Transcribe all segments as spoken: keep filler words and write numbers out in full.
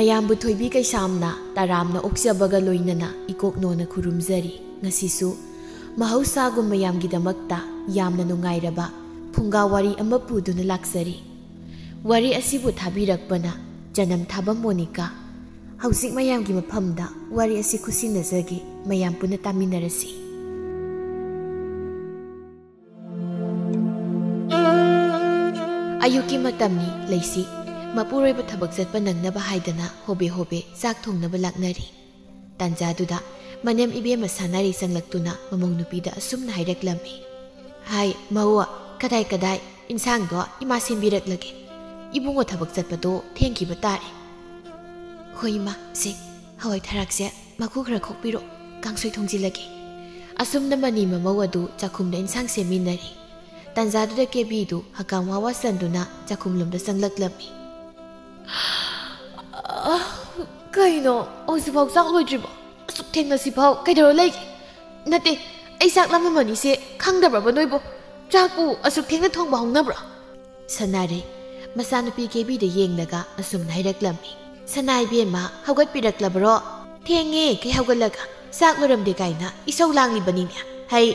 ꯃꯌꯥꯝꯕꯨ ꯊꯣꯏꯕꯤ ꯀꯩꯁꯥꯝꯅ ꯇꯔꯥꯝꯅ ꯑꯣꯛꯆꯕꯒ ꯂꯣꯏꯅꯅ ꯏꯀꯣꯛꯅꯣꯅ ꯈꯨꯔꯨꯝꯖꯔꯤ꯫ ꯉꯁꯤꯁꯨ ꯃꯍꯧꯁꯥꯒꯨꯝ ꯃꯌꯥꯝꯒꯤꯗꯃꯛꯇ ꯌꯥꯝꯅ ꯅꯨꯡꯉꯥꯏꯔꯕ ꯐꯨꯡꯒꯥ ꯋꯥꯔꯤ ꯑꯃ ꯄꯨꯗꯨꯅ ꯂꯥꯛꯆꯔꯤ꯫ ꯋꯥꯔꯤ ꯑꯁꯤꯕꯨ ꯊꯥꯕꯤꯔꯛꯄꯅ ꯆꯅꯝ ꯊꯥꯕ ꯃꯣꯅꯤꯀꯥ꯫ ꯍꯧꯖꯤꯛ ꯃꯌꯥꯝꯒꯤ ꯃꯐꯝꯗ ꯋꯥꯔꯤ ꯑꯁꯤ ꯈꯨꯠꯁꯤꯟꯅꯖꯒꯦ, ꯃꯌꯥꯝ ꯄꯨꯟꯅ ꯇꯥꯃꯤꯟꯅꯔꯁꯤ꯫ ꯑꯌꯨꯛꯀꯤ ꯃꯇꯝꯅꯤ꯫ ꯂꯩꯁꯤ ꯃꯄꯨꯔꯣꯏꯕ ꯊꯕꯛ ꯆꯠꯄ ꯅꯪꯅꯕ ꯍꯥꯏꯗꯅ ꯍꯣꯕꯦ ꯍꯣꯕꯦ ꯆꯥꯛ ꯊꯣꯡꯅꯕ ꯂꯥꯛꯅꯔꯤ꯫ ꯇꯥꯟꯖꯥꯗꯨꯗ ꯃꯅꯦꯝ ꯏꯕꯦꯝꯃ ꯁꯥꯟꯅꯔꯤ ꯆꯪꯂꯛꯇꯨꯅ ꯃꯃꯧ ꯅꯨꯄꯤꯗ ꯑꯁꯨꯝꯅ ꯍꯥꯏꯔꯛꯂꯝꯃꯤ, "ꯍꯥꯏ ꯃꯧ, ꯀꯗꯥꯏ ꯀꯗꯥꯏ ꯏꯟꯁꯥꯡꯗꯣ ꯏꯃꯥ ꯁꯦꯝꯕꯤꯔꯛꯂꯒꯦ꯫ ꯏꯕꯨꯡꯉꯣ ꯊꯕꯛ ꯆꯠꯄꯗꯣ ꯊꯦꯡꯈꯤꯕ ꯇꯥꯔꯦ꯫" "ꯍꯣꯏ ꯏꯃꯥ, ꯁꯦ ꯍꯋꯥꯏ ꯊꯔꯥꯛꯁꯦ ꯃꯀꯨ ꯈꯔ ꯈꯣꯛꯄꯤꯔꯣ, ꯀꯥꯡꯁꯣꯏ ꯊꯣꯡꯖꯤꯜꯂꯒꯦ꯫" ꯑꯁꯨꯝꯅ ꯃꯅꯤ ꯃꯃꯧ ꯑꯗꯨ ꯆꯥꯛꯈꯨꯝꯗ ꯏꯟꯁꯥꯡ ꯁꯦꯝꯃꯤꯟꯅꯔꯤ꯫ ꯇꯥꯟꯖꯥꯗꯨꯗ ꯀꯦꯕꯤꯗꯨ ꯍꯀꯥꯝ ꯋꯥ ꯋꯥ ꯆꯟꯗꯨꯅ ꯆꯥꯛꯈꯨꯝꯂꯣꯝꯗ ꯆꯪꯂꯛꯂꯝꯃꯤ꯫ "ꯑ, ꯀꯩꯅꯣ, ꯍꯧꯖꯤꯛꯐꯥꯎ ꯆꯥꯛ ꯂꯣꯏꯗ꯭ꯔꯤꯕꯣ? ꯑꯁꯨꯛ ꯊꯦꯡꯅ ꯁꯤꯐꯥꯎ ꯀꯩꯗꯧꯔ ꯂꯩꯒꯦ? ꯅꯠꯇꯦ, ꯑꯩ ꯆꯥꯛ ꯂꯥꯝꯃꯝꯃꯅꯤꯁꯦ ꯈꯪꯗꯕ꯭ꯔꯕ ꯅꯣꯏꯕꯣ? ꯆꯥꯛꯄꯨ ꯑꯁꯨꯛ ꯊꯦꯡꯅ ꯊꯣꯡꯕ ꯍꯧꯅꯕ꯭ꯔꯣ?" ꯁꯅꯥꯔꯩ ꯃꯆꯥꯅꯨꯄꯤ ꯀꯦꯕꯤꯗ ꯌꯦꯡꯂꯒ ꯑꯁꯨꯝꯅ ꯍꯥꯏꯔꯛꯂꯝꯃꯤ, "ꯁꯅꯥ ꯏꯕꯦꯝꯃ, ꯍꯧꯒꯠꯄꯤꯔꯛꯂꯕ꯭ꯔꯣ? ꯊꯦꯡꯉꯦ, ꯀꯩ ꯍꯧꯒꯠꯂꯒ ꯆꯥꯛ ꯂꯣꯏꯔꯝꯗꯦ ꯀꯥꯏꯅ ꯏꯁꯧ ꯂꯥꯡꯂꯤꯕꯅꯤꯅꯦ꯫ ꯍꯩ,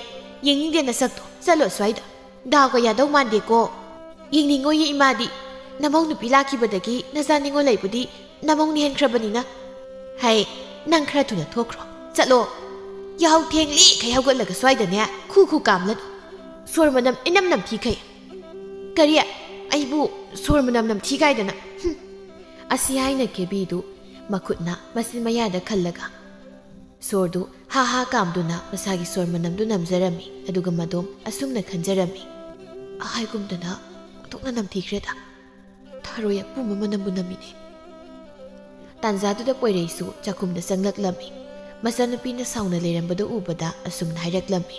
ꯌꯦꯡꯅꯤꯡꯗꯦ ꯅꯁꯛꯇꯣ, ꯆꯠꯂꯣ ꯑꯁ꯭ꯋꯥꯏꯗ꯫ ꯗꯥꯎꯒ ꯌꯥꯗꯧ ꯃꯥꯟꯗꯦꯀꯣ꯫ ꯌꯦꯡꯅꯤꯡꯉꯣꯏꯌꯦ ꯏꯃꯥꯗꯤ꯫ ꯅꯃꯧ ꯅꯨꯄꯤ ꯂꯥꯛꯈꯤꯕꯗꯒꯤ ꯅꯆꯥ ꯅꯤꯉꯣꯜ ꯂꯩꯕꯨꯗꯤ ꯅꯃꯧꯅ ꯍꯦꯟꯈ꯭ꯔꯕꯅꯤꯅ꯫ ꯍꯩ, ꯅꯪ ꯈꯔ ꯊꯨꯅ ꯊꯣꯛꯈ꯭ꯔꯣ꯫ ꯆꯠꯂꯣ꯫ ꯌꯥꯍꯧ ꯊꯦꯡꯂꯤꯈꯩ ꯍꯧꯒꯠꯂꯒ ꯁ꯭ꯋꯥꯏꯗꯅꯦ ꯈꯨ ꯈꯨ ꯀꯥꯝꯂꯅꯨ꯫ ꯁꯣꯔ ꯃꯅꯝ ꯏꯅꯝ ꯅꯝꯊꯤꯈꯩ꯫ ꯀꯔꯤ? ꯑꯩꯕꯨ ꯁꯣꯔ ꯃꯅꯝ ꯅꯝꯊꯤ ꯀꯥꯏꯗꯅ? ꯍꯨꯝ!" ꯑꯁꯤ ꯍꯥꯏꯅ ꯀꯦꯕꯤꯗꯨ ꯃꯈꯨꯠꯅ ꯃꯆꯤꯟ ꯃꯌꯥꯗ ꯈꯜꯂꯒ ꯁꯣꯔꯗꯨ ꯍꯥ ꯍꯥ ꯀꯥꯝꯗꯨꯅ ꯃꯁꯥꯒꯤ ꯁꯣꯔ ꯃꯅꯝꯗꯨ ꯅꯝꯖꯔꯝꯃꯤ꯫ ꯑꯗꯨꯒ ꯃꯗꯣꯝ ꯑꯁꯨꯝꯅ ꯈꯟꯖꯔꯝꯃꯤ, "ꯍꯥꯏꯒꯨꯝꯗꯅ ꯑꯣꯟꯊꯣꯛꯅ ꯅꯝꯊꯤꯈ꯭ꯔꯦꯗ꯫ ꯊꯔꯣꯏ ꯑꯄꯨꯝꯕ ꯃꯅꯝꯕꯨ ꯅꯝꯃꯤꯅꯦ꯫" ꯇꯥꯟꯖꯥꯗꯨꯗ ꯄꯣꯏꯔꯩꯁꯨ ꯆꯥꯛꯈꯨꯝꯗ ꯆꯪꯂꯛꯂꯝꯃꯤ꯫ ꯃꯆꯥꯅꯨꯄꯤꯅ ꯁꯥꯎꯅ ꯂꯩꯔꯝꯕꯗꯨ ꯎꯕꯗ ꯑꯁꯨꯝꯅ ꯍꯥꯏꯔꯛꯂꯝꯃꯤ,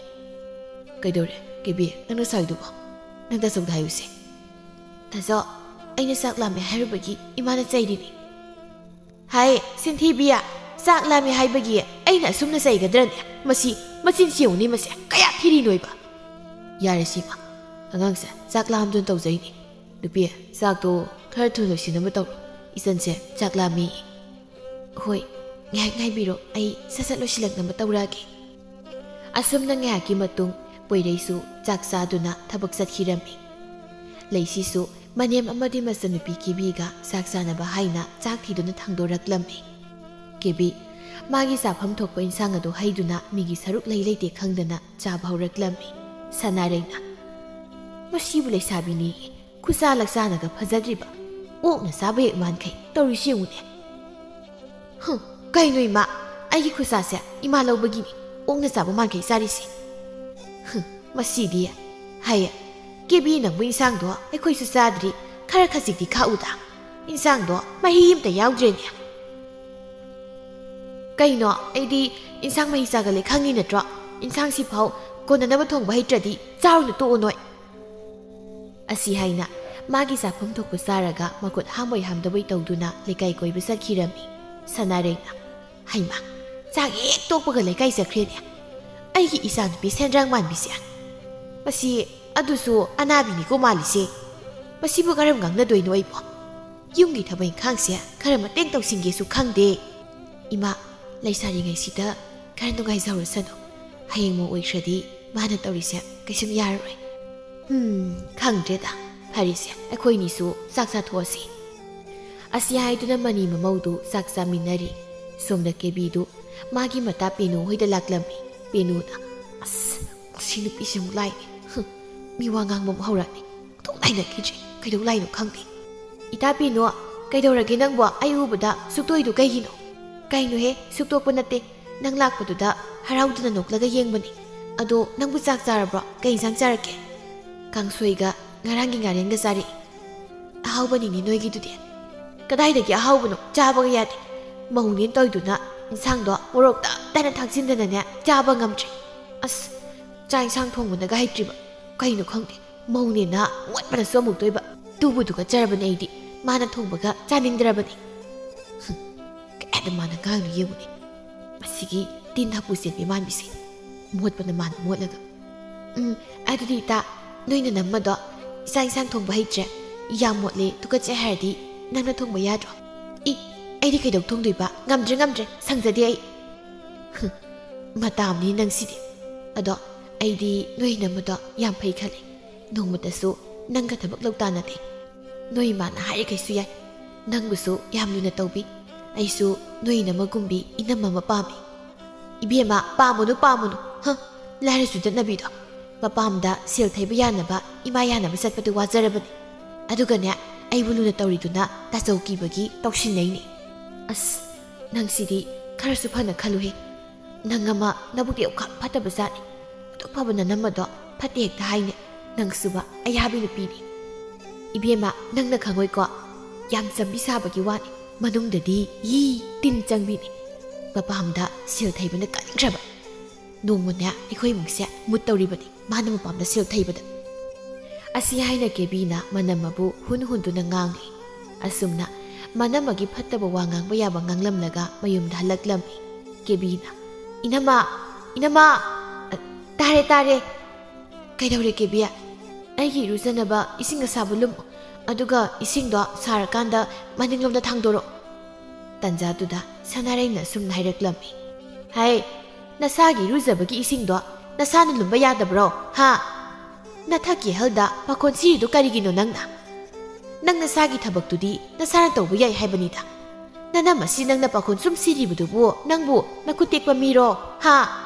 "ꯀꯩꯗꯧꯔꯦ, ꯀꯦꯕꯤ, ꯅꯪꯅ ꯁꯥꯎꯏꯗꯨꯕꯣ? ꯅꯪ ꯇꯥꯆꯧꯗ ꯍꯥꯏꯌꯨꯁꯦ꯫" "ꯇꯥꯆꯧ, ꯑꯩꯅ ꯆꯥꯛ ꯂꯥꯝꯃꯦ ꯍꯥꯏꯔꯨꯕꯒꯤ ꯏꯃꯥꯅ ꯆꯩꯔꯤꯅꯤ꯫" "ꯍꯥꯏ, ꯁꯤꯟꯊꯤꯕꯤ, ꯆꯥꯛ ꯂꯥꯝꯃꯦ ꯍꯥꯏꯕꯒꯤ ꯑꯩꯅ ꯑꯁꯨꯝꯅ ꯆꯩꯒꯗ꯭ꯔꯅꯦ? ꯃꯁꯤ, ꯃꯆꯤꯟꯁꯤ ꯌꯦꯡꯉꯨꯅꯦ, ꯃꯁꯦ ꯀꯌꯥ ꯊꯤꯔꯤꯅꯣꯏꯕ?" "ꯌꯥꯔꯦ ꯁꯤꯃ, ꯑꯉꯥꯡꯁꯦ ꯆꯥꯛ ꯂꯥꯝꯗꯨꯅ ꯇꯧꯖꯩꯅꯤ꯫ ꯅꯨꯄꯤ, ꯆꯥꯛꯇꯣ ꯈꯔ ꯊꯨꯅ ꯂꯣꯏꯁꯤꯟꯅꯕ ꯇꯧꯔꯣ꯫ "ꯏꯆꯟꯁꯦ ꯆꯥꯛ ꯂꯥꯝꯃꯤ꯫" "ꯍꯣꯏ, ꯉꯥꯏꯍꯥꯛ ꯉꯥꯏꯕꯤꯔꯣ, ꯑꯩ ꯁꯠ ꯁꯠ ꯂꯣꯏꯁꯤꯜꯂꯛꯅꯕ ꯇꯧꯔꯛꯑꯒꯦ꯫" ꯑꯁꯨꯝꯅ ꯉꯥꯏꯍꯥꯛꯀꯤ ꯃꯇꯨꯡ ꯄꯣꯏꯔꯩꯁꯨ ꯆꯥꯛ ꯆꯥꯗꯨꯅ ꯊꯕꯛ ꯆꯠꯈꯤꯔꯝꯃꯤ꯫ ꯂꯩꯁꯤꯁꯨ ꯃꯅꯦꯝ ꯑꯃꯗꯤ ꯃꯆꯟꯅꯨꯄꯤ ꯀꯦꯕꯤꯒ ꯆꯥꯛ ꯆꯥꯅꯕ ꯍꯥꯏꯅ ꯆꯥꯛ ꯊꯤꯗꯨꯅ ꯊꯥꯡꯗꯣꯔꯛꯂꯝꯃꯤ꯫ "ꯀꯦꯕꯤ, ꯃꯥꯒꯤ ꯆꯥꯐꯝ ꯊꯣꯛꯄ ꯏꯟꯁꯥꯡ ꯑꯗꯨ ꯍꯩꯗꯨꯅ ꯃꯤꯒꯤ ꯁꯔꯨꯛ ꯂꯩ ꯂꯩꯇꯦ ꯈꯪꯗꯅ ꯆꯥꯕ ꯍꯧꯔꯛꯂꯝꯃꯤ꯫" ꯁꯅꯥꯔꯩꯅ, "ꯃꯁꯤꯕꯨ ꯂꯩꯁꯥꯕꯤꯅꯤ, ꯈꯨꯠꯁꯥ ꯂꯛꯁꯥꯅꯒ ꯐꯖꯗ꯭ꯔꯤꯕ, ꯑꯣꯛꯅ ꯆꯥꯕ ꯍꯦꯛ ꯃꯥꯟꯈꯩ ꯇꯧꯔꯤꯁꯤ ꯌꯦꯡꯉꯨꯅꯦ꯫" "ꯍꯨꯝ, ꯀꯩꯅꯣ ꯏꯃꯥ, ꯑꯩꯒꯤ ꯈꯨꯠꯁꯥꯁꯦ ꯏꯃꯥ ꯂꯧꯕꯒꯤꯅꯤ ꯑꯣꯛꯅ ꯆꯥꯕ ꯃꯥꯟꯈꯩ ꯆꯥꯔꯤꯁꯦ꯫" "ꯍꯨꯝ, ꯃꯁꯤꯗꯤ ꯍꯥꯏꯌꯦ, ꯀꯦꯕꯤ ꯅꯪꯕꯨ ꯏꯟꯁꯥꯡꯗꯣ ꯑꯩꯈꯣꯏꯁꯨ ꯆꯥꯗ꯭ꯔꯤ, ꯈꯔ ꯈꯖꯤꯛꯇꯤ ꯈꯥꯛꯎꯗ, ꯏꯟꯁꯥꯡꯗꯣ ꯃꯍꯤ ꯑꯝꯇ ꯌꯥꯎꯗ꯭ꯔꯦꯅꯦ꯫" "ꯀꯩꯅꯣ, ꯑꯩꯗꯤ ꯏꯟꯁꯥꯡ ꯃꯍꯤ ꯆꯥꯒꯜꯂꯦ ꯈꯪꯉꯤ ꯅꯠꯇ꯭ꯔꯣ? ꯏꯟꯁꯥꯡꯁꯤꯐꯥꯎ ꯀꯣꯟꯅꯅꯕ ꯊꯣꯡꯕ ꯍꯩꯇ꯭ꯔꯗꯤ ꯆꯥꯔꯨꯅꯨ, ꯇꯣꯛꯑꯣ ꯅꯣꯏ꯫" ꯑꯁꯤ ꯍꯥꯏꯅ ꯃꯥꯒꯤ ꯆꯥꯐꯝ ꯊꯣꯛꯄ ꯆꯥꯔꯒ ꯃꯈꯨꯠ ꯍꯥꯝꯕꯣꯏ ꯍꯥꯝꯗꯕꯣꯏ ꯇꯧꯗꯨꯅ ꯂꯩꯀꯥꯏ ꯀꯣꯏꯕ ꯆꯠꯈꯤꯔꯝꯃꯤ꯫ ꯁꯅꯥꯔꯩꯅ, "ꯍꯩꯃꯥ, ꯆꯥꯛ ꯍꯦꯛ ꯇꯣꯛꯄꯒ ꯂꯩꯀꯥꯏ ꯆꯠꯈ꯭ꯔꯦꯅꯦ, ꯑꯩꯒꯤ ꯏꯆꯥꯅꯨꯄꯤ ꯁꯦꯟꯗ꯭ꯔꯥꯡ ꯃꯥꯟꯕꯤꯁꯦ꯫ ꯃꯁꯤ, ꯑꯗꯨꯁꯨ ꯑꯅꯥꯕꯤꯅꯤꯀꯣ ꯃꯥꯜꯂꯤꯁꯦ꯫ ꯃꯁꯤꯕꯨ ꯀꯔꯝ ꯉꯥꯡꯅꯗꯣꯏꯅꯣ ꯑꯩꯕꯣ? ꯌꯨꯝꯒꯤ ꯊꯕꯛ ꯏꯪꯈꯥꯡꯁꯦ ꯈꯔ ꯃꯇꯦꯡ ꯇꯧꯁꯤꯟꯒꯦꯁꯨ ꯈꯪꯗꯦ꯫ ꯏꯃꯥ, ꯂꯩꯁꯥꯔꯤꯉꯩꯁꯤꯗ ꯈꯔ ꯅꯨꯡꯉꯥꯏꯖꯍꯧꯔꯁꯅꯨ꯫ ꯍꯌꯦꯡ ꯃꯧ ꯑꯣꯏꯈ꯭ꯔꯗꯤ ꯃꯥꯅ ꯇꯧꯔꯤꯁꯦ ꯀꯩꯁꯨꯝ ꯌꯥꯔꯔꯣꯏ꯫ ꯍꯨꯝ, ꯈꯪꯗ꯭ꯔꯦꯗ꯫ ꯐꯔꯦꯁꯦ, ꯑꯩꯈꯣꯏꯅꯤꯁꯨ ꯆꯥꯛ ꯆꯥꯊꯣꯛꯑꯁꯤ꯫" ꯑꯁꯤ ꯍꯥꯏꯗꯨꯅ ꯃꯅꯤ ꯃꯃꯧꯗꯨ ꯆꯥꯛ ꯆꯥꯃꯤꯟꯅꯔꯤ꯫ ꯁꯣꯝꯗ ꯀꯦꯕꯤꯗꯨ ꯃꯥꯒꯤ ꯃꯇꯥ ꯄꯦꯅꯨ ꯍꯣꯏꯗ ꯂꯥꯛꯂꯝꯃꯤ꯫ ꯄꯦꯅꯨꯅ, "ꯑꯁ, ꯃꯁꯤ ꯅꯨꯄꯤꯁꯦ ꯑꯃꯨꯛ ꯂꯥꯛꯏꯅꯦ꯫ ꯍꯨꯝ, ꯃꯤ ꯋꯥ ꯉꯥꯡꯕ ꯑꯃꯨꯛ ꯍꯧꯔꯛꯑꯅꯤ꯫ ꯊꯣꯡ ꯂꯥꯏꯅꯈꯤꯗ꯭ꯔꯦ꯫ ꯀꯩꯗꯧ ꯂꯥꯛꯏꯅꯣ ꯈꯪꯗꯦ꯫" "ꯏꯇꯥ ꯄꯦꯅꯨ, ꯀꯩꯗꯧꯔꯒꯦ ꯅꯪꯕꯣ? ꯑꯩ ꯎꯕꯗ ꯁꯨꯛꯇꯣꯛꯏꯗꯣ ꯀꯩꯒꯤꯅꯣ?" "ꯀꯩꯅꯣꯍꯦ, ꯁꯨꯛꯇꯣꯛꯄ ꯅꯠꯇꯦ꯫ ꯅꯪ ꯂꯥꯛꯄꯗꯨꯗ ꯍꯔꯥꯎꯗꯅ ꯅꯣꯛꯂꯒ ꯌꯦꯡꯕꯅꯤ꯫ ꯑꯗꯣ ꯅꯪꯕꯨ ꯆꯥꯛ ꯆꯥꯔꯕ꯭ꯔꯣ? ꯀꯩ ꯏꯟꯁꯥꯡ ꯆꯥꯔꯛꯀꯦ?" "ꯀꯥꯡꯁꯣꯏꯒ ꯉꯔꯥꯡꯒꯤ ꯉꯥꯔꯦꯟꯒ ꯆꯥꯔꯛꯏ꯫" "ꯑꯍꯥꯎꯕꯅꯤꯅꯦ ꯅꯣꯏꯒꯤꯗꯨꯗꯤ꯫ ꯀꯗꯥꯏꯗꯒꯤ ꯑꯍꯥꯎꯕꯅꯣ? ꯆꯥꯕꯒ ꯌꯥꯗꯦ꯫ ꯃꯧꯅꯦꯅ ꯇꯧꯔꯤꯗꯨꯅ ꯏꯟꯁꯥꯡꯗꯣ ꯃꯣꯔꯣꯛ ꯇꯞ ꯇꯥꯅ ꯊꯥꯛꯆꯤꯟꯗꯅꯅꯦ ꯆꯥꯕ ꯉꯝꯗ꯭ꯔꯦ꯫ ꯑꯁ, ꯆꯥꯛ ꯏꯟꯁꯥꯡ ꯊꯣꯡꯕꯅꯒ ꯍꯩꯇ꯭ꯔꯤꯕ꯫ ꯀꯩꯅꯣ ꯈꯪꯗꯦ, ꯃꯧꯅꯦꯅ ꯃꯣꯠꯄꯅꯁꯨ ꯑꯃꯨꯛꯇꯣꯏꯕ꯫ ꯇꯨꯕꯨ ꯇꯨꯀꯠꯆꯔꯕꯅꯦ ꯑꯩꯗꯤ꯫ ꯃꯥꯅ ꯊꯣꯡꯕꯒ ꯆꯥꯅꯤꯡꯗ꯭ꯔꯕꯅꯦ꯫" ꯍꯨꯝ, ꯀꯌꯥꯗ ꯃꯥꯅ ꯉꯥꯡꯅ ꯌꯦꯡꯉꯨꯅꯦ꯫ ꯃꯁꯤꯒꯤ ꯇꯤꯟ ꯍꯥꯄꯨ ꯆꯦꯟꯕꯤ ꯃꯥꯟꯕꯤꯁꯦ꯫ ꯃꯣꯠꯄꯅ ꯃꯥꯅ ꯃꯣꯠꯂꯒ꯫ "ꯎꯝ, ꯑꯗꯨꯗꯤ ꯏꯇꯥ, ꯅꯣꯏ ꯅꯅꯝꯃꯗꯣ ꯏꯆꯥꯛ ꯏꯟꯁꯥꯡ ꯊꯣꯡꯕ ꯍꯩꯇ꯭ꯔꯦ, ꯌꯥꯝ ꯃꯣꯠꯂꯦ, ꯇꯨꯀꯠꯆꯩ ꯍꯥꯏꯔꯗꯤ ꯅꯪꯅ ꯊꯣꯡꯕ ꯌꯥꯗ꯭ꯔꯣ? ꯏ, ꯑꯩꯗꯤ ꯀꯩꯗꯧ ꯊꯣꯡꯗꯣꯏꯕ? ꯉꯝꯗ꯭ꯔꯦ, ꯉꯝꯗ꯭ꯔꯦ, ꯁꯪꯖꯗꯦ ꯑꯩ꯫ ꯍꯨꯝ, ꯃꯇꯥ ꯑꯃꯅꯤ ꯅꯪꯁꯤꯗꯤ꯫ ꯑꯗꯣ ꯑꯩꯗꯤ ꯅꯣꯏ ꯏꯅꯝꯃꯗꯣ ꯌꯥꯝ ꯐꯩ ꯈꯜꯂꯦ꯫ ꯅꯣꯡꯃꯇꯁꯨ ꯅꯪꯒ ꯊꯕꯛ ꯂꯧ ꯇꯥꯅꯗꯦ꯫ ꯅꯣꯏ ꯏꯃꯥꯅ ꯍꯥꯏꯔꯤꯈꯩꯁꯨ ꯌꯥꯏ꯫ ꯅꯪꯕꯨꯁꯨ ꯌꯥꯝ ꯂꯨꯅ ꯇꯧꯕꯤ꯫ ꯑꯩꯁꯨ ꯅꯣꯏ ꯏꯅꯝꯃꯒꯨꯝꯕꯤ ꯏꯅꯝꯃ ꯑꯃ ꯄꯥꯝꯃꯤ꯫ ꯏꯕꯦꯝꯃ, ꯄꯥꯝꯃꯨꯅꯨ, ꯄꯥꯝꯃꯨꯅꯨ꯫ ꯍ, ꯂꯥꯏꯔ ꯆꯨꯗꯠꯅꯕꯤꯗꯣ꯫ ꯃꯄꯥꯝꯗ ꯁꯦꯜ ꯊꯩꯕ ꯌꯥꯅꯕ, ꯏꯃꯥ ꯌꯥꯅꯕ ꯆꯠꯄꯗꯨ ꯋꯥꯖꯔꯕꯅꯤ꯫ ꯑꯗꯨꯒꯅꯦ, ꯑꯩꯕꯨ ꯂꯨꯅ ꯇꯧꯔꯤꯗꯨꯅ ꯇꯥꯆꯧ ꯀꯤꯕꯒꯤ ꯇꯧꯁꯤꯟꯅꯩꯅꯦ꯫ ꯑꯁ, ꯅꯪꯁꯤꯗꯤ ꯈꯔꯁꯨ ꯐꯅ ꯈꯜꯂꯨꯍꯦ꯫ ꯅꯪ ꯑꯃ ꯅꯕꯨꯛꯇꯤ ꯌꯥꯝ ꯈꯥ ꯐꯠꯇꯕ ꯖꯥꯠꯅꯤ꯫ ꯑꯗꯨꯛ ꯐꯕ ꯅꯅꯝ ꯑꯗꯣ ꯐꯠꯇꯦ ꯍꯦꯛꯇ ꯍꯥꯏꯅꯦ꯫ ꯅꯪꯁꯨꯕ ꯑꯌꯥꯕꯤ ꯅꯨꯄꯤꯅꯤ꯫ ꯏꯕꯦꯝꯃ, ꯅꯪꯅ ꯈꯪꯉꯣꯏꯀꯣ꯫ ꯌꯥꯝ ꯆꯝꯕꯤ ꯁꯥꯕꯒꯤ ꯋꯥꯅꯤ꯫ ꯃꯅꯨꯡꯗꯗꯤ ꯌꯤ ꯇꯤꯟ ꯆꯪꯕꯤꯅꯤ꯫ ꯃꯄꯥꯝꯗ ꯁꯦꯜ ꯊꯩꯕꯅ ꯀꯟꯈ꯭ꯔꯕ꯫ ꯅꯣꯡꯃꯅꯦ ꯑꯩꯈꯣꯏ ꯏꯃꯨꯡꯁꯦ ꯃꯨꯠ ꯇꯧꯔꯤꯕꯅꯤ꯫ ꯃꯥꯅ ꯃꯄꯥꯝꯗ ꯁꯦꯜ ꯊꯩꯕꯗ꯫ ꯑꯁꯤ ꯍꯥꯏꯅ ꯀꯦꯕꯤꯅ ꯃꯅꯝ ꯑꯃꯕꯨ ꯍꯨꯟ ꯍꯨꯟꯗꯨꯅ ꯉꯥꯡꯂꯤ꯫ ꯑꯁꯨꯝꯅ ꯃꯅꯝꯃꯒꯤ ꯐꯠꯇꯕ ꯋꯥ ꯉꯥꯡꯕ ꯌꯥꯕ ꯉꯥꯡꯂꯝꯂꯒ ꯃꯌꯨꯝꯗ ꯍꯜꯂꯛꯂꯝꯃꯤ꯫ ꯀꯦꯕꯤꯅ, "ꯏꯅꯝꯃ, ꯏꯅꯝꯃ!" "ꯑ, ꯇꯥꯔꯦ, ꯇꯥꯔꯦ꯫ ꯀꯩꯗꯧꯔꯦ ꯀꯦꯕꯤ?" "ꯑꯩꯒꯤ ꯏꯔꯨꯖꯅꯕ ꯏꯁꯤꯡ ꯑꯁꯥꯕ ꯂꯨꯝꯃꯨ, ꯑꯗꯨꯒ ꯏꯁꯤꯡꯗꯣ ꯁꯥꯔꯀꯥꯟꯗ ꯃꯅꯤꯡꯂꯣꯝꯗ ꯊꯥꯡꯗꯣꯔꯛꯑꯣ꯫" ꯇꯟꯖꯥꯗꯨꯗ ꯁꯅꯥꯔꯩꯅ ꯑꯁꯨꯝꯅ ꯍꯥꯏꯔꯛꯂꯝꯃꯤ꯫ "ꯍꯥꯏ, ꯅꯁꯥꯒꯤ ꯏꯔꯨꯖꯕꯒꯤ ꯏꯁꯤꯡꯗꯣ ꯅꯁꯥꯅ ꯂꯨꯝꯕ ꯌꯥꯗꯕ꯭ꯔꯣ, ꯍꯥ? ꯅꯊꯛꯀꯤ ꯍꯜꯗ ꯄꯥꯈꯣꯟ ꯁꯤꯔꯤꯗꯨ ꯀꯔꯤꯒꯤꯅꯣ ꯅꯪꯅ? ꯅꯪ ꯅꯁꯥꯒꯤ ꯊꯕꯛꯇꯨꯗꯤ ꯅꯁꯥꯅ ꯇꯧꯕ ꯌꯥꯏ ꯍꯥꯏꯕꯅꯤꯗ꯫ ꯅꯅꯝ ꯑꯁꯤ ꯅꯪꯅ ꯄꯥꯈꯣꯟ ꯁꯨꯝ ꯁꯤꯔꯤꯕꯗꯨꯕꯨ ꯅꯪꯕꯨ ꯅꯈꯨꯠ ꯇꯦꯛꯄ ꯃꯤꯔꯣ, ꯍꯥ?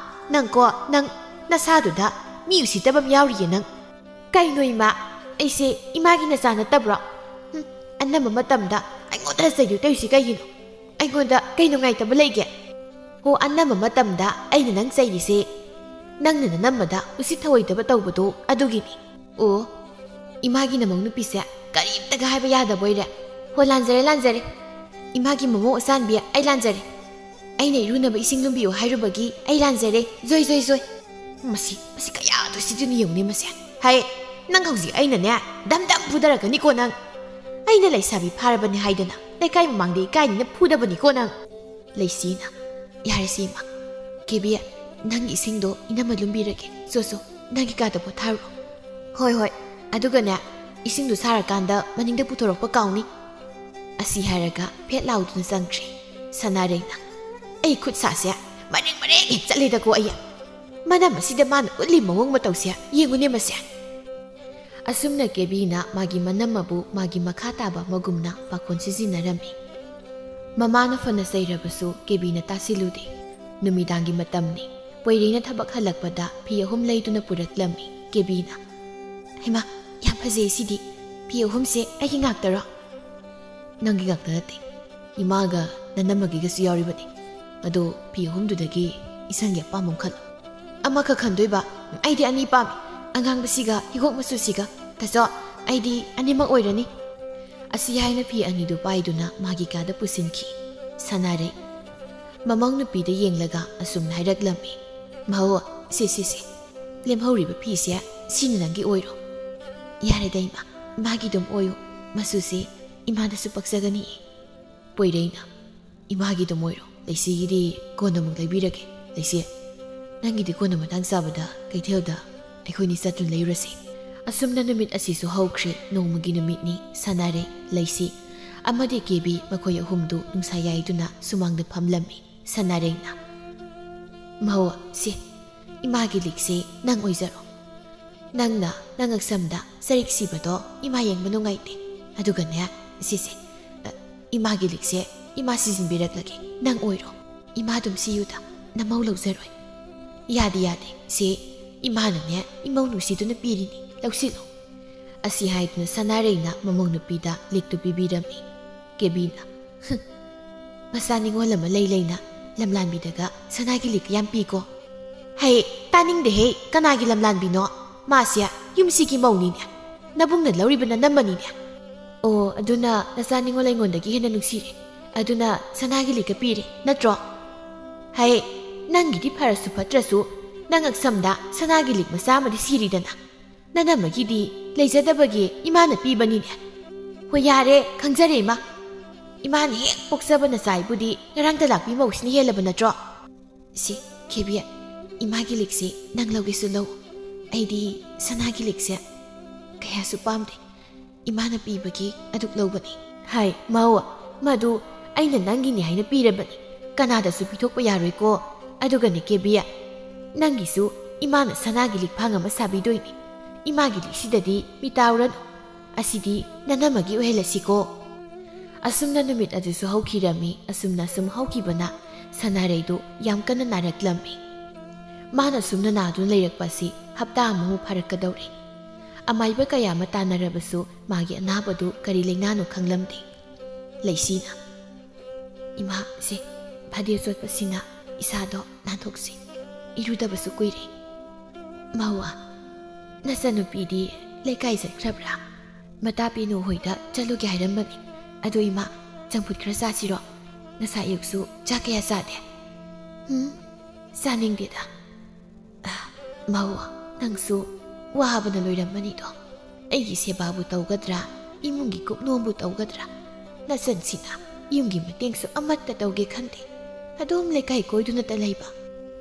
ꯅꯪꯀꯣ, ꯅꯪ ꯅꯁꯥꯗꯨꯗ ꯃꯤ ꯎꯁꯤꯠꯇꯕ ꯑꯃ ꯌꯥꯎꯔꯤꯌꯦ ꯅꯪ꯫" "ꯀꯩꯅꯣ ꯏꯃꯥ? ꯑꯩꯁꯦ ꯏꯃꯥꯒꯤ ꯅꯆꯥ ꯅꯠꯇꯕ꯭ꯔꯣ? ꯍꯨꯝ, ꯑꯅꯝꯕ ꯃꯇꯝꯗ ꯑꯩꯉꯣꯟꯗ ꯆꯩꯗꯣꯏ ꯇꯧꯔꯤꯁꯤ ꯀꯩꯒꯤꯅꯣ? ꯑꯩꯉꯣꯟꯗ ꯀꯩ ꯅꯨꯡꯉꯥꯏꯇꯕ ꯂꯩꯒꯦ?" "ꯍꯣ, ꯑꯅꯝꯕ ꯃꯇꯝꯗ ꯑꯩꯅ ꯅꯪ ꯆꯩꯔꯤꯁꯦ ꯅꯪꯅ ꯅꯅꯝꯃꯗ ꯎꯁꯤꯠ ꯊꯑꯣꯏꯗꯕ ꯇꯧꯕꯗꯣ ꯑꯗꯨꯒꯤꯅꯤ꯫" "ꯑꯣ, ꯏꯃꯥꯒꯤ ꯅꯃꯧ ꯅꯨꯄꯤꯁꯦ ꯀꯔꯤꯝꯇꯒ ꯍꯥꯏꯕ ꯌꯥꯗꯕ ꯑꯣꯏꯔꯦ꯫ ꯍꯣ, ꯂꯥꯟꯖꯔꯦ, ꯂꯥꯟꯖꯔꯦ꯫ ꯏꯃꯥꯒꯤ ꯃꯃꯧ ꯑꯆꯥꯟꯕꯤ, ꯑꯩ ꯂꯥꯟꯖꯔꯦ꯫ ꯑꯩꯅ ꯏꯔꯨꯅꯕ ꯏꯁꯤꯡ ꯂꯨꯝꯕꯤꯌꯨ ꯍꯥꯏꯔꯨꯕꯒꯤ ꯑꯩ ꯂꯥꯟꯖꯔꯦ꯫ ꯖꯣꯏ, ꯖꯣꯏ, ꯖꯣꯏ꯫" ꯃꯁꯤ, ꯃꯁꯤ ꯀꯌꯥꯗꯣ ꯁꯤꯖꯤꯟꯅ ꯌꯦꯡꯉꯨꯅꯦ ꯃꯁꯦ꯫ "ꯍꯥꯏ, ꯅꯪ ꯍꯧꯖꯤꯛ ꯑꯩꯅꯅꯦ ꯗꯝ ꯗꯝ ꯐꯨꯗꯔꯛꯀꯅꯤꯀꯣ ꯅꯪ꯫ ꯑꯩꯅ ꯂꯩꯁꯥꯕꯤ ꯐꯥꯔꯕꯅꯦ ꯍꯥꯏꯗꯅ ꯂꯩꯀꯥꯏ ꯃꯃꯥꯡꯗ ꯏꯀꯥꯏꯅꯤꯅ ꯐꯨꯗꯕꯅꯤꯀꯣ ꯅꯪ꯫" "ꯂꯩꯁꯤꯅ, ꯌꯥꯔꯦꯁꯦ ꯏꯃꯥ꯫ ꯀꯦꯕꯤ, ꯅꯪꯒꯤ ꯏꯁꯤꯡꯗꯣ ꯏꯅꯝꯃ ꯂꯨꯝꯕꯤꯔꯒꯦ꯫ ꯆꯣ, ꯆꯣ, ꯅꯪꯒꯤ ꯀꯥꯗ ꯄꯣꯊꯥꯔꯨꯔꯣ꯫" "ꯍꯣꯏ, ꯍꯣꯏ꯫ ꯑꯗꯨꯒꯅꯦ, ꯏꯁꯤꯡꯗꯣ ꯁꯥꯔꯀꯥꯟꯗ ꯃꯅꯤꯡꯗ ꯄꯨꯊꯣꯔꯛꯄ ꯀꯥꯎꯅꯤ꯫" ꯑꯁꯤ ꯍꯥꯏꯔꯒ ꯐꯦꯠ ꯂꯥꯎꯗꯨꯅ ꯆꯪꯈ꯭ꯔꯦ ꯁꯅꯥꯔꯩꯅ꯫ "ꯑꯩ ꯈꯨꯠ ꯁꯥꯁꯦ ꯃꯔꯦꯡ ꯃꯔꯦꯡ ꯍꯦꯛ ꯆꯠꯂꯦꯗꯀꯣ ꯑꯩ꯫ ꯃꯅꯝ ꯑꯁꯤꯗ ꯃꯥꯅ ꯎꯠꯂꯤ ꯃꯑꯣꯡ ꯃꯇꯧꯁꯦ ꯌꯦꯡꯉꯨꯅꯦ ꯃꯁꯦ!" ꯑꯁꯨꯝꯅ ꯀꯦꯕꯤꯅ ꯃꯥꯒꯤ ꯃꯅꯝ ꯑꯕꯨ ꯃꯥꯒꯤ ꯃꯈꯥ ꯇꯥꯕ ꯃꯒꯨꯝꯅ ꯄꯥꯈꯣꯟ ꯁꯤꯖꯤꯟꯅꯔꯝꯃꯤ꯫ ꯃꯃꯥꯅ ꯐꯅ ꯆꯩꯔꯕꯁꯨ ꯀꯦꯕꯤꯅ ꯇꯥꯁꯤꯜꯂꯨꯗꯦ꯫ ꯅꯨꯃꯤꯗꯥꯡꯒꯤ ꯃꯇꯝꯅꯤ꯫ ꯄꯣꯏꯔꯩꯅ ꯊꯕꯛ ꯍꯜꯂꯛꯄꯗ ꯐꯤ ꯑꯍꯨꯝ ꯂꯩꯗꯨꯅ ꯄꯨꯔꯛꯂꯝꯃꯤ꯫ ꯀꯦꯕꯤꯅ, "ꯍꯩꯃꯥ, ꯌꯥꯝ ꯐꯖꯩ ꯁꯤꯗꯤ꯫ ꯐꯤ ꯑꯍꯨꯝꯁꯦ ꯑꯩꯒꯤ ꯉꯥꯛꯇꯔꯣ?" "ꯅꯪꯒꯤ ꯉꯥꯛꯇ ꯅꯠꯇꯦ, ꯏꯃꯥꯒ ꯅꯅꯝꯃꯒꯤꯒꯁꯨ ꯌꯥꯎꯔꯤꯕꯅꯤ꯫ ꯑꯗꯣ ꯐꯤ ꯑꯍꯨꯝꯗꯨꯗꯒꯤ ꯏꯁꯪꯒꯤ ꯑꯄꯥꯝꯕ ꯑꯃ ꯈꯜꯂꯣ꯫" "ꯑꯃꯈꯛ ꯈꯟꯗꯣꯏꯕ? ꯑꯩꯗꯤ ꯑꯅꯤ ꯄꯥꯝꯃꯤ, ꯑꯉꯥꯡꯕꯁꯤꯒ ꯍꯤꯒꯣꯛ ꯃꯆꯨꯁꯤꯒ꯫ ꯇꯥꯆꯧ, ꯑꯩꯗꯤ ꯑꯅꯤꯃꯛ ꯑꯣꯏꯔꯅꯤ꯫" ꯑꯁꯤ ꯍꯥꯏꯅ ꯐꯤ ꯑꯅꯤꯗꯨ ꯄꯥꯏꯗꯨꯅ ꯃꯥꯒꯤ ꯀꯥꯗ ꯄꯨꯁꯤꯟꯈꯤ ꯁꯅꯥꯔꯩ꯫ ꯃꯃꯧ ꯅꯨꯄꯤꯗ ꯌꯦꯡꯂꯒ ꯑꯁꯨꯝꯅ ꯍꯥꯏꯔꯛꯂꯝꯃꯤ, "ꯃꯍꯧ, ꯁꯦ, ꯁꯦ, ꯁꯦ, ꯂꯦꯝꯍꯧꯔꯤꯕ ꯐꯤꯁꯦ ꯁꯤꯅ ꯅꯪꯒꯤ ꯑꯣꯏꯔꯣ꯫" "ꯌꯥꯔꯦꯗ ꯏꯃꯥ, ꯃꯥꯒꯤ ꯑꯗꯨꯝ ꯑꯣꯏꯌꯨ꯫ ꯃꯆꯨꯁꯦ ꯏꯃꯥꯗꯁꯨ ꯄꯛꯆꯒꯅꯤꯌꯦ꯫" ꯄꯣꯏꯔꯩꯅ, "ꯏꯃꯥꯒꯤ ꯑꯗꯨꯝ ꯑꯣꯏꯔꯣ, ꯂꯩꯁꯤꯒꯤꯗꯤ ꯀꯣꯟꯅ ꯑꯃꯨꯛ ꯂꯩꯕꯤꯔꯒꯦ꯫ ꯂꯩꯁꯤ, ꯅꯪꯒꯤꯗꯤ ꯀꯣꯟꯅ ꯃꯇꯥꯡ ꯆꯥꯕꯗ ꯀꯩꯊꯦꯜꯗ ꯑꯩꯈꯣꯏꯅꯤ ꯆꯠꯇꯨꯅ ꯂꯩꯔꯨꯔꯁꯤ꯫" ꯑꯁꯨꯝꯅ ꯅꯨꯃꯤꯠ ꯑꯁꯤꯁꯨ ꯍꯧꯈ꯭ꯔꯦ꯫ ꯅꯣꯡꯃꯒꯤ ꯅꯨꯃꯤꯠꯅꯤ꯫ ꯁꯅꯥꯔꯩ, ꯂꯩꯁꯤ ꯑꯃꯗꯤ ꯀꯦꯕꯤ ꯃꯈꯣꯏ ꯑꯍꯨꯝꯗꯨ ꯅꯨꯡꯁꯥ ꯌꯥꯏꯗꯨꯅ ꯁꯨꯃꯥꯡꯗ ꯐꯝꯂꯝꯃꯤ꯫ ꯁꯅꯥꯔꯩꯅ, "ꯃꯍꯧ, ꯁꯤ ꯏꯃꯥꯒꯤ ꯂꯤꯛꯁꯤ ꯅꯪ ꯑꯣꯏꯖꯔꯣ꯫ ꯅꯪꯅ ꯅꯉꯛꯁꯝꯗ ꯆꯔꯤꯛ ꯁꯤꯕꯗꯣ ꯏꯃꯥ ꯌꯦꯡꯕ ꯅꯨꯡꯉꯥꯏꯇꯦ꯫ ꯑꯗꯨꯒꯅꯦ, ꯁꯤꯁꯦ, ꯑ, ꯏꯃꯥꯒꯤ ꯂꯤꯛꯁꯦ ꯏꯃꯥ ꯁꯤꯖꯤꯟꯕꯤꯔꯛꯂꯒꯦ, ꯅꯪ ꯑꯣꯏꯔꯣ꯫ ꯏꯃꯥ ꯑꯗꯨꯝ ꯁꯤꯌꯨꯗ, ꯅꯃꯧ ꯂꯧꯖꯔꯣꯏ꯫" "ꯌꯥꯗꯦ, ꯌꯥꯗꯦ, ꯁꯤ ꯏꯃꯥꯅꯅꯦ ꯏꯃꯧ ꯅꯨꯡꯁꯤꯗꯨꯅ ꯄꯤꯔꯤꯅꯤ, ꯂꯧꯁꯤꯜꯂꯣ꯫" ꯑꯁꯤ ꯍꯥꯏꯗꯨꯅ ꯁꯅꯥꯔꯩꯅ ꯃꯃꯧ ꯅꯨꯄꯤꯗ ꯂꯤꯛꯇꯨ ꯄꯤꯕꯤꯔꯝꯃꯤ꯫ ꯀꯦꯕꯤꯅ, "ꯍꯨꯝ, ꯃꯆꯥ ꯅꯤꯉꯣꯜ ꯑꯃ ꯂꯩ ꯂꯩꯅ ꯂꯝꯂꯥꯟꯕꯤꯗꯒ ꯁꯅꯥꯒꯤ ꯂꯤꯛ ꯌꯥꯝ ꯄꯤꯀꯣ꯫" "ꯍꯩ, ꯇꯥꯅꯤꯡꯗꯦꯍꯦ, ꯀꯅꯥꯒꯤ ꯂꯝꯂꯥꯟꯕꯤꯅꯣ? ꯃꯥꯁꯦ ꯌꯨꯝꯁꯤꯒꯤ ꯃꯧꯅꯤꯅꯦ, ꯅꯕꯨꯡꯅ ꯂꯧꯔꯤꯕ ꯅꯅꯝꯃꯅꯤꯅꯦ꯫ ꯑꯣ, ꯑꯗꯨꯅ ꯅꯆꯥ ꯅꯤꯉꯣꯜ ꯑꯩꯉꯣꯟꯗꯒꯤ ꯍꯦꯟꯅ ꯅꯨꯡꯁꯤꯔꯦ, ꯑꯗꯨꯅ ꯁꯅꯥꯒꯤ ꯂꯤꯛꯀ ꯄꯤꯔꯦ ꯅꯠꯇ꯭ꯔꯣ? ꯍꯩ, ꯅꯪꯒꯤꯗꯤ ꯐꯔꯁꯨ ꯐꯠꯇ꯭ꯔꯁꯨ ꯅꯉꯛꯁꯝꯗ ꯁꯅꯥꯒꯤ ꯂꯤꯛ ꯃꯆꯥ ꯑꯃꯗꯤ ꯁꯤꯔꯤꯗꯅ꯫ ꯅꯅꯝꯃꯒꯤꯗꯤ ꯂꯩꯖꯗꯕꯒꯤ ꯏꯃꯥꯅ ꯄꯤꯕꯅꯤꯅꯦ꯫" "ꯍꯣꯏ, ꯌꯥꯔꯦ, ꯈꯪꯖꯔꯦ ꯏꯃꯥ꯫ ꯏꯃꯥꯅ ꯍꯦꯛ ꯄꯣꯛꯆꯕ ꯅꯆꯥ ꯑꯩꯕꯨꯗꯤ ꯉꯔꯥꯡꯇ ꯂꯥꯛꯄꯤ ꯃꯧꯁꯤꯅ ꯍꯦꯜꯂꯕ ꯅꯠꯇ꯭ꯔꯣ?" "ꯁꯤ, ꯀꯦꯕꯤ, ꯏꯃꯥꯒꯤ ꯂꯤꯛꯁꯤ ꯅꯪ ꯂꯧꯒꯦꯁꯨ ꯂꯧ꯫ ꯑꯩꯗꯤ ꯁꯅꯥꯒꯤ ꯂꯤꯛꯁꯦ ꯀꯌꯥꯁꯨ ꯄꯥꯝꯗꯦ꯫ ꯏꯃꯥꯅ ꯄꯤꯕꯒꯤ ꯑꯗꯨꯛ ꯂꯧꯕꯅꯤ꯫" "ꯍꯥꯏ, ꯃꯧ, ꯃꯗꯨ ꯑꯩꯅ ꯅꯪꯒꯤꯅꯤ ꯍꯥꯏꯅ ꯄꯤꯔꯕꯅꯤ, ꯀꯅꯥꯗꯁꯨ ꯄꯤꯊꯣꯛꯄ ꯌꯥꯔꯣꯏꯀꯣ꯫ ꯑꯗꯨꯒꯅꯦ ꯀꯦꯕꯤ, ꯅꯪꯒꯤꯁꯨ ꯏꯃꯥꯅ ꯁꯅꯥꯒꯤ ꯂꯤꯛꯐꯥꯡ ꯑꯃ ꯁꯥꯕꯤꯗꯣꯏꯅꯤ꯫ ꯏꯃꯥꯒꯤ ꯂꯤꯛꯁꯤꯗꯗꯤ ꯃꯤꯇꯥꯎꯔꯅꯨ꯫ ꯑꯁꯤꯗꯤ ꯅꯅꯝꯃꯒꯤ ꯑꯣꯏꯍꯜꯂꯁꯤꯀꯣ"꯫ ꯑꯁꯨꯝꯅ ꯅꯨꯃꯤꯠ ꯑꯗꯨꯁꯨ ꯍꯧꯈꯤꯔꯝꯃꯤ꯫ ꯑꯁꯨꯝꯅ ꯁꯨꯝ ꯍꯧꯈꯤꯕꯅ ꯁꯅꯥꯔꯩꯗꯨ ꯌꯥꯝ ꯀꯟꯅ ꯅꯥꯔꯛꯂꯝꯃꯤ꯫ ꯃꯥꯅ ꯁꯨꯝꯅ ꯅꯥꯗꯨꯅ ꯂꯩꯔꯛꯄ ꯑꯁꯤ ꯍꯞꯇꯥ ꯑꯃꯃꯨꯛ ꯐꯥꯔꯛꯀꯗꯧꯔꯦ꯫ ꯑꯃꯥꯏꯕ ꯀꯌꯥ ꯑꯃ ꯇꯥꯟꯅꯔꯕꯁꯨ ꯃꯥꯒꯤ ꯑꯅꯥꯕꯗꯨ ꯀꯔꯤ ꯂꯩꯅꯥꯅꯣ ꯈꯪꯂꯝꯗꯦ꯫ ꯂꯩꯁꯤꯅ, "ꯏꯃꯥ, ꯁꯦ, ꯐꯗꯤ ꯑꯆꯣꯠꯄꯁꯤꯅ ꯏꯁꯥꯗꯣ ꯅꯥꯟꯊꯣꯛꯁꯤ꯫ ꯏꯔꯨꯗꯕꯁꯨ ꯀꯨꯏꯔꯦ꯫ ꯃꯧ, ꯅꯆꯟꯅꯨꯄꯤꯗꯤ ꯂꯩꯀꯥꯏ ꯆꯠꯈ꯭ꯔꯕ꯭ꯔꯥ? ꯃꯇꯥ ꯄꯦꯅꯨ ꯍꯣꯏꯗ ꯆꯠꯂꯨꯒꯦ ꯍꯥꯏꯔꯝꯕꯅꯤ꯫ ꯑꯗꯣ ꯏꯃꯥ, ꯆꯝꯐꯨꯠ ꯈꯔ ꯆꯥꯁꯤꯔꯣ? ꯉꯁꯥꯏ ꯑꯌꯨꯛꯁꯨ ꯆꯥꯛ ꯀꯌꯥ ꯆꯥꯗꯦ"꯫ "ꯎꯝ, ꯆꯥꯅꯤꯡꯗꯦꯗ"꯫ "ꯑ, ꯃꯧ, ꯅꯪꯁꯨ ꯋꯥꯕꯅ ꯂꯣꯏꯔꯝꯃꯅꯤꯗꯣ꯫ ꯑꯩꯒꯤ ꯁꯦꯕꯥꯕꯨ ꯇꯧꯒꯗ꯭ꯔꯥ, ꯏꯃꯨꯡꯒꯤ ꯀꯨꯞꯅꯣꯝꯕꯨ ꯇꯧꯒꯗ꯭ꯔꯥ? ꯅꯆꯟꯁꯤꯅ ꯌꯨꯝꯒꯤ ꯃꯇꯦꯡꯁꯨ ꯑꯃꯠꯇ ꯇꯧꯒꯦ ꯈꯟꯗꯦ꯫ ꯑꯗꯨꯝ ꯂꯩꯀꯥꯏ ꯀꯣꯏꯗꯨꯅꯇ ꯂꯩꯕ꯫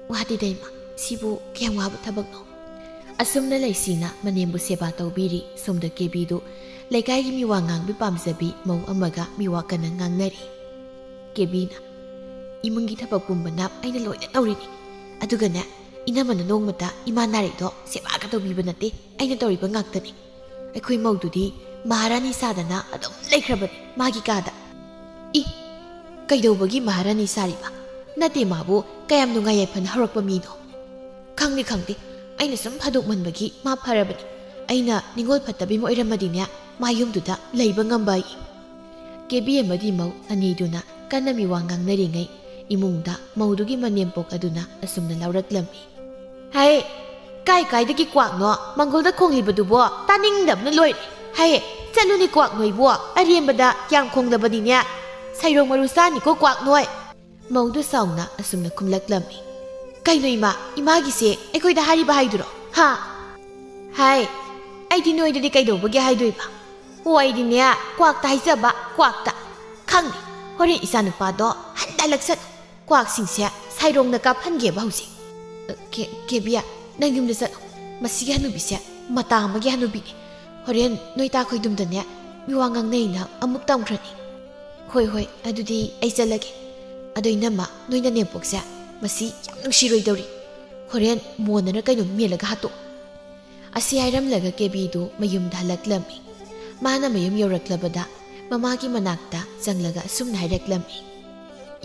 ꯋꯥꯗꯦꯗ ꯏꯃꯥ, ꯁꯤꯕꯨ ꯀꯌꯥꯝ ꯋꯥꯕ ꯊꯕꯛꯅꯣ?" ꯑꯁꯨꯝꯅ ꯂꯩꯁꯤꯅ ꯃꯅꯦꯝꯕꯨ ꯁꯦꯕꯥ ꯇꯧꯕꯤꯔꯤ꯫ ꯁꯣꯝꯗ ꯀꯦꯕꯤꯗꯨ ꯂꯩꯀꯥꯏꯒꯤ ꯃꯤꯋꯥ ꯉꯥꯡꯕꯤ ꯄꯥꯝꯖꯕꯤ ꯃꯧ ꯑꯃꯒ ꯃꯤꯋꯥ ꯀꯟꯅ ꯉꯥꯡꯅꯔꯤ꯫ ꯀꯦꯕꯤꯅ, "ꯏꯃꯨꯡꯒꯤ ꯊꯕꯛ ꯄꯨꯝꯕꯅ ꯑꯩꯅ ꯂꯣꯏꯅ ꯇꯧꯔꯤꯅꯤ꯫ ꯑꯗꯨꯒꯅꯦ, ꯏꯅꯝꯃꯅ ꯅꯣꯡꯃꯇ ꯏꯃꯥ ꯅꯥꯔꯩꯗꯣ ꯁꯦꯕꯥꯒ ꯇꯧꯕꯤꯕ ꯅꯠꯇꯦ, ꯑꯩꯅ ꯇꯧꯔꯤꯕ ꯉꯥꯛꯇꯅꯤ꯫ ꯑꯩꯈꯣꯏ ꯃꯧꯗꯨꯗꯤ ꯃꯍꯥꯔꯥꯅꯤ ꯁꯥꯗꯅ ꯑꯗꯨꯝ ꯂꯩꯈ꯭ꯔꯕꯅꯤ ꯃꯥꯒꯤ ꯀꯥꯗ"꯫ "ꯏ, ꯀꯩꯗꯧꯕꯒꯤ ꯃꯍꯥꯔꯥꯅꯤ ꯁꯥꯔꯤꯕ? ꯅꯠꯇꯦ, ꯃꯥꯕꯨ ꯀꯌꯥꯝ ꯅꯨꯡꯉꯥꯏ ꯌꯥꯏꯐꯅ ꯍꯧꯔꯛꯄ ꯃꯤꯅꯣ?" "ꯈꯪꯗꯦ, ꯈꯪꯗꯦ, ꯑꯩꯅ ꯁꯨꯝ ꯐꯥꯗꯣꯛꯃꯟꯕꯒꯤ ꯃꯥ ꯐꯔꯕꯅꯤ꯫ ꯑꯩꯅ ꯅꯤꯡꯉꯣꯜ ꯐꯠꯇꯕꯤ ꯑꯃ ꯑꯣꯏꯔꯝꯃꯗꯤꯅꯦ, ꯃꯥ ꯌꯨꯝꯗꯨꯗ ꯂꯩꯕ ꯉꯝꯕ ꯑꯩ"꯫ ꯀꯦꯕꯤ ꯑꯃꯗꯤ ꯃꯧ ꯑꯅꯤꯗꯨꯅ ꯀꯟꯅ ꯃꯤꯋꯥ ꯉꯥꯡꯅꯔꯤꯉꯩ, ꯏꯃꯨꯡꯗ ꯃꯧꯗꯨꯒꯤ ꯃꯅꯦꯝꯄꯣꯛ ꯑꯗꯨꯅ ꯑꯁꯨꯝꯅ ꯂꯥꯎꯔꯛꯂꯝꯃꯤ꯫ "ꯍꯩ, ꯀꯥꯏ ꯀꯥꯏꯗꯒꯤ ꯀ꯭ꯋꯥꯛꯅꯣ ꯃꯪꯒꯣꯜꯗ ꯈꯣꯡꯂꯤꯕꯗꯨꯕꯣ? ꯇꯥꯅꯤꯡꯗꯕꯅ ꯂꯣꯏꯔꯦ꯫ ꯍꯩ, ꯆꯠꯂꯨꯅꯦ ꯀ꯭ꯋꯥꯛ ꯅꯣꯏꯕꯣ, ꯑꯔꯦꯝꯕꯗ ꯀꯌꯥꯝ ꯈꯣꯡꯂꯕꯅꯤꯅꯦ꯫ ꯁꯩꯔꯣꯡ ꯃꯔꯨ ꯆꯥꯅꯤꯀꯣ ꯀ꯭ꯋꯥꯛ ꯅꯣꯏ"꯫ ꯃꯧꯗꯨ ꯁꯥꯎꯅ ꯑꯁꯨꯝꯅ ꯈꯨꯝꯂꯛꯂꯝꯃꯤ꯫ "ꯀꯩꯅꯣ ꯏꯃꯥ, ꯏꯃꯥꯒꯤꯁꯦ ꯑꯩꯈꯣꯏꯗ ꯍꯥꯏꯔꯤꯕ ꯍꯥꯏꯗꯨꯔꯣ? ꯍꯥ?" "ꯍꯥꯏ, ꯑꯩꯗꯤ ꯅꯣꯏꯗꯗꯤ ꯀꯩꯗꯧꯕꯒꯤ ꯍꯥꯏꯗꯣꯏꯕ? ꯑꯣ, ꯑꯩꯗꯤꯅꯦ, ꯀ꯭ꯋꯥꯛꯇ ꯍꯥꯏꯖꯕ, ꯀ꯭ꯋꯥꯛꯇ꯫ ꯈꯪꯅꯤ, ꯍꯣꯔꯦꯟ ꯏꯆꯥꯅꯨꯄꯥꯗꯣ ꯍꯟꯗ ꯍꯜꯂꯛꯁꯅꯨ꯫ ꯀ꯭ꯋꯥꯛꯁꯤꯡꯁꯦ ꯁꯥꯏꯔꯣꯡꯅ ꯀꯥꯞꯍꯟꯒꯦꯕ ꯍꯧꯖꯤꯛ"꯫ "ꯀꯦ-, ꯀꯦꯕꯤ, ꯅꯪ ꯌꯨꯝꯗ ꯆꯠꯂꯣ꯫ ꯃꯁꯤꯒꯤ ꯍꯅꯨꯕꯤꯁꯦ ꯃꯇꯥ ꯑꯃꯒꯤ ꯍꯅꯨꯕꯤꯅꯦ꯫ ꯍꯣꯔꯦꯟ ꯅꯣꯏ ꯇꯥ ꯈꯣꯏꯗꯨꯝꯗꯅꯦ ꯃꯤꯋꯥ ꯉꯥꯡꯅꯩꯅ ꯑꯃꯨꯛ ꯇꯝꯈ꯭ꯔꯅꯤ꯫ "ꯍꯣꯏ, ꯍꯣꯏ, ꯑꯗꯨꯗꯤ ꯑꯩ ꯆꯠꯂꯒꯦ꯫ ꯑꯗꯣ ꯏꯅꯝꯃ, ꯅꯣꯏ ꯅꯅꯦꯝꯄꯣꯛꯁꯦ ꯃꯁꯤ ꯌꯥꯝ ꯅꯨꯡꯁꯤꯔꯣꯏꯗꯧꯔꯤ꯫ ꯍꯣꯔꯦꯟ ꯃꯣꯟꯅꯔ ꯀꯩꯅꯣꯝ ꯃꯦꯜꯂꯒ ꯍꯥꯠꯇꯣꯛꯑꯣ"꯫ ꯑꯁꯤ ꯍꯥꯏꯔꯝꯂꯒ ꯀꯦꯕꯤꯗꯨ ꯃꯌꯨꯝꯗ ꯍꯜꯂꯛꯂꯝꯃꯤ꯫ ꯃꯥꯅ ꯃꯌꯨꯝ ꯌꯧꯔꯛꯂꯕꯗ ꯃꯃꯥꯒꯤ ꯃꯅꯥꯛꯇ ꯆꯪꯂꯒ ꯑꯁꯨꯝꯅ ꯍꯥꯏꯔꯛꯂꯝꯃꯤ,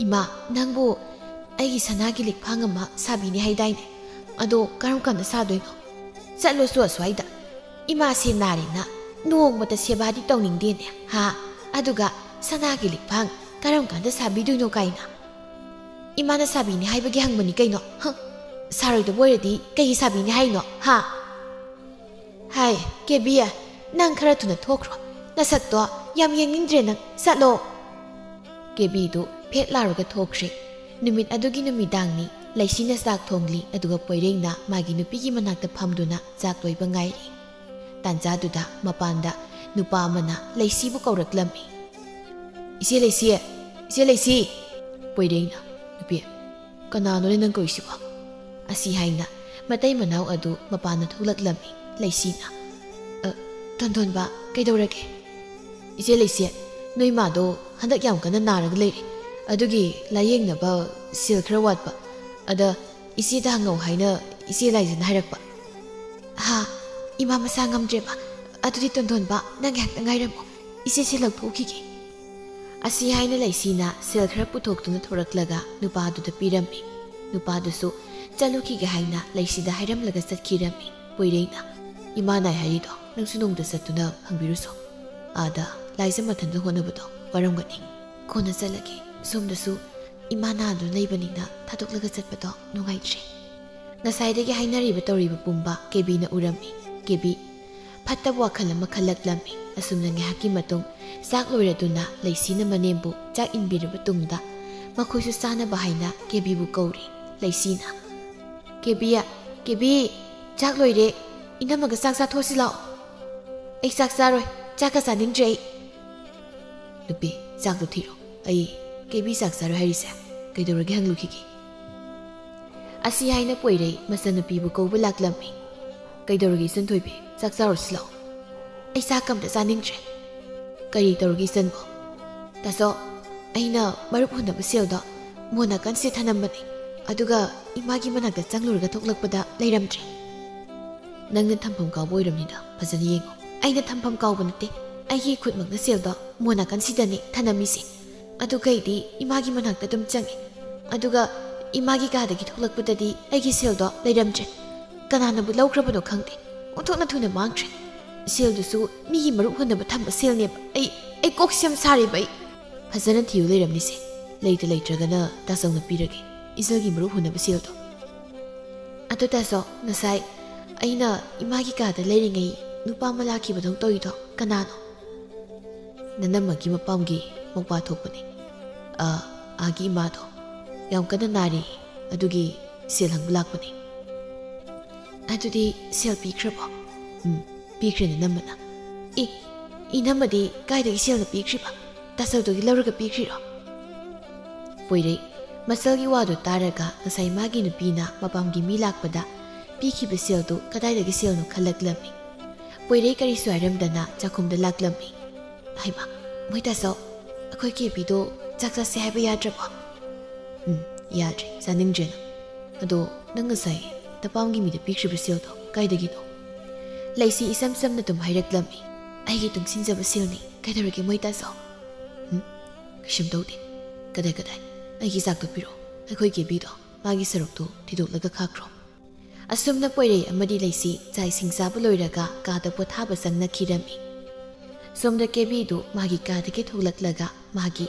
"ꯏꯃꯥ, ꯅꯪꯕꯨ ꯑꯩꯒꯤ ꯁꯅꯥꯒꯤ ꯂꯤꯛꯐꯥꯡ ꯑꯃ ꯁꯥꯕꯤꯅꯤ ꯍꯥꯏꯗꯥꯏꯅꯦ? ꯑꯗꯣ ꯀꯔꯝ ꯀꯥꯟꯗ ꯁꯥꯗꯣꯏꯅꯣ? ꯆꯠꯂꯣꯁꯨ ꯑꯁ꯭ꯋꯥꯏꯗ꯫ ꯏꯃꯥꯁꯦ ꯅꯥꯔꯦꯅ ꯅꯣꯡꯃꯇ ꯁꯦꯕꯥꯗꯤ ꯇꯧꯅꯤꯡꯗꯦꯅꯦ, ꯍꯥ? ꯑꯗꯨꯒ ꯁꯅꯥꯒꯤ ꯂꯤꯛꯐꯥꯡ ꯀꯔꯝ ꯀꯥꯟꯗ ꯁꯥꯕꯤꯗꯣꯏꯅꯣ ꯀꯥꯏꯅ꯫ ꯏꯃꯥꯅ ꯁꯥꯕꯤꯅꯤ ꯍꯥꯏꯕꯒꯤ ꯍꯪꯕꯅꯤ ꯀꯩꯅꯣ꯫ ꯍ? ꯁꯥꯔꯣꯏꯗꯕ ꯑꯣꯏꯔꯗꯤ ꯀꯩꯒꯤ ꯁꯥꯕꯤꯅꯤ ꯍꯥꯏꯅꯣ, ꯍꯥ?" "ꯍꯥꯏ, ꯀꯦꯕꯤ, ꯅꯪ ꯈꯔ ꯊꯨꯅ ꯊꯣꯛꯈ꯭ꯔꯣ꯫ ꯅꯁꯛꯇꯣ ꯌꯥꯝ ꯌꯦꯡꯅꯤꯡꯗ꯭ꯔꯦ ꯅꯪ꯫ ꯆꯠꯂꯣ"꯫ ꯀꯦꯕꯤꯗꯨ ꯐꯦꯠ ꯂꯥꯎꯔꯒ ꯊꯣꯛꯈ꯭ꯔꯦ꯫ ꯅꯨꯃꯤꯠ ꯑꯗꯨꯒꯤ ꯅꯨꯃꯤꯗꯥꯡꯅꯤ꯫ ꯂꯩꯁꯤꯅ ꯆꯥꯛ ꯊꯣꯡꯂꯤ, ꯑꯗꯨꯒ ꯄꯣꯏꯔꯩꯅ ꯃꯥꯒꯤ ꯅꯨꯄꯤꯒꯤ ꯃꯅꯥꯛꯇ ꯐꯝꯗꯨꯅ ꯆꯥꯛ ꯂꯣꯏꯕ ꯉꯥꯏꯔꯤ꯫ ꯇꯥꯟꯖꯥꯗꯨꯗ ꯃꯄꯥꯟꯗ ꯅꯨꯄꯥ ꯑꯃꯅ ꯂꯩꯁꯤꯕꯨ ꯀꯧꯔꯛꯂꯝꯃꯤ꯫ "ꯏꯆꯦ ꯂꯩꯁꯤ! ꯏꯆꯦ ꯂꯩꯁꯤ!" ꯄꯣꯏꯔꯩꯅ, "ꯅꯨꯄꯤ, ꯀꯅꯥꯅꯣꯅꯦ ꯅꯪ ꯀꯧꯔꯤꯁꯤꯕꯣ?" ꯑꯁꯤ ꯍꯥꯏꯅ ꯃꯇꯩ ꯃꯅꯥꯎ ꯑꯗꯨ ꯃꯄꯥꯟꯗ ꯊꯣꯛꯂꯛꯂꯝꯃꯤ꯫ ꯂꯩꯁꯤꯅ, "ꯑ, ꯇꯣꯟꯊꯣꯟꯕ, ꯀꯩꯗꯧꯔꯒꯦ?" "ꯏꯆꯦ ꯂꯩꯁꯤ, ꯅꯣꯏ ꯃꯥꯗꯣ ꯍꯟꯗꯛ ꯌꯥꯝ ꯀꯟꯅ ꯅꯥꯔꯒ ꯂꯩꯔꯦ꯫ ꯑꯗꯨꯒꯤ ꯂꯥꯌꯦꯡꯅꯕ ꯁꯦꯜ ꯈꯔ ꯋꯥꯠꯄ꯫ ꯑꯗ ꯏꯆꯦꯗ ꯍꯪꯉꯧ ꯍꯥꯏꯅ ꯏꯆꯦ ꯂꯥꯏꯖꯅ ꯍꯥꯏꯔꯛꯄ"꯫ "ꯍꯥ, ꯏꯃꯥ ꯃꯁꯥ ꯉꯝꯗ꯭ꯔꯦꯕ? ꯑꯗꯨꯗꯤ ꯇꯣꯟꯊꯣꯟꯕ, ꯅꯪ ꯉꯥꯏꯍꯥꯛꯇ ꯉꯥꯏꯔꯝꯃꯣ꯫ ꯏꯆꯦ ꯁꯦꯜ ꯂꯧꯊꯣꯛꯎꯈꯤꯒꯦ"꯫ ꯑꯁꯤ ꯍꯥꯏꯅ ꯂꯩꯁꯤꯅ ꯁꯦꯜ ꯈꯔ ꯄꯨꯊꯣꯛꯇꯨꯅ ꯊꯣꯔꯛꯂꯒ ꯅꯨꯄꯥꯗꯨꯗ ꯄꯤꯔꯝꯃꯤ꯫ ꯅꯨꯄꯥꯗꯨꯁꯨ ꯆꯠꯂꯨꯈꯤꯒꯦ ꯍꯥꯏꯅ ꯂꯩꯁꯤꯗ ꯍꯥꯏꯔꯝꯂꯒ ꯆꯠꯈꯤꯔꯝꯃꯤ꯫ ꯄꯣꯏꯔꯩꯅ, "ꯏꯃꯥ ꯅꯥꯏ ꯍꯥꯏꯔꯤꯗꯣ ꯅꯪꯁꯨ ꯅꯣꯡꯃꯇ ꯆꯠꯇꯨꯅ ꯍꯪꯕꯤꯔꯨꯁꯣ꯫ ꯑꯥꯗ ꯂꯥꯏꯖ ꯃꯊꯟꯇ ꯍꯣꯠꯅꯕꯗꯣ ꯋꯥꯔꯝꯒꯅꯤ꯫ ꯀꯣꯟꯅ ꯆꯠꯂꯒꯦ꯫ ꯁꯣꯝꯗꯁꯨ ꯏꯃꯥ ꯅꯥꯗꯨꯅ ꯂꯩꯕꯅꯤꯅ ꯊꯥꯗꯣꯛꯂꯒ ꯆꯠꯄꯗꯣ ꯅꯨꯡꯉꯥꯏꯇ꯭ꯔꯦ"꯫ ꯉꯁꯥꯏꯗꯒꯤ ꯍꯥꯏꯅꯔꯤꯕ ꯇꯧꯔꯤꯕ ꯄꯨꯝꯕ ꯀꯦꯕꯤꯅ ꯎꯔꯝꯃꯤ꯫ ꯀꯦꯕꯤ ꯐꯠꯇꯕ ꯋꯥꯈꯜ ꯑꯃ ꯈꯜꯂꯛꯂꯝꯃꯤ꯫ ꯑꯁꯨꯝꯅ ꯉꯥꯏꯍꯥꯛꯀꯤ ꯃꯇꯨꯡ ꯆꯥꯛ ꯂꯣꯏꯔꯗꯨꯅ ꯂꯩꯁꯤꯅ ꯃꯅꯦꯝꯕꯨ ꯆꯥꯛ ꯏꯟꯕꯤꯔꯕ ꯇꯨꯡꯗ ꯃꯈꯣꯏꯁꯨ ꯆꯥꯅꯕ ꯍꯥꯏꯅ ꯀꯦꯕꯤꯕꯨ ꯀꯧꯔꯤ꯫ ꯂꯩꯁꯤꯅ, "ꯀꯦꯕꯤ, ꯀꯦꯕꯤ, ꯆꯥꯛ ꯂꯣꯏꯔꯦ꯫ ꯏꯅꯝꯃꯒ ꯆꯥꯛ ꯆꯥꯊꯣꯛꯑꯁꯤ ꯂꯥꯛꯑꯣ"꯫ "ꯑꯩ ꯆꯥꯛ ꯆꯥꯔꯣꯏ, ꯆꯥꯛꯀ ꯆꯥꯅꯤꯡꯗ꯭ꯔꯦ ꯑꯩ"꯫ "ꯅꯨꯄꯤ, ꯆꯥꯛꯇꯣ ꯊꯤꯔꯣ꯫ ꯑꯩ ꯀꯦꯕꯤ ꯆꯥꯛ ꯆꯥꯔꯣꯏ ꯍꯥꯏꯔꯤꯁꯦ ꯀꯩꯗꯧꯔꯒꯦ ꯍꯪꯂꯨꯈꯤꯒꯦ"꯫ ꯑꯁꯤ ꯍꯥꯏꯅ ꯄꯣꯏꯔꯩ ꯃꯆꯟꯅꯨꯄꯤꯕꯨ ꯀꯧꯕ ꯂꯥꯛꯂꯝꯃꯤ꯫ "ꯀꯩꯗꯧꯔꯒꯦ ꯏꯆꯟꯊꯣꯏꯕꯤ, ꯆꯥꯛ ꯆꯥꯔꯨꯁꯤ ꯂꯥꯛꯑꯣ"꯫ "ꯑꯩ ꯆꯥꯛ ꯑꯝꯇ ꯆꯥꯅꯤꯡꯗ꯭ꯔꯦ"꯫ "ꯀꯔꯤ ꯇꯧꯔꯒꯦ ꯏꯆꯟꯕꯣ?" "ꯇꯥꯆꯧ, ꯑꯩꯅ ꯃꯔꯨꯞ ꯍꯨꯟꯅꯕ ꯁꯦꯜꯗꯣ ꯃꯣꯟ ꯅꯥꯀꯟꯁꯤꯗ ꯊꯅꯝꯕꯅꯦ, ꯑꯗꯨꯒ ꯏꯃꯥꯒꯤ ꯃꯅꯥꯛꯇ ꯆꯪꯂꯨꯔꯒ ꯊꯣꯛꯂꯛꯄꯗ ꯂꯩꯔꯝꯗ꯭ꯔꯦ꯫" "ꯅꯪꯅ ꯊꯝꯐꯝ ꯀꯥꯎꯕ ꯑꯣꯏꯔꯝꯅꯤꯗ, ꯐꯖꯅ ꯌꯦꯡꯉꯣ꯫" "ꯑꯩꯅ ꯊꯝꯐꯝ ꯀꯥꯎꯕ ꯅꯠꯇꯦ, ꯑꯩꯒꯤ ꯈꯨꯠꯃꯛꯅ ꯁꯦꯜꯗꯣ ꯃꯣꯟ ꯅꯥꯀꯟꯁꯤꯗꯅꯦ ꯊꯅꯝꯃꯤꯁꯦ꯫ ꯑꯗꯨꯒ ꯑꯩꯗꯤ ꯏꯃꯥꯒꯤ ꯃꯅꯥꯛꯇ ꯑꯗꯨꯝ ꯆꯪꯉꯦ, ꯑꯗꯨꯒ ꯏꯃꯥꯒꯤ ꯀꯥꯗꯒꯤ ꯊꯣꯛꯂꯛꯄꯗꯗꯤ ꯑꯩꯒꯤ ꯁꯦꯜꯗꯣ ꯂꯩꯔꯝꯗ꯭ꯔꯦ꯫ ꯀꯅꯥꯅꯕꯨ ꯂꯧꯈ꯭ꯔꯕꯅꯣ ꯈꯪꯗꯦ, ꯑꯣꯟꯊꯣꯛꯅ ꯊꯨꯅ ꯃꯥꯡꯈ꯭ꯔꯦ꯫ ꯁꯦꯜꯗꯨꯁꯨ ꯃꯤꯒꯤ ꯃꯔꯨꯞ ꯍꯨꯟꯅꯕ ꯊꯝꯕ ꯁꯦꯜꯅꯦꯕ꯫ ꯑꯩ, ꯑꯩ ꯀꯣꯛꯁꯦ ꯌꯥꯝ ꯁꯥꯔꯦꯕ ꯑꯩ꯫" "ꯐꯖꯅ ꯊꯤꯌꯨ ꯂꯩꯔꯝꯅꯤꯁꯦ, ꯂꯩꯇ ꯂꯩꯇ꯭ꯔꯒꯅ ꯇꯥꯆꯧꯅ ꯄꯤꯔꯒꯦ, ꯏꯆꯜꯒꯤ ꯃꯔꯨꯞ ꯍꯨꯟꯅꯕ ꯁꯦꯜꯗꯣ꯫" "ꯑꯗꯣ ꯇꯥꯆꯧ, ꯉꯁꯥꯏ ꯑꯩꯅ ꯏꯃꯥꯒꯤ ꯀꯥꯗ ꯂꯩꯔꯤꯉꯩ ꯅꯨꯄꯥ ꯑꯃ ꯂꯥꯛꯈꯤꯕꯗꯧ ꯇꯧꯏꯗꯣ ꯀꯅꯥꯅꯣ?" "ꯅꯅꯝꯃꯒꯤ ꯃꯄꯥꯝꯒꯤ ꯃꯧꯄꯥ ꯊꯣꯛꯄꯅꯦ꯫ ꯑ, ꯑꯥꯒꯤ ꯏꯃꯥꯗꯣ ꯌꯥꯝ ꯀꯟꯅ ꯅꯥꯔꯤ, ꯑꯗꯨꯒꯤ ꯁꯦꯜ ꯍꯪꯕ ꯂꯥꯛꯄꯅꯦ꯫" "ꯑꯗꯨꯗꯤ ꯁꯦꯜ ꯄꯤꯈ꯭ꯔꯕꯣ?" "ꯎꯝ, ꯄꯤꯈ꯭ꯔꯦ ꯅꯅꯝꯃꯅ꯫" "ꯑꯦ, ꯏꯅꯝꯃꯗꯤ ꯀꯥꯏꯗꯒꯤ ꯁꯦꯜꯅ ꯄꯤꯈ꯭ꯔꯤꯕ? ꯇꯥꯆꯧꯗꯒꯤ ꯂꯧꯔꯒ ꯄꯤꯈ꯭ꯔꯤꯔꯣ?" ꯄꯣꯏꯔꯩ ꯃꯆꯜꯒꯤ ꯋꯥꯗꯨ ꯇꯥꯔꯒ ꯉꯁꯥꯏ ꯃꯥꯒꯤ ꯅꯨꯄꯤꯅ ꯃꯄꯥꯝꯒꯤ ꯃꯤ ꯂꯥꯛꯄꯗ ꯄꯤꯈꯤꯕ ꯁꯦꯜꯗꯨ ꯀꯗꯥꯏꯗꯒꯤ ꯁꯦꯜꯅꯣ ꯈꯜꯂꯛꯂꯝꯃꯤ꯫ ꯄꯣꯏꯔꯩ ꯀꯔꯤꯁꯨ ꯍꯥꯏꯔꯝꯗꯅ ꯆꯥꯛꯈꯨꯝꯗ ꯂꯥꯛꯂꯝꯃꯤ꯫ "ꯍꯩꯃꯥ, ꯃꯣꯏ ꯇꯥꯆꯧ, ꯑꯩꯈꯣꯏ ꯀꯦꯕꯤꯗꯣ ꯆꯥꯛ ꯆꯥꯁꯦ ꯍꯥꯏꯕ ꯌꯥꯗ꯭ꯔꯕꯣ?" "ꯎꯝ, ꯌꯥꯗ꯭ꯔꯦ, ꯆꯥꯅꯤꯡꯗ꯭ꯔꯦꯅ꯫ ꯑꯗꯣ ꯅꯪ ꯉꯁꯥꯏ ꯅꯄꯥꯝꯒꯤ ꯃꯤꯗ ꯄꯤꯈ꯭ꯔꯤꯕ ꯁꯦꯜꯗꯣ ꯀꯥꯏꯗꯒꯤꯅꯣ?" ꯂꯩꯁꯤ ꯏꯆꯝ ꯆꯝꯅ ꯑꯗꯨꯝ ꯍꯥꯏꯔꯛꯂꯝꯃꯤ꯫ "ꯑꯩꯒꯤ ꯇꯨꯡꯁꯤꯟꯖꯕ ꯁꯦꯜꯅꯤ, ꯀꯩꯗꯧꯔꯒꯦ ꯃꯣꯏ ꯇꯥꯆꯧ?" "ꯎꯝ, ꯀꯩꯁꯨꯝ ꯇꯧꯗꯦ꯫ ꯀꯗꯥꯏ ꯀꯗꯥꯏ? ꯑꯩꯒꯤ ꯆꯥꯛꯇꯣ ꯄꯤꯔꯛꯑꯣ, ꯑꯩꯈꯣꯏ ꯀꯦꯕꯤꯗꯣ ꯃꯥꯒꯤ ꯁꯔꯨꯛꯇꯨ ꯊꯤꯗꯣꯛꯂꯒ ꯈꯥꯛꯈ꯭ꯔꯣ꯫" ꯑꯁꯨꯝꯅ ꯄꯣꯏꯔꯩ ꯑꯃꯗꯤ ꯂꯩꯁꯤ ꯆꯥꯛ ꯏꯁꯤꯡ ꯆꯥꯕ ꯂꯣꯏꯔꯒ ꯀꯥꯗ ꯄꯣꯊꯥꯕ ꯆꯪꯅꯈꯤꯔꯝꯃꯤ꯫ ꯁꯣꯝꯗ ꯀꯦꯕꯤꯗꯨ ꯃꯥꯒꯤ ꯀꯥꯗꯒꯤ ꯊꯣꯛꯂꯛꯂꯒ ꯃꯥꯒꯤ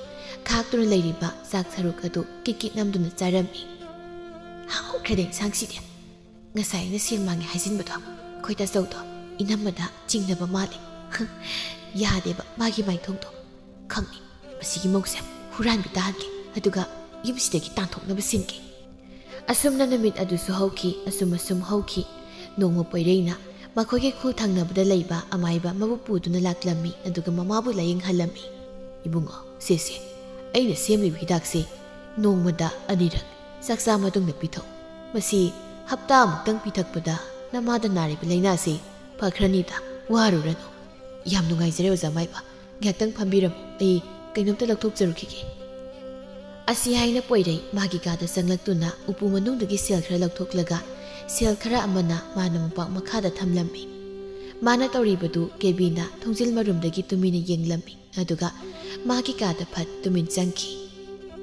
ꯈꯥꯛꯇꯨꯅ ꯂꯩꯔꯤꯕ ꯆꯥꯛ ꯁꯔꯨꯛ ꯑꯗꯨ ꯀꯤꯠ ꯀꯤꯠ ꯅꯝꯗꯨꯅ ꯆꯥꯔꯝꯃꯤ꯫ "ꯍꯥꯎꯈ꯭ꯔꯦꯗ ꯏꯟꯁꯥꯡꯁꯤꯗꯤ꯫ ꯉꯁꯥꯏ ꯑꯩꯅ ꯁꯦꯜ ꯃꯥꯡꯉꯦ ꯍꯥꯏꯖꯤꯟꯕꯗꯣ ꯑꯩꯈꯣꯏ ꯇꯥꯆꯧꯗꯣ ꯏꯅꯝꯃꯗ ꯆꯤꯡꯅꯕ ꯃꯥꯜꯂꯦ꯫ ꯌꯥꯗꯦꯕ ꯃꯥꯒꯤ ꯃꯥꯏꯊꯣꯡꯗꯣ꯫ ꯈꯪꯉꯤ, ꯃꯁꯤꯒꯤ ꯃꯧꯁꯦ ꯍꯨꯔꯥꯟꯕꯤ ꯇꯥꯍꯟꯒꯦ, ꯑꯗꯨꯒ ꯌꯨꯝꯁꯤꯗꯒꯤ ꯇꯥꯟꯊꯣꯛꯅꯕ ꯁꯤꯟꯒꯦ꯫" ꯑꯁꯨꯝꯅ ꯅꯨꯃꯤꯠ ꯑꯗꯨꯁꯨ ꯍꯧꯈꯤ, ꯑꯁꯨꯝ ꯑꯁꯨꯝ ꯍꯧꯈꯤ꯫ ꯅꯣꯡꯃ ꯄꯣꯏꯔꯩꯅ ꯃꯈꯣꯏꯒꯤ ꯈꯨꯜ ꯊꯪꯅꯕꯗ ꯂꯩꯕ ꯑꯃꯥꯏꯕ ꯑꯃꯕꯨ ꯄꯨꯗꯨꯅ ꯂꯥꯛꯂꯝꯃꯤ, ꯑꯗꯨꯒ ꯃꯃꯥꯕꯨ ꯂꯥꯌꯦꯡꯍꯜꯂꯝꯃꯤ꯫ "ꯏꯕꯨꯡꯉꯣ, ꯁꯦ ꯁꯦ, ꯑꯩꯅ ꯁꯦꯝꯂꯤꯕ ꯍꯤꯗꯥꯛꯁꯦ ꯅꯣꯡꯃꯗ ꯑꯅꯤꯔꯛ ꯆꯥꯛꯆꯥ ꯃꯇꯨꯡꯗ ꯄꯤꯊꯛꯎ꯫ ꯃꯁꯤ ꯍꯞꯇꯥ ꯑꯃꯨꯛꯇꯪ ꯄꯤꯊꯛꯄꯗ ꯅꯃꯥꯗ ꯅꯥꯔꯤꯕ ꯂꯥꯏꯅꯥꯁꯤ ꯐꯈ꯭ꯔꯅꯤꯗ, ꯋꯥꯔꯨꯔꯅꯨ꯫" "ꯌꯥꯝ ꯅꯨꯡꯉꯥꯏꯖꯔꯦ ꯑꯣꯖꯥ ꯑꯃꯥꯏꯕ, ꯉꯥꯏꯍꯥꯛꯇꯪ ꯐꯝꯕꯤꯔꯝꯃꯨ, ꯑꯩ ꯀꯩꯅꯣꯝꯇ ꯂꯧꯊꯣꯛꯆꯔꯨꯈꯤꯒꯦ꯫ ꯑꯁꯤ ꯍꯥꯏꯅ ꯄꯣꯏꯔꯩ ꯃꯥꯒꯤ ꯀꯥꯗ ꯆꯪꯂꯛꯇꯨꯅ ꯎꯄꯨ ꯃꯅꯨꯡꯗꯒꯤ ꯁꯦꯜ ꯈꯔ ꯂꯧꯊꯣꯛꯂꯒ ꯁꯦꯜ ꯈꯔ ꯑꯃꯅ ꯃꯥꯅ ꯃꯣꯝꯄꯥꯛ ꯃꯈꯥꯗ ꯊꯝꯂꯝꯃꯤ꯫ ꯃꯥꯅ ꯇꯧꯔꯤꯕꯗꯨ ꯀꯦꯕꯤꯅ ꯊꯣꯡꯖꯤꯜ ꯃꯔꯨꯝꯗꯒꯤ ꯇꯨꯃꯤꯟꯅ ꯌꯦꯡꯂꯝꯃꯤ꯫ ꯑꯗꯨꯒ ꯃꯥꯒꯤ ꯀꯥꯗ ꯐꯠ ꯇꯨꯃꯤꯟ ꯆꯪꯈꯤ꯫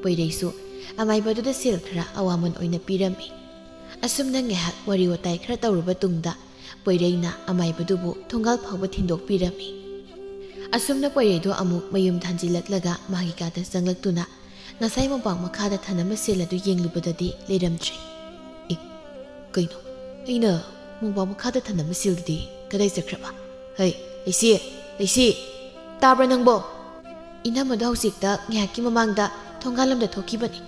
ꯄꯣꯏꯔꯩꯁꯨ ꯑꯃꯥꯏꯕꯗꯨꯗ ꯁꯦꯜ ꯈꯔ ꯑꯋꯥꯃꯟ ꯑꯣꯏꯅ ꯄꯤꯔꯝꯃꯤ꯫ ꯑꯁꯨꯝꯅ ꯉꯥꯏꯍꯥꯛ ꯋꯥꯔꯤ ꯋꯥꯇꯥꯏ ꯈꯔ ꯇꯧꯔꯕ ꯇꯨꯡꯗ ꯄꯣꯏꯔꯩꯅ ꯑꯃꯥꯏꯕꯗꯨꯕꯨ ꯊꯣꯡꯒꯥꯜ ꯐꯥꯎꯕ ꯊꯤꯟꯗꯣꯛꯄꯤꯔꯝꯃꯤ꯫ ꯑꯁꯨꯝꯅ ꯄꯣꯏꯔꯩꯗꯣ ꯑꯃꯨꯛ ꯃꯌꯨꯝꯗ ꯍꯟꯖꯤꯜꯂꯛꯂꯒ ꯃꯥꯒꯤ ꯀꯥꯗ ꯆꯪꯂꯛꯇꯨꯅ ꯉꯁꯥꯏ ꯃꯣꯝꯄꯥꯛ ꯃꯈꯥꯗ ꯊꯅꯝꯕ ꯁꯦꯜ ꯑꯗꯨ ꯌꯦꯡꯂꯨꯕꯗꯗꯤ ꯂꯩꯔꯝꯗ꯭ꯔꯦ꯫ "ꯑꯦ, ꯀꯩꯅꯣ? ꯑꯩꯅ ꯃꯣꯝꯄꯥꯛ ꯃꯈꯥꯗ ꯊꯅꯝꯕ ꯁꯦꯜꯗꯨꯗꯤ ꯀꯗꯥꯏ ꯆꯠꯈ꯭ꯔꯕ? ꯍꯩ, ꯂꯩꯁꯤ, ꯂꯩꯁꯤ, ꯇꯥꯕ꯭ꯔꯥ ꯅꯪꯕꯣ?" ꯏꯅꯝꯃꯗꯣ ꯍꯧꯖꯤꯛꯇ ꯉꯥꯏꯍꯥꯛꯀꯤ ꯃꯃꯥꯡꯗ ꯊꯣꯡꯒꯥꯜꯂꯣꯝꯗ ꯊꯣꯛꯈꯤꯕꯅꯤ꯫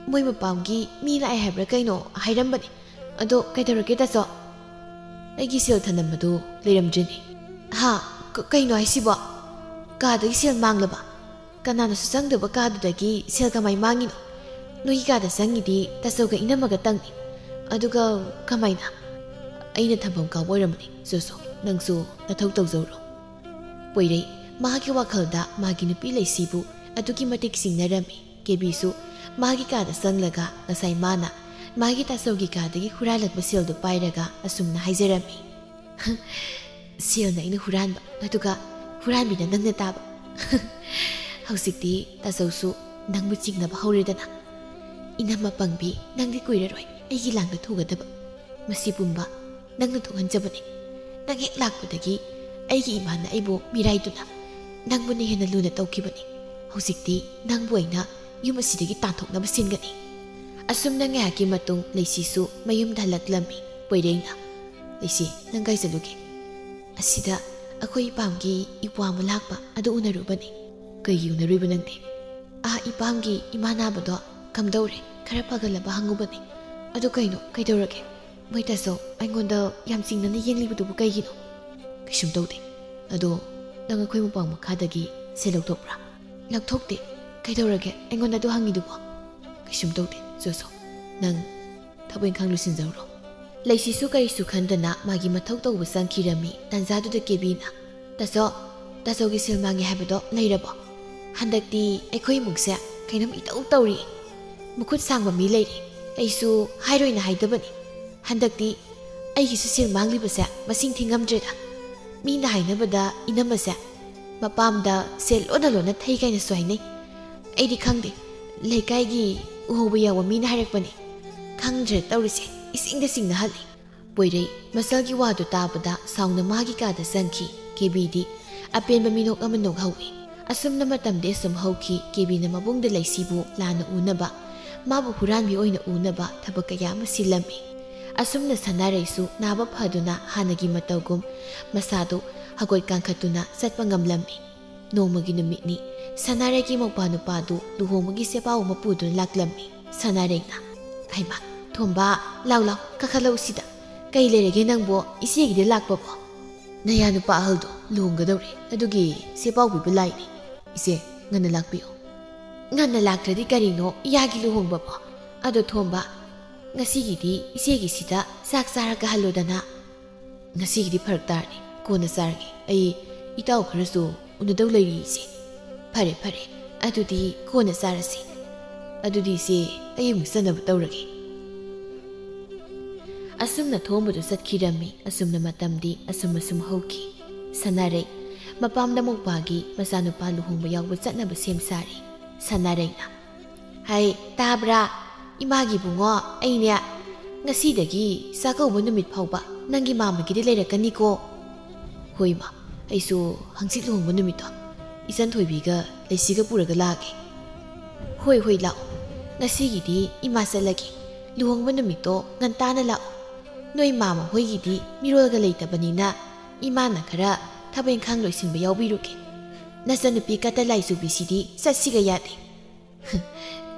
ꯃꯣꯏ ꯃꯄꯥꯝꯒꯤ ꯃꯤ ꯂꯥꯛꯑꯦ ꯍꯥꯏꯕ꯭ꯔꯥ ꯀꯩꯅꯣ ꯍꯥꯏꯔꯝꯕꯅꯤ꯫ ꯑꯗꯣ ꯀꯩꯗꯧꯔꯒꯦ ꯇꯥꯆꯧ? ꯑꯩꯒꯤ ꯁꯦꯜ ꯊꯅꯝꯕꯗꯨ ꯂꯩꯔꯝꯗ꯭ꯔꯦꯅꯦ꯫ ꯍꯥ? ꯀ-, ꯀꯩꯅꯣ ꯍꯥꯏꯁꯤꯕꯣ? ꯀꯥꯗꯒꯤ ꯁꯦꯜ ꯃꯥꯡꯂꯕ? ꯀꯅꯥꯅꯁꯨ ꯆꯪꯗꯕ ꯀꯥꯗꯨꯗꯒꯤ ꯁꯦꯜ ꯀꯃꯥꯏ ꯃꯥꯡꯉꯤꯅꯣ? ꯅꯣꯏꯒꯤ ꯀꯥꯗ ꯆꯪꯉꯤꯗꯤ ꯇꯥꯆꯧꯒ ꯏꯅꯝꯃꯒꯇꯪꯅꯤ꯫ ꯑꯗꯨꯒ ꯀꯃꯥꯏꯅ? ꯑꯩꯅ ꯊꯝꯐꯝ ꯀꯥꯎꯕ ꯑꯣꯏꯔꯝꯃꯅꯤ꯫ ꯆꯣ ꯆꯣ, ꯅꯪꯁꯨ ꯅꯊꯧ ꯇꯧꯖꯧꯔꯣ꯫ ꯄꯣꯏꯔꯩ ꯃꯥꯒꯤ ꯋꯥꯈꯜꯗ ꯃꯥꯒꯤ ꯅꯨꯄꯤ ꯂꯩꯁꯤꯕꯨ ꯑꯗꯨꯛꯀꯤ ꯃꯇꯤꯛ ꯆꯤꯡꯅꯔꯝꯃꯤ꯫ ꯀꯦꯕꯤꯁꯨ ꯃꯥꯒꯤ ꯀꯥꯗ ꯆꯪꯂꯒ ꯉꯁꯥꯏ ꯃꯥꯅ ꯃꯥꯒꯤ ꯇꯥꯆꯧꯒꯤ ꯀꯥꯗꯒꯤ ꯍꯨꯔꯥꯜꯂꯛꯄ ꯁꯦꯜꯗꯨ ꯄꯥꯏꯔꯒ ꯑꯁꯨꯝꯅ ꯍꯥꯏꯖꯔꯝꯃꯤ꯫ "ꯁꯦꯜꯅ ꯑꯩꯅ ꯍꯨꯔꯥꯟꯕ, ꯑꯗꯨꯒ ꯍꯨꯔꯥꯟꯕꯤꯅ ꯅꯪꯅ ꯇꯥꯕ꯫ ꯍꯧꯖꯤꯛꯇꯤ ꯇꯥꯆꯧꯁꯨ ꯅꯪꯕꯨ ꯆꯤꯡꯅꯕ ꯍꯧꯔꯦꯗꯅ꯫ ꯏꯅꯝꯃ ꯄꯪꯕꯤ, ꯅꯪꯗꯤ ꯀꯨꯏꯔꯔꯣꯏ ꯑꯩꯒꯤ ꯂꯥꯡꯗ ꯊꯨꯒꯗꯕ꯫ ꯃꯁꯤ ꯄꯨꯝꯕ ꯅꯪꯅ ꯊꯣꯛꯍꯟꯖꯕꯅꯤ꯫ ꯅꯪ ꯍꯦꯛ ꯂꯥꯛꯄꯗꯒꯤ ꯑꯩꯒꯤ ꯏꯃꯥꯅ ꯑꯩꯕꯨ ꯃꯤꯔꯥꯏꯗꯨꯅ ꯅꯪꯕꯨꯅ ꯍꯦꯟꯅ ꯂꯨꯅ ꯇꯧꯈꯤꯕꯅꯤ꯫ ꯍꯧꯖꯤꯛꯇꯤ ꯅꯪꯕꯨ ꯑꯩꯅ ꯌꯨꯝ ꯑꯁꯤꯗꯒꯤ ꯇꯥꯟꯊꯣꯛꯅꯕ ꯁꯤꯟꯒꯅꯤ꯫" ꯑꯁꯨꯝꯅ ꯉꯥꯏꯍꯥꯛꯀꯤ ꯃꯇꯨꯡ ꯂꯩꯁꯤꯁꯨ ꯃꯌꯨꯝꯗ ꯍꯜꯂꯛꯂꯝꯃꯤ꯫ ꯄꯣꯏꯔꯩꯅ, "ꯂꯩꯁꯤ, ꯅꯪ ꯀꯥꯏ ꯆꯠꯂꯨꯒꯦ?" "ꯑꯁꯤꯗ ꯑꯩꯈꯣꯏ ꯏꯄꯥꯝꯒꯤ ꯏꯄ꯭ꯋꯥ ꯑꯃ ꯂꯥꯛꯄ ꯑꯗꯨ ꯎꯅꯔꯨꯕꯅꯤ꯫" "ꯀꯩꯒꯤ ꯎꯅꯔꯨꯏꯕ ꯅꯪꯗꯤ?" "ꯑꯥ, ꯏꯄꯥꯝꯒꯤ ꯏꯃꯥ ꯅꯥꯕꯗꯣ ꯀꯝꯗꯧꯔꯦ, ꯈꯔ ꯐꯒꯠꯂꯕ ꯍꯪꯉꯨꯕꯅꯤ꯫" "ꯑꯗꯨ ꯀꯩꯅꯣ, ꯀꯩꯗꯧꯔꯒꯦ? ꯃꯣꯏ ꯇꯥꯆꯧ ꯑꯩꯉꯣꯟꯗ ꯌꯥꯝ ꯆꯤꯡꯅꯅ ꯌꯦꯡꯂꯤꯕꯗꯨꯕꯨ ꯀꯩꯒꯤꯅꯣ?" "ꯀꯩꯁꯨꯝ ꯇꯧꯗꯦ꯫ ꯑꯗꯣ ꯅꯪ ꯑꯩꯈꯣꯏ ꯃꯣꯝꯄꯥꯛ ꯃꯈꯥꯗꯒꯤ ꯁꯦꯜ ꯂꯧꯊꯣꯛꯄ꯭ꯔꯥ?" "ꯂꯧꯊꯣꯛꯇꯦ꯫ ꯀꯩꯗꯧꯔꯒꯦ ꯑꯩꯉꯣꯟꯗ ꯑꯗꯨ ꯍꯪꯉꯤꯗꯨꯕꯣ?" "ꯀꯩꯁꯨꯝ ꯇꯧꯗꯦ꯫ ꯆꯣ ꯆꯣ, ꯅꯪ ꯊꯕꯛ ꯏꯪꯈꯥꯡ ꯂꯣꯏꯁꯤꯟꯖꯧꯔꯣ꯫" ꯂꯩꯁꯤꯁꯨ ꯀꯔꯤꯁꯨ ꯈꯟꯗꯅ ꯃꯥꯒꯤ ꯃꯊꯧ ꯇꯧꯕ ꯆꯪꯈꯤꯔꯝꯃꯤ꯫ ꯇꯥꯟꯖꯥꯗꯨꯗ ꯀꯦꯕꯤꯅ, "ꯇꯥꯆꯧ, ꯇꯥꯖꯧꯒꯤ ꯁꯤꯜ ꯃꯥꯡꯉꯦ ꯍꯥꯏꯕꯗꯣ ꯂꯩꯔꯕꯣ? ꯍꯟꯗꯛꯇꯤ ꯑꯩꯈꯣꯏ ꯏꯃꯨꯡꯁꯦ ꯀꯩꯅꯣꯝ ꯏꯇꯧ ꯇꯧꯔꯤ꯫ ꯃꯈꯨꯠ ꯁꯥꯡꯕ ꯃꯤ ꯂꯩꯔꯤ꯫ ꯑꯩꯁꯨ ꯍꯥꯏꯔꯣꯏꯅ ꯍꯥꯏꯗꯕꯅꯤ꯫ ꯍꯟꯗꯛꯇꯤ ꯑꯩꯒꯤꯁꯨ ꯁꯤꯜ ꯃꯥꯡꯂꯤꯕꯁꯦ ꯃꯁꯤꯡ ꯊꯤꯉꯝꯗ꯭ꯔꯦꯗ꯫ ꯃꯤꯅ ꯍꯥꯏꯅꯕꯗ ꯏꯅꯝꯃꯁꯦ ꯃꯄꯥꯝꯗ ꯁꯦꯜ ꯂꯣꯟꯅ ꯂꯣꯟꯅ ꯊꯩ ꯀꯥꯏꯅꯁꯨ ꯍꯥꯏꯅꯩ꯫ ꯑꯩꯗꯤ ꯈꯪꯗꯦ, ꯂꯩꯀꯥꯏꯒꯤ ꯎꯍꯧꯕ ꯌꯥꯎꯕ ꯃꯤꯅ ꯍꯥꯏꯔꯛꯄꯅꯤ꯫ ꯈꯪꯗ꯭ꯔꯦ ꯇꯧꯔꯤꯁꯦ, ꯏꯁꯤꯡꯗ ꯆꯤꯡꯅꯍꯜꯂꯤ꯫ ꯄꯣꯏꯔꯩ ꯃꯁꯜꯒꯤ ꯋꯥꯗꯨ ꯇꯥꯕꯗ ꯁꯥꯎꯅ ꯃꯥꯒꯤ ꯀꯥꯗ ꯆꯪꯈꯤ꯫ ꯀꯦꯕꯤꯗꯤ ꯑꯄꯦꯟꯕ ꯃꯤꯅꯣꯛ ꯑꯃ ꯅꯣꯛꯍꯧꯏ꯫ ꯑꯁꯨꯝꯅ ꯃꯇꯝꯗꯤ ꯑꯁꯨꯝ ꯍꯧꯈꯤ꯫ ꯀꯦꯕꯤꯅ ꯃꯕꯨꯡꯗ ꯂꯩꯁꯤꯕꯨ ꯂꯥꯟꯅ ꯎꯅꯕ, ꯃꯥꯕꯨ ꯍꯨꯔꯥꯟꯕꯤ ꯑꯣꯏꯅ ꯎꯅꯕ ꯊꯕꯛ ꯀꯌꯥ ꯑꯃ ꯁꯤꯜꯂꯝꯃꯤ꯫ ꯑꯁꯨꯝꯅ ꯁꯅꯥꯔꯩꯁꯨ ꯅꯥꯕ ꯐꯗꯨꯅ ꯍꯥꯟꯅꯒꯤ ꯃꯇꯧꯒꯨꯝ ꯃꯁꯥꯗꯨ ꯍꯒꯣꯏ ꯀꯥꯡꯈꯠꯇꯨꯅ ꯆꯠꯄ ꯉꯝꯂꯝꯃꯤ꯫ ꯅꯣꯡꯃꯒꯤ ꯅꯨꯃꯤꯠꯅꯤ꯫ ꯁꯅꯥꯔꯩꯒꯤ ꯃꯧꯄ꯭ꯋꯥ ꯅꯨꯄꯥꯗꯨ ꯂꯨꯍꯣꯡꯕꯒꯤ ꯆꯦꯄꯥꯎ ꯑꯃ ꯄꯨꯗꯨꯅ ꯂꯥꯛꯂꯝꯃꯤ꯫ ꯁꯅꯥꯔꯩꯅ, "ꯍꯩꯃꯥ, ꯊꯣꯝꯕ, ꯂꯥꯎ ꯂꯥꯎ, ꯀꯥꯈꯠꯂꯛꯎ ꯁꯤꯗ꯫ ꯀꯩ ꯂꯩꯔꯒꯦ ꯅꯪꯕꯣ? ꯏꯆꯦꯒꯤꯗ ꯂꯥꯛꯄꯕꯣ?" "ꯅꯌꯥ ꯅꯨꯄꯥ ꯑꯍꯜꯗꯣ ꯂꯨꯍꯣꯡꯒꯗꯧꯔꯦ, ꯑꯗꯨꯒꯤ ꯆꯦꯄꯥꯎ ꯄꯤꯕ ꯂꯥꯛꯏꯅꯦ꯫ ꯏꯆꯦ, ꯉꯟꯅ ꯂꯥꯛꯄꯤꯌꯨ꯫" "ꯉꯟꯅ ꯂꯥꯛꯇ꯭ꯔꯗꯤ ꯀꯔꯤꯅꯣ ꯏꯌꯥꯒꯤ ꯂꯨꯍꯣꯡꯕꯕꯣ? ꯑꯗꯣ ꯊꯣꯝꯕ, ꯉꯁꯤꯒꯤꯗꯤ ꯏꯆꯦꯒꯤꯁꯤꯗ ꯆꯥꯛ ꯆꯥꯔꯒ ꯍꯜꯂꯣꯗꯅ꯫" "ꯉꯁꯤꯒꯤꯗꯤ ꯐꯔꯛ ꯇꯥꯔꯅꯤ, ꯀꯣꯟꯅ ꯆꯥꯔꯒꯦ꯫ ꯑꯩ ꯏꯇꯥꯎ ꯈꯔꯁꯨ ꯎꯅꯗꯧ ꯂꯩꯔꯤ ꯏꯆꯦ꯫" "ꯐꯔꯦ, ꯐꯔꯦ, ꯑꯗꯨꯗꯤ ꯀꯣꯟꯅ ꯆꯥꯔꯁꯤ꯫" "ꯑꯗꯨꯗꯤ ꯏꯆꯦ, ꯑꯩ ꯑꯃꯨꯛ ꯆꯠꯅꯕ ꯇꯧꯔꯒꯦ꯫" ꯑꯁꯨꯝꯅ ꯊꯣꯝꯕꯗꯨ ꯆꯠꯈꯤꯔꯝꯃꯤ꯫ ꯑꯁꯨꯝꯅ ꯃꯇꯝꯗꯤ ꯑꯁꯨꯝ ꯑꯁꯨꯝ ꯍꯧꯈꯤ꯫ ꯁꯅꯥꯔꯩ ꯃꯄꯥꯝꯗ ꯃꯧꯄꯥꯒꯤ ꯃꯆꯥꯅꯨꯄꯥ ꯂꯨꯍꯣꯡꯕ ꯌꯥꯎꯕ ꯆꯠꯅꯕ ꯁꯦꯝ ꯁꯥꯔꯤ꯫ ꯁꯅꯥꯔꯩꯅ, "ꯍꯩ, ꯇꯥꯕ꯭ꯔꯥ? ꯏꯃꯥꯒꯤ ꯏꯕꯨꯡꯉꯣ, ꯑꯩꯅꯦ ꯉꯁꯤꯗꯒꯤ ꯆꯥꯛꯀꯧꯕ ꯅꯨꯃꯤꯠ ꯐꯥꯎꯕ ꯅꯪꯒꯤ ꯃꯥꯝꯃꯒꯤꯗꯤ ꯂꯩꯔꯛꯀꯅꯤꯀꯣ?" "ꯍꯣꯏ ꯏꯃꯥ, ꯑꯩꯁꯨ ꯍꯪꯆꯤꯠ ꯂꯨꯍꯣꯡꯕ ꯅꯨꯃꯤꯠꯇꯣ ꯏꯆꯟ ꯊꯣꯏꯕꯤꯒ ꯂꯩꯁꯤꯒ ꯄꯨꯔꯒ ꯂꯥꯛꯑꯒꯦ꯫" "ꯍꯣꯏ, ꯍꯣꯏ, ꯂꯥꯛꯑꯣ꯫ ꯉꯁꯤꯒꯤꯗꯤ ꯏꯃꯥ ꯆꯠꯂꯒꯦ꯫ ꯂꯨꯍꯣꯡꯕ ꯅꯨꯃꯤꯠꯇꯣ ꯉꯟꯇꯥꯅ ꯂꯥꯛꯑꯣ꯫ ꯅꯣꯏ ꯃꯥꯝꯃ ꯍꯣꯏꯒꯤꯗꯤ ꯃꯤꯔꯣꯜꯒ ꯂꯩꯇꯕꯅꯤꯅ ꯏꯃꯥꯅ ꯈꯔ ꯊꯕꯛ ꯏꯪꯈꯥꯡ ꯂꯣꯏꯁꯤꯟꯕ ꯌꯥꯎꯕꯤꯔꯨꯒꯦ꯫ ꯅꯆꯟꯅꯨꯄꯤ ꯀꯇꯂꯥꯏ ꯆꯨꯕꯤꯁꯤꯗꯤ ꯆꯠꯁꯤꯒ ꯌꯥꯗꯦ꯫"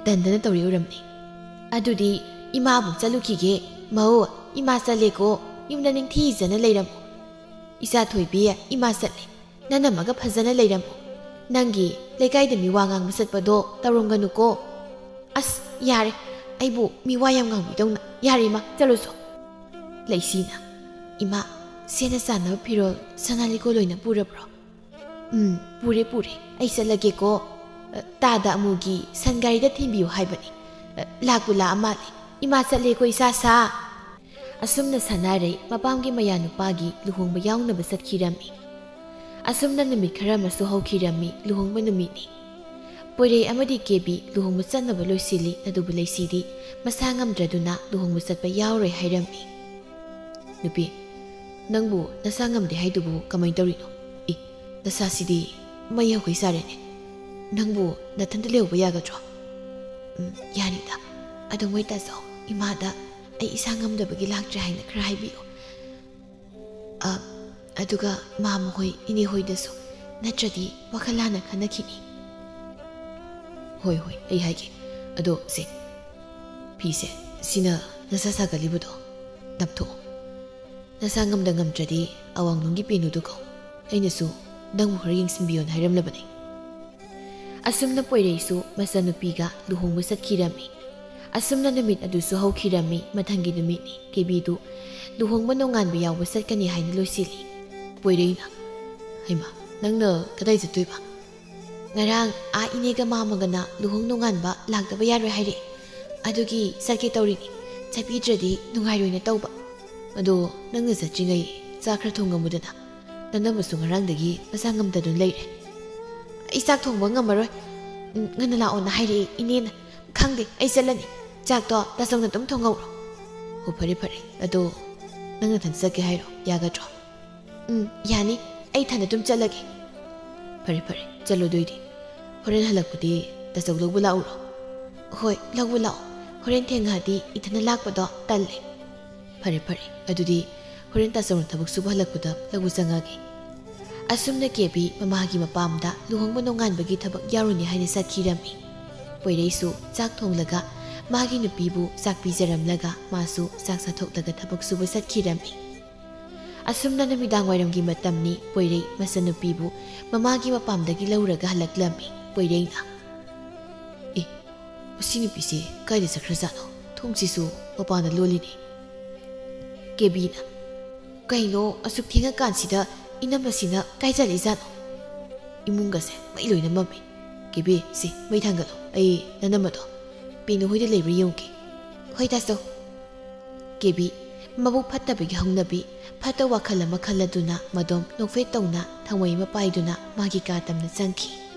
ꯇꯟꯗꯅ ꯇꯧꯔꯤ ꯑꯣꯏꯔꯝꯅꯤ꯫ "ꯑꯗꯨꯗꯤ ꯏꯃꯥꯕꯨ ꯆꯠꯂꯨꯈꯤꯒꯦ꯫ ꯃꯧ, ꯏꯃꯥ ꯆꯠꯂꯦꯀꯣ, ꯌꯨꯝꯗ ꯅꯤꯡꯊꯤꯖꯅ ꯂꯩꯔꯝꯃꯨ꯫ ꯏꯆꯥ ꯊꯣꯏꯕꯤ, ꯏꯃꯥ ꯆꯠꯂꯦ, ꯅꯅꯝꯃꯒ ꯐꯖꯅ ꯂꯩꯔꯝꯃꯨ꯫ ꯅꯪꯒꯤ ꯂꯩꯀꯥꯏꯗ ꯃꯤ ꯋꯥ ꯉꯥꯡꯕ ꯆꯠꯄꯗꯣ ꯇꯧꯔꯝꯒꯅꯨꯀꯣ꯫" "ꯑꯁ, ꯌꯥꯔꯦ, ꯑꯩꯕꯨ ꯃꯤ ꯋꯥ ꯌꯥꯝ ꯉꯥꯡꯕꯤꯗꯧꯅ꯫ ꯌꯥꯔꯦ ꯏꯃꯥ, ꯆꯠꯂꯨꯁꯣ꯫" ꯂꯩꯁꯤꯅ, "ꯏꯃꯥ, ꯁꯦꯠꯅ ꯆꯥꯅꯕ ꯐꯤꯔꯣꯜ ꯁꯅꯥ ꯂꯤꯛꯀꯣꯟ ꯂꯣꯏꯅ ꯄꯨꯔꯕ꯭ꯔꯣ?" "ꯎꯝ, ꯄꯨꯔꯦ, ꯄꯨꯔꯦ꯫ ꯑꯩ ꯆꯠꯂꯒꯦꯀꯣ꯫ ꯑ, ꯇꯥꯗ ꯑꯃꯨꯒꯤ ꯁꯟ ꯒꯥꯔꯤꯗ ꯊꯤꯟꯕꯤꯌꯨ ꯍꯥꯏꯕꯅꯤ꯫ ꯑ, ꯂꯥꯛꯄꯨ ꯂꯥꯛꯑ ꯃꯥꯜꯂꯦ꯫ ꯏꯃꯥ ꯆꯠꯂꯦꯀꯣ, ꯏꯆꯥ ꯁꯥ꯫" ꯑꯁꯨꯝꯅ ꯁꯅꯥꯔꯩ ꯃꯄꯥꯝꯒꯤ ꯃꯌꯥꯅꯨꯄꯥꯒꯤ ꯂꯨꯍꯣꯡꯕ ꯌꯥꯎꯅꯕ ꯆꯠꯈꯤꯔꯝꯃꯤ꯫ ꯑꯁꯨꯝꯅ ꯅꯨꯃꯤꯠ ꯈꯔ ꯑꯃꯁꯨ ꯍꯧꯈꯤꯔꯝꯃꯤ꯫ ꯂꯨꯍꯣꯡꯕ ꯅꯨꯃꯤꯠꯅꯤ꯫ ꯄꯣꯏꯔꯩ ꯑꯃꯗꯤ ꯀꯦꯕꯤ ꯂꯨꯍꯣꯡꯕ ꯆꯠꯅꯕ ꯂꯣꯏꯁꯤꯜꯂꯤ, ꯑꯗꯨꯕꯨ ꯂꯩꯁꯤꯗꯤ ꯃꯁꯥ ꯉꯝꯗ꯭ꯔꯗꯨꯅ ꯂꯨꯍꯣꯡꯕ ꯆꯠꯄ ꯌꯥꯎꯔꯣꯏ ꯍꯥꯏꯔꯝꯃꯤ꯫ "ꯅꯨꯄꯤ, ꯅꯪꯕꯨ ꯅꯁꯥ ꯉꯝꯗꯦ ꯍꯥꯏꯗꯨꯕꯨ ꯀꯃꯥꯏꯅ ꯇꯧꯔꯤꯅꯣ? ꯏ, ꯅꯁꯥꯁꯤꯗꯤ ꯃꯩ ꯍꯧꯒꯩ ꯆꯥꯔꯦꯅꯦ꯫ ꯅꯪꯕꯨ ꯅꯊꯟꯇ ꯂꯩꯍꯧꯕ ꯌꯥꯒꯗ꯭ꯔꯣ?" "ꯎꯝ, ꯌꯥꯅꯤꯗ꯫ ꯑꯗꯣ ꯃꯣꯏ ꯇꯥꯆꯧ, ꯏꯃꯥꯗ ꯑꯩ ꯏꯁꯥ ꯉꯝꯗꯕꯒꯤ ꯂꯥꯛꯇ꯭ꯔꯦ ꯍꯥꯏꯅ ꯈꯔ ꯍꯥꯏꯕꯤꯌꯨ꯫ ꯑ, ꯑꯗꯨꯒ ꯃꯥꯃ ꯍꯣꯏ, ꯏꯅꯦ ꯍꯣꯏꯗꯁꯨ, ꯅꯠꯇ꯭ꯔꯗꯤ ꯋꯥꯈꯜ ꯂꯥꯟꯅ ꯈꯟꯅꯈꯤꯅꯤ꯫" "ꯍꯣꯏ, ꯍꯣꯏ, ꯑꯩ ꯍꯥꯏꯒꯦ꯫ ꯑꯗꯣ ꯁꯦ, ꯐꯤꯁꯦ, ꯁꯤꯅ ꯅꯁꯥ ꯁꯥꯒꯠꯂꯤꯕꯗꯣ ꯅꯞꯊꯣꯛꯑꯣ꯫ ꯅꯁꯥ ꯉꯝꯗ ꯉꯝꯗ꯭ꯔꯗꯤ ꯑꯋꯥꯡꯂꯣꯝꯒꯤ ꯄꯦꯅꯨꯗꯨ ꯀꯧ꯫ ꯑꯩꯅꯁꯨ ꯅꯪꯕꯨ ꯈꯔ ꯌꯦꯡꯁꯤꯟꯕꯤꯌꯣꯅ ꯍꯥꯏꯔꯝꯂꯕꯅꯤ꯫" ꯑꯁꯨꯝꯅ ꯄꯣꯏꯔꯩꯁꯨ ꯃꯆꯟꯅꯨꯄꯤꯒ ꯂꯨꯍꯣꯡꯕ ꯆꯠꯈꯤꯔꯝꯃꯤ꯫ ꯑꯁꯨꯝꯅ ꯅꯨꯃꯤꯠ ꯑꯗꯨꯁꯨ ꯍꯧꯈꯤꯔꯝꯃꯤ꯫ ꯃꯊꯪꯒꯤ ꯅꯨꯃꯤꯠꯅꯤ꯫ ꯀꯦꯕꯤꯗꯨ ꯂꯨꯍꯣꯡꯕ ꯅꯣꯡꯉꯥꯟꯕ ꯌꯥꯎꯕ ꯆꯠꯀꯅꯤ ꯍꯥꯏꯅ ꯂꯣꯏꯁꯤꯜꯂꯤ꯫ ꯄꯣꯏꯔꯩꯅ, "ꯍꯩꯃꯥ, ꯅꯪꯅ ꯀꯗꯥꯏ ꯆꯠꯇꯣꯏꯕ?" "ꯉꯔꯥꯡ ꯑꯥ ꯏꯅꯦꯒ ꯃꯥꯃꯒꯅ ꯂꯨꯍꯣꯡ ꯅꯣꯡꯉꯥꯟꯕ ꯂꯥꯛꯇꯕ ꯌꯥꯔꯣꯏ ꯍꯥꯏꯔꯛꯑꯦ꯫ ꯑꯗꯨꯒꯤ ꯆꯠꯀꯦ ꯇꯧꯔꯤꯅꯤ꯫ ꯆꯠꯄꯤꯗ꯭ꯔꯗꯤ ꯅꯨꯡꯉꯥꯏꯔꯣꯏꯅ ꯇꯧꯕ꯫ ꯑꯗꯣ ꯅꯪꯅ ꯆꯠꯇ꯭ꯔꯤꯉꯩ ꯆꯥꯛ ꯈꯔ ꯊꯣꯡꯉꯝꯃꯨꯗꯅ꯫ ꯅꯅꯝꯃꯁꯨ ꯉꯔꯥꯡꯗꯒꯤ ꯃꯁꯥ ꯉꯝꯗꯗꯨꯅ ꯂꯩꯔꯦ꯫" "ꯑꯩ ꯆꯥꯛ ꯊꯣꯡꯕ ꯉꯝꯃꯔꯣꯏ꯫ ꯎꯝ, ꯉꯟꯅ ꯂꯥꯛꯑꯣꯅ ꯍꯥꯏꯔꯛꯑꯦ ꯏꯅꯦꯅ꯫ ꯈꯪꯗꯦ, ꯑꯩ ꯆꯠꯂꯅꯤ꯫ ꯆꯥꯛꯇꯣ ꯇꯥꯆꯧꯅ ꯑꯗꯨꯝ ꯊꯣꯡꯍꯧꯔꯣ꯫" "ꯑꯣ, ꯐꯔꯦ, ꯐꯔꯦ꯫ ꯑꯗꯣ ꯅꯪ ꯅꯊꯟ ꯆꯠꯀꯦ ꯍꯥꯏꯔꯣ? ꯌꯥꯒꯗ꯭ꯔꯣ?" "ꯎꯝ, ꯌꯥꯅꯤ꯫ ꯑꯩ ꯏꯊꯟꯗ ꯑꯗꯨꯝ ꯆꯠꯂꯒꯦ꯫" "ꯐꯔꯦ, ꯐꯔꯦ꯫ ꯆꯠꯂꯣ ꯑꯗꯨꯏꯗꯤ꯫ ꯍꯣꯔꯦꯟ ꯍꯜꯂꯛꯄꯗꯤ ꯇꯥꯆꯧ ꯂꯧꯕ ꯂꯥꯛꯎꯔꯣ?" "ꯍꯣꯏ, ꯂꯧꯕ ꯂꯥꯛꯑꯣ꯫ ꯍꯣꯔꯦꯟ ꯊꯦꯡꯉꯛꯑꯗꯤ ꯏꯊꯟꯗ ꯂꯥꯛꯄꯗꯣ ꯇꯜꯂꯦ꯫" "ꯐꯔꯦ, ꯐꯔꯦ꯫ ꯑꯗꯨꯗꯤ ꯍꯣꯔꯦꯟ ꯇꯥꯆꯧꯅ ꯊꯕꯛ ꯁꯨꯕ ꯍꯜꯂꯛꯄꯗ ꯂꯧꯕ ꯆꯪꯉꯛꯑꯒꯦ꯫" ꯑꯁꯨꯝꯅ ꯀꯦꯕꯤ ꯃꯃꯥꯒꯤ ꯃꯄꯥꯝꯗ ꯂꯨꯍꯣꯡꯕ ꯅꯣꯡꯉꯥꯟꯕꯒꯤ ꯊꯕꯛ ꯌꯥꯎꯔꯨꯅꯤ ꯍꯥꯏꯅ ꯆꯠꯈꯤꯔꯝꯃꯤ꯫ ꯄꯣꯏꯔꯩꯁꯨ ꯆꯥꯛ ꯊꯣꯡꯂꯒ ꯃꯥꯒꯤ ꯅꯨꯄꯤꯕꯨ ꯆꯥꯛ ꯄꯤꯖꯔꯝꯂꯒ ꯃꯥꯁꯨ ꯆꯥꯛ ꯆꯥꯊꯣꯛꯂꯒ ꯊꯕꯛ ꯁꯨꯕ ꯆꯠꯈꯤꯔꯝꯃꯤ꯫ ꯑꯁꯨꯝꯅ ꯅꯨꯃꯤꯗꯥꯡ ꯋꯥꯏꯔꯝꯒꯤ ꯃꯇꯝꯅꯤ꯫ ꯄꯣꯏꯔꯩ ꯃꯆꯟꯅꯨꯄꯤꯕꯨ ꯃꯃꯥꯒꯤ ꯃꯄꯥꯝꯗꯒꯤ ꯂꯧꯔꯒ ꯍꯜꯂꯛꯂꯝꯃꯤ꯫ ꯄꯣꯏꯔꯩꯅ, "ꯑꯦ, ꯃꯁꯤ ꯅꯨꯄꯤꯁꯦ ꯀꯥꯏꯗ ꯆꯠꯈ꯭ꯔꯖꯥꯠꯅꯣ? ꯊꯣꯡꯁꯤꯁꯨ ꯃꯄꯥꯟꯗ ꯂꯣꯜꯂꯤꯅꯦ꯫" ꯀꯦꯕꯤꯅ, "ꯀꯩꯅꯣ, ꯑꯁꯨꯛ ꯊꯦꯡꯉꯀꯥꯟꯁꯤꯗ ꯏꯅꯝꯃꯁꯤꯅ ꯀꯥꯏ ꯆꯠꯂꯤꯖꯥꯠꯅꯣ?" ꯏꯃꯨꯡꯒꯁꯦ ꯃꯩ ꯂꯣꯏꯅ ꯃꯝꯃꯤ꯫ ꯀꯦꯕꯤ, ꯁꯤ ꯃꯩ ꯊꯥꯡꯒꯠꯂꯣ, ꯑꯩ ꯅꯅꯝꯃꯗꯣ ꯄꯤꯅꯨ ꯍꯣꯏꯗ ꯂꯩꯕ꯭ꯔꯥ ꯌꯦꯡꯉꯨꯒꯦ꯫ ꯍꯣꯏ ꯇꯥꯆꯧ꯫ ꯀꯦꯕꯤ, ꯃꯕꯨꯛ ꯐꯠꯇꯕꯒꯤ ꯍꯧꯅꯕꯤ, ꯐꯠꯇ ꯋꯥꯈꯜ ꯑꯃ ꯈꯜꯂꯗꯨꯅ ꯃꯗꯣꯝ ꯅꯣꯛꯐꯦꯠ ꯇꯧꯅ ꯊꯥꯡꯃꯩ ꯑꯃ ꯄꯥꯏꯗꯨꯅ ꯃꯥꯒꯤ ꯀꯥ ꯇꯝꯅ ꯆꯪꯈꯤ꯫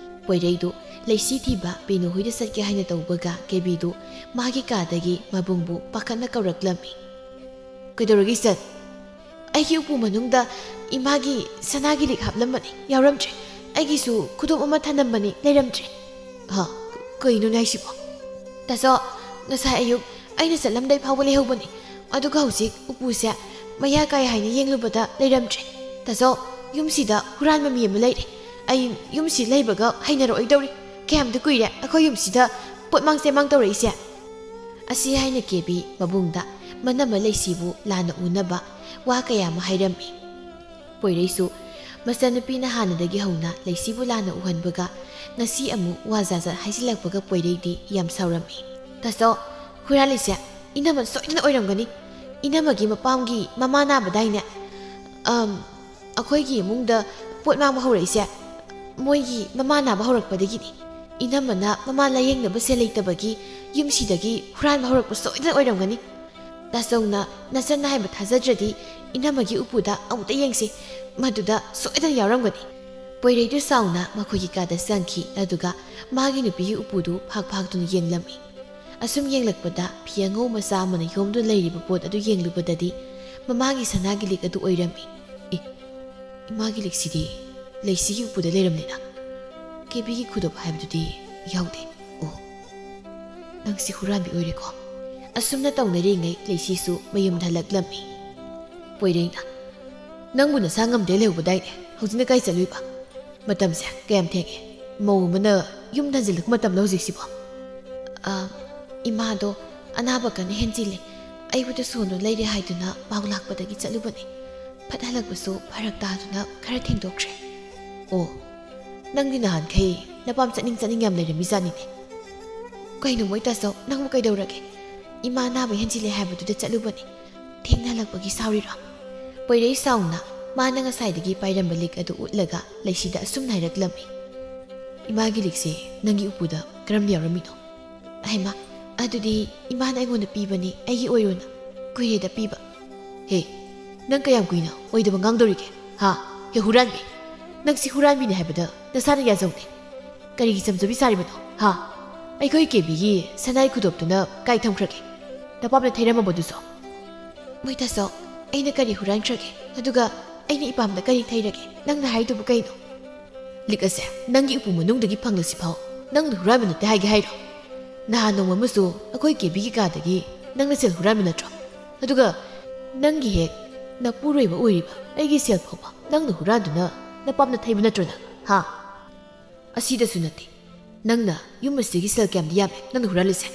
ꯄꯣꯏꯔꯩꯗꯨ ꯂꯩꯁꯤ ꯊꯤꯕ ꯄꯤꯅꯨ ꯍꯣꯏꯗ ꯆꯠꯀꯦ ꯍꯥꯏꯅ ꯇꯧꯕꯒ ꯀꯦꯕꯤꯗꯨ ꯃꯥꯒꯤ ꯀꯥꯗꯒꯤ ꯃꯕꯨꯡꯕꯨ ꯄꯥꯈꯠꯅ ꯀꯧꯔꯛꯂꯝꯃꯤ꯫ ꯀꯩꯗꯧꯔꯒꯦ ꯏꯆꯟ? ꯑꯩꯒꯤ ꯎꯄꯨ ꯃꯅꯨꯡꯗ ꯏꯃꯥꯒꯤ ꯁꯅꯥꯒꯤ ꯂꯤꯛ ꯍꯥꯞꯂꯝꯕꯅꯤ, ꯌꯥꯎꯔꯝꯗ꯭ꯔꯦ꯫ ꯑꯩꯒꯤꯁꯨ ꯈꯨꯗꯣꯞ ꯑꯃ ꯊꯅꯝꯕꯅꯤ, ꯂꯩꯔꯝꯗ꯭ꯔꯦ꯫ ꯍꯥ? ꯀꯩꯅꯣꯅꯦ ꯍꯥꯏꯁꯤꯕꯣ? ꯇꯥꯆꯧ, ꯉꯁꯥꯏ ꯑꯌꯨꯛ ꯑꯩꯅ ꯆꯠꯂꯝꯗꯥꯏ ꯐꯥꯎꯕ ꯂꯩꯍꯧꯕꯅꯤ꯫ ꯑꯗꯨꯒ ꯍꯧꯖꯤꯛ ꯎꯄꯨꯁꯦ ꯃꯌꯥ ꯀꯥꯏ ꯍꯥꯏꯅ ꯌꯦꯡꯂꯨꯕꯗ ꯂꯩꯔꯝꯗ꯭ꯔꯦ꯫ ꯇꯥꯆꯧ, ꯌꯨꯝꯁꯤꯗ ꯍꯨꯔꯥꯟꯕ ꯃꯤ ꯑꯃ ꯂꯩꯔꯦ꯫ ꯑꯩ ꯌꯨꯝꯁꯤ ꯂꯩꯕꯒ ꯍꯩꯅꯔꯛꯑꯣꯏꯗꯧꯔꯤ꯫ ꯀꯌꯥꯝꯗꯤ ꯀꯨꯏꯔꯦ ꯑꯩꯈꯣꯏ ꯌꯨꯝꯁꯤꯗ ꯄꯣꯠ ꯃꯥꯡ ꯆꯦ ꯃꯥꯡ ꯇꯧꯔꯛꯏꯁꯦ꯫ ꯑꯁꯤ ꯍꯥꯏꯅ ꯀꯦꯕꯤ ꯃꯕꯨꯡꯗ ꯃꯅꯝꯃ ꯂꯩꯁꯤꯕꯨ ꯂꯥꯟꯅ ꯎꯅꯕ ꯋꯥ ꯀꯌꯥ ꯑꯃ ꯍꯥꯏꯔꯝꯃꯤ꯫ ꯄꯣꯏꯔꯩꯁꯨ ꯃꯆꯟꯅꯨꯄꯤꯅ ꯍꯥꯟꯅꯗꯒꯤ ꯍꯧꯅ ꯂꯩꯁꯤꯕꯨ ꯂꯥꯟꯅ ꯎꯍꯟꯕꯒ ꯉꯁꯤ ꯑꯃꯨꯛ ꯋꯥ ꯖꯥꯠ ꯖꯥꯠ ꯍꯥꯏꯖꯤꯜꯂꯛꯄꯒ ꯄꯣꯏꯔꯩꯗꯤ ꯌꯥꯝ ꯁꯥꯎꯔꯝꯃꯤ꯫ ꯇꯥꯆꯧ, ꯍꯨꯔꯥꯜꯂꯤꯁꯦ ꯏꯅꯝꯃ ꯁꯣꯏꯗꯅ ꯑꯣꯏꯔꯝꯒꯅꯤ꯫ ꯏꯅꯝꯃꯒꯤ ꯃꯄꯥꯝꯒꯤ ꯃꯃꯥ ꯅꯥꯕꯗꯥꯏꯅꯦ? ꯑꯝ, ꯑꯩꯈꯣꯏꯒꯤ ꯏꯃꯨꯡꯗ ꯄꯣꯠ ꯃꯥꯡꯕ ꯍꯧꯔꯛꯏꯁꯦ ꯃꯣꯏꯒꯤ ꯃꯃꯥ ꯅꯥꯕ ꯍꯧꯔꯛꯄꯗꯒꯤꯅꯤ꯫ ꯏꯅꯝꯃꯅ ꯃꯃꯥ ꯂꯥꯌꯦꯡꯅꯕ ꯁꯦꯜ ꯂꯩꯇꯕꯒꯤ ꯌꯨꯝꯁꯤꯗꯒꯤ ꯍꯨꯔꯥꯟꯕ ꯍꯧꯔꯛꯄ ꯁꯣꯏꯗꯅ ꯑꯣꯏꯔꯝꯒꯅꯤ꯫ ꯇꯥꯆꯧꯅ ꯅꯆꯟꯅ ꯍꯥꯏꯕ ꯊꯥꯖꯗ꯭ꯔꯗꯤ ꯏꯅꯝꯃꯒꯤ ꯎꯄꯨꯗ ꯑꯃꯨꯛꯇ ꯌꯦꯡꯁꯤ, ꯃꯗꯨꯗ ꯁꯣꯏꯗꯅ ꯌꯥꯎꯔꯝꯒꯅꯤ꯫ ꯄꯣꯏꯔꯩꯗꯨ ꯁꯥꯎꯅ ꯃꯈꯣꯏꯒꯤ ꯀꯥꯗ ꯆꯪꯈꯤ, ꯑꯗꯨꯒ ꯃꯥꯒꯤ ꯅꯨꯄꯤꯒꯤ ꯎꯄꯨꯗꯨ ꯐꯥꯛ ꯐꯥꯛꯇꯨꯅ ꯌꯦꯡꯂꯝꯃꯤ꯫ ꯑꯁꯨꯝ ꯌꯦꯡꯂꯛꯄꯗ ꯐꯤ ꯑꯉꯧ ꯃꯆꯥ ꯑꯃꯅ ꯌꯣꯝꯗꯨꯅ ꯂꯩꯔꯤꯕ ꯄꯣꯠ ꯑꯗꯨ ꯌꯦꯡꯂꯨꯕꯗꯗꯤ ꯃꯃꯥꯒꯤ ꯁꯅꯥꯒꯤ ꯂꯤꯛ ꯑꯗꯨ ꯑꯣꯏꯔꯝꯃꯤ꯫ ꯑꯦ, ꯏꯃꯥꯒꯤ ꯂꯤꯛꯁꯤꯗꯤ ꯂꯩꯁꯤꯒꯤ ꯎꯄꯨꯗ ꯂꯩꯔꯝꯂꯦꯅ꯫ ꯀꯦꯕꯤꯒꯤ ꯈꯨꯗꯣꯞ ꯍꯥꯏꯕꯗꯨꯗꯤ ꯌꯥꯎꯗꯦ꯫ ꯑꯣ, ꯅꯪꯁꯤ ꯍꯨꯔꯥꯟꯕꯤ ꯑꯣꯏꯔꯦꯀꯣ꯫ ꯑꯁꯨꯝꯅ ꯇꯧꯅꯔꯤꯉꯩ ꯂꯩꯁꯤꯁꯨ ꯃꯌꯨꯝꯗ ꯍꯜꯂꯛꯂꯝꯃꯤ꯫ ꯄꯣꯏꯔꯩꯅ, "ꯅꯪꯕꯨ ꯅꯁꯥ ꯉꯝꯗꯦ ꯂꯩꯍꯧꯕꯗꯥꯏꯅꯦ? ꯍꯧꯖꯤꯛꯅ ꯀꯥꯏ ꯆꯠꯂꯨꯏꯕ? ꯃꯇꯝꯁꯦ ꯀꯌꯥꯝ ꯊꯦꯡꯉꯦ? ꯃꯧ ꯑꯃꯅ ꯌꯨꯝꯗ ꯍꯟꯖꯤꯜꯂꯛꯄ ꯃꯇꯝꯂꯣ ꯍꯧꯖꯤꯛꯁꯤꯕꯣ?" "ꯑ, ꯏꯃꯥꯗꯣ ꯑꯅꯥꯕ ꯀꯟꯅ ꯍꯦꯟꯖꯤꯜꯂꯦ꯫ ꯑꯩꯕꯨ ꯁꯣꯟꯗꯨ ꯂꯩꯔꯦ ꯍꯥꯏꯗꯨꯅ ꯄꯥꯎ ꯂꯥꯛꯄꯗꯒꯤ ꯆꯠꯂꯨꯕꯅꯦ꯫ ꯐꯠ ꯍꯜꯂꯛꯄꯁꯨ ꯐꯔꯛ ꯇꯥꯗꯨꯅ ꯈꯔ ꯊꯦꯡꯗꯣꯛꯈ꯭ꯔꯦ꯫" "ꯑꯣ, ꯅꯪꯗꯤ ꯅꯍꯥꯟꯈꯩ ꯅꯄꯥꯝ ꯆꯠꯅꯤꯡ ꯆꯠꯅꯤꯡ ꯌꯥꯝ ꯂꯩꯔꯝꯃꯤꯖꯥꯠꯅꯤꯅꯦ꯫ ꯀꯩꯅꯣ ꯃꯣꯏ ꯇꯥꯆꯧ, ꯅꯪꯕꯨ ꯀꯩꯗꯧꯔꯒꯦ? ꯏꯃꯥ ꯑꯅꯥꯕ ꯍꯦꯟꯖꯤꯜꯂꯦ ꯍꯥꯏꯕꯗꯨꯗ ꯆꯠꯂꯨꯕꯅꯦ꯫ ꯊꯦꯡꯅ ꯍꯜꯂꯛꯄꯒꯤ ꯁꯥꯎꯔꯤꯔꯣ?" ꯄꯣꯏꯔꯩ ꯁꯥꯎꯅ ꯃꯥꯅ ꯉꯁꯥꯏꯗꯒꯤ ꯄꯥꯏꯔꯝꯕ ꯂꯤꯛ ꯑꯗꯨ ꯎꯠꯂꯒ ꯂꯩꯁꯤꯗ ꯑꯁꯨꯝꯅ ꯍꯥꯏꯔꯛꯂꯝꯃꯤ꯫ "ꯏꯃꯥꯒꯤ ꯂꯤꯛꯁꯦ ꯅꯪꯒꯤ ꯎꯄꯨꯗ ꯀꯔꯝꯅ ꯌꯥꯎꯔꯝꯃꯤꯅꯣ?" "ꯑꯍꯩꯃꯥ, ꯑꯗꯨꯗꯤ ꯏꯃꯥꯅ ꯑꯩꯉꯣꯟꯗ ꯄꯤꯕꯅꯤ, ꯑꯩꯒꯤ ꯑꯣꯏꯔꯣꯅ꯫ ꯀꯨꯏꯔꯦꯗ ꯄꯤꯕ꯫" "ꯍꯦ, ꯅꯪ ꯀꯌꯥꯝ ꯀꯨꯏꯅ ꯑꯣꯏꯗꯕ ꯉꯥꯡꯗꯧꯔꯤꯒꯦ? ꯍꯥ? ꯍꯦ ꯍꯨꯔꯥꯟꯕꯤ! ꯅꯪꯁꯤ ꯍꯨꯔꯥꯟꯕꯤꯅꯤ ꯍꯥꯏꯕꯗ ꯅꯁꯥꯅ ꯌꯥꯖꯧꯅꯦ꯫ ꯀꯔꯤꯒꯤ ꯆꯝꯖꯕꯤ ꯁꯥꯔꯤꯕꯅꯣ? ꯍꯥ? ꯑꯩꯈꯣꯏ ꯀꯦꯕꯤꯒꯤ ꯁꯅꯥꯏ ꯈꯨꯗꯣꯞꯇꯨꯅ ꯀꯥꯏ ꯊꯝꯈ꯭ꯔꯒꯦ? ꯅꯄꯥꯝꯅ ꯊꯩꯔꯝꯃꯕꯗꯨꯁꯨ?" "ꯃꯣꯏꯇꯥꯁꯣ, ꯑꯩꯅ ꯀꯔꯤ ꯍꯨꯔꯥꯟꯈ꯭ꯔꯒꯦ? ꯑꯗꯨꯒ ꯑꯩꯅ ꯏꯄꯥꯝꯗ ꯀꯔꯤ ꯊꯩꯔꯒꯦ? ꯅꯪꯅ ꯍꯥꯏꯗꯨꯕꯨ ꯀꯩꯅꯣ?" "ꯂꯤꯛ ꯑꯁꯦ ꯅꯪꯒꯤ ꯎꯄꯨ ꯃꯅꯨꯡꯗꯒꯤ ꯐꯪꯂꯁꯤ ꯐꯥꯎ ꯅꯪꯅ ꯍꯨꯔꯥꯟꯕ ꯅꯠꯇꯦ ꯍꯥꯏꯒꯦ ꯍꯥꯏꯔꯣ? ꯅꯍꯥꯟ ꯅꯣꯡꯃ ꯑꯃꯁꯨ ꯑꯩꯈꯣꯏ ꯀꯦꯕꯤꯒꯤ ꯀꯥꯗꯒꯤ ꯅꯪꯅ ꯁꯦꯜ ꯍꯨꯔꯥꯟꯕ ꯅꯠꯇ꯭ꯔꯣ? ꯑꯗꯨꯒ ꯅꯪꯒꯤ ꯍꯦꯛ ꯅꯄꯨꯔꯣꯏꯕ ꯑꯣꯏꯔꯤꯕ ꯑꯩꯒꯤ ꯁꯦꯜ ꯐꯥꯎꯕ ꯅꯪꯅ ꯍꯨꯔꯥꯟꯗꯨꯅ ꯅꯄꯥꯝꯅ ꯊꯩꯕ ꯅꯠꯇ꯭ꯔꯣ ꯅꯪ? ꯍꯥ? ꯑꯁꯤꯗꯁꯨ ꯅꯠꯇꯦ꯫ ꯅꯪꯅ ꯌꯨꯝ ꯑꯁꯤꯒꯤ ꯁꯦꯜ ꯀꯌꯥꯝꯗꯤ ꯌꯥꯝꯃꯦ ꯅꯪꯅ ꯍꯨꯔꯥꯜꯂꯤꯁꯦ?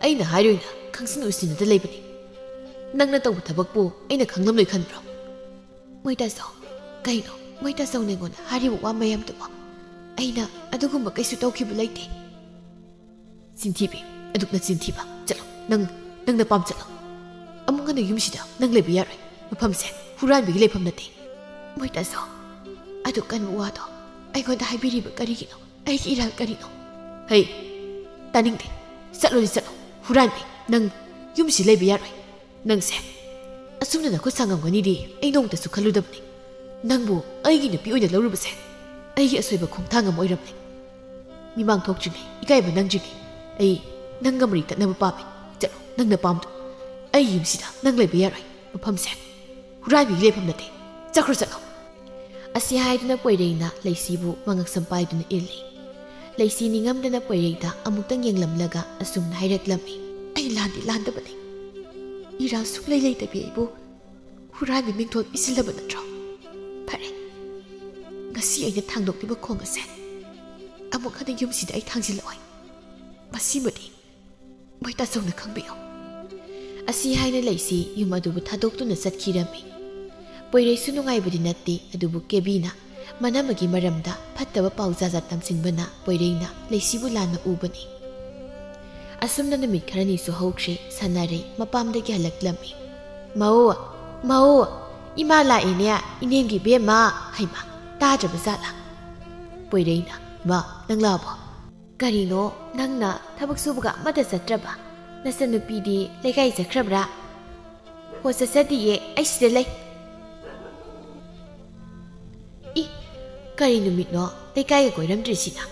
ꯑꯩꯅ ꯍꯥꯏꯔꯣꯏꯅ ꯈꯪꯁꯤꯟ ꯎꯁꯤꯟꯅꯗ ꯂꯩꯕꯅꯤ꯫ ꯅꯪꯅ ꯇꯧꯕ ꯊꯕꯛꯄꯨ ꯑꯩꯅ ꯈꯪꯂꯝꯂꯣꯏ ꯈꯟꯕ꯭ꯔꯣ?" "ꯃꯣꯏꯇꯥꯁꯣ, ꯀꯩꯅꯣ ꯃꯣꯏꯇꯥꯁꯣꯅ ꯑꯩꯉꯣꯟꯗ ꯍꯥꯏꯔꯤꯕ ꯋꯥ ꯃꯌꯥꯝꯗꯨꯕꯣ? ꯑꯩꯅ ꯑꯗꯨꯒꯨꯝꯕ ꯀꯩꯁꯨ ꯇꯧꯈꯤꯕ ꯂꯩꯇꯦ꯫" "ꯆꯤꯟꯊꯤꯕꯤ, ꯑꯗꯨꯛꯅ ꯆꯤꯟꯊꯤꯕ꯫ ꯆꯠꯂꯣ, ꯅꯪ, ꯅꯪ ꯅꯄꯥꯝ ꯆꯠꯂꯣ꯫ ꯑꯃꯨꯛ ꯍꯟꯅ ꯌꯨꯝꯁꯤꯗ ꯅꯪ ꯂꯩꯕ ꯌꯥꯔꯣꯏ꯫ ꯃꯐꯝꯁꯦ ꯍꯨꯔꯥꯟꯕꯤꯒꯤ ꯂꯩꯐꯝ ꯅꯠꯇꯦ꯫" "ꯃꯣꯏꯇꯥꯁꯣ, ꯑꯗꯨꯛ ꯀꯟꯕ ꯋꯥꯗꯣ ꯑꯩꯉꯣꯟꯗ ꯍꯥꯏꯕꯤꯔꯤꯕ ꯀꯔꯤꯒꯤꯅꯣ? ꯑꯩꯒꯤ ꯏꯔꯥꯜ ꯀꯔꯤꯅꯣ?" "ꯍꯩ, ꯇꯥꯅꯤꯡꯗꯦ꯫ ꯆꯠꯂꯣꯗꯤ ꯆꯠꯂꯣ, ꯍꯨꯔꯥꯟꯕꯤ꯫ ꯅꯪ ꯌꯨꯝꯁꯤ ꯂꯩꯕ ꯌꯥꯔꯣꯏ꯫ ꯅꯪꯁꯦ ꯑꯁꯨꯝꯅ ꯅꯈꯨꯠ ꯁꯥꯡꯉꯝꯒꯅꯤꯗꯤ ꯑꯩ ꯅꯣꯡꯃꯇꯁꯨ ꯈꯜꯂꯨꯗꯕꯅꯤ꯫ ꯅꯪꯕꯨ ꯑꯩꯒꯤ ꯅꯨꯄꯤ ꯑꯣꯏꯅ ꯂꯧꯔꯨꯕꯁꯦ ꯑꯩꯒꯤ ꯑꯁꯣꯏꯕ ꯈꯣꯡꯊꯥꯡ ꯑꯃ ꯑꯣꯏꯔꯝꯂꯦ꯫ ꯃꯤꯃꯥꯡ ꯊꯣꯛꯇ꯭ꯔꯤꯉꯩ, ꯏꯀꯥꯏꯕ ꯅꯪꯗ꯭ꯔꯤꯉꯩ ꯑꯩ ꯅꯪꯒ ꯃꯔꯤ ꯇꯠꯅꯕ ꯄꯥꯝꯃꯤ꯫ ꯆꯠꯂꯣ, ꯅꯪ ꯅꯄꯥꯝꯗꯣ꯫ ꯑꯩ ꯌꯨꯝꯁꯤꯗ ꯅꯪ ꯂꯩꯕ ꯌꯥꯔꯣꯏ꯫ ꯃꯐꯝꯁꯦ ꯍꯨꯔꯥꯟꯕꯤꯒꯤ ꯂꯩꯐꯝ ꯅꯠꯇꯦ꯫ ꯆꯠꯈ꯭ꯔꯣ, ꯆꯠꯂꯣ꯫" ꯑꯁꯤ ꯍꯥꯏꯗꯨꯅ ꯄꯣꯏꯔꯩꯅ ꯂꯩꯁꯤꯕꯨ ꯃꯉꯛꯁꯝ ꯄꯥꯏꯗꯨꯅ ꯏꯜꯂꯤ꯫ ꯂꯩꯁꯤ ꯅꯤꯡꯉꯝꯗꯅ ꯄꯣꯏꯔꯩꯗ ꯑꯃꯨꯛꯇꯪ ꯌꯦꯡꯂꯝꯂꯒ ꯑꯁꯨꯝꯅ ꯍꯥꯏꯔꯛꯂꯝꯃꯤ꯫ "ꯑꯩ ꯂꯥꯟꯗꯤ ꯂꯥꯟꯗꯕꯅꯤ꯫ ꯏꯔꯥꯜ ꯁꯨꯡꯂꯩ ꯂꯩꯇꯕꯤ ꯑꯩꯕꯨ ꯍꯨꯔꯥꯟꯕꯤ ꯃꯤꯡꯊꯣꯜ ꯄꯤꯁꯤꯜꯂꯕ ꯅꯠꯇ꯭ꯔꯣ? ꯐꯔꯦ, ꯉꯁꯤ ꯑꯩꯅ ꯊꯥꯡꯗꯣꯛꯂꯤꯕ ꯈꯣꯡ ꯑꯁꯦ ꯑꯃꯨꯛ ꯍꯟꯅ ꯌꯨꯝꯁꯤꯗ ꯑꯩ ꯊꯥꯡꯖꯤꯜꯂꯛꯑꯣꯏ꯫ ꯃꯁꯤꯃꯗꯤ ꯃꯣꯏ ꯇꯥꯆꯧꯅ ꯈꯪꯕꯤꯌꯨ꯫" ꯑꯁꯤ ꯍꯥꯏꯅ ꯂꯩꯁꯤ ꯌꯨꯝ ꯑꯗꯨꯕꯨ ꯊꯥꯗꯣꯛꯇꯨꯅ ꯆꯠꯈꯤꯔꯝꯃꯤ꯫ ꯄꯣꯏꯔꯩꯁꯨ ꯅꯨꯡꯉꯥꯏꯕꯗꯤ ꯅꯠꯇꯦ, ꯑꯗꯨꯕꯨ ꯀꯦꯕꯤꯅ ꯃꯅꯝꯃꯒꯤ ꯃꯔꯝꯗ ꯐꯠꯇꯕ ꯄꯥꯎ ꯖꯥꯖꯥꯠ ꯇꯝꯁꯤꯟꯕꯅ ꯄꯣꯏꯔꯩꯅ ꯂꯩꯁꯤꯕꯨ ꯂꯥꯟꯅ ꯎꯕꯅꯤ꯫ ꯑꯁꯨꯝꯅ ꯅꯨꯃꯤꯠ ꯈꯔꯅꯤꯁꯨ ꯍꯧꯈ꯭ꯔꯦ꯫ ꯁꯅꯥꯔꯩ ꯃꯄꯥꯝꯗꯒꯤ ꯍꯜꯂꯛꯂꯝꯃꯤ꯫ "ꯃꯧ, ꯃꯧ, "ꯏꯃꯥ ꯂꯥꯛꯑꯦꯅꯦ, ꯏꯅꯦꯝꯒꯤ ꯏꯕꯦꯝꯃ!" ꯍꯩꯃꯥ, ꯇꯥꯗ꯭ꯔꯕ ꯖꯥꯠꯂꯥ? ꯄꯣꯏꯔꯩꯅ, "ꯏꯃꯥ, ꯅꯪ ꯂꯥꯛꯑꯕꯣ?" "ꯀꯔꯤꯅꯣ, ꯅꯪꯅ ꯊꯕꯛ ꯁꯨꯕꯒ ꯑꯃꯠꯇ ꯆꯠꯇ꯭ꯔꯕ? ꯅꯆꯟꯅꯨꯄꯤꯗꯤ ꯂꯩꯀꯥꯏ ꯆꯠꯈ꯭ꯔꯕ꯭ꯔꯥ?" "ꯍꯣ, ꯆꯠꯆꯗꯤꯌꯦ, ꯑꯩ ꯁꯤꯗ ꯂꯩ꯫" "ꯏ, ꯀꯔꯤ ꯅꯨꯃꯤꯠꯅꯣ ꯂꯩꯀꯥꯏꯒ ꯀꯣꯏꯔꯝꯗ꯭ꯔꯤꯁꯤꯅ?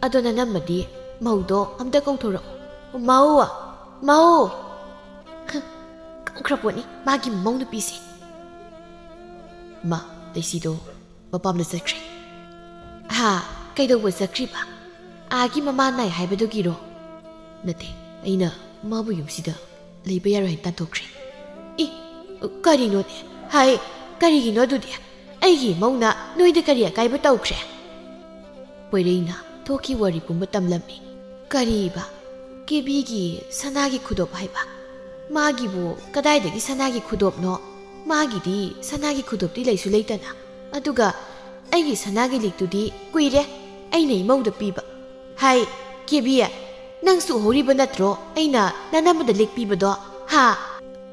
ꯑꯗꯣ ꯅꯅꯝꯃꯗꯤ ꯃꯧꯗꯣ ꯑꯝꯇ ꯀꯧꯊꯣꯔꯛꯑꯣ꯫ ꯃꯧ! ꯃꯧ!" ꯍ, ꯀꯧꯈ꯭ꯔ ꯄꯣꯠꯅꯤ ꯃꯥꯒꯤ ꯃꯧ ꯅꯨꯄꯤꯁꯦ꯫ "ꯃꯥ, ꯂꯩꯁꯤꯗꯣ ꯃꯄꯥꯝꯗ ꯆꯠꯈ꯭ꯔꯦ꯫" "ꯍꯥ? ꯀꯩꯗꯧꯕ ꯆꯠꯈ꯭ꯔꯤꯕ? ꯑꯥꯒꯤ ꯃꯃꯥ ꯅꯥꯏ ꯍꯥꯏꯕꯗꯨꯒꯤꯔꯣ?" "ꯅꯠꯇꯦ, ꯑꯩꯅ ꯃꯥꯕꯨ ꯌꯨꯝꯁꯤꯗ ꯂꯩꯕ ꯌꯥꯔꯣꯏ ꯍꯥꯏꯅ ꯇꯥꯟꯊꯣꯛꯈ꯭ꯔꯦ꯫" "ꯏ, ꯀꯔꯤꯅꯣꯅꯦ? ꯍꯥꯏ, ꯀꯔꯤꯒꯤꯅꯣ ꯑꯗꯨꯗꯤ? ꯑꯩꯒꯤ ꯏꯃꯧꯅ ꯅꯣꯏꯗ ꯀꯔꯤ ꯑꯀꯥꯏꯕ ꯇꯧꯈ꯭ꯔꯦ?" ꯄꯣꯏꯔꯩꯅ ꯊꯣꯛꯈꯤ ꯋꯥꯔꯤ ꯄꯨꯝꯕ ꯇꯝꯂꯝꯃꯤ꯫ "ꯀꯔꯤꯕ? ꯀꯦꯕꯤꯒꯤ ꯁꯅꯥꯒꯤ ꯈꯨꯗꯣꯞ ꯍꯥꯏꯕ? ꯃꯥꯒꯤꯕꯨ ꯀꯗꯥꯏꯗꯒꯤ ꯁꯅꯥꯒꯤ ꯈꯨꯗꯣꯞꯅꯣ? ꯃꯥꯒꯤꯗꯤ ꯁꯅꯥꯒꯤ ꯈꯨꯗꯣꯞꯇꯤ ꯂꯩꯁꯨ ꯂꯩꯇꯅ꯫ ꯑꯗꯨꯒ ꯑꯩꯒꯤ ꯁꯅꯥꯒꯤ ꯂꯤꯛꯇꯨꯗꯤ ꯀꯨꯏꯔꯦ ꯑꯩꯅ ꯏꯃꯧꯗ ꯄꯤꯕ꯫ ꯍꯥꯏ, ꯀꯦꯕꯤ, ꯅꯪꯁꯨ ꯎꯍꯧꯔꯤꯕ ꯅꯠꯇ꯭ꯔꯣ ꯑꯩꯅ ꯅꯅꯝꯃꯗ ꯂꯤꯛ ꯄꯤꯕꯗꯣ? ꯍꯥ?"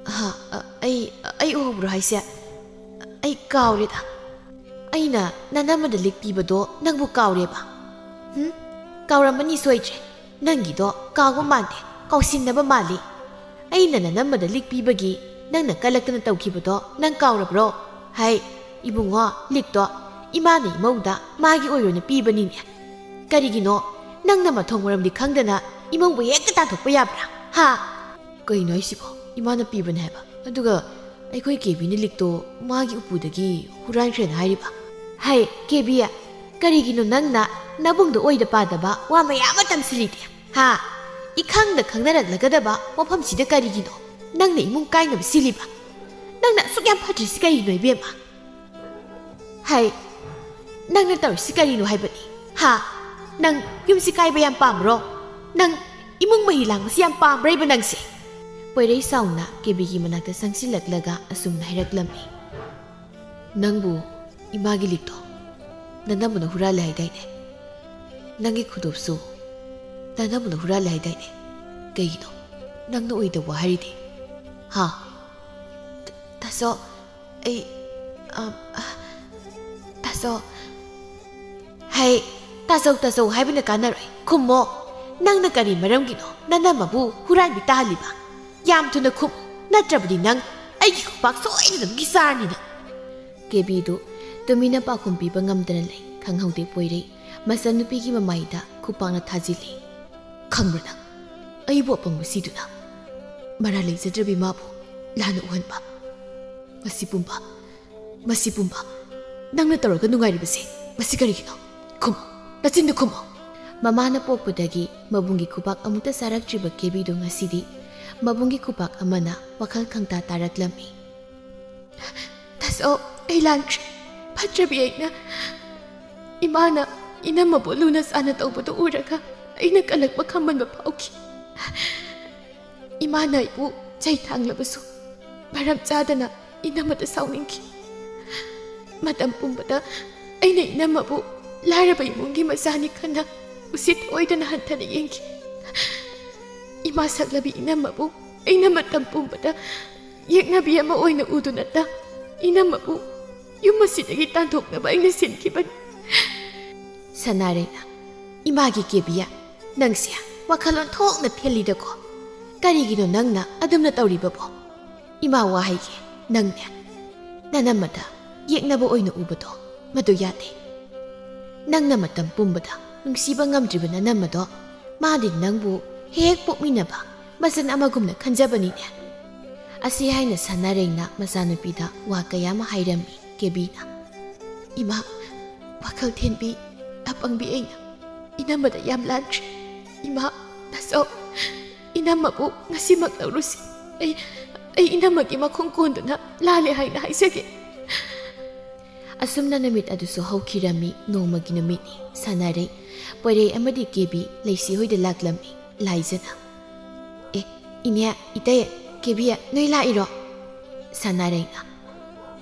"ꯍꯥ? ꯑ, ꯑꯩ, ꯑꯩ ꯎꯍꯧꯕ꯭ꯔꯣ ꯍꯥꯏꯁꯦ? ꯑꯩ ꯀꯥꯎꯔꯦꯗ꯫ ꯑꯩꯅ ꯅꯅꯝꯃꯗ ꯂꯤꯛ ꯄꯤꯕꯗꯣ ꯅꯪꯕꯨ ꯀꯥꯎꯔꯦꯕ? ꯍꯨꯝ? ꯀꯥꯎꯔꯝꯃꯅꯤ ꯁꯣꯏꯗ꯭ꯔꯦ꯫ ꯅꯪꯒꯤꯗꯣ ꯀꯥꯎꯕ ꯃꯥꯟꯗꯦ, ꯀꯥꯎꯁꯤꯟꯅꯕ ꯃꯥꯜꯂꯤ꯫ ꯑꯩꯅ ꯅꯅꯝꯃꯗ ꯂꯤꯛ ꯄꯤꯕꯒꯤ ꯅꯪꯅ ꯀꯜꯂꯛꯇꯅ ꯇꯧꯈꯤꯕꯗꯣ ꯅꯪ ꯀꯥꯎꯔꯕ꯭ꯔꯣ? ꯍꯥꯏ, ꯏꯕꯨꯡꯉꯣ, ꯂꯤꯛꯇꯣ ꯏꯃꯥꯅ ꯏꯃꯧꯗ ꯃꯥꯒꯤ ꯑꯣꯏꯔꯣꯏꯅ ꯄꯤꯕꯅꯤꯅꯦ꯫ ꯀꯔꯤꯒꯤꯅꯣ ꯅꯪꯅ ꯃꯊꯣꯡ ꯃꯔꯝꯗꯤ ꯈꯪꯗꯅ ꯏꯃꯧꯕꯨ ꯍꯦꯛꯇ ꯇꯥꯟꯊꯣꯛꯄ ꯌꯥꯕ꯭ꯔꯥ? ꯍꯥ?" "ꯀꯩꯅꯣ ꯍꯥꯏꯁꯤꯕꯣ? ꯏꯃꯥꯅ ꯄꯤꯕꯅꯦ ꯍꯥꯏꯕ? ꯑꯗꯨꯒ ꯑꯩꯈꯣꯏ ꯀꯦꯕꯤꯅ ꯂꯤꯛꯇꯣ ꯃꯥꯒꯤ ꯎꯄꯨꯗꯒꯤ ꯍꯨꯔꯥꯟꯈ꯭ꯔꯦꯅ ꯍꯥꯏꯔꯤꯕ?" "ꯍꯥꯏ, ꯀꯦꯕꯤ, ꯀꯔꯤꯒꯤꯅꯣ ꯅꯪꯅ ꯅꯕꯨꯡꯗ ꯑꯣꯏꯗ ꯄꯥꯗꯕ ꯋꯥ ꯃꯌꯥꯝ ꯑꯃ ꯇꯝꯁꯤꯜꯂꯤꯗꯤ? ꯍꯥ? ꯏꯈꯪꯗ ꯈꯪꯅꯔꯛꯂꯒꯗꯕ ꯋꯥꯐꯝꯁꯤꯗ ꯀꯔꯤꯒꯤꯅꯣ ꯅꯪꯅ ꯏꯃꯨꯡ ꯀꯥꯏꯅꯕ ꯁꯤꯜꯂꯤꯕ? ꯅꯪꯅ ꯑꯁꯨꯛ ꯌꯥꯝ ꯐꯠꯇ꯭ꯔꯤꯁꯤ ꯀꯔꯤꯒꯤꯅꯣ, ꯏꯕꯦꯝꯃ? ꯍꯥꯏ, ꯅꯪꯅ ꯇꯧꯔꯤꯁꯤ ꯀꯔꯤꯅꯣ ꯍꯥꯏꯕꯅꯤ? ꯍꯥ? ꯅꯪ ꯌꯨꯝꯁꯤ ꯀꯥꯏꯕ ꯌꯥꯝ ꯄꯥꯝꯕ꯭ꯔꯣ? ꯅꯪ ꯏꯃꯨꯡ ꯃꯍꯤ ꯂꯥꯡꯕꯁꯤ ꯌꯥꯝ ꯄꯥꯝꯕ꯭ꯔꯥ ꯏꯕ ꯅꯪꯁꯦ?" ꯄꯣꯏꯔꯩ ꯆꯥꯎꯅ ꯀꯦꯕꯤꯒꯤ ꯃꯅꯥꯛꯇ ꯆꯪꯁꯤꯜꯂꯛꯂꯒ ꯑꯁꯨꯝꯅ ꯍꯥꯏꯔꯛꯂꯝꯃꯤ꯫ "ꯅꯪꯕꯨ ꯏꯃꯥꯒꯤ ꯂꯤꯛꯇꯣ ꯅꯅꯝꯃꯅ ꯍꯨꯔꯥꯜꯂꯦ ꯍꯥꯏꯗꯥꯏꯅꯦ? ꯅꯪꯒꯤ ꯈꯨꯗꯣꯞꯁꯨ ꯅꯅꯝꯃꯅ ꯍꯨꯔꯥꯜꯂꯦ ꯍꯥꯏꯗꯥꯏꯅꯦ? ꯀꯩꯒꯤꯅꯣ ꯅꯪꯅ ꯑꯣꯏꯗꯕ ꯍꯥꯏꯔꯤꯗꯤ? ꯍꯥ?" "ꯇꯥꯆꯧ, ꯑꯩ, ꯑ, ꯑ, ꯇꯥꯆꯧ꯫ ꯍꯩ, ꯇꯥꯆꯧ, ꯇꯥꯆꯧ ꯍꯥꯏꯕꯅ ꯀꯥꯟꯅꯔꯣꯏ꯫ ꯈꯨꯝꯃꯣ꯫ ꯅꯪꯅ ꯀꯔꯤ ꯃꯔꯝꯒꯤꯅꯣ ꯅꯅꯝꯃꯕꯨ ꯍꯨꯔꯥꯟꯕꯤ ꯇꯥꯍꯜꯂꯤꯕ? ꯌꯥꯝ ꯊꯨꯅ ꯈꯨꯝꯃꯨ, ꯅꯠꯇ꯭ꯔꯕꯗꯤ ꯅꯪ ꯑꯩꯒꯤ ꯈꯨꯄꯥꯛ ꯁꯣꯏꯗꯅꯃꯛꯀꯤ ꯆꯥꯔꯅꯤ ꯅꯪ꯫ ꯀꯦꯕꯤꯗꯨ ꯇꯨꯃꯤꯟꯅ ꯄꯥꯎꯈꯨꯝ ꯄꯤꯕ ꯉꯝꯗꯅ ꯂꯩ꯫ ꯈꯪꯍꯧꯗꯦ ꯄꯣꯏꯔꯩ ꯃꯆꯟꯅꯨꯄꯤꯒꯤ ꯃꯃꯥꯏꯗ ꯈꯨꯄꯥꯛꯅ ꯊꯥꯖꯤꯜꯂꯤ꯫ ꯈꯪꯕ꯭ꯔꯥ ꯅꯪ? ꯑꯩꯕꯨ ꯑꯄꯪꯕ ꯁꯤꯗꯨꯅ ꯃꯔꯥꯜ ꯂꯩꯖꯗ꯭ꯔꯕꯤ ꯃꯥꯕꯨ ꯂꯥꯟꯅ ꯎꯍꯟꯕ꯫ ꯃꯁꯤ ꯄꯨꯝꯕ, ꯃꯁꯤ ꯄꯨꯝꯕ ꯅꯪꯅ ꯇꯧꯔꯒ ꯅꯨꯡꯉꯥꯏꯔꯤꯕꯁꯦ ꯃꯁꯤ ꯀꯔꯤꯒꯤꯅꯣ? ꯈꯨꯝꯃꯣ, ꯅꯆꯤꯟꯗꯨ ꯈꯨꯝꯃꯣ꯫ ꯃꯃꯥꯅ ꯄꯣꯛꯄꯗꯒꯤ ꯃꯕꯨꯡꯒꯤ ꯈꯨꯕꯥꯛ ꯑꯃꯨꯛꯇ ꯆꯥꯔꯛꯇ꯭ꯔꯤꯕ ꯀꯦꯕꯤꯗꯨ ꯉꯁꯤꯗꯤ ꯃꯕꯨꯡꯒꯤ ꯈꯨꯕꯥꯛ ꯑꯃꯅ ꯋꯥꯈꯜ ꯈꯪꯇꯥ ꯇꯥꯔꯛꯂꯝꯃꯤ꯫ ꯇꯥꯆꯧ, ꯑꯩ ꯂꯥꯟꯈ꯭ꯔꯦ꯫ ꯐꯠꯇ꯭ꯔꯕꯤ ꯑꯩꯅ ꯏꯃꯥꯅ ꯏꯅꯝꯃꯕꯨ ꯂꯨꯅ ꯆꯥꯟꯅ ꯇꯧꯕꯗꯨ ꯎꯔꯒ ꯑꯩꯅ ꯀꯜꯂꯛꯄ ꯈꯝꯃꯟꯕ ꯐꯥꯎꯈꯤ꯫ ꯏꯃꯥꯅ ꯑꯩꯕꯨ ꯆꯩ ꯊꯥꯡꯂꯕꯁꯨ ꯃꯔꯝ ꯆꯥꯗꯅ ꯏꯅꯝꯃꯗ ꯁꯥꯎꯅꯤꯡꯈꯤ꯫ ꯃꯇꯝ ꯄꯨꯝꯕꯗ ꯑꯩꯅ ꯏꯅꯝꯃꯕꯨ ꯂꯥꯏꯔꯕ ꯏꯃꯨꯡꯒꯤ ꯃꯆꯥꯅꯤ ꯈꯟꯅ ꯎꯁꯤꯠ ꯑꯣꯏꯗꯅ ꯍꯟꯊꯅ ꯌꯦꯡꯈꯤ꯫ ꯏꯃꯥ ꯁꯛꯂꯕꯤ ꯏꯅꯝꯃꯕꯨ ꯑꯩꯅ ꯃꯇꯝ ꯄꯨꯝꯕꯗ ꯌꯦꯛꯅꯕꯤ ꯑꯃ ꯑꯣꯏꯅ ꯎꯗꯨꯅꯇ ꯏꯅꯝꯃꯕꯨ ꯌꯨꯝ ꯑꯁꯤꯗꯒꯤ ꯇꯥꯟꯊꯣꯛꯅꯕ ꯑꯩꯅ ꯁꯤꯟꯈꯤꯕꯅꯤ꯫ ꯁꯅꯥꯔꯩꯅ, "ꯏꯃꯥꯒꯤ ꯀꯦꯕꯤꯌꯥ, ꯅꯪꯁꯦ ꯋꯥꯈꯜ ꯑꯣꯟꯊꯣꯛꯅ ꯊꯦꯜꯂꯤꯗꯀꯣ꯫ ꯀꯔꯤꯒꯤꯅꯣ ꯅꯪꯅ ꯑꯗꯨꯝꯅ ꯇꯧꯔꯤꯕꯕꯣ? ꯏꯃꯥ ꯋꯥ ꯍꯥꯏꯒꯦ, ꯅꯪꯅꯦ ꯅꯅꯝꯃꯗ ꯌꯦꯛꯅꯕ ꯑꯣꯏꯅ ꯎꯕꯗꯣ ꯃꯗꯨ ꯌꯥꯗꯦ꯫ ꯅꯪꯅ ꯃꯇꯝ ꯄꯨꯝꯕꯗ ꯅꯨꯡꯁꯤꯕ ꯉꯝꯗ꯭ꯔꯤꯕ ꯅꯅꯝꯃꯗꯣ ꯃꯥꯗꯤ ꯅꯪꯕꯨ ꯍꯦꯛ ꯄꯣꯛꯃꯤꯟꯅꯕ ꯃꯆꯟ ꯑꯃꯒꯨꯝꯅ ꯈꯟꯖꯕꯅꯤꯅꯦ"꯫ ꯑꯁꯤ ꯍꯥꯏꯅ ꯁꯅꯥꯔꯩꯅ ꯃꯆꯥꯅꯨꯄꯤꯗ ꯋꯥ ꯀꯌꯥ ꯑꯃ ꯍꯥꯏꯔꯝꯃꯤ꯫ ꯀꯦꯕꯤꯅ, "ꯏꯃꯥ, ꯋꯥꯈꯜ ꯊꯦꯟꯕꯤ, ꯑꯄꯪꯕꯤ ꯑꯩꯅ ꯏꯅꯝꯃꯗ ꯌꯥꯝ ꯂꯥꯟꯈ꯭ꯔꯦ꯫ ꯏꯃꯥ, ꯇꯥꯆꯧ, ꯏꯅꯝꯃꯕꯨ ꯉꯁꯤꯃꯛ ꯂꯧꯔꯨꯁꯤ꯫ ꯑꯩ, ꯑꯩ ꯏꯅꯝꯃꯒꯤ ꯃꯈꯣꯡ ꯀꯣꯟꯗꯨꯅ ꯂꯥꯜꯂꯦ ꯍꯥꯏꯅ ꯍꯥꯏꯖꯒꯦ"꯫ ꯑꯁꯨꯝꯅ ꯅꯨꯃꯤꯠ ꯑꯗꯨꯁꯨ ꯍꯧꯈꯤꯔꯝꯃꯤ꯫ ꯅꯣꯡꯃꯒꯤ ꯅꯨꯃꯤꯠꯅꯤ꯫ ꯁꯥꯟꯅꯔꯩ, ꯄꯣꯏꯔꯩ ꯑꯃꯗꯤ ꯀꯦꯕꯤ ꯂꯩꯁꯤ ꯍꯣꯏꯗ ꯂꯥꯛꯂꯝꯃꯤ꯫ ꯂꯥꯏꯖꯅ, "ꯑꯦ, ꯏꯅꯦ, ꯏꯇꯩ, ꯀꯦꯕꯤ, ꯅꯣꯏ ꯂꯥꯛꯏꯔꯣ?" ꯁꯥꯟꯅꯔꯩꯅ,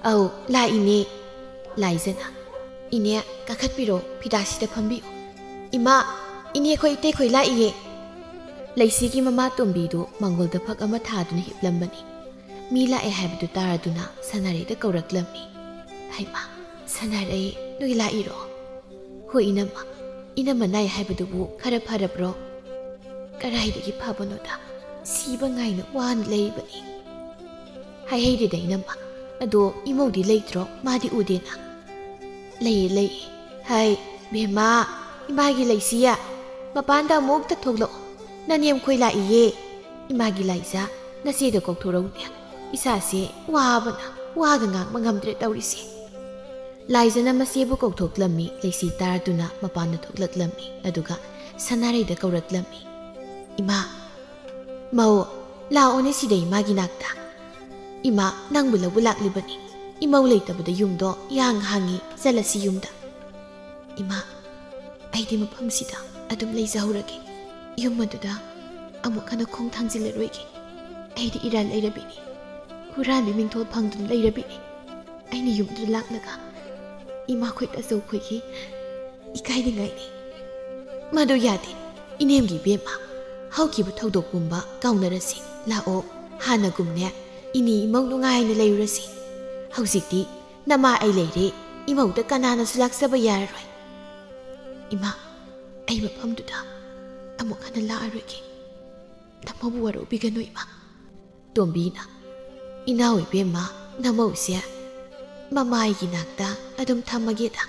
"ꯑꯧ, ꯂꯥꯛꯏꯅꯦ"꯫ ꯂꯥꯏꯖꯅ, "ꯏꯅꯦ, ꯀꯥꯈꯠꯄꯤꯔꯣ, ꯐꯤꯗꯥꯁꯤꯗ ꯐꯝꯕꯤꯌꯨ"꯫ "ꯏꯃꯥ, ꯏꯅꯦꯈꯣꯏ ꯏꯇꯩꯈꯣꯏ ꯂꯥꯛꯏꯌꯦ"꯫ ꯂꯩꯁꯤꯒꯤ ꯃꯃꯥ ꯇꯣꯝꯕꯤꯗꯨ ꯃꯥꯡꯒꯣꯜꯗ ꯐꯛ ꯑꯃ ꯊꯥꯗꯨꯅ ꯍꯤꯞꯂꯝꯕꯅꯤ꯫ ꯃꯤ ꯂꯥꯛꯑꯦ ꯍꯥꯏꯕꯗꯨ ꯇꯥꯔꯗꯨꯅ ꯁꯅꯥꯔꯩꯗ ꯀꯧꯔꯛꯂꯝꯃꯤ꯫ "ꯍꯩꯃꯥ, ꯁꯅꯥꯔꯩ, ꯅꯣꯏ ꯂꯥꯛꯏꯔꯣ? ꯍꯣꯏ ꯏꯅꯝꯃ, ꯏꯅꯝꯃ ꯅꯥꯏ ꯍꯥꯏꯕꯗꯨꯕꯨ ꯈꯔ ꯐꯔꯕ꯭ꯔꯣ?" "ꯀꯗꯥꯏꯗꯒꯤ ꯐꯕꯅꯣꯗ, ꯁꯤꯕ ꯉꯥꯏꯅ ꯋꯥꯅ ꯂꯩꯔꯤꯕꯅꯤ꯫" "ꯍꯥꯏꯍꯩꯗꯦꯗ ꯏꯅꯝꯃ, ꯑꯗꯣ ꯏꯃꯧꯗꯤ ꯂꯩꯇ꯭ꯔꯣ? ꯃꯥꯗꯤ ꯎꯗꯦꯅ꯫" "ꯂꯩꯌꯦ, ꯂꯩꯌꯦ꯫ ꯍꯥꯏ, ꯕꯦꯝꯃ, ꯏꯃꯥꯒꯤ ꯂꯩꯁꯤꯌꯦ, ꯃꯄꯥꯟꯗ ꯑꯃꯨꯛꯇ ꯊꯣꯛꯂꯛꯑꯣ꯫ ꯅꯅꯦꯝꯈꯣꯏ ꯂꯥꯛꯏꯌꯦ꯫ ꯏꯃꯥꯒꯤ ꯂꯥꯏꯖꯥ, ꯅꯆꯦꯗ ꯀꯧꯊꯣꯔꯛꯎꯅꯦ꯫ ꯏꯁꯥꯁꯦ ꯋꯥꯕꯅ ꯋꯥꯒ ꯉꯥꯡꯕ ꯉꯝꯗ꯭ꯔꯦ ꯇꯧꯔꯤꯁꯦ꯫" ꯂꯥꯏꯖꯥꯅ ꯃꯆꯦꯕꯨ ꯀꯧꯊꯣꯛꯂꯝꯃꯤ꯫ ꯂꯩꯁꯤ ꯇꯥꯔꯗꯨꯅ ꯃꯄꯥꯟꯗ ꯊꯣꯛꯂꯛꯂꯝꯃꯤ꯫ ꯑꯗꯨꯒ ꯁꯅꯥꯔꯩꯗ ꯀꯧꯔꯛꯂꯝꯃꯤ꯫ "ꯏꯃꯥ, ꯃꯧ, ꯂꯥꯛꯑꯣꯅꯦ ꯁꯤꯗ ꯏꯃꯥꯒꯤ ꯅꯥꯛꯇ꯫ ꯏꯃꯥ, ꯅꯪꯕꯨ ꯂꯧꯕ ꯂꯥꯛꯂꯤꯕꯅꯤ꯫ ꯏꯃꯧ ꯂꯩꯇꯕꯗ ꯌꯨꯝꯗꯣ ꯏꯍꯥꯡ ꯍꯥꯡꯉꯤ, ꯆꯠꯂꯁꯤ ꯌꯨꯝꯗ꯫" "ꯏꯃꯥ, ꯑꯩꯗꯤ ꯃꯐꯝꯁꯤꯗ ꯑꯗꯨꯝ ꯂꯩꯖꯍꯧꯔꯒꯦ꯫ ꯌꯨꯝ ꯑꯗꯨꯗ ꯑꯃꯨꯛ ꯍꯟꯅ ꯈꯣꯡ ꯊꯥꯡꯖꯤꯜꯂꯔꯣꯏꯒꯦ꯫ ꯑꯩꯗꯤ ꯏꯔꯥꯜ ꯂꯩꯔꯕꯤꯅꯤ, ꯍꯨꯔꯥꯟꯕꯤ ꯃꯤꯡꯊꯣꯜ ꯐꯪꯗꯨꯅ ꯂꯩꯔꯕꯤꯅꯤ꯫ ꯑꯩꯅ ꯌꯨꯝꯗꯨꯗ ꯂꯥꯛꯂꯒ ꯏꯃꯥꯈꯣꯏ ꯇꯥꯆꯧꯈꯣꯏꯒꯤ ꯏꯀꯥꯏꯅꯤꯡꯉꯥꯏꯅꯤ꯫" "ꯃꯗꯨ ꯌꯥꯗꯦ, ꯏꯅꯦꯝꯒꯤ ꯏꯕꯦꯝꯃ꯫ ꯍꯧꯈꯤꯕ ꯊꯧꯗꯣꯛ ꯄꯨꯝꯕ ꯀꯥꯎꯅꯔꯁꯤ꯫ ꯂꯥꯛꯑꯣ, ꯍꯥꯟꯅꯒꯨꯝꯅꯦ ꯏꯅꯦ ꯏꯃꯧ ꯅꯨꯡꯉꯥꯏꯅ ꯂꯩꯔꯨꯔꯁꯤ꯫ ꯍꯧꯖꯤꯛꯇꯤ ꯅꯃꯥ ꯑꯩ ꯂꯩꯔꯦ, ꯏꯃꯧꯗ ꯀꯅꯥꯅꯁꯨ ꯂꯥꯛꯆꯕ ꯌꯥꯔꯔꯣꯏ꯫" "ꯏꯃꯥ, ꯑꯩ ꯃꯐꯝꯗꯨꯗ ꯑꯃꯨꯛ ꯍꯟꯅ ꯂꯥꯛꯑꯔꯣꯏꯒꯦ꯫ ꯅꯃꯧꯕꯨ ꯋꯥꯔꯧꯕꯤꯒꯅꯨ ꯏꯃꯥ꯫" ꯇꯣꯝꯕꯤꯅ, "ꯏꯅꯥꯎ ꯏꯕꯦꯝꯃ, ꯅꯃꯧꯁꯦ ꯃꯃꯥꯏꯒꯤ ꯅꯥꯛꯇ ꯑꯗꯨꯝ ꯊꯝꯃꯒꯦꯗ꯫"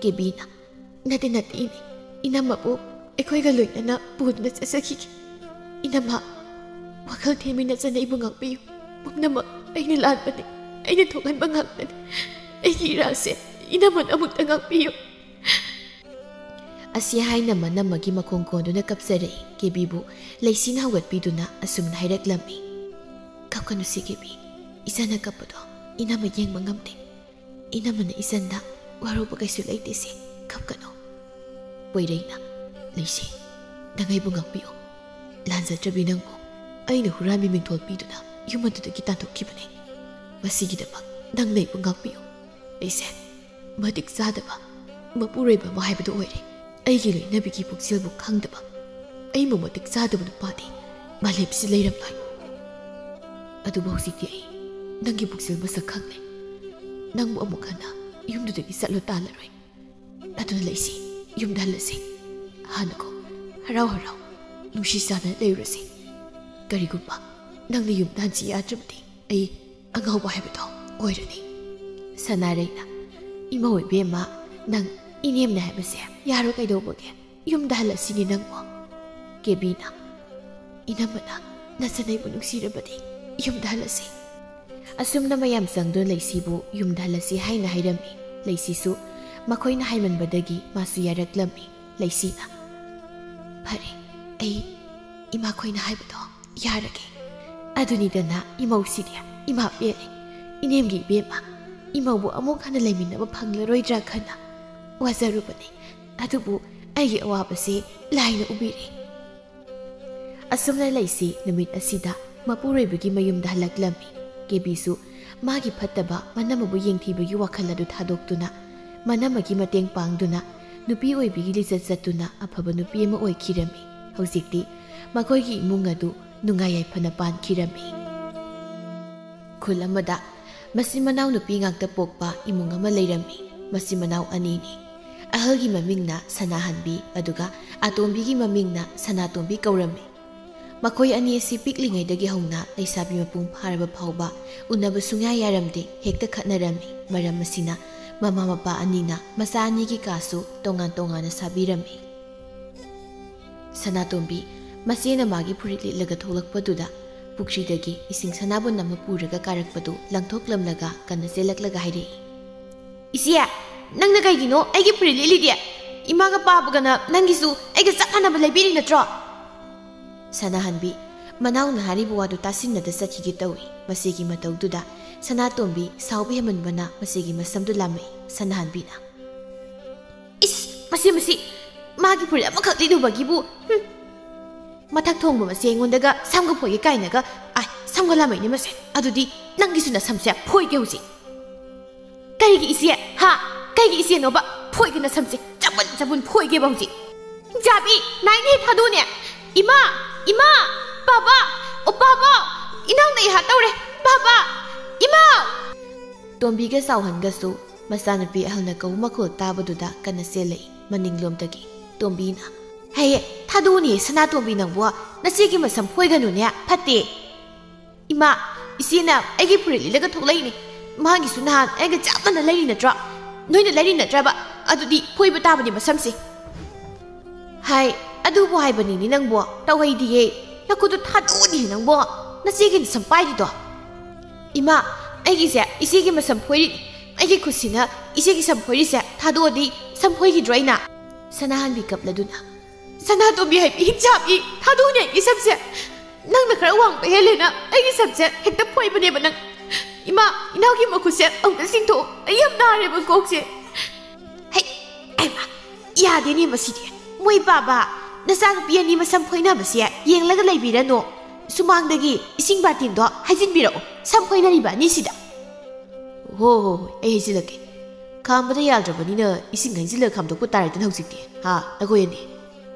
ꯀꯦꯕꯤꯅ, "ꯅꯠꯇꯦ, ꯅꯠꯇꯦ ꯏꯅꯦ, ꯏꯅꯝꯃꯕꯨ ꯑꯩꯈꯣꯏꯒ ꯂꯣꯏꯅꯅ ꯄꯨꯗꯨꯅ ꯆꯠꯆꯈꯤꯒꯦ꯫ ꯏꯅꯝꯃ, ꯋꯥꯈꯜ ꯊꯦꯝꯃꯤ ꯅꯆꯟ ꯑꯩꯕꯨ ꯉꯥꯛꯄꯤꯌꯨ꯫ ꯄꯨꯝꯅꯃꯛ ꯑꯩꯅ ꯂꯥꯟꯕꯅꯤ, ꯑꯩꯅ ꯊꯣꯛꯍꯟꯕ ꯉꯥꯛꯇꯅꯤ꯫ ꯑꯩꯒꯤ ꯏꯔꯥꯜꯁꯦ ꯏꯅꯝꯃꯅ ꯑꯃꯨꯛꯇ ꯉꯥꯛꯄꯤꯌꯨ꯫" ꯑꯁꯤ ꯍꯥꯏꯅ ꯃꯅꯝꯃꯒꯤ ꯃꯈꯣꯡ ꯀꯣꯟꯗꯨꯅ ꯀꯞꯆꯔꯛꯏ꯫ ꯀꯦꯕꯤꯕꯨ ꯂꯩꯁꯤꯅ ꯍꯧꯒꯠꯄꯤꯗꯨꯅ ꯑꯁꯨꯝꯅ ꯍꯥꯏꯔꯛꯂꯝꯃꯤ, "ꯀꯞꯀꯅꯨꯁꯦ ꯀꯦꯕꯤ, ꯏꯆꯟꯅ ꯀꯞꯄꯗꯣ ꯏꯅꯝꯃ ꯌꯦꯡꯕ ꯉꯝꯗꯦ꯫ ꯏꯅꯝꯃꯅ ꯏꯆꯟꯗ ꯋꯥꯔꯧꯕ ꯀꯩꯁꯨ ꯂꯩꯇꯦꯁꯦ, ꯀꯞꯀꯅꯨ꯫" ꯄꯣꯏꯔꯩꯅ, "ꯂꯩꯁꯤ, ꯅꯪ ꯑꯩꯕꯨ ꯉꯥꯛꯄꯤꯌꯨ꯫ ꯂꯥꯟꯖꯗ꯭ꯔꯕꯤ ꯅꯪꯕꯨ ꯑꯩꯅ ꯍꯨꯔꯥꯟꯕꯤ ꯃꯤꯡꯊꯣꯜ ꯄꯤꯗꯨꯅ ꯌꯨꯝ ꯑꯗꯨꯗꯒꯤ ꯇꯥꯟꯊꯣꯛꯈꯤꯕꯅꯤ꯫ ꯃꯁꯤꯒꯤꯗꯃꯛ ꯅꯪꯅ ꯑꯩꯕꯨ ꯉꯥꯛꯄꯤꯌꯨ꯫ ꯂꯩꯁꯦ, ꯃꯇꯤꯛ ꯆꯥꯗꯕ ꯃꯄꯨꯔꯣꯏꯕ ꯑꯃ ꯍꯥꯏꯕꯗꯨ ꯑꯣꯏꯔꯦ꯫ ꯑꯩꯒꯤ ꯂꯣꯏꯅꯕꯤꯒꯤ ꯄꯨꯛꯆꯦꯜꯕꯨ ꯈꯪꯗꯕ, ꯑꯩꯕꯨ ꯃꯇꯤꯛ ꯆꯥꯗꯕ ꯅꯨꯄꯥꯗꯤ ꯃꯥꯂꯦꯝꯁꯤ ꯂꯩꯔꯝꯂꯣꯏ꯫" ꯑꯗꯨꯕꯨ ꯍꯧꯖꯤꯛꯇꯤ ꯑꯩ ꯅꯪꯒꯤ ꯄꯨꯛꯆꯦꯜ ꯃꯁꯛ ꯈꯪꯂꯦ꯫ ꯅꯪꯕꯨ ꯑꯃꯨꯛ ꯍꯟꯅ ꯌꯨꯝꯗꯨꯗꯒꯤ ꯆꯠꯂꯨ ꯇꯥꯜꯂꯔꯣꯏ꯫ ꯑꯗꯨꯅ ꯂꯩꯁꯤ, ꯌꯨꯝꯗ ꯍꯜꯂꯁꯤ꯫ ꯍꯥꯟꯅꯀꯣ, ꯍꯔꯥꯎ ꯍꯔꯥꯎ ꯅꯨꯡꯁꯤ ꯆꯥꯟꯅꯅ ꯂꯩꯔꯨꯔꯁꯤ꯫ ꯀꯔꯤꯒꯨꯝꯕ ꯅꯪꯅ ꯌꯨꯝꯗ ꯍꯟꯁꯤ ꯌꯥꯗ꯭ꯔꯕꯗꯤ ꯑꯩ ꯑꯉꯥꯎꯕ ꯍꯥꯏꯕꯗꯣ ꯑꯣꯏꯔꯅꯤ꯫ ꯁꯅꯥꯔꯩꯅ, "ꯏꯃꯧ ꯏꯕꯦꯝꯃ, ꯅꯪ ꯏꯅꯦꯝꯅ ꯍꯥꯏꯕꯁꯦ ꯌꯥꯔꯣ ꯀꯩꯗꯧꯕꯒꯦ? ꯌꯨꯝꯗ ꯍꯜꯂꯁꯤꯅꯦ ꯅꯪꯕꯨ꯫" ꯀꯦꯕꯤꯅ, "ꯏꯅꯝꯃꯅ ꯅꯆꯟꯅꯩꯕꯨ ꯅꯨꯡꯁꯤꯔꯕꯗꯤ ꯌꯨꯝꯗ ꯍꯜꯂꯁꯤ꯫" ꯑꯁꯨꯝꯅ ꯃꯌꯥꯝ ꯆꯪꯗꯨꯅ ꯂꯩꯁꯤꯕꯨ ꯌꯨꯝꯗ ꯍꯜꯂꯁꯤ ꯍꯥꯏꯅ ꯍꯥꯏꯔꯝꯃꯤ꯫ ꯂꯩꯁꯤꯁꯨ ꯃꯈꯣꯏꯅ ꯍꯥꯏꯃꯟꯕꯗꯒꯤ ꯃꯥꯁꯨ ꯌꯥꯔꯛꯂꯝꯃꯤ꯫ ꯂꯩꯁꯤꯅ, "ꯐꯔꯦ, ꯑꯩ ꯏꯃꯥꯈꯣꯏꯅ ꯍꯥꯏꯕꯗꯣ ꯌꯥꯔꯒꯦ꯫ ꯑꯗꯨꯅꯤꯗꯅ ꯏꯃꯧꯁꯤꯗꯤ ꯏꯃꯥ ꯄꯦꯜꯂꯦ꯫ ꯏꯅꯦꯝꯒꯤ ꯏꯕꯦꯝꯃ, ꯏꯃꯧꯕꯨ ꯑꯃꯨꯛ ꯍꯟꯅ ꯂꯩꯃꯤꯟꯅꯕ ꯐꯪꯂꯔꯣꯏꯗ꯭ꯔꯥ ꯈꯟꯅ ꯋꯥꯖꯔꯨꯕꯅꯤ꯫ ꯑꯗꯨꯕꯨ ꯑꯩꯒꯤ ꯑꯋꯥꯕꯁꯤ ꯂꯥꯏꯅ ꯎꯕꯤꯔꯦ꯫" ꯑꯁꯨꯝꯅ ꯂꯩꯁꯤ ꯅꯨꯃꯤꯠ ꯑꯁꯤꯗ ꯃꯄꯨꯔꯣꯏꯕꯒꯤ ꯃꯌꯨꯝꯗ ꯍꯜꯂꯛꯂꯝꯃꯤ꯫ ꯀꯦꯕꯤꯁꯨ ꯃꯥꯒꯤ ꯐꯠꯇꯕ ꯃꯅꯝꯃꯕꯨ ꯌꯦꯡꯊꯤꯕꯒꯤ ꯋꯥꯈꯜ ꯑꯗꯨ ꯊꯥꯗꯣꯛꯇꯨꯅ, ꯃꯅꯝꯃꯒꯤ ꯃꯇꯦꯡ ꯄꯥꯡꯗꯨꯅ, ꯅꯨꯄꯤ ꯑꯣꯏꯕꯤꯒꯤ ꯂꯤꯆꯠ ꯆꯠꯇꯨꯅ ꯑꯐꯕ ꯅꯨꯄꯤ ꯑꯃ ꯑꯣꯏꯈꯤꯔꯝꯃꯤ꯫ ꯍꯧꯖꯤꯛꯇꯤ ꯃꯈꯣꯏꯒꯤ ꯏꯃꯨꯡ ꯑꯗꯨ ꯅꯨꯡꯉꯥꯏ ꯌꯥꯏꯐꯅ ꯄꯥꯟꯈꯤꯔꯝꯃꯤ꯫ ꯈꯨꯜ ꯑꯃꯗ ꯃꯆꯤꯟ ꯃꯅꯥꯎ ꯅꯨꯄꯤ ꯉꯥꯛꯇ ꯄꯣꯛꯄ ꯏꯃꯨꯡ ꯑꯃ ꯂꯩꯔꯝꯃꯤ꯫ ꯃꯆꯤꯟ ꯃꯅꯥꯎ ꯑꯅꯤꯅꯤ꯫ ꯑꯍꯜꯒꯤ ꯃꯃꯤꯡꯅ ꯁꯅꯥꯍꯟꯕꯤ, ꯑꯗꯨꯒ ꯑꯇꯣꯝꯕꯤꯒꯤ ꯃꯃꯤꯡꯅ ꯁꯅꯥꯇꯣꯝꯕꯤ ꯀꯧꯔꯝꯃꯤ꯫ ꯃꯈꯣꯏ ꯑꯅꯤ ꯑꯁꯤ ꯄꯤꯛꯂꯤꯉꯩꯗꯒꯤ ꯍꯧꯅ ꯂꯩꯁꯥꯕꯤ ꯃꯄꯨꯡ ꯐꯥꯔꯕ ꯐꯥꯎꯕ ꯎꯅꯕ ꯁꯨꯡꯌꯥ ꯌꯥꯔꯝꯗꯦ, ꯍꯦꯛꯇ ꯈꯠꯅꯔꯝꯃꯤ꯫ ꯃꯔꯝ ꯑꯁꯤꯅ ꯃꯃꯥ ꯃꯄꯥ ꯑꯅꯤꯅ ꯃꯆꯥ ꯑꯅꯤꯒꯤ ꯀꯥꯁꯨ ꯇꯣꯉꯥꯟ ꯇꯣꯉꯥꯟꯅ ꯁꯥꯕꯤꯔꯝꯃꯤ꯫ ꯁꯅꯥꯇꯣꯝꯕꯤ ꯃꯆꯦꯅ ꯃꯥꯒꯤ ꯐꯨꯔꯤꯠ ꯂꯤꯠꯂꯒ ꯊꯣꯛꯂꯛꯄꯗꯨꯗ ꯄꯨꯈ꯭ꯔꯤꯗꯒꯤ ꯏꯁꯤꯡ ꯁꯅꯥꯕꯨꯟ ꯑꯃ ꯄꯨꯔꯒ ꯀꯥꯔꯛꯄꯗꯨ ꯂꯪꯊꯣꯛꯂꯝꯂꯒ ꯀꯟꯅ ꯆꯦꯜꯂꯛꯂꯒ ꯍꯥꯏꯔꯛꯏ, "ꯏꯆꯦ, ꯅꯪꯅ ꯀꯩꯒꯤꯅꯣ ꯑꯩꯒꯤ ꯐꯨꯔꯤꯠ ꯂꯤꯠꯂꯤꯗꯤ? ꯏꯃꯥꯒ ꯄꯥꯕꯒꯅ ꯅꯪꯒꯤꯁꯨ ꯑꯩꯒ ꯆꯞ ꯃꯥꯟꯅꯕ ꯂꯩꯕꯤꯔꯤ ꯅꯠꯇ꯭ꯔꯣ?" ꯁꯅꯥꯍꯟꯕꯤ ꯃꯅꯥꯎꯅ ꯍꯥꯏꯔꯤꯕ ꯋꯥꯗꯨ ꯇꯥꯁꯤꯟꯅꯗ ꯆꯠꯈꯤꯒꯦ ꯇꯧꯏ꯫ ꯃꯁꯤꯒꯤ ꯃꯇꯧꯗꯨꯗ ꯁꯅꯥꯇꯣꯝꯕꯤ ꯁꯥꯎꯕ ꯍꯦꯟꯃꯟꯕꯅ ꯃꯁꯤꯒꯤ ꯃꯁꯝꯗꯨ ꯂꯥꯝꯃꯛꯏ꯫ ꯁꯅꯥꯍꯟꯕꯤꯅ, "ꯏꯁ, ꯃꯁꯤ, ꯃꯁꯤ, ꯃꯥꯒꯤ ꯐꯨꯔꯤꯠ ꯑꯃꯈꯛ ꯂꯤꯠꯂꯨꯕꯒꯤꯕꯨ, ꯍꯨꯝ꯫ ꯃꯊꯛ ꯊꯣꯡꯕ ꯃꯁꯤ ꯑꯩꯉꯣꯟꯗꯒ ꯁꯝꯒ ꯐꯣꯏꯒꯦ ꯀꯥꯏꯅꯒ, ꯑꯥꯏ, ꯁꯝꯒ ꯂꯥꯝꯃꯛꯏꯅꯦ ꯃꯁꯦ꯫ ꯑꯗꯨꯗꯤ ꯅꯪꯒꯤꯁꯨ ꯅꯁꯝꯁꯦ ꯐꯣꯏꯒꯦ ꯍꯧꯖꯤꯛ꯫" "ꯀꯔꯤꯒꯤ ꯏꯆꯦ? ꯍꯥ? ꯀꯩꯒꯤ ꯏꯆꯦꯅꯣꯕ? ꯐꯣꯏꯒꯦ ꯅꯁꯝꯁꯦ꯫ ꯆꯕꯨꯟ ꯆꯕꯨꯟ ꯐꯣꯏꯒꯦꯕ ꯍꯧꯖꯤꯛ꯫" "ꯍꯤꯡꯆꯥꯕꯤ, ꯅꯥꯏꯅꯦ ꯊꯥꯗꯣꯛꯑꯣꯅꯦ꯫ ꯏꯃꯥ, ꯏꯃꯥ, ꯄꯥꯕ, ꯑꯣ ꯄꯥꯕ, ꯏꯅꯥꯎꯅ ꯏꯍꯥ ꯇꯧꯔꯦ꯫ ꯕꯥꯕꯥ! ꯏꯃꯥ! ꯇꯣꯝꯕꯤꯒ ꯆꯥꯎꯍꯟꯒꯁꯨ ꯃꯆꯥꯅꯨꯄꯤ ꯑꯍꯜꯅ ꯀꯧꯕ ꯃꯈꯣꯜ ꯇꯥꯕꯗꯨꯗ ꯀꯟꯅ ꯆꯦꯜꯂꯛꯏ ꯃꯅꯤꯡꯂꯣꯝꯗꯒꯤ꯫ ꯇꯣꯝꯕꯤꯅ, "ꯍꯦ, ꯊꯥꯗꯣꯛꯎꯅꯦ ꯁꯅꯥꯇꯣꯝꯕꯤ ꯅꯪꯕꯨ, ꯅꯆꯦꯒꯤ ꯃꯁꯝ ꯐꯣꯏꯒꯅꯨꯅꯦ, ꯐꯠꯇꯦ꯫ ꯏꯃꯥ, ꯏꯆꯦꯅ ꯑꯩꯒꯤ ꯐꯨꯔꯤꯠ ꯂꯤꯠꯂꯒ ꯊꯣꯛꯂꯛꯏꯅꯦ꯫ ꯃꯥꯒꯤꯁꯨ ꯅꯍꯥꯟ ꯑꯩꯒ ꯆꯞ ꯃꯥꯟꯅ ꯂꯩꯔꯤ ꯅꯠꯇ꯭ꯔꯣ? ꯅꯣꯏꯅ ꯂꯩꯔꯤ ꯅꯠꯇ꯭ꯔꯕ? ꯑꯗꯨꯗꯤ ꯐꯣꯏꯕ ꯇꯥꯕꯅꯤ ꯃꯁꯝꯁꯦ꯫" "ꯍꯥꯏ, ꯑꯗꯨꯕꯨ ꯍꯥꯏꯕꯅꯤꯅꯦ ꯅꯪꯕꯣ, ꯇꯧꯍꯩꯗꯤꯌꯦ꯫ ꯅꯈꯨꯠꯇꯨ ꯊꯥꯗꯣꯛꯎꯅꯦ ꯅꯪꯕꯣ, ꯅꯆꯦꯒꯤ ꯁꯝ ꯄꯥꯏꯔꯤꯗꯣ꯫" "ꯏꯃꯥ, ꯑꯩꯒꯤꯁꯦ ꯏꯆꯦꯒꯤ ꯃꯁꯝ ꯐꯣꯏꯔꯤꯅꯦ꯫ ꯑꯩꯒꯤ ꯈꯨꯠꯁꯤꯅ ꯏꯆꯦꯒꯤ ꯁꯝ ꯐꯣꯏꯔꯤꯁꯦ ꯊꯥꯗꯣꯛꯑꯗꯤ ꯁꯝ ꯐꯣꯏꯈꯤꯗ꯭ꯔꯣ ꯑꯩꯅ?" ꯁꯅꯥꯍꯟꯕꯤ ꯀꯞꯂꯗꯨꯅ, "ꯁꯅꯥꯇꯣꯝꯕꯤ ꯍꯥꯏꯕꯤ ꯍꯤꯡꯆꯥꯕꯤ, ꯊꯥꯗꯣꯛꯎꯅꯦ ꯑꯩꯒꯤ ꯁꯝꯁꯦ꯫ ꯅꯪꯅ ꯈꯔ ꯋꯥꯡꯕ ꯍꯦꯜꯂꯦꯅ ꯑꯩꯒꯤ ꯁꯝꯁꯦ ꯍꯦꯛꯇ ꯐꯣꯏꯕꯅꯦꯕ ꯅꯪ꯫ ꯏꯃꯥ, ꯏꯅꯥꯎꯒꯤ ꯃꯈꯨꯠꯁꯦ ꯑꯃꯨꯛꯇ ꯆꯤꯡꯊꯣꯛꯑꯣ, ꯑꯩ ꯌꯥꯝ ꯅꯥꯔꯦꯕ ꯀꯣꯛꯁꯦ꯫" "ꯍꯩ, ꯍꯩꯃꯥ, ꯌꯥꯗꯦꯅꯦ ꯃꯁꯤꯗꯤ꯫ ꯃꯣꯏ ꯕꯥꯕꯥ, ꯅꯆꯥꯅꯨꯄꯤ ꯑꯅꯤ ꯃꯁꯝ ꯐꯣꯏꯅꯕꯁꯦ ꯌꯦꯡꯂꯒ ꯂꯩꯕꯤꯔꯅꯨ꯫ ꯁꯨꯃꯥꯡꯗꯒꯤ ꯏꯁꯤꯡ ꯕꯥꯔꯇꯤꯟꯗꯣ ꯍꯩꯖꯤꯟꯕꯤꯔꯛꯑꯣ, ꯁꯝ ꯐꯣꯏꯅꯔꯤꯕ ꯑꯅꯤꯁꯤꯗ꯫" "ꯍꯣ, ꯍꯣ, ꯍꯣꯏ, ꯑꯩ ꯍꯩꯖꯤꯜꯂꯛꯀꯦ꯫ ꯈꯥꯝꯕꯗ ꯌꯥꯗ꯭ꯔꯕꯅꯤꯅ ꯏꯁꯤꯡ ꯍꯩꯖꯤꯜꯂꯒ ꯈꯥꯝꯗꯣꯛꯄ ꯇꯥꯔꯦꯗꯅ ꯍꯧꯖꯤꯛꯇꯤ, ꯍꯥ, ꯑꯩꯈꯣꯏ ꯑꯅꯤ?"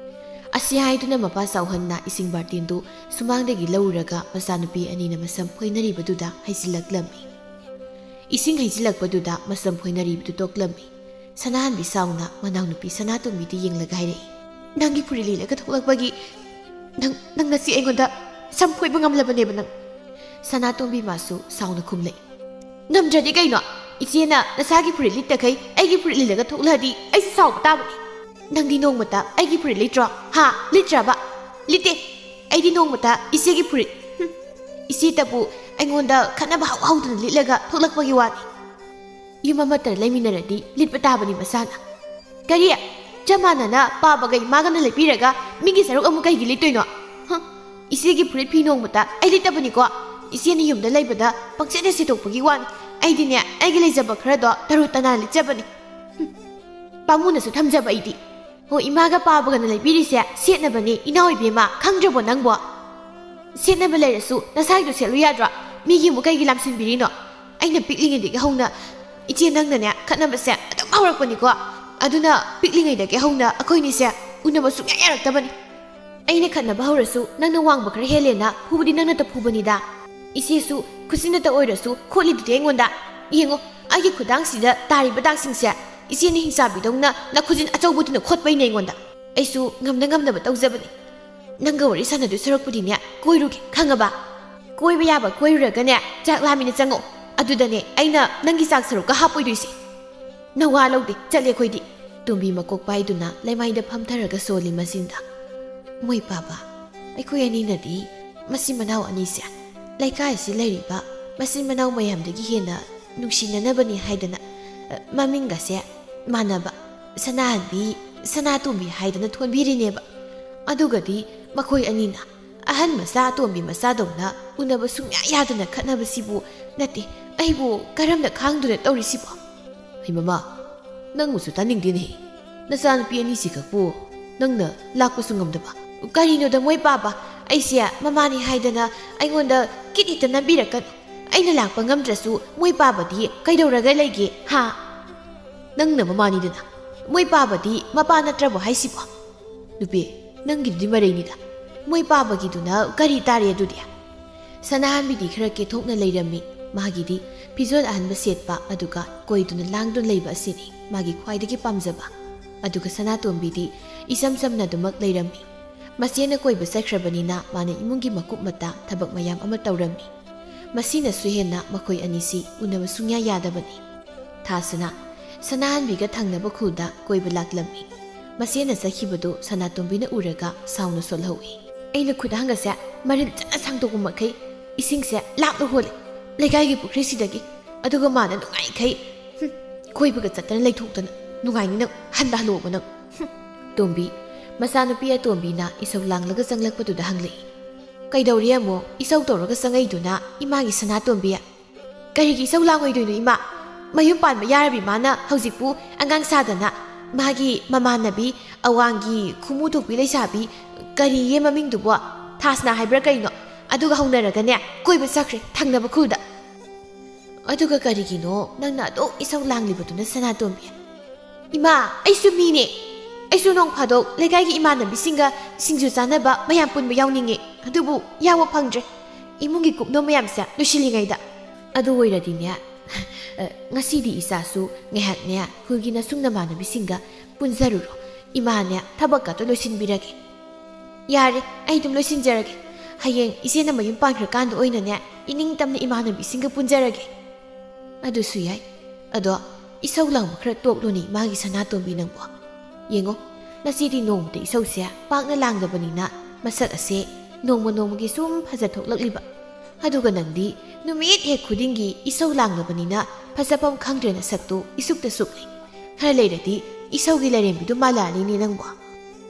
ꯑꯁꯤ ꯍꯥꯏꯗꯨꯅ ꯃꯄꯥ ꯆꯥꯎꯍꯟꯅ ꯏꯁꯤꯡ ꯕꯥꯔꯇꯤꯟꯗꯨ ꯁꯨꯃꯥꯡꯗꯒꯤ ꯂꯧꯔꯒ ꯃꯆꯥꯅꯨꯄꯤ ꯑꯅꯤꯅ ꯃꯁꯝ ꯐꯣꯏꯅꯔꯤꯕꯗꯨꯗ ꯍꯩꯖꯤꯜꯂꯛꯂꯝꯃꯤ꯫ ꯏꯁꯤꯡ ꯍꯩꯖꯤꯜꯂꯛꯄꯗꯨꯗ ꯃꯁꯝ ꯐꯣꯏꯅꯔꯤꯕꯗꯨ ꯇꯣꯛꯂꯝꯃꯤ꯫ ꯁꯅꯥꯍꯟꯕꯤ ꯁꯥꯎꯅ ꯃꯅꯥꯎꯅꯨꯄꯤ ꯁꯅꯥꯇꯣꯝꯕꯤꯗ ꯌꯦꯡꯂꯒ ꯍꯥꯏꯔꯛꯏ, "ꯅꯪꯒꯤ ꯐꯨꯔꯤꯠ ꯂꯤꯠꯂꯒ ꯊꯣꯛꯂꯛꯄꯒꯤ ꯅꯪ, ꯅꯪ ꯉꯁꯤ ꯑꯩꯉꯣꯟꯗ ꯁꯝ ꯐꯣꯏꯕ ꯉꯝꯂꯕꯅꯦꯕ ꯅꯪ꯫" ꯁꯅꯥꯇꯣꯝꯕꯤ ꯃꯥꯁꯨ ꯁꯥꯎꯅ ꯈꯨꯝꯂꯛꯏ, "ꯉꯝꯗ꯭ꯔꯗꯤ ꯀꯩꯅꯣ? ꯏꯆꯦꯅ ꯅꯁꯥꯒꯤ ꯐꯨꯔꯤꯠ ꯂꯤꯠꯇꯈꯩ ꯑꯩꯒꯤ ꯐꯨꯔꯤꯠ ꯂꯤꯠꯂꯒ ꯊꯣꯛꯂꯛꯑꯗꯤ ꯑꯩꯁꯨ ꯁꯥꯎꯕ ꯇꯥꯕꯅꯤ꯫ ꯅꯪꯗꯤ ꯅꯣꯡꯃꯇ ꯑꯩꯒꯤ ꯐꯨꯔꯤꯠ ꯂꯤꯠꯇ꯭ꯔꯣ? ꯍꯥ? ꯂꯤꯠꯇ꯭ꯔꯕ?" "ꯂꯤꯠꯇꯦ꯫ ꯑꯩꯗꯤ ꯅꯣꯡꯃꯇ ꯏꯆꯦꯒꯤ ꯐꯨꯔꯤꯠ, ꯍꯨꯝ, ꯏꯆꯦꯇꯕꯨ ꯑꯩꯉꯣꯟꯗ ꯈꯠꯅꯕ ꯍꯧ ꯍꯧꯗꯅ ꯂꯤꯠꯂꯒ ꯊꯣꯛꯂꯛꯄꯒꯤ ꯋꯥꯅꯤ꯫ ꯌꯨꯝ ꯑꯃꯠꯇ ꯂꯩꯃꯤꯟꯅꯔꯗꯤ ꯂꯤꯠꯄ ꯇꯥꯕꯅꯤ ꯃꯁꯥꯅ꯫" "ꯀꯔꯤ? ꯆꯞ ꯃꯥꯟꯅꯅ ꯄꯥꯕꯒ ꯏꯃꯥꯒꯅ ꯂꯩꯕꯤꯔꯒ ꯃꯤꯒꯤ ꯁꯔꯨꯛ ꯑꯃꯨꯛ ꯀꯩꯒꯤ ꯂꯤꯠꯇꯣꯏꯅꯣ? ꯍ? ꯏꯆꯦꯒꯤ ꯐꯨꯔꯤꯠ ꯐꯤ ꯅꯣꯡꯃꯇ ꯑꯩ ꯂꯤꯠꯇꯕꯅꯤꯀꯣ꯫ ꯏꯆꯦꯅ ꯌꯨꯝꯗ ꯂꯩꯕꯗ ꯄꯪꯁꯦꯠꯇ ꯁꯦꯠꯇꯣꯛꯄꯒꯤ ꯋꯥꯅꯤ꯫ ꯑꯩꯗꯤꯅꯦ, ꯑꯩꯒꯤ ꯂꯩꯖꯕ ꯈꯔꯗꯣ ꯇꯔꯨ ꯇꯅꯥꯟ ꯂꯤꯠꯆꯕꯅꯤ꯫ ꯍꯨꯝ, ꯄꯥꯃꯨꯅꯁꯨ ꯊꯝꯖꯕ ꯑꯩꯗꯤ꯫ ꯍꯣ, ꯏꯃꯥꯒ ꯄꯥꯕꯒꯅ ꯂꯩꯕꯤꯔꯤꯁꯦ ꯁꯦꯠꯅꯕꯅꯦ, ꯏꯅꯥꯎ ꯏꯕꯦꯝꯃ, ꯈꯪꯗ꯭ꯔꯕꯣ ꯅꯪꯕꯣ? ꯁꯦꯠꯅꯕ ꯂꯩꯔꯁꯨ ꯅꯁꯥꯒꯤꯗꯣ ꯁꯦꯠꯂꯨ ꯌꯥꯗ꯭ꯔꯣ? ꯃꯤꯒꯤ ꯑꯃꯨꯛ ꯀꯩꯒꯤ ꯂꯥꯝꯁꯤꯟꯕꯤꯔꯤꯅꯣ? ꯑꯩꯅ ꯄꯤꯛꯂꯤꯉꯩꯗꯒꯤ ꯍꯧꯅ ꯏꯆꯦ ꯅꯪꯅꯅꯦ ꯈꯠꯅꯕꯁꯦ ꯑꯗꯨꯝ ꯍꯧꯔꯛꯄꯅꯤꯀꯣ꯫ ꯑꯗꯨꯅ ꯄꯤꯛꯂꯤꯉꯩꯗꯒꯤ ꯍꯧꯅ ꯑꯩꯈꯣꯏꯅꯤꯁꯦ ꯎꯅꯕ ꯁꯨꯡꯌꯥ ꯌꯥꯔꯛꯇꯕꯅꯤ꯫ ꯑꯩꯅ ꯈꯠꯅꯕ ꯍꯧꯔꯁꯨ ꯅꯪꯅ ꯋꯥꯡꯕ ꯈꯔ ꯍꯦꯜꯂꯦꯅ ꯐꯨꯕꯗꯤ ꯅꯪꯅ ꯇꯐꯨꯕꯅꯤꯗ꯫ ꯏꯆꯦꯁꯨ ꯈꯨꯖꯤꯟꯅꯇ ꯑꯣꯏꯔꯁꯨ ꯈꯣꯠꯂꯤꯗꯨꯗꯤ ꯑꯩꯉꯣꯟꯗ꯫ ꯌꯦꯡꯉꯣ, ꯑꯩꯒꯤ ꯈꯨꯗꯥꯡꯁꯤꯗ ꯇꯥꯔꯤꯕ ꯗꯥꯛꯁꯤꯡꯁꯦ ꯏꯆꯦꯅ ꯍꯤꯡꯆꯥꯕꯤꯗꯧꯅ ꯅꯈꯨꯖꯤꯟ ꯑꯆꯧꯕꯗꯨꯅ ꯈꯣꯠꯄꯩꯅꯦ ꯑꯩꯉꯣꯟꯗ꯫ ꯑꯩꯁꯨ ꯉꯝꯅ ꯉꯝꯅꯕ ꯇꯧꯖꯕꯅꯤ꯫ ꯅꯪꯒ ꯋꯥꯔꯤ ꯁꯥꯟꯅꯗꯣꯏ ꯁꯔꯨꯛꯄꯨꯗꯤꯅꯦ, ꯀꯣꯏꯔꯨꯒꯦ, ꯈꯪꯉꯕ? ꯀꯣꯏꯕ ꯌꯥꯕ ꯀꯣꯏꯔꯨꯔꯒꯅꯦ, ꯆꯥꯛ ꯂꯥꯝꯃꯤꯅ ꯆꯪꯉꯣ꯫ ꯑꯗꯨꯗꯅꯦ ꯑꯩꯅ ꯅꯪꯒꯤ ꯆꯥꯛ ꯁꯔꯨꯛꯀ ꯍꯥꯞꯄꯣꯏꯗꯣꯏꯁꯦ꯫ ꯅꯋꯥ ꯂꯧꯗꯦ, ꯆꯠꯂꯦ ꯑꯩꯈꯣꯏꯗꯤ꯫ ꯇꯣꯝꯕꯤ ꯃꯀꯣꯛ ꯄꯥꯏꯗꯨꯅ ꯂꯩꯃꯥꯏꯗ ꯐꯝꯊꯔꯒ ꯁꯣꯜꯂꯤ ꯃꯆꯤꯟꯗ꯫ ꯃꯣꯏ ꯄꯥꯕ, ꯑꯩꯈꯣꯏ ꯑꯅꯤꯅꯗꯤ ꯃꯆꯤꯟ ꯃꯅꯥꯎ ꯑꯅꯤꯁꯦ ꯂꯩꯀꯥꯏꯁꯤ ꯂꯩꯔꯤꯕ ꯃꯆꯤꯟ ꯃꯅꯥꯎ ꯃꯌꯥꯝꯗꯒꯤ ꯍꯦꯟꯅ ꯅꯨꯡꯁꯤꯅꯅꯕꯅꯤ ꯍꯥꯏꯗꯅ, ꯑ, ꯃꯃꯤꯡꯒꯁꯦ ꯃꯥꯟꯅꯕ ꯁꯅꯥꯍꯟꯕꯤ, ꯁꯅꯥꯇꯣꯝꯕꯤ ꯍꯥꯏꯗꯅ ꯊꯣꯟꯕꯤꯔꯤꯅꯦꯕ꯫ ꯑꯗꯨꯒꯗꯤ ꯃꯈꯣꯏ ꯑꯅꯤꯅ ꯑꯍꯟ ꯃꯆꯥ ꯑꯇꯣꯝꯕꯤ ꯃꯆꯥꯗꯧꯅ ꯎꯅꯕ ꯁꯨꯡꯌꯥ ꯌꯥꯗꯅ ꯈꯠꯅꯕꯁꯤꯕꯨ, ꯅꯠꯇꯦ, ꯑꯩꯕꯨ ꯀꯔꯝꯅ ꯈꯥꯡꯗꯨꯅ ꯇꯧꯔꯤꯁꯤꯕꯣ? ꯍꯩ ꯃꯃꯥ, ꯅꯪꯕꯨꯁꯨ ꯇꯥꯅꯤꯡꯗꯦꯅꯦꯍꯦ꯫ ꯅꯆꯥꯅꯨꯄꯤ ꯑꯅꯤꯁꯤꯈꯛꯄꯨ ꯅꯪꯅ ꯂꯥꯛꯄꯁꯨ ꯉꯝꯗꯕ꯫ ꯀꯔꯤꯅꯣꯗ ꯃꯣꯏ ꯄꯥꯕ, ꯑꯩꯁꯦ ꯃꯃꯥꯅꯤ ꯍꯥꯏꯗꯅ ꯑꯩꯉꯣꯟꯗ ꯀꯤꯠ ꯍꯦꯛꯇ ꯅꯝꯕꯤꯔꯛꯀꯅꯨ꯫ ꯑꯩꯅ ꯂꯥꯛꯄ ꯉꯝꯗ꯭ꯔꯁꯨ ꯃꯣꯏ ꯄꯥꯕꯗꯤ ꯀꯩꯗꯧꯔꯒ ꯂꯩꯒꯦ, ꯍꯥ? ꯅꯪꯅ ꯃꯃꯥꯅꯤꯗꯅ, ꯃꯣꯏ ꯄꯥꯕꯗꯤ ꯃꯄꯥ ꯅꯠꯇ꯭ꯔꯕꯣ ꯍꯥꯏꯁꯤꯕꯣ? ꯅꯨꯄꯤ, ꯅꯪꯒꯤꯗꯨꯗꯤ ꯃꯔꯩꯅꯤꯗ꯫ ꯃꯣꯏ ꯄꯥꯕꯒꯤꯗꯨꯅ ꯀꯔꯤ ꯇꯥꯔꯦ ꯑꯗꯨꯗꯤ? ꯁꯅꯥꯍꯟꯕꯤꯗꯤ ꯈꯔ ꯀꯦꯊꯣꯛꯅ ꯂꯩꯔꯝꯃꯤ꯫ ꯃꯥꯒꯤꯗꯤ ꯐꯤꯖꯣꯜ ꯑꯍꯟꯕ ꯁꯦꯠꯄ, ꯑꯗꯨꯒ ꯀꯣꯏꯗꯨꯅ ꯂꯥꯡꯗꯨꯅ ꯂꯩꯕ ꯑꯁꯤꯅꯤ ꯃꯥꯒꯤ ꯈ꯭ꯋꯥꯏꯗꯒꯤ ꯄꯥꯝꯖꯕ꯫ ꯑꯗꯨꯒ ꯁꯅꯥꯇꯣꯝꯕꯤꯗꯤ ꯏꯆꯝ ꯆꯝꯅ ꯑꯗꯨꯃꯛ ꯂꯩꯔꯝꯃꯤ꯫ ꯃꯆꯦꯅ ꯀꯣꯏꯕ ꯆꯠꯈ꯭ꯔꯕꯅꯤꯅ ꯃꯥꯅ ꯏꯃꯨꯡꯒꯤ ꯃꯀꯨꯞ ꯃꯇꯥ ꯊꯕꯛ ꯃꯌꯥꯝ ꯑꯃ ꯇꯧꯔꯝꯃꯤ꯫ ꯃꯁꯤꯅꯁꯨ ꯍꯦꯟꯅ ꯃꯈꯣꯏ ꯑꯅꯤꯁꯤ ꯎꯅꯕ ꯁꯨꯡꯌꯥ ꯌꯥꯗꯕꯅꯤ꯫ ꯊꯥꯁꯤꯅ ꯁꯅꯥꯍꯟꯕꯤꯒ ꯊꯪꯅꯕ ꯈꯨꯜꯗ ꯀꯣꯏꯕ ꯂꯥꯛꯂꯝꯃꯤ꯫ ꯃꯆꯦꯅ ꯆꯠꯈꯤꯕꯗꯨ ꯁꯅꯥꯇꯣꯝꯕꯤꯅ ꯎꯔꯒ ꯁꯥꯎꯅ ꯁꯣꯜꯍꯧꯏ꯫ ꯑꯩꯅ ꯈꯨꯗꯥꯡꯒꯁꯦ ꯃꯔꯤꯜ ꯆꯠꯅ ꯁꯥꯡꯗꯣꯛꯄ ꯃꯈꯩ ꯏꯁꯤꯡꯁꯦ ꯂꯥꯞꯅ ꯍꯣꯜꯂꯦ ꯂꯩꯀꯥꯏꯒꯤ ꯄꯨꯈ꯭ꯔꯤꯁꯤꯗꯒꯤ꯫ ꯑꯗꯨꯒ ꯃꯥꯅ ꯅꯨꯡꯉꯥꯏꯈꯩ, ꯍꯨꯝ, ꯀꯣꯏꯕꯒ ꯆꯠꯇꯅ ꯂꯩꯊꯣꯛꯇꯅ꯫ ꯅꯨꯡꯉꯥꯏꯅꯤ ꯅꯪ, ꯍꯟꯗ ꯍꯜꯂꯛꯑꯣꯕ ꯅꯪ꯫ ꯍꯨꯝ꯫ ꯇꯣꯝꯕꯤ, ꯃꯆꯥꯅꯨꯄꯤ ꯑꯇꯣꯝꯕꯤꯅ ꯏꯁꯧ ꯂꯥꯡꯂꯒ ꯆꯪꯂꯛꯄꯗꯨꯗ ꯍꯪꯂꯛꯏ꯫ ꯀꯩꯗꯧꯔꯤ ꯑꯃꯨꯛ? ꯏꯁꯧ ꯇꯧꯔꯒ ꯆꯪꯉꯛꯏꯗꯨꯅ ꯏꯃꯥꯒꯤ ꯁꯅꯥꯇꯣꯝꯕꯤ꯫ ꯀꯔꯤꯒꯤ ꯏꯁꯧ ꯂꯥꯡꯉꯣꯏꯗꯣꯏꯅꯣ ꯏꯃꯥ? ꯃꯌꯨꯝ ꯄꯥꯟꯕ ꯌꯥꯔꯕꯤ ꯃꯥꯅ ꯍꯧꯖꯤꯛꯄꯨ ꯑꯉꯥꯡ ꯁꯥꯗꯅ ꯃꯥꯒꯤ ꯃꯃꯥꯟꯅꯕꯤ ꯑꯋꯥꯡꯒꯤ ꯈꯨꯃꯨ ꯊꯣꯛꯄꯤ ꯂꯩꯁꯥꯕꯤ, ꯀꯔꯤꯌꯦ ꯃꯃꯤꯡꯗꯨꯕꯣ? ꯊꯥꯁꯅꯥ ꯍꯥꯏꯕ꯭ꯔꯥ ꯀꯩꯅꯣ? ꯑꯗꯨꯒ ꯍꯧꯅꯔꯒꯅꯦ ꯀꯣꯏꯕ ꯆꯠꯈ꯭ꯔꯦ ꯊꯪꯅꯕ ꯈꯨꯜꯗ꯫ ꯑꯗꯨꯒ ꯀꯔꯤꯒꯤꯅꯣ ꯅꯪꯅ ꯑꯗꯨꯛ ꯏꯁꯧ ꯂꯥꯡꯂꯤꯕꯗꯨꯅ ꯁꯅꯥꯇꯣꯝꯕꯤ? ꯏꯃꯥ, ꯑꯩꯁꯨ ꯃꯤꯅꯦ꯫ ꯑꯩꯁꯨ ꯅꯣꯡ ꯐꯥꯗꯣꯛ ꯂꯩꯀꯥꯏꯒꯤ ꯏꯃꯥꯟꯅꯕꯤꯁꯤꯡꯒ ꯁꯤꯡꯖꯨ ꯆꯥꯅꯕ ꯃꯌꯥꯝ ꯄꯨꯟꯕ ꯌꯥꯎꯅꯤꯡꯉꯦ, ꯑꯗꯨꯕꯨ ꯌꯥꯎꯕ ꯐꯪꯗ꯭ꯔꯦ꯫ ꯏꯃꯨꯡꯒꯤ ꯀꯨꯞꯅꯣ ꯃꯌꯥꯝꯁꯦ ꯂꯣꯏꯁꯤꯜꯂꯤꯉꯩꯗ꯫ ꯑꯗꯨ ꯑꯣꯏꯔꯗꯤꯅꯦ, ꯑ, ꯉꯁꯤꯗꯤ ꯏꯆꯥꯁꯨ ꯉꯥꯏꯍꯥꯛꯅꯦ ꯈꯨꯜꯒꯤ ꯅꯁꯨꯡ ꯅꯃꯥꯟꯅꯕꯤꯁꯤꯡꯒ ꯄꯨꯟꯖꯔꯨꯔꯣ꯫ ꯏꯃꯥꯅꯦ ꯊꯕꯛꯀꯗꯣ ꯂꯣꯏꯁꯤꯟꯕꯤꯔꯒꯦ꯫ ꯌꯥꯔꯦ, ꯑꯩ ꯑꯗꯨꯝ ꯂꯣꯏꯁꯤꯟꯖꯔꯒꯦ꯫ ꯍꯌꯦꯡ ꯏꯆꯦꯅ ꯃꯌꯨꯝ ꯄꯥꯟꯈ꯭ꯔꯀꯥꯟꯗ ꯑꯣꯏꯅꯅꯦ ꯏꯅꯤꯡꯇꯝꯅ ꯏꯃꯥꯟꯅꯕꯤꯁꯤꯡꯒ ꯄꯨꯟꯖꯔꯒꯦ꯫ ꯑꯗꯨꯁꯨ ꯌꯥꯏ꯫ ꯑꯗꯣ ꯏꯁꯧ ꯂꯥꯡꯕ ꯈꯔ ꯇꯣꯛꯂꯣꯅꯦ ꯏꯃꯥꯒꯤ ꯁꯅꯥꯇꯣꯝꯕꯤ ꯅꯪꯕꯣ꯫ ꯌꯦꯡꯉꯣ, ꯅꯆꯦꯗꯤ ꯅꯣꯡꯃꯇ ꯏꯁꯧꯁꯦ ꯄꯥꯛꯅ ꯂꯥꯡꯗꯕꯅꯤꯅ ꯃꯁꯛ ꯑꯁꯦ ꯅꯣꯡꯃ ꯅꯣꯡꯃꯒꯤ ꯁꯨꯝ ꯐꯖꯊꯣꯛꯂꯛꯂꯤꯕ꯫ ꯑꯗꯨꯒ ꯅꯪꯗꯤ ꯅꯨꯃꯤꯠ ꯍꯦꯛ ꯈꯨꯗꯤꯡꯒꯤ ꯏꯁꯧ ꯂꯥꯡꯂꯕꯅꯤꯅ ꯐꯖꯐꯝ ꯈꯪꯗ꯭ꯔꯦ ꯅꯁꯛꯇꯨ ꯏꯁꯨꯛꯇ ꯁꯨꯛꯂꯤ꯫ ꯈꯔ ꯂꯩꯔꯗꯤ ꯏꯁꯧꯒꯤ ꯂꯥꯏꯔꯦꯝꯕꯤꯗꯨ ꯃꯥꯜꯂꯛꯑꯅꯤꯅꯦ ꯅꯪꯕꯣ꯫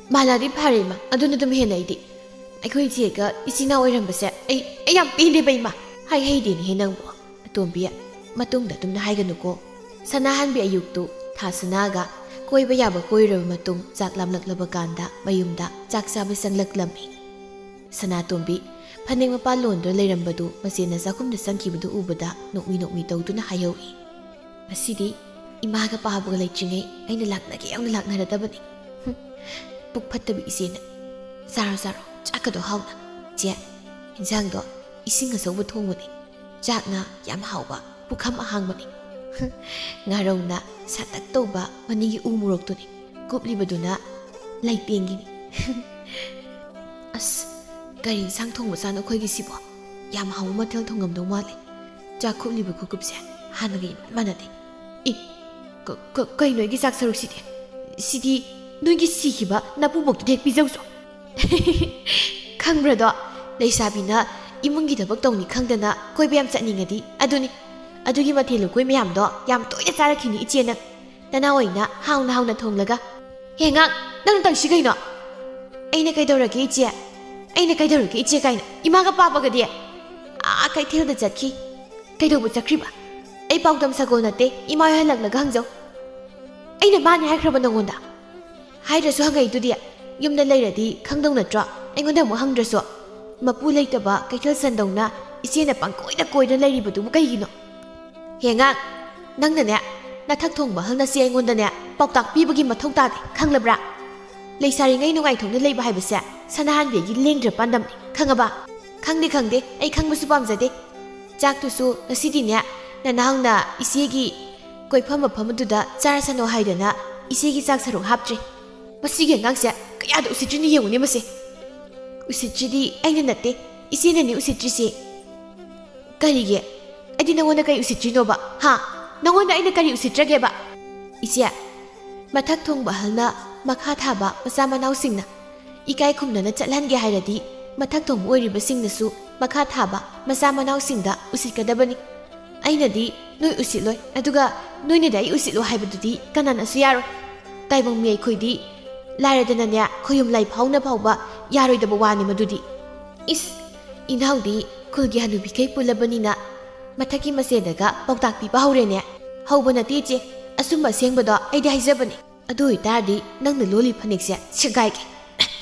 ꯃꯥꯜꯂꯛꯑꯗꯤ ꯐꯔꯦ ꯏꯃꯥ, ꯑꯗꯨꯅ ꯑꯗꯨꯝ ꯍꯦꯟꯅ ꯑꯩꯗꯤ꯫ ꯑꯩꯈꯣꯏ ꯏꯆꯦꯒ ꯏꯆꯤꯟ ꯏꯅꯥꯎ ꯑꯣꯏꯔꯝꯕꯁꯦ ꯑꯩ, ꯑꯩ ꯌꯥꯝ ꯄꯦꯟꯗꯦꯕ ꯏꯃꯥ꯫ ꯍꯥꯏ ꯍꯩꯗꯦꯅꯦꯍꯦ ꯅꯪꯕꯣ꯫ ꯑꯇꯣꯝꯕꯤ, ꯃꯇꯨꯡꯗ ꯑꯗꯨꯝꯅ ꯍꯥꯏꯒꯅꯨꯀꯣ꯫ ꯁꯅꯥꯍꯟꯕꯤ ꯑꯌꯨꯛꯇꯨ ꯊꯥ ꯁꯅꯥꯒ ꯀꯣꯏꯕ ꯌꯥꯕ ꯀꯣꯏꯔꯨꯔꯕ ꯃꯇꯨꯡ ꯆꯥꯛ ꯂꯥꯝꯂꯛꯂꯕ ꯀꯥꯟꯗ ꯃꯌꯨꯝꯗ ꯆꯥꯛ ꯆꯥꯕ ꯆꯪꯂꯛꯂꯝꯃꯤ꯫ ꯁꯅꯥꯇꯣꯝꯕꯤ ꯐꯅꯦꯛ ꯃꯄꯥꯟ ꯂꯣꯟꯗꯨꯅ ꯂꯩꯔꯝꯕꯗꯨ ꯃꯆꯦꯅ ꯆꯥꯛꯈꯨꯝꯗ ꯆꯪꯈꯤꯕꯗꯨ ꯎꯕꯗ ꯅꯣꯛꯃꯤ ꯅꯣꯛꯃꯤ ꯇꯧꯗꯨꯅ ꯍꯥꯏꯍꯧꯏ, "ꯉꯁꯤꯗꯤ ꯏꯃꯥꯒ ꯄꯥꯕꯒ ꯂꯩꯇ꯭ꯔꯤꯉꯩ ꯑꯩꯅ ꯂꯥꯛꯅꯒꯦ ꯌꯥꯎꯅ ꯂꯥꯛꯅꯔꯗꯕꯅꯤ꯫ ꯍꯨꯝ, ꯄꯨꯛ ꯐꯠꯇꯕꯤ ꯏꯆꯦꯅ꯫ ꯆꯥꯔꯣ ꯆꯥꯔꯣ, ꯆꯥꯛꯀꯗꯣ ꯍꯥꯎꯅ꯫ ꯆꯦ, ꯏꯟꯖꯥꯡꯗꯣ ꯏꯁꯤꯡ ꯑꯆꯧꯕ ꯊꯣꯡꯕꯅꯤ꯫ ꯆꯥꯛꯅ ꯌꯥꯝ ꯍꯥꯎꯕ ꯄꯨꯈꯝ ꯑꯍꯥꯡꯕꯅꯤ꯫ ꯉꯥꯔꯧꯅ ꯁꯥꯇꯛ ꯇꯧꯕ ꯃꯅꯤꯒꯤ ꯎ ꯃꯣꯔꯣꯛꯇꯨꯅꯤ꯫ ꯀꯨꯞꯂꯤꯕꯗꯨꯅ ꯂꯩꯇꯦꯡꯒꯤꯅꯤ꯫" ꯑꯁ, ꯀꯔꯤ ꯏꯟꯁꯥꯡ ꯊꯣꯡꯕ ꯆꯥꯅꯣ ꯑꯩꯈꯣꯏꯒꯤꯁꯤꯕꯣ? ꯌꯥꯝ ꯍꯥꯎꯕ ꯃꯊꯦꯜ ꯊꯣꯡꯉꯝꯗꯧ ꯃꯥꯜꯂꯦ꯫ ꯆꯥꯛ ꯈꯨꯞꯂꯤꯕ ꯈꯨꯀꯨꯞꯁꯦ ꯍꯥꯟꯅꯒ ꯏꯃꯥꯟ ꯃꯥꯟꯅꯗꯦ꯫ ꯏ, ꯀ-, ꯀ-, ꯀꯩꯅꯣ ꯑꯩꯒꯤ ꯆꯥꯛ ꯁꯔꯨꯛꯁꯤꯗꯤ? ꯁꯤꯗꯤ ꯅꯣꯏꯒꯤ ꯁꯤꯈꯤꯕ ꯅꯄꯨꯕꯣꯛꯇꯨꯗ ꯍꯦꯛ ꯄꯤꯖꯧꯁꯣ꯫ ꯈꯪꯕ꯭ꯔꯗꯣ, ꯂꯩꯁꯥꯕꯤꯅ ꯏꯃꯨꯡꯒꯤ ꯊꯕꯛ ꯇꯧꯅꯤ ꯈꯪꯗꯅ ꯀꯣꯏꯕ ꯌꯥꯝ ꯆꯠꯅꯤꯡꯉꯗꯤ ꯑꯗꯨꯅꯤ꯫ ꯑꯗꯨꯒꯤ ꯃꯊꯦꯜ ꯂꯨꯀꯣꯏ ꯃꯌꯥꯝꯗꯣ ꯌꯥꯝ ꯇꯣꯏꯅ ꯆꯥꯔꯛꯈꯤꯅꯤ ꯏꯆꯦ ꯅꯪ꯫ ꯅꯅꯥꯎ ꯑꯣꯏꯅ ꯍꯥꯎꯅ ꯍꯥꯎꯅ ꯊꯣꯡꯂꯒ꯫ ꯍꯦꯉꯥꯡ, ꯅꯪ ꯇꯧꯁꯤ ꯀꯩꯅꯣ? "ꯑꯩꯅ ꯀꯩꯗꯧꯔꯒꯦ ꯏꯆꯦ? ꯑꯩꯅ ꯀꯩꯗꯧꯔꯒꯦ ꯏꯆꯦ?" ꯀꯥꯏꯅ ꯏꯃꯥꯒ ꯄꯥꯕꯒꯗꯤ ꯑꯥ ꯀꯩꯊꯦꯜꯗ ꯆꯠꯈꯤ꯫ ꯀꯩꯗꯧꯕ ꯆꯠꯈ꯭ꯔꯤꯕ? ꯑꯩ ꯄꯥꯎꯗꯝ ꯁꯒꯣꯜ ꯅꯠꯇꯦ, ꯏꯃꯥ ꯍꯣꯏ ꯍꯜꯂꯛꯂꯒ ꯍꯪꯖꯧ꯫ ꯑꯩꯅ ꯃꯥꯅꯤ ꯍꯥꯏꯈ꯭ꯔꯕ ꯅꯉꯣꯟꯗ? ꯍꯥꯏꯗ꯭ꯔꯁꯨ ꯍꯪꯉꯛꯏꯗꯨꯗꯤ꯫ ꯌꯨꯝꯗ ꯂꯩꯔꯗꯤ ꯈꯪꯗꯧ ꯅꯠꯇ꯭ꯔꯣ? ꯑꯩꯉꯣꯟꯗ ꯑꯃꯨꯛ ꯍꯪꯗ꯭ꯔꯁꯨ꯫ ꯃꯄꯨ ꯂꯩꯇꯕ ꯀꯩꯊꯦꯜ ꯁꯟꯗꯧꯅ ꯏꯆꯦꯅ ꯄꯪꯀꯣꯏꯗ ꯀꯣꯏꯗꯨꯅ ꯂꯩꯔꯤꯕꯗꯨꯕꯨ ꯀꯩꯒꯤꯅꯣ? ꯍꯦꯉꯥꯡ, ꯅꯪꯅꯅꯦ, ꯅꯊꯛ ꯊꯣꯡꯕ ꯑꯍꯜ ꯅꯆꯦ ꯑꯩꯉꯣꯟꯗꯅꯦ ꯄꯥꯎꯇꯥꯛ ꯄꯤꯕꯒꯤ ꯃꯊꯧ ꯇꯥꯗꯦ, ꯈꯪꯂꯕ꯭ꯔꯥ? ꯂꯩꯁꯥꯔꯤꯉꯩ ꯅꯨꯡꯉꯥꯏꯊꯣꯛꯅ ꯂꯩꯕ ꯍꯥꯏꯕꯁꯦ ꯁꯅꯥꯍꯟꯕꯤꯒꯤ ꯂꯦꯡꯗ꯭ꯔ ꯄꯥꯟꯗꯝꯅꯤ, ꯈꯪꯉꯕ? "ꯈꯪꯗꯦ, ꯈꯪꯗꯦ, ꯑꯩ ꯈꯪꯕꯁꯨ ꯄꯥꯝꯖꯗꯦ꯫ ꯆꯥꯛꯇꯨꯁꯨ ꯉꯁꯤꯗꯤꯅꯦ, ꯅꯅꯥꯎꯅ ꯏꯆꯦꯒꯤ ꯀꯣꯏꯐꯝ ꯃꯐꯝ ꯑꯗꯨꯗ ꯆꯥꯔꯁꯅꯣ ꯍꯥꯏꯗꯅ ꯏꯆꯦꯒꯤ ꯆꯥꯛ ꯁꯔꯨꯛ ꯍꯥꯞꯇ꯭ꯔꯦ꯫ ꯃꯁꯤꯒꯤ ꯑꯉꯥꯡꯁꯦ ꯀꯌꯥꯗ ꯎꯁꯤꯠꯇ꯭ꯔꯤꯅꯣ ꯌꯦꯡꯉꯨꯅꯦ ꯃꯁꯦ꯫ ꯎꯁꯤꯠꯇ꯭ꯔꯤꯗꯤ ꯑꯩꯅ ꯅꯠꯇꯦ, ꯏꯆꯦꯅꯅꯤ ꯎꯁꯤꯠꯇ꯭ꯔꯤꯁꯦ꯫ ꯀꯔꯤꯒꯤ? ꯑꯩꯗꯤ ꯅꯉꯣꯟꯗ ꯀꯔꯤ ꯎꯁꯤꯠꯇ꯭ꯔꯤꯅꯣꯕ? ꯍꯥ? ꯅꯉꯣꯟꯗ ꯑꯩꯅ ꯀꯔꯤ ꯎꯁꯤꯠꯇ꯭ꯔꯒꯦꯕ?" "ꯏꯆꯦ, ꯃꯊꯛ ꯊꯣꯡꯕ ꯑꯍꯜꯅ ꯃꯈꯥ ꯊꯥꯕ ꯃꯆꯥ ꯃꯅꯥꯎꯁꯤꯡꯅ ꯏꯀꯥꯏ ꯈꯨꯝꯅꯅ ꯆꯠꯍꯟꯒꯦ ꯍꯥꯏꯔꯗꯤ, ꯃꯊꯛ ꯊꯣꯡꯕ ꯑꯣꯏꯔꯤꯕꯁꯤꯡꯅꯁꯨ ꯃꯈꯥ ꯊꯥꯕ ꯃꯆꯥ ꯃꯅꯥꯎꯁꯤꯡꯗ ꯎꯁꯤꯠꯀꯗꯕꯅꯤ꯫ ꯑꯩꯅꯗꯤ ꯅꯣꯏ ꯎꯁꯤꯠꯂꯣꯏ, ꯑꯗꯨꯒ ꯅꯣꯏꯅꯗꯤ ꯑꯩ ꯎꯁꯤꯠꯂꯣ ꯍꯥꯏꯕꯗꯨꯗꯤ ꯀꯅꯥꯅꯁꯨ ꯌꯥꯔꯣꯏ꯫ ꯇꯥꯏꯕꯪ ꯃꯤ ꯑꯩꯈꯣꯏꯗꯤ ꯂꯥꯏꯔꯗꯅꯅꯦ, ꯈꯣꯌꯨꯝ ꯂꯥꯏꯐꯥꯎꯅ ꯐꯥꯎꯕ ꯌꯥꯔꯣꯏꯗꯕ ꯋꯥꯅꯤ ꯃꯗꯨꯗꯤ꯫" "ꯏꯁ, ꯏꯅꯥꯎꯗꯤ ꯈꯨꯜꯒꯤ ꯍꯅꯨꯕꯤꯈꯩ ꯄꯨꯜꯂꯕꯅꯤꯅ ꯃꯊꯛꯀꯤ ꯃꯆꯦꯗꯒ ꯄꯥꯎꯇꯥꯛ ꯄꯤꯕ ꯍꯧꯔꯦꯅꯦ꯫ ꯍꯧꯕ ꯅꯠꯇꯦ ꯏꯆꯦ, ꯑꯆꯨꯝꯕ ꯑꯁꯦꯡꯕꯗꯣ ꯑꯩꯗꯤ ꯍꯥꯏꯖꯕꯅꯤ꯫ ꯑꯗꯨ ꯑꯣꯏꯇꯥꯔꯗꯤ ꯅꯪꯅ ꯂꯣꯜꯂꯤ ꯐꯅꯦꯛꯁꯦ ꯁꯦꯒꯥꯏꯒꯦ꯫"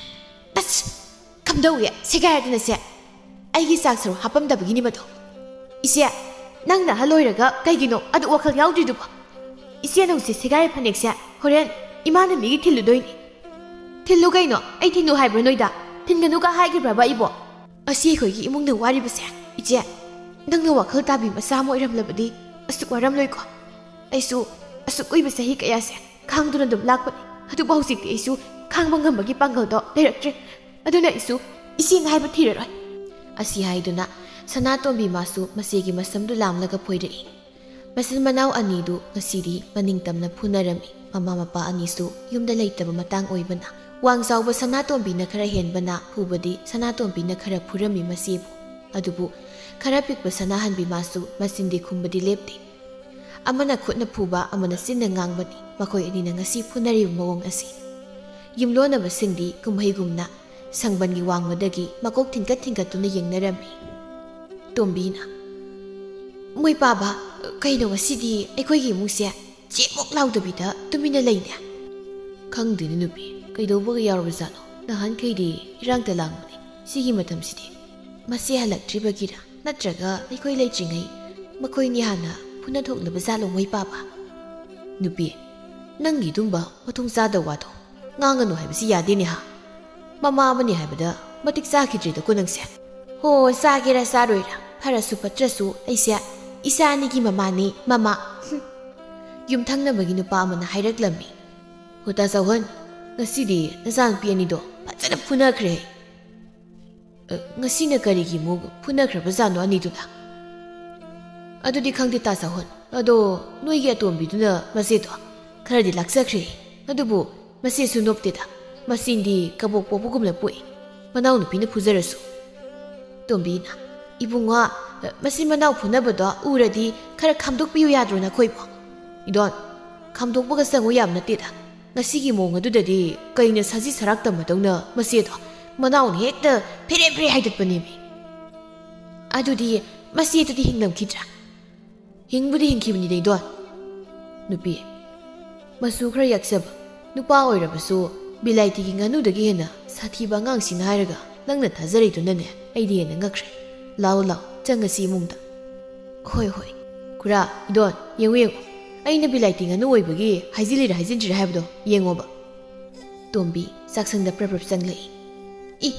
"ꯑꯁ, ꯀꯝꯗꯧꯏ? ꯁꯦꯒꯥꯏꯔꯗꯅꯁꯦ꯫ ꯑꯩꯒꯤ ꯆꯥꯛ ꯁꯔꯨꯛ ꯍꯥꯞꯄꯝꯗꯕꯒꯤꯅꯤ ꯃꯗꯣ꯫" "ꯏꯆꯦ, ꯅꯪꯅ ꯑꯍꯜ ꯑꯣꯏꯔꯒ ꯀꯩꯒꯤꯅꯣ ꯑꯗꯨ ꯋꯥꯈꯜ ꯌꯥꯎꯗ꯭ꯔꯤꯗꯨꯕꯣ? ꯏꯆꯦ, ꯅꯪꯁꯦ ꯁꯦꯒꯥꯏꯔꯦ ꯐꯅꯦꯛꯁꯦ ꯍꯣꯔꯦꯟ ꯏꯃꯥꯅ ꯃꯤꯒꯤ ꯊꯤꯜꯂꯨꯗꯣꯏꯅꯤ꯫" "ꯊꯤꯜꯂꯨ ꯀꯩꯅꯣ? ꯑꯩ ꯊꯤꯜꯂꯨ ꯍꯥꯏꯕ꯭ꯔꯥ ꯅꯣꯏꯗ? ꯊꯤꯟꯒꯅꯨꯒ ꯍꯥꯏꯈꯤꯕ꯭ꯔꯕ ꯑꯩꯕꯣ?" "ꯑꯁꯤ ꯑꯩꯈꯣꯏꯒꯤ ꯏꯃꯨꯡꯅ ꯋꯥꯔꯤꯕꯁꯦ, ꯏꯆꯦ, ꯅꯪꯅ ꯋꯥꯈꯜ ꯇꯥꯕꯤ ꯃꯆꯥ ꯑꯃ ꯑꯣꯏꯔꯝꯂꯕꯗꯤ ꯑꯁꯨꯛ ꯋꯥꯔꯝꯂꯣꯏꯀꯣ꯫ ꯑꯩꯁꯨ ꯑꯁꯨꯛ ꯀꯨꯏꯕ ꯆꯍꯤ ꯀꯌꯥꯁꯦ ꯈꯥꯡꯗꯨꯅ ꯑꯗꯨꯝ ꯂꯥꯛꯄꯅꯤ꯫ ꯑꯗꯨꯕꯨ ꯍꯧꯖꯤꯛꯇꯤ ꯑꯩꯁꯨ ꯈꯥꯡꯕ ꯉꯝꯕꯒꯤ ꯄꯥꯡꯒꯜꯗꯣ ꯂꯩꯔꯛꯇ꯭ꯔꯦ꯫ ꯑꯗꯨꯅ ꯑꯩꯁꯨ ꯏꯆꯦꯅ ꯍꯥꯏꯕ ꯊꯤꯔꯔꯣꯏ꯫" ꯑꯁꯤ ꯍꯥꯏꯗꯨꯅ ꯁꯅꯥꯇꯣꯝꯕꯤ ꯃꯥꯁꯨ ꯃꯆꯦꯒꯤ ꯃꯁꯝꯗꯨ ꯂꯥꯝꯂꯒ ꯐꯣꯏꯔꯛꯏ꯫ ꯃꯆꯤꯟ ꯃꯅꯥꯎ ꯑꯅꯤꯗꯨ ꯉꯁꯤꯗꯤ ꯃꯅꯤꯡ ꯇꯝꯅ ꯐꯨꯅꯔꯝꯃꯤ꯫ ꯃꯃꯥ ꯃꯄꯥ ꯑꯅꯤꯁꯨ ꯌꯨꯝꯗ ꯂꯩꯇꯕ ꯃꯇꯥꯡ ꯑꯣꯏꯕꯅ, ꯋꯥꯡ ꯆꯥꯎꯕ ꯁꯅꯥꯇꯣꯝꯕꯤꯅ ꯈꯔ ꯍꯦꯟꯕꯅ ꯐꯨꯕꯗꯤ ꯁꯅꯥꯇꯣꯝꯕꯤꯅ ꯈꯔ ꯐꯨꯔꯝꯃꯤ ꯃꯆꯦꯕꯨ꯫ ꯑꯗꯨꯕꯨ ꯈꯔ ꯄꯤꯛꯄ ꯁꯅꯥꯍꯟꯕꯤ ꯃꯥꯁꯨ ꯃꯆꯤꯟꯗꯤ ꯈꯨꯝꯕꯗꯤ ꯂꯦꯞꯇꯦ꯫ ꯑꯃꯅ ꯈꯨꯠꯅ ꯐꯨꯕ, ꯑꯃꯅ ꯆꯤꯟꯅ ꯉꯥꯡꯕꯅꯤ ꯃꯈꯣꯏ ꯑꯅꯤꯅ ꯉꯁꯤ ꯐꯨꯅꯔꯤꯕ ꯃꯑꯣꯡ ꯑꯁꯤ꯫ ꯌꯨꯝꯂꯣꯟꯅꯕꯁꯤꯡꯗꯤ ꯀꯨꯝꯍꯩꯒꯨꯝꯅ ꯁꯪꯕꯟꯒꯤ ꯋꯥꯡꯃꯗꯒꯤ ꯃꯀꯣꯛ ꯊꯤꯟꯀꯠ ꯊꯤꯟꯀꯠꯇꯨꯅ ꯌꯦꯡꯅꯔꯝꯃꯤ꯫ ꯇꯣꯝꯕꯤꯅ, "ꯃꯣꯏ ꯄꯥꯕ, ꯀꯩꯅꯣ ꯉꯁꯤꯗꯤ ꯑꯩꯈꯣꯏꯒꯤ ꯏꯃꯨꯡꯁꯦ ꯆꯦꯃꯨꯛ ꯂꯥꯎꯗꯕꯤꯗ ꯇꯨꯃꯤꯟꯅ ꯂꯩꯅꯦ?" "ꯈꯪꯗꯦꯅꯦ ꯅꯨꯄꯤ, ꯀꯩꯗꯧꯕꯒ ꯌꯥꯎꯔꯕꯖꯥꯠꯅꯣ? ꯅꯍꯥꯟꯈꯩꯗꯤ ꯏꯔꯥꯡꯇ ꯂꯥꯡꯕꯅꯤ, ꯁꯤꯒꯤ ꯃꯇꯝꯁꯤꯗꯤ꯫ ꯃꯆꯦ ꯍꯜꯂꯛꯇ꯭ꯔꯤꯕꯒꯤꯔ ꯅꯠꯇ꯭ꯔꯒ ꯑꯩꯈꯣꯏ ꯂꯩꯇ꯭ꯔꯤꯉꯩ ꯃꯈꯣꯏꯅꯤ ꯍꯥꯟꯅ ꯐꯨꯅ ꯊꯣꯛꯂꯕꯖꯥꯠꯂꯣ ꯃꯣꯏ ꯄꯥꯕ?" "ꯅꯨꯄꯤ, ꯅꯪꯒꯤ ꯑꯗꯨꯝꯕ ꯃꯊꯣꯡ ꯆꯥꯗꯕ ꯋꯥꯗꯣ ꯉꯥꯡꯒꯅꯨ ꯍꯥꯏꯕꯁꯤ ꯌꯥꯗꯦꯅꯦ ꯍꯥ? ꯃꯃꯥ ꯑꯃꯅꯤ ꯍꯥꯏꯕꯗ ꯃꯇꯤꯛ ꯆꯥꯈꯤꯗ꯭ꯔꯦꯗꯀꯣ ꯅꯪꯁꯦ꯫ ꯍꯣ, ꯆꯥꯒꯦꯔꯥ ꯆꯥꯔꯣꯏꯔꯥ, ꯐꯔꯁꯨ ꯐꯠꯇ꯭ꯔꯁꯨ ꯑꯩꯁꯦ ꯏꯆꯥ ꯑꯅꯤꯒꯤ ꯃꯃꯥꯅꯤ, ꯃꯃꯥ꯫ ꯍꯨꯝ꯫ ꯌꯨꯝꯊꯪꯅꯕꯒꯤ ꯅꯨꯄꯥ ꯑꯃꯅ ꯍꯥꯏꯔꯛꯂꯝꯃꯤ꯫ "ꯍꯣ ꯇꯥ ꯆꯥꯎꯍꯟ, ꯉꯁꯤꯗꯤ ꯅꯆꯥꯅꯨꯄꯤ ꯑꯅꯤꯗꯣ ꯐꯖꯅ ꯐꯨꯅꯈ꯭ꯔꯦ꯫" "ꯑ, ꯉꯁꯤꯅ ꯀꯔꯤꯒꯤ ꯑꯃꯨꯛ ꯐꯨꯅꯈ꯭ꯔꯕꯖꯥꯠꯅꯣ ꯑꯅꯤꯗꯨꯅ?" "ꯑꯗꯨꯗꯤ ꯈꯪꯗꯦ ꯇꯥ ꯆꯥꯎꯍꯟ, ꯑꯗꯣ ꯅꯣꯏꯒꯤ ꯑꯇꯣꯝꯕꯤꯗꯨꯅ ꯃꯆꯦꯗꯣ ꯈꯔꯗꯤ ꯂꯥꯛꯆꯈ꯭ꯔꯦ꯫ ꯑꯗꯨꯕꯨ ꯃꯆꯦꯁꯨ ꯅꯣꯞꯇꯦꯗ, ꯃꯆꯤꯟꯗꯤ ꯀꯕꯣꯛ ꯄꯣꯛꯄꯒꯨꯝꯅ ꯄꯣꯛꯏ, ꯃꯅꯥꯎꯅꯨꯄꯤꯅ ꯐꯨꯖꯔꯁꯨ꯫" ꯇꯣꯝꯕꯤꯅ, "ꯏꯕꯨꯡꯉꯣ, ꯃꯆꯤꯟ ꯃꯅꯥꯎ ꯐꯨꯅꯕꯗꯣ ꯎꯔꯗꯤ ꯈꯔ ꯈꯥꯝꯗꯣꯛꯄꯤꯌꯨ ꯌꯥꯗ꯭ꯔꯣ ꯅꯈꯣꯏꯕꯣ?" "ꯏꯗꯣꯟ, ꯈꯥꯝꯗꯣꯛꯄꯒ ꯆꯪꯉꯨ ꯌꯥꯕ ꯅꯠꯇꯦꯗ꯫ ꯉꯁꯤꯒꯤ ꯃꯑꯣꯡ ꯑꯗꯨꯗꯗꯤ ꯀꯩꯅ ꯁꯖꯤ ꯁꯔꯥꯛ ꯇꯝꯕꯗꯧꯅ ꯃꯆꯦꯗꯣ ꯃꯅꯥꯎꯅ ꯍꯦꯛꯇ ꯐꯦꯔꯦ ꯐꯦꯔꯦ ꯍꯥꯏꯗꯠꯄꯅꯦꯃꯤ꯫" "ꯑꯗꯨꯗꯤ ꯃꯆꯦꯗꯨꯗꯤ ꯍꯤꯡꯂꯝꯈꯤꯗ꯭ꯔꯥ?" "ꯍꯤꯡꯕꯨꯗꯤ ꯍꯤꯡꯈꯤꯕꯅꯤꯗ ꯏꯗꯣꯟ꯫" "ꯅꯨꯄꯤ, ꯃꯆꯨ ꯈꯔ ꯌꯥꯛꯆꯕ, ꯅꯨꯄꯥ ꯑꯣꯏꯔꯕꯁꯨ ꯕꯤꯂꯥꯏꯇꯤꯒꯤ ꯉꯥꯅꯨꯗꯒꯤ ꯍꯦꯟꯅ ꯁꯥꯊꯤꯕ ꯑꯉꯥꯡꯁꯤꯅ ꯍꯥꯏꯔꯒ ꯅꯪꯅ ꯊꯥꯖꯔꯤꯗꯨꯅꯅꯦ ꯑꯩꯗꯤ ꯍꯦꯟꯅ ꯉꯛꯈ꯭ꯔꯦ꯫ ꯂꯥꯎ ꯂꯥꯎ, ꯆꯪꯉꯁꯤ ꯏꯃꯨꯡꯗ꯫" "ꯍꯣꯏ ꯍꯣꯏ꯫" "ꯈꯨꯔꯥ, ꯏꯗꯣꯟ, ꯌꯦꯡꯉꯨ ꯌꯦꯡꯉꯨ, ꯑꯩꯅ ꯕꯤꯂꯥꯏꯇꯤ ꯉꯥꯅꯨ ꯑꯣꯏꯕꯒꯤ ꯍꯥꯏꯖꯤꯜꯂꯤꯔ ꯍꯥꯏꯖꯤꯟꯗ꯭ꯔꯤꯔ ꯍꯥꯏꯕꯗꯣ ꯌꯦꯡꯉꯣꯕ꯫" ꯇꯣꯝꯕꯤ ꯆꯥꯛꯁꯪꯗ ꯄ꯭ꯔꯞ ꯄ꯭ꯔꯞ ꯆꯪꯂꯛꯏ꯫ "ꯏ,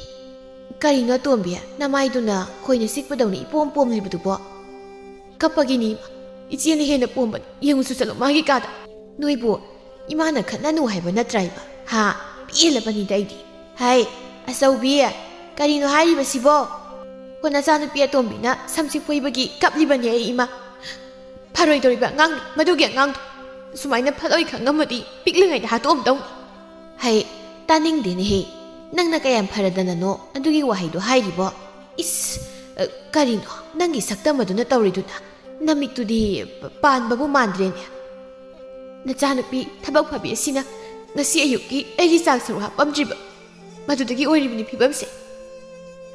ꯀꯔꯤꯅꯣ ꯇꯣꯝꯕꯤ, ꯅꯃꯥꯏꯗꯨꯅ ꯈꯣꯏꯅ ꯆꯤꯛꯄꯗꯧꯅ ꯏꯄꯣꯝ ꯄꯣꯝꯂꯤꯕꯗꯨꯕꯣ?" "ꯀꯞꯄꯒꯤꯅꯤ ꯏꯃꯥ, ꯏꯆꯦꯅ ꯍꯦꯟꯅ ꯄꯣꯝꯕꯅꯤ꯫ ꯌꯦꯡꯉꯨꯁꯨ ꯆꯠꯂꯨ ꯃꯥꯒꯤ ꯀꯥꯗ꯫" "ꯅꯣꯏꯕꯨ ꯏꯃꯥꯅ ꯈꯠꯅꯅꯨ ꯍꯥꯏꯕ ꯅꯠꯇ꯭ꯔꯥ ꯏꯃꯥ? ꯍꯥ? ꯄꯦꯜꯂꯕꯅꯤꯗ ꯑꯩꯗꯤ꯫ ꯍꯥꯏ, ꯑꯆꯧꯕꯤ, ꯀꯔꯤꯅꯣ ꯍꯥꯏꯔꯤꯕꯁꯤꯕꯣ? ꯍꯣ, ꯅꯆꯥꯅꯨꯄꯤ ꯑꯇꯣꯝꯕꯤꯅ ꯁꯝꯁꯤ ꯐꯣꯏꯕꯒꯤ ꯀꯞꯂꯤꯕꯅꯦ ꯑꯩ ꯏꯃꯥ꯫ ꯐꯔꯣꯏꯗꯧꯔꯤꯕ ꯑꯉꯥꯡꯅꯤ ꯃꯗꯨꯒꯤ ꯑꯉꯥꯡꯗꯣ꯫ ꯁꯨꯃꯥꯏꯅ ꯐꯠꯂꯣꯏ ꯈꯪꯉꯝꯃꯗꯤ ꯄꯤꯛꯂꯤꯉꯩꯗ ꯍꯥꯠꯇꯣꯛꯑꯝꯗꯧꯅꯤ꯫ ꯍꯩ, ꯇꯥꯅꯤꯡꯗꯦꯅꯦꯍꯦ꯫ ꯅꯪꯅ ꯀꯌꯥꯝ ꯐꯔꯗꯅꯅꯣ ꯑꯗꯨꯒꯤ ꯋꯥꯍꯩꯗꯣ ꯍꯥꯏꯔꯤꯕꯣ? ꯏꯁ, ꯑ, ꯀꯔꯤꯅꯣ ꯅꯪꯒꯤ ꯁꯛꯇꯝ ꯑꯗꯨꯅ ꯇꯧꯔꯤꯗꯨꯅ? ꯅꯃꯤꯠꯇꯨꯗꯤ ꯄ-, ꯄꯥꯟꯕꯕꯨ ꯃꯥꯟꯗ꯭ꯔꯦꯅꯦ꯫ ꯅꯆꯥꯅꯨꯄꯤ ꯊꯕꯛ ꯐꯕꯤ ꯑꯁꯤꯅ ꯉꯁꯤ ꯑꯌꯨꯛꯀꯤ ꯑꯩꯒꯤ ꯆꯥꯛ ꯁꯔꯨꯛ ꯍꯥꯞꯄꯝꯗ꯭ꯔꯤꯕ꯫ ꯃꯗꯨꯗꯒꯤ ꯑꯣꯏꯔꯤꯕꯅꯤ ꯐꯤꯕꯝꯁꯦ꯫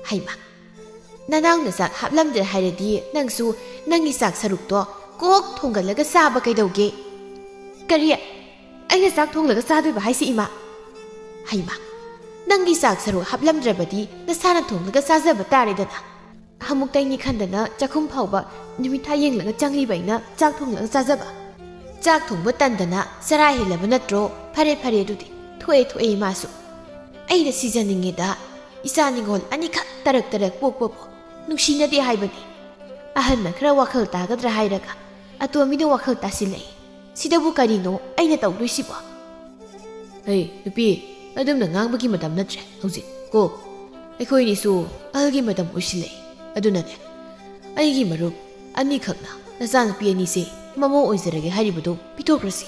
ꯍꯩꯃꯥ, ꯅꯅꯥꯎꯅ ꯆꯥꯛ ꯍꯥꯞꯂꯝꯗ꯭ꯔꯦ ꯍꯥꯏꯔꯗꯤ ꯅꯪꯁꯨ ꯅꯪꯒꯤ ꯆꯥꯛ ꯁꯔꯨꯛꯇꯣ ꯀꯣꯛ ꯊꯣꯡꯒꯠꯂꯒ ꯆꯥꯕ ꯀꯩꯗꯧꯒꯦ? ꯀꯔꯤ? ꯑꯩꯅ ꯆꯥꯛ ꯊꯣꯡꯂꯒ ꯆꯥꯗꯣꯏꯕ ꯍꯥꯏꯁꯤ ꯏꯃꯥ? ꯍꯩꯃꯥ, ꯅꯪꯒꯤ ꯆꯥꯛ ꯁꯔꯨꯛ ꯍꯥꯞꯂꯝꯗ꯭ꯔꯕꯗꯤ ꯅꯁꯥꯅ ꯊꯣꯡꯂꯒ ꯆꯥꯖꯕ ꯇꯥꯔꯦꯗꯅ꯫ ꯑꯃꯨꯛꯇꯩꯅꯤ ꯈꯟꯗꯅ ꯆꯥꯛꯈꯨꯝ ꯐꯥꯎꯕ ꯅꯨꯃꯤꯠ ꯊꯥ ꯌꯦꯡꯂꯒ ꯆꯪꯂꯤꯕ ꯑꯩꯅ ꯆꯥꯛ ꯊꯣꯡꯂꯒ ꯆꯥꯖꯕ꯫ ꯆꯥꯛ ꯊꯣꯡꯕ ꯇꯟꯗꯅ ꯆꯔꯥ ꯍꯦꯜꯂꯕ ꯅꯠꯇ꯭ꯔꯣ? ꯐꯔꯦ ꯐꯔꯦ ꯑꯗꯨꯗꯤ꯫ ꯊꯣꯛꯑꯦ ꯊꯣꯛꯑꯦ ꯏꯃꯥꯁꯨ꯫ ꯑꯩꯅ ꯁꯤꯖꯅꯤꯡꯉꯦꯗ꯫ ꯏꯆꯥ ꯅꯤꯉꯣꯜ ꯑꯅꯤꯈꯛ ꯇꯔꯛ ꯇꯔꯛ ꯄꯣꯛꯄꯕꯨ ꯅꯨꯡꯁꯤꯅꯗꯦ ꯍꯥꯏꯕꯅꯤ꯫ ꯑꯍꯟꯅ ꯈꯔ ꯋꯥꯈꯜ ꯇꯥꯒꯗ꯭ꯔꯥ ꯍꯥꯏꯔꯒ ꯑꯇꯣꯝꯕꯤꯅ ꯋꯥꯈꯜ ꯇꯥꯁꯤꯜꯂꯛꯏ꯫ ꯁꯤꯗꯕꯨ ꯀꯔꯤꯅꯣ ꯑꯩꯅ ꯇꯧꯗꯣꯏꯁꯤꯕꯣ? ꯍꯩ ꯅꯨꯄꯤ, ꯑꯗꯨꯝꯅ ꯉꯥꯡꯕꯒꯤ ꯃꯇꯝ ꯅꯠꯇ꯭ꯔꯦ ꯍꯧꯖꯤꯛ ꯀꯣ꯫ ꯑꯩꯈꯣꯏꯅꯤꯁꯨ ꯑꯍꯜꯒꯤ ꯃꯇꯝ ꯑꯣꯏꯁꯤꯜꯂꯛꯏ꯫ ꯑꯗꯨꯅꯅꯦ, ꯑꯩꯒꯤ ꯃꯔꯨꯞ ꯑꯅꯤꯈꯛꯅ ꯅꯆꯥꯅꯨꯄꯤ ꯑꯅꯤꯁꯦ ꯃꯃꯧ ꯑꯣꯏꯖꯔꯒꯦ ꯍꯥꯏꯔꯤꯕꯗꯨ ꯄꯤꯊꯣꯛꯈ꯭ꯔꯁꯤ꯫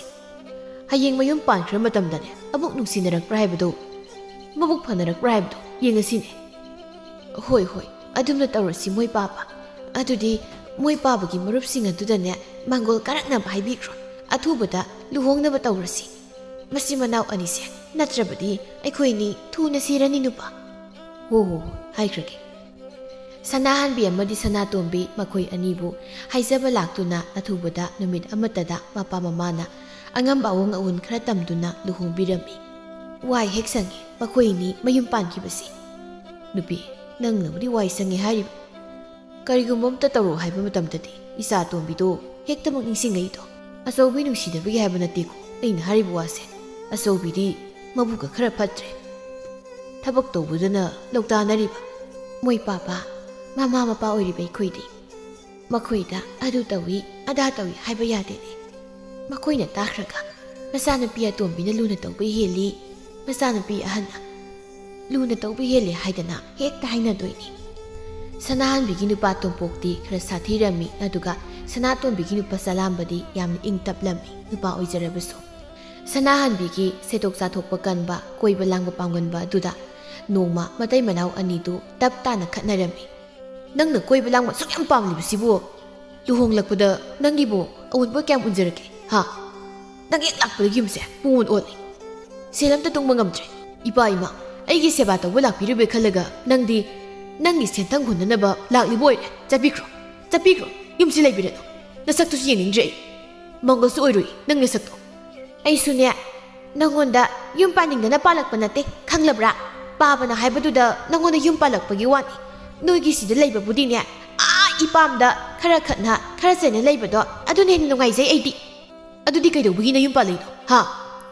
ꯍꯌꯦꯡ ꯃꯌꯨꯝ ꯄꯥꯟꯈ꯭ꯔ ꯃꯇꯝꯗꯅꯦ ꯑꯃꯨꯛ ꯅꯨꯡꯁꯤꯅꯔꯛꯄ꯭ꯔꯥ ꯍꯥꯏꯕꯗꯨ, ꯃꯕꯨꯛ ꯐꯅꯔꯛꯄ꯭ꯔꯥ ꯍꯥꯏꯕꯗꯨ ꯌꯦꯡꯉꯁꯤꯅꯦ꯫ ꯍꯣꯏ ꯍꯣꯏ, ꯑꯗꯨꯝꯅ ꯇꯧꯔꯁꯤ ꯃꯣꯏ ꯄꯥꯕ꯫ ꯑꯗꯨꯗꯤ ꯃꯣꯏ ꯄꯥꯕꯒꯤ ꯃꯔꯨꯞꯁꯤꯡ ꯑꯗꯨꯗꯅꯦ ꯃꯥꯡꯒꯣꯜ ꯀꯥꯔꯛꯅꯕ ꯍꯥꯏꯕꯤꯈ꯭ꯔꯣ꯫ ꯑꯊꯨꯕꯗ ꯂꯨꯍꯣꯡꯅꯕ ꯇꯧꯔꯁꯤ꯫ ꯃꯆꯤꯟ ꯃꯅꯥꯎ ꯑꯅꯤꯁꯦ ꯅꯠꯇ꯭ꯔꯕꯗꯤ ꯑꯩꯈꯣꯏꯅꯤ ꯊꯨꯅ ꯁꯤꯔꯅꯤ ꯅꯨꯄꯥ꯫ ꯍꯣ ꯍꯣ ꯍꯣ, ꯍꯥꯏꯈ꯭ꯔꯒꯦ꯫ ꯁꯅꯥꯍꯟꯕꯤ ꯑꯃꯗꯤ ꯁꯅꯥꯇꯣꯝꯕꯤ ꯃꯈꯣꯏ ꯑꯅꯤꯕꯨ ꯍꯥꯏꯖꯕ ꯂꯥꯛꯇꯨꯅ ꯑꯊꯨꯕꯗ ꯅꯨꯃꯤꯠ ꯑꯃꯠꯇꯗ ꯃꯄꯥ ꯃꯃꯥꯅ ꯑꯉꯝꯕ ꯑꯋꯣꯡ ꯑꯋꯣꯟ ꯈꯔ ꯇꯝꯗꯨꯅ ꯂꯨꯍꯣꯡꯕꯤꯔꯝꯃꯤ꯫ ꯋꯥꯏ ꯍꯦꯛ ꯁꯪꯉꯤ ꯃꯈꯣꯏ ꯑꯅꯤ ꯃꯌꯨꯝ ꯄꯥꯟꯈꯤꯕꯁꯤ꯫ ꯅꯨꯄꯤ, ꯅꯪꯅꯕꯨꯗꯤ ꯋꯥꯏ ꯁꯪꯉꯤ ꯍꯥꯏꯔꯤꯕ꯫ ꯀꯔꯤꯒꯨꯝꯕ ꯑꯝꯇ ꯇꯧꯔꯣ ꯍꯥꯏꯕ ꯃꯇꯝꯗꯗꯤ ꯏꯆꯥ ꯑꯇꯣꯝꯕꯤꯗꯣ ꯍꯦꯛꯇꯃꯛ ꯅꯤꯡꯁꯤꯡꯉꯛꯏꯗꯣ꯫ ꯑꯆꯧꯕꯤ ꯅꯨꯡꯁꯤꯗꯕꯒꯤ ꯍꯥꯏꯕ ꯅꯠꯇꯦꯀꯣ ꯑꯩꯅ ꯍꯥꯏꯔꯤꯕ ꯋꯥꯁꯦ꯫ ꯑꯆꯧꯕꯤꯗꯤ ꯃꯕꯨꯛꯀ ꯈꯔ ꯐꯠꯇ꯭ꯔꯦ꯫ ꯊꯕꯛ ꯇꯧꯕꯗꯅ ꯂꯧꯇꯥꯅꯔꯤꯕ꯫ ꯃꯣꯏ ꯄꯥꯄꯥ, ꯃꯃꯥ ꯃꯄꯥ ꯑꯣꯏꯔꯤꯕ ꯑꯩꯈꯣꯏꯗꯤ ꯃꯈꯣꯏꯗ ꯑꯗꯨ ꯇꯧꯏ, ꯑꯗꯥ ꯇꯧꯏ ꯍꯥꯏꯕ ꯌꯥꯗꯦꯅꯦ꯫ ꯃꯈꯣꯏꯅ ꯇꯥꯈ꯭ꯔꯒ ꯃꯆꯥꯅꯨꯄꯤ ꯑꯇꯣꯝꯕꯤꯅ ꯂꯨꯅ ꯇꯧꯕ ꯍꯦꯜꯂꯤ, ꯃꯆꯥꯅꯨꯄꯤ ꯑꯍꯟꯅ ꯂꯨꯅ ꯇꯧꯕ ꯍꯦꯜꯂꯤ ꯍꯥꯏꯗꯅ ꯍꯦꯛꯇ ꯍꯥꯏꯅꯗꯣꯏꯅꯤ꯫ ꯁꯅꯥꯍꯟꯕꯤꯒꯤ ꯅꯨꯄꯥ ꯇꯣꯝꯄꯣꯛꯇꯤ ꯈꯔ ꯁꯥꯊꯤꯔꯝꯃꯤ, ꯑꯗꯨꯒ ꯁꯅꯥꯇꯣꯝꯕꯤꯒꯤ ꯅꯨꯄꯥ ꯆꯂꯥꯝꯕꯗꯤ ꯌꯥꯝꯅ ꯏꯪ ꯇꯞꯂꯝꯃꯤ꯫ ꯅꯨꯄꯥ ꯑꯣꯏꯖꯔꯕꯁꯨ ꯁꯅꯥꯍꯟꯕꯤꯒꯤ ꯁꯦꯠꯊꯣꯛ ꯆꯥꯊꯣꯛꯄ ꯀꯟꯕ, ꯀꯣꯏꯕ ꯂꯥꯡꯕ ꯄꯥꯝꯒꯟꯕ ꯑꯗꯨꯗ ꯅꯣꯡꯃ ꯃꯇꯩ ꯃꯅꯥꯎ ꯑꯅꯤꯗꯨ ꯇꯞ ꯇꯥꯅ ꯈꯠꯅꯔꯝꯃꯤ꯫ "ꯅꯪꯅ ꯀꯣꯏꯕ ꯂꯥꯡꯕ ꯑꯁꯨꯛ ꯌꯥꯝ ꯄꯥꯝꯂꯤꯕꯁꯤꯕꯨ ꯂꯨꯍꯣꯡꯂꯛꯄꯗ ꯅꯪꯒꯤꯕꯨ ꯑꯑꯣꯟꯕ ꯀꯌꯥꯝ ꯎꯟꯖꯔꯒꯦ? ꯍꯥ? ꯅꯪ ꯍꯦꯛ ꯂꯥꯛꯄꯗꯒꯤ ꯌꯨꯝꯁꯦ ꯄꯨꯡꯑꯣꯟ ꯑꯣꯜꯂꯦ꯫ ꯁꯦꯜ ꯑꯝꯇ ꯇꯨꯡꯕ ꯉꯝꯗ꯭ꯔꯦ꯫ ꯏꯄꯥ ꯏꯃꯥ ꯑꯩꯒꯤ ꯁꯦꯕꯥ ꯇꯧꯕ ꯂꯥꯛꯄꯤꯔꯤꯕ ꯈꯜꯂꯒ ꯅꯪꯗꯤ ꯅꯪꯒꯤ ꯁꯦꯟꯊꯪ ꯍꯨꯟꯅꯅꯕ ꯂꯥꯛꯂꯤꯕ ꯑꯣꯏꯔꯦ꯫ ꯆꯠꯄꯤꯈ꯭ꯔꯣ, ꯆꯠꯄꯤꯈ꯭ꯔꯣ, ꯌꯨꯝꯁꯤ ꯂꯩꯕꯤꯔꯅꯨ꯫ ꯅꯁꯛꯇꯨꯁꯨ ꯌꯦꯡꯅꯤꯡꯗ꯭ꯔꯦ ꯑꯩ꯫ ꯃꯪꯒꯜꯁꯨ ꯑꯣꯏꯔꯣꯏ ꯅꯪ ꯅꯁꯛꯇꯣ꯫ ꯑꯩꯁꯨꯅꯦ ꯅꯪꯉꯣꯟꯗ ꯌꯨꯝ ꯄꯥꯅꯤꯡꯗꯅ ꯄꯥꯜꯂꯛꯄ ꯅꯠꯇꯦ, ꯈꯪꯂꯕ꯭ꯔꯥ? ꯄꯥꯕꯅ ꯍꯥꯏꯕꯗꯨꯗ ꯅꯪꯉꯣꯟꯗ ꯌꯨꯝ ꯄꯥꯜꯂꯛꯄꯒꯤ ꯋꯥꯅꯤ꯫ ꯅꯣꯏꯒꯤ ꯁꯤꯗ ꯂꯩꯕꯕꯨꯗꯤꯅꯦ, ꯑꯥ ꯏꯄꯥꯝꯗ ꯈꯔ ꯈꯠꯅ ꯈꯔ ꯆꯩꯅ ꯂꯩꯕꯗꯣ ꯑꯗꯨꯅ ꯍꯦꯟꯅ ꯅꯨꯡꯉꯥꯏꯖꯩ ꯑꯩꯗꯤ꯫ ꯑꯗꯨꯗꯤ ꯀꯩꯗꯧꯕꯒꯤ ꯅꯌꯨꯝ ꯄꯥꯜꯂꯛꯏꯅꯣ? ꯍꯥ?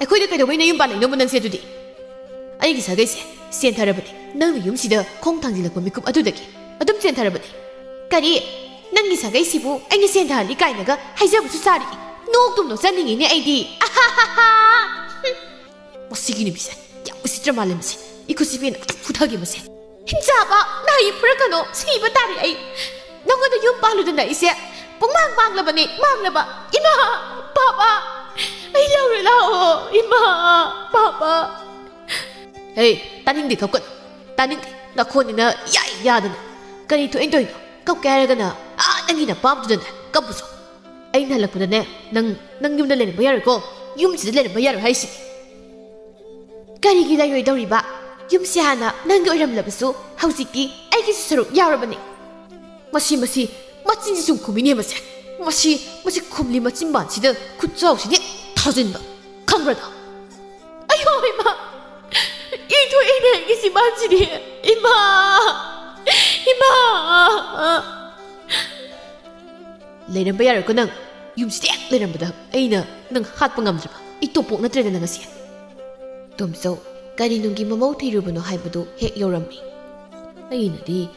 ꯑꯩꯈꯣꯏꯗ ꯀꯩꯗꯧꯕꯩ ꯅꯌꯨꯝ ꯄꯥꯜꯂꯛꯏꯅꯣꯕ ꯅꯪꯁꯦ ꯑꯗꯨꯗꯤ? ꯑꯩꯒꯤ ꯁꯥꯒꯩꯁꯦ ꯆꯦꯟꯊꯔꯕꯅꯤ꯫ ꯅꯪꯅ ꯌꯨꯝꯁꯤꯗ ꯈꯣꯡ ꯊꯥꯡꯖꯤꯜꯂꯛꯄ ꯃꯤꯀꯨꯞ ꯑꯗꯨꯗꯒꯤ ꯑꯗꯨꯝ ꯆꯦꯟꯊꯔꯕꯅꯤ꯫ ꯀꯔꯤ? ꯅꯪꯒꯤ ꯁꯥꯒꯩꯁꯤꯕꯨ ꯑꯩꯅ ꯁꯦꯟꯊꯍꯜꯂꯤ ꯀꯥꯏꯅꯒ ꯍꯥꯏꯖꯕꯁꯨ ꯁꯥꯔꯤ꯫ ꯅꯣꯛꯇꯨꯝ ꯅꯣꯛꯆꯅꯤꯡꯉꯤꯅꯦ ꯑꯩꯗꯤ꯫ ꯑꯍꯥꯍꯥꯍꯥ! ꯃꯁꯤꯒꯤ ꯅꯨꯄꯤꯁꯦ ꯌꯥꯝ ꯎꯁꯤꯠꯇ꯭ꯔ ꯃꯥꯜꯂꯦ ꯃꯁꯦ꯫ ꯏꯈꯨꯠꯁꯤ ꯄꯦꯟꯅ ꯐꯨꯊꯒꯦ ꯃꯁꯦ꯫ ꯍꯤꯡꯆꯥꯕ! ꯅꯥꯍꯩ ꯐꯨꯔꯛꯀꯅꯣ! ꯁꯤꯕ ꯇꯥꯔꯦ ꯑꯩ! ꯅꯉꯣꯟꯗ ꯌꯨꯝ ꯄꯥꯜꯂꯨꯗꯅ ꯑꯩꯁꯦ ꯄꯨꯡꯃꯥꯡ ꯃꯥꯡꯂꯕꯅꯤ, ꯃꯥꯡꯂꯕ! ꯏꯃꯥ! ꯄꯥꯕ! ꯑꯩ ꯂꯧꯔꯦ ꯂꯥꯛꯑꯣ! ꯏꯃꯥ! ꯄꯥꯕ! ꯍꯦ, ꯇꯥꯅꯤꯡꯗꯦ, ꯀꯞꯀꯅꯨ꯫ ꯇꯥꯅꯤꯡꯗꯦ꯫ ꯅꯈꯣꯟꯅꯤꯅ ꯌꯥꯏ ꯌꯥꯗꯅ꯫ ꯀꯔꯤ ꯊꯣꯛꯏꯅ ꯇꯧꯔꯤꯅꯣ? ꯀꯞꯀꯦ ꯍꯥꯏꯔꯒꯅ ꯑꯥ ꯅꯪꯒꯤ ꯅꯄꯥꯝꯗꯨꯗꯅꯦ ꯀꯞꯄꯨꯁꯣ꯫ ꯑꯩꯅ ꯍꯜꯂꯛꯄꯗꯅꯦ ꯅꯪ, ꯅꯪ ꯌꯨꯝꯗ ꯂꯩꯔꯝꯕ ꯌꯥꯔꯣꯏꯀꯣ꯫ ꯌꯨꯝꯁꯤꯗ ꯂꯩꯔꯝꯕ ꯌꯥꯔꯣꯏ ꯍꯥꯏꯁꯤꯅꯤ꯫ ꯀꯔꯤꯒꯤ ꯂꯩꯔꯣꯏꯗꯧꯔꯤꯕ? ꯌꯨꯝꯁꯤ ꯍꯥꯟꯅ ꯅꯪꯒꯤ ꯑꯣꯏꯔꯝꯂꯕꯁꯨ ꯍꯧꯖꯤꯛꯇꯤ ꯑꯩꯒꯤꯁꯨ ꯁꯔꯨꯛ ꯌꯥꯎꯔꯕꯅꯤ꯫ ꯃꯁꯤ, ꯃꯁꯤ, ꯃꯆꯤꯟꯁꯤ ꯁꯨꯝ ꯈꯨꯝꯃꯤꯅꯦ ꯃꯁꯦ꯫ ꯃꯁꯤ, ꯃꯁꯤ ꯈꯨꯝꯂꯤ ꯃꯆꯤꯟꯕꯥꯟꯁꯤꯗ ꯈꯨꯠꯆꯥꯎꯁꯤꯗꯤ ꯊꯥꯖꯤꯟꯕ꯫ ꯈꯪꯕ꯭ꯔꯥ ꯅꯪ? ꯑꯌꯣ ꯏꯃꯥ! ꯏ ꯊꯣꯛꯑꯦꯅꯦ ꯑꯩꯒꯤ ꯆꯤꯟꯕꯥꯟꯁꯤꯗꯤ꯫ ꯏꯃꯥ! ꯏꯃꯥ! ꯂꯩꯔꯝꯕ ꯌꯥꯔꯣꯏꯀꯣ ꯅꯪ꯫ ꯌꯨꯝꯁꯤꯗ ꯍꯦꯛ ꯂꯩꯔꯝꯕꯗ ꯑꯩꯅ ꯅꯪ ꯍꯥꯠꯄ ꯉꯝꯗ꯭ꯔꯕ꯫ ꯑꯩ ꯇꯣꯝꯄꯣꯛ ꯅꯠꯇ꯭ꯔꯦꯗ ꯅꯪ ꯉꯁꯤ꯫ ꯇꯣꯝꯆꯧ, ꯀꯔꯤ ꯅꯨꯡꯒꯤ ꯃꯃꯧ ꯊꯤꯔꯨꯕꯅꯣ ꯍꯥꯏꯕꯗꯨ ꯍꯦꯛ ꯌꯧꯔꯝꯃꯤ꯫ ꯑꯩꯅꯗꯤ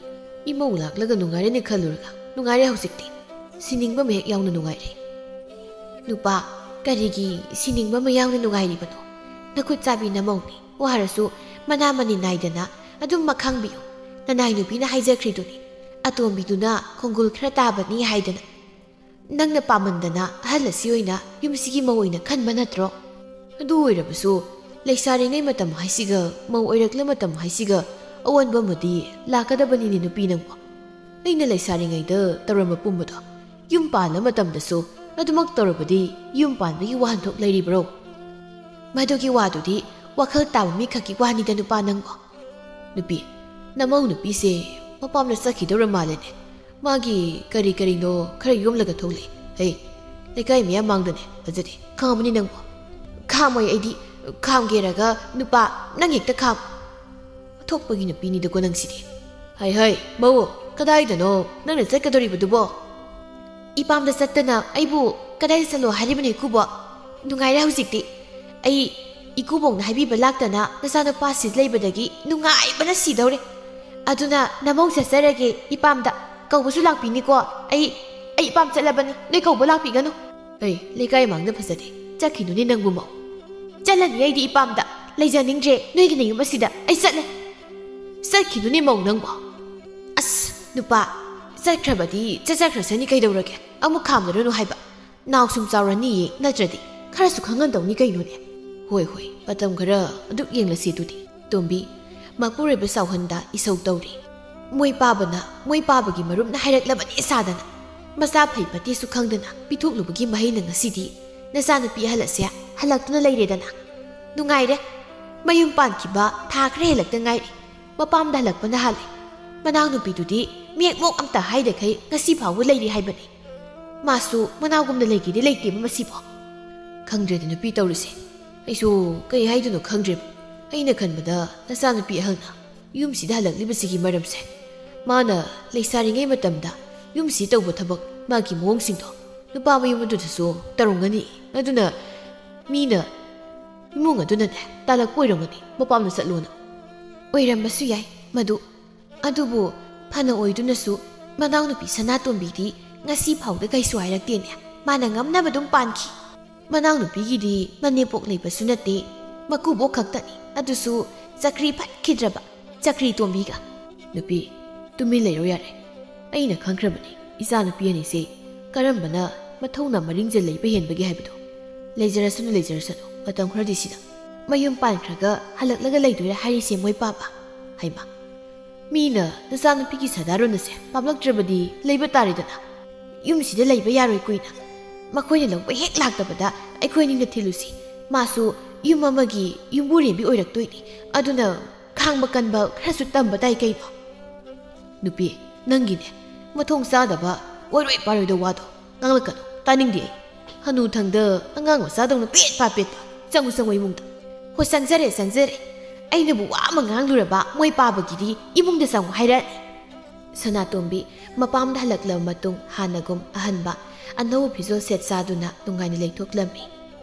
ꯏꯃꯧ ꯂꯥꯛꯂꯒ ꯅꯨꯡꯉꯥꯏꯔꯅꯤ ꯈꯜꯂꯨꯔꯒ ꯅꯨꯡꯉꯥꯏꯔꯦ ꯍꯧꯖꯤꯛꯇꯤ꯫ ꯁꯤꯅꯤꯡꯕ ꯃꯍꯦꯛ ꯌꯥꯎꯅ ꯅꯨꯡꯉꯥꯏꯔꯦ꯫ ꯅꯨꯄꯥ, ꯀꯔꯤꯒꯤ ꯁꯤꯅꯤꯡꯕ ꯑꯃ ꯌꯥꯎꯅ ꯅꯨꯡꯉꯥꯏꯔꯤꯕꯅꯣ? ꯅꯈꯨꯠ ꯆꯥꯕꯤ ꯅꯃꯧꯅꯤ꯫ ꯋꯥꯔꯁꯨ ꯃꯅꯥ ꯃꯅꯤꯟ ꯅꯥꯏꯗꯅ ꯑꯗꯨꯝ ꯃꯈꯥꯡꯕꯤꯌꯨ꯫ ꯅꯅꯥꯏ ꯅꯨꯄꯤꯅ ꯍꯥꯏꯖꯈ꯭ꯔꯤꯗꯨꯅꯤ, ꯑꯇꯣꯝꯕꯤꯗꯨꯅ ꯈꯣꯡꯒꯨꯜ ꯈꯔ ꯇꯥꯕꯅꯤ ꯍꯥꯏꯗꯅ꯫ ꯅꯪꯅ ꯄꯥꯝꯃꯟꯗꯅ ꯑꯍꯜ ꯑꯁꯤ ꯑꯣꯏꯅ ꯌꯨꯝꯁꯤꯒꯤ ꯃꯧ ꯑꯣꯏꯅ ꯈꯟꯕ ꯅꯠꯇ꯭ꯔꯣ? ꯑꯗꯨ ꯑꯣꯏꯔꯕꯁꯨ ꯂꯩꯁꯥꯔꯤꯉꯩ ꯃꯇꯝ ꯍꯥꯏꯁꯤꯒ ꯃꯧ ꯑꯣꯏꯔꯛꯂ ꯃꯇꯝ ꯍꯥꯏꯁꯤꯒ ꯑꯑꯣꯟꯕ ꯑꯃꯗꯤ ꯂꯥꯛꯀꯗꯕꯅꯤꯅꯦ ꯅꯨꯄꯤ ꯅꯪꯕꯨ꯫ ꯑꯩꯅ ꯂꯩꯁꯥꯔꯤꯉꯩꯗ ꯇꯧꯔꯝꯕ ꯄꯨꯝꯕꯗꯣ ꯌꯨꯝ ꯄꯥꯜꯂ ꯃꯇꯝꯗꯁꯨ ꯑꯗꯨꯃꯛ ꯇꯧꯔꯕꯗꯤ ꯌꯨꯝ ꯄꯥꯟꯕꯒꯤ ꯋꯥꯍꯟꯊꯣꯛ ꯂꯩꯔꯤꯕ꯭ꯔꯣ? ꯃꯗꯨꯒꯤ ꯋꯥꯗꯨꯗꯤ ꯋꯥꯈꯜ ꯇꯥꯕ ꯃꯤꯈꯛꯀꯤ ꯋꯥꯅꯤꯗ ꯅꯨꯄꯥ ꯅꯪꯕꯣ꯫ ꯅꯨꯄꯤ, ꯅꯃꯧ ꯅꯨꯄꯤꯁꯦ ꯃꯄꯥꯝꯗ ꯆꯠꯈꯤꯗꯧꯔ ꯃꯥꯜꯂꯦꯅꯦ꯫ ꯃꯥꯒꯤ ꯀꯔꯤ ꯀꯔꯤꯅꯣ ꯈꯔ ꯌꯣꯝꯂꯒ ꯊꯣꯛꯂꯛꯑꯦ꯫ ꯍꯩ, ꯂꯩꯀꯥꯏ ꯃꯤꯌꯥꯝ ꯃꯥꯡꯗꯅꯦ ꯐꯖꯗꯦ꯫ ꯈꯪꯉꯕꯅꯤ ꯅꯪꯕꯣ? ꯈꯥꯝꯃꯣꯏ ꯑꯩꯗꯤ꯫ ꯈꯥꯝꯒꯦꯔꯒ ꯅꯨꯄꯥ ꯅꯪ ꯍꯦꯛꯇ ꯈꯥꯝ꯫ ꯑꯊꯣꯛꯄꯒꯤ ꯅꯨꯄꯤꯅꯤꯗꯀꯣ ꯅꯪꯁꯤꯗꯤ꯫ ꯍꯩ ꯍꯩ, ꯃꯧ, ꯀꯗꯥꯏꯗꯅꯣ ꯅꯪꯅ ꯆꯠꯀꯗꯧꯔꯤꯕꯗꯨꯕꯣ? ꯏꯄꯥꯝꯗ ꯆꯠꯇꯅ ꯑꯩꯕꯨ ꯀꯗꯥꯏꯗ ꯆꯠꯂꯣ ꯍꯥꯏꯔꯤꯕꯅꯣ ꯏꯀꯨꯕꯣ? ꯅꯨꯡꯉꯥꯏꯔꯦ ꯍꯧꯖꯤꯛꯇꯤ꯫ ꯑꯩ ꯏꯀꯨꯕꯣꯛꯅ ꯍꯥꯏꯕꯤꯕ ꯂꯥꯛꯇꯅ ꯅꯆꯥꯅꯨꯄꯥꯁꯤ ꯂꯩꯕꯗꯒꯤ ꯅꯨꯡꯉꯥꯏꯕꯅ ꯁꯤꯗꯧꯔꯦ꯫ ꯑꯗꯨꯅ ꯅꯃꯧ ꯆꯠꯆꯔꯒꯦ ꯏꯄꯥꯝꯗ꯫ ꯀꯧꯕꯁꯨ ꯂꯥꯛꯄꯤꯅꯤꯀꯣ꯫ ꯑꯩ ꯑꯩ ꯏꯄꯥꯝ ꯆꯠꯂꯕꯅꯤ, ꯅꯣꯏ ꯀꯧꯕ ꯂꯥꯛꯄꯤꯒꯅꯨ꯫ ꯑꯩ ꯂꯩꯀꯥꯏ ꯃꯥꯡꯗ ꯐꯖꯗꯦ꯫ ꯆꯠꯈꯤꯅꯨꯅꯦ ꯅꯪꯕꯨ ꯃꯧ꯫ ꯆꯠꯂꯅꯤ ꯑꯩꯗꯤ ꯏꯄꯥꯝꯗ꯫ ꯂꯩꯖꯅꯤꯡꯗ꯭ꯔꯦ ꯅꯣꯏꯒꯤ ꯅꯌꯨꯝ ꯑꯁꯤꯗ꯫ ꯑꯩ ꯆꯠꯂꯦ꯫ ꯆꯠꯈꯤꯅꯨꯅꯦ ꯃꯧ ꯅꯪꯕꯣ꯫ ꯑꯁ ꯅꯨꯄꯥ, ꯆꯠꯈ꯭ꯔꯕꯗꯤ ꯆꯠꯆꯈ꯭ꯔꯁꯅꯤ ꯀꯩꯗꯧꯔꯒꯦ? ꯑꯃꯨꯛ ꯈꯥꯝꯅꯔꯨꯅꯨ ꯍꯥꯏꯕ꯫ ꯅꯥꯎ ꯁꯨꯝ ꯆꯥꯎꯔꯅꯤꯌꯦ, ꯅꯠꯇ꯭ꯔꯗꯤ ꯈꯔꯁꯨ ꯈꯪꯍꯟꯗꯧꯅꯤ ꯀꯩꯅꯣꯅꯦ꯫ ꯍꯣꯏ ꯍꯣꯏ, ꯃꯇꯝ ꯈꯔ ꯑꯗꯨꯛ ꯌꯦꯡꯂꯁꯤ ꯑꯗꯨꯗꯤ꯫ ꯇꯣꯝꯕꯤ, ꯃꯄꯨꯔꯣꯏꯕ ꯁꯥꯎꯍꯟꯗ ꯏꯁꯧ ꯇꯧꯔꯤ꯫ ꯃꯣꯏ ꯄꯥꯕꯅ, ꯃꯣꯏ ꯄꯥꯕꯒꯤ ꯃꯔꯨꯞꯅ ꯍꯥꯏꯔꯛꯂꯕꯅꯦ ꯁꯥꯗꯅ꯫ ꯃꯆꯥ ꯐꯩ ꯐꯠꯇꯦꯁꯨ ꯈꯪꯗꯅ ꯄꯤꯊꯣꯛꯂꯨꯕꯒꯤ ꯃꯍꯩꯅ ꯉꯁꯤꯗꯤ ꯅꯆꯥꯅꯨꯄꯤ ꯑꯍꯜ ꯑꯁꯦ ꯍꯜꯂꯛꯇꯨꯅ ꯂꯩꯔꯦꯗꯅ꯫ ꯅꯨꯡꯉꯥꯏꯔꯦ꯫ ꯃꯌꯨꯝ ꯄꯥꯟꯈꯤꯕ ꯊꯥ ꯈꯔ ꯍꯦꯜꯂꯛꯇ ꯉꯥꯏꯔꯤ꯫ ꯃꯄꯥꯝꯗ ꯍꯜꯂꯛꯄꯅ ꯍꯥꯜꯂꯦ꯫ ꯃꯅꯥꯎꯅꯨꯄꯤꯗꯨꯗꯤ ꯃꯌꯦꯛ ꯃꯣꯛ ꯑꯝꯇ ꯍꯥꯏꯗꯈꯩ ꯉꯁꯤ ꯐꯥꯎꯕ ꯂꯩꯔꯤ ꯍꯥꯏꯕꯅꯤ꯫ ꯃꯥꯁꯨ ꯃꯅꯥꯎꯒꯨꯝꯅ ꯂꯩꯒꯦꯗꯤ ꯂꯩꯇꯦꯕ ꯃꯁꯤꯕꯣ꯫ ꯈꯪꯗ꯭ꯔꯦꯗ ꯅꯨꯄꯤ ꯇꯧꯔꯤꯁꯦ꯫ ꯑꯩꯁꯨ ꯀꯩ ꯍꯥꯏꯗꯣꯏꯅꯣ ꯈꯪꯗ꯭ꯔꯦꯕ꯫ ꯑꯩꯅ ꯈꯟꯕꯗ ꯅꯆꯥꯅꯨꯄꯤ ꯑꯍꯜꯅ ꯌꯨꯝꯁꯤꯗ ꯍꯜꯂꯛꯂꯤꯕꯁꯤꯒꯤ ꯃꯔꯝꯁꯦ, ꯃꯥꯅ ꯂꯩꯁꯥꯔꯤꯉꯩ ꯃꯇꯝꯗ ꯌꯨꯝꯁꯤ ꯇꯧꯕ ꯊꯕꯛ, ꯃꯥꯒꯤ ꯃꯑꯣꯡꯁꯤꯡꯗꯣ ꯅꯨꯄꯥ ꯃꯌꯨꯝ ꯑꯗꯨꯗꯁꯨ ꯇꯧꯔꯝꯒꯅꯤ꯫ ꯑꯗꯨꯅ ꯃꯤꯅ, ꯏꯃꯨꯡ ꯑꯗꯨꯅꯅꯦ ꯇꯥꯜꯂꯛꯄ ꯑꯣꯏꯔꯝꯒꯅꯤ ꯃꯄꯥꯝꯗ ꯆꯠꯂꯣꯅ꯫ ꯑꯣꯏꯔꯝꯕꯁꯨ ꯌꯥꯏ ꯃꯗꯨ꯫ ꯑꯗꯨꯕꯨ ꯐꯅ ꯑꯣꯏꯗꯨꯅꯁꯨ ꯃꯅꯥꯎꯅꯨꯄꯤ ꯁꯅꯥꯇꯣꯝꯕꯤꯗꯤ ꯉꯁꯤ ꯐꯥꯎꯗ ꯀꯩꯁꯨ ꯍꯥꯏꯔꯛꯇꯦꯅꯦ꯫ ꯃꯥꯅ ꯉꯝꯅꯕ ꯑꯗꯨꯝ ꯄꯥꯟꯈꯤ꯫ ꯃꯅꯥꯎꯅꯨꯄꯤꯒꯤꯗꯤ ꯃꯅꯦꯝꯄꯣꯛ ꯂꯩꯕꯁꯨ ꯅꯠꯇꯦ, ꯃꯀꯨꯕꯣꯛ ꯈꯛꯇꯅꯤ꯫ ꯑꯗꯨꯁꯨ ꯆꯀ꯭ꯔꯤ ꯐꯠꯈꯤꯗ꯭ꯔꯕ ꯆꯀ꯭ꯔꯤ ꯇꯣꯝꯕꯤꯒ꯫ ꯅꯨꯄꯤ, ꯇꯨꯃꯤꯟ ꯂꯩꯔꯣ ꯌꯥꯔꯦ꯫ ꯑꯩꯅ ꯈꯪꯈ꯭ꯔꯕꯅꯤ ꯏꯆꯥꯅꯨꯄꯤ ꯑꯅꯤꯁꯦ ꯀꯔꯝꯕꯅ ꯃꯊꯧꯅ ꯃꯔꯤꯡꯖꯦꯜ ꯂꯩꯕ ꯍꯦꯟꯕꯒꯦ ꯍꯥꯏꯕꯗꯣ꯫ ꯂꯩꯖꯔꯁꯅꯨ, ꯂꯩꯖꯔꯁꯅꯨ, ꯃꯇꯝ ꯈꯔꯗꯤ ꯁꯤꯗ꯫ ꯃꯌꯨꯝ ꯄꯥꯟꯈ꯭ꯔꯒ ꯍꯜꯂꯛꯂꯒ ꯂꯩꯗꯣꯏꯔꯥ ꯍꯥꯏꯔꯤꯁꯦ ꯃꯣꯏ ꯄꯥꯕ? ꯍꯩꯃ, ꯃꯤꯅ ꯅꯆꯥꯅꯨꯄꯤꯒꯤ ꯁꯥꯗꯥꯔꯣꯟ ꯑꯁꯦ ꯄꯥꯝꯂꯛꯇ꯭ꯔꯕꯗꯤ ꯂꯩꯕ ꯇꯥꯔꯦꯗꯅ꯫ ꯌꯨꯝꯁꯤꯗ ꯂꯩꯕ ꯌꯥꯔꯣꯏ ꯀꯨꯏꯅ꯫ ꯃꯈꯣꯏꯅ ꯂꯧꯕ ꯍꯦꯛ ꯂꯥꯛꯇꯕꯗ ꯑꯩꯈꯣꯏ ꯑꯅꯤꯅ ꯊꯤꯜꯂꯨꯁꯤ꯫ ꯃꯥꯁꯨ ꯌꯨꯝ ꯑꯃꯒꯤ ꯌꯨꯝꯕꯨꯔꯦꯝꯕꯤ ꯑꯣꯏꯔꯛꯇꯣꯏꯅꯤ꯫ ꯑꯗꯨꯅ ꯈꯥꯡꯕ ꯀꯟꯕ ꯈꯔꯁꯨ ꯇꯝꯕ ꯇꯥꯏ ꯀꯩꯅꯣ꯫ ꯅꯨꯄꯤ, ꯅꯪꯒꯤꯅꯦ ꯃꯊꯣꯡ ꯆꯥꯗꯕ ꯑꯣꯏꯔꯣꯏ ꯄꯥꯔꯣꯏꯗ ꯋꯥꯗꯣ ꯉꯥꯡꯂꯛꯀꯅꯨ, ꯇꯥꯅꯤꯡꯗꯦ ꯑꯩ꯫ ꯍꯅꯨꯊꯪꯗ ꯑꯉꯥꯡ ꯃꯆꯥꯗꯧꯅ ꯄꯦꯠ ꯄꯥ ꯄꯦꯠ ꯄꯥ꯫ ꯆꯪꯉꯨ, ꯆꯪꯉꯨ ꯏꯃꯨꯡꯗ꯫ ꯍꯣ, ꯆꯪꯖꯔꯦ, ꯆꯪꯖꯔꯦ꯫ ꯑꯩꯅꯕꯨ ꯋꯥ ꯑꯃ ꯉꯥꯡꯂꯨꯔꯕ ꯃꯣꯏ ꯄꯥꯕꯒꯤꯗꯤ ꯏꯃꯨꯡꯗ ꯆꯪꯉꯨ ꯍꯥꯏꯔꯛꯑꯅꯤ꯫ ꯁꯅꯥꯇꯣꯝꯕꯤ ꯃꯄꯥꯝꯗ ꯍꯜꯂꯛꯂꯕ ꯃꯇꯨꯡ ꯍꯥꯟꯅꯒꯨꯝ ꯑꯍꯟꯕ ꯑꯅꯧꯕ ꯐꯤꯖꯣꯜ ꯁꯦꯠ ꯆꯥꯗꯨꯅ ꯅꯨꯡꯉꯥꯏꯅ ꯂꯩꯊꯣꯛꯂꯝꯃꯤ꯫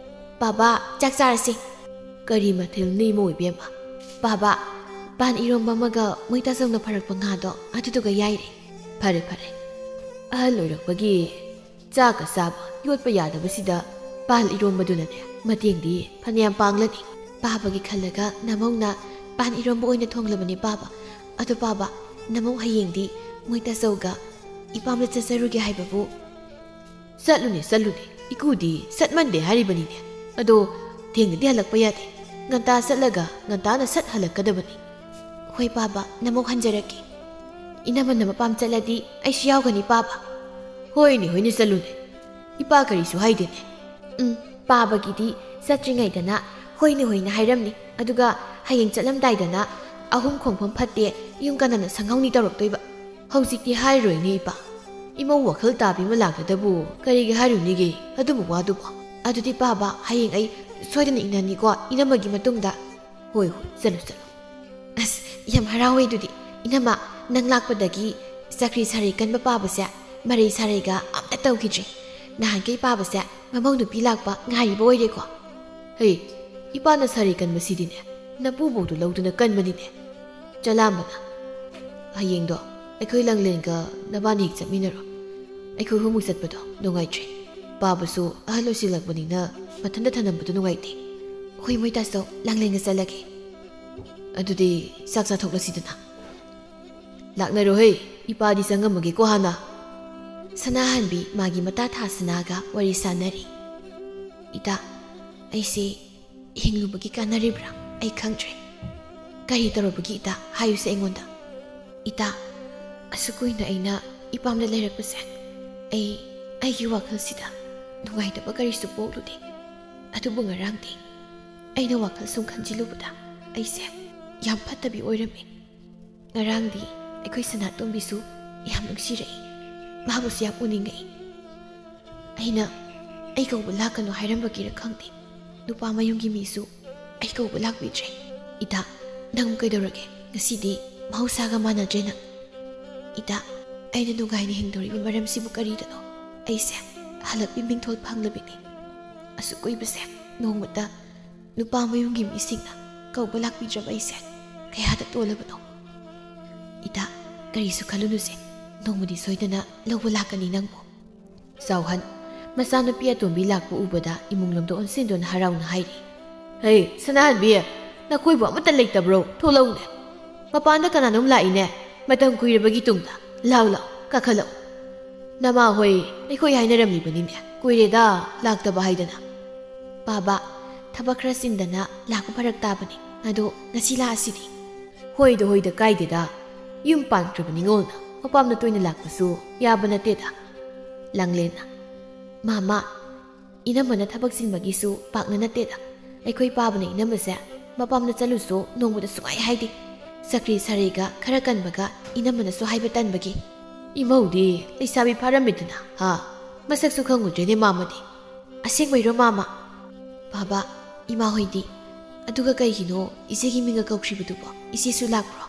ꯄꯥꯕ, ꯆꯥꯛ ꯆꯥꯔꯁꯤ꯫ ꯀꯔꯤ ꯃꯊꯦꯜꯅꯣ ꯏꯃꯧ ꯏꯕꯦꯝꯃ? ꯄꯥꯕ, ꯄꯥꯟ ꯏꯔꯣꯝꯕ ꯑꯃꯒ ꯃꯣꯏ ꯇꯥꯆꯧꯅ ꯐꯥꯔꯛꯄ ꯉꯥꯗꯣ ꯑꯗꯨꯗꯨꯒ ꯌꯥꯏꯔꯦ꯫ ꯐꯔꯦ ꯐꯔꯦ, ꯑꯍꯜ ꯑꯣꯏꯔꯛꯄꯒꯤ ꯆꯥꯛꯀ ꯆꯥꯕ ꯌꯣꯠꯄ ꯌꯥꯗꯕꯁꯤꯗ ꯄꯥꯟ ꯏꯔꯣꯝꯕꯗꯨꯅꯅꯦ ꯃꯇꯦꯡꯗꯤ ꯐꯅꯌꯥꯝ ꯄꯥꯡꯂꯅꯤ꯫ ꯄꯥꯕꯒꯤ ꯈꯜꯂꯒ ꯅꯃꯧꯅ ꯄꯥꯟ ꯏꯔꯣꯝꯕ ꯑꯣꯏꯅ ꯊꯣꯡꯂꯕꯅꯤ ꯄꯥꯕ꯫ ꯑꯗꯣ ꯄꯥꯕ, ꯅꯃꯧ ꯍꯌꯦꯡꯗꯤ ꯃꯣꯏ ꯇꯥꯆꯧꯒ ꯏꯄꯥꯝꯗ ꯆꯠꯆꯔꯨꯒꯦ ꯍꯥꯏꯕꯕꯨ? ꯆꯠꯂꯨꯅꯦ ꯆꯠꯂꯨꯅꯦ, ꯏꯀꯨꯗꯤ ꯆꯠꯃꯟꯗꯦ ꯍꯥꯏꯔꯤꯕꯅꯤꯅꯦ꯫ ꯑꯗꯣ ꯊꯦꯡꯅꯗꯤ ꯍꯜꯂꯛꯄ ꯌꯥꯗꯦ, ꯉꯟꯇꯥ ꯆꯠꯂꯒ ꯉꯟꯇꯥꯅ ꯁꯠ ꯍꯜꯂꯛꯀꯗꯕꯅꯤ꯫ ꯍꯣꯏ ꯄꯥꯕ, ꯅꯃꯧ ꯍꯟꯖꯔꯛꯀꯦ꯫ ꯏꯅꯝꯃꯅ ꯃꯄꯥꯝ ꯆꯠꯂꯗꯤ ꯑꯩꯁꯨ ꯌꯥꯎꯒꯅꯤ ꯄꯥꯕ꯫ ꯍꯣꯏꯅꯦ ꯍꯣꯏꯅꯦ, ꯆꯠꯂꯨꯅꯦ, ꯏꯄꯥ ꯀꯔꯤꯁꯨ ꯍꯥꯏꯗꯦꯅꯦ꯫ ꯎꯝ, ꯄꯥꯕꯒꯤꯗꯤ ꯆꯠꯇ꯭ꯔꯤꯉꯩꯗꯅ ꯍꯣꯏꯅꯦ ꯍꯣꯏꯅꯦ ꯍꯥꯏꯔꯝꯅꯤ, ꯑꯗꯨꯒ ꯍꯌꯦꯡ ꯆꯠꯂꯝꯗꯥꯏꯗꯅ ꯑꯍꯨꯝ ꯈꯣꯡꯐꯝ ꯐꯠꯇꯦ, ꯌꯨꯝ ꯀꯅꯥꯅ ꯁꯪꯍꯧꯅꯤ ꯇꯧꯔꯛꯇꯣꯏꯕ꯫ ꯍꯧꯖꯤꯛꯇꯤ ꯍꯥꯏꯔꯣꯏꯅꯦ ꯏꯄꯥ, ꯏꯃꯧ ꯋꯥꯈꯜ ꯇꯥꯕꯤ ꯑꯃ ꯂꯥꯛꯂꯗꯕꯨ ꯀꯔꯤꯒꯤ ꯍꯥꯏꯔꯨꯅꯤꯒꯦ ꯑꯗꯨꯝꯕ ꯋꯥꯗꯨꯕꯣ? ꯑꯗꯨꯗꯤ ꯄꯥꯕ, ꯍꯌꯦꯡ ꯑꯩ ꯁꯣꯏꯗꯅ ꯏꯟꯅꯅꯤꯀꯣ ꯏꯅꯝꯃꯒꯤ ꯃꯇꯨꯡꯗ꯫ ꯍꯣꯏ ꯍꯣꯏ, ꯆꯠꯂꯨ ꯆꯠꯂꯨ꯫ ꯑꯁ, ꯌꯥꯝ ꯍꯔꯥꯎꯋꯦ ꯑꯗꯨꯗꯤ꯫ ꯏꯅꯝꯃ, ꯅꯪ ꯂꯥꯛꯄꯗꯒꯤ ꯆꯀ꯭ꯔꯤ ꯁꯥꯔꯩ ꯀꯟꯕ ꯄꯥꯕꯁꯦ ꯃꯔꯩ ꯁꯥꯔꯩꯒ ꯑꯝꯇ ꯇꯧꯈꯤꯗ꯭ꯔꯦ꯫ ꯅꯍꯥꯟꯈꯩ ꯄꯥꯕꯁꯦ ꯃꯃꯧ ꯅꯨꯄꯤ ꯂꯥꯛꯄ ꯉꯥꯏꯔꯤꯕ ꯑꯣꯏꯔꯦꯀꯣ꯫ ꯍꯩ, ꯏꯄꯥꯅ ꯁꯥꯔꯩ ꯀꯟꯕꯁꯤꯗꯤꯅꯦ ꯅꯄꯨꯕꯣꯛꯇꯨ ꯂꯧꯗꯨꯅ ꯀꯟꯕꯅꯤꯅꯦ꯫ ꯆꯂꯥꯝꯕꯅ, ꯍꯌꯦꯡꯗꯣ ꯑꯩꯈꯣꯏ ꯂꯥꯡꯂꯦꯟꯒ ꯅꯕꯥꯅꯤ ꯍꯦꯛ ꯆꯠꯃꯤꯟꯅꯔꯣ꯫ ꯑꯩꯈꯣꯏ ꯑꯍꯨꯝꯃꯛ ꯆꯠꯄꯗꯣ ꯅꯨꯡꯉꯥꯏꯇ꯭ꯔꯦ꯫ ꯄꯥꯕꯁꯨ ꯑꯍꯜ ꯑꯣꯏꯁꯤꯜꯂꯛꯄꯅꯤꯅ ꯃꯊꯟꯇ ꯊꯅꯝꯕꯗꯣ ꯅꯨꯡꯉꯥꯏꯇꯦ꯫ ꯍꯣꯏ ꯃꯣꯏ ꯇꯥꯆꯧ, ꯂꯥꯡꯂꯦꯟꯒ ꯆꯠꯂꯒꯦ꯫ ꯑꯗꯨꯗꯤ ꯆꯥꯛ ꯆꯥꯊꯣꯛꯂꯁꯤꯗꯅ꯫ ꯂꯥꯛꯅꯔꯣꯍꯦ, ꯏꯄꯥꯗꯤ ꯆꯪꯉꯝꯃꯒꯦꯀꯣ ꯍꯥꯟꯅ꯫ ꯁꯅꯥꯍꯟꯕꯤ ꯃꯥꯒꯤ ꯃꯇꯥ ꯊꯥ ꯁꯅꯥꯒ ꯋꯥꯔꯤ ꯁꯥꯟꯅꯔꯤ꯫ ꯏꯇꯥ, ꯑꯩꯁꯦ ꯍꯤꯡꯂꯨꯕꯒꯤ ꯀꯥꯟꯅꯔꯤꯕ꯭ꯔꯥ ꯑꯩ ꯈꯪꯗ꯭ꯔꯦ꯫ ꯀꯔꯤ ꯇꯧꯔꯕꯒꯦ ꯏꯇꯥ? ꯍꯥꯏꯌꯨꯁꯦ ꯑꯩꯉꯣꯟꯗ꯫ ꯏꯇꯥ, ꯑꯁꯨꯛ ꯀꯨꯏꯅ ꯑꯩꯅ ꯏꯄꯥꯝꯗ ꯂꯩꯔꯛꯄꯁꯦ, ꯑꯩ, ꯑꯩꯒꯤ ꯋꯥꯈꯜꯁꯤꯗ ꯅꯨꯡꯉꯥꯏꯇꯕ ꯀꯔꯤꯁꯨ ꯄꯣꯛꯂꯨꯗꯦ꯫ ꯑꯗꯨꯕꯨ ꯉꯔꯥꯡꯗꯤ ꯑꯩꯅ ꯋꯥꯈꯜ ꯁꯨꯝ ꯈꯟꯖꯤꯜꯂꯨꯕꯗ ꯑꯩꯁꯦ ꯌꯥꯝ ꯐꯠꯇꯕꯤ ꯑꯣꯏꯔꯝꯃꯤ꯫ ꯉꯔꯥꯡꯗꯤ ꯑꯩꯈꯣꯏ ꯁꯅꯥꯇꯣꯝꯕꯤꯁꯨ ꯌꯥꯝ ꯅꯨꯡꯁꯤꯔꯛꯏ, ꯃꯥꯕꯨꯁꯨ ꯌꯥꯝ ꯎꯅꯤꯡꯉꯛꯏ꯫ ꯑꯩꯅ ꯑꯩ ꯀꯧꯕ ꯂꯥꯛꯀꯅꯨ ꯍꯥꯏꯔꯝꯕꯒꯤꯔ ꯈꯪꯗꯦ, ꯅꯨꯄꯥ ꯃꯌꯨꯝꯒꯤ ꯃꯤꯁꯨ ꯑꯩ ꯀꯧꯕ ꯂꯥꯛꯄꯤꯗ꯭ꯔꯦ꯫ ꯏꯇꯥ, ꯅꯪ ꯀꯩꯗꯧꯔꯒꯦ? ꯉꯁꯤꯗꯤ ꯃꯍꯧꯁꯥꯒ ꯃꯥꯟꯅꯗ꯭ꯔꯦ ꯅꯪ꯫ ꯏꯇꯥ, ꯑꯩꯅ ꯅꯨꯡꯉꯥꯏꯅ ꯍꯤꯡꯗꯧꯔꯤꯕ ꯃꯔꯝꯁꯤꯕꯨ ꯀꯔꯤꯗꯅꯣ? ꯑꯩꯁꯦ ꯍꯜꯂꯛꯄꯤ ꯃꯤꯡꯊꯣꯜ ꯐꯪꯂꯕꯤꯅꯤ꯫ ꯑꯁꯨꯛ ꯀꯨꯏꯕꯁꯦ ꯅꯣꯡꯃꯇ ꯅꯨꯄꯥ ꯃꯌꯨꯝꯒꯤ ꯃꯤꯁꯤꯡꯅ ꯀꯧꯕ ꯂꯥꯛꯄꯤꯗ꯭ꯔꯕ ꯑꯩꯁꯦ ꯀꯌꯥꯗ ꯇꯣꯜꯂꯕꯅꯣ꯫ ꯏꯇꯥ, ꯀꯔꯤꯁꯨ ꯈꯜꯂꯨꯅꯨꯁꯦ, ꯅꯣꯡꯃꯗꯤ ꯁꯣꯏꯗꯅ ꯂꯧꯕ ꯂꯥꯛꯀꯅꯤ ꯅꯪꯕꯨ꯫ ꯆꯥꯎꯍꯟ, ꯃꯆꯥꯅꯨꯄꯤ ꯑꯇꯣꯝꯕꯤ ꯂꯥꯛꯄ ꯎꯕꯗ ꯏꯃꯨꯡ ꯂꯣꯝꯗ ꯑꯣꯟꯁꯤꯟꯗꯨꯅ ꯍꯔꯥꯎꯅ ꯍꯥꯏꯔꯤ꯫ "ꯍꯦ, ꯁꯅꯥꯍꯟꯕꯤ, ꯅꯈꯣꯏꯕꯨ ꯑꯃꯠꯇ ꯂꯩꯇꯕ꯭ꯔꯣ? ꯊꯣꯛꯂꯛꯎꯅꯦ꯫ ꯃꯄꯥꯟꯗ ꯀꯅꯥꯅꯣꯝ ꯂꯥꯛꯏꯅꯦ꯫ ꯃꯇꯝ ꯀꯨꯏꯔꯕꯒꯤ ꯇꯨꯡꯗ꯫ ꯂꯥꯎ, ꯂꯥꯎ, ꯀꯥꯈꯠꯂꯛꯎ꯫ ꯅꯃꯥ ꯍꯣꯏ ꯑꯩꯈꯣꯏ ꯍꯥꯏꯅꯔꯝꯂꯤꯕꯅꯤꯅꯦ, ꯀꯨꯏꯔꯦꯗ ꯂꯥꯛꯇꯕ ꯍꯥꯏꯗꯅ꯫" "ꯄꯥꯕ, ꯊꯕꯛ ꯈꯔ ꯆꯤꯟꯗꯅ ꯂꯥꯛꯄ ꯐꯔꯛ ꯇꯥꯕꯅꯤ꯫ ꯑꯗꯣ ꯉꯁꯤ ꯂꯥꯛꯑꯁꯤꯗꯤ꯫" "ꯍꯣꯏꯗ, ꯍꯣꯏꯗ, ꯀꯥꯏꯗꯦꯗ꯫ ꯌꯨꯝ ꯄꯥꯟꯈ꯭ꯔꯕ ꯅꯤꯉꯣꯜꯅ ꯃꯄꯥꯝꯗ ꯇꯣꯏꯅ ꯂꯥꯛꯄꯁꯨ ꯌꯥꯕ ꯅꯠꯇꯦꯗ꯫" ꯂꯥꯡꯂꯦꯟꯅ, "ꯃꯥꯃ, ꯏꯅꯝꯃꯅ ꯊꯕꯛ ꯆꯤꯟꯕꯒꯤꯁꯨ ꯄꯥꯛꯅ ꯅꯠꯇꯦꯗ꯫ ꯑꯩꯈꯣꯏ ꯄꯥꯕꯅ ꯏꯅꯝꯃꯁꯦ ꯃꯄꯥꯝꯗ ꯆꯠꯂꯨꯁꯨ ꯅꯣꯡꯃꯗ ꯁꯨꯡꯍꯥꯏ ꯍꯥꯏꯗꯦ꯫ ꯆꯀ꯭ꯔꯤ ꯁꯥꯔꯩꯒ ꯈꯔ ꯀꯟꯕꯒ ꯏꯅꯝꯃꯅꯁꯨ ꯍꯥꯏꯕ ꯇꯟꯕꯒꯤ꯫" "ꯏꯃꯧꯗꯤ ꯂꯩꯁꯥꯕꯤ ꯐꯥꯔꯝꯃꯤꯗꯅ, ꯍꯥ? ꯃꯁꯛꯁꯨ ꯈꯪꯉꯨꯗ꯭ꯔꯦꯅꯦ ꯃꯥꯃꯗꯤ꯫" "ꯑꯁꯦꯡꯕꯩꯔꯣ ꯃꯥꯃ?" "ꯄꯥꯕ, ꯏꯃꯥ ꯍꯣꯏꯗꯤ? ꯑꯗꯨꯒ ꯀꯩꯒꯤꯅꯣ ꯏꯆꯦꯒꯤ ꯃꯤꯡꯒ ꯀꯧꯈ꯭ꯔꯤꯕꯗꯨꯕꯣ? ꯏꯆꯦꯁꯨ ꯂꯥꯛꯄ꯭ꯔꯣ?"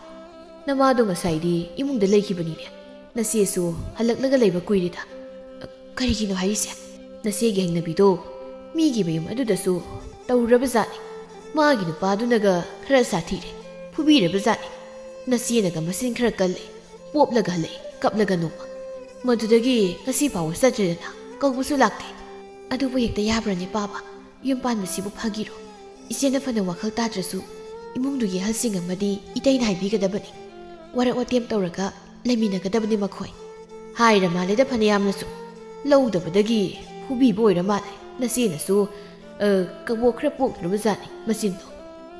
"ꯅꯃꯥꯗꯣ ꯉꯁꯥꯏꯗꯤ ꯏꯃꯨꯡꯗ ꯂꯩꯈꯤꯕꯅꯤꯅꯦ꯫ ꯅꯆꯦꯁꯨ ꯍꯜꯂꯛꯂꯒ ꯂꯩꯕ ꯀꯨꯏꯔꯦꯗ꯫" "ꯀꯔꯤꯒꯤꯅꯣ ꯍꯥꯏꯔꯤꯁꯦ? ꯅꯆꯦꯒꯤ ꯍꯩꯅꯕꯤꯗꯣ ꯃꯤꯒꯤ ꯃꯌꯨꯝ ꯑꯗꯨꯗꯁꯨ ꯇꯧꯔꯨꯔꯕꯖꯥꯠꯅꯤ꯫ ꯃꯥꯒꯤ ꯅꯨꯄꯥꯗꯨꯅꯒ ꯈꯔ ꯁꯥꯊꯤꯔꯦ, ꯐꯨꯕꯤꯔꯕꯖꯥꯠꯅꯤ꯫ ꯅꯆꯦꯅꯒ ꯃꯆꯤꯟ ꯈꯔ ꯀꯜꯂꯦ, ꯄꯣꯞꯂꯒ ꯍꯜꯂꯛꯏ, ꯀꯞꯂꯒ ꯅꯣꯡꯃ꯫ ꯃꯗꯨꯗꯒꯤ ꯉꯁꯤ ꯐꯥꯎꯕ ꯆꯠꯇ꯭ꯔꯦꯗꯅ, ꯀꯧꯕꯁꯨ ꯂꯥꯛꯇꯦ꯫ ꯑꯗꯨꯕꯨ ꯍꯦꯛꯇ ꯌꯥꯕ꯭ꯔꯅꯦ ꯄꯥꯕ? ꯌꯨꯝ ꯄꯥꯟꯕꯁꯤꯕꯨ ꯐꯥꯒꯤꯔꯣ? ꯏꯆꯦꯅ ꯐꯅ ꯋꯥꯈꯜ ꯇꯥꯗ꯭ꯔꯁꯨ ꯏꯃꯨꯡꯗꯨꯒꯤ ꯑꯍꯜꯁꯤꯡ ꯑꯃꯗꯤ ꯏꯇꯩꯅ ꯍꯥꯏꯕꯤꯒꯗꯕꯅꯤ꯫ ꯋꯥꯔꯛ ꯋꯥꯇꯦꯝ ꯇꯧꯔꯒ ꯂꯩꯃꯤꯟꯅꯒꯗꯕꯅꯤ ꯃꯈꯣꯏ꯫" "ꯍꯥꯏꯔ ꯃꯥꯜꯂꯦꯗ ꯐꯅꯌꯥꯝꯅꯁꯨ꯫ ꯂꯧꯗꯕꯗꯒꯤ ꯐꯨꯕꯤꯕ ꯑꯣꯏꯔ ꯃꯥꯜꯂꯦ꯫ ꯅꯆꯦꯅꯁꯨ, ꯑ, ꯀꯕꯣꯛ ꯈꯔ ꯄꯣꯛꯂꯨꯔꯕꯖꯥꯠꯅꯤ ꯃꯆꯤꯟꯗꯣ꯫"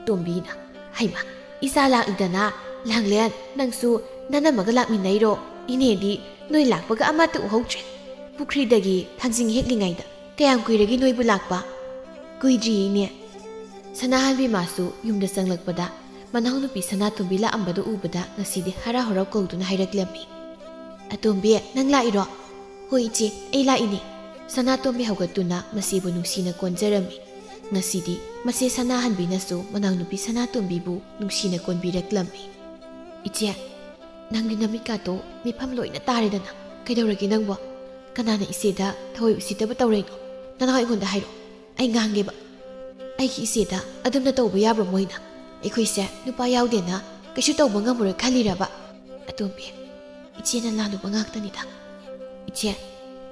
ꯇꯣꯝꯕꯤꯅ, "ꯍꯩꯃꯥ, ꯏꯆꯥ ꯂꯥꯛꯂꯤꯗꯅ꯫ ꯂꯥꯡꯂꯦꯟ, ꯅꯪꯁꯨ ꯅꯅꯝꯃꯒ ꯂꯥꯛꯃꯤꯟꯅꯩꯔꯣ? ꯏꯅꯦꯗꯤ ꯅꯣꯏ ꯂꯥꯛꯄꯒ ꯑꯃꯠꯇ ꯎꯍꯧꯗ꯭ꯔꯦ꯫ ꯄꯨꯈ꯭ꯔꯤꯗꯒꯤ ꯊꯥꯡꯖꯤꯡ ꯍꯦꯛꯂꯤꯉꯩꯗ꯫ ꯀꯌꯥꯝ ꯀꯨꯏꯔꯒꯦ ꯅꯣꯏꯕꯨ ꯂꯥꯛꯄ?" "ꯀꯨꯏꯗ꯭ꯔꯤ, ꯏꯅꯦ꯫" ꯁꯅꯥꯍꯟꯕꯤ ꯃꯥꯁꯨ ꯌꯨꯝꯗ ꯆꯪꯂꯛꯄꯗ ꯃꯅꯥꯎꯅꯨꯄꯤ ꯁꯅꯥꯇꯣꯝꯕꯤ ꯂꯥꯛꯑꯝꯕꯗꯨ ꯎꯕꯗ ꯉꯁꯤꯗꯤ ꯍꯔꯥꯎ ꯍꯔꯥꯎ ꯀꯧꯗꯨꯅ ꯍꯥꯏꯔꯛꯂꯝꯃꯤ꯫ "ꯑꯇꯣꯝꯕꯤ, ꯅꯪ ꯂꯥꯛꯏꯔꯣ?" "ꯍꯣꯏ ꯏꯆꯦ, ꯑꯩ ꯂꯥꯛꯏꯅꯦ꯫" ꯁꯅꯥꯇꯣꯝꯕꯤ ꯍꯧꯒꯠꯇꯨꯅ ꯃꯆꯦꯕꯨ ꯅꯨꯡꯁꯤꯅ ꯀꯣꯟꯖꯔꯝꯃꯤ꯫ ꯉꯁꯤꯗꯤ ꯃꯆꯦ ꯁꯅꯥꯍꯟꯕꯤꯅꯁꯨ ꯃꯅꯥꯎꯅꯨꯄꯤ ꯁꯅꯥꯇꯣꯝꯕꯤꯕꯨ ꯅꯨꯡꯁꯤꯅ ꯀꯣꯟꯕꯤꯔꯛꯂꯝꯃꯤ꯫ "ꯏꯆꯦ, ꯅꯪꯒꯤ ꯅꯃꯤꯠꯀꯥꯗꯣ ꯃꯤꯐꯝ ꯂꯣꯏꯅ ꯇꯥꯔꯦꯗꯅ꯫ ꯀꯩꯗꯧꯔꯒꯦ ꯅꯪꯕꯣ? ꯀꯅꯥꯅ ꯏꯆꯦꯗ ꯊꯑꯣꯏ ꯎꯁꯤꯠꯇꯕ ꯇꯧꯔꯛꯏꯅꯣ? ꯅꯅꯥꯎ ꯑꯩꯉꯣꯟꯗ ꯍꯥꯏꯔꯣ꯫ ꯑꯩ ꯉꯥꯡꯒꯦꯕ꯫" ꯑꯩꯒꯤ ꯏꯆꯦꯗ ꯑꯗꯨꯝꯅ ꯇꯧꯕ ꯌꯥꯕ꯭ꯔꯣ ꯃꯣꯏꯅ? ꯑꯩꯈꯣꯏꯁꯦ ꯅꯨꯄꯥ ꯌꯥꯎꯗꯦꯅ ꯀꯩꯁꯨ ꯇꯧꯕ ꯉꯝꯃꯔꯣꯏ ꯈꯜꯂꯤꯔꯕ? ꯑꯇꯣꯝꯕꯤ, ꯏꯆꯦꯅ ꯂꯥꯜꯂꯨꯕ ꯉꯥꯛꯇꯅꯤꯗ꯫ ꯏꯆꯦ,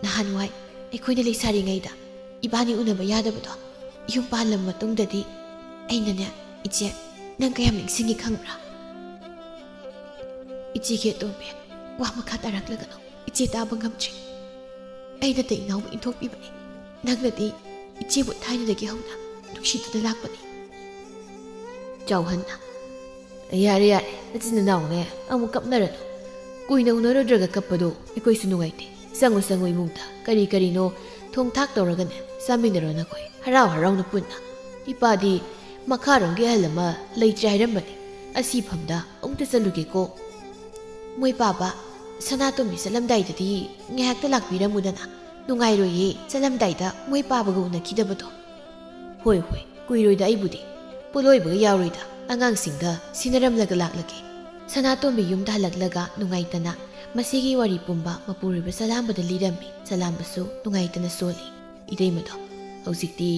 ꯅꯍꯥꯟꯋꯥꯏ ꯑꯩꯈꯣꯏꯅ ꯂꯩꯁꯥꯔꯤꯉꯩꯗ ꯏꯕꯥꯅꯤ ꯎꯅꯕ ꯌꯥꯗꯕꯗꯣ, ꯌꯨꯝ ꯄꯥꯜꯂꯕ ꯃꯇꯨꯡꯗꯗꯤ ꯑꯩꯅꯅꯦ, ꯏꯆꯦ, ꯅꯪ ꯀꯌꯥꯝ ꯅꯤꯡꯁꯤꯡꯉꯤ ꯈꯪꯕ꯭ꯔꯥ? ꯏꯆꯦꯒꯤ ꯑꯇꯣꯝꯕꯤ, ꯋꯥ ꯃꯈꯥ ꯇꯥꯔꯛꯂꯒꯅꯨ꯫ ꯏꯆꯦ ꯇꯥꯕ ꯉꯝꯗ꯭ꯔꯦ꯫ ꯑꯩꯅ ꯇ ꯏꯅꯥꯎꯕꯨ ꯏꯟꯊꯣꯛꯄꯤꯕꯅꯤ꯫ ꯅꯪꯅꯗꯤ ꯏꯆꯦꯕꯨ ꯊꯥꯏꯅꯗꯒꯤ ꯍꯧꯅ ꯅꯨꯡꯁꯤꯗꯨꯅ ꯂꯥꯛꯄꯅꯤ꯫ ꯆꯥꯎꯍꯟꯅ, "ꯌꯥꯔꯦ, ꯌꯥꯔꯦ, ꯅꯆꯤꯟ ꯅꯅꯥꯎꯅꯦ ꯑꯃꯨꯛ ꯀꯞꯅꯔꯅꯨ꯫ ꯀꯨꯏꯅ ꯎꯅꯔꯨꯗ꯭ꯔꯒ ꯀꯞꯄꯗꯣ ꯑꯩꯈꯣꯏꯁꯨ ꯅꯨꯡꯉꯥꯏꯇꯦ꯫ ꯆꯪꯉꯨ, ꯆꯪꯉꯨ, ꯏꯃꯨꯡꯗ ꯀꯔꯤ ꯀꯔꯤꯅꯣ ꯊꯣꯡ ꯊꯥꯛ ꯇꯧꯔꯒꯅꯦ ꯆꯥꯃꯤꯟꯅꯔꯣ ꯅꯈꯣꯏ ꯍꯔꯥꯎ ꯍꯔꯥꯎꯅ ꯄꯨꯟꯅ꯫ ꯏꯄꯥꯗꯤ ꯃꯈꯥꯔꯣꯝꯒꯤ ꯑꯍꯜ ꯑꯃ ꯂꯩꯇ꯭ꯔꯦ ꯍꯥꯏꯔꯝꯕꯅꯤ꯫ ꯑꯁꯤꯐꯝꯗ ꯑꯃꯨꯛꯇ ꯆꯠꯂꯨꯒꯦꯀꯣ꯫" "ꯃꯣꯏ ꯄꯥꯕ, ꯁꯅꯥꯇꯣꯝꯕꯤ ꯆꯠꯂꯝꯗꯥꯏꯗꯗꯤ ꯉꯥꯏꯍꯥꯛꯇ ꯂꯥꯛꯄꯤꯔꯝꯃꯨꯗꯅ꯫ ꯅꯨꯡꯉꯥꯏꯔꯣꯏꯌꯦ ꯆꯠꯂꯝꯗꯥꯏꯗ ꯃꯣꯏ ꯄꯥꯕꯒ ꯎꯅꯈꯤꯗꯕꯗꯣ꯫" "ꯍꯣꯏ, ꯍꯣꯏ, ꯀꯨꯏꯔꯣꯏꯗ ꯑꯩꯕꯨꯗꯤ꯫ ꯄꯣꯠꯂꯣꯏꯕꯒ ꯌꯥꯎꯔꯣꯏꯗ, ꯑꯉꯥꯡꯁꯤꯡꯒ ꯁꯤꯟꯅꯔꯝꯂꯒ ꯂꯥꯛꯂꯒꯦ꯫" ꯁꯅꯥꯇꯣꯝꯕꯤ ꯌꯨꯝꯗ ꯍꯜꯂꯛꯂꯒ ꯅꯨꯡꯉꯥꯏꯇꯅ ꯃꯁꯤꯒꯤ ꯋꯥꯔꯤ ꯄꯨꯝꯕ ꯃꯄꯨꯔꯣꯏꯕ ꯆꯂꯥꯝꯕꯗ ꯂꯤꯔꯝꯃꯤ꯫ ꯆꯂꯥꯝꯕꯁꯨ ꯅꯨꯡꯉꯥꯏꯇꯅ ꯁꯣꯜꯂꯤ꯫ "ꯏꯇꯩꯃꯗꯣ ꯍꯧꯖꯤꯛꯇꯤ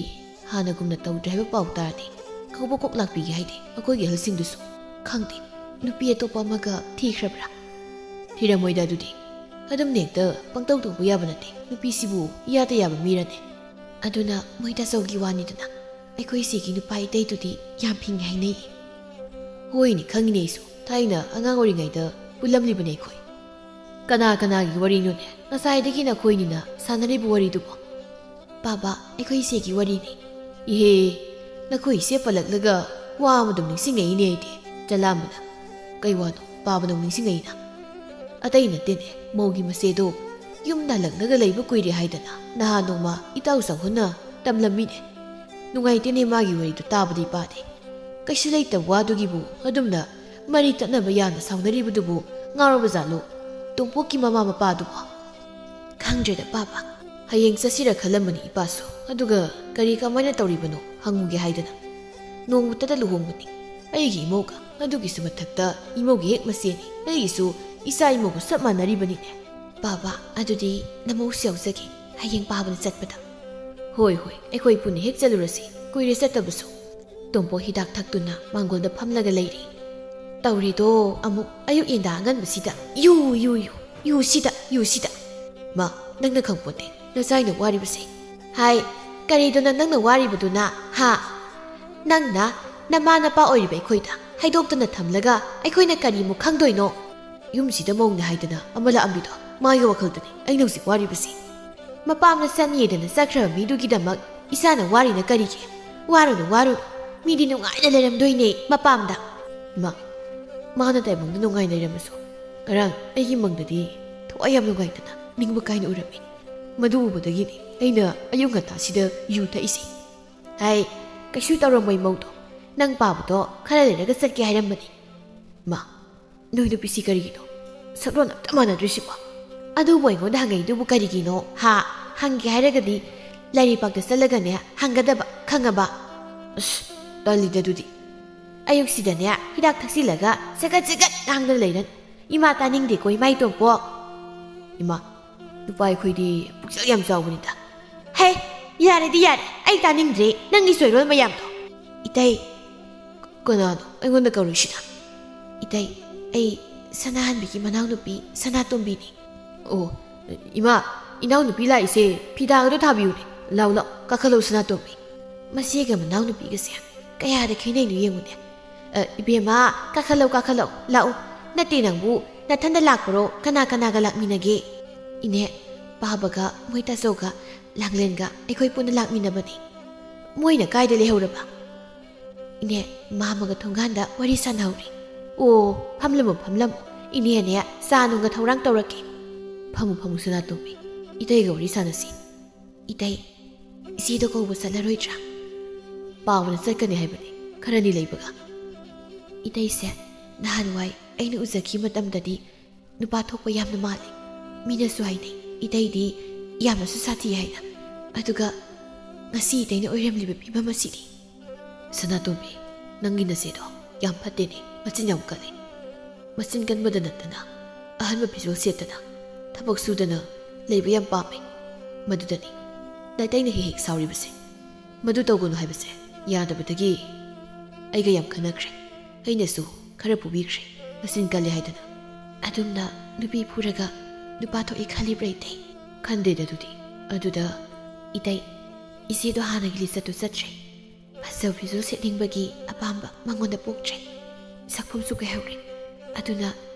ꯍꯥꯟꯅꯒꯨꯝꯅ ꯇꯧꯗ꯭ꯔꯦ ꯍꯥꯏꯕ ꯄꯥꯎ ꯇꯥꯔꯗꯤ ꯀꯧꯕ ꯀꯣꯛ ꯂꯥꯛꯄꯤꯒꯦ ꯍꯥꯏꯗꯦ ꯑꯩꯈꯣꯏꯒꯤ ꯑꯍꯜꯁꯤꯡꯗꯨꯁꯨ꯫ ꯈꯪꯗꯦ, ꯅꯨꯄꯤ ꯑꯇꯣꯞꯄ ꯑꯃꯒ ꯊꯤꯈ꯭ꯔꯕ꯭ꯔꯥ?" "ꯊꯤꯔꯝꯃꯣꯏꯗ ꯑꯗꯨꯗꯤ꯫ ꯑꯗꯨꯝꯅ ꯍꯦꯛꯇ ꯄꯪꯇꯧ ꯇꯧꯕ ꯌꯥꯕ ꯅꯠꯇꯦ꯫ ꯅꯨꯄꯤꯁꯤꯕꯨ ꯏꯌꯥꯗ ꯌꯥꯕ ꯃꯤꯔꯅꯦ?" "ꯑꯗꯨꯅ ꯃꯣꯏ ꯇꯥꯆꯧꯒꯤ ꯋꯥꯅꯤꯗꯅ꯫ ꯑꯩꯈꯣꯏ ꯏꯆꯦꯒꯤ ꯅꯨꯄꯥ ꯏꯇꯩꯗꯨꯗꯤ ꯌꯥꯝ ꯐꯤꯡꯉꯦ ꯍꯥꯏꯅꯩ꯫" "ꯍꯣꯏꯅꯦ, ꯈꯪꯉꯤꯅꯦ ꯑꯩꯁꯨ꯫ ꯊꯥꯏꯅ ꯑꯉꯥꯡ ꯑꯣꯏꯔꯤꯉꯩꯗ ꯄꯨꯜꯂꯝꯂꯤꯕꯅꯦ ꯑꯩꯈꯣꯏ꯫" "ꯀꯅꯥ ꯀꯅꯥꯒꯤ ꯋꯥꯔꯤꯅꯣꯅꯦ? ꯉꯁꯥꯏꯗꯒꯤ ꯅꯈꯣꯏꯅꯤꯅ ꯁꯥꯟꯅꯔꯤꯕ ꯋꯥꯔꯤꯗꯨꯕꯣ?" "ꯄꯥꯕ, ꯑꯩꯈꯣꯏ ꯏꯆꯦꯒꯤ ꯋꯥꯔꯤꯅꯤ꯫" "ꯏꯍꯦ, ꯅꯈꯣꯏ ꯏꯆꯦ ꯄꯜꯂꯛꯂꯒ ꯋꯥ ꯑꯃꯗꯨꯝ ꯅꯤꯡꯁꯤꯡꯉꯛꯏꯅꯦ ꯑꯩꯗꯤ꯫" ꯆꯂꯥꯝꯕꯅ, "ꯀꯩ ꯋꯥꯅꯣ ꯄꯥꯕꯅ ꯑꯃꯨꯛ ꯅꯤꯡꯁꯤꯡꯉꯛꯏꯅ?" "ꯑꯇꯩ ꯅꯠꯇꯦꯅꯦ, ꯃꯧꯒꯤ ꯃꯆꯦꯗꯣ ꯌꯨꯝꯗ ꯍꯜꯂꯛꯂꯒ ꯂꯩꯕ ꯀꯨꯏꯔꯦ ꯍꯥꯏꯗꯅ ꯅꯍꯥꯟ ꯅꯣꯡꯃ ꯏꯇꯥꯎ ꯆꯥꯎꯍꯟꯅ ꯇꯝꯂꯝꯃꯤꯅꯦ꯫ ꯅꯨꯡꯉꯥꯏꯇꯦꯅꯦ ꯃꯥꯒꯤ ꯋꯥꯔꯤꯗꯨ ꯇꯥꯕꯗꯤ ꯄꯥꯗꯦ꯫ ꯀꯩꯁꯨ ꯂꯩꯇꯕ ꯋꯥꯗꯨꯒꯤꯕꯨ ꯑꯗꯨꯝꯅ ꯃꯔꯤ ꯇꯠꯅꯕ ꯌꯥꯅ ꯁꯥꯎꯅꯔꯤꯕꯗꯨꯕꯨ ꯉꯥꯎꯔꯕ ꯖꯥꯠꯂꯣ ꯇꯣꯝꯄꯣꯛꯀꯤ ꯃꯃꯥ ꯃꯄꯥꯗꯨꯕꯨ?" "ꯈꯪꯗ꯭ꯔꯦꯗ ꯄꯥꯕ, ꯍꯌꯦꯡ ꯆꯠꯁꯤꯔ ꯈꯜꯂꯝꯕꯅꯤ ꯏꯄꯥꯁꯨ꯫ ꯑꯗꯨꯒ ꯀꯔꯤ ꯀꯃꯥꯏꯅ ꯇꯧꯔꯤꯕꯅꯣ ꯍꯪꯉꯨꯒꯦ ꯍꯥꯏꯗꯅ꯫ ꯅꯣꯡꯃꯇꯗ ꯂꯨꯍꯣꯡꯕꯅꯤ꯫ ꯑꯩꯒꯤ ꯏꯃꯧꯒ, ꯑꯗꯨꯒꯤꯁꯨ ꯃꯊꯛꯇ ꯏꯃꯧꯒꯤ ꯍꯦꯛ ꯃꯆꯦꯅꯤ꯫ ꯑꯩꯒꯤꯁꯨ ꯏꯆꯥ ꯏꯃꯧꯒ ꯆꯞ ꯃꯥꯟꯅꯔꯤꯕꯅꯤꯅꯦ꯫" "ꯄꯥꯕ, ꯑꯗꯨꯗꯤ ꯅꯃꯧꯁꯨ ꯌꯥꯎꯖꯒꯦ ꯍꯌꯦꯡ ꯄꯥꯕꯅ ꯆꯠꯄꯗ꯫" "ꯍꯣꯏ, ꯍꯣꯏ, ꯑꯩꯈꯣꯏ ꯄꯨꯟꯅ ꯍꯦꯛ ꯆꯠꯂꯨꯔꯁꯤ꯫ ꯀꯨꯏꯔꯦ ꯆꯠꯇꯕꯁꯨ꯫ ꯇꯣꯝꯄꯣ ꯍꯤꯗꯥꯛ ꯊꯛꯇꯨꯅ ꯃꯥꯡꯒꯣꯜꯗ ꯐꯝꯂꯒ ꯂꯩꯔꯤ꯫ ꯇꯧꯔꯤꯗꯣ ꯑꯃꯨꯛ ꯑꯌꯨꯛ ꯌꯦꯟꯗꯥ ꯑꯉꯟꯕꯁꯤꯗ ꯌꯨ, ꯌꯨ, ꯌꯨ, ꯌꯨꯁꯤꯗ, ꯌꯨꯁꯤꯗ꯫ ꯃꯥ, ꯅꯪꯅ ꯈꯪꯄꯣꯠꯇꯦ ꯅꯆꯥꯏꯅ ꯋꯥꯔꯤꯕꯁꯦ꯫ ꯍꯥꯏ, ꯀꯔꯤꯗꯅꯣ ꯅꯪꯅ ꯋꯥꯔꯤꯕꯗꯨꯅ, ꯍꯥ? ꯅꯪꯅ ꯅꯃꯥ ꯅꯄꯥ ꯑꯣꯏꯔꯤꯕ ꯑꯩꯈꯣꯏꯗ ꯍꯥꯏꯗꯣꯛꯇꯅ ꯊꯝꯂꯒ ꯑꯩꯈꯣꯏꯅ ꯀꯔꯤꯃꯨꯛ ꯈꯪꯗꯣꯏꯅꯣ? ꯌꯨꯝꯁꯤꯗ ꯃꯧꯅꯦ ꯍꯥꯏꯗꯅ ꯑꯃ ꯂꯥꯛꯑꯝꯃꯤꯗꯣ ꯃꯥꯒꯤ ꯋꯥꯈꯜꯗꯅꯤ ꯑꯩꯅ ꯍꯧꯖꯤꯛ ꯋꯥꯔꯤꯕꯁꯤ꯫ ꯃꯄꯥꯝꯗ ꯆꯠꯅꯤꯗꯅ ꯆꯠꯈ꯭ꯔꯕ ꯃꯤꯗꯨꯒꯤꯗꯃꯛ ꯏꯆꯥꯅ ꯋꯥꯔꯤꯅ ꯀꯔꯤꯒꯤ? ꯋꯥꯔꯨꯅꯨ, ꯋꯥꯔꯨꯅꯨ꯫ ꯃꯤꯗꯤ ꯅꯨꯡꯉꯥꯏꯅ ꯂꯩꯔꯝꯗꯣꯏꯅꯦ ꯃꯄꯥꯝꯗ꯫ ꯃꯥ, ꯃꯥꯅ ꯇꯥꯏꯕꯪꯗ ꯅꯨꯡꯉꯥꯏꯅ ꯂꯩꯔꯝꯃꯁꯨ, ꯉꯔꯥꯡ ꯑꯩꯒꯤ ꯃꯪꯗꯗꯤ ꯊꯋꯥꯏ ꯌꯥꯝ ꯅꯨꯡꯉꯥꯏꯇꯅ ꯅꯤꯡꯕ ꯀꯥꯏꯅ ꯎꯔꯝꯃꯤ꯫ ꯃꯗꯨ ꯎꯕꯗꯒꯤꯅꯤ ꯑꯩꯅ ꯑꯌꯨꯛ ꯉꯟꯇꯥꯁꯤꯗ ꯌꯨ ꯊꯛꯏꯁꯦ꯫ ꯍꯥꯏ, ꯀꯩꯁꯨ ꯇꯧꯔꯝꯃꯣꯏ ꯃꯧꯗꯣ꯫ ꯅꯪ ꯄꯥꯕꯗꯣ ꯈꯔ ꯂꯩꯔꯒ ꯆꯠꯀꯦ ꯍꯥꯏꯔꯝꯕꯅꯤ꯫ ꯃꯥ, ꯅꯣꯏ ꯅꯨꯄꯤꯁꯤ ꯀꯔꯤꯒꯤꯅꯣ ꯁꯛꯂꯣꯟ ꯑꯝꯇ ꯃꯥꯟꯅꯗ꯭ꯔꯤꯁꯤꯕꯣ? ꯑꯗꯨꯕꯨ ꯑꯩꯉꯣꯟꯗ ꯍꯪꯉꯛꯏꯗꯨꯕꯨ ꯀꯔꯤꯒꯤꯅꯣ, ꯍꯥ? ꯍꯪꯒꯦ ꯍꯥꯏꯔꯒꯗꯤ ꯂꯥꯏꯔꯩꯄꯥꯛꯇ ꯆꯠꯂꯒꯅꯦ ꯍꯪꯒꯗꯕ, ꯈꯪꯉꯕ? ꯑꯁ, ꯇꯜꯂꯤꯗ ꯑꯗꯨꯗꯤ꯫ ꯑꯌꯨꯛꯁꯤꯗꯅꯦ ꯍꯤꯗꯥꯛ ꯊꯛꯆꯤꯜꯂꯒ ꯆꯒꯠ ꯆꯒꯠ ꯉꯥꯡꯗꯅ ꯂꯩꯔꯅꯨ꯫ ꯏꯃꯥ ꯇꯥꯅꯤꯡꯗꯦꯀꯣ, ꯏꯃꯥ ꯏꯇꯣꯝꯄꯣ꯫ ꯏꯃꯥ, ꯅꯨꯄꯥ ꯑꯩꯈꯣꯏꯗꯤ ꯄꯨꯛꯆꯦꯜ ꯌꯥꯝ ꯆꯥꯎꯕꯅꯤꯗ꯫ ꯍꯦ, ꯌꯥꯔꯦꯗꯤ ꯌꯥꯔꯦ, ꯑꯩ ꯇꯥꯅꯤꯡꯗ꯭ꯔꯦ ꯅꯪꯒꯤ ꯁꯣꯏꯔꯣꯜ ꯃꯌꯥꯝꯗꯣ꯫ ꯏꯇꯩ, ꯀꯅꯥꯅꯣ ꯑꯩꯉꯣꯟꯗ ꯀꯧꯔꯤꯁꯤꯅ? ꯏꯇꯩ, ꯑꯩ ꯁꯅꯥꯍꯟꯕꯤꯒꯤ ꯃꯅꯥꯎꯅꯨꯄꯤ ꯁꯅꯥꯇꯣꯝꯕꯤꯅꯤ꯫ ꯑꯣ, ꯏꯃꯥ, ꯏꯅꯥꯎꯅꯨꯄꯤ ꯂꯥꯛꯏꯁꯦ ꯐꯤꯗꯥꯒꯗꯣ ꯊꯥꯕꯤꯌꯨꯅꯦ꯫ ꯂꯥꯎ, ꯂꯥꯎ, ꯀꯥꯈꯠꯂꯧ ꯁꯅꯥꯇꯣꯝꯕꯤ꯫ ꯃꯆꯦꯒ ꯃꯅꯥꯎꯅꯨꯄꯤꯒꯁꯦ ꯀꯌꯥꯗ ꯈꯦꯠꯅꯩꯅꯣ ꯌꯦꯡꯉꯨꯅꯦ꯫ ꯑ, ꯏꯕꯦꯝꯃ, ꯀꯥꯈꯠꯂꯧ, ꯀꯥꯈꯠꯂꯧ, ꯂꯥꯛꯎ꯫ ꯅꯠꯇꯦ ꯅꯪꯕꯨ, ꯅꯊꯟꯗ ꯂꯥꯛꯄ꯭ꯔꯣ? ꯀꯅꯥ ꯀꯅꯥꯒ ꯂꯥꯛꯃꯤꯟꯅꯒꯦ? ꯏꯅꯦ, ꯄꯥꯕꯒ ꯃꯣꯏ ꯇꯥꯆꯧꯒ ꯂꯥꯡꯂꯦꯟꯒ ꯑꯩꯈꯣꯏ ꯄꯨꯟꯅ ꯂꯥꯛꯃꯤꯟꯅꯕꯅꯤ꯫ ꯃꯣꯏꯅ ꯀꯥꯏꯗ ꯂꯩꯍꯧꯔꯕ? ꯏꯅꯦ, ꯃꯥꯃꯒ ꯊꯣꯡꯒꯥꯟꯗ ꯋꯥꯔꯤ ꯁꯥꯟꯅꯍꯧꯔꯤ꯫ ꯑꯣ, ꯐꯝꯂꯝꯃꯣ, ꯐꯝꯂꯝꯃꯣ꯫ ꯏꯅꯦꯅꯦ ꯆꯥ ꯅꯨꯡꯒ ꯊꯧꯔꯥꯡ ꯇꯧꯔꯛꯀꯦ꯫ ꯐꯝꯃꯨ, ꯐꯝꯃꯨ ꯁꯅꯥꯇꯣꯝꯕꯤ, ꯏꯇꯩꯒ ꯋꯥꯔꯤ ꯁꯥꯟꯅꯁꯤ꯫ ꯏꯇꯩ, ꯏꯆꯦꯗꯣ ꯀꯧꯕ ꯆꯠꯂꯔꯣꯏꯗ꯭ꯔꯥ? ꯄꯥꯕꯅ ꯆꯠꯀꯅꯤ ꯍꯥꯏꯕꯅꯤ, ꯈꯔꯅꯤ ꯂꯩꯕꯒ꯫ ꯏꯇꯩꯁꯦ ꯅꯍꯥꯟꯋꯥꯏ ꯑꯩꯅ ꯎꯖꯈꯤ ꯃꯇꯝꯗꯗꯤ ꯅꯨꯄꯥ ꯊꯣꯛꯄ ꯌꯥꯝꯅ ꯃꯥꯜꯂꯤ꯫ ꯃꯤꯅꯁꯨ ꯍꯥꯏꯅꯩ, ꯏꯇꯩꯗꯤ ꯌꯥꯝꯅꯁꯨ ꯁꯥꯊꯤ ꯍꯥꯏꯅ꯫ ꯑꯗꯨꯒ ꯉꯁꯤ ꯏꯇꯩꯅ ꯑꯣꯏꯔꯝꯂꯤꯕ ꯐꯤꯕꯝ ꯑꯁꯤꯗꯤ꯫ ꯁꯅꯥꯇꯣꯝꯕꯤ, ꯅꯪꯒꯤ ꯅꯆꯦꯗꯣ ꯌꯥꯝ ꯐꯠꯇꯦꯅꯦ, ꯃꯆꯤꯟ ꯌꯥꯝ ꯀꯜꯂꯤ꯫ ꯃꯆꯤꯟ ꯀꯟꯕꯗ ꯅꯠꯇꯅ ꯑꯍꯟꯕ ꯐꯤꯖꯣꯜ ꯁꯦꯠꯇꯅ ꯊꯕꯛ ꯁꯨꯗꯅ ꯂꯩꯕ ꯌꯥꯝ ꯄꯥꯝꯃꯤ꯫ ꯃꯗꯨꯗꯅꯤ ꯅꯇꯩꯅ ꯍꯦꯛ ꯍꯦꯛ ꯁꯥꯎꯔꯤꯕꯁꯦ꯫ ꯃꯗꯨ ꯇꯧꯒꯅꯨ ꯍꯥꯏꯕꯁꯦ ꯌꯥꯗꯕꯗꯒꯤ ꯑꯩꯒ ꯌꯥꯝ ꯈꯟꯅꯈ꯭ꯔꯦ꯫ ꯑꯩꯅꯁꯨ ꯈꯔ ꯐꯨꯕꯤꯈ꯭ꯔꯦ, ꯃꯆꯤꯟ ꯀꯜꯂꯦ ꯍꯥꯏꯗꯅ꯫ ꯑꯗꯨꯝꯅ ꯅꯨꯄꯤ ꯐꯨꯔꯒ ꯅꯨꯄꯥ ꯊꯣꯛꯏ ꯈꯜꯂꯤꯕ꯭ꯔꯥ ꯏꯇꯩ? ꯈꯟꯗꯦꯗ ꯑꯗꯨꯗꯤ꯫ ꯑꯗꯨꯗ ꯏꯇꯩ, ꯏꯆꯦꯗꯣ ꯍꯥꯟꯅꯒꯤ ꯂꯤꯆꯠꯇꯨ ꯆꯠꯇ꯭ꯔꯦ꯫ ꯐꯖꯕ ꯐꯤꯖꯣꯜ ꯁꯦꯠꯅꯤꯡꯕꯒꯤ ꯑꯄꯥꯝꯕ ꯃꯉꯣꯟꯗ ꯄꯣꯛꯇ꯭ꯔꯦ꯫ ꯁꯛꯐꯝꯁꯨ ꯀꯥꯏꯍꯧꯔꯦ꯫ ꯑꯗꯨꯅ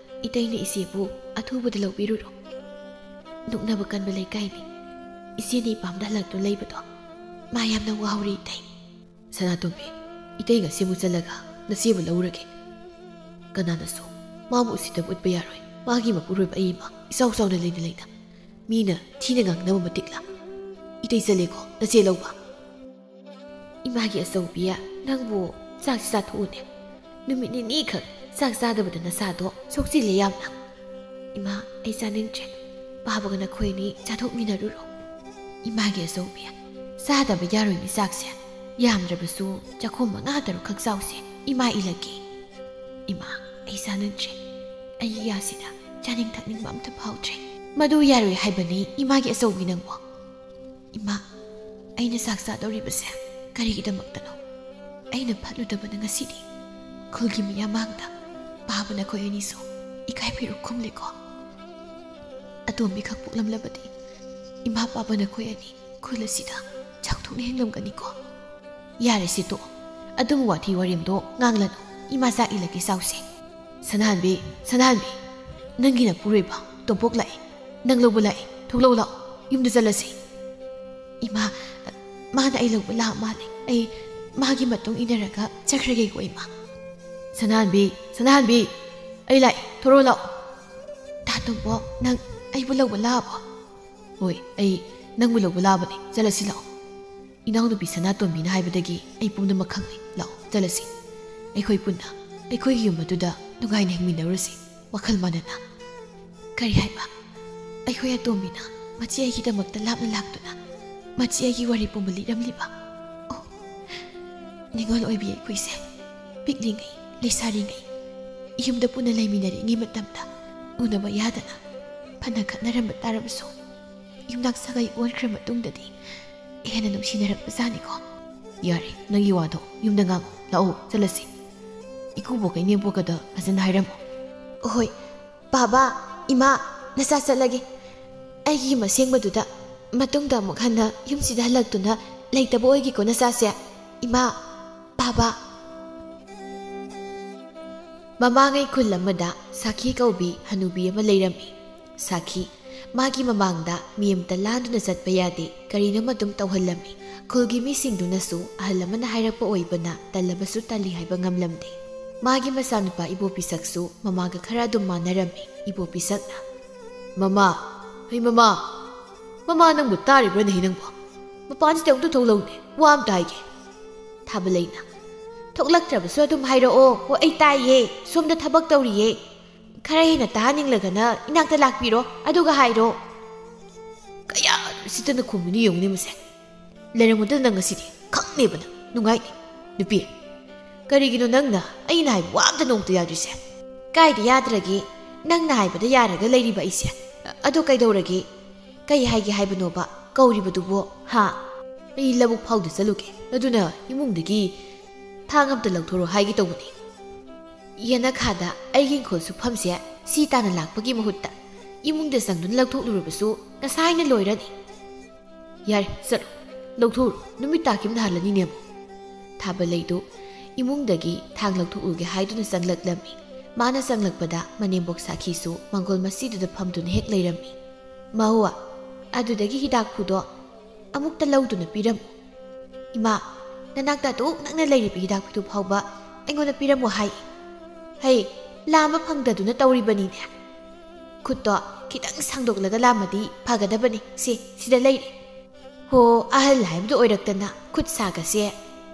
ꯏꯇꯩꯅ ꯏꯆꯦꯕꯨ ꯑꯊꯨꯕꯗ ꯂꯧꯕꯤꯔꯨꯔꯣ꯫ ꯅꯣꯛꯅꯕ ꯀꯟꯕ ꯂꯩꯀꯥꯏꯅꯤ꯫ ꯏꯆꯦꯅ ꯏꯄꯥꯝꯗ ꯍꯜꯂꯛꯇꯨꯅ ꯂꯩꯕꯗꯣ ꯃꯥ ꯌꯥꯝꯅ ꯋꯥꯍꯧꯔꯦ ꯏꯇꯩ꯫ ꯁꯅꯥꯇꯣꯝꯕꯤ, ꯏꯇꯩ ꯉꯁꯤꯃꯨꯛ ꯆꯠꯂꯒ ꯅꯆꯦꯕꯨ ꯂꯧꯔꯒꯦ꯫ ꯀꯅꯥꯅꯁꯨ ꯃꯥꯕꯨ ꯎꯁꯤꯠꯇꯕ ꯎꯠꯄ ꯌꯥꯔꯣꯏ꯫ ꯃꯥꯒꯤ ꯃꯄꯨꯔꯣꯏꯕ ꯑꯩ ꯑꯃ ꯏꯆꯥꯎ ꯆꯥꯎꯅ ꯂꯩꯅ ꯂꯩꯅ ꯃꯤꯅ ꯊꯤꯅ ꯉꯥꯡꯅꯕ ꯃꯇꯤꯛꯂꯥ? ꯏꯇꯩ ꯆꯠꯂꯦꯀꯣ ꯅꯆꯦ ꯂꯧꯕ꯫ ꯏꯃꯥꯒꯤ ꯑꯆꯧꯕꯤ, ꯅꯪꯕꯨ ꯆꯥꯛꯁꯤ ꯆꯥꯊꯣꯛꯎꯅꯦ꯫ ꯅꯨꯃꯤꯠ ꯅꯤꯅꯤꯈꯛ ꯆꯥꯛ ꯆꯥꯗꯕꯗ ꯅꯁꯥꯗꯣ ꯁꯣꯛꯆꯤꯜꯂꯦ ꯌꯥꯝꯅ꯫ ꯏꯃꯥ, ꯑꯩ ꯆꯥꯅꯤꯡꯗ꯭ꯔꯦ꯫ ꯄꯥꯕꯒ ꯅꯈꯣꯏ ꯑꯅꯤ ꯆꯥꯊꯣꯛꯃꯤꯟꯅꯔꯨꯔꯣ꯫ ꯏꯃꯥꯒꯤ ꯑꯆꯧꯕꯤ, ꯆꯥꯗꯕ ꯌꯥꯔꯣꯏꯅꯦ ꯆꯥꯛꯁꯦ꯫ ꯌꯥꯝꯗ꯭ꯔꯕꯁꯨ ꯆꯥꯛꯈꯣꯝ ꯃꯉꯥ ꯇꯔꯨꯛꯈꯛ ꯆꯥꯎꯁꯦ꯫ ꯏꯃꯥ ꯏꯜꯂꯛꯀꯦ꯫ ꯏꯃꯥ, ꯑꯩ ꯆꯥꯅꯤꯡꯗ꯭ꯔꯦ꯫ ꯑꯩꯒꯤ ꯌꯥꯁꯤꯗ ꯆꯥꯅꯤꯡ ꯊꯛꯅꯤꯡꯕ ꯑꯝꯇ ꯐꯥꯎꯗ꯭ꯔꯦ꯫ ꯃꯗꯨ ꯌꯥꯔꯣꯏ ꯍꯥꯏꯕꯅꯤ ꯏꯃꯥꯒꯤ ꯑꯆꯧꯕꯤ ꯅꯪꯕꯣ꯫ ꯏꯃꯥ, ꯑꯩꯅ ꯆꯥꯛ ꯆꯥꯗꯧꯔꯤꯕꯁꯦ ꯀꯔꯤꯒꯤꯗꯃꯛꯇꯅꯣ? ꯑꯩꯅ ꯐꯠꯂꯨꯗꯕꯅ ꯉꯁꯤꯗꯤ ꯈꯨꯜꯒꯤ ꯃꯤꯌꯥꯝ ꯃꯥꯡꯗ ꯄꯥꯕ ꯅꯈꯣꯏ ꯑꯅꯤꯁꯨ ꯏꯀꯥꯏ ꯐꯤꯔꯨꯛ ꯈꯨꯝꯂꯦꯀꯣ꯫ ꯑꯇꯣꯝꯕꯤꯈꯛ ꯄꯣꯛꯂꯝꯂꯕꯗꯤ ꯏꯃꯥ ꯄꯥꯕ ꯅꯈꯣꯏ ꯑꯅꯤ ꯈꯨꯜ ꯑꯁꯤꯗ ꯆꯥꯎꯊꯣꯛꯅ ꯍꯤꯡꯂꯝꯒꯅꯤꯀꯣ꯫ ꯌꯥꯔꯦꯁꯦ ꯇꯣꯛꯑꯣ, ꯑꯗꯨꯝ ꯋꯥꯊꯤ ꯋꯥꯔꯦꯝꯗꯣ ꯉꯥꯡꯂꯅꯨ꯫ ꯏꯃꯥ ꯆꯥꯛ ꯏꯜꯂꯒꯦ ꯆꯥꯎꯁꯦ꯫ ꯁꯅꯥꯍꯟꯕꯤ, ꯁꯅꯥꯍꯟꯕꯤ, ꯅꯪꯒꯤ ꯅꯄꯨꯔꯣꯏꯕ ꯇꯣꯝꯄꯣꯛ ꯂꯥꯛꯑꯦ꯫ ꯅꯪ ꯂꯧꯕ ꯂꯥꯛꯑꯦ꯫ ꯊꯣꯛꯂꯛꯑꯣ ꯂꯥꯛꯑꯣ, ꯌꯨꯝꯗ ꯆꯠꯂꯁꯤ꯫ ꯏꯃꯥ, ꯃꯥꯅ ꯑꯩ ꯂꯧꯕ ꯂꯥꯛꯑ ꯃꯥꯜꯂꯦ꯫ ꯑꯩ ꯃꯥꯒꯤ ꯃꯇꯨꯡ ꯏꯟꯅꯔꯒ ꯆꯠꯈ꯭ꯔꯒꯦꯀꯣ ꯏꯃꯥ꯫ ꯁꯅꯥꯍꯟꯕꯤ, ꯁꯅꯥꯍꯟꯕꯤ, ꯑꯩ ꯂꯥꯛꯑꯦ, ꯊꯣꯔꯛꯑꯣ ꯂꯥꯛꯑꯣ꯫ ꯇꯥ ꯇꯣꯝꯄꯣꯛ, ꯅꯪ ꯑꯩꯕꯨ ꯂꯧꯕ ꯂꯥꯛꯑꯕꯣ? ꯍꯣꯏ, ꯑꯩ ꯅꯪꯕꯨ ꯂꯧꯕ ꯂꯥꯛꯑꯕꯅꯦ, ꯆꯠꯂꯁꯤ ꯂꯥꯛꯑꯣ꯫ ꯏꯅꯥꯎꯅꯨꯄꯤ ꯁꯅꯥꯇꯣꯝꯕꯤꯅ ꯍꯥꯏꯕꯗꯒꯤ ꯑꯩ ꯄꯨꯝꯅꯃꯛ ꯈꯪꯂꯦ꯫ ꯂꯥꯛꯑꯣ, ꯆꯠꯂꯁꯤ꯫ ꯑꯩꯈꯣꯏ ꯄꯨꯟꯅ ꯑꯩꯈꯣꯏꯒꯤ ꯌꯨꯝ ꯑꯗꯨꯗ ꯅꯨꯡꯉꯥꯏꯅ ꯍꯤꯡꯃꯤꯟꯅꯔꯨꯔꯁꯤ, ꯋꯥꯈꯜ ꯃꯥꯟꯅꯅ꯫ ꯀꯔꯤ ꯍꯥꯏꯕ? ꯑꯩꯈꯣꯏ ꯑꯇꯣꯝꯕꯤꯅ ꯃꯆꯦ ꯑꯩꯒꯤꯗꯃꯛꯇ ꯂꯥꯞꯅ ꯂꯥꯛꯇꯨꯅ ꯃꯆꯦ ꯑꯩꯒꯤ ꯋꯥꯔꯤ ꯄꯨꯝꯕ ꯂꯤꯔꯝꯂꯤꯕ? ꯑꯣ, ꯅꯤꯉꯣꯜ ꯑꯣꯏꯕꯤ ꯑꯩꯈꯣꯏꯁꯦ ꯄꯤꯛꯂꯤꯉꯩ, ꯂꯩꯁꯥꯔꯤꯉꯩ, ꯌꯨꯝꯗ ꯄꯨꯟꯅ ꯂꯩꯃꯤꯟꯅꯔꯤꯉꯩ ꯃꯇꯝꯗ ꯎꯅꯕ ꯌꯥꯗꯅ ꯐꯅ ꯈꯠꯅꯔꯝꯕ ꯇꯥꯔꯕꯁꯨ, ꯌꯨꯝꯅꯥꯛ ꯁꯥꯒꯩ ꯑꯣꯟꯈ꯭ꯔ ꯃꯇꯨꯡꯗꯗꯤ ꯍꯦꯟꯅ ꯅꯨꯡꯁꯤꯅꯔꯛꯄꯖꯥꯠꯅꯤꯀꯣ꯫ "ꯌꯥꯔꯦ, ꯅꯪꯒꯤ ꯋꯥꯗꯣ ꯌꯨꯝꯗ ꯉꯥꯡꯉꯣ꯫ ꯂꯥꯛꯑꯣ, ꯆꯠꯂꯁꯤ꯫ ꯏꯀꯨꯕꯣꯛꯀ ꯏꯅꯦꯝꯕꯣꯛꯀꯗ ꯐꯖꯅ ꯍꯥꯏꯔꯝꯃꯣ꯫" "ꯍꯣꯏ, ꯕꯥꯕꯥ, ꯏꯃꯥ, ꯅꯆꯥ ꯆꯠꯂꯒꯦ꯫ ꯑꯩꯒꯤ ꯌꯨꯝ ꯑꯁꯦꯡꯕꯗꯨꯗ ꯃꯇꯨꯡꯗ ꯑꯃꯨꯛ ꯍꯟꯅ ꯌꯨꯝꯁꯤꯗ ꯍꯜꯂꯛꯇꯨꯅ ꯂꯩꯇꯕ ꯑꯣꯏꯒꯦꯀꯣ ꯅꯆꯥꯁꯦ꯫ ꯏꯃꯥ, ꯕꯥꯕꯥ꯫" ꯃꯃꯥꯡꯉꯩ ꯈꯨꯜ ꯑꯃꯗ ꯁꯥꯈꯤ ꯀꯧꯕꯤ ꯍꯅꯨꯕꯤ ꯑꯃ ꯂꯩꯔꯝꯃꯤ꯫ ꯁꯥꯈꯤ, ꯃꯥꯒꯤ ꯃꯃꯥꯡꯗ ꯃꯤ ꯑꯃꯇ ꯂꯥꯟꯗꯨꯅ ꯆꯠꯄ ꯌꯥꯗꯦ, ꯀꯔꯤꯅꯣꯃ ꯑꯗꯨꯝ ꯇꯧꯍꯜꯂꯝꯃꯤ꯫ ꯈꯨꯜꯒꯤ ꯃꯤꯁꯤꯡꯗꯨꯅꯁꯨ ꯑꯍꯜ ꯑꯃꯅ ꯍꯥꯏꯔꯛꯄ ꯑꯣꯏꯕꯅ ꯇꯜꯂꯕꯁꯨ ꯇꯜꯂꯤ ꯍꯥꯏꯕ ꯉꯝꯂꯝꯗꯦ꯫ ꯃꯥꯒꯤ ꯃꯆꯥꯅꯨꯄꯥ ꯏꯕꯣꯄꯤꯁꯛꯁꯨ ꯃꯃꯥꯒ ꯈꯔ ꯑꯗꯨꯝ ꯃꯥꯟꯅꯔꯝꯃꯤ꯫ ꯏꯕꯣꯄꯤꯁꯛꯅ, "ꯃꯃꯥ, ꯍꯩ ꯃꯃꯥ, ꯃꯃꯥ, ꯅꯪꯕꯨ ꯇꯥꯔꯤꯕ꯭ꯔꯥꯅꯦ ꯅꯪꯕꯨ? ꯃꯄꯥꯟꯁꯤꯗ ꯑꯃꯨꯛꯇ ꯊꯣꯛꯂꯛꯎꯅꯦ, ꯋꯥ ꯑꯝꯇ ꯍꯥꯏꯒꯦ꯫" ꯊꯥꯕꯂꯩꯅ, "ꯊꯣꯛꯂꯛꯇ꯭ꯔꯕꯁꯨ ꯑꯗꯨꯝ ꯍꯥꯏꯔꯛꯑꯣ꯫ ꯑꯣ, ꯑꯩ ꯇꯥꯏꯌꯦ, ꯁꯣꯝꯗ ꯊꯕꯛ ꯇꯧꯔꯤꯌꯦ꯫ ꯈꯔ ꯍꯦꯟꯅ ꯇꯥꯍꯟꯅꯤꯡꯂꯒꯅ ꯏꯅꯥꯛꯇ ꯂꯥꯛꯄꯤꯔꯣ, ꯑꯗꯨꯒ ꯍꯥꯏꯔꯣ꯫" ꯀꯌꯥ ꯎꯁꯤꯠꯇꯅ ꯈꯨꯝꯃꯤꯅꯤ ꯌꯦꯡꯉꯨꯅꯦ ꯃꯁꯦ꯫ ꯂꯩꯔꯝꯒꯗ ꯅꯪ ꯉꯁꯤꯗꯤ ꯈꯪꯅꯦꯕ ꯅꯪ, ꯅꯨꯡꯉꯥꯏꯅꯤ꯫ ꯅꯨꯄꯤ, ꯀꯔꯤꯒꯤꯅꯣ ꯅꯪꯅ ꯑꯩꯅ ꯍꯥꯏꯕ ꯋꯥ ꯑꯝꯇ ꯅꯣꯡꯇ ꯌꯥꯗ꯭ꯔꯤꯁꯦ? ꯀꯥꯏꯗ ꯌꯥꯗ꯭ꯔꯒꯦ? ꯅꯪꯅ ꯍꯥꯏꯕꯗ ꯌꯥꯔꯒ ꯂꯩꯔꯤꯕ ꯑꯩꯁꯦ꯫ ꯑꯗꯣ ꯀꯩꯗꯧꯔꯒꯦ? ꯀꯩ ꯍꯥꯏꯒꯦ ꯍꯥꯏꯕꯅꯣꯕ ꯀꯧꯔꯤꯕꯗꯨꯕꯣ, ꯍꯥ? ꯑꯩ ꯂꯧꯕꯨꯛ ꯐꯥꯎꯗ ꯆꯠꯂꯨꯒꯦ꯫ ꯑꯗꯨꯅ ꯏꯃꯨꯡꯗꯒꯤ ꯊꯥꯡ ꯑꯝꯇ ꯂꯧꯊꯣꯔꯣ ꯍꯥꯏꯒꯦ ꯇꯧꯕꯅꯤ꯫ ꯌꯦꯅꯈꯥꯗ ꯑꯩꯒꯤ ꯏꯪꯈꯣꯜ ꯁꯨꯐꯝꯁꯦ ꯁꯤ ꯇꯥꯟꯅ ꯂꯥꯛꯄꯒꯤ ꯃꯍꯨꯠꯇ ꯏꯃꯨꯡꯗ ꯆꯪꯗꯨꯅ ꯂꯧꯊꯣꯛꯂꯨꯔꯕꯁꯨ ꯉꯁꯥꯏꯅ ꯂꯣꯏꯔꯅꯤ꯫ ꯌꯥꯔꯦ, ꯆꯠꯂꯣ, ꯂꯧꯊꯣꯛꯎꯔꯣ, ꯅꯨꯃꯤꯠ ꯇꯥꯈꯤꯕꯅ ꯍꯥꯜꯂꯅꯤꯅꯦ ꯑꯃꯨꯛ꯫ ꯊꯥꯕꯂꯩꯗꯨ ꯏꯃꯨꯡꯗꯒꯤ ꯊꯥꯡ ꯂꯧꯊꯣꯛꯂꯨꯒꯦ ꯍꯥꯏꯗꯨꯅ ꯆꯪꯂꯛꯂꯝꯃꯤ꯫ ꯃꯥꯅ ꯆꯪꯂꯛꯄꯗ ꯃꯅꯦꯝꯕꯣꯛ ꯁꯥꯈꯤꯁꯨ ꯃꯥꯡꯒꯣꯜ ꯃꯁꯤꯗꯨꯗ ꯐꯝꯗꯨꯅ ꯍꯦꯛ ꯂꯩꯔꯝꯃꯤ꯫ "ꯃꯧ, ꯑꯗꯨꯗꯒꯤ ꯍꯤꯗꯥꯛ ꯐꯨꯗꯣ ꯑꯃꯨꯛꯇ ꯂꯧꯗꯨꯅ ꯄꯤꯔꯝꯃꯨ꯫" "ꯏꯃꯥ, ꯅꯅꯥꯛꯇ ꯑꯗꯨꯛ ꯅꯛꯅ ꯂꯩꯔꯤꯕ ꯍꯤꯗꯥꯛ ꯐꯨꯗꯨ ꯐꯥꯎꯕ ꯑꯩꯉꯣꯟꯗ ꯄꯤꯔꯝꯃꯨ ꯍꯥꯏ꯫ ꯍꯩ, ꯂꯥꯝꯕ ꯐꯪꯗꯗꯨꯅ ꯇꯧꯔꯤꯕꯅꯤꯅꯦ꯫ ꯈꯨꯠꯇꯣ ꯈꯤꯇꯪ ꯁꯥꯡꯗꯣꯛꯂꯒ ꯂꯥꯝꯃꯗꯤ ꯐꯒꯗꯕꯅꯤ꯫ ꯁꯦ, ꯁꯤꯗ ꯂꯩꯔꯦ꯫ ꯍꯣ, ꯑꯍꯜ ꯍꯥꯏꯕꯗꯨ ꯑꯣꯏꯔꯛꯇꯅ ꯈꯨꯠ ꯁꯥꯒꯁꯦ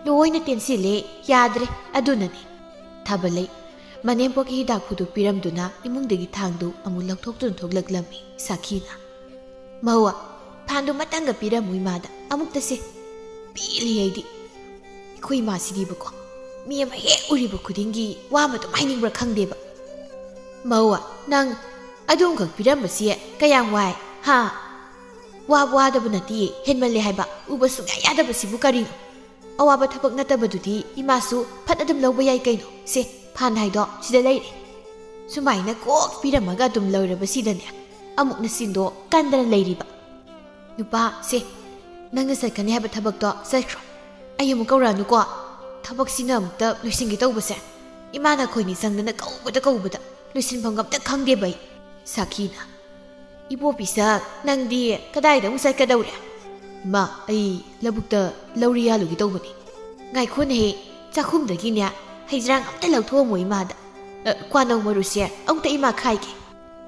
ꯂꯣꯏꯅ ꯇꯦꯟꯁꯤꯜꯂꯦ, ꯌꯥꯗ꯭ꯔꯦ꯫ ꯑꯗꯨꯅꯅꯤ꯫" ꯊꯥꯕꯂꯩ ꯃꯅꯦꯝꯄꯣꯛꯀꯤ ꯍꯤꯗꯥꯛ ꯐꯨꯗꯨ ꯄꯤꯔꯝꯗꯨꯅ ꯏꯃꯨꯡꯗꯒꯤ ꯊꯥꯡꯗꯨ ꯑꯃꯨꯛ ꯂꯧꯊꯣꯛꯇꯨꯅ ꯊꯣꯛꯂꯛꯂꯝꯃꯤ ꯁꯥꯈꯤꯅ꯫ "ꯃꯧ, ꯐꯥꯟꯗꯨ ꯃꯇꯪꯒ ꯄꯤꯔꯝꯃꯨ ꯏꯃꯥꯗ ꯑꯃꯨꯛꯇꯁꯦ꯫ ꯄꯦꯜꯂꯤ ꯑꯩꯗꯤ꯫ ꯑꯩꯈꯣꯏ ꯏꯃꯥꯁꯤꯗꯤꯕꯀꯣ, ꯃꯤ ꯑꯃ ꯍꯦꯛ ꯎꯔꯤꯕ ꯈꯨꯗꯤꯡꯒꯤ ꯋꯥ ꯑꯃ ꯑꯗꯨꯝ ꯍꯥꯏꯅꯤꯡꯕ꯭ꯔꯥ ꯈꯪꯗꯦꯕ꯫ ꯃꯧ, ꯅꯪ ꯑꯗꯨꯝꯈꯛ ꯄꯤꯔꯝꯕꯁꯤ ꯀꯌꯥꯝ ꯋꯥꯏ, ꯍꯥ? ꯋꯥꯕ ꯋꯥꯗꯕ ꯅꯠꯇꯤꯌꯦ, ꯍꯦꯟꯃꯜꯂꯦ ꯍꯥꯏꯕ꯫ ꯎꯕ ꯁꯨꯡꯌꯥ ꯌꯥꯗꯕꯁꯤꯕꯨ ꯀꯔꯤꯅꯣ? ꯑꯋꯥꯕ ꯊꯕꯛ ꯅꯠꯇꯕꯗꯨꯗꯤ ꯏꯃꯥꯁꯨ ꯐꯠ ꯑꯗꯨꯝ ꯂꯧꯕ ꯌꯥꯏ ꯀꯩꯅꯣ꯫ ꯁꯦ, ꯐꯥꯟ ꯍꯥꯏꯗꯣ ꯁꯤꯗ ꯂꯩꯔꯦ꯫ ꯁꯨꯃꯥꯏꯅ ꯀꯣꯛ ꯄꯤꯔꯝꯃꯒ ꯑꯗꯨꯝ ꯂꯣꯏꯔꯕꯁꯤꯗꯅꯦ, ꯑꯃꯨꯛ ꯅꯆꯤꯟꯗꯣ ꯀꯟꯗꯅ ꯂꯩꯔꯤꯕ꯫ ꯅꯨꯄꯥ, ꯁꯦ, ꯅꯪꯅ ꯆꯠꯀꯅꯤ ꯍꯥꯏꯕ ꯊꯕꯛꯇꯣ ꯆꯠꯈ꯭ꯔꯣ꯫ ꯑꯩ ꯑꯃꯨꯛ ꯀꯧꯔꯛꯑꯅꯨꯀꯣ꯫ ꯊꯕꯛꯁꯤꯅ ꯑꯃꯨꯛꯇ ꯂꯣꯏꯁꯤꯟꯒꯦ ꯇꯧꯕꯁꯦ꯫ ꯏꯃꯥꯅ ꯑꯩꯈꯣꯏꯅꯤ ꯆꯪꯗꯅ ꯀꯧꯕꯗ ꯀꯧꯕꯗ ꯂꯣꯏꯁꯤꯟꯐꯝꯒ ꯑꯝꯇ ꯈꯪꯗꯦꯕ ꯑꯩ꯫ ꯁꯥꯈꯤꯅ, "ꯏꯕꯣ ꯄꯤꯁꯛ, ꯅꯪꯗꯤ ꯀꯗꯥꯏꯗ ꯑꯃꯨꯛ ꯆꯠꯀꯗꯧꯔꯦ?" "ꯏꯃꯥ, ꯑꯩ ꯂꯧꯕꯨꯛꯇ ꯂꯧꯔꯤ ꯌꯥꯜꯂꯨꯒꯦ ꯇꯧꯕꯅꯤ꯫" "ꯉꯥꯏꯈꯣꯅꯦꯍꯦ, ꯆꯥꯛꯈꯨꯝꯗꯒꯤꯅꯦ ꯍꯩꯖ꯭ꯔꯥꯡ ꯑꯝꯇ ꯂꯧꯊꯣꯛꯑꯝꯃꯣ ꯏꯃꯥꯗ꯫ ꯑ, ꯀ꯭ꯋꯥꯅꯧ ꯃꯔꯨꯁꯦ ꯑꯃꯨꯛꯇ ꯏꯃꯥ ꯈꯥꯏꯒꯦ꯫"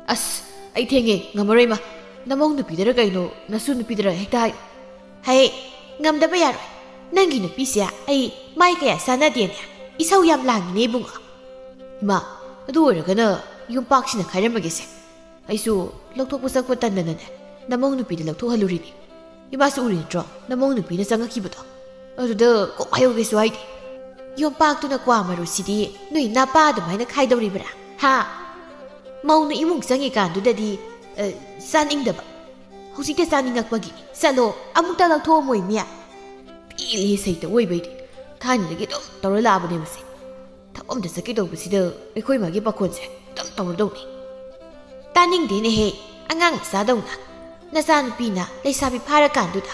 "ꯑꯁ, ꯑꯩ ꯊꯦꯡꯉꯦ, ꯉꯝꯃꯔꯣꯏ ꯏꯃꯥ꯫ ꯅꯃꯧ ꯅꯨꯄꯤꯗꯔ ꯀꯩꯅꯣ, ꯅꯁꯨ ꯅꯨꯄꯤꯗꯔ ꯍꯦꯛꯇ ꯍꯥꯏꯌꯨ꯫" "ꯍꯦ, ꯉꯝꯗꯕ ꯌꯥꯔꯣꯏ꯫ ꯅꯪꯒꯤ ꯅꯨꯄꯤꯁꯦ ꯑꯩ ꯃꯥꯏ ꯀꯌꯥ ꯆꯥꯟꯅꯗꯦꯅꯦ꯫ ꯏꯁꯧ ꯌꯥꯝ ꯂꯥꯡꯉꯤꯅꯦ ꯏꯕꯨꯡꯉꯣ꯫" "ꯏꯃꯥ, ꯑꯗꯨ ꯑꯣꯏꯔꯒꯅ ꯌꯣꯝꯄꯥꯛꯁꯤꯅ ꯈꯥꯏꯔꯝꯃꯒꯦꯁꯦ꯫ ꯑꯩꯁꯨ ꯂꯧꯊꯣꯛꯄ ꯆꯪꯄ ꯇꯟꯗꯅꯅꯦ, ꯅꯃꯧ ꯅꯨꯄꯤꯗ ꯂꯧꯊꯣꯛꯍꯜꯂꯨꯔꯤꯅꯤ꯫ ꯏꯃꯥꯁꯨ ꯎꯔꯤ ꯅꯠꯇ꯭ꯔꯣ, ꯅꯃꯧ ꯅꯨꯄꯤꯅ ꯆꯪꯉꯛꯈꯤꯕꯗꯣ? ꯑꯗꯨꯗ ꯀꯣꯛ ꯍꯥꯏꯍꯧꯒꯦꯁꯨ ꯍꯥꯏꯗꯦ꯫" "ꯌꯣꯝꯄꯥꯛꯇꯨꯅ ꯀ꯭ꯋꯥ ꯃꯔꯨꯁꯤꯗꯤ ꯅꯣꯏ ꯅꯄꯥ ꯑꯗꯨꯃꯥꯏꯅ ꯈꯥꯏꯗꯧꯔꯤꯕ꯭ꯔꯥ? ꯍꯥ? ꯃꯧꯅ ꯏꯃꯨꯡ ꯆꯪꯉꯤꯀꯥꯟꯗꯨꯗꯗꯤ, ꯑ, ꯆꯥꯅꯤꯡꯗꯕ꯫ ꯍꯧꯖꯤꯛꯇ ꯆꯥꯅꯤꯡꯉꯛꯄꯒꯤ꯫ ꯆꯠꯂꯣ, ꯑꯃꯨꯛꯇ ꯂꯧꯊꯣꯛꯑꯝꯃꯣ ꯏꯃꯤ꯫" ꯄꯦꯜꯂꯦ ꯁꯩꯇ ꯑꯣꯏꯕꯩꯗꯤ꯫ ꯊꯥꯏꯅꯗꯒꯤ ꯑꯗꯨꯝ ꯇꯧꯔ ꯂꯥꯛꯑꯕꯅꯦ ꯃꯁꯤ꯫ ꯊꯕꯛ ꯑꯝꯇ ꯆꯠꯀꯦ ꯇꯧꯕꯁꯤꯗ ꯑꯩꯈꯣꯏ ꯃꯥꯒꯤ ꯄꯥꯈꯣꯟꯁꯦ ꯑꯗꯨꯝ ꯇꯧꯔꯗꯧꯅꯤ꯫ "ꯇꯥꯅꯤꯡꯗꯦꯅꯦꯍꯦ, ꯑꯉꯥꯡ ꯃꯆꯥꯗꯧꯅ꯫ ꯅꯆꯥꯅꯨꯄꯤꯅ ꯂꯩꯁꯥꯕꯤ ꯐꯥꯔꯀꯥꯟꯗꯨꯗ꯫"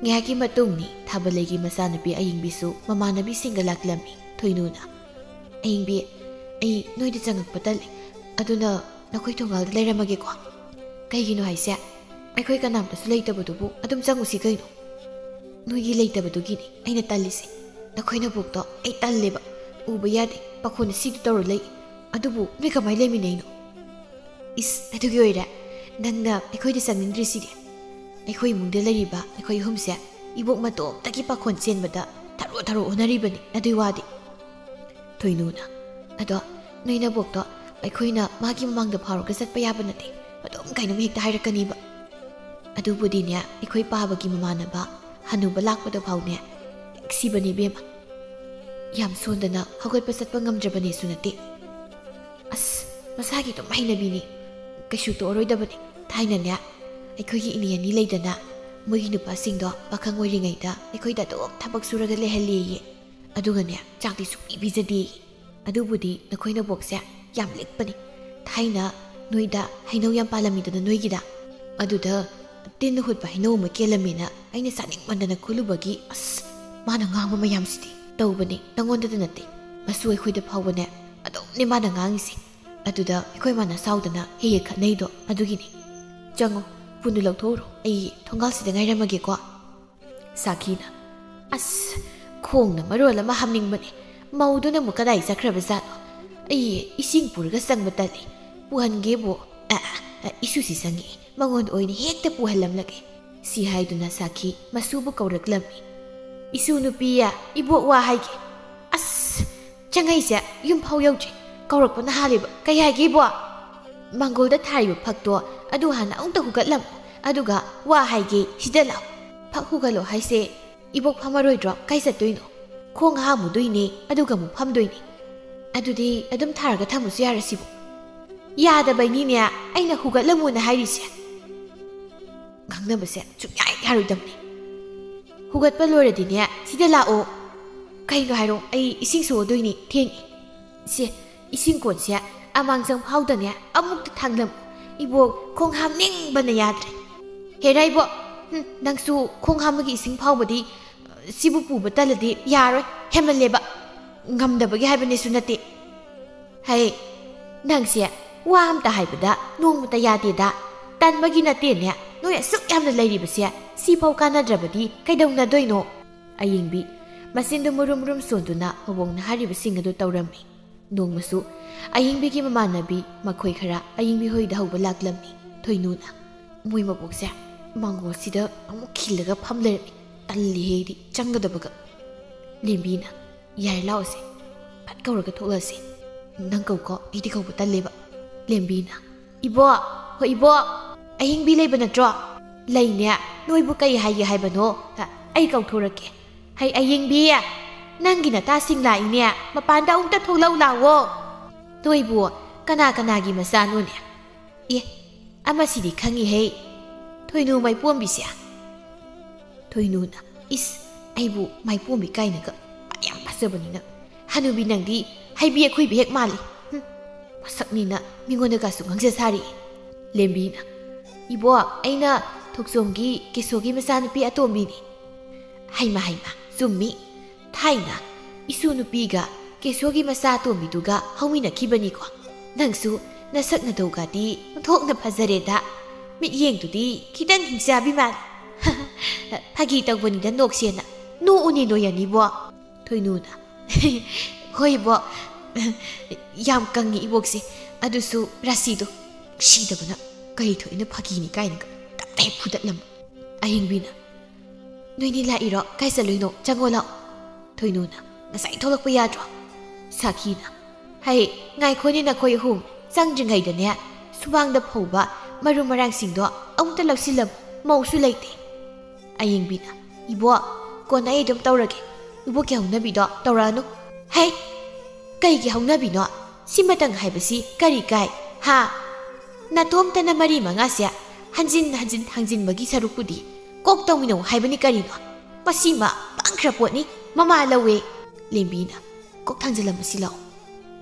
ꯉꯥꯏꯍꯥꯛꯀꯤ ꯃꯇꯨꯡꯅꯤ ꯊꯥꯕꯜꯂꯩꯒꯤ ꯃꯆꯥꯅꯨꯄꯤ ꯑꯌꯤꯡꯕꯤꯁꯨ ꯃꯃꯥꯟꯅꯕꯤꯁꯤꯡꯒ ꯂꯥꯛꯂꯝꯃꯤ꯫ ꯊꯣꯏꯅꯨꯅ, "ꯑꯌꯤꯡꯕꯤ, ꯑꯩ ꯅꯣꯏꯗ ꯆꯪꯉꯛꯄ ꯇꯜꯂꯦ, ꯑꯗꯨꯅ ꯅꯈꯣꯏ ꯊꯣꯡꯒꯥꯜꯗ ꯂꯩꯔꯝꯃꯒꯦꯀꯣ꯫" "ꯀꯩꯒꯤꯅꯣ ꯍꯥꯏꯁꯦ? ꯑꯩꯈꯣꯏ ꯀꯅꯥꯝꯇꯁꯨ ꯂꯩꯇꯕꯗꯨꯕꯨ ꯑꯗꯨꯝ ꯆꯪꯉꯨꯁꯤ ꯀꯩꯅꯣ꯫" "ꯅꯣꯏꯒꯤ ꯂꯩꯇꯕꯗꯨꯒꯤꯅꯤ ꯑꯩꯅ ꯇꯜꯂꯤꯁꯦ꯫ ꯅꯈꯣꯏ ꯅꯕꯣꯛꯇꯣ ꯑꯩ ꯇꯜꯂꯦꯕ꯫ ꯎꯕ ꯌꯥꯗꯦ, ꯄꯥꯈꯣꯟ ꯁꯤꯗ ꯇꯧꯔ ꯂꯩ꯫ ꯑꯗꯨꯕꯨ ꯅꯣꯏ ꯀꯃꯥꯏꯅ ꯂꯩꯃꯤꯟꯅꯩꯅꯣ?" "ꯏꯁ, ꯑꯗꯨꯒꯤ ꯑꯣꯏꯔꯦ ꯅꯪꯅ ꯑꯩꯈꯣꯏꯗ ꯆꯪꯅꯤꯡꯗ꯭ꯔꯤꯁꯤꯗꯤ꯫ ꯑꯩꯈꯣꯏ ꯏꯃꯨꯡꯗ ꯂꯩꯔꯤꯕ ꯑꯩꯈꯣꯏ ꯑꯍꯨꯝꯁꯦ ꯏꯕꯣꯛ ꯃꯇꯣꯝꯇꯒꯤ ꯄꯥꯈꯣꯟ ꯆꯦꯟꯕꯗ ꯊꯔꯣ ꯊꯔꯣ ꯍꯣꯠꯅꯔꯤꯕꯅꯤ꯫ ꯑꯗꯨꯏ ꯋꯥꯗꯤ꯫" ꯊꯣꯏꯅꯨꯅ, "ꯑꯗꯣ ꯅꯣꯏ ꯅꯕꯣꯛꯇꯣ ꯑꯩꯈꯣꯏꯅ ꯃꯥꯒꯤ ꯃꯃꯥꯡꯗ ꯐꯥꯎꯔꯒ ꯆꯠꯄ ꯌꯥꯕ ꯅꯠꯇꯦ꯫ ꯑꯗꯨꯝ ꯀꯩꯅꯣꯝ ꯍꯦꯛꯇ ꯍꯥꯏꯔꯛꯀꯅꯤꯕ꯫ ꯑꯗꯨꯕꯨꯗꯤꯅꯦ, ꯑꯩꯈꯣꯏ ꯄꯥꯕꯒꯤ ꯃꯃꯥꯟꯅꯕ ꯍꯅꯨꯕ ꯂꯥꯛꯄꯗ ꯐꯥꯎꯅꯦ ꯍꯦꯛ ꯁꯤꯕꯅꯤ ꯏꯕꯦꯝꯃ꯫ ꯌꯥꯝ ꯁꯣꯟꯗꯅ ꯍꯧꯒꯠꯄ ꯆꯠꯄ ꯉꯝꯗ꯭ꯔꯕꯅꯦꯁꯨ ꯅꯠꯇꯦ꯫ ꯑꯁ, ꯃꯁꯥꯒꯤ ꯑꯗꯨꯝ ꯍꯩꯅꯕꯤꯅꯤ꯫ ꯀꯩꯁꯨ ꯇꯣꯛꯑꯔꯣꯏꯗꯕꯅꯤ꯫ ꯊꯥꯏꯅꯅꯦ, ꯑꯩꯈꯣꯏꯒꯤ ꯏꯅꯦ ꯑꯅꯤ ꯂꯩꯗꯅ, ꯃꯣꯏꯒꯤ ꯅꯨꯄꯥꯁꯤꯡꯗꯣ ꯄꯥꯈꯪ ꯑꯣꯏꯔꯤꯉꯩꯗ ꯑꯩꯈꯣꯏꯗ ꯑꯗꯨꯝ ꯊꯕꯛ ꯁꯨꯔꯒ ꯂꯩꯍꯜꯂꯦꯌꯦ꯫ ꯑꯗꯨꯒꯅꯦ, ꯆꯥꯛꯇꯤ ꯁꯨꯡꯄꯤ ꯄꯤꯖꯗꯦꯌꯦ꯫ ꯑꯗꯨꯕꯨꯗꯤ ꯅꯈꯣꯏ ꯅꯕꯣꯛꯁꯦ ꯌꯥꯝ ꯂꯤꯛꯄꯅꯤ꯫ ꯊꯥꯏꯅ ꯅꯣꯏꯗ ꯍꯩꯅꯧ ꯌꯥꯝ ꯄꯥꯜꯂꯝꯃꯤꯗꯅ ꯅꯣꯏꯒꯤꯗ, ꯑꯗꯨꯗ ꯇꯤꯟ ꯍꯨꯠꯄ ꯍꯩꯅꯧ ꯑꯃ ꯀꯦꯜꯂꯝꯃꯦꯅ ꯑꯩꯅ ꯆꯥꯅꯤꯡꯃꯟꯗꯅ ꯈꯨꯜꯂꯨꯕꯒꯤ, ꯑꯁ, ꯃꯥꯅ ꯉꯥꯡꯕ ꯃꯌꯥꯝꯁꯤꯗꯤ꯫ ꯇꯧꯕꯅꯦ, ꯅꯪꯉꯣꯟꯗꯗ ꯅꯠꯇꯦ, ꯃꯁꯨ ꯑꯩꯈꯣꯏꯗ ꯐꯥꯎꯕꯅꯦ ꯑꯗꯨꯝꯅꯦ ꯃꯥꯅ ꯉꯥꯡꯉꯤꯁꯦ꯫ ꯑꯗꯨꯗ ꯑꯩꯈꯣꯏ ꯃꯥꯅ ꯁꯥꯎꯗꯅ ꯍꯦꯛ ꯍꯦꯛ ꯈꯠꯅꯩꯗꯣ ꯑꯗꯨꯒꯤꯅꯤ꯫ ꯆꯪꯉꯣ, ꯄꯨꯟꯗꯨ ꯂꯧꯊꯣꯛꯎꯔꯣ, ꯑꯩ ꯊꯣꯡꯒꯥꯜꯁꯤꯗ ꯉꯥꯏꯔꯝꯃꯒꯦꯀꯣ꯫ ꯁꯥꯈꯤꯅ, ꯑꯁ, ꯈꯣꯡꯅ ꯃꯔꯣꯜ ꯑꯃ ꯍꯥꯝꯅꯤꯡꯕꯅꯦ, ꯃꯧꯗꯨꯅ ꯑꯃꯨꯛ ꯀꯗꯥꯏ ꯆꯠꯈ꯭ꯔꯕꯖꯥꯠꯅꯣ? ꯑꯩ ꯏꯁꯤꯡ ꯄꯨꯔꯒ ꯆꯪꯕ ꯇꯜꯂꯤ, ꯄꯨꯍꯟꯒꯦꯕꯨ꯫ ꯑ, ꯑ, ꯏꯁꯨꯁꯤ ꯆꯪꯉꯛꯑꯦ, ꯃꯉꯣꯟꯗ ꯑꯣꯏꯅ ꯍꯦꯛꯇ ꯄꯨꯍꯜꯂꯝꯂꯒꯦ꯫ ꯁꯤ ꯍꯥꯏꯗꯨꯅ ꯁꯥꯈꯤ ꯃꯁꯨꯕꯨ ꯀꯧꯔꯛꯂꯝꯃꯤ꯫ ꯏꯁꯨ ꯅꯨꯄꯤ, ꯏꯕꯣꯛ ꯋꯥ ꯍꯥꯏꯒꯦ꯫ ꯑꯁ, ꯆꯪꯉꯩꯁꯦ ꯌꯨꯝ ꯐꯥꯎ ꯌꯧꯗ꯭ꯔꯤ, ꯀꯧꯔꯛꯄꯅ ꯍꯥꯜꯂꯦꯕ꯫ ꯀꯩ ꯍꯥꯏꯒꯦ ꯏꯕꯣꯛ? ꯃꯥꯡꯒꯣꯜꯗ ꯊꯥꯔꯤꯕ ꯐꯛꯇꯣ ꯑꯗꯨ ꯍꯥꯟꯅ ꯑꯃꯨꯛꯇ ꯍꯨꯒꯠꯂꯝꯃꯣ, ꯑꯗꯨꯒ ꯋꯥ ꯍꯥꯏꯒꯦ, ꯁꯤꯗ ꯂꯥꯛꯑꯣ꯫ ꯐꯛ ꯍꯨꯒꯠꯂꯣ ꯍꯥꯏꯁꯦ, ꯏꯕꯣꯛ ꯐꯝꯃꯔꯣꯏꯗ꯭ꯔꯣ? ꯀꯥꯏ ꯆꯠꯇꯣꯏꯅꯣ? ꯈꯣꯡ ꯍꯥꯝꯃꯨꯗꯣꯏꯅꯦ, ꯑꯗꯨꯒ ꯑꯃꯨꯛ ꯐꯝꯗꯣꯏꯅꯦ꯫ ꯑꯗꯨꯗꯤ ꯑꯗꯨꯝ ꯊꯥꯔꯒ ꯊꯝꯃꯁꯨ ꯌꯥꯔꯁꯤꯕꯨ? ꯌꯥꯗꯕꯩꯅꯤꯅꯦ ꯑꯩꯅ ꯍꯨꯒꯠꯂꯝꯃꯣꯅ ꯍꯥꯏꯔꯤꯁꯦ꯫ ꯉꯥꯡꯅꯕꯁꯦ ꯁꯨꯡꯌꯥ ꯌꯥꯔꯣꯏꯗꯕꯅꯤ꯫ ꯍꯨꯒꯠꯄ ꯂꯣꯏꯔꯗꯤꯅꯦ, ꯁꯤꯗ ꯂꯥꯛꯑꯣ꯫ ꯀꯩꯅꯣ ꯍꯥꯏꯔꯣ, ꯑꯩ ꯏꯁꯤꯡ ꯁꯣꯛꯑꯗꯣꯏꯅꯤ, ꯊꯦꯡꯉꯦ꯫ ꯁꯦ, ꯏꯁꯤꯡ ꯀꯣꯟꯁꯦ ꯑꯃꯥꯡ ꯆꯪꯐꯥꯎꯗꯅꯦ ꯑꯃꯨꯛꯇ ꯊꯥꯡꯂꯝꯃꯨ꯫ ꯏꯕꯣꯛ ꯈꯣꯡ ꯍꯥꯝꯅꯤꯡꯕꯅ ꯌꯥꯗ꯭ꯔꯦ꯫ ꯍꯦꯔꯥ ꯏꯕꯣꯛ, ꯍꯨꯝ, ꯅꯪꯁꯨ ꯈꯣꯡ ꯍꯥꯝꯕꯒꯤ ꯏꯁꯤꯡ ꯐꯥꯎꯕꯗꯤ, ꯁꯤꯕꯨ ꯄꯨꯕ ꯇꯜꯂꯗꯤ ꯌꯥꯔꯣꯏ, ꯍꯦꯟꯃꯜꯂꯦꯕ꯫ ꯉꯝꯗꯕꯒꯤ ꯍꯥꯏꯕꯅꯦꯁꯨ ꯅꯠꯇꯦ꯫ ꯍꯩ, ꯅꯪꯁꯦ ꯋꯥ ꯑꯝꯇ ꯍꯥꯏꯕꯗ ꯅꯣꯡꯃꯇ ꯌꯥꯗꯦꯗ꯫ ꯇꯟꯕꯒꯤ ꯅꯠꯇꯦꯅꯦ, ꯅꯣꯏ ꯑꯁꯨꯛ ꯌꯥꯝꯅ ꯂꯩꯔꯤꯕꯁꯦ ꯁꯤꯐꯥꯎ ꯀꯥꯟꯅꯗ꯭ꯔꯕꯗꯤ ꯀꯩꯗꯧꯅꯗꯣꯏꯅꯣ? ꯑꯌꯤꯡꯕꯤ, ꯃꯆꯤꯟꯗꯨ ꯃꯨꯔꯨꯝ ꯃꯨꯔꯨꯝ ꯁꯣꯟꯗꯨꯅ ꯃꯕꯣꯛꯅ ꯍꯥꯏꯔꯤꯕꯁꯤꯡ ꯑꯗꯨ ꯇꯧꯔꯝꯃꯤ꯫ ꯅꯣꯡꯃꯁꯨ ꯑꯌꯤꯡꯕꯤꯒꯤ ꯃꯃꯥꯟꯅꯕꯤ ꯃꯈꯣꯏ ꯈꯔ ꯑꯌꯤꯡꯕꯤ ꯍꯣꯏꯗ ꯍꯧꯕ ꯂꯥꯛꯂꯝꯃꯤ꯫ ꯊꯣꯏꯅꯨꯅ, ꯃꯣꯏ ꯃꯕꯣꯛꯁꯦ ꯃꯥꯡꯒꯣꯜꯁꯤꯗ ꯑꯃꯨꯛ ꯈꯤꯜꯂꯒ ꯐꯝ ꯂꯩꯔꯝꯃꯤ꯫ ꯇꯜꯂꯤꯍꯦ ꯑꯩꯗꯤ ꯆꯪꯒꯗꯕꯒ꯫ ꯂꯦꯝꯕꯤꯅ, ꯌꯥꯔꯦ ꯂꯥꯛꯑꯣꯁꯦ, ꯐꯠ ꯀꯧꯔꯒ ꯊꯣꯛꯂꯛꯑꯁꯦ꯫ ꯅꯪ ꯀꯧꯀꯣ, ꯑꯩꯗꯤ ꯀꯧꯕ ꯇꯜꯂꯦꯕ꯫ ꯂꯦꯝꯕꯤꯅ, ꯏꯕꯣꯛ, ꯍꯣ ꯏꯕꯣꯛ, ꯑꯍꯤꯡꯕꯤ ꯂꯩꯕ ꯅꯠꯇ꯭ꯔꯣ? ꯂꯩꯅꯦ, ꯅꯣꯏꯕꯨ ꯀꯩ ꯍꯥꯏꯒꯦ ꯍꯥꯏꯕꯅꯣ? ꯑ, ꯑꯩ ꯀꯧꯊꯣꯔꯛꯀꯦ꯫ ꯍꯩ ꯑꯌꯤꯡꯕꯤ, ꯅꯪꯒꯤ ꯅꯇꯥꯁꯤꯡ ꯂꯥꯛꯏꯅꯦ, ꯃꯄꯥꯟꯗ ꯑꯃꯨꯛꯇ ꯊꯣꯛꯂꯛꯎ ꯂꯥꯛꯑꯣ꯫ ꯅꯣꯏꯕꯨ ꯀꯅꯥ ꯀꯅꯥꯒꯤ ꯃꯆꯥꯅꯣꯅꯦ? ꯑꯦ, ꯑꯃꯁꯤꯗꯤ ꯈꯪꯉꯤꯍꯦ, ꯊꯣꯏꯅꯨ ꯃꯩꯄꯣꯝꯕꯤꯁꯦ꯫ ꯊꯣꯏꯅꯨꯅ, "ꯏꯁ, ꯑꯩꯕꯨ ꯃꯥꯏꯄꯣꯝꯕꯤ ꯀꯥꯏꯅꯒ, ꯃꯥ ꯌꯥꯝ ꯐꯖꯕꯅꯤꯅ꯫ ꯍꯅꯨꯕꯤ ꯅꯪꯗꯤ ꯍꯩꯕꯤ ꯑꯩꯈꯣꯏꯕꯤ ꯍꯦꯛ ꯃꯥꯜꯂꯤ꯫ ꯍꯨꯝ, ꯃꯁꯛꯅꯤꯅ ꯃꯤꯉꯣꯟꯗꯒꯁꯨ ꯉꯥꯡꯖ ꯁꯥꯔꯤ꯫" ꯂꯦꯝꯕꯤꯅ, "ꯏꯕꯣꯛ, ꯑꯩꯅ ꯊꯣꯛꯆꯣꯝꯒꯤ ꯀꯦꯁꯣꯒꯤ ꯃꯆꯥꯅꯨꯄꯤ ꯑꯇꯣꯝꯕꯤꯅꯤ꯫" "ꯍꯩꯃ ꯍꯩꯃ, ꯆꯨꯝꯃꯤ꯫ ꯊꯥꯏꯅ ꯏꯁꯨ ꯅꯨꯄꯤꯒ ꯀꯦꯁꯣꯒꯤ ꯃꯆꯥ ꯑꯇꯣꯝꯕꯤꯗꯨꯒ ꯍꯧꯃꯤꯟꯅꯈꯤꯕꯅꯤꯀꯣ꯫ ꯅꯪꯁꯨ ꯅꯁꯛ ꯅꯇꯧꯒꯗꯤ ꯑꯣꯟꯊꯣꯛꯅ ꯐꯖꯔꯦꯗ꯫ ꯃꯤꯠꯌꯦꯡꯗꯨꯗꯤ ꯈꯤꯇꯪ ꯍꯤꯡꯆꯥꯕꯤ ꯃꯥꯜꯂꯤ꯫" "ꯐꯥꯒꯤ ꯇꯧꯕꯅꯤꯗ, ꯅꯣꯛꯁꯦꯅ꯫ ꯅꯣꯛꯎꯅꯦ ꯅꯣꯏ ꯑꯅꯤꯕꯣ꯫" ꯊꯣꯏꯅꯨꯅ, "ꯍꯣꯏ ꯏꯕꯣꯛ, ꯌꯥꯝ ꯀꯪꯉꯤ ꯏꯕꯣꯛꯁꯦ꯫ ꯑꯗꯨꯁꯨ ꯔꯥꯁꯤꯗꯣ ꯅꯨꯡꯁꯤꯗꯕꯅ꯫ ꯀꯔꯤ ꯊꯣꯛꯏꯅ ꯐꯥꯒꯤꯅꯤ ꯀꯥꯏꯅꯒ ꯇꯞꯇꯥꯏ ꯐꯨꯗꯠꯂꯝꯃꯤ꯫" ꯑꯍꯤꯡꯕꯤꯅ, "ꯅꯣꯏꯅꯤ ꯂꯥꯛꯏꯔꯣ? ꯀꯥꯏ ꯆꯠꯂꯨꯏꯅꯣ? ꯆꯪꯉꯣ ꯂꯥꯛꯑꯣ꯫" ꯊꯣꯏꯅꯨꯅ, "ꯉꯁꯥꯏ ꯊꯣꯛꯂꯛꯄ ꯌꯥꯗ꯭ꯔꯣ?" ꯁꯥꯈꯤꯅ, "ꯍꯩ, ꯉꯥꯏꯈꯣꯅꯦ ꯅꯈꯣꯏ ꯑꯍꯨꯝ꯫ ꯆꯪꯗ꯭ꯔꯤꯉꯩꯗꯅꯦ, ꯁꯨꯃꯥꯡꯗ ꯐꯧꯕ ꯃꯔꯨ ꯃꯔꯥꯡꯁꯤꯡꯗꯣ ꯑꯃꯨꯛꯇ ꯂꯧꯁꯤꯜꯂꯝꯃꯨ꯫ ꯃꯧꯁꯨ ꯂꯩꯇꯦ꯫" ꯑꯌꯤꯡꯕꯤꯅ, "ꯏꯕꯣꯛ, ꯀꯣꯟꯅ ꯑꯩ ꯑꯗꯨꯝ ꯇꯧꯔꯒꯦ꯫ ꯏꯕꯣꯛꯀꯤ ꯍꯧꯅꯕꯤꯗꯣ ꯇꯧꯔꯛꯑꯅꯨ꯫" "ꯍꯩ! ꯀꯩꯒꯤ ꯍꯧꯅꯕꯤꯅꯣ? ꯁꯤꯃꯇꯪ ꯍꯥꯏꯕꯁꯤ ꯀꯔꯤ ꯀꯥꯏ? ꯍꯥ? ꯅꯇꯣꯝꯇꯅ ꯃꯔꯤ ꯃꯉꯥꯁꯦ ꯍꯟꯖꯤꯟ ꯍꯟꯖꯤꯟ ꯊꯥꯡꯖꯤꯟꯕꯒꯤ ꯁꯔꯨꯛꯄꯨꯗꯤ ꯀꯣꯛ ꯇꯧꯃꯤꯟꯅꯧ ꯍꯥꯏꯕꯅꯤ ꯀꯔꯤꯅꯣ? ꯃꯁꯤꯃ ꯄꯪꯈ꯭ꯔ ꯄꯣꯠꯅꯤ, ꯃꯃꯥ ꯂꯧꯋꯦ꯫" ꯂꯦꯝꯕꯤꯅ, "ꯀꯣꯛ ꯊꯥꯡꯖꯤꯜꯂꯝꯃꯁꯤ ꯂꯥꯛꯑꯣ꯫"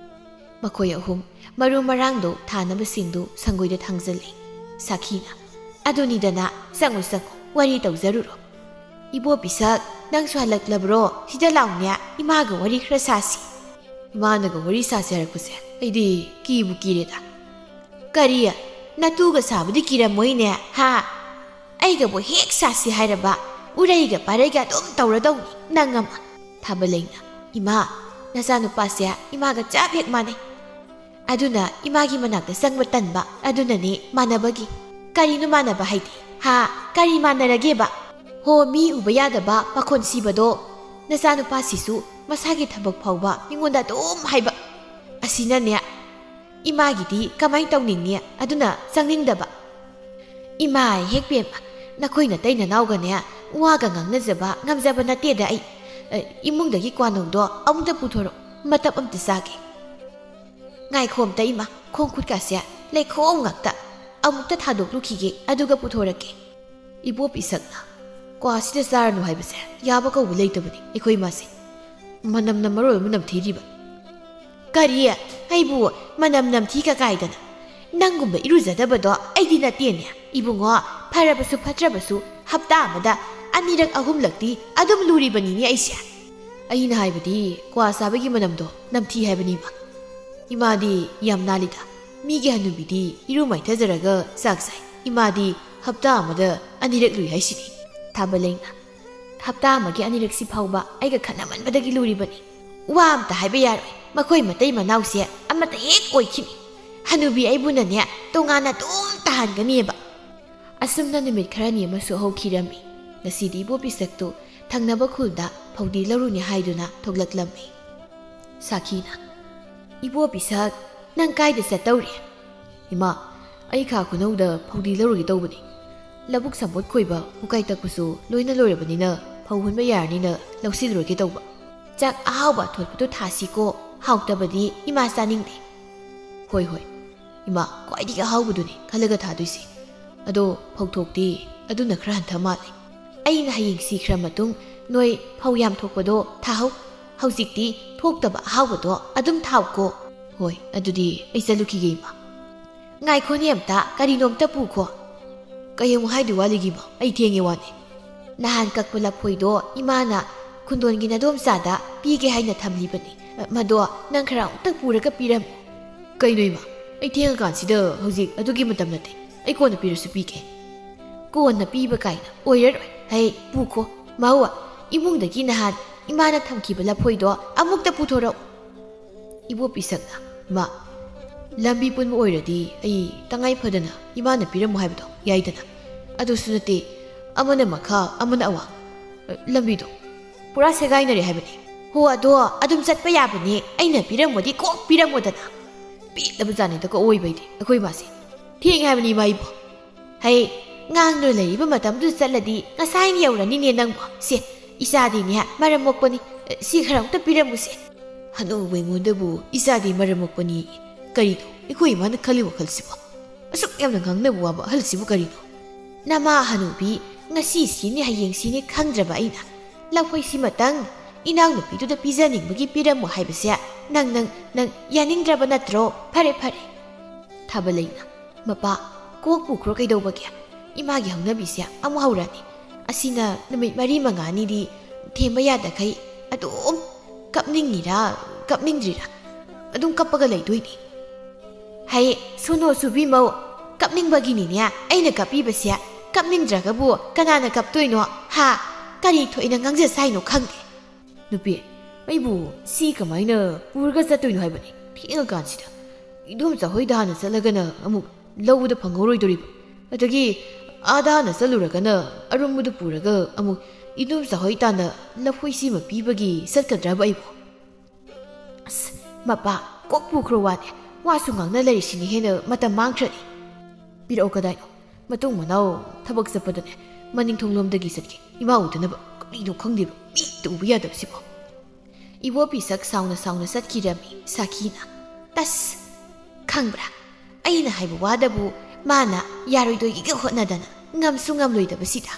ꯃꯈꯣꯏ ꯑꯍꯨꯝ ꯃꯔꯨ ꯃꯔꯥꯡꯗꯣ ꯊꯥꯅꯕꯁꯤꯡꯗꯨ ꯁꯪꯒꯣꯏꯗ ꯊꯥꯡꯖꯜꯂꯤ꯫ ꯁꯥꯈꯤꯅ, "ꯑꯗꯨꯅꯤꯗꯅ, ꯆꯪꯉꯨ ꯆꯪꯉꯨ, ꯋꯥꯔꯤ ꯇꯧꯖꯔꯨꯔꯣ꯫ ꯏꯕꯣ ꯄꯤꯁꯛ, ꯅꯪꯁꯨ ꯍꯜꯂꯛꯂꯕ꯭ꯔꯣ? ꯁꯤꯗ ꯂꯥꯎꯅꯦ, ꯏꯃꯥꯒ ꯋꯥꯔꯤ ꯈꯔ ꯁꯥꯁꯤ꯫" "ꯏꯃꯥꯅꯒ ꯋꯥꯔꯤ ꯁꯥꯁꯤ ꯍꯥꯏꯔꯛꯄꯁꯦ ꯑꯩꯗꯤ ꯀꯤꯕꯨ ꯀꯤꯔꯦꯗ꯫" "ꯀꯔꯤ? ꯅꯇꯨꯒ ꯁꯥꯕꯗꯤ ꯀꯤꯔꯝꯃꯣꯏꯅꯦ, ꯍꯥ? ꯑꯩꯒꯕꯨ ꯍꯦꯛ ꯁꯥꯁꯤ ꯍꯥꯏꯔꯕ, ꯎꯔꯩꯒ ꯄꯥꯔꯩꯒ ꯑꯗꯨꯝ ꯇꯧꯔꯗꯧꯅꯤ ꯅꯪ ꯑꯃ꯫" ꯊꯥꯕꯂꯩꯅ, "ꯏꯃꯥ, ꯅꯆꯥꯅꯨꯄꯥꯁꯦ ꯏꯃꯥꯒ ꯆꯞ ꯍꯦꯛ ꯃꯥꯟꯅꯩ꯫ ꯑꯗꯨꯅ ꯏꯃꯥꯒꯤ ꯃꯅꯥꯛꯇ ꯆꯪꯕ ꯇꯟꯕ, ꯑꯗꯨꯅꯅꯦ ꯃꯥꯟꯅꯕꯒꯤ꯫" "ꯀꯔꯤꯅꯣ ꯃꯥꯟꯅꯕ ꯍꯥꯏꯗꯤ? ꯍꯥ? ꯀꯔꯤ ꯃꯥꯟꯅꯔꯒꯦꯕ?" "ꯍꯣ, ꯃꯤ ꯎꯕ ꯌꯥꯗꯕ, ꯄꯥꯈꯣꯟ ꯁꯤꯕꯗꯣ꯫ ꯅꯆꯥꯅꯨꯄꯥꯁꯤꯁꯨ ꯃꯁꯥꯒꯤ ꯊꯕꯛ ꯐꯥꯎꯕ ꯃꯤꯉꯣꯟꯗ ꯑꯗꯨꯝ ꯍꯥꯏꯕ꯫ ꯑꯁꯤꯅꯅꯦ, ꯏꯃꯥꯒꯤꯗꯤ ꯀꯃꯥꯏ ꯇꯧꯅꯤꯡꯅꯤ? ꯑꯗꯨꯅ ꯆꯪꯅꯤꯡꯗꯕ꯫" "ꯏꯃꯥ ꯍꯦꯛ ꯄꯦꯝꯃ, ꯅꯈꯣꯏ ꯅꯇꯩ ꯅꯅꯥꯎꯒꯅꯦ ꯋꯥꯒ ꯉꯥꯡꯅꯖꯕ ꯉꯝꯖꯕ ꯅꯠꯇꯦꯗ ꯑꯩ꯫ ꯑ, ꯏꯃꯨꯡꯗꯒꯤ ꯀ꯭ꯋꯥꯅꯧꯗꯣ ꯑꯃꯨꯛꯇ ꯄꯨꯊꯣꯔꯛꯎ, ꯃꯇꯞ ꯑꯝꯇ ꯆꯥꯒꯦ꯫" "ꯉꯥꯏꯈꯣ ꯑꯝꯇ ꯏꯃꯥ, ꯈꯣꯡ ꯈꯨꯠꯀꯥꯁꯦ ꯂꯩꯈꯣꯝ ꯉꯥꯛꯇ꯫ ꯑꯃꯨꯛꯇ ꯊꯥꯗꯣꯛꯂꯨꯈꯤꯒꯦ, ꯑꯗꯨꯒ ꯄꯨꯊꯣꯔꯛꯀꯦ꯫" ꯏꯕꯣ ꯄꯤꯁꯛꯅ, ꯀ꯭ꯋꯥꯁꯤꯗ ꯆꯥꯔꯅꯨ ꯍꯥꯏꯕꯁꯦ ꯌꯥꯕ ꯀꯧꯕ ꯂꯩꯇꯕꯅꯤ ꯑꯩꯈꯣꯏ ꯏꯃꯥꯁꯦ꯫ ꯃꯅꯝꯅ ꯃꯔꯣꯜ ꯑꯃ ꯅꯝꯊꯤꯔꯤꯕ꯫ "ꯀꯔꯤ? ꯑꯩꯕꯨ ꯃꯅꯝ ꯅꯝꯊꯤ ꯀꯀꯥꯏꯗꯅ? ꯅꯪꯒꯨꯝꯕ ꯏꯔꯨꯖꯗꯕꯗꯣ ꯑꯩꯗꯤ ꯅꯠꯇꯦꯅꯦ꯫ ꯏꯕꯨꯡꯉꯣ, ꯐꯔꯕꯁꯨ ꯐꯠꯇ꯭ꯔꯕꯁꯨ ꯍꯞꯇꯥ ꯑꯃꯗ ꯑꯅꯤꯔꯛ ꯑꯍꯨꯝꯂꯛꯇꯤ ꯑꯗꯨꯝ ꯂꯨꯔꯤꯕꯅꯤꯅꯦ ꯑꯩꯁꯦ꯫ ꯑꯩꯅ ꯍꯥꯏꯕꯗꯤ ꯀ꯭ꯋꯥ ꯆꯥꯕꯒꯤ ꯃꯅꯝꯗꯣ ꯅꯝꯊꯤ ꯍꯥꯏꯕꯅꯤꯕ꯫ ꯏꯃꯥꯗꯤ ꯌꯥꯝ ꯅꯥꯜꯂꯤꯗ꯫ ꯃꯤꯒꯤ ꯍꯅꯨꯕꯤꯗꯤ ꯏꯔꯨ ꯃꯥꯏꯊꯖꯔꯒ ꯆꯥꯛ ꯆꯥꯏ꯫ ꯏꯃꯥꯗꯤ ꯍꯞꯇꯥ ꯑꯃꯗ ꯑꯅꯤꯔꯛ ꯂꯨꯏ ꯍꯥꯏꯁꯤꯗꯤ"꯫ ꯊꯥꯕꯂꯦꯡꯅ, "ꯍꯞꯇꯥ ꯑꯃꯒꯤ ꯑꯅꯤꯔꯛꯁꯤ ꯐꯥꯎꯕ ꯑꯩꯒ ꯈꯠꯅꯃꯟꯕꯗꯒꯤ ꯂꯨꯔꯤꯕꯅꯤ꯫ ꯋꯥ ꯑꯝꯇ ꯍꯥꯏꯕ ꯌꯥꯔꯣꯏ꯫ ꯃꯈꯣꯏ ꯃꯇꯩ ꯃꯅꯥꯎꯁꯦ ꯑꯃꯠꯇ ꯍꯦꯛ ꯑꯣꯏꯈꯤꯅꯤ꯫ ꯍꯅꯨꯕꯤ ꯑꯩꯕꯨꯅꯅꯦ ꯇꯣꯉꯥꯟꯅ ꯑꯗꯨꯝ ꯇꯥꯍꯟꯒꯅꯤꯕ"꯫ ꯑꯁꯨꯝꯅ ꯅꯨꯃꯤꯠ ꯈꯔꯅꯤ ꯑꯃꯁꯨ ꯍꯧꯈꯤꯔꯝꯃꯤ꯫ ꯉꯁꯤꯗꯤ ꯏꯕꯣ ꯄꯤꯁꯛꯇꯨ ꯊꯪꯅꯕ ꯈꯨꯜꯗ ꯐꯧꯗꯤ ꯂꯧꯔꯨꯅꯤ ꯍꯥꯏꯗꯨꯅ ꯊꯣꯛꯂꯛꯂꯝꯃꯤ꯫ ꯁꯥꯈꯤꯅ, "ꯏꯕꯣ ꯄꯤꯁꯛ, ꯅꯪ ꯀꯥꯏꯗ ꯆꯠꯇꯧꯔꯤ?" "ꯏꯃꯥ, ꯑꯩ ꯈꯥ ꯈꯨꯅꯧꯗ ꯐꯧꯗꯤ ꯂꯧꯔꯨꯒꯦ ꯇꯧꯕꯅꯤ꯫ ꯂꯧꯕꯨꯛ ꯁꯝꯄꯣꯠ ꯈꯣꯏꯕ, ꯎꯀꯥꯏ ꯇꯛꯄꯁꯨ ꯂꯣꯏꯅ ꯂꯣꯏꯔꯕꯅꯤꯅ ꯐꯧ ꯍꯨꯟꯕ ꯌꯥꯔꯅꯤꯅ ꯂꯧꯁꯤꯜꯂꯨꯔꯒꯦ ꯇꯧꯕ꯫ ꯆꯥꯛ ꯑꯍꯥꯎꯕ ꯑꯊꯣꯠꯄꯗꯣ ꯊꯥꯁꯤꯀꯣ, ꯍꯥꯎꯇꯕꯗꯤ ꯏꯃꯥ ꯆꯥꯅꯤꯡꯗꯦ"꯫ "ꯍꯣꯏ, ꯍꯣꯏ ꯏꯃꯥ, ꯈ꯭ꯋꯥꯏꯗꯒꯤ ꯑꯍꯥꯎꯕꯗꯨꯅꯤ ꯈꯜꯂꯒ ꯊꯥꯗꯣꯏꯁꯦ꯫ ꯑꯗꯣ ꯐꯧꯊꯣꯛꯇꯤ ꯑꯗꯨꯅ ꯈꯔ ꯍꯟꯊ ꯃꯥꯜꯂꯦ꯫ ꯑꯩꯅ ꯍꯌꯦꯡ ꯁꯤꯈ꯭ꯔ ꯃꯇꯨꯡ ꯅꯣꯏ ꯐꯧ ꯌꯥꯝ ꯊꯣꯛꯄꯗꯣ ꯊꯥꯍꯧ꯫ ꯍꯧꯖꯤꯛꯇꯤ ꯊꯣꯛꯇꯕ ꯑꯍꯥꯎꯕꯗꯣ ꯑꯗꯨꯝ ꯊꯥꯎꯀꯣ"꯫ "ꯍꯣꯏ, ꯑꯗꯨꯗꯤ ꯑꯩ ꯆꯠꯂꯨꯈꯤꯒꯦ ꯏꯃꯥ"꯫ "ꯉꯥꯏꯈꯣꯅꯦ ꯑꯝꯇ, ꯀꯔꯤꯅꯣꯝꯇ ꯄꯨꯈꯣ"꯫ "ꯀꯩ ꯑꯃꯨꯛ ꯍꯥꯏꯗꯣꯏ ꯋꯥꯠꯂꯤꯒꯦ ꯏꯃꯥ? ꯑꯩ ꯊꯦꯡꯉꯦ ꯋꯥꯅꯤ"꯫ "ꯅꯍꯥꯟ ꯀꯛꯄ ꯂꯐꯣꯏꯗꯣ ꯏꯃꯥꯅ ꯈꯨꯟꯗꯣꯟꯒꯤ ꯅꯗꯣꯝꯆꯥꯗ ꯄꯤꯒꯦ ꯍꯥꯏꯅ ꯊꯝꯂꯤꯕꯅꯤ꯫ ꯃꯗꯣ ꯅꯪ ꯈꯔ ꯑꯃꯨꯛꯇ ꯄꯨꯔꯒ ꯄꯤꯔꯝꯃꯨ"꯫ "ꯀꯩꯅꯣ ꯏꯃꯥ? ꯑꯩ ꯊꯦꯡꯉꯀꯥꯟꯁꯤꯗ ꯍꯧꯖꯤꯛ ꯑꯗꯨꯒꯤ ꯃꯇꯝ ꯅꯠꯇꯦ꯫ ꯑꯩ ꯀꯣꯟꯅ ꯄꯤꯔꯁꯨ ꯄꯤꯒꯦ"꯫ "ꯀꯣꯟꯅ ꯄꯤꯕ ꯀꯥꯏꯅ ꯑꯣꯏꯔꯔꯣꯏ꯫ ꯍꯩ, ꯄꯨꯈꯣ꯫ ꯃꯥꯎ, ꯏꯃꯨꯡꯗꯒꯤ ꯅꯍꯥꯟ ꯏꯃꯥꯅ ꯊꯝꯈꯤꯕ ꯂꯐꯣꯏꯗꯣ ꯑꯃꯨꯛꯇ ꯄꯨꯊꯣꯔꯛꯎ"꯫ ꯏꯕꯣ ꯄꯤꯁꯛꯅ, "ꯏꯃꯥ, ꯂꯝꯕꯤ ꯄꯨꯟꯕ ꯑꯣꯏꯔꯗꯤ ꯑꯩ ꯇꯉꯥꯏ ꯐꯗꯅ ꯏꯃꯥꯅ ꯄꯤꯔꯝꯃꯨ ꯍꯥꯏꯕꯗꯣ ꯌꯥꯏꯗꯅ꯫ ꯑꯗꯨꯁꯨ ꯅꯠꯇꯦ, ꯑꯃꯅ ꯃꯈꯥ, ꯑꯃꯅ ꯑꯋꯥꯡ꯫ ꯂꯝꯕꯤꯗꯣ ꯄꯨꯔꯥ ꯁꯦꯒꯥꯏꯅꯔꯦ ꯍꯥꯏꯕꯅꯤ"꯫ "ꯍꯣ, ꯑꯗꯣ ꯑꯗꯨꯝ ꯆꯠꯄ ꯌꯥꯕꯅꯦ, ꯑꯩꯅ ꯄꯤꯔꯝꯃꯣꯗꯤ ꯀꯣꯛ ꯄꯤꯔꯝꯃꯣꯗꯅ"꯫ ꯄꯦꯜꯂꯕ ꯖꯥꯠꯅꯤꯗꯀꯣ ꯑꯣꯏꯕꯩꯗꯤ ꯑꯩꯈꯣꯏ ꯃꯥꯁꯦ꯫ "ꯊꯦꯡꯉꯦ ꯍꯥꯏꯕꯅꯤ ꯏꯃꯥ ꯏꯕꯣ"꯫ "ꯍꯩ, ꯉꯥꯡꯗꯨꯅ ꯂꯩꯔꯤꯕ ꯃꯇꯝꯗꯨꯗ ꯆꯠꯂꯗꯤ ꯉꯁꯥꯏꯅ ꯌꯧꯔꯅꯤꯅꯦ ꯅꯪꯕꯣ꯫ ꯁꯦ, ꯏꯆꯥꯗꯤꯅꯦ ꯃꯔꯝ ꯃꯣꯛꯄꯅꯤ꯫ ꯁꯤ ꯈꯔ ꯑꯃꯨꯛꯇ ꯄꯤꯔꯝꯃꯨꯁꯦ"꯫ "ꯍꯅꯨꯕ ꯑꯩꯉꯣꯟꯗꯕꯨ ꯏꯆꯥꯗꯤ ꯃꯔꯝ ꯃꯣꯛꯄꯅꯤ"꯫ ꯀꯔꯤꯅꯣ ꯑꯩꯈꯣꯏ ꯏꯃꯥꯅ ꯈꯜꯂꯤ ꯋꯥꯈꯜꯁꯤꯕꯣ? ꯑꯁꯨꯛ ꯌꯥꯝꯅ ꯉꯥꯡꯅꯕ ꯋꯥꯕ ꯑꯍꯜꯁꯤꯕꯨ ꯀꯔꯤꯅꯣ? ꯅꯃꯥ ꯍꯅꯨꯕꯤ ꯉꯁꯤ ꯁꯤꯅꯤ ꯍꯌꯦꯡ ꯁꯤꯅꯤ ꯈꯪꯗ꯭ꯔꯕ ꯑꯩꯅ ꯂꯐꯣꯏꯁꯤꯃꯇꯪ ꯏꯅꯥꯎꯅꯨꯄꯤꯗꯨꯗ ꯄꯤꯖꯅꯤꯡꯕꯒꯤ ꯄꯤꯔꯝꯃꯨ ꯍꯥꯏꯕꯁꯦ ꯅꯪ, ꯅꯪ, ꯅꯪ ꯌꯥꯅꯤꯡꯗ꯭ꯔꯕ ꯅꯠꯇ꯭ꯔꯣ? ꯐꯔꯦ, ꯐꯔꯦ꯫ ꯊꯥꯕꯂꯩꯅ, "ꯃꯄꯥ, ꯀꯣꯛ ꯄꯨꯈ꯭ꯔꯣ, ꯀꯩꯗꯧꯕꯒꯦ? ꯏꯃꯥꯒꯤ ꯍꯧꯅꯕꯤꯁꯦ ꯑꯃꯨꯛ ꯍꯧꯔꯅꯤ꯫ ꯑꯁꯤꯅ ꯅꯨꯃꯤꯠ ꯃꯔꯤ ꯃꯉꯥꯅꯤꯗꯤ ꯊꯦꯝꯕ ꯌꯥꯗꯈꯩ ꯑꯗꯨꯝ ꯀꯞꯅꯤꯡꯉꯤꯔꯥ, ꯀꯞꯅꯤꯡꯗ꯭ꯔꯤꯔꯥ ꯑꯗꯨꯝ ꯀꯞꯄꯒ ꯂꯩꯗꯣꯏꯅꯤ꯫" "ꯍꯩ, ꯁꯨꯅꯣ ꯁꯨꯕꯤꯃꯧ, ꯀꯞꯅꯤꯡꯕꯒꯤꯅꯤꯅꯦ ꯑꯩꯅ ꯀꯞꯄꯤꯕꯁꯦ꯫ ꯀꯞꯅꯤꯡꯗ꯭ꯔꯒꯕꯨ ꯀꯅꯥꯅ ꯀꯞꯇꯣꯏꯅꯣ? ꯍꯥ? ꯀꯔꯤ ꯊꯣꯛꯏꯅ ꯉꯥꯡꯖ ꯁꯥꯏꯅꯣ ꯈꯪꯗꯦ꯫" "ꯅꯨꯄꯤ, ꯑꯩꯕꯨ ꯁꯤ ꯀꯃꯥꯏꯅ ꯄꯨꯔꯒ ꯆꯠꯇꯣꯏꯅꯣ ꯍꯥꯏꯕꯅꯤ? ꯊꯦꯡꯉꯀꯥꯟꯁꯤꯗ ꯏꯗꯣꯝꯆꯥ ꯍꯣꯏꯗ ꯍꯥꯟꯅ ꯆꯠꯂꯒꯅ ꯑꯃꯨꯛ ꯂꯧꯕꯗ ꯐꯪꯍꯧꯔꯣꯏꯗꯣꯔꯤꯕ꯫ ꯑꯗꯒꯤ ꯑꯥꯗ ꯍꯥꯟꯅ ꯆꯠꯂꯨꯔꯒꯅ ꯑꯔꯨꯝꯕꯗꯨ ꯄꯨꯔꯒ ꯑꯃꯨꯛ ꯏꯗꯣꯝꯆꯥ ꯍꯣꯏ ꯇꯥꯟꯅ ꯂꯐꯣꯏꯁꯤꯃ ꯄꯤꯕꯒꯤ ꯆꯠꯀꯗ꯭ꯔꯕ ꯑꯩꯕꯨ?" "ꯑꯁ, ꯃꯄꯥ, ꯀꯣꯛ ꯄꯨꯈ꯭ꯔꯣ ꯋꯥꯅꯦ꯫ ꯋꯥꯁꯨ ꯉꯥꯡꯅ ꯂꯩꯔꯤꯁꯤꯅ ꯍꯦꯟꯅ ꯃꯇꯝ ꯃꯥꯡꯈ꯭ꯔꯅꯤ꯫" "ꯄꯤꯔꯛꯑꯣ, ꯀꯗꯥꯏꯅꯣ?" "ꯃꯇꯨꯡ ꯃꯅꯥꯎ ꯊꯕꯛ ꯆꯠꯄꯗꯅꯦ ꯃꯅꯤꯡ ꯊꯣꯡꯂꯣꯝꯗꯒꯤ ꯆꯠꯀꯦ, ꯏꯃꯥ ꯎꯗꯅꯕ꯫ ꯀꯔꯤꯅꯣ ꯈꯪꯗꯦꯕ, ꯃꯤꯠꯇ ꯎꯕ ꯌꯥꯗꯕꯁꯤꯕꯣ꯫" ꯏꯕꯣ ꯄꯤꯁꯛ ꯁꯥꯎꯅ ꯁꯥꯎꯅ ꯆꯠꯈꯤꯔꯝꯃꯤ ꯁꯥꯈꯤꯅ꯫ "ꯇꯁ! ꯈꯪꯕ꯭ꯔꯥ? ꯑꯩꯅ ꯍꯥꯏꯕ ꯋꯥꯗꯕꯨ ꯃꯥꯅ ꯌꯥꯔꯣꯏꯗꯣꯏꯒꯤꯒ ꯍꯣꯠꯅꯗꯅ ꯉꯝꯁꯨ ꯉꯝꯂꯣꯏꯗꯕꯁꯤꯗ꯫"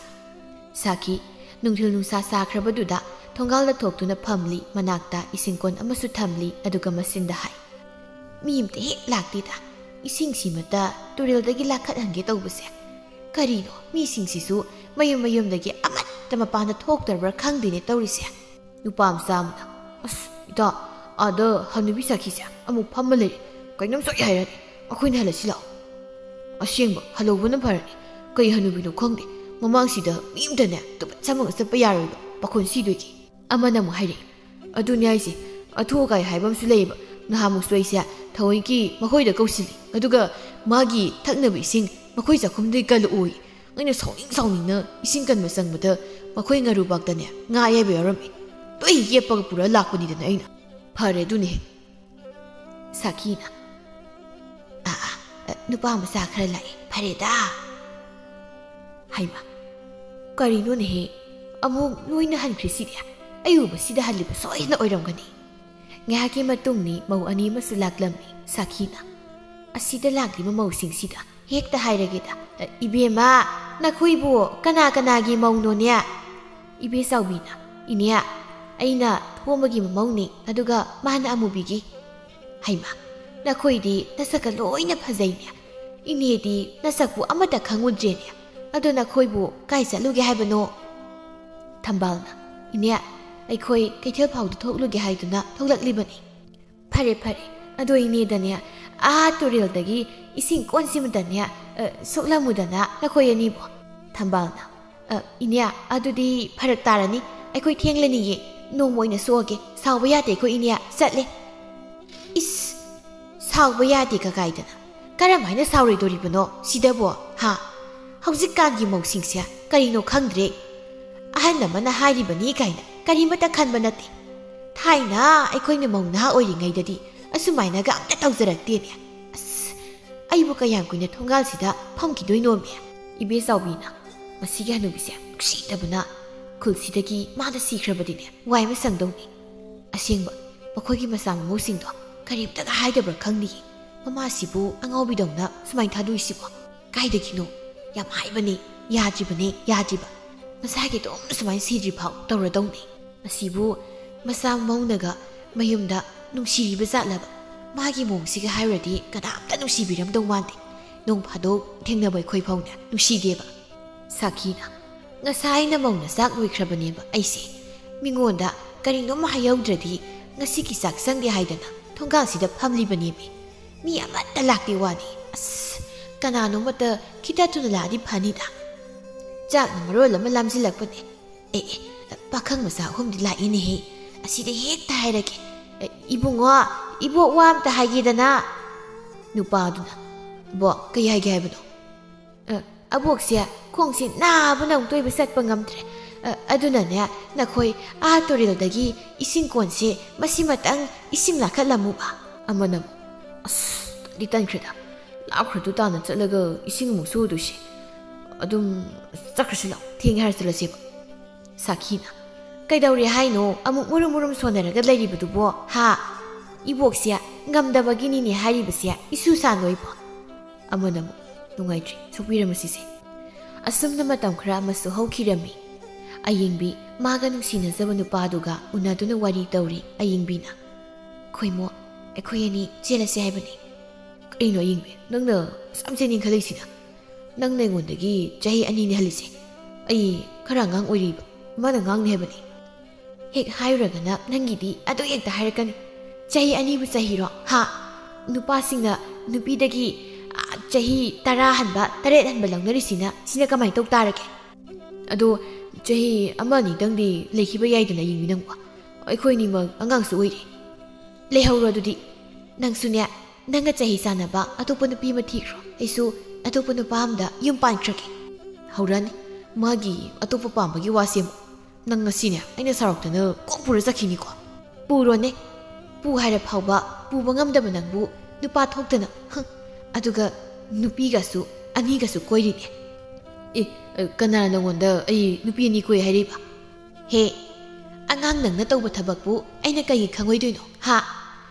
ꯁꯥꯈꯤ ꯅꯨꯡꯊꯤꯜ ꯅꯨꯡꯁꯥ ꯁꯥꯈ꯭ꯔꯕꯗꯨꯗ ꯊꯣꯡꯒꯥꯜꯗ ꯊꯣꯛꯇꯨꯅ ꯐꯝꯂꯤ ꯃꯅꯥꯛꯇ ꯏꯁꯤꯡ ꯀꯣꯟ ꯑꯃꯁꯨ ꯊꯝꯂꯤ, ꯑꯗꯨꯒ ꯃꯆꯤꯟꯗ ꯍꯥꯏ, "ꯃꯤ ꯑꯃꯇ ꯍꯦꯛ ꯂꯥꯛꯇꯦꯗ꯫ ꯏꯁꯤꯡꯁꯤꯃꯇ ꯇꯨꯔꯦꯜꯗꯒꯤ ꯂꯥꯛꯈꯠꯍꯟꯒꯦ ꯇꯧꯕꯁꯦ꯫ ꯀꯔꯤꯅꯣ, ꯃꯤꯁꯤꯡꯁꯤꯁꯨ ꯃꯌꯨꯝ ꯃꯌꯨꯝꯗꯒꯤ ꯑꯃꯠꯇ ꯃꯄꯥꯟꯗ ꯊꯣꯛꯇ꯭ꯔꯕ꯭ꯔꯥ ꯈꯪꯗꯦꯅꯦ ꯇꯧꯔꯤꯁꯦ꯫" ꯅꯨꯄꯥ ꯃꯆꯥ ꯑꯃꯅ, "ꯑꯁ, ꯏꯇꯥ, ꯑꯥꯗ ꯍꯅꯨꯕꯤ ꯁꯥꯈꯤꯁꯦ ꯑꯃꯨꯛ ꯐꯝꯃ ꯂꯩꯔꯦ꯫ ꯀꯩꯅꯣꯝ ꯁꯣꯏ ꯍꯥꯏꯔꯅꯤ꯫ ꯑꯩꯈꯣꯏꯅ ꯍꯜꯂꯁꯤ ꯂꯥꯛꯑꯣ꯫" "ꯑꯁꯦꯡꯕ, ꯍꯜꯍꯧꯕꯅ ꯐꯔꯅꯤ꯫ ꯀꯩ ꯍꯅꯨꯕꯤꯅꯣ ꯈꯪꯗꯦ꯫ ꯃꯃꯥꯡꯁꯤꯗ ꯃꯤ ꯑꯃꯇꯅꯦ ꯇꯨꯄꯠ ꯆꯥꯃꯒ ꯆꯠꯄ ꯌꯥꯔꯣꯏꯕ꯫ ꯄꯥꯈꯣꯟ ꯁꯤꯗꯣꯏꯒꯤ꯫" ꯑꯃꯅ ꯑꯃꯨꯛ ꯍꯥꯏꯔꯛꯏ, "ꯑꯗꯨꯅꯤ ꯍꯥꯏꯁꯦ, ꯑꯊꯨ ꯑꯀꯥꯏ ꯍꯥꯏꯕ ꯑꯃꯁꯨ ꯂꯩꯌꯦꯕ꯫ ꯅꯍꯥꯟꯃꯨꯛꯁꯨ ꯑꯩꯁꯦ ꯊꯑꯣꯏꯀꯤ ꯃꯈꯣꯏꯗ ꯀꯧꯁꯤꯜꯂꯤ꯫ ꯑꯗꯨꯒ ꯃꯥꯒꯤ ꯊꯛꯅꯕ ꯏꯁꯤꯡ ꯃꯈꯣꯏ ꯆꯥꯛꯈꯨꯝꯗꯒꯤ ꯀꯜꯂꯛꯑꯣꯏ꯫ ꯑꯩꯅ ꯁꯥꯎꯅꯤꯡ ꯁꯥꯎꯅꯤꯡꯅ ꯏꯁꯤꯡ ꯀꯟꯕ ꯆꯪꯕꯗ ꯃꯈꯣꯏ ꯉꯥꯔꯨꯕꯥꯛꯇꯅꯦ ꯉꯥ ꯑꯌꯥꯏꯕ ꯌꯥꯎꯔꯝꯃꯤ꯫ ꯂꯣꯏ ꯌꯦꯞꯄꯒ ꯄꯨꯔ ꯂꯥꯛꯄꯅꯤꯗꯅ ꯑꯩꯅ꯫ ꯐꯔꯦ ꯑꯗꯨꯅ ꯍꯦꯛ꯫" ꯁꯥꯈꯤꯅ, "ꯑꯥ, ꯑꯥ, ꯅꯨꯄꯥ ꯃꯆꯥ ꯈꯔ ꯂꯥꯛꯑꯦ, ꯐꯔꯦꯗ꯫" ꯍꯩꯃꯥ, ꯀꯔꯤꯅꯣꯅꯦꯍꯦ? ꯑꯃꯨꯛ ꯂꯣꯏꯅ ꯍꯟꯈ꯭ꯔꯤꯁꯤꯗꯤ? ꯑꯩ ꯎꯕꯁꯤꯗ ꯍꯜꯂꯤꯕ ꯁꯣꯏꯗꯅ ꯑꯣꯏꯔꯝꯒꯅꯤ꯫ ꯉꯥꯏꯍꯥꯛꯀꯤ ꯃꯇꯨꯡꯅꯤ ꯃꯧ ꯑꯅꯤ ꯑꯃꯁꯨ ꯂꯥꯛꯂꯝꯃꯤ꯫ ꯁꯥꯈꯤꯅ, ꯑꯁꯤꯗ ꯂꯥꯛꯂꯤꯕ ꯃꯧꯁꯤꯡꯁꯤꯗ ꯍꯦꯛꯇ ꯍꯥꯏꯔꯒꯦꯗ꯫ "ꯏꯕꯦꯝꯃ, ꯅꯈꯣꯏꯕꯨ ꯀꯅꯥ ꯀꯅꯥꯒꯤ ꯃꯧꯅꯣꯅꯦ?" ꯏꯕꯦ ꯆꯥꯎꯕꯤꯅ, "ꯏꯅꯦ, ꯑꯩꯅ ꯊꯣꯝꯕꯒꯤ ꯃꯃꯧꯅꯤ, ꯑꯗꯨꯒ ꯃꯥꯅ ꯑꯃꯨꯕꯤꯒꯤ꯫" "ꯍꯩꯃ, ꯅꯈꯣꯏꯗꯤ ꯅꯁꯛꯀ ꯂꯣꯏꯅ ꯐꯖꯩꯅꯦ꯫ ꯏꯅꯦꯗꯤ ꯅꯁꯛꯄꯨ ꯑꯃꯠꯇ ꯈꯪꯉꯨꯗ꯭ꯔꯦꯅꯦ꯫ ꯑꯗꯣ ꯅꯈꯣꯏꯕꯨ ꯀꯥꯏ ꯆꯠꯂꯨꯒꯦ ꯍꯥꯏꯕꯅꯣ?" ꯊꯝꯕꯥꯜꯅ, "ꯏꯅꯦ, ꯑꯩꯈꯣꯏ ꯀꯩꯊꯦꯜ ꯐꯥꯎꯗ ꯊꯣꯛꯂꯨꯒꯦ ꯍꯥꯏꯗꯨꯅ ꯊꯣꯛꯂꯛꯂꯤꯕꯅꯤ꯫" "ꯐꯔꯦ, ꯐꯔꯦ꯫ ꯑꯗꯣ ꯏꯅꯦꯗꯅꯦ, ꯑꯥ ꯇꯨꯔꯦꯜꯗꯒꯤ ꯏꯁꯤꯡ ꯀꯣꯟꯁꯤꯃꯇꯅꯦ, ꯑ, ꯁꯣꯛꯂꯝꯃꯨꯗꯅ ꯅꯈꯣꯏ ꯑꯅꯤꯕꯨ꯫" ꯊꯝꯕꯥꯜꯅ, "ꯑ, ꯏꯅꯦ, ꯑꯗꯨꯗꯤ ꯐꯔꯛ ꯇꯥꯔꯅꯤ꯫ ꯑꯩꯈꯣꯏ ꯊꯦꯡꯂꯅꯤꯌꯦ꯫ ꯅꯣꯡꯃ ꯑꯣꯏꯅ ꯁꯣꯛꯑꯒꯦ꯫ ꯁꯥꯎꯕ ꯌꯥꯗꯦ ꯑꯩꯈꯣꯏ ꯏꯅꯦ꯫ ꯆꯠꯂꯦ꯫" "ꯏꯁ, ꯁꯥꯎꯕ ꯌꯥꯗꯦ ꯀꯀꯥꯏꯗꯅ꯫ ꯀꯔꯝ ꯍꯥꯏꯅ ꯁꯥꯎꯔꯣꯏꯗꯣꯔꯤꯕꯅꯣ ꯁꯤꯗꯕꯣ, ꯍꯥ? ꯍꯧꯖꯤꯛꯀꯥꯟꯒꯤ ꯃꯧꯁꯤꯡꯁꯦ ꯀꯔꯤꯅꯣ ꯈꯪꯗ꯭ꯔꯦ꯫ ꯑꯍꯜ ꯑꯃꯅ ꯍꯥꯏꯔꯤꯕꯅꯤ ꯀꯥꯏꯅ ꯀꯔꯤꯃꯠꯇ ꯈꯟꯕ ꯅꯠꯇꯦ꯫ ꯊꯥꯏꯅ ꯑꯩꯈꯣꯏꯅ ꯃꯧ ꯅꯍꯥ ꯑꯣꯏꯔꯤꯉꯩꯗꯗꯤ ꯑꯁꯨꯃꯥꯏꯅꯒ ꯑꯝꯇ ꯇꯧꯖꯔꯛꯇꯦꯅꯦ꯫ ꯑꯁ, ꯑꯩꯕꯨ ꯀꯌꯥꯝ ꯀꯨꯏꯅ ꯊꯣꯡꯒꯥꯜꯁꯤꯗ ꯐꯝꯈꯤꯗꯣꯏꯅꯣꯃꯤ?" ꯏꯕꯦ ꯆꯥꯎꯕꯤꯅ, "ꯃꯁꯤꯒꯤ ꯍꯅꯨꯕꯤꯁꯦ ꯅꯨꯡꯁꯤꯗꯕꯅ ꯈꯨꯜꯁꯤꯗꯒꯤ ꯃꯥꯅ ꯁꯤꯈ꯭ꯔꯕꯗꯤꯅꯦ ꯋꯥꯏ ꯑꯃ ꯁꯪꯗꯧꯅꯤ꯫ ꯑꯁꯦꯡꯕ, ꯃꯈꯣꯏꯒꯤ ꯃꯆꯥ ꯃꯃꯧꯁꯤꯡꯗꯣ ꯀꯔꯤꯝꯇꯒ ꯍꯥꯏꯗꯕ꯭ꯔꯥ ꯈꯪꯗꯤꯌꯦ꯫ ꯃꯃꯥꯁꯤꯕꯨ ꯑꯉꯥꯎꯕꯤꯗꯧꯅ ꯁꯨꯃꯥꯏꯅ ꯊꯥꯗꯣꯛꯏꯁꯤꯕꯣ ꯀꯥꯏꯗꯒꯤꯅꯣ? ꯌꯥꯝ ꯍꯥꯏꯕꯅꯦ, ꯌꯥꯗ꯭ꯔꯤꯕꯅꯦ, ꯌꯥꯗ꯭ꯔꯤꯕ꯫ ꯃꯁꯥꯒꯤ ꯑꯗꯨꯝ ꯁꯨꯃꯥꯏꯅ ꯁꯤꯗ꯭ꯔꯤ ꯐꯥꯎ ꯇꯧꯔꯗꯧꯅꯤ꯫ ꯃꯁꯤꯕꯨ ꯃꯆꯥ ꯃꯃꯧꯅꯒ ꯃꯌꯨꯝꯗ ꯅꯨꯡꯁꯤꯔꯤꯕ ꯖꯥꯠꯂꯕ? ꯃꯥꯒꯤ ꯃꯑꯣꯡꯁꯤꯒ ꯍꯥꯏꯔꯨꯔꯗꯤ ꯀꯅꯥꯝꯇ ꯅꯨꯡꯁꯤꯕꯤꯔꯝꯗꯧ ꯃꯥꯟꯗꯦ꯫ ꯅꯣꯡ ꯐꯥꯗꯣꯛ ꯊꯦꯡꯅꯕ ꯑꯩꯈꯣꯏ ꯐꯥꯎꯅ ꯅꯨꯡꯁꯤꯗꯦꯕ꯫" ꯁꯥꯈꯤꯅ, "ꯉꯁꯥꯏꯅ ꯃꯧꯅ ꯆꯥꯛ ꯂꯣꯏꯈ꯭ꯔꯕꯅꯦꯕ ꯑꯩꯁꯦ꯫ ꯃꯤꯉꯣꯟꯗ ꯀꯔꯤꯅꯣꯝ ꯍꯥꯏꯍꯧꯗ꯭ꯔꯗꯤ ꯉꯁꯤꯒꯤ ꯆꯥꯛ ꯆꯪꯗꯦ ꯍꯥꯏꯗꯅ ꯊꯣꯡꯒꯥꯜꯁꯤꯗ ꯐꯝꯂꯤꯕꯅꯦꯃꯤ꯫ ꯃꯤ ꯑꯃꯠꯇ ꯂꯥꯛꯇꯦ ꯋꯥꯅꯤ꯫ ꯑꯁ, ꯀꯅꯥꯅꯣꯃꯠꯇ ꯈꯤꯇ ꯊꯨꯅ ꯂꯥꯛꯑꯗꯤ ꯐꯅꯤꯗ꯫ ꯆꯥꯛꯅ ꯃꯔꯣꯜ ꯑꯃ ꯂꯥꯝꯁꯤꯜꯂꯛꯄꯅꯦ꯫ ꯑꯦ, ꯑꯦ, ꯄꯥꯈꯪ ꯃꯆꯥ ꯑꯍꯨꯝꯗꯤ ꯂꯥꯛꯏꯅꯦꯍꯦ꯫ ꯑꯁꯤꯗ ꯍꯦꯛꯇ ꯍꯥꯏꯔꯒꯦ꯫ ꯑꯦ, ꯏꯕꯨꯡꯉꯣ, ꯏꯕꯣꯛ ꯋꯥ ꯑꯝꯇ ꯍꯥꯏꯒꯦꯗꯅ꯫" ꯅꯨꯄꯥꯗꯨꯅ, "ꯏꯕꯣꯛ, ꯀꯩ ꯍꯥꯏꯒꯦ ꯍꯥꯏꯕꯅꯣ?" "ꯑ, ꯑꯕꯣꯛꯁꯦ ꯈꯣꯡꯁꯦ ꯅꯥꯕꯅ ꯑꯃꯨꯛꯇ ꯑꯣꯏꯕ ꯆꯠꯄ ꯉꯝꯗ꯭ꯔꯦ꯫ ꯑ, ꯑꯗꯨꯅꯅꯦ, ꯅꯈꯣꯏ ꯑꯥ ꯇꯨꯔꯦꯜꯗꯒꯤ ꯏꯁꯤꯡ ꯀꯣꯟꯁꯦ ꯃꯁꯤꯃꯇꯪ ꯏꯁꯤꯡ ꯂꯥꯈꯠꯂꯝꯃꯨꯕ꯫" ꯑꯃꯅ ꯑꯃꯨꯛ, "ꯑꯁ, ꯇꯟꯗꯤ ꯇꯟꯈ꯭ꯔꯦꯗ꯫ ꯂꯥꯞꯈ꯭ꯔꯗꯨ ꯇꯥꯅ ꯆꯠꯂꯒ ꯏꯁꯤꯡ ꯑꯃꯨꯛ ꯁꯣꯛꯑꯗꯣꯏꯁꯦ꯫ ꯑꯗꯨꯝ ꯆꯠꯈ꯭ꯔꯁꯤ ꯂꯥꯎ, ꯊꯦꯡꯉꯦ ꯍꯥꯏꯔ ꯆꯠꯂꯁꯦꯕ꯫" ꯁꯥꯈꯤꯅ, "ꯀꯩꯗꯧꯔꯦ ꯍꯥꯏꯅꯣ? ꯑꯃꯨꯛ ꯃꯨꯔꯨꯝ ꯃꯨꯔꯨꯝ ꯁꯣꯟꯅꯔꯒ ꯂꯩꯔꯤꯕꯗꯨꯕꯣ, ꯍꯥ?" ꯏꯕꯣꯛꯁꯦ ꯉꯝꯗꯕꯒꯤꯅꯤꯅꯦ ꯍꯥꯏꯔꯤꯕꯁꯦ, ꯏꯁꯨ ꯁꯥꯟꯅꯣꯏꯕꯣ꯫ ꯑꯃꯅ ꯑꯃꯨꯛ, "ꯅꯨꯡꯉꯥꯏꯇ꯭ꯔꯤ, ꯁꯣꯛꯄꯤꯔꯝꯃꯁꯤꯁꯦ"꯫ ꯑꯁꯨꯝꯅ ꯃꯇꯝ ꯈꯔ ꯑꯃꯁꯨ ꯍꯧꯈꯤꯔꯝꯃꯤ꯫ ꯑꯌꯤꯡꯕꯤ ꯃꯥꯒ ꯅꯨꯡꯁꯤꯅꯖꯕ ꯅꯨꯄꯥꯗꯨꯒ ꯎꯅꯗꯨꯅ ꯋꯥꯔꯤ ꯇꯧꯔꯤ꯫ ꯑꯌꯤꯡꯕꯤꯅ, "ꯈꯣꯏꯃꯣ, ꯑꯩꯈꯣꯏ ꯑꯅꯤ ꯆꯦꯜꯂꯁꯦ ꯍꯥꯏꯕꯅꯤ"꯫ "ꯀꯩꯅꯣ ꯑꯌꯤꯡꯕꯤ, ꯅꯪꯅ ꯑꯁꯨꯛ ꯌꯥꯝ ꯆꯦꯟꯅꯤꯡꯈꯠꯂꯛꯏꯁꯤꯅ? ꯅꯪꯅ ꯑꯩꯉꯣꯟꯗꯒꯤ ꯆꯍꯤ ꯑꯅꯤꯅꯤ ꯍꯜꯂꯤꯁꯦ꯫ ꯑꯩ ꯈꯔ ꯑꯉꯥꯡ ꯑꯣꯏꯔꯤꯕ, ꯃꯥꯅ ꯑꯉꯥꯡꯅꯤ ꯍꯥꯏꯕꯅꯤ"꯫ "ꯍꯦꯛ ꯍꯥꯏꯔꯨꯔꯒꯅ ꯅꯪꯒꯤꯗꯤ ꯑꯗꯨ ꯍꯦꯛꯇ ꯍꯥꯏꯔꯛꯀꯅꯤ꯫ ꯆꯍꯤ ꯑꯅꯤꯕꯨ ꯆꯍꯤꯔꯣ? ꯍꯥ? ꯅꯨꯄꯥꯁꯤꯡꯅ ꯅꯨꯄꯤꯗꯒꯤ, ꯑꯥ, ꯆꯍꯤ ꯇꯔꯥ ꯍꯟꯕ, ꯇꯔꯦꯠ ꯍꯟꯕ ꯂꯧꯅꯔꯤꯁꯤꯅ, ꯁꯤꯅ ꯀꯃꯥꯏꯅ ꯇꯧ ꯇꯥꯔꯒꯦ? ꯑꯗꯣ ꯆꯍꯤ ꯑꯃ ꯑꯅꯤꯗꯪꯗꯤ ꯂꯩꯈꯤꯕ ꯌꯥꯏꯗꯅ, ꯌꯦꯡꯕꯤ ꯅꯪꯕꯣ꯫ ꯑꯩꯈꯣꯏ ꯑꯅꯤꯃꯛ ꯑꯉꯥꯡꯁꯨ ꯑꯣꯏꯔꯤ꯫ ꯂꯩꯍꯧꯔꯣ ꯑꯗꯨꯗꯤ꯫ ꯅꯪꯁꯨꯅꯦ, ꯅꯪꯒ ꯆꯍꯤ ꯆꯥꯟꯅꯕ ꯑꯇꯣꯞꯄ ꯅꯨꯄꯤ ꯑꯃ ꯊꯤꯈ꯭ꯔꯣ꯫ ꯑꯩꯁꯨ ꯑꯇꯣꯞꯄ ꯅꯨꯄꯥ ꯑꯃꯗ ꯌꯨꯝ ꯄꯥꯟꯈ꯭ꯔꯒꯦ"꯫ ꯍꯧꯔꯛꯑꯅꯤ ꯃꯥꯒꯤ ꯑꯇꯣꯞꯄ ꯄꯥꯝꯕꯒꯤ ꯋꯥꯁꯦ ꯑꯃꯨꯛ꯫ "ꯅꯪ ꯉꯁꯤꯅꯦ ꯑꯩꯅ ꯁꯥꯎꯔꯛꯇꯅ ꯀꯣꯛ ꯄꯨꯔ ꯆꯠꯈꯤꯅꯤꯀꯣ"꯫ "ꯄꯨꯔꯣꯅꯦ꯫ ꯄꯨ ꯍꯥꯏꯔ ꯐꯥꯎꯕ ꯄꯨꯕ ꯉꯝꯗꯕ ꯅꯪꯕꯨ ꯅꯨꯄꯥ ꯊꯣꯛꯇꯅ, ꯍꯪ꯫ ꯑꯗꯨꯒ ꯅꯨꯄꯤꯒꯁꯨ ꯑꯅꯤꯒꯁꯨ ꯀꯣꯏꯔꯤꯅꯦ"꯫ "ꯑꯦ, ꯀꯅꯥꯅ ꯅꯪꯉꯣꯟꯗ ꯑꯩ ꯅꯨꯄꯤ ꯑꯅꯤ ꯀꯣꯏ ꯍꯥꯏꯔꯤꯕ?" "ꯍꯦ, ꯑꯉꯥꯡ ꯅꯪꯅ ꯇꯧꯕ ꯊꯕꯛꯄꯨ ꯑꯩꯅ ꯀꯩꯒꯤ ꯈꯪꯉꯣꯏꯗꯣꯏꯅꯣ, ꯍꯥ?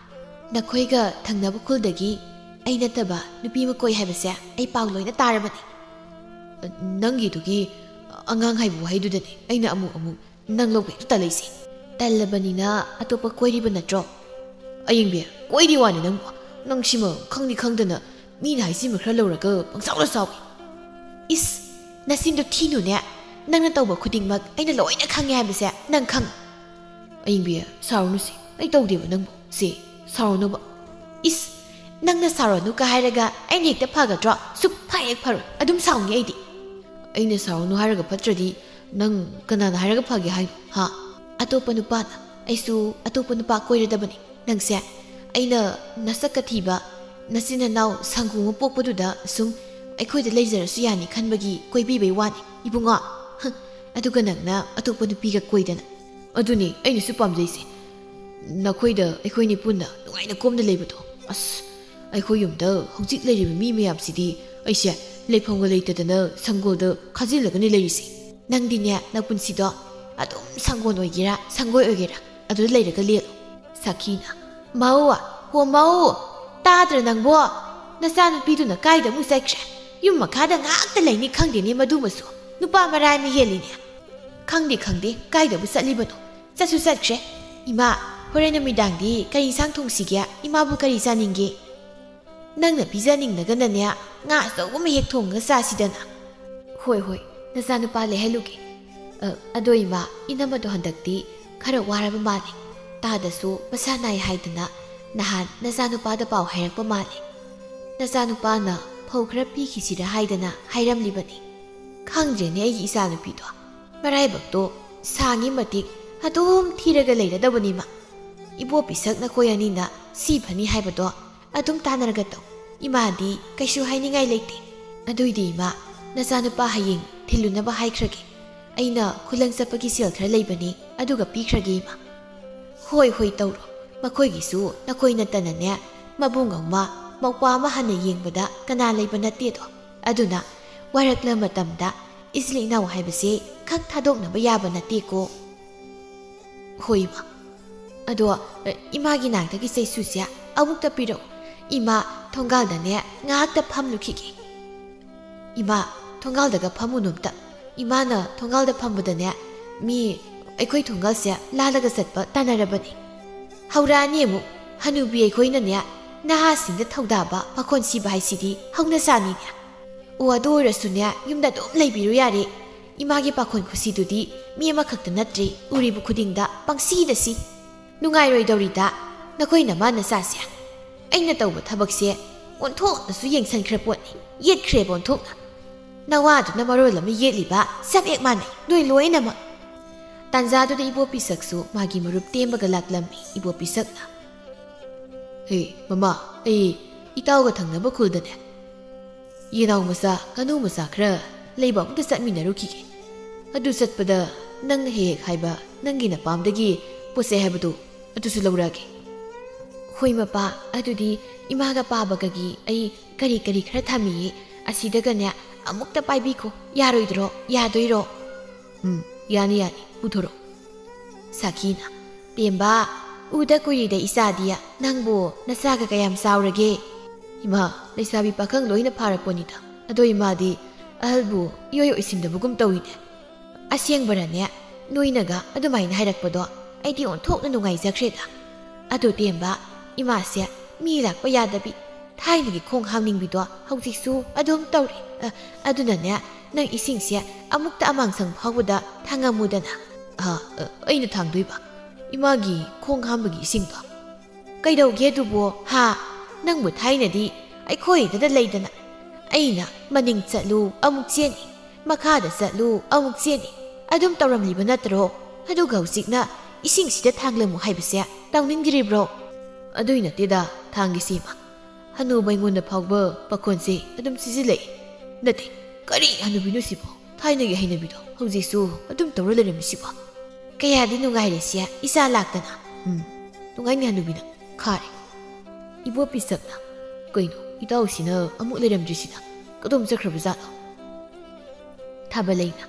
ꯅꯈꯣꯏꯒ ꯊꯪꯅꯕ ꯈꯨꯜꯗꯒꯤ ꯑꯩ ꯅꯠꯇꯕ ꯅꯨꯄꯤ ꯑꯃ ꯀꯣꯏ ꯍꯥꯏꯕꯁꯦ ꯑꯩ ꯄꯥꯎ ꯂꯣꯏꯅ ꯇꯥꯔꯕꯅꯤ"꯫ "ꯅꯪꯒꯤꯗꯨꯒꯤ ꯑꯉꯥꯡ ꯍꯥꯏꯕ ꯋꯥꯍꯩꯗꯨꯗꯅꯤ ꯑꯩꯅ ꯑꯃꯨꯛ ꯑꯃꯨꯛ ꯅꯪ ꯂꯧꯕ ꯍꯦꯛꯇ ꯇꯜꯂꯛꯏꯁꯦ꯫ ꯇꯜꯂꯕꯅꯤꯅ ꯑꯇꯣꯞꯄ ꯀꯣꯏꯔꯤꯕ ꯅꯠꯇ꯭ꯔꯣ?" "ꯑꯌꯤꯡꯕꯤ, ꯀꯣꯏꯔꯤ ꯋꯥꯅꯤ ꯅꯪꯕꯨ꯫ ꯅꯪ ꯁꯤꯃ ꯈꯪꯗꯤ ꯈꯪꯗꯅ ꯃꯤꯅ ꯍꯥꯏꯁꯤꯃ ꯈꯔ ꯂꯧꯔꯒ ꯄꯪꯁꯥꯎꯗ ꯁꯥꯎꯏ"꯫ "ꯏꯁ, ꯅꯆꯤꯟꯗꯣ ꯊꯤꯅꯨꯅꯦ꯫ ꯅꯪꯅ ꯇꯧꯕ ꯈꯨꯗꯤꯡꯃꯛ ꯑꯩꯅ ꯂꯣꯏꯅ ꯈꯪꯉꯦ ꯍꯥꯏꯕꯁꯦ ꯅꯪ ꯈꯪ-" "ꯑꯌꯤꯡꯕꯤ, ꯁꯥꯎꯔꯅꯨꯁꯦ꯫ ꯑꯩ ꯇꯧꯗꯦꯕ ꯅꯪꯕꯨ꯫ ꯁꯦ, ꯁꯥꯎꯔꯅꯨꯕ"꯫ "ꯏꯁ, ꯅꯪꯅ ꯁꯥꯎꯔꯅꯨ ꯀ ꯍꯥꯏꯔꯒ ꯑꯩꯅ ꯍꯦꯛꯇ ꯐꯒꯗ꯭ꯔꯣ? ꯁꯨꯛꯐ ꯍꯦꯛ ꯐꯔꯣꯏ꯫ ꯑꯗꯨꯝ ꯁꯥꯎꯅꯤ ꯑꯩꯗꯤ"꯫ "ꯑꯩꯅ ꯁꯥꯎꯔꯅꯨ ꯍꯥꯏꯔꯒ ꯐꯠꯇ꯭ꯔꯗꯤ ꯅꯪ ꯀꯅꯥꯅ ꯍꯥꯏꯔꯒ ꯐꯒꯦ ꯍꯥꯏꯅꯣ, ꯍꯥ?" "ꯑꯇꯣꯞꯄ ꯅꯨꯄꯥꯅ꯫ ꯑꯩꯁꯨ ꯑꯇꯣꯞꯄ ꯅꯨꯄꯥ ꯀꯣꯏꯔꯗꯕꯅꯤ꯫ ꯅꯪꯁꯦ ꯑꯩꯅ ꯅꯁꯛꯀ ꯊꯤꯕ ꯅꯆꯤꯟ ꯅꯅꯥꯎ ꯁꯪꯒꯣꯝ ꯑꯃ ꯄꯣꯛꯄꯗꯨꯗ ꯁꯨꯝ ꯑꯩꯈꯣꯏꯗ ꯂꯩꯖꯔꯁꯨ ꯌꯥꯅꯤ ꯈꯟꯕꯒꯤ ꯀꯣꯏꯕꯤꯕꯩ ꯋꯥꯅꯤ, ꯏꯕꯨꯡꯉꯣ꯫ ꯍ, ꯑꯗꯨꯒ ꯅꯪꯅ ꯑꯇꯣꯞꯄ ꯅꯨꯄꯤꯒ ꯀꯣꯏꯗꯅ"꯫ "ꯑꯗꯨꯅꯤ ꯑꯩꯅꯁꯨ ꯄꯥꯝꯖꯩꯁꯦ, ꯅꯈꯣꯏꯗ ꯑꯩꯈꯣꯏꯅꯤ ꯄꯨꯟꯅ ꯅꯨꯡꯉꯥꯏꯅ ꯀꯣꯝꯅ ꯂꯩꯕꯗꯣ꯫ ꯑꯁ, ꯑꯩꯈꯣꯏ ꯌꯨꯝꯗ ꯍꯧꯖꯤꯛ ꯂꯩꯔꯤꯕ ꯃꯤ ꯃꯌꯥꯝꯁꯤꯗꯤ ꯑꯩꯁꯦ ꯂꯩꯐꯝꯒ ꯂꯩꯇꯗꯅ ꯁꯪꯒꯣꯜꯗ ꯈꯥꯖꯤꯜꯂꯒꯅꯤ ꯂꯩꯔꯤꯁꯦ꯫ ꯅꯪꯗꯤꯅꯦ, ꯅꯄꯨꯟꯁꯤꯗꯣ ꯑꯗꯨꯝ ꯁꯪꯒꯣꯜ ꯑꯣꯏꯒꯦꯔꯥ, ꯁꯪꯒꯣꯏ ꯑꯣꯏꯒꯦꯔꯥ, ꯑꯗꯨꯗ ꯂꯩꯔꯒ ꯂꯦꯜꯂꯣ"꯫ ꯁꯈꯤꯅ, ꯃꯧ, ꯍꯣ ꯃꯧ, ꯇꯥꯗ꯭ꯔ ꯅꯪꯕꯣ? ꯅꯆꯥꯅꯨꯄꯤꯗꯨꯅ ꯀꯥꯏꯗ ꯑꯃꯨꯛ ꯆꯠꯈ꯭ꯔꯦ? ꯌꯨꯝ ꯃꯈꯥꯗ ꯉꯥꯛꯇ ꯂꯩꯅꯤ ꯈꯪꯗꯦꯅꯦ ꯃꯗꯨꯃꯁꯨ꯫ ꯅꯨꯄꯥ ꯃꯔꯥꯏ ꯑꯃ ꯍꯦꯜꯂꯤꯅꯦ꯫ ꯈꯪꯗꯦ, ꯈꯪꯗꯦ, ꯀꯥꯏꯗꯕꯨ ꯆꯠꯂꯤꯕꯅꯣ? ꯆꯠꯁꯨ ꯆꯠꯈ꯭ꯔꯦ꯫ ꯏꯃꯥ, ꯍꯣꯔꯦꯟ ꯅꯨꯃꯤꯗꯥꯡꯗꯤ ꯀꯔꯤ ꯏꯟꯁꯥꯡ ꯊꯣꯡꯁꯤꯒꯦ? ꯏꯃꯥꯕꯨ ꯀꯔꯤ ꯆꯥꯅꯤꯡꯒꯦ? ꯅꯪꯅ ꯄꯤꯖꯅꯤꯡꯂꯒꯅꯅꯦ, ꯉꯥ ꯑꯆꯧꯕ ꯑꯃ ꯍꯦꯛ ꯊꯣꯡꯉꯒ ꯆꯥꯁꯤꯗꯅ꯫ ꯍꯣꯏ, ꯍꯣꯏ, ꯅꯆꯥꯅꯨꯄꯥ ꯂꯩꯍꯜꯂꯨꯒꯦ꯫ ꯑ, ꯑꯗꯣ ꯏꯃꯥ, ꯏꯅꯝꯃꯗꯣ ꯍꯟꯗꯛꯇꯤ ꯈꯔ ꯋꯥꯔꯕ ꯃꯥꯜꯂꯦ꯫ ꯇꯥꯗꯁꯨ ꯃꯁꯥ ꯅꯥꯏ ꯍꯥꯏꯗꯅ ꯅꯍꯥꯟ ꯅꯆꯥꯅꯨꯄꯥꯗ ꯄꯥꯎ ꯍꯥꯏꯔꯛꯄ ꯃꯥꯜꯂꯦ꯫ ꯅꯆꯥꯅꯨꯄꯥꯅ ꯐꯧ ꯈꯔ ꯄꯤꯈꯤꯁꯤꯔ ꯍꯥꯏꯗꯅ ꯍꯥꯏꯔꯝꯂꯤꯕꯅꯤ꯫ ꯈꯪꯗ꯭ꯔꯦꯅꯦ ꯑꯩꯒꯤ ꯏꯆꯥꯅꯨꯄꯤꯗꯣ꯫ ꯃꯔꯥꯏꯕꯛꯇꯣ ꯁꯥꯡꯉꯤ ꯃꯇꯤꯛ ꯑꯗꯨꯝ ꯊꯤꯔꯒ ꯂꯩꯔꯗꯕꯅꯤ ꯃꯥ꯫ ꯏꯕꯣ ꯄꯤꯁꯛ ꯅꯈꯣꯏ ꯑꯅꯤꯅ ꯁꯤ ꯐꯅꯤ ꯍꯥꯏꯕꯗꯣ ꯑꯗꯨꯝ ꯇꯥꯟꯅꯔꯒ ꯇꯧ꯫ ꯏꯃꯥꯗꯤ ꯀꯩꯁꯨ ꯍꯥꯏꯅꯤꯡꯉꯥꯏ ꯂꯩꯇꯦ꯫ ꯑꯗꯨꯏꯗꯤ ꯏꯃꯥ, ꯅꯆꯥꯅꯨꯄꯥ ꯍꯌꯦꯡ ꯊꯤꯜꯂꯨꯅꯕ ꯍꯥꯏꯈ꯭ꯔꯒꯦ꯫ ꯑꯩꯅ ꯈꯨꯂꯪ ꯆꯠꯄꯒꯤ ꯁꯦꯜ ꯈꯔ ꯂꯩꯕꯅꯤ, ꯑꯗꯨꯒ ꯄꯤꯈ꯭ꯔꯒꯦ ꯏꯃꯥ꯫ ꯍꯣꯏ, ꯍꯣꯏ, ꯇꯧꯔꯣ꯫ ꯃꯈꯣꯏꯒꯤꯁꯨ ꯅꯈꯣꯏ ꯅꯠꯇꯅꯅꯦ, ꯃꯕꯨꯡ ꯑꯃ, ꯃꯧꯄ꯭ꯋꯥ ꯑꯃ ꯍꯟꯅ ꯌꯦꯡꯕꯗ ꯀꯅꯥ ꯂꯩꯕ ꯅꯠꯇꯦꯗꯣ꯫ ꯑꯗꯨꯅ ꯋꯥꯔꯛꯂ ꯃꯇꯝꯗ ꯏꯆꯤꯜ ꯏꯅꯥꯎ ꯍꯥꯏꯕꯁꯦ ꯈꯛ ꯊꯥꯗꯣꯛꯅꯕ ꯌꯥꯕ ꯅꯠꯇꯦꯀꯣ꯫ ꯍꯣꯏ ꯏꯃꯥ꯫ ꯑꯗꯣ, ꯑ, ꯏꯃꯥꯒꯤ ꯅꯥꯛꯇꯒꯤ ꯆꯩꯁꯨꯁꯦ ꯑꯃꯨꯛꯇ ꯄꯤꯔꯛꯎ꯫ ꯏꯃꯥ, ꯊꯣꯡꯒꯥꯜꯗꯅꯦ ꯉꯥꯏꯍꯥꯛꯇ ꯐꯝꯂꯨꯈꯤꯒꯦ꯫ ꯏꯃꯥ, ꯊꯣꯡꯒꯥꯜꯗꯒ ꯐꯝꯃꯨꯅꯨ ꯑꯝꯇ꯫ ꯏꯃꯥꯅ ꯊꯣꯡꯒꯥꯜꯗ ꯐꯝꯕꯗꯅꯦ, ꯃꯤ ꯑꯩꯈꯣꯏ ꯊꯣꯡꯒꯥꯜꯁꯦ ꯂꯥꯜꯂꯒ ꯆꯠꯄ ꯇꯥꯟꯅꯔꯕꯅꯤ꯫ ꯍꯧꯔꯛꯑꯅꯤ ꯑꯃꯨꯛ꯫ ꯍꯅꯨꯕꯤ ꯑꯩꯈꯣꯏꯅꯅꯦ, ꯅꯍꯥꯁꯤꯡꯗ ꯊꯧꯗꯥꯕ, ꯄꯥꯈꯣꯟ ꯁꯤꯕ ꯍꯥꯏꯁꯤꯗꯤ ꯍꯧꯅꯁꯥꯅꯤꯅꯦ꯫ ꯑꯣ, ꯑꯗꯨ ꯑꯣꯏꯔꯁꯨꯅꯦ, ꯌꯨꯝꯗ ꯑꯗꯨꯝ ꯂꯩꯕꯤꯔꯨ ꯌꯥꯔꯦ꯫ ꯏꯃꯥꯒꯤ ꯄꯥꯈꯣꯟ ꯈꯨꯁꯤꯗꯨꯗꯤ ꯃꯤ ꯑꯃꯈꯛꯇ ꯅꯠꯇ꯭ꯔꯦ, ꯎꯔꯤꯕ ꯈꯨꯗꯤꯡꯗ ꯄꯪꯁꯤꯗ ꯁꯤ꯫ ꯅꯨꯡꯉꯥꯏꯔꯣꯏꯗꯧꯔꯤꯗ ꯅꯈꯣꯏ ꯅꯃꯥ ꯅꯆꯥꯁꯦ꯫ ꯑꯩꯅ ꯇꯧꯕ ꯊꯕꯛꯁꯦ ꯑꯣꯟꯊꯣꯛꯅꯁꯨ ꯌꯦꯡꯁꯟꯈ꯭ꯔ ꯄꯣꯠꯅꯤ꯫ ꯌꯦꯠꯈ꯭ꯔꯦꯕ ꯑꯣꯟꯊꯣꯛꯅ꯫ ꯅꯋꯥꯗꯨꯅ ꯃꯔꯣꯜ ꯑꯃ ꯌꯦꯠꯂꯤꯕ, ꯆꯞ ꯍꯦꯛ ꯃꯥꯟꯅꯩ ꯅꯣꯏ ꯂꯣꯏꯅꯃꯛ꯫ ꯇꯥꯟꯖꯥꯗꯨꯗ ꯏꯕꯣ ꯄꯤꯁꯛꯁꯨ ꯃꯥꯒꯤ ꯃꯔꯨꯞ ꯇꯦꯝꯕꯒ ꯂꯥꯛꯂꯝꯃꯤ꯫ ꯏꯕꯣ ꯄꯤꯁꯛꯅ, "ꯍꯦ ꯃꯃꯥ, ꯑꯩ ꯏꯇꯥꯎꯒ ꯊꯪꯅꯕ ꯈꯨꯜꯗꯅꯦ ꯌꯦꯅꯥꯎ ꯃꯆꯥ, ꯉꯥꯅꯨ ꯃꯆꯥ ꯈꯔ ꯂꯩꯕ ꯑꯃꯨꯛꯇ ꯆꯠꯃꯤꯟꯅꯔꯨꯈꯤꯒꯦ꯫ ꯑꯗꯨ ꯆꯠꯄꯗ ꯅꯪꯅ ꯍꯦꯛ ꯍꯦꯛ ꯍꯥꯏꯕ ꯅꯪꯒꯤ ꯅꯄꯥꯝꯗꯒꯤ ꯄꯣꯠ ꯆꯩ ꯍꯥꯏꯕꯗꯨ ꯑꯗꯨꯁꯨ ꯂꯧꯔꯛꯑꯒꯦ꯫" "ꯍꯣꯏ ꯃꯄꯥ, ꯑꯗꯨꯗꯤ ꯏꯃꯥꯒ ꯄꯥꯕꯒꯒꯤ ꯑꯩ ꯀꯔꯤ ꯀꯔꯤ ꯈꯔ ꯊꯝꯃꯤꯌꯦ, ꯑꯁꯤꯗꯒꯅꯦ ꯑꯃꯨꯛꯇ ꯄꯥꯏꯕꯤꯈꯣ꯫ ꯌꯥꯔꯣꯏꯗ꯭ꯔꯣ? ꯌꯥꯗꯣꯏꯔꯣ?" "ꯎꯝ, ꯌꯥꯅꯤ, ꯌꯥꯅꯤ, ꯄꯨꯊꯣꯔꯛꯑꯣ꯫" ꯁꯥꯈꯤꯅ, "ꯄꯦꯝꯕ, "ꯎꯗ ꯀꯨꯏꯔꯦꯗ ꯏꯆꯥꯗꯤ, ꯅꯪꯕꯨ ꯅꯆꯥꯒ ꯀꯌꯥꯝ ꯆꯥꯎꯔꯒꯦ?" "ꯏꯃꯥ, ꯂꯩꯁꯥꯕꯤ ꯄꯥꯈꯪ ꯂꯣꯏꯅ ꯐꯥꯔꯛꯄꯅꯤꯗ꯫ ꯑꯗꯣ ꯏꯃꯥꯗꯤ ꯑꯍꯜꯕꯨ ꯏꯑꯣꯏ ꯑꯣꯏꯁꯤꯟꯗꯕꯒꯨꯝ ꯇꯧꯏꯅꯦ꯫ ꯑꯁꯦꯡꯕꯔꯅꯦ? ꯅꯣꯏꯅꯒ ꯑꯗꯨꯃꯥꯏꯅ ꯍꯥꯏꯔꯛꯄꯗꯣ ꯑꯩꯗꯤ ꯑꯣꯟꯊꯣꯛꯅ ꯅꯨꯡꯉꯥꯏꯖꯈ꯭ꯔꯦꯗ꯫ ꯑꯗꯣ ꯇꯦꯝꯕ, ꯏꯃꯥꯁꯦ ꯃꯤ ꯂꯥꯛꯄ ꯌꯥꯗꯕꯤ, ꯊꯥꯏꯅꯒꯤ ꯈꯣꯡ ꯍꯥꯝꯅꯤꯡꯕꯤꯗꯣ ꯍꯧꯖꯤꯛꯁꯨ ꯑꯗꯨꯝ ꯇꯧꯔꯤ꯫ ꯑ, ꯑꯗꯨꯅꯅꯦ, ꯅꯪ ꯏꯁꯤꯡꯁꯦ ꯑꯃꯨꯛꯇ ꯑꯃꯥꯡꯁꯪ ꯐꯥꯎꯕꯗ ꯊꯥꯡꯉꯝꯃꯨꯗꯅ꯫" "ꯑ, ꯑ, ꯑꯩꯅ ꯊꯥꯡꯗꯣꯏꯕ? ꯏꯃꯥꯒꯤ ꯈꯣꯡ ꯍꯥꯝꯕꯒꯤ ꯏꯁꯤꯡꯗꯣ?" "ꯀꯩꯗꯧꯒꯦ ꯑꯗꯨꯕꯨ, ꯍꯥ? ꯅꯪꯕꯨ ꯊꯥꯏꯅꯗꯤ ꯑꯩꯈꯣꯏꯗꯗ ꯂꯩꯗꯅ, ꯑꯩꯅ ꯃꯅꯤꯡ ꯆꯠꯂꯨ ꯑꯃꯨꯛ ꯆꯦꯟꯅꯤ, ꯃꯈꯥꯗ ꯆꯠꯂꯨ ꯑꯃꯨꯛ ꯆꯦꯟꯅꯤ, ꯑꯗꯨꯝ ꯇꯧꯔꯝꯂꯤꯕ ꯅꯠꯇ꯭ꯔꯣ? ꯑꯗꯨꯒ ꯍꯧꯖꯤꯛꯅ ꯏꯁꯤꯡꯁꯤꯗ ꯊꯥꯡꯂꯝꯃꯨ ꯍꯥꯏꯕꯁꯦ ꯇꯧꯅꯤꯡꯗ꯭ꯔꯤꯕ꯭ꯔꯣ?" "ꯑꯗꯨꯏ ꯅꯠꯇꯦꯗ ꯊꯥꯡꯒꯤꯁꯤ ꯏꯃꯥ꯫ ꯍꯅꯨꯕ ꯑꯩꯉꯣꯟꯗ ꯐꯥꯎꯕ ꯄꯥꯈꯣꯟꯁꯦ ꯑꯗꯨꯝ ꯁꯤꯖꯤꯜꯂꯛꯏ꯫ ꯅꯠꯇꯦ, ꯀꯔꯤ ꯍꯅꯨꯕꯤꯅꯣ ꯁꯤꯕꯣ? ꯊꯥꯏꯅꯒꯤ ꯍꯩꯅꯕꯤꯗꯣ ꯍꯧꯖꯤꯛꯁꯨ ꯑꯗꯨꯝ ꯇꯧꯔ ꯂꯩꯔꯝꯃꯤꯁꯤꯕꯣ?" "ꯀꯌꯥꯗꯤ ꯅꯨꯡꯉꯥꯏꯔꯦ ꯁꯦ, ꯏꯆꯥ ꯂꯥꯛꯇꯅ꯫" "ꯎꯝ, ꯅꯨꯡꯉꯥꯏꯅꯤ ꯍꯅꯨꯕꯤꯅ꯫ ꯈꯥꯔꯦ꯫" ꯏꯕꯣ ꯄꯤꯁꯛꯅ, "ꯀꯩꯅꯣ, ꯏꯇꯥꯎꯁꯤꯅ ꯑꯃꯨꯛ ꯂꯩꯔꯝꯗ꯭ꯔꯤꯁꯤꯅ? ꯀꯗꯣꯝ ꯆꯠꯈ꯭ꯔꯕꯖꯥꯠꯅꯣ?" ꯊꯥꯕꯂꯩꯅ,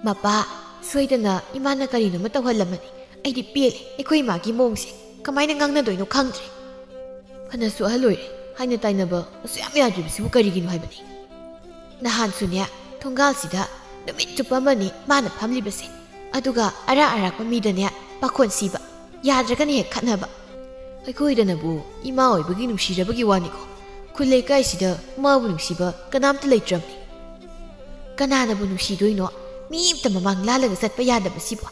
"ꯃꯄꯥ, ꯁꯣꯏꯗꯅ ꯏꯃꯥꯅ ꯀꯔꯤꯅꯣꯃ ꯇꯧꯍꯜꯂꯝꯃꯅꯤ꯫ ꯑꯩꯗꯤ ꯄꯦꯜꯂꯦ ꯑꯩꯈꯣꯏ ꯏꯃꯥꯒꯤ ꯃꯑꯣꯡꯁꯦ꯫ ꯀꯃꯥꯏꯅ ꯉꯥꯡꯅꯗꯣꯏꯅꯣ ꯈꯪꯗ꯭ꯔꯦ꯫ ꯐꯅꯁꯨ ꯑꯍꯜ ꯑꯣꯏꯔꯦ, ꯍꯥꯏꯅ ꯇꯥꯏꯅꯕ ꯑꯁꯨꯛ ꯌꯥꯝ ꯌꯥꯗ꯭ꯔꯤꯕꯁꯤꯕꯨ ꯀꯔꯤꯒꯤꯅꯣ ꯍꯥꯏꯕꯅꯤ꯫ ꯅꯍꯥꯟꯁꯨꯅꯦ, ꯊꯣꯡꯒꯥꯜꯁꯤꯗ ꯅꯨꯃꯤꯠ ꯆꯨꯞꯄ ꯑꯃꯅꯤ ꯃꯥꯅ ꯐꯝꯂꯤꯕꯁꯦ, ꯑꯗꯨꯒ ꯑꯔꯥꯛ ꯑꯔꯥꯛꯄ ꯃꯤꯗꯅꯦ ꯄꯥꯈꯣꯟ ꯁꯤꯕ, ꯌꯥꯗ꯭ꯔꯒꯅ ꯍꯦꯛ ꯈꯠꯅꯕ꯫ ꯑꯩꯈꯣꯏꯗꯅꯕꯨ ꯏꯃꯥ ꯑꯣꯏꯕꯒꯤ ꯅꯨꯡꯁꯤꯔꯕꯒꯤ ꯋꯥꯅꯤꯀꯣ, ꯈꯨꯜ ꯂꯩꯀꯥꯏꯁꯤꯗ ꯃꯥꯕꯨ ꯅꯨꯡꯁꯤꯕ ꯀꯅꯥꯝꯇ ꯂꯩꯇ꯭ꯔꯕꯅꯤ꯫ ꯀꯅꯥꯅꯕꯨ ꯅꯨꯡꯁꯤꯗꯣꯏꯅꯣ? ꯃꯤ ꯑꯃꯇ ꯃꯃꯥꯡ ꯂꯥꯜꯂꯒ ꯆꯠꯄ ꯌꯥꯗꯕꯁꯤꯕꯨ꯫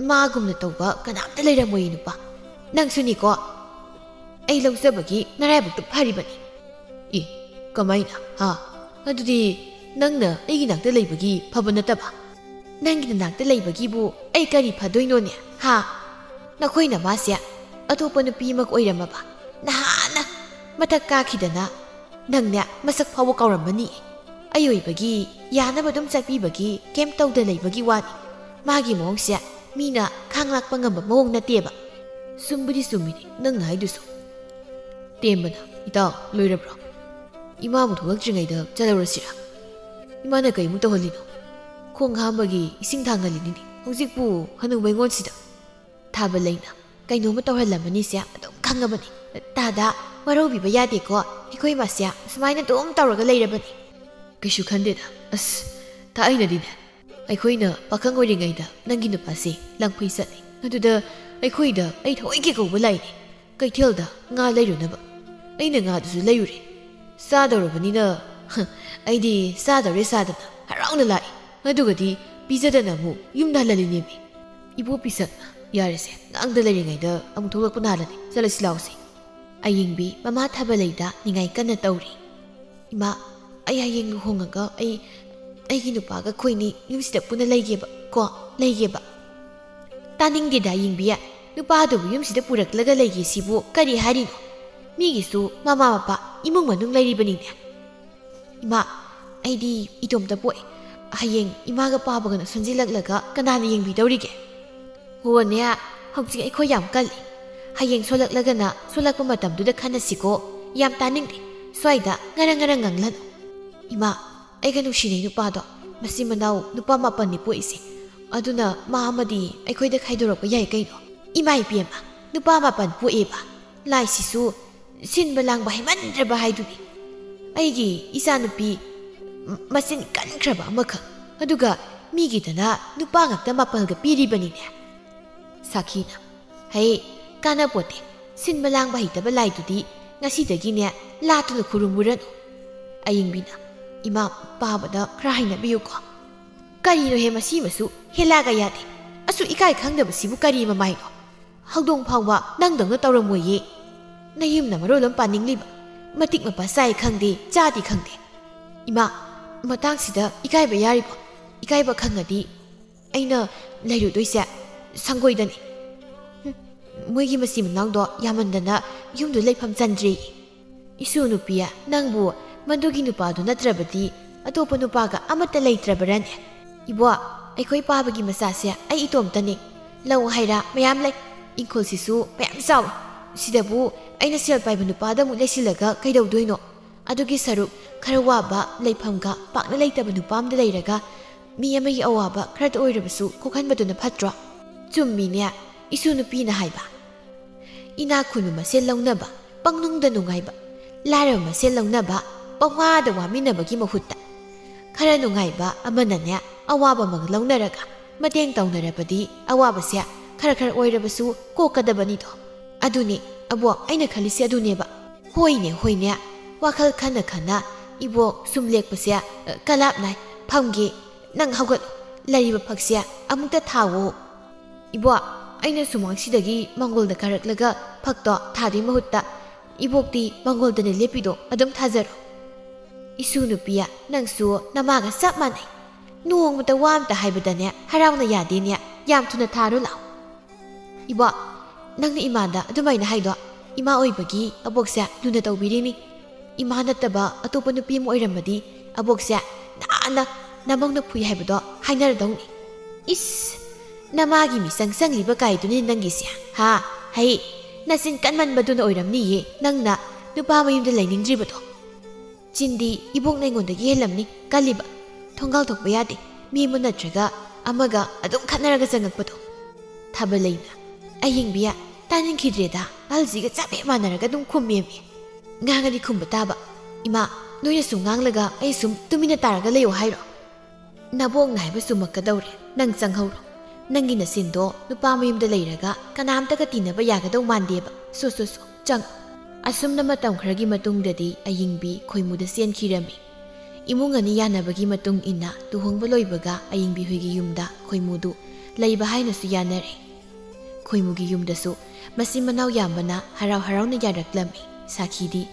ꯃꯥꯒꯨꯝꯅ ꯇꯧꯕ ꯀꯅꯥꯝꯇ ꯂꯩꯔꯝꯃꯣꯏꯌꯦ ꯅꯨꯄꯥ꯫ ꯅꯪꯁꯨꯅꯤꯀꯣ꯫ ꯑꯩ ꯂꯧꯖꯕꯒꯤ ꯅꯔꯥꯏꯕꯛꯇꯨ ꯐꯔꯤꯕꯅꯤ꯫" "ꯑꯦ, ꯀꯃꯥꯏꯅ? ꯍꯥ? ꯑꯗꯨꯗꯤ ꯅꯪꯅ ꯑꯩꯒꯤ ꯅꯥꯛꯇ ꯂꯩꯕꯒꯤ ꯐꯕ ꯅꯠꯇꯕ?" "ꯅꯪꯒꯤ ꯅꯅꯥꯛꯇ ꯂꯩꯕꯒꯤꯕꯨ ꯑꯩ ꯀꯔꯤ ꯐꯗꯣꯏꯅꯣꯅꯦ? ꯍꯥ? ꯅꯈꯣꯏ ꯅꯃꯥꯁꯦ ꯑꯇꯣꯞꯄ ꯅꯨꯄꯤ ꯑꯃꯒ ꯑꯣꯏꯔꯝꯃꯕ ꯅꯍꯥꯟꯅ ꯃꯊꯛ ꯀꯥꯈꯤꯗꯅ ꯅꯪꯅꯦ ꯃꯁꯛ ꯐꯥꯎꯕ ꯀꯥꯎꯔꯝꯃꯅꯤ꯫ ꯑꯩ ꯑꯣꯏꯕꯒꯤ ꯌꯥꯅꯕ ꯑꯗꯨꯝ ꯆꯠꯄꯤꯕꯒꯤ ꯀꯩꯝ ꯇꯧꯗ ꯂꯩꯕꯒꯤ ꯋꯥꯅꯤ꯫ ꯃꯥꯒꯤ ꯃꯑꯣꯡꯁꯦ ꯃꯤꯅ ꯈꯥꯡ ꯂꯥꯛꯄ ꯉꯝꯕ ꯃꯑꯣꯡ ꯅꯠꯇꯦꯕ꯫" "ꯆꯨꯝꯕꯨꯗꯤ ꯆꯨꯝꯃꯤꯅꯦ ꯅꯪꯅ ꯍꯥꯏꯗꯨꯁꯨ꯫" ꯇꯦꯝꯕꯅ, "ꯏꯇꯥꯎ, ꯂꯣꯏꯔꯕ꯭ꯔꯣ? ꯏꯃꯥ ꯑꯃꯨꯛ ꯊꯣꯛꯂꯛꯇ꯭ꯔꯤꯉꯩꯗ ꯆꯠꯍꯧꯔꯁꯤꯔꯥ? ꯏꯃꯥꯅ ꯀꯩꯃꯨꯛ ꯇꯧꯍꯜꯂꯤꯅꯣ? ꯈꯣꯡ ꯍꯥꯝꯕꯒꯤ ꯏꯁꯤꯡ ꯊꯥꯡꯍꯜꯂꯤꯅꯤꯅꯦ ꯍꯧꯖꯤꯛꯄꯨ ꯍꯅꯨꯕ ꯑꯩꯉꯣꯟꯁꯤꯗ꯫" ꯊꯥꯕꯂꯩꯅ, ꯀꯩꯅꯣꯝꯃ ꯇꯧꯍꯜꯂꯝꯃꯅꯤꯁꯦ ꯑꯗꯨꯝ ꯈꯪꯉꯕꯅꯤ꯫ ꯇꯥꯗ, ꯋꯥꯔꯧꯕꯤꯕ ꯌꯥꯗꯦꯀꯣ, ꯑꯩꯈꯣꯏ ꯃꯥꯁꯦ ꯁꯨꯃꯥꯏꯅ ꯑꯗꯨꯝ ꯇꯧꯔꯒ ꯂꯩꯔꯕꯅꯤ꯫ ꯀꯩꯁꯨ ꯈꯟꯗꯦꯗ꯫ ꯑꯁ, ꯊꯥꯏꯅꯗꯤꯅꯦ, ꯑꯩꯈꯣꯏꯅ ꯄꯥꯈꯪ ꯑꯣꯏꯔꯤꯉꯩꯗ ꯅꯪꯒꯤ ꯅꯨꯄꯥꯁꯦ ꯂꯪꯐꯩ ꯆꯠꯂꯤ꯫ ꯑꯗꯨꯗ ꯑꯩꯈꯣꯏꯗ ꯑꯩ ꯊꯑꯣꯏꯒꯤ ꯀꯧꯕ ꯂꯥꯛꯏꯅꯦ, ꯀꯩꯊꯦꯜꯗ ꯉꯥ ꯂꯩꯔꯨꯅꯕ꯫ ꯑꯩꯅ ꯉꯥꯗꯨꯁꯨ ꯂꯩꯔꯨꯔꯦ꯫ ꯆꯥꯗꯧꯔꯕꯅꯤꯅ, ꯍ, ꯑꯩꯗꯤ ꯆꯥꯗꯧꯔꯦ ꯆꯥꯗꯅ ꯍꯔꯥꯎꯅ ꯂꯥꯛꯏ꯫ ꯑꯗꯨꯒꯗꯤ ꯄꯤꯖꯗꯅ ꯑꯃꯨꯛ ꯌꯨꯝꯗ ꯍꯜꯍꯜꯂꯤꯅꯦꯃꯤ꯫ ꯏꯕꯣ ꯄꯤꯁꯛꯅ, "ꯌꯥꯔꯦꯁꯦ, ꯉꯥꯡꯗ ꯂꯩꯔꯤꯉꯩꯗ ꯑꯃꯨꯛ ꯊꯣꯛꯂꯛꯄ ꯅꯥꯜꯂꯅꯤ꯫ ꯆꯠꯂꯁꯤ ꯂꯥꯎꯁꯦ꯫" ꯑꯌꯤꯡꯕꯤ ꯃꯃꯥ ꯊꯥꯕꯂꯩꯗ ꯅꯤꯡꯉꯥꯏ ꯀꯟꯅ ꯇꯧꯔꯤ꯫ "ꯏꯃꯥ, ꯑꯩ ꯍꯌꯦꯡ ꯂꯨꯍꯣꯡꯉꯒ ꯑꯩ, ꯑꯩꯒꯤ ꯅꯨꯄꯥꯒ ꯑꯩꯈꯣꯏꯅꯤ ꯌꯨꯝꯁꯤꯗ ꯄꯨꯟꯅ ꯂꯩꯒꯦꯕ ꯀꯣ, ꯂꯩꯒꯦꯕ꯫" "ꯇꯥꯅꯤꯡꯗꯦꯗ ꯑꯌꯤꯡꯕꯤ, ꯅꯨꯄꯥꯗꯨꯕꯨ ꯌꯨꯝꯁꯤꯗ ꯄꯨꯔꯛꯂꯒ ꯂꯩꯒꯦ ꯁꯤꯕꯨ ꯀꯔꯤ ꯍꯥꯏꯔꯤꯅꯣ? ꯃꯤꯒꯤꯁꯨ ꯃꯃꯥ ꯃꯄꯥ, ꯏꯃꯨꯡ ꯃꯅꯨꯡ ꯂꯩꯔꯤꯕꯅꯤꯅꯦ꯫" "ꯏꯃꯥ, ꯑꯩꯗꯤ ꯏꯇꯣꯝꯇ ꯄꯣꯛꯑꯦ꯫ ꯍꯌꯦꯡ ꯏꯃꯥꯒ ꯄꯥꯕꯒꯅ ꯁꯣꯟꯖꯤꯜꯂꯛꯂꯒ ꯀꯅꯥꯅ ꯌꯦꯡꯕꯤꯗꯧꯔꯤꯒꯦ?" "ꯍꯣꯅꯦ, ꯍꯧꯖꯤꯛ ꯑꯩꯈꯣꯏ ꯌꯥꯝ ꯀꯜꯂꯤ꯫ ꯍꯌꯦꯡ ꯁꯣꯜꯂꯛꯂꯒꯅ ꯁꯣꯜꯂꯛꯄ ꯃꯇꯝꯗꯨꯗ ꯈꯟꯅꯁꯤꯀꯣ꯫ ꯌꯥꯝ ꯇꯥꯅꯤꯡꯗꯦ꯫ ꯁ꯭ꯋꯥꯏꯗ ꯉꯔꯪ ꯉꯔꯪ ꯉꯥꯡꯂꯅꯨ꯫" "ꯏꯃꯥ, ꯑꯩꯒ ꯅꯨꯡꯁꯤꯅꯩ ꯅꯨꯄꯥꯗꯣ, ꯃꯆꯤꯟ ꯃꯅꯥꯎ ꯅꯨꯄꯥ ꯃꯥꯄꯟꯅꯤ ꯄꯣꯛꯏꯁꯦ꯫ ꯑꯗꯨꯅ ꯃꯥ ꯑꯃꯗꯤ ꯑꯩꯈꯣꯏꯗ ꯈꯥꯏꯗꯣꯔꯛꯄ ꯌꯥꯏ ꯀꯩꯅꯣ?" "ꯏꯃꯥ ꯏꯕꯦꯝꯃ, ꯅꯨꯄꯥ ꯃꯥꯄꯟ ꯄꯣꯛꯑꯦꯕ? ꯂꯥꯏꯁꯤꯁꯨ ꯁꯤꯟꯕ ꯂꯥꯡꯕ ꯍꯩꯃꯟꯗ꯭ꯔꯕ ꯍꯥꯏꯗꯨꯅꯤ꯫ ꯑꯩꯒꯤ ꯏꯆꯥꯅꯨꯄꯤ ꯃ-, ꯃꯆꯤꯟ ꯀꯟꯈ꯭ꯔꯕ ꯑꯃꯈꯛ, ꯑꯗꯨꯒ ꯃꯤꯒꯤꯗꯅ ꯅꯨꯄꯥ ꯉꯥꯛꯇ ꯃꯥꯄꯜꯒ ꯄꯤꯔꯤꯕꯅꯤꯅꯦ꯫" ꯁꯥꯈꯤꯅ, "ꯍꯩ, ꯀꯥꯟꯅꯄꯣꯠꯇꯦ꯫ ꯁꯤꯟꯕ ꯂꯥꯡꯕ ꯍꯩꯇꯕ ꯂꯥꯏꯗꯨꯗꯤ ꯉꯁꯤꯗꯒꯤꯅꯦ ꯂꯥꯠꯇꯨꯅ ꯈꯨꯔꯨꯝꯃꯨꯔꯅꯨ꯫" ꯑꯌꯤꯡꯕꯤꯅ, "ꯏꯃꯥ, ꯄꯥꯕꯗ ꯈꯔ ꯍꯥꯏꯅꯕꯤꯌꯨꯀꯣ꯫" "ꯀꯔꯤꯅꯣꯍꯦ ꯃꯁꯤꯃꯁꯨ? ꯍꯦꯂꯥꯒ ꯌꯥꯗꯦ꯫ ꯑꯁꯨꯛ ꯏꯀꯥꯏ ꯈꯪꯗꯕꯁꯤꯕꯨ ꯀꯔꯤ ꯃꯃꯥꯏꯅꯣ? ꯍꯧꯗꯣꯡ ꯐꯥꯎꯕ ꯅꯪꯗꯧꯅ ꯇꯧꯔꯝꯃꯣꯏꯌꯦ꯫ ꯅꯌꯨꯝꯅ ꯃꯔꯣꯜ ꯑꯃ ꯄꯥꯅꯤꯡꯂꯤꯕ꯫ ꯃꯇꯤꯛ ꯃꯄꯥ ꯆꯥꯏ ꯈꯪꯗꯦ, ꯆꯥꯗꯦ ꯈꯪꯗꯦ꯫ ꯏꯃꯥ, ꯃꯇꯥꯡꯁꯤꯗ ꯏꯀꯥꯏꯕ ꯌꯥꯔꯤꯕꯣ? ꯏꯀꯥꯏꯕ ꯈꯪꯉꯗꯤ ꯑꯩꯅ ꯂꯩꯔꯨꯗꯣꯏꯁꯦ ꯁꯪꯒꯣꯏꯗꯅꯤ꯫" "ꯍꯨꯝ, ꯃꯣꯏꯒꯤ ꯃꯆꯤꯟ ꯃꯅꯥꯎꯗꯣ ꯌꯥꯝꯃꯟꯗꯅ ꯌꯨꯝꯗꯨ ꯂꯩꯐꯝ ꯆꯟꯗ꯭ꯔꯦ꯫" "ꯏꯁꯨ ꯅꯨꯄꯤ, ꯅꯪꯕꯨ ꯃꯗꯨꯒꯤ ꯅꯨꯄꯥꯗꯨ ꯅꯠꯇ꯭ꯔꯕꯗꯤ ꯑꯇꯣꯞꯄ ꯅꯨꯄꯥꯒ ꯑꯃꯠꯇ ꯂꯩꯇ꯭ꯔꯕꯔꯅꯦ?" "ꯏꯕꯣ, ꯑꯩꯈꯣꯏ ꯄꯥꯕꯒꯤ ꯃꯆꯥꯁꯦ ꯑꯩ ꯏꯇꯣꯝꯇꯅꯤ꯫ ꯂꯧ ꯍꯥꯏꯔ ꯃꯌꯥꯝ ꯂꯩ, ꯏꯪꯈꯣꯜꯁꯤꯁꯨ ꯃꯌꯥꯝ ꯆꯥꯎꯏ꯫ ꯁꯤꯗꯕꯨ ꯑꯩꯅ ꯁꯦꯜ ꯄꯥꯏꯕ ꯅꯨꯄꯥꯗ ꯑꯃꯨꯛ ꯂꯩꯁꯤꯜꯂꯒ ꯀꯩꯗꯧꯗꯣꯏꯅꯣ? ꯑꯗꯨꯒꯤ ꯁꯔꯨꯛ ꯈꯔ ꯋꯥꯕ, ꯂꯩꯐꯝꯒ ꯄꯥꯛꯅ ꯂꯩꯇꯕ ꯅꯨꯄꯥ ꯑꯃꯗ ꯂꯩꯔꯒ ꯃꯤ ꯑꯃꯒꯤ ꯑꯋꯥꯕ ꯈꯔꯇ ꯑꯣꯏꯔꯕꯁꯨ ꯀꯣꯛꯍꯟꯕꯗꯨꯅ ꯐꯠꯇ꯭ꯔꯣ?" "ꯆꯨꯝꯃꯤꯅꯦ ꯏꯁꯨ ꯅꯨꯄꯤꯅ ꯍꯥꯏꯕ꯫ ꯏꯅꯥꯛ ꯈꯨꯟꯕ ꯃꯁꯦꯜ ꯂꯧꯅꯕ, ꯄꯪꯅꯨꯡꯗ ꯅꯨꯡꯉꯥꯏꯕ, ꯂꯥꯏꯔꯕ ꯃꯁꯦꯜ ꯂꯧꯅꯕ, ꯄꯪꯋꯥꯗ ꯋꯥꯃꯤꯟꯅꯕꯒꯤ ꯃꯍꯨꯠꯇ, ꯈꯔ ꯅꯨꯡꯉꯥꯏꯕ ꯑꯃꯅꯅꯦ ꯑꯋꯥꯕ ꯑꯃꯒ ꯂꯧꯅꯔꯒ ꯃꯇꯦꯡ ꯇꯧꯅꯔꯕꯗꯤ ꯑꯋꯥꯕꯁꯦ ꯈꯔ ꯈꯔ ꯑꯣꯏꯔꯕꯁꯨ ꯀꯣꯛꯀꯗꯕꯅꯤꯗꯣ꯫ ꯑꯗꯨꯅꯦ, ꯑꯕꯣꯛ, ꯑꯩꯅ ꯈꯜꯂꯤꯁꯦ ꯑꯗꯨꯅꯦꯕ꯫ ꯍꯣꯏꯅꯦ, ꯍꯣꯏꯅꯦ, ꯋꯥꯈꯜ ꯈꯟꯅ ꯈꯟꯅ ꯏꯕꯣꯛ ꯁꯨꯝ ꯂꯦꯛꯄꯁꯦ, ꯑ, ꯀꯂꯥꯞ ꯅꯥꯏ꯫ ꯐꯝꯒꯦ, ꯅꯪ ꯍꯧꯒꯠꯂꯣ, ꯂꯩꯔꯤꯕ ꯐꯛꯁꯦ ꯑꯃꯨꯛꯇ ꯊꯥꯎꯑꯣ꯫ ꯏꯕꯣꯛ, ꯑꯩꯅ ꯁꯨꯃꯥꯡꯁꯤꯗꯒꯤ ꯃꯪꯒꯣꯜꯗ ꯀꯥꯔꯛꯂꯒ ꯐꯛꯇꯣ ꯊꯥꯗꯣꯏ ꯃꯍꯨꯠꯇ ꯏꯕꯣꯛꯇꯤ ꯃꯪꯒꯣꯜꯗꯅꯦ ꯂꯦꯞꯄꯤꯗꯣ, ꯑꯗꯨꯝ ꯊꯥꯖꯔꯣ꯫ ꯏꯁꯨ ꯅꯨꯄꯤ, ꯅꯪꯁꯨ ꯅꯃꯥꯒ ꯆꯞ ꯃꯥꯟꯅꯩ꯫ ꯅꯣꯡꯃꯇ ꯋꯥ ꯑꯝꯇ ꯍꯥꯏꯕꯗꯅꯦ ꯍꯔꯥꯎꯅ ꯌꯥꯗꯦꯅꯦ, ꯌꯥꯝ ꯊꯨꯅ ꯊꯥꯔꯣ ꯂꯥꯛꯑꯣ꯫ ꯏꯕꯣꯛ, ꯅꯪꯅ ꯏꯃꯥꯗ ꯑꯗꯨꯃꯥꯏꯅ ꯍꯥꯏꯗꯣ, ꯏꯃꯥ ꯑꯣꯏꯕꯒꯤ ꯑꯕꯣꯛꯁꯦ ꯂꯨꯅ ꯇꯧꯕꯤꯔꯤꯅꯤ꯫ ꯏꯃꯥ ꯅꯠꯇꯕ ꯑꯇꯣꯞꯄ ꯅꯨꯄꯤ ꯑꯃ ꯑꯣꯏꯔꯝꯃꯗꯤ ꯑꯕꯣꯛꯁꯦ ꯅꯥꯟꯅ ꯅꯃꯧꯅ ꯐꯨꯏ ꯍꯥꯏꯕꯗꯣ ꯍꯥꯏꯅꯔꯗꯧꯅꯤ꯫ ꯏꯁ, ꯅꯃꯥꯒꯤ ꯃꯤꯆꯪ ꯆꯪꯂꯤꯕ ꯀꯥꯏꯗꯨꯅꯤ ꯅꯪꯒꯤꯁꯦ, ꯍꯥ? ꯍꯩ, ꯅꯆꯤꯟ ꯀꯟꯃꯟꯕꯗꯨꯅ ꯑꯣꯏꯔꯝꯅꯤꯌꯦ ꯅꯪꯅ ꯅꯨꯄꯥ ꯃꯌꯨꯝꯗ ꯂꯩꯅꯤꯡꯗ꯭ꯔꯤꯕꯗꯣ꯫ ꯆꯤꯟꯗꯤ ꯏꯕꯣꯛꯅ ꯑꯩꯉꯣꯟꯗꯒꯤ ꯍꯦꯜꯂꯝꯅꯤ ꯀꯜꯂꯤꯕ꯫ ꯊꯣꯡꯒꯥꯜ ꯊꯣꯛꯄ ꯌꯥꯗꯦ꯫ ꯃꯤ ꯑꯃ ꯅꯠꯇ꯭ꯔꯒ ꯑꯃꯒ ꯑꯗꯨꯝ ꯈꯠꯅꯔꯒ ꯆꯪꯉꯛꯄꯗꯣ꯫ ꯊꯥꯕꯜꯂꯩꯅ, "ꯑꯌꯤꯡꯕꯤ, ꯇꯥꯅꯤꯡꯈꯤꯗ꯭ꯔꯦꯗ, ꯑꯍꯜꯁꯤꯒ ꯆꯞ ꯍꯦꯛ ꯃꯥꯟꯅꯔꯒ ꯑꯗꯨꯝ ꯈꯨꯝꯃꯦꯃꯤ꯫ ꯉꯥꯡꯉꯗꯤ ꯈꯨꯝꯕ ꯇꯥꯕ꯫ ꯏꯃꯥ, ꯅꯣꯏꯅ ꯁꯨꯝ ꯉꯥꯡꯂꯒ ꯑꯩ ꯁꯨꯝ ꯇꯨꯃꯤꯟꯅ ꯇꯥꯔꯒ ꯂꯩꯌꯣ ꯍꯥꯏꯔꯣ? ꯅꯕꯣꯛꯅ ꯍꯥꯏꯕ ꯆꯨꯝꯃꯛꯀꯗꯧꯔꯦ, ꯅꯪ ꯆꯪꯍꯧꯔꯣ꯫ ꯅꯪꯒꯤ ꯅꯆꯤꯟꯗꯣ ꯅꯨꯄꯥ ꯃꯌꯨꯝꯗ ꯂꯩꯔꯒ ꯀꯅꯥꯝꯇꯒ ꯇꯤꯟꯅꯕ ꯌꯥꯒꯗꯧ ꯃꯥꯟꯗꯦꯕ꯫ ꯁꯣ, ꯁꯣ, ꯁꯣ, ꯆꯪꯉꯣ꯫" ꯑꯁꯨꯝꯅ ꯃꯇꯝ ꯈꯔꯒꯤ ꯃꯇꯨꯡꯗꯗꯤ ꯑꯌꯤꯡꯕꯤ ꯈꯣꯏꯃꯨꯗ ꯆꯦꯟꯈꯤꯔꯝꯃꯤ꯫ ꯏꯃꯨꯡ ꯑꯅꯤ ꯌꯥꯅꯕꯒꯤ ꯃꯇꯨꯡ ꯏꯟꯅ ꯂꯨꯍꯣꯡꯕ ꯂꯣꯏꯕꯒ ꯑꯌꯤꯡꯕꯤ ꯍꯣꯏꯒꯤ ꯌꯨꯝꯗ ꯈꯣꯏꯃꯨꯗꯨ ꯂꯩꯕ ꯍꯥꯏꯅꯁꯨ ꯌꯥꯅꯔꯦ꯫ ꯈꯣꯏꯃꯨꯒꯤ ꯌꯨꯝꯗꯁꯨ ꯃꯆꯤꯟ ꯃꯅꯥꯎ ꯌꯥꯝꯕꯅ ꯍꯔꯥꯎ ꯍꯔꯥꯎꯅ ꯌꯥꯔꯛꯂꯝꯃꯤ꯫ ꯁꯥꯈꯤꯗꯤ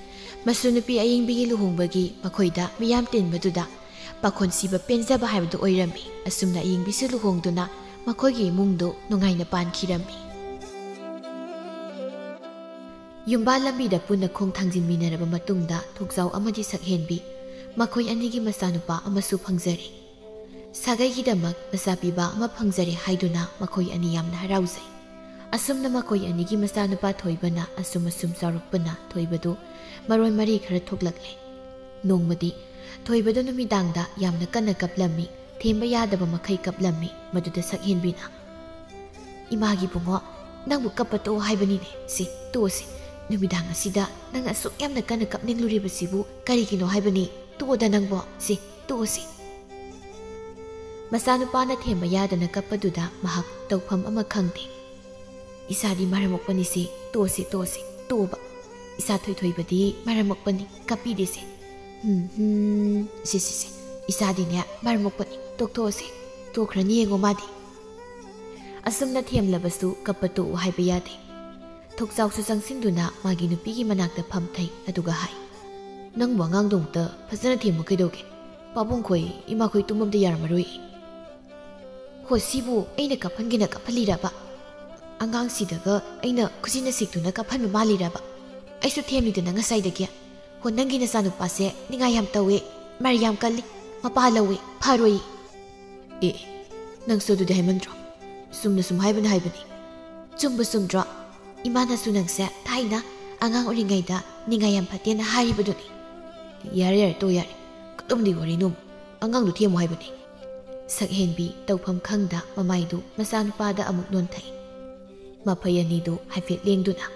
ꯃꯁꯨ ꯅꯨꯄꯤ ꯑꯌꯤꯡꯕꯤꯒꯤ ꯂꯨꯍꯣꯡꯕꯒꯤ ꯃꯈꯣꯏꯗ ꯃꯤꯌꯥꯝ ꯇꯤꯟꯕꯗꯨꯗ ꯄꯥꯈꯣꯟ ꯁꯤꯕ ꯄꯦꯟꯖꯕ ꯍꯥꯏꯕꯗꯨ ꯑꯣꯏꯔꯝꯃꯤ꯫ ꯑꯁꯨꯝꯅ ꯑꯌꯤꯡꯕꯤꯁꯨ ꯂꯨꯍꯣꯡꯗꯨꯅ ꯃꯈꯣꯏꯒꯤ ꯏꯃꯨꯡꯗꯨ ꯅꯨꯡꯉꯥꯏꯅ ꯄꯥꯟꯈꯤꯔꯝꯃꯤ꯫ ꯌꯨꯝꯕꯥꯜ ꯂꯝꯕꯤꯗ ꯄꯨꯟꯅ ꯈꯣꯡ ꯊꯥꯡꯖꯤꯟꯃꯤꯟꯅꯔꯕ ꯃꯇꯨꯡꯗ ꯊꯣꯛꯆꯥꯎ ꯑꯃꯗꯤ ꯁꯛꯍꯦꯟꯕꯤ ꯃꯈꯣꯏ ꯑꯅꯤꯒꯤ ꯃꯆꯥꯅꯨꯄꯥ ꯑꯃꯁꯨ ꯐꯪꯖꯔꯦ꯫ ꯁꯥꯒꯩꯒꯤꯗꯃꯛ ꯃꯆꯥ ꯄꯤꯕ ꯑꯃ ꯐꯪꯖꯔꯦ ꯍꯥꯏꯗꯨꯅ ꯃꯈꯣꯏ ꯑꯅꯤ ꯌꯥꯝꯅ ꯍꯔꯥꯎꯖꯩ꯫ ꯑꯁꯨꯝꯅ ꯃꯈꯣꯏ ꯑꯅꯤꯒꯤ ꯃꯆꯥꯅꯨꯄꯥ ꯊꯣꯏꯕꯅ ꯑꯁꯨꯝ ꯑꯁꯨꯝ ꯆꯥꯎꯔꯛꯄꯅ ꯊꯣꯏꯕꯗꯨ ꯃꯔꯣꯟ ꯃꯔꯤ ꯈꯔ ꯊꯣꯛꯂꯛꯂꯦ꯫ ꯅꯣꯡꯃꯗꯤ ꯊꯣꯏꯕꯗꯨ ꯅꯨꯃꯤꯗꯥꯡꯗ ꯌꯥꯝꯅ ꯀꯟꯅ ꯀꯞꯂꯝꯃꯤ꯫ ꯊꯦꯝꯕ ꯌꯥꯗꯕ ꯃꯈꯩ ꯀꯞꯂꯝꯃꯤ꯫ ꯃꯗꯨꯗ ꯁꯛꯍꯦꯟꯕꯤꯅ, "ꯏꯃꯥꯒꯤ ꯕꯨꯡꯉꯣ, ꯅꯪꯕꯨ ꯀꯞꯄ ꯇꯣꯛꯑꯣ ꯍꯥꯏꯕꯅꯤꯅꯦ꯫ ꯁꯤ ꯇꯣꯛꯑꯁꯤ꯫ ꯅꯨꯃꯤꯗꯥꯡ ꯑꯁꯤꯗ ꯅꯪꯅ ꯑꯁꯨꯛ ꯌꯥꯝꯅ ꯀꯟꯅ ꯀꯞꯅꯤꯡꯂꯨꯔꯤꯕꯁꯤꯕꯨ ꯀꯔꯤꯒꯤꯅꯣ ꯍꯥꯏꯕꯅꯤ? ꯇꯣꯛꯑꯣꯗ ꯅꯪꯕꯣ꯫ ꯁꯤ ꯇꯣꯛꯑꯁꯤ꯫" ꯃꯆꯥꯅꯨꯄꯥꯅ ꯊꯦꯝꯕ ꯌꯥꯗꯅ ꯀꯞꯄꯗꯨꯗ ꯃꯍꯥꯛ ꯇꯧꯐꯝ ꯑꯃ ꯈꯪꯗꯦ꯫ "ꯏꯁꯥꯗꯤ ꯃꯔꯝ ꯃꯣꯛꯄꯅꯤꯁꯦ, ꯇꯣꯛꯑꯁꯤ, ꯇꯣꯛꯑꯁꯤ, ꯇꯣꯛꯑꯣꯕ꯫ ꯏꯁꯥ ꯊꯣꯏꯊꯣꯏꯕꯗꯤ ꯃꯔꯝ ꯃꯣꯛꯄꯅꯤ, ꯀꯞꯄꯤꯗꯦꯁꯦ꯫ ꯍꯝ, ꯍꯝ, ꯁꯤ, ꯁꯤ, ꯁꯤ, ꯏꯁꯥꯗꯤꯅꯦ ꯃꯔꯝ ꯃꯣꯛꯄꯅꯤ, ꯇꯣꯛꯊꯣꯛꯑꯁꯦ꯫ ꯇꯣꯛꯈ꯭ꯔꯅꯤ ꯌꯦꯡꯉꯣ ꯃꯥꯗꯤ꯫" ꯑꯁꯨꯝꯅ ꯊꯦꯝꯂꯕꯁꯨ ꯀꯞꯄ ꯇꯣꯛꯎ ꯍꯥꯏꯕ ꯌꯥꯗꯦ꯫ ꯊꯣꯛꯆꯥꯎꯁꯨ ꯆꯪꯁꯤꯟꯗꯨꯅ ꯃꯥꯒꯤ ꯅꯨꯄꯤꯒꯤ ꯃꯅꯥꯛꯇ ꯐꯝꯊꯩ, ꯑꯗꯨꯒ ꯍꯥꯏ, "ꯅꯪꯕꯨ ꯑꯉꯥꯡꯗꯣ ꯑꯃꯨꯛꯇ ꯐꯖꯅ ꯊꯦꯝꯃꯨ ꯀꯩꯗꯧꯒꯦ? ꯄꯥꯕꯨꯡꯈꯣꯏ, ꯏꯃꯥꯈꯣꯏ ꯇꯨꯝꯃꯝꯗ ꯌꯥꯔꯝꯃꯔꯣꯏ꯫" "ꯍꯣ, ꯁꯤꯕꯨ ꯑꯩꯅ ꯀꯞꯍꯟꯒꯦꯅ ꯀꯞꯍꯜꯂꯤꯔꯕ? ꯑꯉꯥꯡꯁꯤꯗꯒ ꯑꯩꯅ ꯈꯨꯖꯤꯟꯅ ꯁꯤꯛꯇꯨꯅ ꯀꯞꯍꯟꯕ ꯃꯥꯜꯂꯤꯔꯕ? ꯑꯩꯁꯨ ꯊꯦꯝꯂꯤꯗꯅ ꯉꯁꯥꯏꯗꯒꯤ꯫ ꯍꯣ, ꯅꯪꯒꯤ ꯅꯆꯥꯅꯨꯄꯥꯁꯦ ꯅꯤꯡꯉꯥꯏ ꯌꯥꯝ ꯇꯧꯋꯦ, ꯃꯔꯩ ꯌꯥꯝ ꯀꯜꯂꯤ, ꯃꯄꯥ ꯂꯧꯋꯦ, ꯐꯔꯣꯏ꯫" "ꯑꯦ, ꯅꯪꯁꯨ ꯑꯗꯨꯗꯤ ꯍꯥꯏꯃꯟꯗ꯭ꯔꯣ? ꯆꯨꯝꯅ ꯁꯨꯝ ꯍꯥꯏꯕꯅ ꯍꯥꯏꯕꯅꯤ꯫" "ꯆꯨꯝꯕꯨ ꯆꯨꯝꯗ꯭ꯔꯣ? ꯏꯃꯥꯅꯁꯨ ꯅꯪꯁꯦ ꯊꯥꯏꯅ ꯑꯉꯥꯡ ꯑꯣꯏꯔꯤꯉꯩꯗ ꯅꯤꯡꯉꯥꯏ ꯌꯥꯝ ꯐꯠꯇꯦꯅ ꯍꯥꯏꯔꯤꯕꯗꯨꯅꯤ꯫" "ꯌꯥꯔꯦ, ꯌꯥꯔꯦ, ꯇꯣ, ꯌꯥꯔꯦ꯫ ꯀꯗꯣꯝꯗꯤ ꯋꯥꯔꯤꯅꯣ? ꯑꯉꯥꯡꯗꯨ ꯊꯦꯝꯃꯨ ꯍꯥꯏꯕꯅꯤ꯫" ꯁꯛꯍꯦꯟꯕꯤ ꯇꯧꯐꯝ ꯈꯪꯗ ꯃꯃꯥꯏꯗꯨ ꯃꯆꯥꯅꯨꯄꯥꯗ ꯑꯃꯨꯛ ꯅꯣꯟꯊꯩ꯫ ꯃꯐꯩ ꯑꯅꯤꯗꯨ ꯍꯥꯏꯐꯦꯠ ꯂꯦꯡꯗꯨꯅ,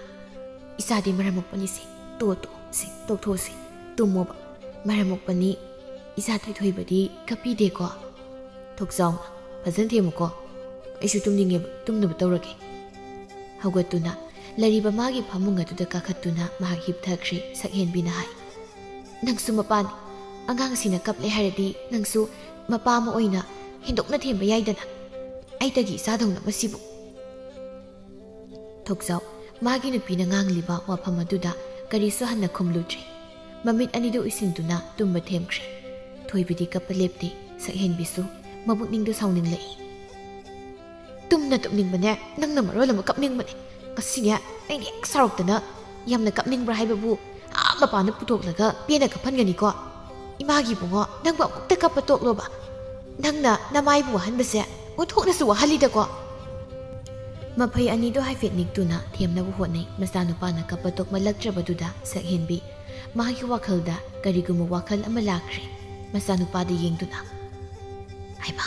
"ꯏꯆꯥꯗꯤ ꯃꯔꯝ ꯃꯣꯛꯄꯅꯤꯁꯦ, ꯇꯣ, ꯇꯣ, ꯁꯦ, ꯇꯣꯛꯊꯣꯛꯑꯁꯦ, ꯇꯨꯝꯃꯣꯕ꯫ ꯃꯔꯝ ꯃꯣꯛꯄꯅꯤ, ꯏꯆꯥ ꯊꯣꯏꯊꯣꯏꯕꯗꯤ ꯀꯞꯄꯤꯗꯦꯀꯣ꯫ ꯊꯣꯛꯆꯥꯎꯅ ꯐꯖꯅ ꯊꯦꯝꯃꯨꯀꯣ꯫ ꯑꯩꯁꯨ ꯇꯨꯝꯅꯤꯡꯉꯦꯕ, ꯇꯨꯝꯅꯕ ꯇꯧꯔꯒꯦ꯫" ꯍꯧꯒꯠꯇꯨꯅ ꯂꯩꯔꯤꯕ ꯃꯥꯒꯤ ꯐꯃꯨꯡ ꯑꯗꯨꯗ ꯀꯥꯈꯠꯇꯨꯅ ꯃꯍꯥꯛ ꯍꯤꯞꯊꯈ꯭ꯔꯦ꯫ ꯁꯛꯍꯦꯟꯕꯤꯅ ꯍꯥꯏ, "ꯅꯪꯁꯨ ꯃꯄꯥꯅꯤ꯫ ꯑꯉꯥꯡꯁꯤꯅ ꯀꯞꯂꯦ ꯍꯥꯏꯔꯗꯤ ꯅꯪꯁꯨ ꯃꯄꯥ ꯑꯃ ꯑꯣꯏꯅ ꯍꯦꯟꯗꯣꯛꯅ ꯊꯦꯝꯕ ꯌꯥꯏꯗꯅ꯫ ꯑꯩꯇꯒꯤ ꯏꯆꯥꯗꯧꯅ ꯃꯁꯤꯕꯨ꯫" ꯊꯣꯛꯆꯥꯎ ꯃꯥꯒꯤ ꯅꯨꯄꯤꯅ ꯉꯥꯡꯂꯤꯕ ꯋꯥꯐꯝ ꯑꯗꯨꯗ ꯀꯔꯤꯁꯨ ꯍꯟꯅ ꯈꯨꯝꯂꯨꯗ꯭ꯔꯦ꯫ ꯃꯃꯤꯠ ꯑꯅꯤꯗꯨ ꯎꯏꯁꯤꯟꯗꯨꯅ ꯇꯨꯝꯕ ꯊꯦꯝꯈ꯭ꯔꯦ꯫ ꯊꯣꯏꯕꯤꯗꯤ ꯀꯞꯄ ꯂꯦꯞꯇꯦ꯫ ꯁꯛꯍꯦꯟꯕꯤꯁꯨ ꯃꯕꯨꯛꯅꯤꯡꯗꯨ ꯁꯥꯎꯅꯤꯡꯂꯛꯏ꯫ "ꯇꯨꯝꯅ ꯇꯨꯝꯅꯤꯡꯕꯅꯦ, ꯅꯪꯅ ꯃꯔꯣꯜ ꯑꯃ ꯀꯞꯅꯤꯡꯕꯅꯦ꯫ ꯉꯁꯤꯅꯦ ꯑꯩꯅ ꯍꯦꯛ ꯁꯥꯎꯔꯛꯇꯅ ꯌꯥꯝꯅ ꯀꯞꯅꯤꯡꯕ꯭ꯔꯥ ꯍꯥꯏꯕꯕꯨ ꯑꯥ ꯃꯄꯥꯟꯗ ꯄꯨꯊꯣꯛꯂꯒ ꯄꯦꯟꯅ ꯀꯞꯍꯟꯒꯅꯤꯀꯣ꯫ ꯏꯃꯥꯒꯤ ꯏꯕꯨꯡꯉꯣ, ꯅꯪꯕꯨ ꯑꯃꯨꯛꯇ ꯀꯞꯄ ꯇꯣꯛꯂꯣꯕ꯫ ꯅꯪꯅ ꯅꯃꯥꯏꯕꯨ ꯋꯥꯍꯟꯕꯁꯦ ꯑꯣꯟꯊꯣꯛꯅꯁꯨ ꯋꯥꯍꯜꯂꯤꯗꯀꯣ꯫" ꯃꯐꯩ ꯑꯅꯤꯗꯣ ꯍꯥꯏꯐꯦꯠ ꯅꯤꯛꯇꯨꯅ ꯊꯦꯝꯅꯕ ꯍꯣꯠꯅꯩ꯫ ꯃꯆꯥꯅꯨꯄꯥꯅ ꯀꯞꯄ ꯇꯣꯛꯃꯜꯂꯛꯇ꯭ꯔꯕꯗꯨꯗ ꯁꯛꯍꯦꯟꯕꯤ ꯃꯥꯒꯤ ꯋꯥꯈꯜꯗ ꯀꯔꯤꯒꯨꯝꯕ ꯋꯥꯈꯜ ꯑꯃ ꯂꯥꯛꯈ꯭ꯔꯦ꯫ ꯃꯆꯥꯅꯨꯄꯥꯗ ꯌꯦꯡꯗꯨꯅ, "ꯍꯩꯃꯥ,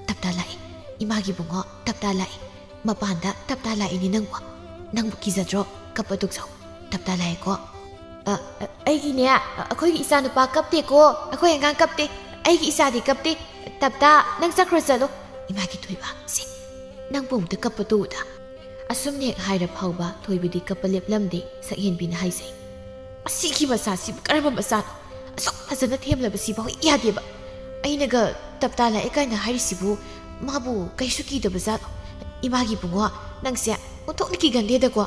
ꯇꯞꯇꯥ ꯂꯥꯛꯑꯦ꯫ ꯏꯃꯥꯒꯤ ꯏꯕꯨꯡꯉꯣ, ꯇꯞꯇꯥ ꯂꯥꯛꯑꯦ꯫ "ꯃꯄꯥꯟꯗ ꯇꯞꯇꯥ ꯂꯥꯛꯏꯅꯦ ꯅꯪꯕꯨ꯫ ꯅꯪꯕꯨ ꯀꯤꯖꯗ꯭ꯔꯣ? ꯀꯞꯄ ꯇꯣꯛꯆꯧ꯫ ꯇꯞꯇꯥ ꯂꯥꯛꯑꯦꯀꯣ?" "ꯑ, ꯑ, ꯑꯩꯒꯤꯅꯦ, ꯑ, ꯑꯩꯈꯣꯏꯒꯤ ꯏꯆꯥꯅꯨꯄꯥ ꯀꯞꯇꯦꯀꯣ꯫ ꯑꯩꯈꯣꯏ ꯑꯉꯥꯡ ꯀꯞꯇꯦ꯫ ꯑꯩꯒꯤ ꯏꯆꯥꯗꯤ ꯀꯞꯇꯦ꯫ ꯇꯞꯇꯥ, ꯅꯪ ꯆꯠꯈ꯭ꯔꯣ ꯆꯠꯂꯣ꯫ ꯏꯃꯥꯒꯤ ꯊꯣꯏꯕ, ꯁꯦ, ꯅꯪꯕꯨ ꯑꯃꯨꯛꯇ ꯀꯞꯄ ꯇꯣꯛꯎꯗ꯫" ꯑꯁꯨꯝꯅ ꯍꯦꯛ ꯍꯥꯏꯔ ꯐꯥꯎꯕ ꯊꯣꯏꯕꯗꯤ ꯀꯞꯄ ꯂꯦꯞꯂꯝꯗꯦ꯫ ꯁꯛꯍꯦꯟꯕꯤꯅ ꯍꯥꯏꯖꯩ, "ꯑꯁꯤꯒꯤ ꯃꯆꯥꯁꯤꯕꯨ ꯀꯔꯝꯕ ꯃꯆꯥꯅꯣ? ꯑꯁꯨꯛ ꯐꯖꯅ ꯊꯦꯝꯂꯕꯁꯤꯐꯥꯎ ꯌꯥꯗꯦꯕ꯫ ꯑꯩꯅꯒ ꯇꯞꯇꯥ ꯂꯥꯛꯑꯦ ꯀꯥꯏꯅ ꯍꯥꯏꯔꯤꯁꯤꯕꯨ ꯃꯥꯕꯨ ꯀꯩꯁꯨ ꯀꯤꯗꯕ ꯖꯥꯠꯂꯣ? ꯏꯃꯥꯒꯤ ꯕꯨꯡꯉꯣ, ꯅꯪꯁꯦ ꯑꯣꯟꯊꯣꯛꯅ ꯀꯤꯒꯟꯗꯦꯗꯀꯣ꯫"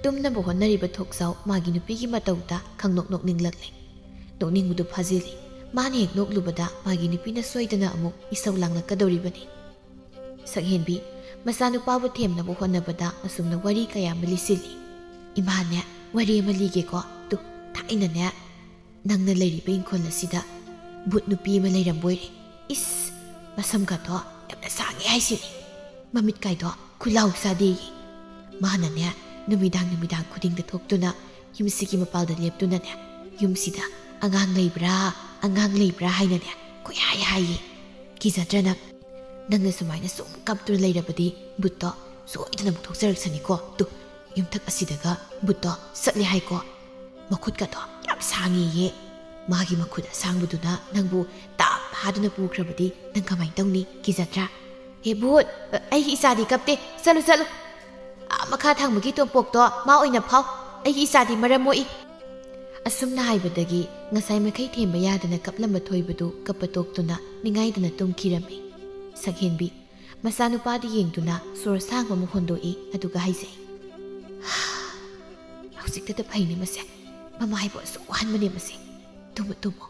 ꯇꯨꯝꯅꯕ ꯍꯣꯠꯅꯔꯤꯕ ꯊꯣꯛꯆꯥꯎ ꯃꯥꯒꯤ ꯅꯨꯄꯤꯒꯤ ꯃꯇꯧꯗ ꯈꯪꯅꯣꯛ ꯅꯣꯛꯅꯤꯡꯂꯛꯂꯦ꯫ ꯅꯣꯛꯅꯤꯡꯕꯗꯨ ꯐꯥꯖꯤꯜꯂꯤ꯫ ꯃꯥꯅ ꯍꯦꯛ ꯅꯣꯛꯂꯨꯕꯗ ꯃꯥꯒꯤ ꯅꯨꯄꯤꯅ ꯁꯣꯏꯗꯅ ꯑꯃꯨꯛ ꯏꯁꯧ ꯂꯥꯡꯂꯛꯀꯗꯧꯔꯤꯕꯅꯤ꯫ ꯁꯛꯍꯦꯟꯕꯤ ꯃꯆꯥꯅꯨꯄꯥꯕꯨ ꯊꯦꯝꯅꯕ ꯍꯣꯠꯅꯕꯗ ꯑꯁꯨꯝꯅ ꯋꯥꯔꯤ ꯀꯌꯥ ꯑꯃ ꯂꯤꯁꯤꯜꯂꯤ꯫ "ꯏꯃꯥꯅꯦ, ꯋꯥꯔꯤ ꯑꯃ ꯂꯤꯒꯦꯀꯣ꯫ ꯇꯨ, ꯊꯥꯏꯅꯅꯦ, ꯅꯪꯅ ꯂꯩꯔꯤꯕ ꯏꯪꯈꯣꯜ ꯑꯁꯤꯗ ꯚꯨꯠ ꯅꯨꯄꯤ ꯑꯃ ꯂꯩꯔꯝꯕꯣꯏꯔꯦ꯫ ꯏꯁ, ꯃꯁꯝꯒꯗꯣ ꯌꯥꯝꯅ ꯁꯥꯡꯉꯦ ꯍꯥꯏꯁꯤꯅꯤ꯫ ꯃꯃꯤꯠꯀꯥꯏꯗꯣ ꯈꯨꯂꯥꯎ ꯆꯥꯗꯦꯌꯦ꯫ ꯃꯥꯅꯅꯦ, ꯅꯨꯃꯤꯗꯥꯡ ꯅꯨꯃꯤꯗꯥꯡ ꯈꯨꯗꯤꯡꯗ ꯊꯣꯛꯇꯨꯅ ꯌꯨꯝꯁꯤꯒꯤ ꯃꯄꯥꯜꯗ ꯂꯦꯞꯇꯨꯅꯅꯦ, ꯌꯨꯝꯁꯤꯗ ꯑꯉꯥꯡ ꯂꯩꯕ꯭ꯔꯥ, ꯑꯉꯥꯡ ꯂꯩꯕ꯭ꯔꯥ ꯍꯥꯏꯅꯅꯦ ꯀꯣꯏꯍꯥꯏ ꯍꯥꯏꯌꯦ꯫ ꯀꯤꯖꯗ꯭ꯔ ꯅꯪ? ꯅꯪꯅ ꯁꯨꯃꯥꯏꯅ ꯁꯨꯝ ꯀꯞꯇꯨꯅ ꯂꯩꯔꯕꯗꯤ ꯚꯨꯠꯇꯣ ꯁꯣꯏꯗꯅ ꯑꯃꯨꯛ ꯊꯣꯛꯆꯔꯛꯁꯅꯤꯀꯣ꯫ ꯇꯨ, ꯌꯨꯝꯊꯛ ꯑꯁꯤꯗꯒ ꯚꯨꯠꯇꯣ ꯆꯠꯂꯦ ꯍꯥꯏꯀꯣ꯫ ꯃꯈꯨꯠꯀꯗꯣ ꯌꯥꯝ ꯁꯥꯡꯉꯦꯌꯦ꯫ ꯃꯥꯒꯤ ꯃꯈꯨꯠ ꯑꯁꯥꯡꯕꯗꯨꯅ ꯅꯪꯕꯨ ꯇꯥꯞ ꯐꯥꯗꯨꯅ ꯄꯨꯈ꯭ꯔꯕꯗꯤ ꯅꯪ ꯀꯃꯥꯏꯅ ꯇꯧꯅꯤ? ꯀꯤꯖꯗ꯭ꯔꯥ?" "ꯍꯦ ꯚꯨꯠ, ꯑꯩꯒꯤ ꯏꯆꯥꯗꯤ ꯀꯞꯇꯦ꯫ ꯆꯠꯂꯨ, ꯆꯠꯂꯨ꯫ ꯑꯥ ꯃꯈꯥ ꯊꯪꯕꯒꯤ ꯇꯣꯝꯄꯣꯛꯇꯣ ꯃꯥ ꯑꯣꯏꯅ ꯐꯥꯎ꯫ ꯑꯩꯒꯤ ꯏꯆꯥꯗꯤ ꯃꯔꯝ ꯃꯣꯛꯏ꯫" ꯑꯁꯨꯝꯅ ꯍꯥꯏꯕꯗꯒꯤ ꯉꯁꯥꯏ ꯃꯈꯩ ꯊꯦꯝꯕ ꯌꯥꯗꯅ ꯀꯞꯂꯝꯕ ꯊꯣꯏꯕꯗꯨ ꯀꯞꯄ ꯇꯣꯛꯇꯨꯅ ꯅꯤꯡꯉꯥꯏꯗꯅ ꯇꯨꯝꯈꯤꯔꯝꯃꯤ꯫ ꯁꯛꯍꯦꯟꯕꯤ ꯃꯆꯥꯅꯨꯄꯥꯗꯨ ꯌꯦꯡꯗꯨꯅ ꯁꯣꯔ ꯁꯥꯡꯕ ꯑꯃ ꯍꯣꯟꯗꯣꯛꯏ, ꯑꯗꯨꯒ ꯍꯥꯏꯖꯩ, "ꯍꯧꯖꯤꯛꯇꯗ ꯐꯩꯅꯦ ꯃꯁꯦ꯫ ꯃꯃꯥ ꯍꯥꯏꯕꯨ ꯑꯁꯨꯛ ꯋꯥꯍꯟꯕꯅꯦ ꯃꯁꯦ꯫ Tamu, Tamu."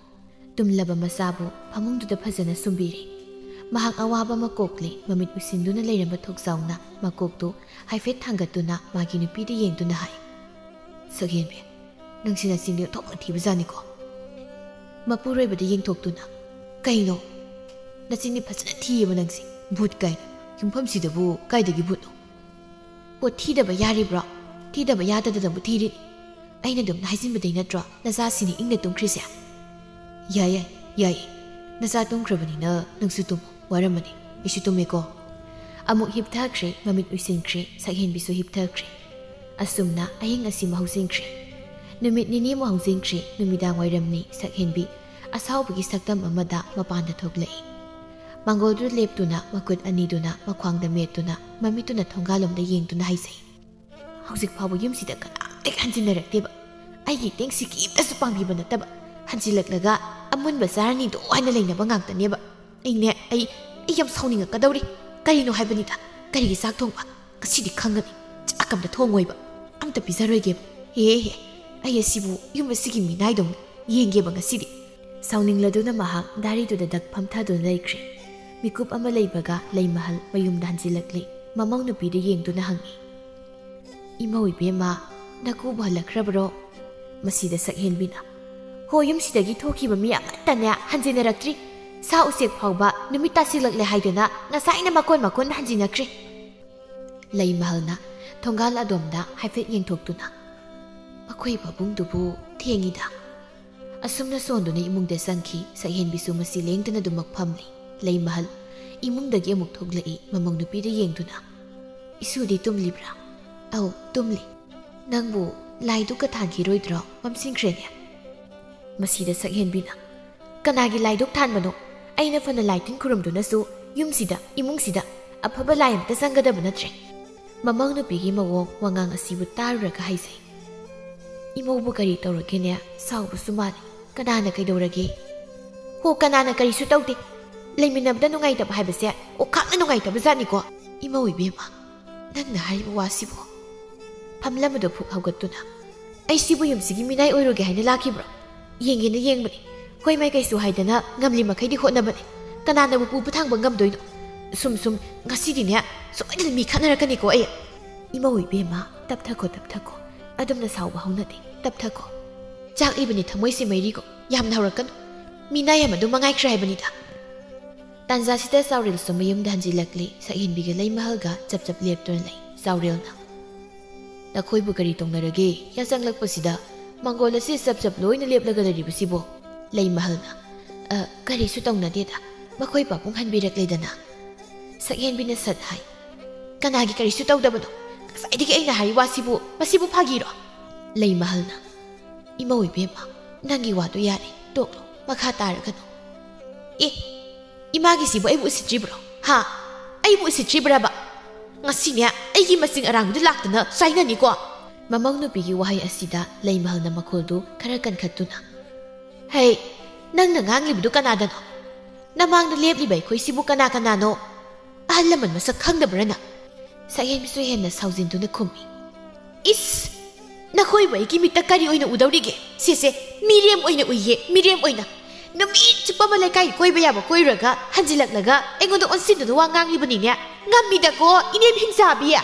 ꯇꯨꯝꯂꯕ ꯃꯆꯥꯕꯨ ꯐꯃꯨꯡꯗꯨꯗ ꯐꯖꯅ ꯁꯨꯝꯕꯤꯔꯦ꯫ ꯃꯍꯥꯛ ꯑꯋꯥꯕ ꯑꯃ ꯀꯣꯛꯂꯤ꯫ ꯃꯃꯤꯠ ꯎꯏꯁꯤꯟꯗꯨꯅ ꯂꯩꯔꯝꯕ ꯊꯣꯛꯆꯥꯎꯅ ꯃꯀꯣꯛꯇꯨ ꯍꯥꯏꯐꯦꯠ ꯊꯥꯡꯒꯠꯇꯨꯅ ꯃꯥꯒꯤ ꯅꯨꯄꯤꯗ ꯌꯦꯡꯗꯨꯅ ꯍꯥꯏ, "ꯁꯛꯍꯦꯟꯕꯤ, ꯅꯪꯁꯤ ꯅꯆꯤꯟꯗꯤ ꯑꯣꯟꯊꯣꯛꯅ ꯊꯤꯕꯖꯥꯠꯅꯤꯀꯣ꯫" ꯃꯄꯨꯔꯣꯏꯕꯗ ꯌꯦꯡꯊꯣꯛꯇꯨꯅ, "ꯀꯩꯅꯣ? ꯅꯆꯤꯟꯗꯤ ꯐꯖꯅ ꯊꯤꯌꯦꯕ ꯅꯪꯁꯦ꯫ ꯚꯨꯠ ꯀꯥꯏꯅ꯫ ꯌꯨꯝꯐꯝꯁꯤꯗꯕꯨ ꯀꯥꯏꯗꯒꯤ ꯚꯨꯠꯅꯣ? ꯄꯣꯠ ꯊꯤꯗꯕ ꯌꯥꯔꯤꯕ꯭ꯔꯣ? ꯊꯤꯗꯕ ꯌꯥꯗꯗꯅꯕꯨ ꯊꯤꯔꯤꯅꯤ꯫ ꯑꯩꯅ ꯑꯗꯨꯝ ꯍꯥꯏꯖꯤꯟꯕꯗꯩ ꯅꯠꯇ꯭ꯔꯣ ꯅꯆꯥꯁꯤꯅ ꯏꯪꯅ ꯇꯨꯝꯈ꯭ꯔꯤꯁꯦ?" "ꯌꯥꯏ, ꯌꯥꯏ, ꯌꯥꯏ꯫ ꯅꯆꯥ ꯇꯨꯝꯈ꯭ꯔꯕꯅꯤꯅ ꯅꯪꯁꯨ ꯇꯨꯝꯃꯣ꯫ ꯋꯥꯔꯝꯃꯅꯤ꯫ ꯑꯩꯁꯨ ꯇꯨꯝꯃꯦꯀꯣ꯫" ꯑꯃꯨꯛ ꯍꯤꯞꯊꯈ꯭ꯔꯦ, ꯃꯃꯤꯠ ꯎꯏꯁꯤꯟꯈ꯭ꯔꯦ, ꯁꯛꯍꯦꯟꯕꯤꯁꯨ ꯍꯤꯞꯊꯈ꯭ꯔꯦ꯫ ꯑꯁꯨꯝꯅ ꯑꯍꯤꯡ ꯑꯁꯤꯃ ꯍꯧꯖꯤꯟꯈ꯭ꯔꯦ꯫ ꯅꯨꯃꯤꯠ ꯅꯤꯅꯤꯃꯨꯛ ꯍꯧꯖꯤꯟꯈ꯭ꯔꯦ, ꯅꯨꯃꯤꯗꯥꯡ ꯋꯥꯏꯔꯝꯅꯤ, ꯁꯛꯍꯦꯟꯕꯤ ꯑꯁꯥꯎꯕꯒꯤ ꯁꯛꯇꯝ ꯑꯃꯗ ꯃꯄꯥꯟꯗ ꯊꯣꯛꯂꯛꯏ꯫ ꯃꯥꯡꯒꯣꯜꯗꯨꯗ ꯂꯦꯞꯇꯨꯅ, ꯃꯈꯨꯠ ꯑꯅꯤꯗꯨꯅ ꯃꯈ꯭ꯋꯥꯡꯗ ꯃꯦꯠꯇꯨꯅ, ꯃꯃꯤꯠꯇꯨꯅ ꯊꯣꯡꯒꯥꯜꯂꯣꯝꯗ ꯌꯦꯡꯗꯨꯅ ꯍꯥꯏꯖꯩ, "ꯍꯧꯖꯤꯛ ꯐꯥꯎꯕ ꯌꯨꯝꯁꯤꯗ ꯀꯅꯥꯝꯇ ꯍꯟꯖꯤꯟꯅꯔꯛꯇꯦꯕ꯫ ꯑꯩꯒꯤ ꯇꯦꯡꯁꯤ ꯀꯔꯤꯝꯇꯁꯨ ꯄꯥꯡꯕꯤꯕ ꯅꯠꯇꯕ, ꯍꯟꯖꯤꯜꯂꯛꯂꯒ ꯑꯃꯨꯟꯕ ꯆꯥꯔꯅꯤꯗꯣ ꯍꯥꯏꯅ ꯂꯩꯅꯕ ꯉꯥꯛꯇꯅꯦꯕ꯫ ꯑꯩꯅꯦ, ꯑꯩ, ꯑꯩ ꯌꯥꯝ ꯁꯥꯎꯅꯤꯡꯉꯛꯀꯗꯧꯔꯤ꯫ ꯀꯔꯤꯅꯣ ꯍꯥꯏꯕꯅꯤꯗ? ꯀꯔꯤꯒꯤ ꯆꯥꯛ ꯊꯣꯡꯕ? ꯉꯁꯤꯗꯤ ꯈꯪꯒꯅꯤ꯫ ꯆꯥꯛ ꯑꯝꯇ ꯊꯣꯡꯉꯣꯏꯕ꯫ ꯑꯝꯇ ꯄꯤꯖꯔꯣꯏꯒꯦꯕ꯫ ꯍꯦ, ꯍꯦ, ꯑꯩ ꯑꯁꯤꯕꯨ ꯌꯨꯝ ꯑꯁꯤꯒꯤ ꯃꯤꯅꯥꯏꯗꯧꯅ ꯌꯦꯡꯒꯦꯕ ꯉꯁꯤꯗꯤ꯫" ꯁꯥꯎꯅꯤꯡꯂꯗꯨꯅ ꯃꯍꯥꯛ ꯗꯥꯔꯤꯗꯨꯗ ꯗꯛ ꯐꯝꯊꯗꯨꯅ ꯂꯩꯈ꯭ꯔꯦ꯫ ꯃꯤꯀꯨꯞ ꯑꯃ ꯂꯩꯕꯒ ꯂꯩꯃꯍꯜ ꯃꯌꯨꯝꯗ ꯍꯟꯖꯤꯜꯂꯛꯂꯦ꯫ ꯃꯃꯧ ꯅꯨꯄꯤꯗ ꯌꯦꯡꯗꯨꯅ ꯍꯪꯉꯤ, "ꯏꯃꯧ ꯏꯕꯦꯝꯃ, ꯅꯀꯨꯕꯨ ꯍꯜꯂꯛꯈ꯭ꯔꯕ꯭ꯔꯣ?" ꯃꯁꯤꯗ ꯁꯛꯍꯦꯟꯕꯤꯅ, "ꯍꯣ, ꯌꯨꯝꯁꯤꯗꯒꯤ ꯊꯣꯛꯈꯤꯕ ꯃꯤ ꯑꯃꯠꯇꯅꯦ ꯍꯟꯖꯤꯟꯅꯔꯛꯇ꯭ꯔꯤ꯫ ꯁꯥ ꯎꯆꯦꯛ ꯐꯥꯎꯕ ꯅꯨꯃꯤꯠ ꯇꯥꯁꯤꯜꯂꯛꯂꯦ ꯍꯥꯏꯗꯨꯅ ꯉꯁꯥꯏꯅ ꯃꯀꯣꯟ ꯃꯀꯣꯟꯗ ꯍꯟꯖꯤꯟꯅꯈ꯭ꯔꯦ꯫" ꯂꯩꯃꯍꯜꯅ ꯊꯣꯡꯒꯥꯜ ꯑꯗꯣꯝꯗ ꯍꯥꯏꯐꯦꯠ ꯌꯦꯡꯊꯣꯛꯇꯨꯅ, "ꯃꯈꯣꯏ ꯄꯥꯕꯨꯡꯗꯨꯕꯨ ꯊꯦꯡꯉꯤꯗ꯫" ꯑꯁꯨꯝꯅ ꯁꯣꯟꯗꯨꯅ ꯏꯃꯨꯡꯗ ꯆꯪꯈꯤ꯫ ꯁꯛꯍꯦꯟꯕꯤꯁꯨ ꯃꯁꯤ ꯂꯦꯡꯗꯅ ꯑꯗꯨꯃꯛ ꯐꯝꯂꯤ꯫ ꯂꯩꯃꯍꯜ ꯏꯃꯨꯡꯗꯒꯤ ꯑꯃꯨꯛ ꯊꯣꯛꯂꯛꯏ, ꯃꯃꯧ ꯅꯨꯄꯤꯗ ꯌꯦꯡꯗꯨꯅ, "ꯏꯁꯨꯗꯤ ꯇꯨꯝꯂꯤꯕ꯭ꯔꯥ?" "ꯑꯧ, ꯇꯨꯝꯂꯤ꯫" "ꯅꯪꯕꯨ ꯂꯥꯏꯗꯨꯛꯀ ꯊꯥꯟꯈꯤꯔꯣꯏꯗ꯭ꯔꯣ? ꯃꯝꯁꯤꯟꯈ꯭ꯔꯦꯅꯦ꯫" ꯃꯁꯤꯗ ꯁꯛꯍꯦꯟꯕꯤꯅ, "ꯀꯅꯥꯒꯤ ꯂꯥꯏꯗꯨꯛ ꯊꯥꯟꯕꯅꯣ? ꯑꯩꯅ ꯐꯅ ꯂꯥꯏ ꯇꯤꯟ ꯈꯨꯔꯨꯝꯗꯨꯅꯁꯨ ꯌꯨꯝꯁꯤꯗ, ꯏꯃꯨꯡꯁꯤꯗ ꯑꯐꯕ ꯂꯥꯏ ꯑꯃꯠꯇ ꯆꯪꯒꯗꯕ ꯅꯠꯇ꯭ꯔꯦ꯫" ꯃꯃꯧ ꯅꯨꯄꯤꯒꯤ ꯃꯑꯣꯡ ꯋꯥꯉꯥꯡ ꯑꯁꯤꯕꯨ ꯇꯥꯔꯨꯔꯒ ꯍꯥꯏꯖꯩ, "ꯏꯃꯧꯕꯨ ꯀꯔꯤ ꯇꯧꯔꯒꯦꯅꯦ? ꯁꯥꯎꯕꯁꯨ ꯃꯥꯜꯂꯤ꯫ ꯀꯅꯥꯅ ꯀꯩꯗꯧꯔꯒꯦ?" "ꯍꯣ, ꯀꯅꯥꯅ ꯀꯔꯤꯁꯨ ꯇꯧꯗꯦ꯫ ꯂꯩꯃꯤꯟꯅꯕꯗ ꯅꯨꯡꯉꯥꯏꯇꯕ ꯍꯥꯏꯕꯁꯦ ꯑꯣꯈꯥꯛꯅ ꯅꯨꯡꯉꯥꯏꯇꯕ ꯖꯥꯠꯅꯤꯀꯣ꯫" "ꯏꯃꯧ ꯏꯕꯦꯝꯃ, ꯅꯪꯅ ꯍꯥꯏꯔꯤꯕ ꯋꯥꯁꯤꯕꯨ?" ꯐꯝꯂꯝꯕꯗꯨ ꯐꯨꯛ ꯍꯧꯒꯠꯇꯨꯅ, "ꯑꯩ ꯁꯤꯕꯨ ꯌꯨꯝꯁꯤꯒꯤ ꯃꯤꯅꯥꯏ ꯑꯣꯏꯔꯨꯒꯦ ꯍꯥꯏꯅ ꯂꯥꯛꯈꯤꯕ꯭ꯔꯣ? ꯌꯦꯡꯒꯦꯅ ꯌꯦꯡꯕꯅꯤ, ꯍꯣꯏ ꯃꯥꯏꯀꯩꯁꯨ ꯍꯥꯏꯗꯅ ꯉꯝꯂꯤ ꯃꯈꯩꯗꯤ ꯍꯣꯠꯅꯕꯅꯤ꯫ ꯀꯅꯥꯅꯕꯨ ꯄꯨꯕ ꯊꯥꯡꯕ ꯉꯝꯗꯣꯏꯅꯣ? ꯁꯨꯝ ꯁꯨꯝ ꯉꯁꯤꯗꯤꯅꯦ, ꯁꯣꯏꯗꯅ ꯃꯤ ꯈꯠꯅꯔꯛꯀꯅꯤꯀꯣ ꯑꯩ꯫" "ꯏꯃꯧ ꯏꯕꯦꯝꯃ, ꯇꯞꯊꯈꯣ, ꯇꯞꯊꯈꯣ꯫ ꯑꯗꯨꯝꯅ ꯁꯥꯎꯕ ꯍꯧꯅꯗꯦ, ꯇꯞꯊꯈꯣ꯫ ꯆꯥꯛꯂꯤꯕꯅꯤ ꯊꯃꯣꯏꯁꯦ ꯃꯩꯔꯤꯒꯣ, ꯌꯥꯝꯅ ꯍꯧꯔꯛꯀꯅꯨ꯫ ꯃꯤꯅꯥꯏ ꯑꯃꯗꯨ ꯃꯉꯥꯏꯈ꯭ꯔꯦ ꯍꯥꯏꯕꯅꯤꯗ꯫" ꯇꯥꯟꯖꯥꯁꯤꯗ ꯆꯥꯎꯔꯦꯜꯁꯨ ꯃꯌꯨꯝꯗ ꯍꯟꯖꯤꯜꯂꯛꯂꯤ꯫ ꯁꯛꯍꯦꯟꯕꯤꯒ ꯂꯩꯃꯍꯜꯒ ꯆꯞ ꯆꯞ ꯂꯦꯞꯇꯨꯅ ꯂꯩ꯫ ꯆꯥꯎꯔꯦꯜꯅ, "ꯅꯈꯣꯏꯕꯨ ꯀꯔꯤ ꯇꯧꯅꯔꯒꯦ? ꯌꯥꯆꯪꯂꯛꯄꯁꯤꯗ ꯃꯥꯡꯒꯣꯜ ꯑꯁꯤ ꯆꯞ ꯆꯞ ꯂꯣꯏꯅ ꯂꯦꯞꯂꯒ ꯂꯩꯔꯤꯕꯁꯤꯕꯣ?" ꯂꯩꯃꯍꯜꯅ, "ꯑ, ꯀꯔꯤꯁꯨ ꯇꯧꯅꯗꯦꯗ, ꯃꯈꯣꯏ ꯄꯥꯕꯨꯡ ꯍꯟꯕꯤꯔꯛꯂꯦꯗꯅ꯫" ꯁꯛꯍꯦꯟꯕꯤꯅ ꯁꯠ ꯍꯥꯏ꯫ "ꯀꯅꯥꯒꯤ ꯀꯔꯤꯁꯨ ꯇꯧꯗꯕꯅꯣ? ꯉꯁꯥꯏꯗꯒꯤ ꯑꯩꯅ ꯍꯥꯏꯔꯤ ꯋꯥꯁꯤꯕꯨ, ꯃꯁꯤꯕꯨ ꯐꯥꯒꯤꯔꯣ?" ꯂꯩꯃꯍꯜꯅ, "ꯏꯃꯧ ꯏꯕꯦꯝꯃ, ꯅꯪꯒꯤ ꯋꯥꯗꯣ ꯌꯥꯔꯦ, ꯇꯣꯛꯂꯣ, ꯃꯈꯥ ꯇꯥꯔꯒꯅꯨ꯫" "ꯑꯦ, ꯏꯃꯥꯒꯤꯁꯤꯕꯨ ꯑꯩꯕꯨ ꯎꯁꯤꯠꯇ꯭ꯔꯤꯕ꯭ꯔꯣ? ꯍꯥ? ꯑꯩꯕꯨ ꯎꯁꯤꯠꯇ꯭ꯔꯤꯕ꯭ꯔꯕ? ꯉꯁꯤꯅꯦ, ꯑꯩꯒꯤ ꯃꯆꯤꯡ ꯑꯔꯥꯡꯕꯗꯨ ꯂꯥꯛꯇꯅ ꯆꯥꯏꯅꯅꯤꯀꯣ꯫" ꯃꯃꯧ ꯅꯨꯄꯤꯒꯤ ꯋꯥꯍꯩ ꯑꯁꯤꯗ ꯂꯩꯃꯍꯜꯅ ꯃꯈꯣꯜꯗꯨ ꯈꯔ ꯀꯟꯈꯠꯇꯨꯅ, "ꯍꯩ, ꯅꯪꯅ ꯉꯥꯡꯂꯤꯕꯗꯨ ꯀꯅꯥꯗꯅꯣ? ꯅꯃꯥꯡꯗ ꯂꯦꯞꯂꯤꯕ ꯑꯩꯈꯣꯏꯁꯤꯕꯨ ꯀꯅꯥ ꯀꯅꯥꯅꯣ?" "ꯑꯍꯜ ꯂꯃꯟ ꯃꯁꯛ ꯈꯪꯗꯕ꯭ꯔꯥ ꯅꯪ?" ꯁꯛꯍꯦꯟꯕꯤꯁꯨ ꯍꯦꯟꯅ ꯁꯥꯎꯖꯤꯟꯗꯨꯅ ꯈꯨꯝꯃꯤ꯫ "ꯏꯁ! ꯅꯈꯣꯏꯕꯨ ꯑꯩꯒꯤ ꯃꯤꯠꯇ ꯀꯔꯤ ꯑꯣꯏꯅ ꯎꯗꯧꯔꯤꯒꯦ? ꯁꯦ, ꯁꯦ, ꯃꯤꯔꯦꯝ ꯑꯣꯏꯅ ꯎꯏꯌꯦ, ꯃꯤꯔꯦꯝ ꯑꯣꯏꯅ꯫ ꯅꯨꯃꯤꯠ ꯆꯨꯞꯄ ꯑꯃ ꯂꯩꯀꯥꯏ ꯀꯣꯏꯕ ꯌꯥꯕ ꯀꯣꯏꯔꯨꯔꯒ ꯍꯟꯖꯤꯜꯂꯛꯂꯒ ꯑꯩꯉꯣꯟꯗ ꯑꯣꯟꯁꯤꯟꯗꯨꯅ ꯋꯥ ꯉꯥꯡꯂꯤꯕꯅꯤꯅꯦ꯫ ꯉꯝꯃꯤꯗꯀꯣ, ꯏꯅꯦꯝ ꯍꯤꯡꯆꯥꯕꯤ꯫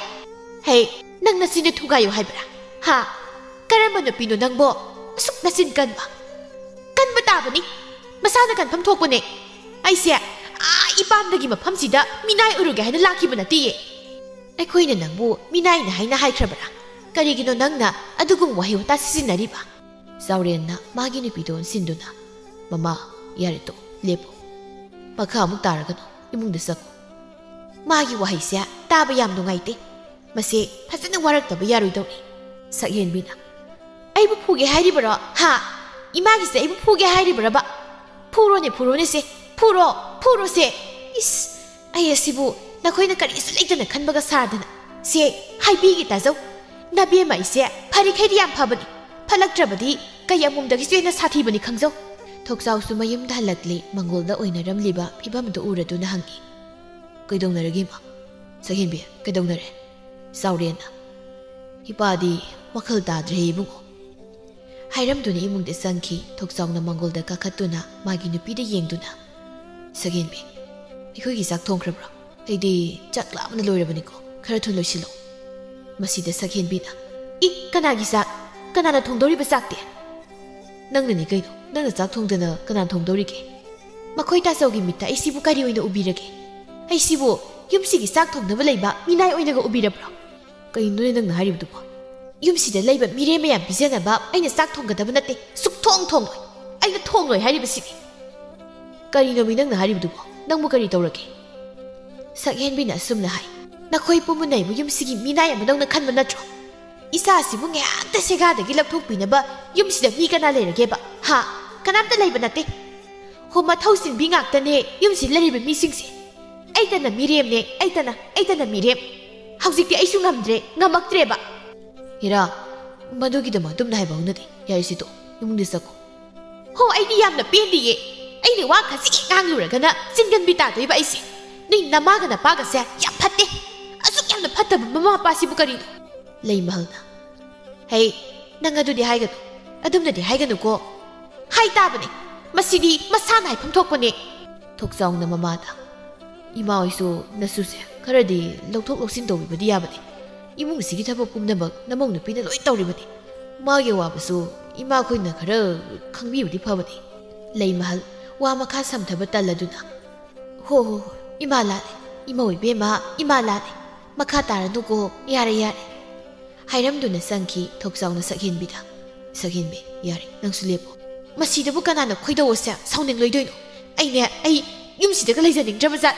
ꯍꯩ, ꯅꯪ ꯅꯆꯤꯟꯗ ꯊꯨꯒꯥꯏꯌꯨ ꯍꯥꯏꯕ꯭ꯔꯥ? ꯍꯥ? ꯀꯔꯝꯕ ꯅꯨꯄꯤꯅꯣ ꯅꯪꯕꯣ? ꯑꯁꯨꯛ ꯅꯆꯤꯟ ꯀꯟꯕ?" "ꯀꯟꯕ ꯇꯥꯕꯅꯤ꯫ ꯃꯁꯥꯅ ꯀꯟꯐꯝ ꯊꯣꯛꯄꯅꯦ꯫ ꯑꯩꯁꯦ ꯑꯥ ꯏꯄꯥꯝꯗꯒꯤ ꯃꯐꯝꯁꯤꯗ ꯃꯤꯅꯥꯏ ꯑꯣꯏꯔꯨꯒꯦ ꯍꯥꯏꯅ ꯂꯥꯛꯈꯤꯕ ꯅꯠꯇꯤꯌꯦ꯫ ꯑꯩꯈꯣꯏꯅ ꯅꯪꯕꯨ ꯃꯤꯅꯥꯏꯅꯤ ꯍꯥꯏꯅ ꯍꯥꯏꯈ꯭ꯔꯕ꯭ꯔꯥ? ꯀꯔꯤꯒꯤꯅꯣ ꯅꯪꯅ ꯑꯗꯨꯒꯨꯝꯕ ꯋꯥꯍꯩ ꯋꯥꯇꯥ ꯁꯤꯖꯤꯟꯅꯔꯤꯕ?" ꯆꯥꯎꯔꯦꯟꯅ ꯃꯥꯒꯤ ꯅꯨꯄꯤꯗꯨ ꯑꯣꯟꯁꯤꯟꯗꯨꯅ, "ꯃꯃꯥ, ꯌꯥꯔꯦ, ꯇꯣꯛ, ꯂꯦꯞꯄꯣ꯫ ꯃꯈꯥ ꯑꯃꯨꯛ ꯇꯥꯔꯒꯅꯨ, ꯏꯃꯨꯡꯗ ꯆꯪꯉꯨ꯫ ꯃꯥꯒꯤ ꯋꯥꯍꯩꯁꯦ ꯇꯥꯕ ꯌꯥꯝ ꯅꯨꯡꯉꯥꯏꯇꯦ꯫ ꯃꯁꯦ ꯐꯖꯅ ꯋꯥꯔꯛꯇꯕ ꯌꯥꯔꯣꯏꯗꯧꯔꯤ꯫" ꯁꯛꯍꯦꯟꯕꯤꯅ, "ꯑꯩꯕꯨ ꯐꯨꯒꯦ ꯍꯥꯏꯔꯤꯕꯔꯣ? ꯍꯥ? ꯏꯃꯥꯒꯤꯁꯦ ꯑꯩꯕꯨ ꯐꯨꯒꯦ ꯍꯥꯏꯔꯤꯕꯔꯕ? ꯐꯨꯔꯣꯅꯦ, ꯐꯨꯔꯣꯅꯦ ꯁꯦ꯫ ꯐꯨꯔꯣ, ꯐꯨꯔꯣꯁꯦ꯫ ꯏꯁ, ꯑꯩ ꯑꯁꯤꯕꯨ ꯅꯈꯣꯏꯅ ꯀꯔꯤꯁꯨ ꯂꯩꯇꯅ ꯈꯟꯕꯒ ꯁꯥꯗꯅ꯫ ꯁꯦ, ꯍꯥꯏꯕꯤꯒꯦ ꯇꯥꯖꯧ꯫ ꯅꯕꯦꯝꯃ ꯑꯩꯁꯦ ꯐꯔꯤꯈꯩꯗꯤ ꯌꯥꯝ ꯐꯕꯅꯤ꯫ ꯐꯠꯂꯛꯇ꯭ꯔꯕꯗꯤ ꯀꯩ ꯑꯃꯣꯝꯗꯒꯤꯁꯨ ꯍꯦꯟꯅ ꯁꯥꯊꯤꯕꯅꯤ ꯈꯪꯖꯧ꯫" ꯊꯣꯛꯆꯥꯎꯁꯨ ꯃꯌꯨꯝꯗ ꯍꯜꯂꯛꯂꯦ꯫ ꯃꯪꯒꯣꯜꯗ ꯑꯣꯏꯅꯔꯝꯂꯤꯕ ꯐꯤꯕꯝꯗꯨ ꯎꯔꯗꯨꯅ ꯍꯪꯉꯤ, "ꯀꯩꯗꯧꯅꯔꯒꯦ, ꯏꯃꯥ?" ꯁꯛꯍꯦꯟꯕꯤ, "ꯀꯩꯗꯧꯅꯔꯦ?" ꯆꯥꯎꯔꯦꯟꯅ, "ꯏꯄꯥꯗꯤ ꯋꯥꯈꯜ ꯇꯥꯗ꯭ꯔꯦ, ꯏꯕꯨꯡꯉꯣ꯫" ꯍꯥꯏꯔꯝꯗꯨꯅ ꯏꯃꯨꯡꯗ ꯆꯪꯈꯤ꯫ ꯊꯣꯛꯆꯥꯎꯅ ꯃꯪꯒꯣꯜꯗ ꯀꯥꯈꯠꯇꯨꯅ ꯃꯥꯒꯤ ꯅꯨꯄꯤꯗ ꯌꯦꯡꯗꯨꯅ, "ꯁꯛꯍꯦꯟꯕꯤ, ꯑꯩꯈꯣꯏꯒꯤ ꯆꯥꯛ ꯊꯣꯡꯈ꯭ꯔꯕ꯭ꯔꯣ? ꯑꯩꯗꯤ ꯆꯥꯛ ꯂꯥꯝꯕꯅ ꯂꯣꯏꯔꯕꯅꯤꯀꯣ꯫ ꯈꯔ ꯊꯨꯅ ꯂꯣꯏꯁꯤꯜꯂꯣ꯫" ꯃꯁꯤꯗ ꯁꯛꯍꯦꯟꯕꯤꯅ, "ꯏ, ꯀꯅꯥꯒꯤ ꯆꯥꯛ? ꯀꯅꯥꯅ ꯊꯣꯡꯗꯧꯔꯤꯕ ꯆꯥꯛꯇꯤ?" "ꯅꯪꯅꯅꯤ ꯀꯩꯅꯣ꯫ ꯅꯪꯅ ꯆꯥꯛ ꯊꯣꯡꯗꯅ ꯀꯅꯥꯅ ꯊꯣꯡꯗꯧꯔꯤꯒꯦ? ꯃꯈꯣꯏ ꯇꯥꯆꯧꯒꯤ ꯃꯤꯠꯇ ꯑꯩꯁꯤꯕꯨ ꯀꯔꯤ ꯑꯣꯏꯅ ꯎꯕꯤꯔꯒꯦ? ꯑꯩꯁꯤꯕꯨ ꯌꯨꯝꯁꯤꯒꯤ ꯆꯥꯛ ꯊꯣꯡꯅꯕ ꯂꯩꯕ ꯃꯤꯅꯥꯏ ꯑꯣꯏꯅꯒ ꯎꯕꯤꯔꯕ꯭ꯔꯣ?" "ꯀꯩꯅꯣꯅꯦ ꯅꯪꯅ ꯍꯥꯏꯔꯤꯕꯗꯨꯕꯣ? ꯌꯨꯝꯁꯤꯗ ꯂꯩꯕ ꯃꯤꯔꯦꯝ ꯃꯌꯥꯝ ꯄꯤꯖꯅꯕ ꯑꯩꯅ ꯆꯥꯛ ꯊꯣꯡꯒꯗꯕ ꯅꯠꯇꯦ꯫ ꯁꯨꯛꯊꯣꯡ ꯊꯣꯡꯂꯣꯏ꯫ ꯑꯩꯅ ꯊꯣꯡꯂꯣꯏ ꯍꯥꯏꯔꯤꯕꯁꯤꯗꯤ꯫" "ꯀꯔꯤꯅꯣꯃꯤ ꯅꯪꯅ ꯍꯥꯏꯔꯤꯕꯗꯨꯕꯣ? ꯅꯪꯕꯨ ꯀꯔꯤ ꯇꯧꯔꯒꯦ?" ꯁꯛꯍꯦꯟꯕꯤꯅ ꯑꯁꯨꯝꯅ ꯍꯥꯏ, "ꯅꯈꯣꯏ ꯄꯨꯝꯕꯅ ꯑꯩꯕꯨ ꯌꯨꯝꯁꯤꯒꯤ ꯃꯤꯅꯥꯏ ꯑꯃꯗꯧꯅ ꯈꯟꯕ ꯅꯠꯇ꯭ꯔꯣ? ꯏꯆꯥꯁꯤꯕꯨ ꯉꯥꯏꯍꯥꯛꯇ ꯁꯦꯒꯥꯗꯒꯤ ꯂꯧꯊꯣꯛꯄꯤꯅꯕ ꯌꯨꯝꯁꯤꯗ ꯃꯤ ꯀꯅꯥ ꯂꯩꯔꯒꯦꯕ? ꯍꯥ? ꯀꯅꯥꯝꯇ ꯂꯩꯕ ꯅꯠꯇꯦ꯫ ꯍꯣ, ꯃꯊꯧ ꯆꯤꯟꯕꯤ ꯉꯥꯛꯇꯅꯦ ꯌꯨꯝꯁꯤꯗ ꯂꯩꯔꯤꯕ ꯃꯤꯁꯤꯡꯁꯦ꯫ ꯑꯩꯇꯅ ꯃꯤꯔꯦꯝꯅꯦ, ꯑꯩꯇꯅ, ꯑꯩꯇꯅ ꯃꯤꯔꯦꯝ꯫ ꯍꯧꯖꯤꯛꯇꯤ ꯑꯩꯁꯨ ꯉꯝꯗ꯭ꯔꯦ, ꯉꯝꯃꯛꯇ꯭ꯔꯦꯕ꯫" "ꯍꯤꯔꯥ, ꯃꯗꯨꯒꯤꯗꯃꯛ ꯑꯗꯨꯝꯅ ꯍꯥꯏꯕ ꯍꯧꯅꯗꯦ꯫ ꯌꯥꯔꯦ, ꯁꯤꯗꯣ, ꯏꯃꯨꯡꯗ ꯆꯠꯈꯣ꯫" "ꯍꯣ, ꯑꯩꯗꯤ ꯌꯥꯝꯅ ꯄꯦꯟꯗꯤꯌꯦ꯫ ꯑꯩꯅ ꯋꯥ ꯈꯖꯤꯛ ꯍꯦꯛ ꯉꯥꯡꯂꯨꯔꯒꯅ ꯆꯤꯟꯒꯟꯕꯤ ꯇꯥꯗꯣꯏꯕ ꯑꯩꯁꯦ꯫ ꯅꯣꯏ ꯅꯃꯥꯒ ꯅꯄꯥꯒꯁꯦ ꯌꯥꯝ ꯐꯠꯇꯦ꯫ ꯑꯁꯨꯛ ꯌꯥꯝꯅ ꯐꯠꯇꯕ ꯃꯃꯥ ꯃꯄꯥꯁꯤꯕꯨ ꯀꯔꯤꯅꯣ?" ꯂꯩꯃꯍꯜꯅ, "ꯍꯩ, ꯅꯪ ꯑꯗꯨꯗꯤ ꯍꯥꯏꯒꯅꯨ, ꯑꯗꯨꯝꯅꯗꯤ ꯍꯥꯏꯒꯅꯨꯀꯣ꯫ ꯍꯥꯏ ꯇꯥꯕꯅꯦ, ꯃꯁꯤꯗꯤ ꯃꯁꯥꯅ ꯍꯥꯏꯐꯝ ꯊꯣꯛꯄꯅꯦ꯫" ꯊꯣꯛꯆꯥꯎꯅ ꯃꯃꯥꯗ, "ꯏꯃꯥ ꯍꯣꯏꯁꯨ ꯅꯁꯨꯁꯦ ꯈꯔꯗꯤ ꯂꯧꯊꯣꯛ ꯂꯧꯁꯤꯟ ꯇꯧꯕꯤꯕꯗꯤ ꯌꯥꯕꯅꯦ꯫ ꯏꯃꯨꯡꯁꯤꯒꯤ ꯊꯕꯛ ꯄꯨꯝꯅꯃꯛ ꯅꯃꯧ ꯅꯨꯄꯤꯅ ꯂꯣꯏ ꯇꯧꯔꯤꯕꯅꯤ꯫ ꯃꯥꯒꯤ ꯑꯋꯥꯕꯁꯨ ꯏꯃꯥꯈꯣꯏꯅ ꯈꯔ ꯈꯪꯕꯤꯕꯗꯤ ꯐꯕꯅꯤ꯫" ꯂꯩꯃꯍꯜ ꯋꯥ ꯃꯈꯥ ꯁꯝꯊꯕ ꯇꯜꯂꯗꯨꯅ, "ꯍꯣ, ꯍꯣ, ꯍꯣ, ꯏꯃꯥ ꯂꯥꯜꯂꯦ, ꯏꯃꯧ ꯏꯕꯦꯝꯃ, ꯏꯃꯥ ꯂꯥꯜꯂꯦ꯫ ꯃꯈꯥ ꯇꯥꯔꯅꯨꯀꯣ, ꯌꯥꯔꯦ, ꯌꯥꯔꯦ꯫" ꯍꯥꯏꯔꯝꯗꯨꯅ ꯆꯪꯈꯤ ꯊꯣꯛꯆꯥꯎꯅ ꯁꯛꯍꯦꯟꯕꯤꯗ꯫ "ꯁꯛꯍꯦꯟꯕꯤ, ꯌꯥꯔꯦ, ꯅꯪꯁꯨ ꯂꯦꯞꯄꯣ꯫" "ꯃꯁꯤꯗꯕꯨ ꯀꯅꯥꯅ ꯈꯣꯏꯗꯧ ꯑꯁꯦ ꯁꯥꯎꯅꯤꯡꯂꯣꯏꯗꯣꯏꯅꯣ? ꯑꯩꯅꯦ, ꯑꯩ ꯌꯨꯝꯁꯤꯗꯒ ꯂꯩꯖꯅꯤꯡꯗ꯭ꯔꯕ ꯖꯥꯠ꯫"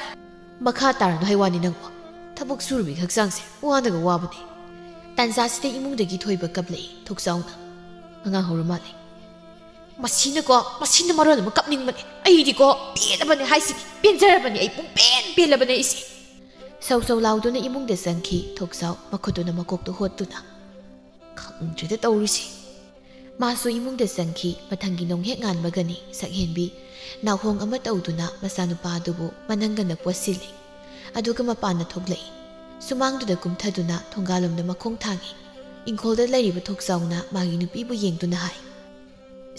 "ꯃꯈꯥ ꯇꯥꯔꯅꯨ ꯍꯥꯏ ꯋꯥꯅꯤ ꯅꯪꯕꯣ꯫ ꯊꯕꯛ ꯁꯨꯔꯨꯕꯒꯤ ꯍꯛꯆꯥꯡꯁꯦ ꯋꯥꯅꯒ ꯋꯥꯕꯅꯦ꯫" ꯇꯥꯟꯖꯥꯁꯤꯗ ꯏꯃꯨꯡꯗꯒꯤ ꯊꯣꯏꯕ ꯀꯞꯂꯛꯏ ꯊꯣꯛꯆꯥꯎꯅ꯫ "ꯑꯉꯥꯡ ꯍꯧꯔ ꯃꯥꯜꯂꯦ꯫" "ꯃꯁꯤꯅꯀꯣ, ꯃꯁꯤꯅ ꯃꯔꯣꯟ ꯑꯃ ꯀꯞꯅꯤꯡꯕꯅꯦ꯫ ꯑꯩꯗꯤꯀꯣ, ꯄꯦꯜꯂꯕꯅꯦ ꯍꯥꯏꯁꯤꯅꯤ, ꯄꯦꯟꯖꯔꯕꯅꯦ, ꯑꯩ ꯄꯨꯡ ꯄꯦꯟ ꯄꯦꯜꯂꯕꯅꯦ ꯑꯩꯁꯦ꯫" ꯁꯧ ꯁꯧ ꯂꯥꯎꯗꯨꯅ ꯏꯃꯨꯡꯗ ꯆꯪꯈꯤ ꯊꯣꯛꯆꯥꯎ, ꯃꯈꯨꯠꯇꯨꯅ ꯃꯀꯣꯛꯇꯨ ꯍꯣꯠꯇꯨꯅ꯫ "ꯈꯪꯗ꯭ꯔꯦꯗ ꯇꯧꯔꯤꯁꯤ꯫" ꯃꯥꯁꯨ ꯏꯃꯨꯡꯗ ꯆꯪꯈꯤ꯫ ꯃꯊꯪꯒꯤ ꯅꯣꯡ ꯍꯦꯛ ꯉꯥꯟꯕꯒꯅꯤ ꯁꯛꯍꯦꯟꯕꯤ ꯅꯥꯎꯍꯣꯡ ꯑꯃ ꯇꯧꯗꯨꯅ ꯃꯆꯥꯅꯨꯄꯥ ꯑꯗꯨꯕꯨ ꯃꯅꯪꯒꯟꯗ ꯄꯣꯠꯁꯤꯜꯂꯤ꯫ ꯑꯗꯨꯒ ꯃꯄꯥꯟꯗ ꯊꯣꯛꯂꯛꯏ꯫ ꯁꯨꯃꯥꯡꯗꯨꯗ ꯀꯨꯝꯊꯗꯨꯅ ꯊꯣꯡꯒꯥꯜꯂꯣꯝꯗ ꯃꯈꯣꯡ ꯊꯥꯡꯏ꯫ ꯏꯪꯈꯣꯜꯗ ꯂꯩꯔꯤꯕ ꯊꯣꯛꯆꯥꯎꯅ ꯃꯥꯒꯤ ꯅꯨꯄꯤꯕꯨ ꯌꯦꯡꯗꯨꯅ ꯍꯥꯏ,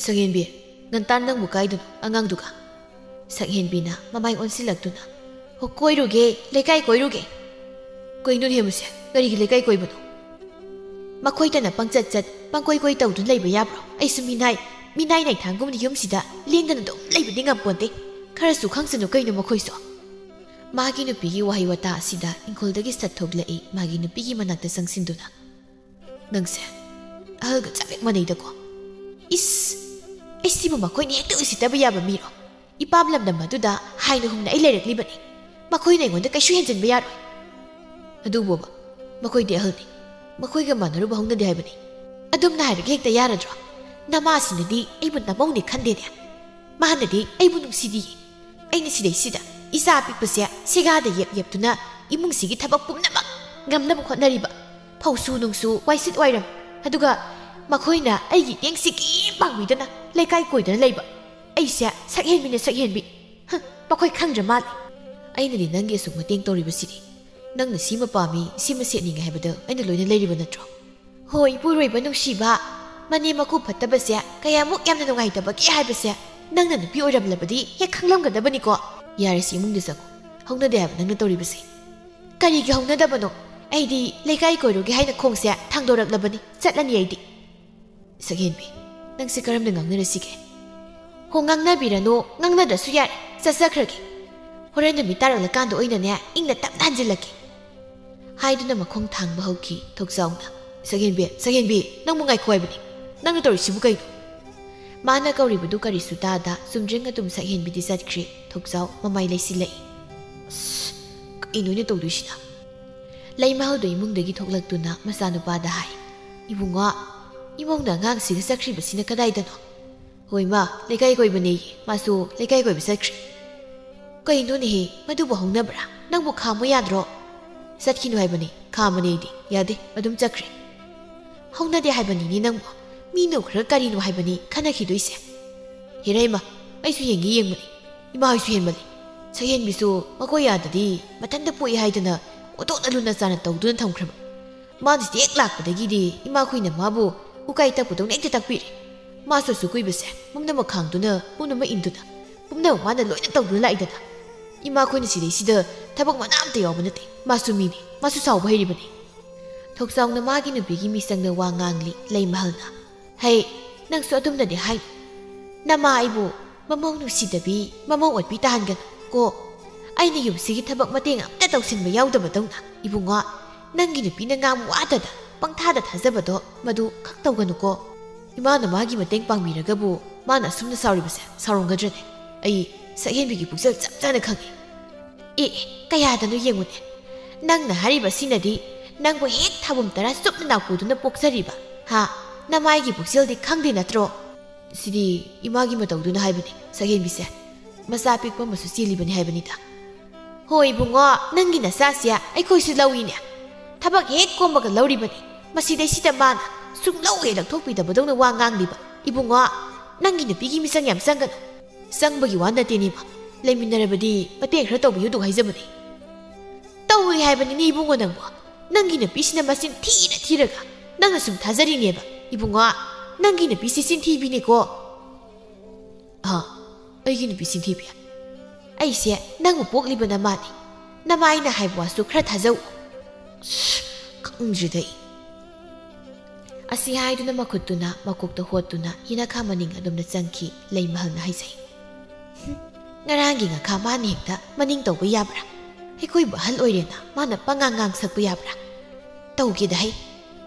"ꯁꯛꯍꯦꯟꯕꯤ, ꯉꯟꯇꯥ ꯅꯪꯕꯨ ꯀꯥꯏꯗꯅꯣ ꯑꯉꯥꯡꯗꯨꯒ?" ꯁꯛꯍꯦꯟꯕꯤꯅ ꯃꯃꯥꯏ ꯑꯣꯟꯁꯤꯜꯂꯛꯇꯨꯅ, "ꯍꯣ, ꯀꯣꯏꯔꯨꯒꯦ, ꯂꯩꯀꯥꯏ ꯀꯣꯏꯔꯨꯒꯦ꯫" "ꯀꯩꯅꯣꯅꯦ ꯃꯁꯦ, ꯀꯔꯤꯒꯤ ꯂꯩꯀꯥꯏ ꯀꯣꯏꯕꯅꯣ?" "ꯃꯈꯣꯏꯇꯅ ꯄꯪꯆꯠ ꯆꯠ, ꯄꯪꯀꯣꯏ ꯀꯣꯏ ꯇꯧꯗꯨꯅ ꯂꯩꯕ ꯌꯥꯕ꯭ꯔꯣ? ꯑꯩꯁꯨ ꯃꯤꯅꯥꯏ, ꯃꯤꯅꯥꯏ ꯅꯥꯏꯊꯥꯡꯒꯨꯝꯅ ꯌꯨꯝꯁꯤꯗ ꯂꯦꯡꯗꯅ ꯑꯗꯨꯝ ꯂꯩꯕꯗꯤ ꯉꯝꯄꯣꯟꯇꯦ꯫ ꯈꯔꯁꯨ ꯈꯪꯁꯅꯨ ꯀꯩꯅꯣ ꯃꯈꯣꯏꯁꯨ꯫" ꯃꯥꯒꯤ ꯅꯨꯄꯤꯒꯤ ꯋꯥꯍꯩ ꯋꯥꯇꯥ ꯑꯁꯤꯗ ꯏꯪꯈꯣꯜꯗꯒꯤ ꯁꯠ ꯊꯣꯛꯂꯛꯏ ꯃꯥꯒꯤ ꯅꯨꯄꯤꯒꯤ ꯃꯅꯥꯛꯇ ꯆꯪꯁꯤꯟꯗꯨꯅ꯫ "ꯅꯪꯁꯦ ꯑꯍꯜꯒ ꯆꯞ ꯍꯦꯛ ꯃꯥꯟꯅꯩꯗꯀꯣ꯫ ꯏꯁ, ꯑꯩꯁꯤꯕꯨ ꯃꯈꯣꯏꯅ ꯍꯦꯛꯇ ꯎꯁꯤꯠꯇꯕ ꯌꯥꯕ ꯃꯤꯔꯣ? ꯏꯄꯥꯝ ꯂꯝꯗꯝ ꯑꯗꯨꯗ ꯍꯥꯏꯅ ꯍꯨꯝꯅ ꯑꯩ ꯂꯩꯔꯛꯂꯤꯕꯅꯤ꯫ ꯃꯈꯣꯏꯅ ꯑꯩꯉꯣꯟꯗ ꯀꯩꯁꯨ ꯍꯦꯟꯖꯤꯟꯕ ꯌꯥꯔꯣꯏ꯫ ꯑꯗꯨꯕꯨꯕ, ꯃꯈꯣꯏꯗꯤ ꯑꯍꯜꯅꯤ꯫ ꯃꯈꯣꯏꯒ ꯃꯥꯟꯅꯔꯨꯕ ꯍꯧꯅꯗꯦ ꯍꯥꯏꯕꯅꯤ꯫ ꯑꯗꯨꯝꯅ ꯍꯥꯏꯔꯒ ꯍꯦꯛꯇ ꯌꯥꯔꯗ꯭ꯔꯣ? ꯅꯃꯥꯁꯤꯅꯗꯤ ꯑꯩꯕꯨ ꯅꯃꯧꯅꯦ ꯈꯟꯗꯦꯅꯦ꯫ ꯃꯥꯅꯗꯤ ꯑꯩꯕꯨ ꯅꯨꯡꯁꯤꯗꯤꯌꯦ꯫ ꯑꯩꯅ ꯁꯤꯗꯩꯁꯤꯗ ꯏꯆꯥ ꯑꯄꯤꯛꯄꯁꯦ ꯁꯦꯒꯥꯗ ꯌꯦꯞ ꯌꯦꯞꯇꯨꯅ ꯏꯃꯨꯡꯁꯤꯒꯤ ꯊꯕꯛ ꯄꯨꯝꯅꯃꯛ ꯉꯝꯅꯕ ꯍꯣꯠꯅꯔꯤꯕ꯫ ꯐꯧꯁꯨ ꯅꯨꯡꯁꯨ, ꯋꯥꯏꯁꯤꯠ ꯋꯥꯏꯔꯝ꯫ ꯑꯗꯨꯒ ꯃꯈꯣꯏꯅ ꯑꯩꯒꯤ ꯏꯇꯦꯡ ꯁꯤꯀꯤ ꯄꯥꯡꯕꯤꯗꯅ ꯂꯩꯀꯥꯏ ꯀꯣꯏꯗꯅ ꯂꯩꯕ꯫ ꯑꯩꯁꯦ ꯁꯛꯍꯦꯟꯕꯤꯅ ꯁꯛꯍꯦꯟꯕꯤ꯫ ꯍ, ꯃꯈꯣꯏ ꯈꯪꯗ꯭ꯔ ꯃꯥꯜꯂꯦ꯫ ꯑꯩꯅꯗꯤ ꯅꯪꯒꯤ ꯑꯁꯨꯛ ꯃꯇꯦꯡ ꯇꯧꯔꯤꯕꯁꯤꯗꯤ ꯅꯪꯅ ꯁꯤꯃ ꯄꯥꯝꯃꯤ, ꯁꯤꯃ ꯁꯦꯠꯅꯤꯡꯉꯤ ꯍꯥꯏꯕꯗ ꯑꯩꯅ ꯂꯣꯏꯅ ꯂꯩꯔꯤꯕ ꯅꯠꯇ꯭ꯔꯣ? ꯍꯣꯏ, ꯏꯄꯨꯔꯣꯏꯕ ꯅꯨꯡꯁꯤꯕ, ꯃꯅꯦꯝ ꯃꯀꯨ ꯐꯠꯇꯕꯁꯦ ꯀꯌꯥꯃꯨꯛ ꯌꯥꯝꯅ ꯅꯨꯡꯉꯥꯏꯇꯕꯒꯦ ꯍꯥꯏꯕꯁꯦ ꯅꯪꯅ ꯅꯨꯄꯤ ꯑꯣꯏꯔꯝꯂꯕꯗꯤ ꯍꯦꯛ ꯈꯪꯂꯝꯒꯗꯕꯅꯤꯀꯣ꯫ ꯌꯥꯔꯦꯁꯤ, ꯏꯃꯨꯡꯗ ꯆꯪꯉꯨ꯫ ꯍꯧꯅꯗꯦ ꯍꯥꯏꯕ ꯅꯪꯅ ꯇꯧꯔꯤꯕꯁꯦ꯫ ꯀꯔꯤꯒꯤ ꯍꯧꯅꯗꯕꯅꯣ? ꯑꯩꯗꯤ ꯂꯩꯀꯥꯏ ꯀꯣꯏꯔꯨꯒꯦ ꯍꯥꯏꯅ ꯈꯣꯡꯁꯦ ꯊꯥꯡꯗꯣꯔꯛꯂꯕꯅꯤ꯫ ꯆꯠꯂꯅꯤ ꯑꯩꯗꯤ꯫ ꯁꯛꯍꯦꯟꯕꯤ, ꯅꯪꯁꯦ ꯀꯔꯝꯅ ꯉꯥꯡꯅꯔꯁꯤꯒꯦ? ꯍꯣ, ꯉꯥꯡꯅꯕꯤꯔꯅꯨ, ꯉꯥꯡꯅꯗ꯭ꯔꯁꯨ ꯌꯥꯔꯦ, ꯆꯠꯆꯈ꯭ꯔꯒꯦ꯫ ꯍꯣꯔꯦꯟ ꯅꯨꯃꯤꯠ ꯇꯥꯔꯛꯂꯀꯥꯟꯗ ꯑꯣꯏꯅꯅꯦ ꯏꯪꯅ ꯇꯞꯅ ꯍꯟꯖꯤꯜꯂꯛꯀꯦ꯫ ꯍꯥꯏꯗꯨꯅ ꯃꯈꯣꯡ ꯊꯥꯡꯕ ꯍꯧꯈꯤ ꯊꯣꯛꯆꯥꯎꯅ꯫ ꯁꯛꯍꯦꯟꯕꯤ, ꯁꯛꯍꯦꯟꯕꯤ, ꯅꯪꯕꯨ ꯉꯥꯏꯈꯣ ꯍꯥꯏꯕꯅꯤ꯫ ꯅꯪꯅ ꯇꯧꯔꯤꯁꯤꯕꯨ ꯀꯩꯅꯣ? ꯃꯥꯅ ꯀꯧꯔꯤꯕꯗꯨ ꯀꯔꯤꯁꯨ ꯇꯥꯗ ꯆꯨꯝꯗ꯭ꯔꯤꯡ ꯑꯗꯨꯝ ꯁꯛꯍꯦꯟꯕꯤꯗꯤ ꯆꯠꯈ꯭ꯔꯦ꯫ ꯊꯣꯛꯆꯥꯎ ꯃꯃꯥꯏ ꯂꯩꯁꯤꯜꯂꯛꯏ꯫ ꯑꯁ, ꯀꯩꯅꯣ ꯑꯩꯅ ꯇꯧꯗꯣꯏꯁꯤꯅ? ꯂꯩꯃꯍꯜꯗꯣ ꯏꯃꯨꯡꯗꯒꯤ ꯊꯣꯛꯂꯛꯇꯨꯅ ꯃꯆꯥꯅꯨꯄꯥꯗ ꯍꯥꯏ, "ꯏꯕꯨꯡꯉꯣ, ꯏꯃꯧꯅ ꯑꯉꯥꯡꯁꯤꯒ ꯆꯠꯈ꯭ꯔꯤꯕꯁꯤꯅ ꯀꯗꯥꯏꯗꯅꯣ?" "ꯍꯣꯏ ꯃꯥ, ꯂꯩꯀꯥꯏ ꯀꯣꯏꯕꯅꯦꯌꯦ, ꯃꯥꯁꯨ ꯂꯩꯀꯥꯏ ꯀꯣꯏꯕ ꯆꯠꯈ꯭ꯔꯦ꯫" "ꯀꯩꯅꯣꯅꯦꯍꯦ, ꯃꯗꯨꯕꯨ ꯍꯧꯅꯕ꯭ꯔꯥ? ꯅꯪꯕꯨ ꯈꯥꯝꯃꯨ ꯌꯥꯗ꯭ꯔꯣ?" "ꯆꯠꯈꯤꯅꯨ ꯍꯥꯏꯕꯅꯤ, ꯈꯥꯝꯃꯅꯤ ꯑꯩꯗꯤ, ꯌꯥꯗꯦ, ꯑꯗꯨꯝ ꯆꯠꯈ꯭ꯔꯦ꯫" "ꯍꯧꯅꯗꯦ ꯍꯥꯏꯕꯅꯤꯅꯦ ꯅꯪꯕꯨ, ꯃꯤꯅ ꯎꯈ꯭ꯔꯒ ꯀꯔꯤꯅꯣ ꯍꯥꯏꯕꯅꯤ ꯈꯟꯅꯈꯤꯗꯣꯏꯁꯦ꯫" "ꯍꯦꯔꯥ ꯏꯃꯥ, ꯑꯩꯁꯨ ꯌꯦꯡꯒꯦ ꯌꯦꯡꯕꯅꯤ, ꯏꯃꯥ ꯍꯣꯏꯁꯨ ꯍꯦꯟꯃꯜꯂꯤ꯫ ꯁꯛꯍꯦꯟꯕꯤꯁꯨ ꯃꯈꯣꯏ ꯑꯥꯗꯗꯤ ꯃꯊꯟꯇ ꯄꯣꯛꯏ ꯍꯥꯏꯗꯅ ꯑꯣꯟꯊꯣꯛꯅ ꯂꯨꯅ ꯆꯥꯅ ꯇꯧꯗꯨꯅ ꯊꯝꯈ꯭ꯔꯕ꯫ ꯃꯥꯅ ꯍꯦꯛ ꯂꯥꯛꯄꯗꯒꯤꯗꯤ ꯏꯃꯥꯈꯣꯏꯅ ꯃꯥꯕꯨ ꯎꯀꯥꯏ ꯇꯛꯄꯗꯧꯅ ꯍꯦꯛꯇ ꯇꯛꯄꯤꯔꯦ꯫ ꯃꯥꯁꯨ ꯑꯁꯨꯛ ꯀꯨꯏꯕꯁꯦ ꯄꯨꯝꯅꯃꯛ ꯈꯥꯡꯗꯨꯅ, ꯄꯨꯝꯅꯃꯛ ꯏꯟꯗꯨꯅ, ꯄꯨꯝꯅꯃꯛ ꯃꯥꯅ ꯂꯣꯏꯅ ꯇꯧꯗꯨꯅ ꯂꯥꯛꯏꯗꯅ꯫ ꯏꯃꯥꯈꯣꯏꯅ ꯁꯤꯗꯩꯁꯤꯗ ꯊꯕꯛ ꯃꯅꯥ ꯑꯝꯇ ꯌꯥꯎꯕ ꯅꯠꯇꯦ꯫ ꯃꯥꯁꯨ ꯃꯤꯅꯤ, ꯃꯥꯁꯨ ꯁꯥꯎꯕ ꯍꯩꯔꯤꯕꯅꯤ꯫" ꯊꯣꯛꯆꯥꯎꯅ ꯃꯥꯒꯤ ꯅꯨꯄꯤꯒꯤ ꯃꯤꯆꯪꯗ ꯋꯥ ꯉꯥꯡꯂꯤ ꯂꯩꯃꯍꯜꯅ꯫ "ꯍꯩ, ꯅꯪꯁꯨ ꯑꯗꯨꯝꯅꯗꯤ ꯍꯥꯏꯅꯨ꯫ ꯅꯃꯥ ꯑꯩꯕꯨ ꯃꯃꯧ ꯅꯨꯡꯁꯤꯗꯕꯤ, ꯃꯃꯧ ꯑꯣꯠꯄꯤ ꯇꯥꯍꯟꯒꯅꯨ ꯀꯣ꯫ ꯑꯩꯅ ꯌꯨꯝꯁꯤꯒꯤ ꯊꯕꯛ ꯃꯇꯦꯡ ꯑꯝꯇ ꯇꯧꯁꯤꯟꯕ ꯌꯥꯎꯗꯕꯗꯧꯅ꯫ ꯏꯕꯨꯡꯉꯣ, ꯅꯪꯒꯤ ꯅꯨꯄꯤꯅ ꯉꯥꯡꯕ ꯋꯥꯇꯗ, ꯄꯪꯊꯥꯗ ꯊꯥꯖꯕꯗꯣ, ꯃꯗꯨ ꯈꯛ ꯇꯧꯒꯅꯨꯀꯣ꯫ ꯏꯃꯥꯅ ꯃꯥꯒꯤ ꯃꯇꯦꯡ ꯄꯥꯡꯕꯤꯔꯒꯕꯨ ꯃꯥꯅ ꯑꯁꯨꯝꯅ ꯁꯥꯎꯔꯤꯕꯁꯦ ꯁꯥꯎꯔꯝꯒꯗ꯭ꯔꯅꯦ? ꯑꯩ ꯁꯛꯍꯦꯟꯕꯤꯒꯤ ꯄꯨꯛꯆꯦꯜ ꯆꯞ ꯆꯥꯅ ꯈꯪꯏ꯫" ꯑꯦ, ꯑꯦ, ꯀꯌꯥꯗꯅꯣ ꯌꯦꯡꯉꯨꯅꯦ꯫ ꯅꯪꯅ ꯍꯥꯏꯔꯤꯕꯁꯤꯅꯗꯤ ꯅꯪꯕꯨ ꯍꯦꯛ ꯊꯥꯕꯨꯝ ꯇꯔꯥ ꯆꯨꯞꯅ ꯅꯥꯎꯀꯨꯗꯨꯅ ꯄꯣꯛꯆꯔꯤꯕ, ꯍꯥ? ꯅꯃꯥꯏꯒꯤ ꯄꯨꯛꯆꯦꯜꯗꯤ ꯈꯪꯗꯦ ꯅꯠꯇ꯭ꯔꯣ? ꯁꯤꯗꯤ ꯏꯃꯥꯒꯤ ꯃꯇꯧꯗꯨꯅ ꯍꯥꯏꯕꯅꯤ, ꯁꯛꯍꯦꯟꯕꯤꯁꯦ꯫ ꯃꯆꯥ ꯄꯤꯛꯄ ꯑꯃꯁꯨ ꯆꯦꯜꯂꯤꯕꯅꯤ ꯍꯥꯏꯕꯅꯤꯗ꯫ ꯍꯣꯏ ꯏꯕꯨꯡꯉꯣ, ꯅꯪꯒꯤ ꯅꯆꯥꯁꯦ ꯑꯩꯈꯣꯏꯁꯨ ꯂꯧꯏꯅꯦ꯫ ꯊꯕꯛ ꯍꯦꯛ ꯀꯣꯝꯕꯒ ꯂꯧꯔꯤꯕꯅꯤ꯫ ꯃꯁꯤꯗꯩꯁꯤꯗ ꯃꯥꯅ ꯁꯨꯡꯂꯧ ꯍꯦꯛ ꯂꯧꯊꯣꯛꯄꯤꯗꯕꯗꯧꯅ ꯋꯥ ꯉꯥꯡꯂꯤꯕ꯫ ꯏꯕꯨꯡꯉꯣ, ꯅꯪꯒꯤ ꯅꯨꯄꯤꯒꯤ ꯃꯤꯆꯪ ꯌꯥꯝ ꯆꯪꯒꯅꯨ꯫ ꯆꯪꯕꯒꯤ ꯋꯥ ꯅꯠꯇꯦꯅꯦꯕ꯫ ꯂꯩꯃꯤꯟꯅꯔꯕꯗꯤ ꯃꯇꯦꯡ ꯈꯔ ꯇꯧꯕꯤꯌꯨ ꯑꯗꯨ ꯍꯥꯏꯖꯕꯅꯤ꯫ ꯇꯧꯏ ꯍꯥꯏꯕꯅꯤꯅꯦ ꯏꯕꯨꯡꯉꯣ ꯅꯪꯕꯣ꯫ ꯅꯪꯒꯤ ꯅꯨꯄꯤꯁꯤꯅ ꯃꯆꯤꯟ ꯊꯤꯅ ꯊꯤꯔꯒ ꯅꯪꯅ ꯁꯨꯝ ꯊꯥꯖꯔꯤꯅꯦꯕ꯫ ꯏꯕꯨꯡꯉꯣ, ꯅꯪꯒꯤ ꯅꯨꯄꯤꯁꯤ ꯆꯤꯟꯊꯤꯕꯤꯅꯤꯀꯣ꯫ ꯑꯥ, ꯑꯩꯒꯤ ꯅꯨꯄꯤ ꯆꯤꯟꯊꯤꯕꯤ꯫ ꯑꯩꯁꯦ ꯅꯪꯕꯨ ꯄꯣꯛꯂꯤꯕ ꯅꯃꯥꯅꯤ꯫ ꯅꯃꯥꯏꯅ ꯍꯥꯏꯕ ꯋꯥꯁꯨ ꯈꯔ ꯊꯥꯖꯧ꯫ ꯈꯪꯗ꯭ꯔꯤꯗ ꯑꯩ꯫ ꯑꯁꯤ ꯍꯥꯏꯗꯨꯅ ꯃꯈꯨꯠꯇꯨꯅ ꯃꯀꯣꯛꯇ ꯍꯣꯠꯇꯨꯅ ꯌꯦꯅꯈꯥ ꯃꯅꯤꯡ ꯑꯗꯣꯝꯗ ꯆꯪꯈꯤ꯫ ꯂꯩꯃꯍꯜꯅ ꯍꯥꯏꯖꯩ꯫ "ꯍꯨꯝ, ꯉꯔꯥꯡꯒꯤ ꯉꯥꯈꯥ ꯃꯥꯅ ꯍꯦꯛꯇ ꯃꯅꯤꯡ ꯇꯧꯕ ꯌꯥꯕ꯭ꯔꯥ? ꯑꯩꯈꯣꯏꯕꯨ ꯑꯍꯜ ꯑꯣꯏꯔꯦꯅ ꯃꯥꯅ ꯄꯉꯥꯡ ꯉꯥꯡ ꯁꯛꯄ ꯌꯥꯕ꯭ꯔꯥ? ꯇꯧꯒꯦꯗ ꯍꯩ꯫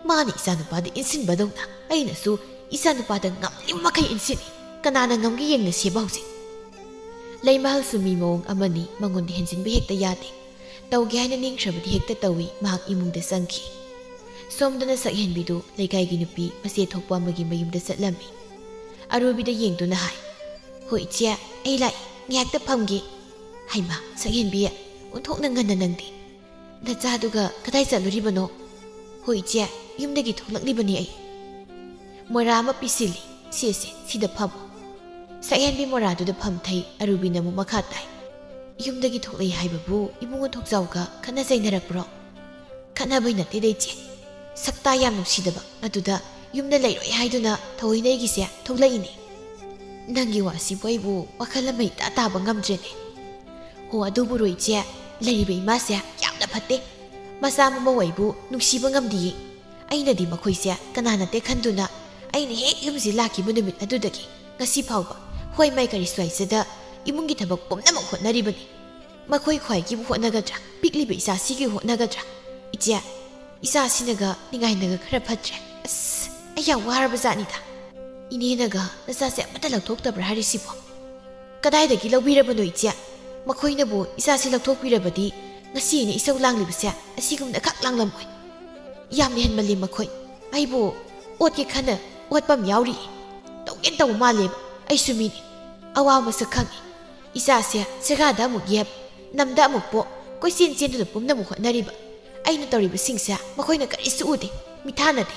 ꯃꯥꯅ ꯏꯆꯥꯅꯨꯄꯥꯗ ꯏꯟꯁꯤꯟꯕꯗꯧꯅ ꯑꯩꯅꯁꯨ ꯏꯆꯥꯅꯨꯄꯥꯗ ꯉꯝꯂꯤꯕ ꯃꯈꯩ ꯏꯟꯁꯤꯟꯅꯤ꯫ ꯀꯅꯥꯅ ꯉꯝꯒꯦ ꯌꯦꯡꯅꯁꯦꯕ ꯍꯧꯖꯤꯛ꯫" ꯂꯩꯃꯍꯜꯁꯨ ꯃꯤ ꯃꯑꯣꯡ ꯑꯃꯅꯤ, ꯃꯉꯣꯟꯗ ꯍꯦꯟꯖꯤꯟꯕ ꯍꯦꯛꯇ ꯌꯥꯗꯦ꯫ ꯇꯧꯒꯦ ꯍꯥꯏꯅ ꯅꯤꯡꯈ꯭ꯔꯕꯗꯤ ꯍꯦꯛꯇ ꯇꯧꯏ꯫ ꯃꯍꯥꯛ ꯏꯃꯨꯡꯗ ꯆꯪꯈꯤ꯫ ꯁꯣꯝꯗꯅ ꯁꯛꯍꯦꯟꯕꯤꯗꯨ ꯂꯩꯀꯥꯏꯒꯤ ꯅꯨꯄꯤ ꯃꯆꯦ ꯊꯣꯛꯄ ꯑꯃꯒꯤ ꯃꯌꯨꯝꯗ ꯆꯠꯂꯝꯃꯤ꯫ ꯑꯔꯨꯕꯤꯗ ꯌꯦꯡꯗꯨꯅ ꯍꯥꯏ, "ꯍꯣꯏ ꯏꯆꯦ, ꯑꯩ ꯂꯥꯛꯏ, ꯉꯥꯏꯍꯥꯛꯇ ꯐꯝꯒꯦ꯫" "ꯍꯩꯃꯥ, ꯁꯛꯍꯦꯟꯕꯤ, ꯑꯣꯟꯊꯣꯛꯅ ꯉꯟꯅ ꯅꯪꯗꯤ꯫ ꯅꯆꯥꯗꯨꯒ ꯀꯗꯥꯏ ꯆꯠꯂꯨꯔꯤꯕꯅꯣ?" "ꯍꯣꯏ ꯏꯆꯦ, ꯌꯨꯝꯗꯒꯤ ꯊꯣꯛꯂꯛꯂꯤꯕꯅꯤ ꯑꯩ꯫" "ꯃꯣꯔꯥ ꯑꯃ ꯄꯤꯁꯤꯜꯂꯤ, ꯁꯦꯁꯦ, ꯁꯤꯗ ꯐꯝꯃꯣ꯫" ꯁꯛꯍꯦꯟꯕꯤ ꯃꯣꯔꯥꯗꯨꯗ ꯐꯝꯊꯩ꯫ ꯑꯔꯨꯕꯤꯅ ꯑꯃꯨꯛ ꯃꯈꯥ ꯇꯥꯏ, "ꯌꯨꯝꯗꯒꯤ ꯊꯣꯛꯂꯛꯏ ꯍꯥꯏꯕꯕꯨ ꯏꯕꯨꯡꯉꯣ ꯊꯣꯛꯆꯥꯎꯒ ꯈꯠꯅ ꯆꯩꯅꯔꯛꯄ꯭ꯔꯣ?" "ꯈꯠꯅꯕꯩ ꯅꯠꯇꯦꯗ ꯏꯆꯦ, ꯁꯛꯇꯥ ꯌꯥꯝ ꯅꯨꯡꯁꯤꯗꯕ ꯑꯗꯨꯗ ꯌꯨꯝꯗ ꯂꯩꯔꯣꯏ ꯍꯥꯏꯗꯨꯅ ꯊꯑꯣꯏꯅ ꯑꯩꯒꯤꯁꯦ ꯊꯣꯛꯂꯛꯏꯅꯦ꯫ ꯅꯪꯒꯤ ꯋꯥꯁꯤꯕꯨ ꯑꯩꯕꯨ ꯋꯥꯈꯜ ꯑꯃ ꯏꯇꯥ ꯇꯥꯕ ꯉꯝꯗ꯭ꯔꯦꯅꯦ꯫ ꯍꯣ, ꯑꯗꯨꯕꯨ ꯔꯣ ꯏꯆꯦ, ꯂꯩꯔꯤꯕ ꯏꯃꯥꯁꯦ ꯌꯥꯝꯅ ꯐꯠꯇꯦ꯫ ꯃꯆꯥ ꯃꯃꯧ ꯑꯩꯕꯨ ꯅꯨꯡꯁꯤꯕ ꯉꯝꯗꯤꯌꯦ꯫ ꯑꯩꯅꯗꯤ ꯃꯈꯣꯏꯁꯦ ꯀꯅꯥ ꯅꯠꯇꯦ ꯈꯟꯗꯨꯅ ꯑꯩꯅ ꯍꯦꯛ ꯌꯨꯝꯁꯤ ꯂꯥꯛꯈꯤꯕ ꯅꯨꯃꯤꯠ ꯑꯗꯨꯗꯒꯤ ꯉꯁꯤ ꯐꯥꯎꯕ ꯍꯣꯏ ꯃꯥꯏ ꯀꯔꯤ ꯁ꯭ꯋꯥꯏꯁꯤꯗ ꯏꯃꯨꯡꯒꯤ ꯊꯕꯛ ꯄꯨꯝꯅꯃꯛ ꯍꯣꯠꯅꯔꯤꯕꯅꯤ꯫ ꯃꯈꯣꯏ ꯈ꯭ꯋꯥꯏꯒꯤꯕꯨ ꯍꯣꯠꯅꯒꯗ꯭ꯔꯥ? ꯄꯤꯛꯂꯤꯕ ꯏꯆꯥꯁꯤꯒꯤ ꯍꯣꯠꯅꯒꯗ꯭ꯔꯥ? ꯏꯆꯦ, ꯏꯆꯥꯁꯤꯅꯒ ꯅꯤꯡꯉꯥꯏꯅꯒ ꯈꯔ ꯐꯠꯇ꯭ꯔꯦ꯫ ꯑꯁ, ꯑꯩ ꯌꯥꯝ ꯋꯥꯔꯕ ꯖꯥꯠꯅꯤꯗ꯫ ꯏꯅꯦꯅꯒ ꯅꯆꯥꯁꯦ ꯑꯃꯠꯇ ꯂꯧꯊꯣꯛꯇꯕ꯭ꯔꯥ ꯍꯥꯏꯔꯤꯁꯤꯕꯣ? ꯀꯗꯥꯏꯗꯒꯤ ꯂꯧꯕꯤꯔꯕꯅꯣ ꯏꯆꯦ? ꯃꯈꯣꯏꯅꯕꯨ ꯏꯆꯥꯁꯤ ꯂꯧꯊꯣꯛꯄꯤꯔꯕꯗꯤ ꯉꯁꯤ ꯑꯩꯅ ꯏꯁꯧ ꯂꯥꯡꯂꯤꯕꯁꯦ ꯑꯁꯤꯒꯨꯝꯅ ꯈꯛ ꯂꯥꯡꯂꯝꯃꯣꯏ꯫ ꯌꯥꯝꯅ ꯍꯦꯟꯃꯜꯂꯤ ꯃꯈꯣꯏ꯫ ꯑꯩꯕꯨ ꯑꯣꯠꯀꯦ ꯈꯟꯅ ꯑꯣꯠꯄ ꯑꯃ ꯌꯥꯎꯔꯤ꯫ ꯇꯧꯒꯦꯅ ꯇꯧꯕ ꯃꯥꯜꯂꯦꯕ꯫ ꯑꯩꯁꯨ ꯃꯤꯅꯤ꯫ ꯑꯋꯥꯕ ꯃꯁꯛ ꯈꯪꯉꯤ꯫ ꯏꯆꯥꯁꯦ ꯁꯦꯒꯥꯗ ꯑꯃꯨꯛ ꯌꯦꯞ, ꯅꯝꯗ ꯑꯃꯨꯛ ꯄꯣꯛ, ꯀꯣꯏꯆꯦꯟ ꯆꯦꯟꯗꯨꯅ ꯄꯨꯝꯅꯃꯛ ꯍꯣꯠꯅꯔꯤꯕ꯫ ꯑꯩꯅ ꯇꯧꯔꯤꯕꯁꯤꯡꯁꯦ ꯃꯈꯣꯏꯅ ꯀꯔꯤꯁꯨ ꯎꯗꯦ, ꯃꯤꯊꯥꯅꯗꯦ꯫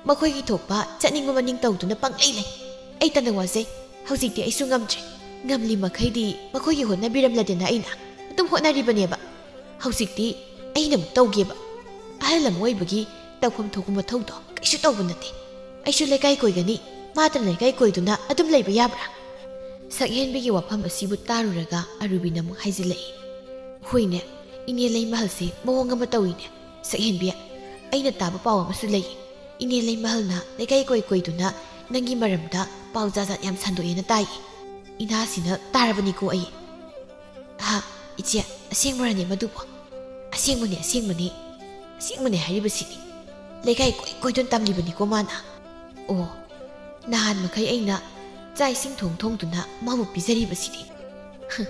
ꯃꯈꯣꯏꯒꯤ ꯊꯣꯛꯄ ꯆꯠꯅꯤꯡꯕ ꯃꯅꯤꯡ ꯇꯧꯗꯨꯅ ꯄꯪꯂꯩ ꯂꯩ꯫ ꯑꯩ ꯇꯅ ꯋꯥꯖꯩ꯫ ꯍꯧꯖꯤꯛꯇꯤ ꯑꯩꯁꯨ ꯉꯝꯗ꯭ꯔꯦ꯫ ꯉꯝꯂꯤ ꯃꯈꯩꯗꯤ ꯃꯈꯣꯏꯒꯤ ꯍꯣꯠꯅꯕꯤꯔꯝꯂꯗꯅ ꯑꯩꯅ ꯑꯗꯨꯝ ꯍꯣꯠꯅꯔꯤꯕꯅꯦꯕ꯫ ꯍꯧꯖꯤꯛꯇꯤ ꯑꯩꯅ ꯑꯃꯨꯛ ꯇꯧꯒꯦꯕ꯫ ꯑꯍꯜ ꯑꯃ ꯑꯣꯏꯕꯒꯤ ꯇꯧꯐꯝ ꯊꯣꯛꯄ ꯃꯊꯧꯗꯣ ꯀꯩꯁꯨ ꯇꯧꯕ ꯅꯠꯇꯦ꯫ ꯑꯩꯁꯨ ꯂꯩꯀꯥꯏ ꯀꯣꯏꯒꯅꯤ, ꯃꯥꯇꯅ ꯂꯩꯀꯥꯏ ꯀꯣꯏꯗꯨꯅ ꯑꯗꯨꯝ ꯂꯩꯕ ꯌꯥꯕ꯭ꯔꯥ? ꯁꯛꯍꯦꯟꯕꯤꯒꯤ ꯋꯥꯐꯝ ꯑꯁꯤꯕꯨ ꯇꯥꯔꯨꯔꯒ ꯑꯔꯨꯕꯤꯅ ꯑꯃꯨꯛ ꯍꯥꯏꯖꯤꯜꯂꯛꯏ꯫ ꯍꯣꯏꯅꯦ, ꯏꯅꯦ ꯂꯩꯃꯍꯜꯁꯦ ꯃꯑꯣꯡ ꯑꯃ ꯇꯧꯏꯅꯦ꯫ ꯁꯛꯍꯦꯟꯕꯤ, ꯑꯩꯅ ꯇꯥꯕ ꯄꯥꯎ ꯑꯃꯁꯨ ꯂꯩ꯫ ꯏꯅꯦ ꯂꯩꯃꯍꯜꯅ ꯂꯩꯀꯥꯏ ꯀꯣꯏ ꯀꯣꯏꯗꯨꯅ ꯅꯪꯒꯤ ꯃꯔꯝꯗ ꯄꯥꯎ ꯖꯥꯠ ꯖꯥꯠ ꯌꯥꯝ ꯁꯟꯗꯣꯛꯑꯦꯅ ꯇꯥꯏ꯫ ꯏꯅꯥꯁꯤꯅ ꯇꯥꯔꯕꯅꯤꯀꯣ ꯑꯩ꯫ ꯍꯥ, ꯏꯆꯦ, ꯑꯁꯦꯡꯕꯔꯅꯦ ꯃꯗꯨꯕꯣ? ꯑꯁꯦꯡꯕꯅꯦ, ꯑꯁꯦꯡꯕꯅꯦ꯫ ꯑꯁꯦꯡꯕꯅꯦ ꯍꯥꯏꯔꯤꯕꯁꯤꯅꯤ꯫ ꯂꯩꯀꯥꯏ ꯀꯣꯏ ꯀꯣꯏꯗꯨꯅ ꯇꯝꯂꯤꯕꯅꯤꯀꯣ ꯃꯥꯅ꯫ ꯑꯣ, ꯅꯍꯥꯟ ꯃꯈꯩ ꯑꯩꯅ ꯆꯥꯛ ꯏꯁꯤꯡ ꯊꯣꯡ ꯊꯣꯡꯗꯨꯅ ꯃꯥꯕꯨ ꯄꯤꯖꯔꯤꯕꯁꯤꯗꯤ꯫ ꯍ,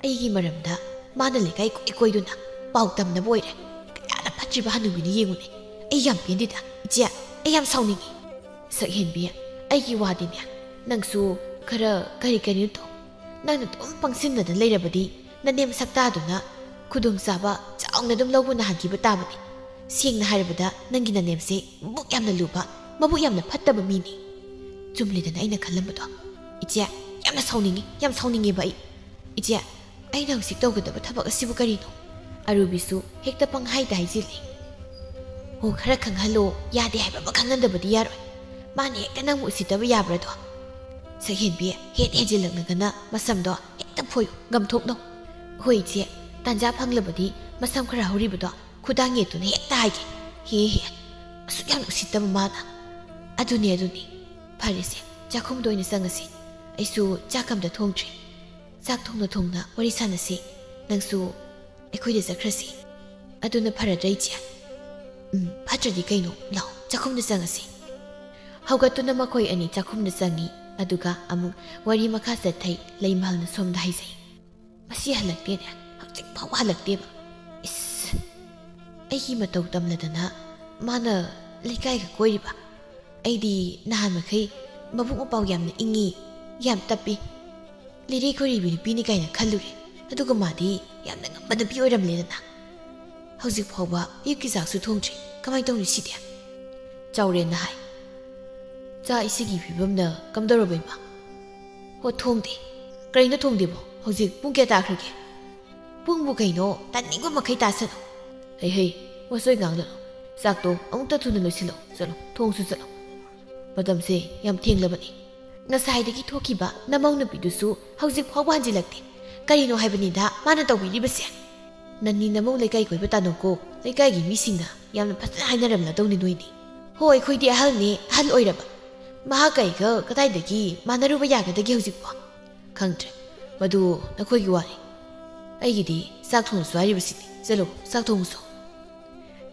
ꯑꯩꯒꯤ ꯃꯔꯝꯗ ꯃꯥꯅ ꯂꯩꯀꯥꯏ ꯀꯣꯏ ꯀꯣꯏꯗꯨꯅ ꯄꯥꯎ ꯇꯝꯅꯕ ꯑꯣꯏꯔꯦ꯫ ꯀꯌꯥꯗ ꯐꯠꯇ꯭ꯔꯤꯕ ꯍꯅꯨꯕꯤꯅꯤ ꯌꯦꯡꯉꯨꯅꯦ꯫ ꯑꯩ ꯌꯥꯝ ꯄꯦꯟꯗꯦꯗ, ꯏꯆꯦ, ꯑꯩ ꯌꯥꯝ ꯁꯥꯎꯅꯤꯡꯉꯤ꯫ ꯁꯛꯍꯦꯟꯕꯤ, ꯑꯩꯒꯤ ꯋꯥꯗꯤꯅꯦ, ꯅꯪꯁꯨ ꯈꯔ ꯀꯔꯤ ꯀꯔꯤꯅꯣ ꯇꯧ꯫ ꯅꯪꯅ ꯑꯗꯨꯝ ꯄꯪꯁꯤꯟꯅꯗꯅ ꯂꯩꯔꯕꯗꯤ ꯅꯅꯦꯝ ꯁꯛꯇꯥꯗꯨꯅ ꯈꯨꯗꯣꯡꯆꯥꯕ ꯆꯥꯎꯅ ꯑꯗꯨꯝ ꯂꯧꯕ ꯅꯍꯟꯈꯤꯕ ꯇꯥꯕꯅꯤ꯫ ꯁꯦꯡꯅ ꯍꯥꯏꯔꯕꯗ ꯅꯪꯒꯤ ꯅꯅꯦꯝꯁꯦ ꯃꯕꯨꯛ ꯌꯥꯝꯅ ꯂꯨꯕ, ꯃꯕꯨꯛ ꯌꯥꯝꯅ ꯐꯠꯇꯕ ꯃꯤꯅꯤ꯫ ꯆꯨꯝꯂꯦꯗꯅ ꯑꯩꯅ ꯈꯜꯂꯝꯕꯗꯣ꯫ ꯏꯆꯦ, ꯌꯥꯝꯅ ꯁꯥꯎꯅꯤꯡꯉꯤ, ꯌꯥꯝ ꯁꯥꯎꯅꯤꯡꯉꯦꯕ ꯑꯩ꯫ ꯏꯆꯦ, ꯑꯩꯅ ꯍꯧꯖꯤꯛ ꯇꯧꯒꯗꯕ ꯊꯕꯛ ꯑꯁꯤꯕꯨ ꯀꯔꯤꯅꯣ? ꯑꯔꯨꯕꯤꯁꯨ ꯍꯦꯛꯇ ꯄꯪꯍꯥꯏꯗ ꯍꯥꯏꯖꯤꯜꯂꯤ꯫ ꯍꯣ, ꯈꯔ ꯈꯪꯍꯜꯂꯣ, ꯌꯥꯗꯦ ꯍꯥꯏꯕ ꯑꯃ ꯈꯪꯍꯟꯗꯕꯗꯤ ꯌꯥꯔꯣꯏ꯫ ꯃꯥꯅ ꯍꯦꯛꯇ ꯅꯪꯕꯨ ꯎꯁꯤꯠꯇꯕ ꯌꯥꯕ꯭ꯔꯗꯣ? ꯁꯛꯍꯦꯟꯕꯤ, ꯍꯦꯟ ꯍꯦꯟꯖꯤꯜꯂꯛꯂꯒꯅ ꯃꯁꯝꯗꯣ ꯍꯦꯛꯇ ꯐꯣꯏꯌꯨ, ꯒꯝꯊꯣꯛꯅꯧ꯫ ꯍꯣꯏ ꯏꯆꯦ, ꯇꯥꯟꯖꯥ ꯐꯪꯂꯕꯗꯤ ꯃꯁꯝ ꯈꯔ ꯍꯧꯔꯤꯕꯗꯣ ꯈꯨꯗꯥꯡ ꯌꯦꯠꯇꯨꯅ ꯍꯦꯛꯇ ꯍꯥꯏꯒꯦ꯫ ꯍꯦ ꯍꯦ, ꯑꯁꯨꯛ ꯌꯥꯝꯅ ꯎꯁꯤꯠꯇꯕ ꯃꯥꯅ꯫ ꯑꯗꯨꯅꯦ, ꯑꯗꯨꯅꯦ꯫ ꯐꯔꯦꯁꯦ, ꯆꯥꯛꯈꯨꯝꯗ ꯑꯣꯏꯅ ꯆꯪꯉꯁꯤ꯫ ꯑꯩꯁꯨ ꯆꯥꯛ ꯑꯝꯇ ꯊꯣꯡꯗ꯭ꯔꯤ꯫ ꯆꯥꯛ ꯊꯣꯡꯅ ꯊꯣꯡꯅ ꯋꯥꯔꯤ ꯁꯥꯟꯅꯁꯤ꯫ ꯅꯪꯁꯨ ꯑꯩꯈꯣꯏꯗ ꯆꯠꯈ꯭ꯔꯁꯤ꯫ ꯑꯗꯨꯅ ꯐꯔꯗ꯭ꯔꯥ, ꯏꯆꯦ? ꯎꯝ, ꯐꯠꯇ꯭ꯔꯗꯤ ꯀꯩꯅꯣ? ꯂꯥꯛꯑꯣ, ꯆꯥꯛꯈꯨꯝꯗ ꯆꯪꯉꯁꯤ꯫ ꯍꯧꯒꯠꯇꯨꯅ ꯃꯈꯣꯏ ꯑꯅꯤ ꯆꯥꯛꯈꯨꯝꯗ ꯆꯪꯉꯤ꯫ ꯑꯗꯨꯒ ꯑꯃꯨꯛ ꯋꯥꯔꯤ ꯃꯈꯥ ꯆꯠꯊꯩ꯫ ꯂꯩꯃꯍꯜꯅ ꯁꯣꯝꯗ ꯍꯥꯏꯖꯩ꯫ ꯑꯁꯤ ꯍꯜꯂꯛꯇꯦꯅꯦ, ꯍꯧꯖꯤꯛ ꯐꯥꯎꯕ ꯍꯜꯂꯛꯇꯦꯕ꯫ ꯏꯁ, ꯑꯩꯒꯤ ꯃꯇꯧ ꯇꯝꯂꯗꯅ ꯃꯥꯅ ꯂꯩꯀꯥꯏꯒ ꯀꯣꯏꯔꯤꯕ꯫ ꯑꯩꯗꯤ ꯅꯍꯥꯟ ꯃꯈꯩ ꯃꯕꯨꯛ ꯃꯄꯥꯎ ꯌꯥꯝꯅ ꯏꯪꯉꯤ, ꯌꯥꯝ ꯇꯞꯄꯤ, ꯂꯤꯔꯤ ꯈꯣꯏꯔꯤꯕꯤ ꯅꯨꯄꯤꯅꯤ ꯀꯥꯏꯅ ꯈꯜꯂꯨꯔꯦ꯫ ꯑꯗꯨꯒ ꯃꯥꯗꯤ ꯌꯥꯝꯅ ꯉꯝꯕ ꯅꯨꯄꯤ ꯑꯣꯏꯔꯝꯂꯦꯗꯅ꯫ ꯍꯧꯖꯤꯛ ꯐꯥꯎꯕ ꯑꯌꯨꯛꯀꯤ ꯆꯥꯛꯁꯨ ꯊꯣꯡꯗ꯭ꯔꯤ꯫ ꯀꯃꯥꯏꯅ ꯇꯧꯅꯤ ꯁꯤꯗꯤ? ꯆꯥꯎꯔꯦꯟꯅ ꯍꯥꯏ꯫ ꯆꯥꯛ ꯏꯁꯤꯒꯤ ꯐꯤꯕꯝꯅ ꯀꯝꯗꯧꯔꯕ ꯏꯃꯥ? ꯍꯣ, ꯊꯣꯡꯗꯦ꯫ ꯀꯔꯤꯅꯣ ꯊꯣꯡꯗꯦꯕꯣ? ꯍꯧꯖꯤꯛ ꯄꯨꯡ ꯀꯌꯥ ꯇꯥꯈ꯭ꯔꯒꯦ? ꯄꯨꯡꯕꯨ ꯀꯩꯅꯣ, ꯇꯥꯅꯤꯡꯕ ꯃꯈꯩ ꯇꯥꯁꯅꯨ꯫ ꯍꯩ ꯍꯩ, ꯋꯥꯆꯣꯏ ꯉꯥꯡꯂꯅꯨ꯫ ꯆꯥꯛꯇꯣ ꯑꯃꯨꯛꯇ ꯊꯨꯅ ꯂꯣꯏꯁꯤꯜꯂꯣ꯫ ꯆꯠꯂꯣ, ꯊꯣꯡꯁꯨ ꯆꯠꯂꯣ꯫ ꯃꯇꯝꯁꯦ ꯌꯥꯝ ꯊꯦꯡꯂꯕꯅꯤ꯫ ꯉꯁꯥꯏꯗꯒꯤ ꯊꯣꯛꯈꯤꯕ ꯅꯃꯧ ꯅꯨꯄꯤꯗꯨꯁꯨ ꯍꯧꯖꯤꯛ ꯐꯥꯎꯕ ꯍꯟꯖꯤꯜꯂꯛꯇꯦ꯫ ꯀꯔꯤꯅꯣ ꯍꯥꯏꯕꯅꯤꯗ ꯃꯥꯅ ꯇꯧꯕꯤꯔꯤꯕꯁꯦ? ꯅꯟꯅꯤ ꯅꯃꯧ ꯂꯩꯀꯥꯏ ꯀꯣꯏꯕ ꯇꯥꯅꯧꯀꯣ꯫ ꯂꯩꯀꯥꯏꯒꯤ ꯃꯤꯁꯤꯡꯅ ꯌꯥꯝꯅ ꯐꯖꯅ ꯍꯥꯏꯅꯔꯝꯂꯗꯧꯅꯤ ꯅꯣꯏꯅꯤ꯫ ꯍꯣ, ꯑꯩꯈꯣꯏꯗꯤ ꯑꯍꯜꯅꯦ, ꯑꯍꯜ ꯑꯣꯏꯔꯕ꯫ ꯃꯍꯥꯛ ꯑꯩꯒ ꯀꯗꯥꯏꯗꯒꯤ ꯃꯥꯟꯅꯔꯨꯕ ꯌꯥꯒꯗꯒꯦ ꯍꯧꯖꯤꯛꯄꯣ? ꯈꯪꯗ꯭ꯔꯦ꯫ ꯃꯗꯨ ꯅꯈꯣꯏꯒꯤ ꯋꯥꯅꯤ꯫ ꯑꯩꯒꯤꯗꯤ ꯆꯥꯛ ꯊꯣꯡꯂꯁꯨ ꯍꯥꯏꯔꯤꯕꯁꯤꯅꯤ꯫ ꯆꯠꯂꯣ, ꯆꯥꯛ ꯊꯣꯡꯉꯨꯁꯣ꯫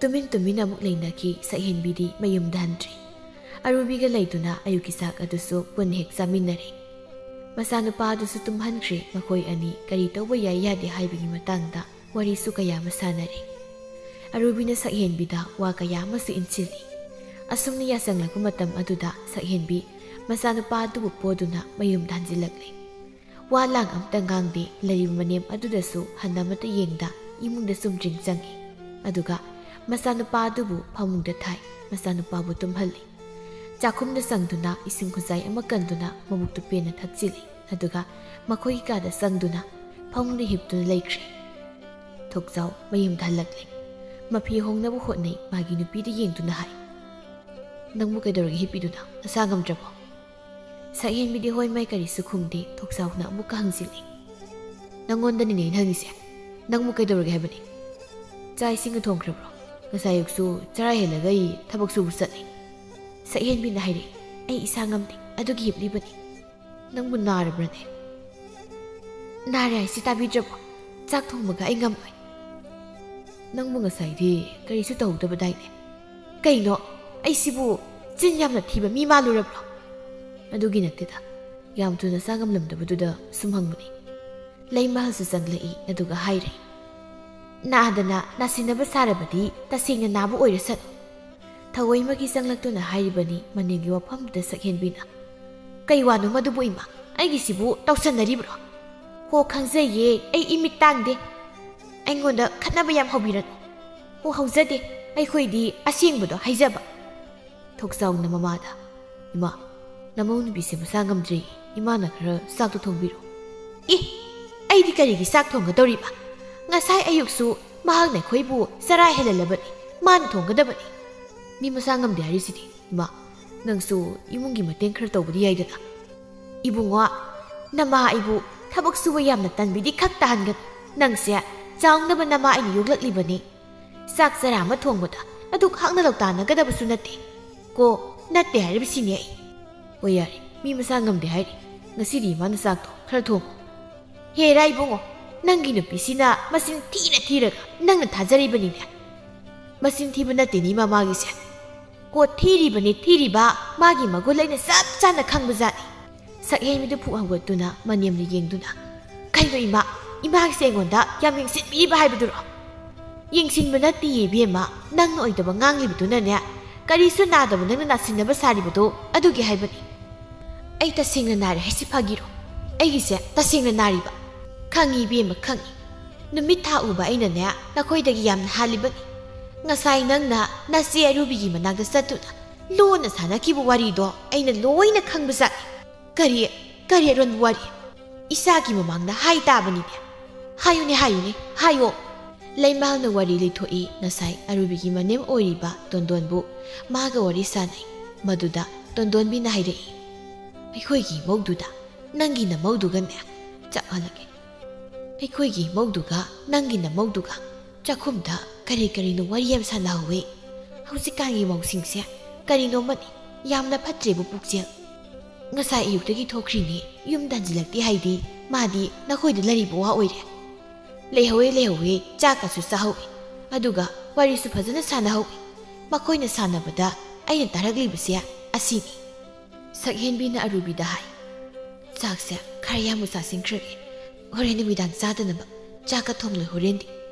ꯇꯨꯃꯤꯟ ꯇꯨꯃꯤꯟ ꯑꯃꯨꯛ ꯂꯩꯅꯈꯤ꯫ ꯁꯛꯍꯦꯟꯕꯤꯗꯤ ꯃꯌꯨꯝꯗ ꯍꯟꯗ꯭ꯔꯤ꯫ ꯑꯔꯨꯕꯤꯒ ꯂꯩꯗꯨꯅ ꯑꯌꯨꯛꯀꯤ ꯆꯥꯛ ꯑꯗꯨꯁꯨ ꯄꯨꯟꯅ ꯍꯦꯛ ꯆꯥꯃꯤꯟꯅꯔꯦ꯫ ꯃꯆꯥꯅꯨꯄꯥ ꯑꯗꯨꯁꯨ ꯇꯨꯝꯍꯟꯈ꯭ꯔꯦ꯫ ꯃꯈꯣꯏ ꯑꯅꯤ ꯀꯔꯤ ꯇꯧꯕ ꯌꯥꯏ ꯌꯥꯗꯦ ꯍꯥꯏꯕꯒꯤ ꯃꯇꯥꯡꯗ ꯋꯥꯔꯤꯁꯨ ꯀꯌꯥ ꯑꯃ ꯁꯥꯟꯅꯔꯦ꯫ ꯑꯔꯨꯕꯤꯅ ꯁꯛꯍꯦꯟꯕꯤꯗ ꯋꯥ ꯀꯌꯥ ꯑꯃꯁꯨ ꯏꯟꯁꯤꯜꯂꯤ꯫ ꯑꯁꯨꯝꯅ ꯌꯥꯁꯪꯂꯛꯄ ꯃꯇꯝ ꯑꯗꯨꯗ ꯁꯛꯍꯦꯟꯕꯤ ꯃꯆꯥꯅꯨꯄꯥ ꯑꯗꯨꯕꯨ ꯄꯣꯗꯨꯅ ꯃꯌꯨꯝꯗ ꯍꯟꯖꯤꯜꯂꯛꯂꯦ꯫ ꯋꯥ ꯂꯥꯡ ꯑꯃꯇ ꯉꯥꯡꯗꯦ꯫ ꯂꯩꯔꯤꯕ ꯃꯅꯦꯝ ꯑꯗꯨꯗꯁꯨ ꯍꯟꯅ ꯑꯃꯇ ꯌꯦꯡꯗ ꯏꯃꯨꯡꯗ ꯆꯨꯝꯗ꯭ꯔꯤꯡ ꯆꯪꯏ꯫ ꯑꯗꯨꯒ ꯃꯆꯥꯅꯨꯄꯥ ꯑꯗꯨꯕꯨ ꯐꯃꯨꯡꯗ ꯊꯥꯏ꯫ ꯃꯆꯥꯅꯨꯄꯥꯕꯨ ꯇꯨꯝꯍꯜꯂꯤ꯫ ꯆꯥꯛꯈꯨꯝꯗ ꯆꯪꯗꯨꯅ ꯏꯁꯤꯡ ꯈꯨꯖꯥꯏ ꯑꯃ ꯀꯟꯗꯨꯅ ꯃꯕꯨꯛꯇꯨ ꯄꯦꯟꯅ ꯊꯛꯆꯤꯜꯂꯤ꯫ ꯑꯗꯨꯒ ꯃꯈꯣꯏꯒꯤ ꯀꯥꯗ ꯆꯪꯗꯨꯅ ꯐꯃꯨꯡꯗ ꯍꯤꯞꯇꯨꯅ ꯂꯩꯈ꯭ꯔꯦ꯫ ꯊꯣꯛꯆꯥꯎ ꯃꯌꯨꯝꯗ ꯍꯜꯂꯛꯂꯦ꯫ ꯃꯐꯤ ꯍꯣꯡꯅꯕ ꯍꯣꯠꯅꯩ꯫ ꯃꯥꯒꯤ ꯅꯨꯄꯤꯗ ꯌꯦꯡꯗꯨꯅ ꯍꯥꯏ, "ꯅꯪꯕꯨ ꯀꯩꯗꯧꯔꯒꯦ ꯍꯤꯞꯄꯤꯗꯨꯅ? ꯅꯁꯥ ꯉꯝꯗ꯭ꯔꯕꯣ?" ꯁꯛꯍꯦꯟꯕꯤꯗꯤ ꯍꯣꯏ ꯃꯥꯏ ꯀꯔꯤꯁꯨ ꯈꯨꯝꯗꯦ꯫ ꯊꯣꯛꯆꯥꯎꯅ ꯑꯃꯨꯛꯀ ꯍꯪꯖꯤꯜꯂꯤ, "ꯅꯪꯉꯣꯟꯗꯅꯤꯅꯦ ꯑꯩꯅ ꯍꯪꯉꯤꯁꯦ꯫ ꯅꯪꯕꯨ ꯀꯩꯗꯧꯔꯒꯦ ꯍꯥꯏꯕꯅꯤ? ꯆꯥꯛ ꯏꯁꯤꯡꯒ ꯊꯣꯡꯈ꯭ꯔꯕ꯭ꯔꯣ? ꯉꯁꯥꯏ ꯑꯌꯨꯛꯁꯨ ꯆꯔꯥ ꯍꯦꯜꯂꯒ ꯑꯩ ꯊꯕꯛ ꯁꯨꯕ ꯆꯠꯂꯤ꯫" ꯁꯛꯍꯦꯟꯕꯤꯅ ꯍꯥꯏꯔꯛꯏ, "ꯑꯩ ꯏꯁꯥ ꯉꯝꯗꯦ, ꯑꯗꯨꯒꯤ ꯍꯤꯞꯂꯤꯕꯅꯤ꯫" "ꯅꯪꯕꯨ ꯅꯥꯔꯕ꯭ꯔꯅꯦ?" "ꯅꯥꯔꯦ ꯍꯥꯏꯁꯤ ꯇꯥꯕꯤꯗ꯭ꯔꯕꯣ? ꯆꯥꯛ ꯊꯣꯡꯕꯒ ꯑꯩ ꯉꯝꯂꯣꯏ꯫" "ꯅꯪꯕꯨ ꯉꯁꯥꯏꯗꯤ ꯀꯔꯤꯁꯨ ꯇꯧꯍꯧꯗꯕꯗꯥꯏꯅꯦ?" "ꯀꯩꯅꯣ, ꯑꯩꯁꯤꯕꯨ ꯆꯤꯟ ꯌꯥꯝꯅ ꯊꯤꯕ ꯃꯤ ꯃꯥꯜꯂꯨꯔꯕ꯭ꯔꯣ?" "ꯑꯗꯨꯒꯤ ꯅꯠꯇꯦꯗ, ꯌꯥꯝ ꯊꯨꯅ ꯆꯥ ꯉꯝꯂꯝꯗꯕꯗꯨꯗ ꯁꯨꯝ ꯍꯪꯕꯅꯤ꯫" ꯂꯩꯃꯍꯜꯁꯨ ꯆꯪꯂꯛꯏ, ꯑꯗꯨꯒ ꯍꯥꯏꯔꯦ, "ꯅꯥꯗꯅ ꯅꯥꯁꯤꯟꯅꯕ ꯁꯥꯔꯕꯗꯤ ꯇꯁꯦꯡꯅ ꯅꯥꯕ ꯑꯣꯏꯔꯁꯅꯨ꯫" ꯊꯑꯣꯏꯃꯛꯀꯤ ꯆꯪꯂꯛꯇꯨꯅ ꯍꯥꯏꯔꯤꯕꯅꯤ ꯃꯅꯤꯡꯒꯤ ꯋꯥꯐꯝꯗꯨꯗ ꯁꯛꯍꯦꯟꯕꯤꯅ꯫ "ꯀꯩ ꯋꯥꯅꯣ ꯃꯗꯨꯕꯨ ꯏꯃꯥ? ꯑꯩꯒꯤꯁꯤꯕꯨ ꯇꯧꯁꯟꯅꯔꯤꯕ꯭ꯔꯣ?" "ꯍꯣ, ꯈꯪꯖꯩꯌꯦ, ꯑꯩ ꯏꯃꯤꯠ ꯇꯥꯡꯗꯦ꯫ ꯑꯩꯉꯣꯟꯗ ꯈꯠꯅꯕ ꯌꯥꯝ ꯍꯧꯕꯤꯔꯅꯨ꯫ ꯍꯣ, ꯍꯧꯖꯗꯦ꯫ ꯑꯩꯈꯣꯏꯗꯤ ꯑꯁꯦꯡꯕꯗꯣ ꯍꯥꯏꯖꯕ꯫" ꯊꯣꯛꯆꯥꯎꯅ ꯃꯃꯥꯗ, "ꯏꯃꯥ, ꯅꯃꯧ ꯅꯨꯄꯤꯁꯦ ꯃꯁꯥ ꯉꯝꯗ꯭ꯔꯦ꯫ ꯏꯃꯥꯅ ꯈꯔ ꯆꯥꯛꯇꯣ ꯊꯣꯡꯕꯤꯔꯣ꯫" "ꯑꯦ, ꯑꯩꯗꯤ ꯀꯔꯤꯒꯤ ꯆꯥꯛ ꯊꯣꯡꯒꯗꯧꯔꯤꯕ? ꯉꯁꯥꯏ ꯑꯌꯨꯛꯁꯨ ꯃꯍꯥꯛꯅ ꯑꯩꯈꯣꯏꯕꯨ ꯆꯔꯥ ꯍꯦꯜꯍꯜꯂꯕꯅꯤ꯫ ꯃꯥꯅ ꯊꯣꯡꯒꯗꯕꯅꯤ꯫ ꯃꯤ ꯃꯁꯥ ꯉꯝꯗꯦ ꯍꯥꯏꯔꯤꯁꯤꯗꯤ꯫ ꯏꯃꯥ, ꯅꯪꯁꯨ ꯏꯃꯨꯡꯒꯤ ꯃꯇꯦꯡ ꯈꯔ ꯇꯧꯕꯗꯤ ꯌꯥꯏꯗꯅ꯫" "ꯏꯕꯨꯡꯉꯣ, ꯅꯃꯥ ꯑꯩꯕꯨ ꯊꯕꯛ ꯁꯨꯕ ꯌꯥꯝꯅ ꯇꯟꯕꯤꯗꯤ ꯈꯛ ꯇꯥꯍꯟꯒꯅꯨ꯫ ꯅꯪꯁꯦ ꯆꯥꯎꯅꯕ ꯅꯃꯥ ꯑꯩꯅ ꯌꯣꯛꯂꯛꯂꯤꯕꯅꯤ꯫ ꯆꯥꯛ ꯆꯔꯥ ꯑꯃ ꯊꯣꯡꯕꯗ ꯑꯗꯨꯛ ꯍꯥꯛꯅ ꯂꯧꯇꯥꯅꯒꯗꯕꯁꯨ ꯅꯠꯇꯦ꯫ ꯀꯣ, ꯅꯠꯇꯦ ꯍꯥꯏꯔꯤꯕꯁꯤꯅꯤ ꯑꯩ꯫" "ꯍꯣꯏ, ꯌꯥꯔꯦ, ꯃꯤ ꯃꯁꯥ ꯉꯝꯗꯦ ꯍꯥꯏꯔꯤ꯫ ꯉꯁꯤꯗꯤ ꯏꯃꯥꯅ ꯆꯥꯛꯇꯣ ꯈꯔ ꯊꯣꯡꯉꯨ꯫" "ꯍꯦꯔꯥ ꯏꯕꯨꯡꯉꯣ, ꯅꯪꯒꯤ ꯅꯨꯄꯤꯁꯤꯅ ꯃꯆꯤꯟ ꯊꯤꯅ ꯊꯤꯔꯒ ꯅꯪꯅ ꯊꯥꯖꯔꯤꯕꯅꯤꯅꯦ꯫" "ꯃꯆꯤꯟ ꯊꯤꯕ ꯅꯠꯇꯦꯅꯦ ꯏꯃꯥ ꯃꯥꯒꯤꯁꯦ꯫ ꯀꯣ, ꯊꯤꯔꯤꯕꯅꯤ, ꯊꯤꯔꯤꯕ꯫ ꯃꯥꯒꯤ ꯃꯒꯨꯟ ꯑꯩꯅ ꯆꯞ ꯆꯥꯅ ꯈꯪꯕꯖꯥꯠꯅꯤ꯫" ꯁꯛꯍꯦꯟꯕꯤꯗꯨ ꯐꯨꯛ ꯍꯧꯒꯠꯇꯨꯅ ꯃꯅꯦꯝꯗ ꯌꯦꯡꯗꯨꯅ, "ꯀꯩꯅꯣ ꯏꯃꯥ, ꯏꯃꯥꯒꯤꯁꯦ ꯑꯩꯉꯣꯟꯗ ꯌꯥꯝ ꯌꯦꯡꯁꯤꯟꯕꯤꯔꯤꯕ ꯍꯥꯏꯕꯗꯨꯔꯣ?" "ꯌꯦꯡꯁꯤꯟꯕ ꯅꯠꯇꯤꯌꯦ ꯏꯕꯦꯝꯃ, ꯅꯪꯅ ꯑꯣꯏꯗꯕ ꯉꯥꯡꯂꯤꯕꯗꯨꯅꯅꯦ꯫ ꯀꯔꯤꯁꯨ ꯅꯥꯗꯕ ꯅꯪꯅ ꯅꯥꯁꯤꯟꯅꯕ ꯁꯥꯔꯤꯕꯗꯣ ꯑꯗꯨꯒꯤ ꯍꯥꯏꯕꯅꯤ꯫" "ꯑꯩ ꯇꯁꯦꯡꯅ ꯅꯥꯔꯦ ꯍꯥꯏꯁꯤ ꯐꯥꯒꯤꯔꯣ? ꯑꯩꯒꯤꯁꯦ ꯇꯁꯦꯡꯅ ꯅꯥꯔꯤꯕ꯫ ꯈꯪꯉꯤ ꯏꯕꯦꯝꯃ, ꯈꯪꯉꯤ꯫ ꯅꯨꯃꯤꯠ ꯊꯥ ꯎꯕ ꯑꯩꯅꯅꯦ ꯅꯈꯣꯏꯗꯒꯤ ꯌꯥꯝꯅ ꯍꯥꯜꯂꯤꯕꯅꯤ꯫ ꯉꯁꯥꯏ ꯅꯪꯅ ꯅꯆꯦ ꯑꯔꯨꯕꯤꯒꯤ ꯃꯅꯥꯛꯇ ꯆꯠꯇꯨꯅ ꯂꯣꯟꯅ ꯁꯥꯟꯅꯈꯤꯕ ꯋꯥꯔꯤꯗꯣ ꯑꯩꯅ ꯂꯣꯏꯅ ꯈꯪꯕꯖꯥꯠꯅꯤ꯫" "ꯀꯔꯤ, ꯀꯔꯤ ꯑꯔꯣꯟꯕ ꯋꯥꯔꯤ? ꯏꯆꯥꯒꯤ ꯃꯃꯥꯡꯗ ꯍꯥꯏ ꯇꯥꯕꯅꯤꯅꯦ꯫ ꯍꯥꯏꯌꯨꯅꯦ, ꯍꯥꯏꯌꯨꯅꯦ, ꯍꯥꯏꯌꯣ꯫" ꯂꯩꯃꯥꯜꯅ ꯋꯥꯔꯤ ꯂꯩꯊꯣꯛꯏ ꯉꯁꯥꯏ ꯑꯔꯨꯕꯤꯒꯤ ꯃꯅꯦꯝ ꯑꯣꯏꯔꯤꯕ ꯇꯣꯟꯗꯣꯟꯕꯨ꯫ ꯃꯥꯒ ꯋꯥꯔꯤ ꯁꯥꯟꯅꯩ꯫ ꯃꯗꯨꯗ ꯇꯣꯟꯗꯣꯟꯕꯤꯅ ꯍꯥꯏꯔꯛꯏ, "ꯑꯩꯈꯣꯏꯒꯤ ꯏꯃꯧꯗꯨꯗ ꯅꯪꯒꯤ ꯅꯃꯧꯗꯨꯒꯅꯦ ꯆꯞ ꯃꯥꯟꯅꯒꯦ꯫ ꯑꯩꯈꯣꯏꯒꯤ ꯏꯃꯧꯗꯨꯒ ꯅꯪꯒꯤ ꯅꯃꯧꯗꯨꯒ ꯆꯥꯛꯈꯨꯝꯗ ꯀꯔꯤ ꯀꯔꯤꯅꯣ ꯋꯥꯔꯤ ꯌꯥꯝ ꯁꯥꯟꯅꯍꯧꯋꯤ꯫ ꯍꯧꯖꯤꯛꯀꯥꯟꯒꯤ ꯃꯧꯁꯤꯡꯁꯦ ꯀꯔꯤꯅꯣꯃꯅꯤ, ꯌꯥꯝꯅ ꯐꯠꯇ꯭ꯔꯦꯕꯨ ꯄꯨꯛꯆꯦꯜ꯫ ꯉꯁꯥꯏ ꯑꯌꯨꯛꯇꯒꯤ ꯊꯣꯛꯈ꯭ꯔꯤꯅꯤ, ꯌꯨꯝꯗ ꯍꯟꯖꯤꯜꯂꯛꯇꯦ ꯍꯥꯏꯗꯤ ꯃꯥꯗꯤ ꯅꯈꯣꯏꯗ ꯂꯩꯔꯤꯕ ꯋꯥ ꯑꯣꯏꯔꯦ꯫ ꯂꯩꯍꯧꯋꯦ, ꯂꯩꯍꯧꯋꯦ, ꯆꯥꯛꯀꯁꯨ ꯆꯥꯍꯧꯋꯤ, ꯑꯗꯨꯒ ꯋꯥꯔꯤꯁꯨ ꯐꯖꯅ ꯁꯥꯟꯅꯍꯧꯋꯤ꯫ ꯃꯈꯣꯏꯅ ꯁꯥꯟꯅꯕꯗ ꯑꯩꯅ ꯇꯥꯔꯛꯂꯤꯕꯁꯦ ꯑꯁꯤꯅꯤ꯫" ꯁꯛꯍꯦꯟꯕꯤꯅ ꯑꯔꯨꯕꯤꯗ ꯍꯥꯏ, "ꯆꯥꯛꯁꯦ ꯈꯔ ꯌꯥꯝꯅ ꯆꯥꯁꯤꯟꯈ꯭ꯔꯒꯦ꯫ ꯍꯣꯔꯦꯟ ꯅꯨꯃꯤꯗꯥꯡ ꯆꯥꯗꯅꯕ ꯆꯥꯛꯀ ꯊꯣꯡꯂꯣꯏ꯫ ꯍꯣꯔꯦꯟꯗꯤ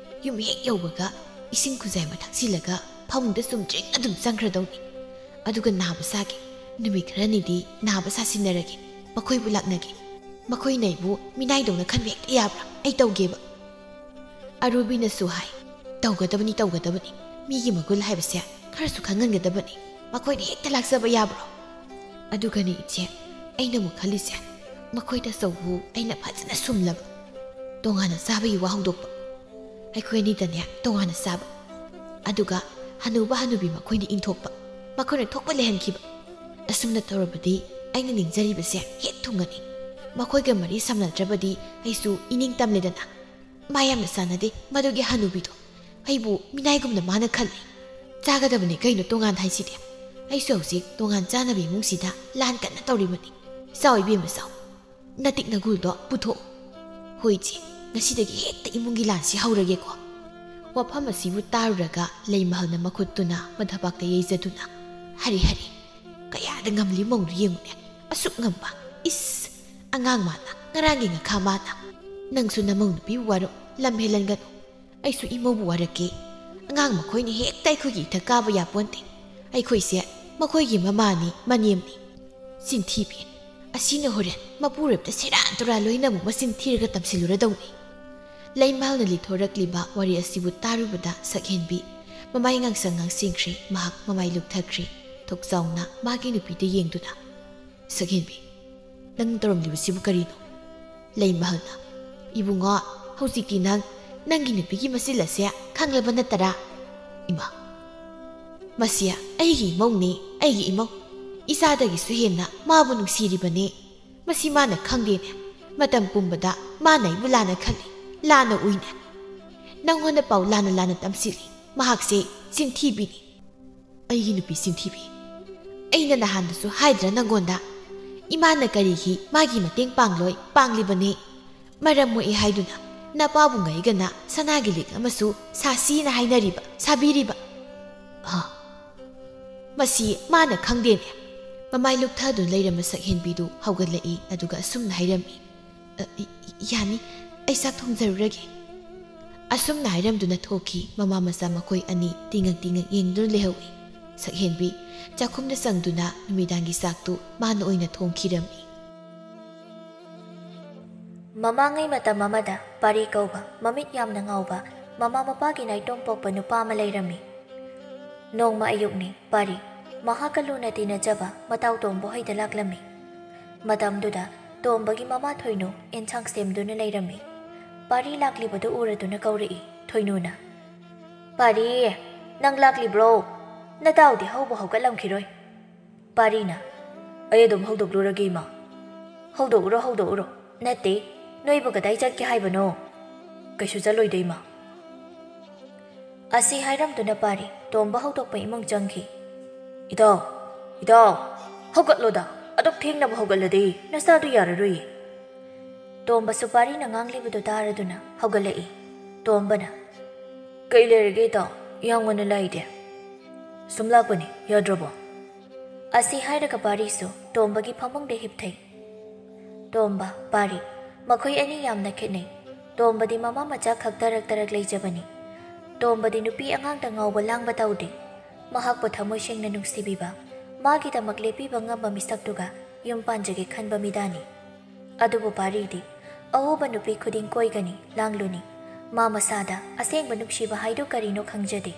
ꯌꯨꯝ ꯍꯦꯛ ꯌꯧꯕꯒ ꯏꯁꯤꯡ ꯈꯨꯖꯥꯏ ꯑꯃ ꯊꯛꯆꯤꯜꯂꯒ ꯐꯃꯨꯡꯗ ꯆꯨꯝꯗ꯭ꯔꯤꯡ ꯑꯗꯨꯝ ꯆꯪꯈ꯭ꯔꯗꯧꯅꯤ꯫ ꯑꯗꯨꯒ ꯅꯥꯕ ꯁꯥꯒꯦ꯫ ꯅꯨꯃꯤꯠ ꯈꯔꯅꯤꯗꯤ ꯅꯥꯕ ꯁꯥꯁꯤꯟꯅꯔꯒꯦ꯫ ꯃꯈꯣꯏꯕꯨ ꯂꯥꯛꯅꯒꯦ꯫ ꯃꯈꯣꯏꯅ ꯑꯩꯕꯨ ꯃꯤꯅꯥꯏꯗꯧꯅ ꯈꯟꯕ ꯍꯦꯛꯇ ꯌꯥꯕ꯭ꯔꯥ? ꯑꯩ ꯇꯧꯒꯦꯕ꯫ ꯑꯔꯨꯕꯤꯅꯁꯨ ꯍꯥꯏ, "ꯇꯧꯒꯗꯕꯅꯤ, ꯇꯧꯒꯗꯕꯅꯤ꯫ ꯃꯤꯒꯤ ꯃꯒꯨꯟ ꯍꯥꯏꯕꯁꯦ ꯈꯔꯁꯨ ꯈꯪꯍꯟꯒꯗꯕꯅꯤ꯫ ꯃꯈꯣꯏꯅ ꯍꯦꯛꯇ ꯂꯥꯛꯆꯕ ꯌꯥꯕ꯭ꯔꯣ?" ꯑꯗꯨꯒꯅꯤ ꯏꯆꯦ, ꯑꯩꯅ ꯑꯃꯨꯛ ꯈꯜꯂꯤꯁꯦ, ꯃꯈꯣꯏ ꯇꯥꯆꯧꯕꯨ ꯑꯩꯅ ꯐꯖꯅ ꯁꯨꯝꯂꯕ꯫ ꯇꯣꯉꯥꯟꯅ ꯆꯥꯕꯒꯤ ꯋꯥ ꯍꯧꯗꯣꯛꯄ꯫ ꯑꯩꯈꯣꯏ ꯑꯅꯤꯗꯅꯦ ꯇꯣꯉꯥꯟꯅ ꯆꯥꯕ꯫ ꯑꯗꯨꯒ ꯍꯅꯨꯕ ꯍꯅꯨꯕꯤ ꯃꯈꯣꯏꯅ ꯏꯪꯊꯣꯛꯄ꯫ ꯃꯈꯣꯏꯅ ꯊꯣꯛꯄ ꯂꯩꯍꯟꯈꯤꯕ꯫ ꯑꯁꯨꯝꯅ ꯇꯧꯔꯕꯗꯤ ꯑꯩꯅ ꯅꯤꯡꯖꯔꯤꯕꯁꯦ ꯍꯦꯛ ꯊꯨꯡꯒꯅꯤ꯫ ꯃꯈꯣꯏꯒ ꯃꯔꯤ ꯁꯝꯅꯗ꯭ꯔꯕꯗꯤ ꯑꯩꯁꯨ ꯏꯅꯤꯡ ꯇꯝꯂꯦꯗꯅ꯫ ꯃꯥ ꯌꯥꯝꯅ ꯆꯥꯟꯅꯗꯦ ꯃꯗꯨꯒꯤ ꯍꯅꯨꯕꯤꯗꯣ꯫ ꯑꯩꯕꯨ ꯃꯤꯅꯥꯏꯒꯨꯝꯅ ꯃꯥꯅ ꯈꯜꯂꯤ꯫ ꯆꯥꯒꯗꯕꯅꯤ ꯀꯩꯅꯣ ꯇꯣꯉꯥꯟ ꯍꯥꯏꯁꯤꯗꯤ꯫ ꯑꯩꯁꯨ ꯍꯧꯖꯤꯛ ꯇꯣꯉꯥꯟ ꯆꯥꯅꯕ ꯏꯃꯨꯡꯁꯤꯗ ꯂꯥꯟ ꯀꯟꯅ ꯇꯧꯔꯤꯕꯅꯤ꯫ ꯆꯥꯎ ꯏꯕꯦꯝꯃ ꯆꯥꯎ꯫ ꯅꯇꯤꯛ ꯅꯒꯨꯜꯗꯣ ꯄꯨꯊꯣꯛꯎ꯫ ꯍꯣꯏ ꯏꯆꯦ, ꯉꯁꯤꯗꯒꯤ ꯍꯦꯛꯇ ꯏꯃꯨꯡꯒꯤ ꯂꯥꯟꯁꯤ ꯍꯧꯔꯒꯦꯀꯣ꯫ ꯋꯥꯐꯝ ꯑꯁꯤꯕꯨ ꯇꯥꯔꯨꯔꯒ ꯂꯩꯃꯍꯜꯅ ꯃꯈꯨꯠꯇꯨꯅ ꯃꯊꯕꯥꯛꯇ ꯌꯩꯖꯗꯨꯅ, "ꯍꯔꯤ ꯍꯔꯤ, ꯀꯌꯥꯗ ꯉꯝꯂꯤ ꯃꯧꯅꯣ ꯌꯦꯡꯉꯨꯅꯦ꯫ ꯑꯁꯨꯛ ꯉꯝꯕ꯫ ꯏꯁ, ꯑꯉꯥꯡ ꯃꯥꯅ, ꯉꯔꯥꯡꯒꯤ ꯉꯥꯈꯥ ꯃꯥꯅ꯫ ꯅꯪꯁꯨ ꯅꯃꯧ ꯅꯨꯄꯤꯕꯨ ꯋꯥꯔꯧ, ꯂꯝ ꯍꯦꯜꯍꯟꯒꯅꯨ꯫ ꯑꯩꯁꯨ ꯏꯃꯧꯕꯨ ꯋꯥꯔꯛꯀꯦ꯫ ꯑꯉꯥꯡ ꯃꯈꯣꯏꯅ ꯍꯦꯛꯇ ꯑꯩꯈꯣꯏꯒꯤ ꯏꯊꯛ ꯀꯥꯕ ꯌꯥꯄꯣꯟꯇꯦ꯫ ꯑꯩꯈꯣꯏꯁꯦ ꯃꯈꯣꯏꯒꯤ ꯃꯃꯥꯅꯤ, ꯃꯅꯦꯝꯅꯤ꯫ ꯆꯤꯟꯊꯤꯕꯤ꯫ ꯑꯁꯤꯅ ꯍꯣꯔꯦꯟ ꯃꯄꯨꯔꯣꯏꯕꯗ ꯁꯦꯔꯥꯟ ꯇꯨꯔꯥꯟ ꯂꯣꯏꯅ ꯑꯃꯨꯛ ꯃꯆꯤꯟ ꯊꯤꯔꯒ ꯇꯝꯁꯤꯜꯂꯨꯔꯗꯧꯅꯤ꯫" ꯂꯩꯃꯥꯜꯅ ꯂꯤꯊꯣꯔꯛꯂꯤꯕ ꯋꯥꯔꯤ ꯑꯁꯤꯕꯨ ꯇꯥꯔꯨꯕꯗ ꯁꯛꯍꯦꯟꯕꯤ ꯃꯃꯥꯏ ꯉꯥꯡꯁꯪ ꯉꯥꯡꯁꯤꯡꯈ꯭ꯔꯦ꯫ ꯃꯍꯥꯛ ꯃꯃꯥꯏ ꯂꯨꯞꯊꯈ꯭ꯔꯦ꯫ ꯊꯣꯛꯆꯥꯎꯅ ꯃꯥꯒꯤ ꯅꯨꯄꯤꯗ ꯌꯦꯡꯗꯨꯅ, "ꯁꯛꯍꯦꯟꯕꯤ, ꯅꯪ ꯇꯧꯔꯝꯂꯤꯕꯁꯤꯕꯨ ꯀꯔꯤꯅꯣ?" ꯂꯩꯃꯍꯜꯅ, "ꯏꯕꯨꯡꯉꯣ, ꯍꯧꯖꯤꯛꯇꯤ ꯅꯪ ꯅꯪꯒꯤ ꯅꯨꯄꯤꯒꯤ ꯃꯆꯤꯜ ꯑꯁꯦ ꯈꯪꯂꯕ ꯅꯠꯇꯔꯥ?" "ꯏꯃꯥ, ꯃꯁꯤ ꯑꯩꯒꯤ ꯏꯃꯧꯅꯦ, ꯑꯩꯒꯤ ꯏꯃꯧ꯫ ꯏꯆꯥꯗꯒꯤꯁꯨ ꯍꯦꯟꯅ ꯃꯥꯕꯨ ꯅꯨꯡꯁꯤꯔꯤꯕꯅꯦ꯫ ꯃꯁꯤ ꯃꯥꯅ ꯈꯪꯗꯦꯅꯦ꯫ ꯃꯇꯝ ꯄꯨꯝꯕꯗ ꯃꯥꯅ ꯑꯩꯕꯨ ꯂꯥꯟꯅ ꯈꯜꯂꯤ, ꯂꯥꯟꯅ ꯎꯏꯅꯦ꯫ ꯅꯪꯉꯣꯟꯗ ꯄꯥꯎ ꯂꯥꯟꯅ ꯂꯥꯟꯅ ꯇꯝꯁꯤꯜꯂꯤ꯫ ꯃꯍꯥꯛꯁꯦ ꯆꯤꯟꯊꯤꯕꯤꯅꯤ꯫" "ꯑꯩꯒꯤ ꯅꯨꯄꯤ ꯆꯤꯟꯊꯤꯕꯤ꯫ ꯑꯩꯅ ꯅꯍꯥꯟꯗꯁꯨ ꯍꯥꯏꯗ꯭ꯔꯥ ꯅꯪꯉꯣꯟꯗ? ꯏꯃꯥꯅ ꯀꯔꯤꯒꯤ ꯃꯥꯒꯤ ꯃꯇꯦꯡ ꯄꯥꯡꯂꯣꯏ, ꯄꯥꯡꯂꯤꯕꯅꯦ꯫ ꯃꯔꯝ ꯃꯣꯛꯏ ꯍꯥꯏꯗꯨꯅ ꯅꯄꯥꯕꯨꯡ ꯑꯩꯒꯅ ꯁꯅꯥꯒꯤ ꯂꯤꯛ ꯑꯃꯁꯨ ꯁꯥꯁꯤꯅ ꯍꯥꯏꯅꯔꯤꯕ, ꯁꯥꯕꯤꯔꯤꯕ꯫" "ꯍꯥ? ꯃꯁꯤ ꯃꯥꯅ ꯈꯪꯗꯦꯅꯦ꯫" ꯃꯃꯥꯏ ꯂꯨꯞꯊꯗꯨꯅ ꯂꯩꯔꯝꯕ ꯁꯛꯍꯦꯟꯕꯤꯗꯨ ꯍꯧꯒꯠꯂꯛꯏ, ꯑꯗꯨꯒ ꯑꯁꯨꯝꯅ ꯍꯥꯏꯔꯝꯃꯤ, "ꯑ, ꯏ-, ꯏ-, ꯌꯥꯅꯤ, ꯑꯩ ꯆꯥꯛ ꯊꯣꯡꯖꯔꯨꯔꯒꯦ"꯫ ꯑꯁꯨꯝꯅ ꯍꯥꯏꯔꯝꯗꯨꯅ ꯊꯣꯛꯈꯤ꯫ ꯃꯃꯥ ꯃꯆꯥ ꯃꯈꯣꯏ ꯑꯅꯤ ꯇꯤꯡꯉꯛ ꯇꯤꯡꯉꯛ ꯌꯦꯡꯗꯨꯅ ꯂꯩꯍꯧꯏ꯫ ꯁꯛꯍꯦꯟꯕꯤ ꯆꯥꯛꯈꯨꯝꯗ ꯆꯪꯗꯨꯅ ꯅꯨꯃꯤꯗꯥꯡꯒꯤ ꯆꯥꯛꯇꯨ ꯃꯥꯅ ꯑꯣꯏꯅ ꯊꯣꯡꯈꯤꯔꯝꯃꯤ꯫ ꯃꯃꯥꯡꯉꯩ ꯃꯇꯝ ꯑꯃꯗ ꯄꯥꯔꯤ ꯀꯧꯕ ꯃꯃꯤꯠ ꯌꯥꯝꯅ ꯉꯥꯎꯕ ꯃꯃꯥ ꯃꯄꯥꯒꯤ ꯅꯥꯏꯇꯣꯝ ꯄꯣꯛꯄ ꯅꯨꯄꯥ ꯑꯃ ꯂꯩꯔꯝꯃꯤ꯫ ꯅꯣꯡꯃ ꯑꯌꯨꯛꯅꯤ, ꯄꯥꯔꯤ ꯃꯍꯥꯛꯀ ꯂꯨꯅ ꯇꯤꯟꯅꯖꯕ ꯃꯇꯥꯎ ꯇꯣꯝꯕ ꯍꯣꯏꯗ ꯂꯥꯛꯂꯝꯃꯤ꯫ ꯃꯇꯝꯗꯨꯗ ꯇꯣꯝꯕꯒꯤ ꯃꯃꯥ ꯊꯣꯏꯅꯨ ꯑꯦꯟꯁꯥꯡ ꯁꯦꯝꯗꯨꯅ ꯂꯩꯔꯝꯃꯤ꯫ ꯄꯥꯔꯤ ꯂꯥꯛꯂꯤꯕꯗꯨ ꯎꯔꯗꯨꯅ ꯀꯧꯔꯛꯏ ꯊꯣꯏꯅꯨꯅ꯫ "ꯄꯥꯔꯤ, ꯅꯪ ꯂꯥꯛꯂꯤꯕ꯭ꯔꯣ? ꯅꯇꯥꯎꯗꯤ ꯍꯧꯕ ꯍꯧꯒꯠꯂꯝꯈꯤꯔꯣꯏ"꯫ ꯄꯥꯔꯤꯅ, "ꯑꯩ ꯑꯗꯨꯝ ꯍꯧꯗꯣꯛꯂꯨꯔꯒꯦ, ꯏꯃꯥ"꯫ "ꯍꯧꯗꯣꯛꯎꯔꯣ, ꯍꯧꯗꯣꯛꯎꯔꯣ꯫ ꯅꯠꯇꯦ, ꯅꯣꯏꯕꯨ ꯀꯗꯥꯏ ꯆꯠꯀꯦ ꯍꯥꯏꯕꯅꯣ?" "ꯀꯩꯁꯨ ꯆꯠꯂꯣꯏꯗ, ꯏꯃꯥ"꯫ ꯑꯁꯤ ꯍꯥꯏꯔꯝꯗꯨꯅ ꯄꯥꯔꯤ ꯇꯣꯝꯕ ꯍꯧꯗꯣꯛꯄ ꯏꯃꯨꯡ ꯆꯪꯈꯤ꯫ "ꯏꯇꯥꯎ, ꯏꯇꯥꯎ, ꯍꯧꯒꯠꯂꯣꯗ, ꯑꯗꯨꯛ ꯊꯦꯡꯅꯕ ꯍꯧꯒꯠꯂꯗꯤ ꯅꯁꯥꯗꯨ ꯌꯥꯔꯔꯣꯏꯌꯦ"꯫ ꯇꯣꯝꯕꯁꯨ ꯄꯥꯔꯤꯅ ꯉꯥꯡꯂꯤꯕꯗꯨ ꯇꯥꯔꯗꯨꯅ ꯍꯧꯒꯠꯂꯛꯏ꯫ ꯇꯣꯝꯕꯅ, "ꯀꯩ ꯂꯩꯔꯒꯦ ꯏꯇꯥꯎ? ꯌꯥꯝ ꯉꯟꯅ ꯂꯥꯛꯏꯗꯤ"꯫ "ꯁꯨꯝ ꯂꯥꯛꯄꯅꯤ, ꯌꯥꯗ꯭ꯔꯕꯣ?" ꯑꯁꯤ ꯍꯥꯏꯔꯒ ꯄꯥꯔꯤꯁꯨ ꯇꯣꯝꯕꯒꯤ ꯐꯃꯨꯡꯗ ꯍꯤꯞꯊꯩ꯫ ꯇꯣꯝꯕ, ꯄꯥꯔꯤ, ꯃꯈꯣꯏ ꯑꯅꯤ ꯌꯥꯝꯅ ꯈꯦꯠꯅꯩ꯫ ꯇꯣꯝꯕꯗꯤ ꯃꯃꯥ ꯃꯆꯥ ꯈꯛ ꯇꯔꯛ ꯇꯔꯛ ꯂꯩꯖꯕꯅꯤ꯫ ꯇꯣꯝꯕꯗꯤ ꯅꯨꯄꯤ ꯑꯉꯥꯡꯗ ꯉꯥꯎꯕ ꯂꯥꯡꯕ ꯇꯧꯗꯦ꯫ ꯃꯍꯥꯛꯄꯨ ꯊꯃꯣꯏ ꯁꯦꯡꯅ ꯅꯨꯡꯁꯤꯕꯤꯕ, ꯃꯥꯒꯤꯗꯃꯛ ꯂꯦꯞꯄꯤꯕ ꯉꯝꯕ ꯃꯤꯁꯛꯇꯨꯒ ꯌꯨꯝ ꯄꯥꯟꯖꯒꯦ ꯈꯟꯕ ꯃꯤꯗꯥꯅꯤ꯫ ꯑꯗꯨꯕꯨ ꯄꯥꯔꯤꯗꯤ ꯑꯎꯕ ꯅꯨꯄꯤ ꯈꯨꯗꯤꯡ ꯀꯣꯏꯒꯅꯤ, ꯂꯥꯡꯂꯨꯅꯤ꯫ ꯃꯥ ꯃꯁꯥꯗ ꯑꯁꯦꯡꯕ ꯅꯨꯡꯁꯤꯕ ꯍꯥꯏꯗꯨ ꯀꯔꯤꯅꯣ ꯈꯪꯖꯗꯦ꯫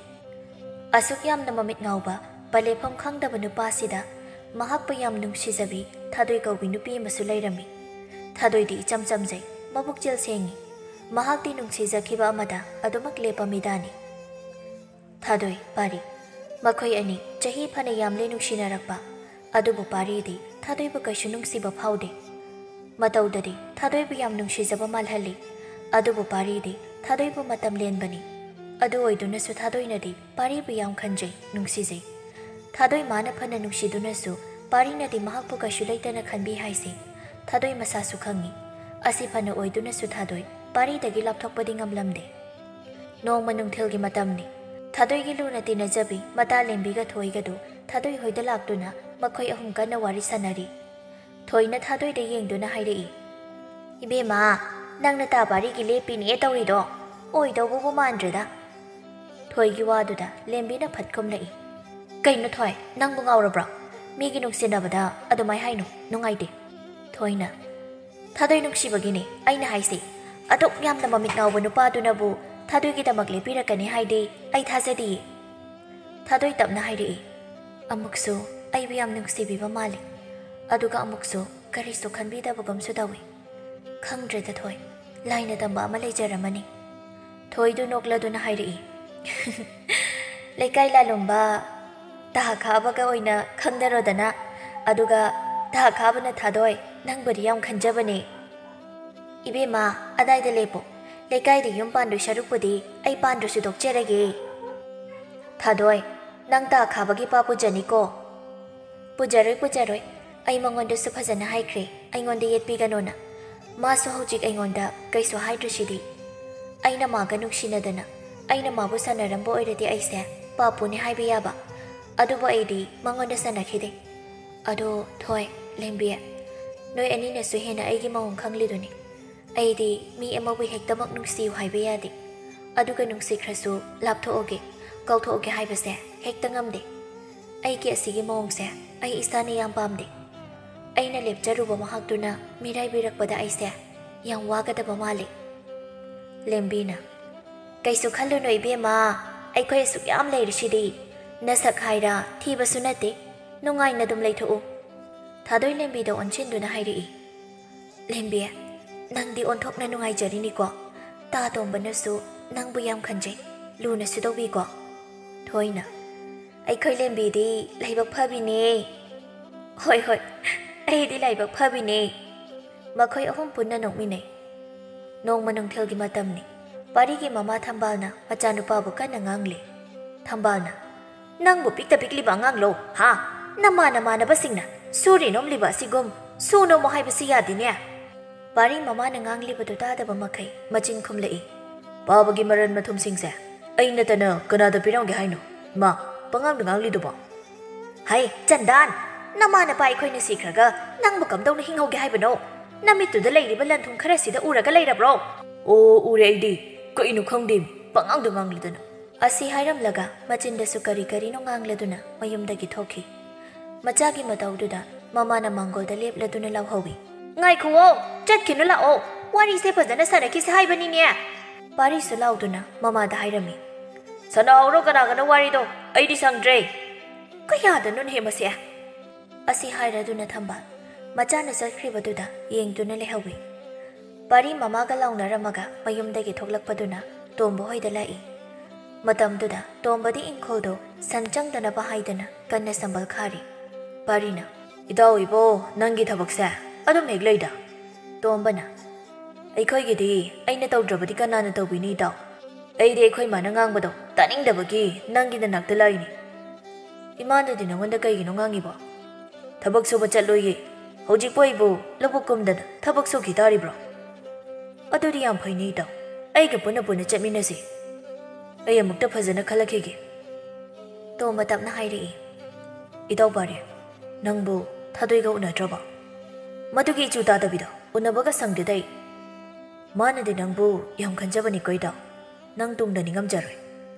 ꯑꯁꯨꯛ ꯌꯥꯝꯅ ꯃꯃꯤꯠ ꯉꯥꯎꯕ, ꯄꯂꯦꯐꯝ ꯈꯪꯗꯕ ꯅꯨꯄꯥꯁꯤꯗ ꯃꯍꯥꯛꯄꯨ ꯌꯥꯝ ꯅꯨꯡꯁꯤꯖꯕꯤ ꯊꯥꯗꯣꯏ ꯀꯧꯕꯤ ꯅꯨꯄꯤ ꯑꯃꯁꯨ ꯂꯩꯔꯝꯃꯤ꯫ ꯊꯥꯗꯣꯏꯗꯤ ꯏꯆꯝ ꯆꯝꯖꯩ, ꯃꯕꯨꯛꯆꯦꯜ ꯁꯦꯡꯉꯤ꯫ ꯃꯍꯥꯛꯇꯤ ꯅꯨꯡꯁꯤꯖꯈꯤꯕ ꯑꯃꯗ ꯑꯗꯨꯃꯛ ꯂꯦꯞꯄ ꯃꯤꯗꯥꯅꯤ꯫ ꯊꯥꯗꯣꯏ, ꯄꯥꯔꯤ꯫ ꯃꯈꯣꯏ ꯑꯅꯤ ꯆꯍꯤ ꯐꯅ ꯌꯥꯝꯂꯦ ꯅꯨꯡꯁꯤꯅꯔꯛꯄ꯫ ꯑꯗꯨꯕꯨ ꯄꯥꯔꯤꯗꯤ ꯊꯥꯗꯣꯏꯕꯨ ꯀꯩꯁꯨ ꯅꯨꯡꯁꯤꯕ ꯐꯥꯎꯗꯦ꯫ ꯃꯇꯧꯗꯗꯤ ꯊꯥꯗꯣꯏꯕꯨ ꯌꯥꯝ ꯅꯨꯡꯁꯤꯖꯕ ꯃꯥꯜꯍꯜꯂꯤ꯫ ꯑꯗꯨꯕꯨ ꯄꯥꯔꯤꯗꯤ ꯊꯥꯗꯣꯏꯕꯨ ꯃꯇꯝ ꯂꯦꯟꯕꯅꯤ꯫ ꯑꯗꯨ ꯑꯣꯏꯗꯨꯅꯁꯨ ꯊꯥꯗꯣꯏꯅꯗꯤ ꯄꯥꯔꯤꯕꯨ ꯌꯥꯝ ꯈꯟꯖꯩ, ꯅꯨꯡꯁꯤꯖꯩ꯫ ꯊꯥꯗꯣꯏ ꯃꯥꯅ ꯐꯅ ꯅꯨꯡꯁꯤꯗꯨꯅꯁꯨ ꯄꯥꯔꯤꯅꯗꯤ ꯃꯍꯥꯛꯄꯨ ꯀꯩꯁꯨ ꯂꯩꯇꯅ ꯈꯟꯕꯤ ꯍꯥꯏꯁꯦ ꯊꯥꯗꯣꯏ ꯃꯁꯥꯁꯨ ꯈꯪꯉꯤ꯫ ꯑꯁꯤ ꯐꯅ ꯑꯣꯏꯗꯨꯅꯁꯨ ꯊꯥꯗꯣꯏ ꯄꯥꯔꯤꯗꯒꯤ ꯂꯥꯞꯊꯣꯛꯄꯗꯤ ꯉꯝꯂꯝꯗꯦ꯫ ꯅꯣꯡꯃ ꯅꯨꯡꯊꯤꯜꯒꯤ ꯃꯇꯝꯅꯤ꯫ ꯊꯥꯗꯣꯏꯒꯤ ꯂꯨꯅ ꯇꯤꯟꯅꯖꯕꯤ ꯃꯇꯥ ꯂꯦꯝꯕꯤꯒ ꯊꯣꯏꯒꯗꯨ ꯊꯥꯗꯣꯏ ꯍꯣꯏꯗ ꯂꯥꯛꯇꯨꯅ ꯃꯈꯣꯏ ꯑꯍꯨꯝ ꯀꯟꯅ ꯋꯥꯔꯤ ꯁꯥꯟꯅꯔꯤ꯫ ꯊꯣꯏꯅ ꯊꯥꯗꯣꯏꯗ ꯌꯦꯡꯗꯨꯅ ꯍꯥꯏꯔꯛꯏ, ꯏꯕꯦꯝꯃ, ꯅꯪꯅ ꯇꯥ ꯄꯥꯔꯤꯒꯤ ꯂꯦꯞꯄꯤꯅꯦ ꯇꯧꯔꯤꯗꯣ ꯑꯣꯏꯗꯧꯕꯕꯨ ꯃꯥꯟꯗ꯭ꯔꯦꯗ꯫ ꯊꯣꯏꯒꯤ ꯋꯥꯗꯨꯗ ꯂꯦꯝꯕꯤꯅ ꯐꯠ ꯈꯨꯝꯂꯛꯏ꯫ "ꯀꯩꯅꯣ ꯊꯣꯏ, ꯅꯪꯕꯨ ꯉꯥꯎꯔꯕ꯭ꯔꯣ? ꯃꯤꯒꯤ ꯅꯨꯡꯁꯤꯅꯕꯗ ꯑꯗꯨꯃꯥꯏ ꯍꯥꯏꯅꯨ, ꯅꯨꯡꯉꯥꯏꯇꯦ꯫" ꯊꯣꯏꯅ, "ꯊꯥꯗꯣꯏ ꯅꯨꯡꯁꯤꯕꯒꯤꯅꯦ ꯑꯩꯅ ꯍꯥꯏꯁꯦ꯫ ꯑꯗꯨꯛ ꯌꯥꯝꯅ ꯃꯃꯤꯠ ꯉꯥꯎꯕ ꯅꯨꯄꯥꯗꯨꯅꯕꯨ ꯊꯥꯗꯣꯏꯒꯤꯗꯃꯛ ꯂꯦꯞꯄꯤꯔꯛꯀꯅꯤ ꯍꯥꯏꯗꯤ ꯑꯩ ꯊꯥꯖꯗꯤꯌꯦ꯫" ꯊꯥꯗꯣꯏ ꯇꯞꯅ ꯍꯥꯏꯔꯛꯏ꯫ ꯑꯃꯨꯛꯁꯨ ꯑꯩꯕꯨ ꯌꯥꯝ ꯅꯨꯡꯁꯤꯕꯤꯕ ꯃꯥꯜꯂꯤ, ꯑꯗꯨꯒ ꯑꯃꯨꯛꯁꯨ ꯀꯔꯤꯁꯨ ꯈꯟꯕꯤꯗꯕꯒꯨꯝꯁꯨ ꯇꯧꯏ꯫ ꯈꯪꯗ꯭ꯔꯦꯗ ꯊꯣꯏ, ꯂꯥꯏꯅ ꯇꯝꯕ ꯑꯃ ꯂꯩꯖꯔꯝꯃꯅꯤ꯫ ꯊꯣꯏꯗꯨ ꯅꯣꯛꯂꯗꯨꯅ ꯍꯥꯏꯔꯛꯏ꯫ "ꯂꯩꯀꯥꯏ ꯂꯥꯂꯣꯝꯕ ꯇꯥ ꯈꯥꯕꯒ ꯑꯣꯏꯅ ꯈꯪꯅꯔꯣꯗꯅ, ꯑꯗꯨꯒ ꯇꯥ ꯈꯥꯕꯅ ꯊꯥꯗꯣꯏ ꯅꯪꯕꯨꯗꯤ ꯌꯥꯝ ꯈꯟꯖꯕꯅꯦ꯫" "ꯏꯕꯦꯝꯃ, ꯑꯗꯥꯏꯗ ꯂꯦꯞꯄꯣ꯫ ꯂꯩꯀꯥꯏꯗ ꯌꯨꯝ ꯄꯥꯟꯗꯣꯏ ꯁꯔꯨꯛꯄꯨꯗꯤ ꯑꯩ ꯄꯥꯟꯗ꯭ꯔꯁꯨ ꯇꯣꯛꯆꯔꯒꯦ꯫" "ꯊꯥꯗꯣꯏ, ꯅꯪ ꯇꯥ ꯈꯥꯕꯒꯤ ꯄꯥ ꯄꯨꯖꯅꯤꯀꯣ?" "ꯄꯨꯖꯔꯣꯏ, ꯄꯨꯖꯔꯣꯏ꯫ ꯑꯩ ꯃꯉꯣꯟꯗꯁꯨ ꯐꯖꯅ ꯍꯥꯏꯈ꯭ꯔꯦ ꯑꯩꯉꯣꯟꯗ ꯌꯦꯠꯄꯤꯒꯅꯣꯅ꯫ ꯃꯥꯁꯨ ꯍꯧꯖꯤꯛ ꯑꯩꯉꯣꯟꯗ ꯀꯩꯁꯨ ꯍꯥꯏꯗ꯭ꯔꯤꯁꯤꯗꯤ꯫ ꯑꯩꯅ ꯃꯥꯒ ꯅꯨꯡꯁꯤꯅꯗꯅ ꯑꯩꯅ ꯃꯥꯕꯨ ꯁꯥꯟꯅꯔꯝꯕ ꯑꯣꯏꯔꯗꯤ ꯑꯩꯁꯦ ꯄꯥꯞꯄꯨꯅꯤ ꯍꯥꯏꯕ ꯌꯥꯕ꯫ ꯑꯗꯨꯕꯨ ꯑꯩꯗꯤ ꯃꯉꯣꯟꯗ ꯁꯥꯟꯅꯈꯤꯗꯦ꯫ ꯑꯗꯣ ꯊꯣꯏ, ꯂꯦꯝꯕꯤ, ꯅꯣꯏ ꯑꯅꯤꯅꯁꯨ ꯍꯦꯟꯅ ꯑꯩꯒꯤ ꯃꯑꯣꯡ ꯈꯪꯂꯤꯗꯨꯅꯤ꯫ ꯑꯩꯗꯤ ꯃꯤ ꯑꯃꯕꯨ ꯍꯦꯛꯇꯃꯛ ꯅꯨꯡꯁꯤꯌꯨ ꯍꯥꯏꯕ ꯌꯥꯗꯦ꯫ ꯑꯗꯨꯒ ꯅꯨꯡꯁꯤꯈ꯭ꯔꯁꯨ ꯂꯥꯞꯊꯣꯛꯑꯒꯦ, ꯀꯥꯎꯊꯣꯛꯑꯒꯦ ꯍꯥꯏꯕꯁꯦ ꯍꯦꯛꯇ ꯉꯝꯗꯦ꯫ ꯑꯩꯒꯤ ꯑꯁꯤꯒꯤ ꯃꯑꯣꯡꯁꯦ ꯑꯩ ꯏꯁꯥꯅ ꯌꯥꯝ ꯄꯥꯝꯗꯦ꯫ ꯑꯩꯅ ꯂꯦꯞꯆꯔꯨꯕ ꯃꯍꯥꯛꯇꯨꯅ ꯃꯤꯔꯥꯏꯕꯤꯔꯛꯄꯗ ꯑꯩꯁꯦ ꯌꯥꯝ ꯋꯥꯒꯗꯕ ꯃꯥꯜꯂꯤ꯫" ꯂꯦꯝꯕꯤꯅ, "ꯀꯩꯁꯨ ꯈꯜꯂꯨꯅꯨ ꯏꯕꯦꯝꯃ, ꯑꯩꯈꯣꯏ ꯑꯁꯨꯛ ꯌꯥꯝ ꯂꯩꯔꯤꯁꯤꯗꯤ꯫ ꯅꯁꯛ ꯍꯥꯏꯔ ꯊꯤꯕꯁꯨ ꯅꯠꯇꯦ, ꯅꯨꯡꯉꯥꯏꯅ ꯑꯗꯨꯝ ꯂꯩꯊꯣꯛꯎ꯫" ꯊꯥꯗꯣꯏ ꯂꯦꯝꯕꯤꯗ ꯑꯣꯟꯁꯤꯟꯗꯨꯅ ꯍꯥꯏꯔꯛꯏ꯫ "ꯂꯦꯝꯕꯤ, ꯅꯪꯗꯤ ꯑꯣꯟꯊꯣꯛꯅ ꯅꯨꯡꯉꯥꯏꯖꯔꯤꯅꯤꯀꯣ꯫ ꯇꯥ ꯇꯣꯝꯕꯅꯁꯨ ꯅꯪꯕꯨ ꯌꯥꯝ ꯈꯟꯖꯩ, ꯂꯨꯅꯁꯨ ꯇꯧꯕꯤꯀꯣ꯫" ꯊꯣꯏꯅ, "ꯑꯩꯈꯣꯏ ꯂꯦꯝꯕꯤꯗꯤ ꯂꯥꯏꯕꯛ ꯐꯕꯤꯅꯦ꯫" "ꯍꯣꯏ, ꯍꯣꯏ, ꯑꯩꯗꯤ ꯂꯥꯏꯕꯛ ꯐꯕꯤꯅꯦ꯫" ꯃꯈꯣꯏ ꯑꯍꯨꯝ ꯄꯨꯟꯅ ꯅꯣꯛꯃꯤꯟꯅꯩ꯫ ꯅꯣꯡꯃ ꯅꯨꯡꯊꯤꯜꯒꯤ ꯃꯇꯝꯅꯤ꯫ ꯄꯥꯔꯤꯒꯤ ꯃꯃꯥ ꯊꯝꯕꯥꯜꯅ ꯃꯆꯥꯅꯨꯄꯥꯕꯨ ꯀꯟꯅ ꯉꯥꯡꯂꯤ꯫ ꯊꯝꯕꯥꯜꯅ, "ꯅꯪꯕꯨ ꯄꯤꯛꯇ ꯄꯤꯛꯂꯤꯕ ꯑꯉꯥꯡꯂꯣ, ꯍꯥ? ꯅꯃꯥ ꯅꯃꯥꯟꯅꯕꯁꯤꯡꯅ ꯁꯨꯔꯤ ꯅꯣꯝꯂꯤꯕ ꯑꯁꯤꯒꯨꯝ ꯁꯨ ꯅꯣꯝꯃꯨ ꯍꯥꯏꯕꯁꯤ ꯌꯥꯗꯦꯅꯦ꯫" ꯄꯥꯔꯤ ꯃꯃꯥꯅ ꯉꯥꯡꯂꯤꯕꯗꯨ ꯇꯥꯗꯕ ꯃꯈꯩ ꯃꯆꯤꯟ ꯈꯨꯝꯂꯛꯏ꯫ "ꯄꯥꯕꯒꯤ ꯃꯔꯟ ꯃꯊꯨꯝꯁꯤꯡꯁꯦ ꯑꯩ ꯅꯠꯇꯅ ꯀꯅꯥꯗ ꯄꯤꯔꯝꯒꯦ ꯍꯥꯏꯅꯣ? ꯃꯥ, ꯄꯉꯥꯡꯗ ꯉꯥꯡꯂꯤꯗꯨꯕꯣ?" "ꯍꯩ, ꯆꯟꯗꯥꯟ! ꯅꯃꯥ ꯅꯄꯥ ꯑꯩꯈꯣꯏꯅ ꯁꯤꯈ꯭ꯔꯒ ꯅꯪꯕꯨ ꯀꯝꯗꯧꯅ ꯍꯤꯡꯍꯧꯒꯦ ꯍꯥꯏꯕꯅꯣ? "ꯅꯃꯤꯠꯇꯨꯗ ꯂꯩꯔꯤꯕ ꯂꯟ ꯊꯨꯝ ꯈꯔꯁꯤꯗ ꯎꯔꯒ ꯂꯩꯔꯕ꯭ꯔꯣ?" "ꯑꯣ, ꯎꯔꯦ ꯑꯩꯗꯤ꯫ ꯀꯩꯅꯣ ꯈꯪꯗꯦ, ꯄꯉꯥꯡꯗ ꯉꯥꯡꯂꯗꯅ꯫" ꯑꯁꯤ ꯍꯥꯏꯔꯝꯂꯒ ꯃꯆꯤꯟꯗꯁꯨ ꯀꯔꯤ ꯀꯔꯤꯅꯣ ꯉꯥꯡꯂꯗꯨꯅ ꯃꯌꯨꯝꯗꯒꯤ ꯊꯣꯛꯈꯤ꯫ ꯃꯆꯥꯒꯤ ꯃꯇꯧꯗꯨꯗ ꯃꯃꯥꯅ ꯃꯥꯡꯒꯣꯜꯗ ꯂꯦꯞꯂꯗꯨꯅ ꯂꯥꯎꯍꯧꯏ, "ꯉꯥꯏꯈꯨꯑꯣ, ꯆꯠꯈꯤꯅꯨ ꯂꯥꯛꯑꯣ, ꯋꯥꯔꯤꯁꯦ ꯐꯖꯅ ꯁꯥꯟꯅꯈꯤꯁꯦ ꯍꯥꯏꯕꯅꯤꯅꯦ꯫" ꯄꯥꯔꯤꯁꯨ ꯂꯥꯎꯗꯨꯅ ꯃꯃꯥꯗ ꯍꯥꯏꯔꯝꯃꯤ, "ꯁꯥꯟꯅꯍꯧꯔꯣ ꯀꯅꯥꯒꯅꯣ ꯋꯥꯔꯤꯗꯣ, ꯑꯩꯗꯤ ꯁꯪꯗ꯭ꯔꯦ꯫" "ꯀꯌꯥꯗꯅꯣꯅꯦꯍꯦ ꯃꯁꯦ?" ꯑꯁꯤ ꯍꯥꯏꯔꯗꯨꯅ ꯊꯝꯕ ꯃꯆꯥꯅ ꯆꯠꯈ꯭ꯔꯤꯕꯗꯨꯗ ꯌꯦꯡꯗꯨꯅ ꯂꯩꯍꯧꯏ꯫ ꯄꯥꯔꯤ ꯃꯃꯥꯒ ꯂꯥꯎꯅꯔꯝꯃꯒ ꯃꯌꯨꯝꯗꯒꯤ ꯊꯣꯛꯂꯛꯄꯗꯨꯅ ꯇꯣꯝꯕ ꯍꯣꯏꯗ ꯂꯥꯛꯏ꯫ ꯃꯇꯝꯗꯨꯗ ꯇꯣꯝꯕꯗꯤ ꯏꯪꯈꯣꯜꯗꯣ ꯁꯟ ꯆꯪꯗꯅꯕ ꯍꯥꯏꯗꯅ ꯀꯟꯅ ꯁꯝꯕꯜ ꯈꯥꯔꯤ꯫ ꯄꯥꯔꯤꯅ, "ꯏꯇꯥꯎ ꯏꯕꯣ, ꯅꯪꯒꯤ ꯊꯕꯛꯁꯦ ꯑꯗꯨꯝ ꯍꯦꯛ ꯂꯩꯗ?" ꯇꯣꯝꯕꯅ, "ꯑꯩꯈꯣꯏꯒꯤꯗꯤ ꯑꯩꯅ ꯇꯧꯗ꯭ꯔꯕꯗꯤ ꯀꯅꯥꯅ ꯇꯧꯕꯤꯅꯤ ꯏꯇꯥꯎ? ꯑꯩꯗꯤ ꯑꯩꯈꯣꯏ ꯃꯥꯅ ꯉꯥꯡꯕꯗꯣ ꯇꯥꯅꯤꯡꯗꯕꯒꯤ ꯅꯪꯒꯤ ꯅꯅꯥꯛꯇ ꯂꯥꯛꯏꯅꯤ꯫" "ꯏꯃꯥꯅꯗꯤ ꯅꯉꯣꯟꯗ ꯀꯩꯒꯤꯅꯣ ꯉꯥꯡꯉꯤꯕꯣ?" "ꯊꯕꯛ ꯁꯨꯕ ꯆꯠꯂꯣꯏꯌꯦ꯫ ꯍꯧꯖꯤꯛꯄꯨ ꯑꯩꯕꯨ ꯂꯧꯕꯨꯛ ꯀꯨꯝꯗꯅ ꯊꯕꯛ ꯁꯨꯈꯤ ꯇꯥꯔꯤꯕ꯭ꯔꯣ?" "ꯑꯗꯨꯗꯤ ꯌꯥꯝ ꯐꯩꯅꯦ ꯏꯇꯥꯎ꯫ ꯑꯩꯒ ꯄꯨꯟꯅ ꯄꯨꯟꯅ ꯆꯠꯃꯤꯟꯅꯁꯤ꯫ ꯑꯩ ꯑꯃꯨꯛꯇ ꯐꯖꯅ ꯈꯜꯂꯛꯈꯤꯒꯦ꯫" ꯇꯣꯝꯕ ꯇꯞꯅ ꯍꯥꯏꯔꯛꯏ, "ꯏꯇꯥꯎ ꯄꯥꯔꯦ, ꯅꯪꯕꯨ ꯊꯥꯗꯣꯏꯒ ꯎꯅꯗ꯭ꯔꯕꯣ?" "ꯃꯗꯨꯒꯤ ꯏꯆꯨ ꯇꯥꯗꯕꯤꯗꯣ ꯎꯅꯕꯒ ꯁꯪꯗꯦꯗ ꯑꯩ꯫ ꯃꯥꯅꯗꯤ ꯅꯪꯕꯨ ꯌꯥꯝ ꯈꯟꯖꯕꯅꯤꯀꯣ ꯏꯇꯥꯎ꯫ ꯅꯪ ꯇꯨꯡꯗ ꯅꯤꯡꯉꯝꯖꯔꯣꯏ꯫"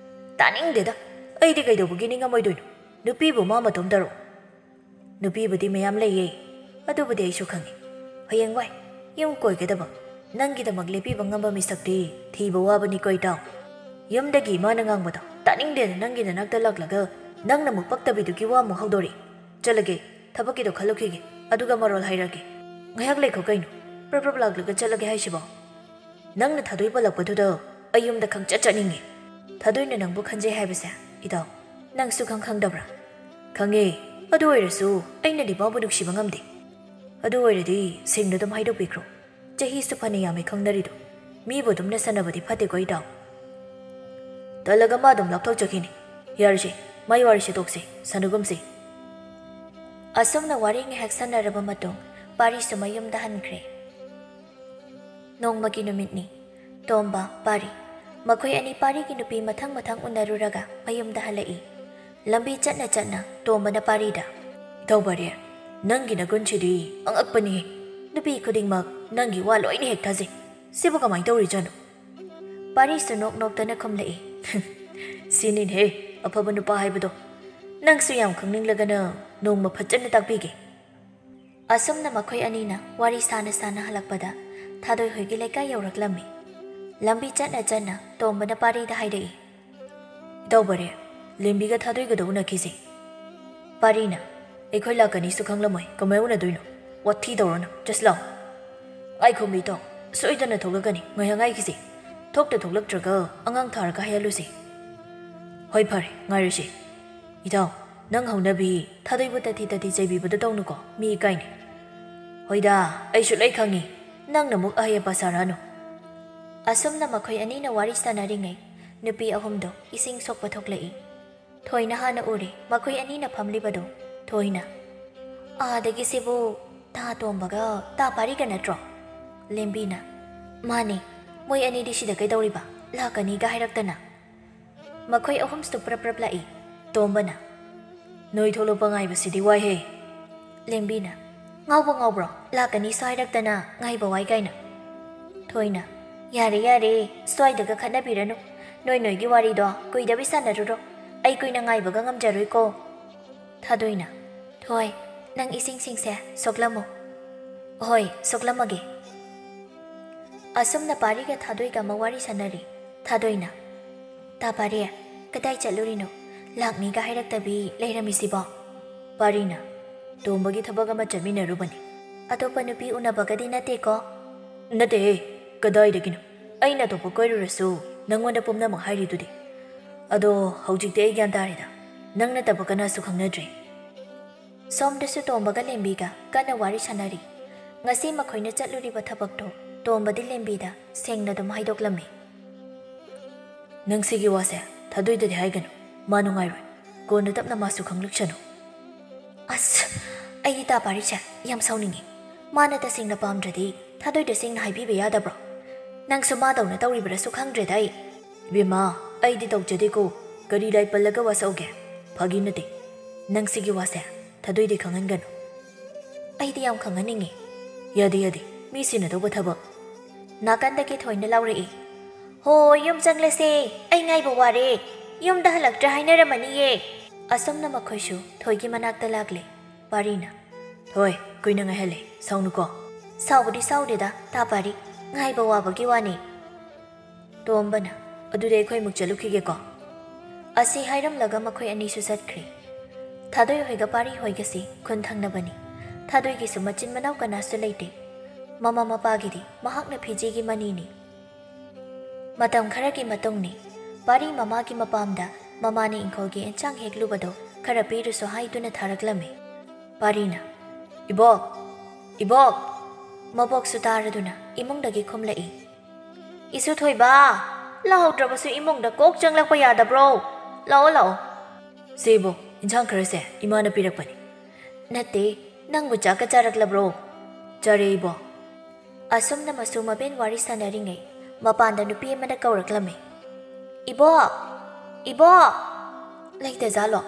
"ꯇꯥꯅꯤꯡꯗꯦꯗ, ꯑꯩꯗꯤ ꯀꯩꯗꯧꯕꯒꯤ ꯅꯤꯡꯉꯝꯃꯣꯏꯗꯣꯏꯅꯣ? ꯅꯨꯄꯤꯕꯨ ꯃꯥ ꯃꯇꯣꯝꯇꯔꯣ?" "ꯅꯨꯄꯤꯕꯨꯗꯤ ꯃꯌꯥꯝ ꯂꯩꯌꯦ, ꯑꯗꯨꯕꯨꯗꯤ ꯑꯩꯁꯨ ꯈꯪꯉꯤ꯫ ꯍꯌꯦꯡꯋꯥꯏ ꯌꯨꯝ ꯀꯣꯏꯒꯗꯕ, ꯅꯪꯒꯤꯗꯃꯛ ꯂꯦꯞꯄꯤꯕ ꯉꯝꯕ ꯃꯤꯁꯛꯇꯤ ꯊꯤꯕ ꯋꯥꯕꯅꯤꯀꯣ ꯏꯇꯥꯎ꯫ ꯌꯨꯝꯗꯒꯤ ꯏꯃꯥꯅ ꯉꯥꯡꯕꯗꯣ ꯇꯥꯅꯤꯡꯗꯦꯅ ꯅꯪꯒꯤ ꯅꯅꯥꯛꯇ ꯂꯥꯛꯂꯒ ꯅꯪꯅ ꯑꯃꯨꯛ ꯄꯛꯇꯕꯤꯗꯨꯒꯤ ꯋꯥ ꯑꯃꯨꯛ ꯍꯧꯗꯣꯔꯛꯏ꯫ ꯆꯠꯂꯒꯦ, ꯊꯕꯛꯀꯤꯗꯣ ꯈꯜꯂꯨꯈꯤꯒꯦ, ꯑꯗꯨꯒ ꯃꯔꯣꯜ ꯍꯥꯏꯔꯛꯀꯦ꯫ ꯉꯥꯏꯍꯥꯛ ꯂꯩꯈꯣ ꯀꯩꯅꯣ, ꯄ꯭ꯔꯞ ꯄ꯭ꯔꯞ ꯂꯥꯛꯂꯒ ꯆꯠꯂꯒꯦ ꯍꯥꯏꯁꯤꯕꯣ?" "ꯅꯪꯅ ꯊꯥꯗꯣꯏ ꯄꯜꯂꯛꯄꯗꯨꯗ ꯑꯩ ꯌꯨꯝꯗ ꯈꯪꯆꯠ ꯆꯠꯅꯤꯡꯉꯤ꯫" "ꯊꯥꯗꯣꯏꯅ ꯅꯪꯕꯨ ꯈꯟꯖꯩ ꯍꯥꯏꯕꯁꯦ ꯏꯇꯥꯎ, ꯅꯪꯁꯨ ꯈꯪ ꯈꯪꯗꯕ꯭ꯔꯥ?" "ꯈꯪꯉꯦ, ꯑꯗꯨ ꯑꯣꯏꯔꯁꯨ ꯑꯩꯅꯗꯤ ꯃꯥꯕꯨ ꯅꯨꯡꯁꯤꯕ ꯉꯝꯗꯦ꯫" "ꯑꯗꯨ ꯑꯣꯏꯔꯗꯤ ꯁꯦꯡꯅ ꯑꯗꯨꯝ ꯍꯥꯏꯗꯣꯛꯄꯤꯈ꯭ꯔꯣ꯫ ꯆꯍꯤꯁꯨ ꯐꯅ ꯌꯥꯝꯃꯦ ꯈꯪꯅꯔꯤꯗꯣ꯫ ꯃꯤꯕꯨ ꯑꯗꯨꯝ ꯅꯁꯟꯅꯕꯗꯤ ꯐꯠꯇꯦꯀꯣ ꯏꯇꯥꯎ꯫" ꯇꯜꯂꯒ ꯃꯥ ꯑꯗꯨꯝ ꯂꯥꯞꯊꯣꯛꯆꯈꯤꯅꯤ꯫ "ꯌꯥꯔꯦꯁꯦ, ꯃꯥꯏ ꯋꯥꯔꯤꯁꯦ ꯇꯣꯛꯁꯦ, ꯁꯥꯟꯅꯒꯨꯝꯁꯦ꯫" ꯑꯁꯨꯝꯅ ꯋꯥꯔꯤ ꯉꯥꯏꯍꯥꯛ ꯁꯥꯟꯅꯔꯕ ꯃꯇꯨꯡ ꯄꯥꯔꯤꯁꯨ ꯃꯌꯨꯝꯗ ꯍꯟꯈ꯭ꯔꯦ꯫ ꯅꯣꯡꯃꯒꯤ ꯅꯨꯃꯤꯠꯅꯤ꯫ ꯇꯣꯝꯕ, ꯄꯥꯔꯤ, ꯃꯈꯣꯏ ꯑꯅꯤ ꯄꯥꯔꯤꯒꯤ ꯅꯨꯄꯤ ꯃꯊꯪ ꯃꯊꯪ ꯎꯅꯔꯨꯔꯒ ꯃꯌꯨꯝꯗ ꯍꯜꯂꯛꯏ꯫ ꯂꯝꯕꯤ ꯆꯠꯅ ꯆꯠꯅ ꯇꯣꯝꯕꯅ ꯄꯥꯔꯤꯗ, "ꯏꯇꯥꯎ ꯄꯥꯔꯤ, ꯅꯪꯒꯤ ꯅꯒꯨꯟꯁꯤꯗꯤ ꯑꯉꯛꯄꯅꯤ꯫ ꯅꯨꯄꯤ ꯈꯨꯗꯤꯡꯃꯛ ꯅꯪꯒꯤ ꯋꯥ ꯂꯣꯏꯅ ꯍꯦꯛ ꯊꯥꯖꯩ꯫ ꯁꯤꯕꯨ ꯀꯃꯥꯏꯅ ꯇꯧꯔꯤꯖꯥꯠꯅꯣ?" ꯄꯥꯔꯤꯁꯨ ꯅꯣꯛ ꯅꯣꯛꯇꯅ ꯈꯨꯝꯂꯛꯏ꯫ "ꯁꯤꯅꯤꯅꯦꯍꯦ, ꯑꯐꯕ ꯅꯨꯄꯥ ꯍꯥꯏꯕꯗꯣ꯫ ꯅꯪꯁꯨ ꯌꯥꯝ ꯈꯪꯅꯤꯡꯂꯒꯅ ꯅꯣꯡꯃ ꯐꯖꯅ ꯇꯥꯛꯄꯤꯒꯦ꯫" ꯑꯁꯨꯝꯅ ꯃꯈꯣꯏ ꯑꯅꯤꯅ ꯋꯥꯔꯤ ꯁꯥꯅ ꯁꯥꯅ ꯍꯜꯂꯛꯄꯗ ꯊꯥꯗꯣꯏ ꯍꯣꯏꯒꯤ ꯂꯩꯀꯥꯏ ꯌꯧꯔꯛꯂꯝꯃꯤ꯫ ꯂꯝꯕꯤ ꯆꯠꯅ ꯆꯠꯅ ꯇꯣꯝꯕꯅ ꯄꯥꯔꯤꯗ ꯍꯥꯏꯔꯛꯏ꯫ "ꯏꯇꯥꯎ ꯄꯥꯔꯤ, ꯂꯦꯝꯕꯤꯒ ꯊꯥꯗꯣꯏꯒꯗꯣ ꯎꯅꯈꯤꯁꯦ꯫" ꯄꯥꯔꯤꯅ, "ꯑꯩꯈꯣꯏ ꯂꯥꯛꯀꯅꯤꯁꯨ ꯈꯪꯂꯝꯃꯣꯏ, ꯀꯃꯥꯏ ꯎꯅꯗꯣꯏꯅꯣ? ꯋꯥꯊꯤ ꯇꯧꯔꯅꯨ, just ꯂꯥꯛꯑꯣ꯫" "ꯉꯥꯏꯈꯣꯃꯤ ꯏꯇꯥꯎ, ꯁꯣꯏꯗꯅ ꯊꯣꯛꯂꯛꯀꯅꯤ, ꯉꯥꯏꯍꯥꯛ ꯉꯥꯏꯈꯤꯁꯦ꯫ ꯊꯣꯛꯇ ꯊꯣꯛꯂꯛꯇ꯭ꯔꯒ ꯑꯉꯥꯡ ꯊꯥꯔꯒ ꯍꯥꯏꯍꯜꯂꯨꯁꯦ꯫" "ꯍꯣꯏ ꯐꯔꯦ, ꯉꯥꯏꯔꯁꯤ꯫ ꯏꯇꯥꯎ, ꯅꯪ ꯍꯧꯅꯕꯤ ꯊꯥꯗꯣꯏꯕꯨ ꯇꯊꯤ ꯇꯊꯤ ꯆꯩꯕꯤꯕꯗꯣ ꯇꯧꯅꯨꯀꯣ, ꯃꯤ ꯏꯀꯥꯏꯅꯤ꯫" "ꯍꯣꯏꯗ, ꯑꯩꯁꯨ ꯂꯣꯏ ꯈꯪꯉꯤ, ꯅꯪꯅ ꯑꯃꯨꯛ ꯑꯍꯩ ꯑꯄꯥ ꯁꯥꯔꯛꯑꯅꯨ꯫" ꯑꯁꯨꯝꯅ ꯃꯈꯣꯏ ꯑꯅꯤꯅ ꯋꯥꯔꯤ ꯁꯥꯟꯅꯔꯤꯉꯩ ꯅꯨꯄꯤ ꯑꯍꯨꯝꯗꯣ ꯏꯁꯤꯡ ꯁꯣꯛꯄ ꯊꯣꯛꯂꯛꯏ꯫ ꯊꯣꯏꯅ ꯍꯥꯟꯅ ꯎꯔꯦ ꯃꯈꯣꯏ ꯑꯅꯤꯅ ꯐꯝꯂꯤꯕꯗꯣ꯫ ꯊꯣꯏꯅ, "ꯑꯥꯗꯒꯤꯁꯤꯕꯨ ꯇꯥ ꯇꯣꯝꯕꯒ ꯇꯥ ꯄꯥꯔꯤꯒ ꯅꯠꯇ꯭ꯔꯣ?" ꯂꯦꯝꯕꯤꯅ, "ꯃꯥꯅꯦ, ꯃꯣꯏ ꯑꯅꯤꯗꯤ ꯁꯤꯗ ꯀꯩꯗꯧꯔꯤꯕ? ꯂꯥꯛꯀꯅꯤꯒ ꯍꯥꯏꯔꯛꯇꯅ꯫" ꯃꯈꯣꯏ ꯑꯍꯨꯝꯁꯨ ꯄ꯭ꯔꯞ ꯄ꯭ꯔꯞ ꯂꯥꯛꯏ꯫ ꯇꯣꯝꯕꯅ, "ꯅꯣꯏ ꯊꯣꯛꯂꯛꯄ ꯉꯥꯏꯕꯁꯤꯗꯤ ꯋꯥꯏꯍꯦ꯫" ꯂꯦꯝꯕꯤꯅ, "ꯉꯥꯎꯕ ꯉꯥꯎꯕ꯭ꯔꯣ? ꯂꯥꯛꯀꯅꯤꯁꯨ ꯍꯥꯏꯔꯛꯇꯅ ꯉꯥꯏꯕ ꯋꯥꯏ ꯀꯥꯏꯅ꯫" ꯊꯣꯏꯅ, "ꯌꯥꯔꯦ ꯌꯥꯔꯦ, ꯁ꯭ꯋꯥꯏꯗꯒ ꯈꯠꯅꯕꯤꯔꯅꯨ꯫ ꯅꯣꯏ ꯅꯣꯏꯒꯤ ꯋꯥꯔꯤꯗꯣ ꯀꯨꯏꯗꯕꯤ ꯁꯥꯟꯅꯔꯨꯔꯣ꯫ ꯑꯩ ꯀꯨꯏꯅ ꯉꯥꯏꯕꯒ ꯉꯝꯖꯔꯣꯏꯀꯣ꯫" ꯊꯥꯗꯣꯏꯅ, "ꯊꯣꯏ, ꯅꯪ ꯏꯁꯤꯡꯁꯤꯡꯁꯦ ꯁꯣꯛꯂꯝꯃꯣ꯫" "ꯍꯣꯏ, ꯁꯣꯛꯂꯝꯃꯒꯦ꯫" ꯑꯁꯨꯝꯅ ꯄꯥꯔꯤꯒ ꯊꯥꯗꯣꯏꯒ ꯑꯃ ꯋꯥꯔꯤ ꯁꯥꯟꯅꯔꯤ꯫ ꯊꯥꯗꯣꯏꯅ, "ꯇꯥ ꯄꯥꯔꯤ, ꯀꯗꯥꯏ ꯆꯠꯂꯨꯔꯤꯅꯣ? ꯂꯥꯛꯅꯤꯒ ꯍꯥꯏꯔꯛꯇꯕꯤ ꯂꯩꯔꯝꯃꯤꯁꯤꯕꯣ?" ꯄꯥꯔꯤꯅ, "ꯇꯣꯝꯕꯒꯤ ꯊꯕꯛ ꯑꯃ ꯆꯠꯃꯤꯟꯅꯔꯨꯕꯅꯤ꯫ ꯑꯇꯣꯞꯄ ꯅꯨꯄꯤ ꯎꯅꯕꯒꯗꯤ ꯅꯠꯇꯦꯀꯣ?" "ꯅꯠꯇꯦꯍꯦ, ꯀꯗꯥꯏꯗꯒꯤꯅꯣ? ꯑꯩꯅ ꯑꯇꯣꯞꯄ ꯀꯣꯏꯔꯨꯔꯁꯨ ꯅꯪꯉꯣꯟꯗ ꯄꯨꯝꯅꯃꯛ ꯍꯥꯏꯔꯤꯗꯨꯗꯤ꯫ ꯑꯗꯣ ꯍꯧꯖꯤꯛꯇꯤ ꯑꯩ ꯒ꯭ꯌꯥꯟ ꯇꯥꯔꯦꯗ, ꯅꯪ ꯅꯠꯇꯕ ꯀꯅꯥꯁꯨ ꯈꯪꯅꯗ꯭ꯔꯦ꯫" ꯁꯣꯝꯗꯁꯨ ꯇꯣꯝꯕꯒ ꯂꯦꯝꯕꯤꯒ ꯀꯟꯅ ꯋꯥꯔꯤ ꯁꯥꯟꯅꯔꯤ꯫ ꯉꯁꯤ ꯃꯈꯣꯏꯅ ꯆꯠꯂꯨꯔꯤꯕ ꯊꯕꯛꯇꯣ ꯇꯣꯝꯕꯗꯤ ꯂꯦꯝꯕꯤꯗ ꯁꯦꯡꯅ ꯑꯗꯨꯝ ꯍꯥꯏꯗꯣꯛꯂꯝꯃꯤ꯫ "ꯅꯪ ꯁꯤꯒꯤ ꯋꯥꯁꯦ ꯊꯥꯗꯣꯏꯗꯗꯤ ꯍꯥꯏꯒꯅꯨ, ꯃꯥ ꯅꯨꯡꯉꯥꯏꯔꯣꯏ꯫ ꯀꯣꯟꯅ ꯇꯞꯅ ꯃꯥꯁꯨ ꯈꯪꯂꯛꯁꯅꯨ꯫" ꯑꯁ, ꯑꯩꯗꯤ ꯇꯥ ꯄꯥꯔꯤꯁꯦ ꯌꯥꯝ ꯁꯥꯎꯅꯤꯡꯉꯤ꯫ ꯃꯥꯅ ꯇꯁꯦꯡꯅ ꯄꯥꯝꯗ꯭ꯔꯗꯤ ꯊꯥꯗꯣꯏꯗ ꯁꯦꯡꯅ ꯍꯥꯏꯕꯤꯕ ꯌꯥꯗꯕ꯭ꯔꯣ? ꯅꯪꯁꯨ ꯃꯥꯗꯧꯅ ꯇꯧꯔꯤꯕ꯭ꯔꯥꯁꯨ ꯈꯪꯗ꯭ꯔꯦꯗ ꯑꯩ꯫ "ꯏꯕꯦꯝꯃ, ꯑꯩꯗꯤ ꯇꯧꯖꯗꯦꯀꯣ꯫ ꯀꯔꯤ ꯂꯥꯏ ꯄꯜꯂꯒ ꯋꯥꯁꯛꯎꯒꯦ? ꯐꯥꯒꯤ ꯅꯠꯇꯦ꯫ ꯅꯪ ꯁꯤꯒꯤ ꯋꯥꯁꯦ ꯊꯥꯗꯣꯏꯗꯤ ꯈꯪꯍꯟꯒꯅꯨ꯫" "ꯑꯩꯗꯤ ꯌꯥꯝ ꯈꯪꯍꯟꯅꯤꯡꯉꯤ꯫" "ꯌꯥꯗꯦ, ꯌꯥꯗꯦ, ꯃꯤ ꯁꯤꯟꯅꯗꯧꯕ ꯊꯕꯛ"꯫ ꯅꯥꯀꯟꯗꯒꯤ ꯊꯣꯏꯅ ꯂꯥꯎꯔꯛꯏ꯫ "ꯍꯣ, ꯌꯨꯝ ꯆꯪꯂꯁꯦ, ꯑꯩ ꯉꯥꯏꯕ ꯋꯥꯔꯦ, ꯌꯨꯝꯗ ꯍꯜꯂꯛꯇ꯭ꯔꯦ ꯍꯥꯏꯅꯔꯝꯃꯅꯤꯌꯦ"꯫ ꯑꯁꯨꯝꯅ ꯃꯈꯣꯏꯁꯨ ꯊꯣꯏꯒꯤ ꯃꯅꯥꯛꯇ ꯂꯥꯛꯂꯦ꯫ ꯄꯥꯔꯤꯅ, "ꯊꯣꯏ, ꯀꯨꯏꯅ ꯉꯥꯏꯍꯜꯂꯦ, ꯁꯥꯎꯅꯨꯀꯣ"꯫ "ꯁꯥꯎꯕꯗꯤ ꯁꯥꯎꯗꯦꯗ, ꯇꯥ ꯄꯥꯔꯤ, ꯉꯥꯏꯕ ꯋꯥꯕꯒꯤ ꯋꯥꯅꯤ"꯫ ꯇꯣꯝꯕꯅ, "ꯑꯗꯨꯗꯤ ꯑꯩꯈꯣꯏ ꯑꯃꯨꯛ ꯆꯠꯂꯨꯈꯤꯒꯦꯀꯣ"꯫ ꯑꯁꯤ ꯍꯥꯏꯔꯝꯂꯒ ꯃꯈꯣꯏ ꯑꯅꯤꯁꯨ ꯆꯠꯈ꯭ꯔꯦ꯫ ꯊꯥꯗꯣꯏ ꯍꯣꯏꯒ ꯄꯥꯔꯤ ꯍꯣꯏꯒꯁꯤ ꯈꯨꯟ ꯊꯪꯅꯕꯅꯤ꯫ ꯊꯥꯗꯣꯏꯒꯤꯁꯨ ꯃꯆꯤꯟ ꯃꯅꯥꯎ ꯀꯅꯥꯁꯨ ꯂꯩꯇꯦ꯫ ꯃꯃꯥ ꯃꯄꯥꯒꯤꯗꯤ ꯃꯍꯥꯛꯅ ꯐꯤꯖꯤꯒꯤ ꯃꯅꯤꯅꯤ꯫ ꯃꯇꯝ ꯈꯔꯒꯤ ꯃꯇꯨꯡꯅꯤ꯫ ꯄꯥꯔꯤ ꯃꯃꯥꯒꯤ ꯃꯄꯥꯝꯗ ꯃꯃꯥꯅ ꯏꯪꯈꯣꯜꯒꯤ ꯑꯦꯟꯁꯥꯡ ꯍꯦꯛꯂꯨꯕꯗꯣ ꯈꯔ ꯄꯤꯔꯨꯁꯣ ꯍꯥꯏꯗꯨꯅ ꯊꯥꯔꯛꯂꯝꯃꯤ꯫ ꯄꯥꯔꯤꯅ, "ꯏꯕꯣꯛ! ꯏꯕꯣꯛ!" ꯃꯕꯣꯛꯁꯨ ꯇꯥꯔꯗꯨꯅ ꯏꯃꯨꯡꯗꯒꯤ ꯈꯨꯝꯂꯛꯏ꯫ "ꯏꯁꯨ ꯊꯣꯏꯕ, ꯂꯥꯛꯍꯧꯗ꯭ꯔꯕꯁꯨ ꯏꯃꯨꯡꯗ ꯀꯣꯛ ꯆꯪꯂꯛꯄ ꯌꯥꯗꯕ꯭ꯔꯣ? ꯂꯥꯛꯑꯣ, ꯂꯥꯛꯑꯣ"꯫ "ꯁꯦ ꯏꯕꯣꯛ, ꯏꯟꯁꯥꯡ ꯈꯔꯁꯦ ꯏꯃꯥꯅ ꯄꯤꯔꯛꯄꯅꯤ"꯫ "ꯅꯠꯇꯦ, ꯅꯪꯕꯨ ꯆꯥꯛꯀ ꯆꯥꯔꯛꯂꯕ꯭ꯔꯣ?" "ꯆꯥꯔꯦ ꯏꯕꯣꯛ"꯫ ꯑꯁꯨꯝꯅ ꯃꯁꯨ ꯃꯕꯦꯟ ꯋꯥꯔꯤ ꯁꯥꯟꯅꯔꯤꯉꯩ ꯃꯄꯥꯟꯗ ꯅꯨꯄꯤ ꯑꯃꯅ ꯀꯧꯔꯛꯂꯝꯃꯤ꯫ "ꯏꯕꯣꯛ! ꯏꯕꯣꯛ!" ꯂꯩꯇꯖꯥꯠꯂꯣ?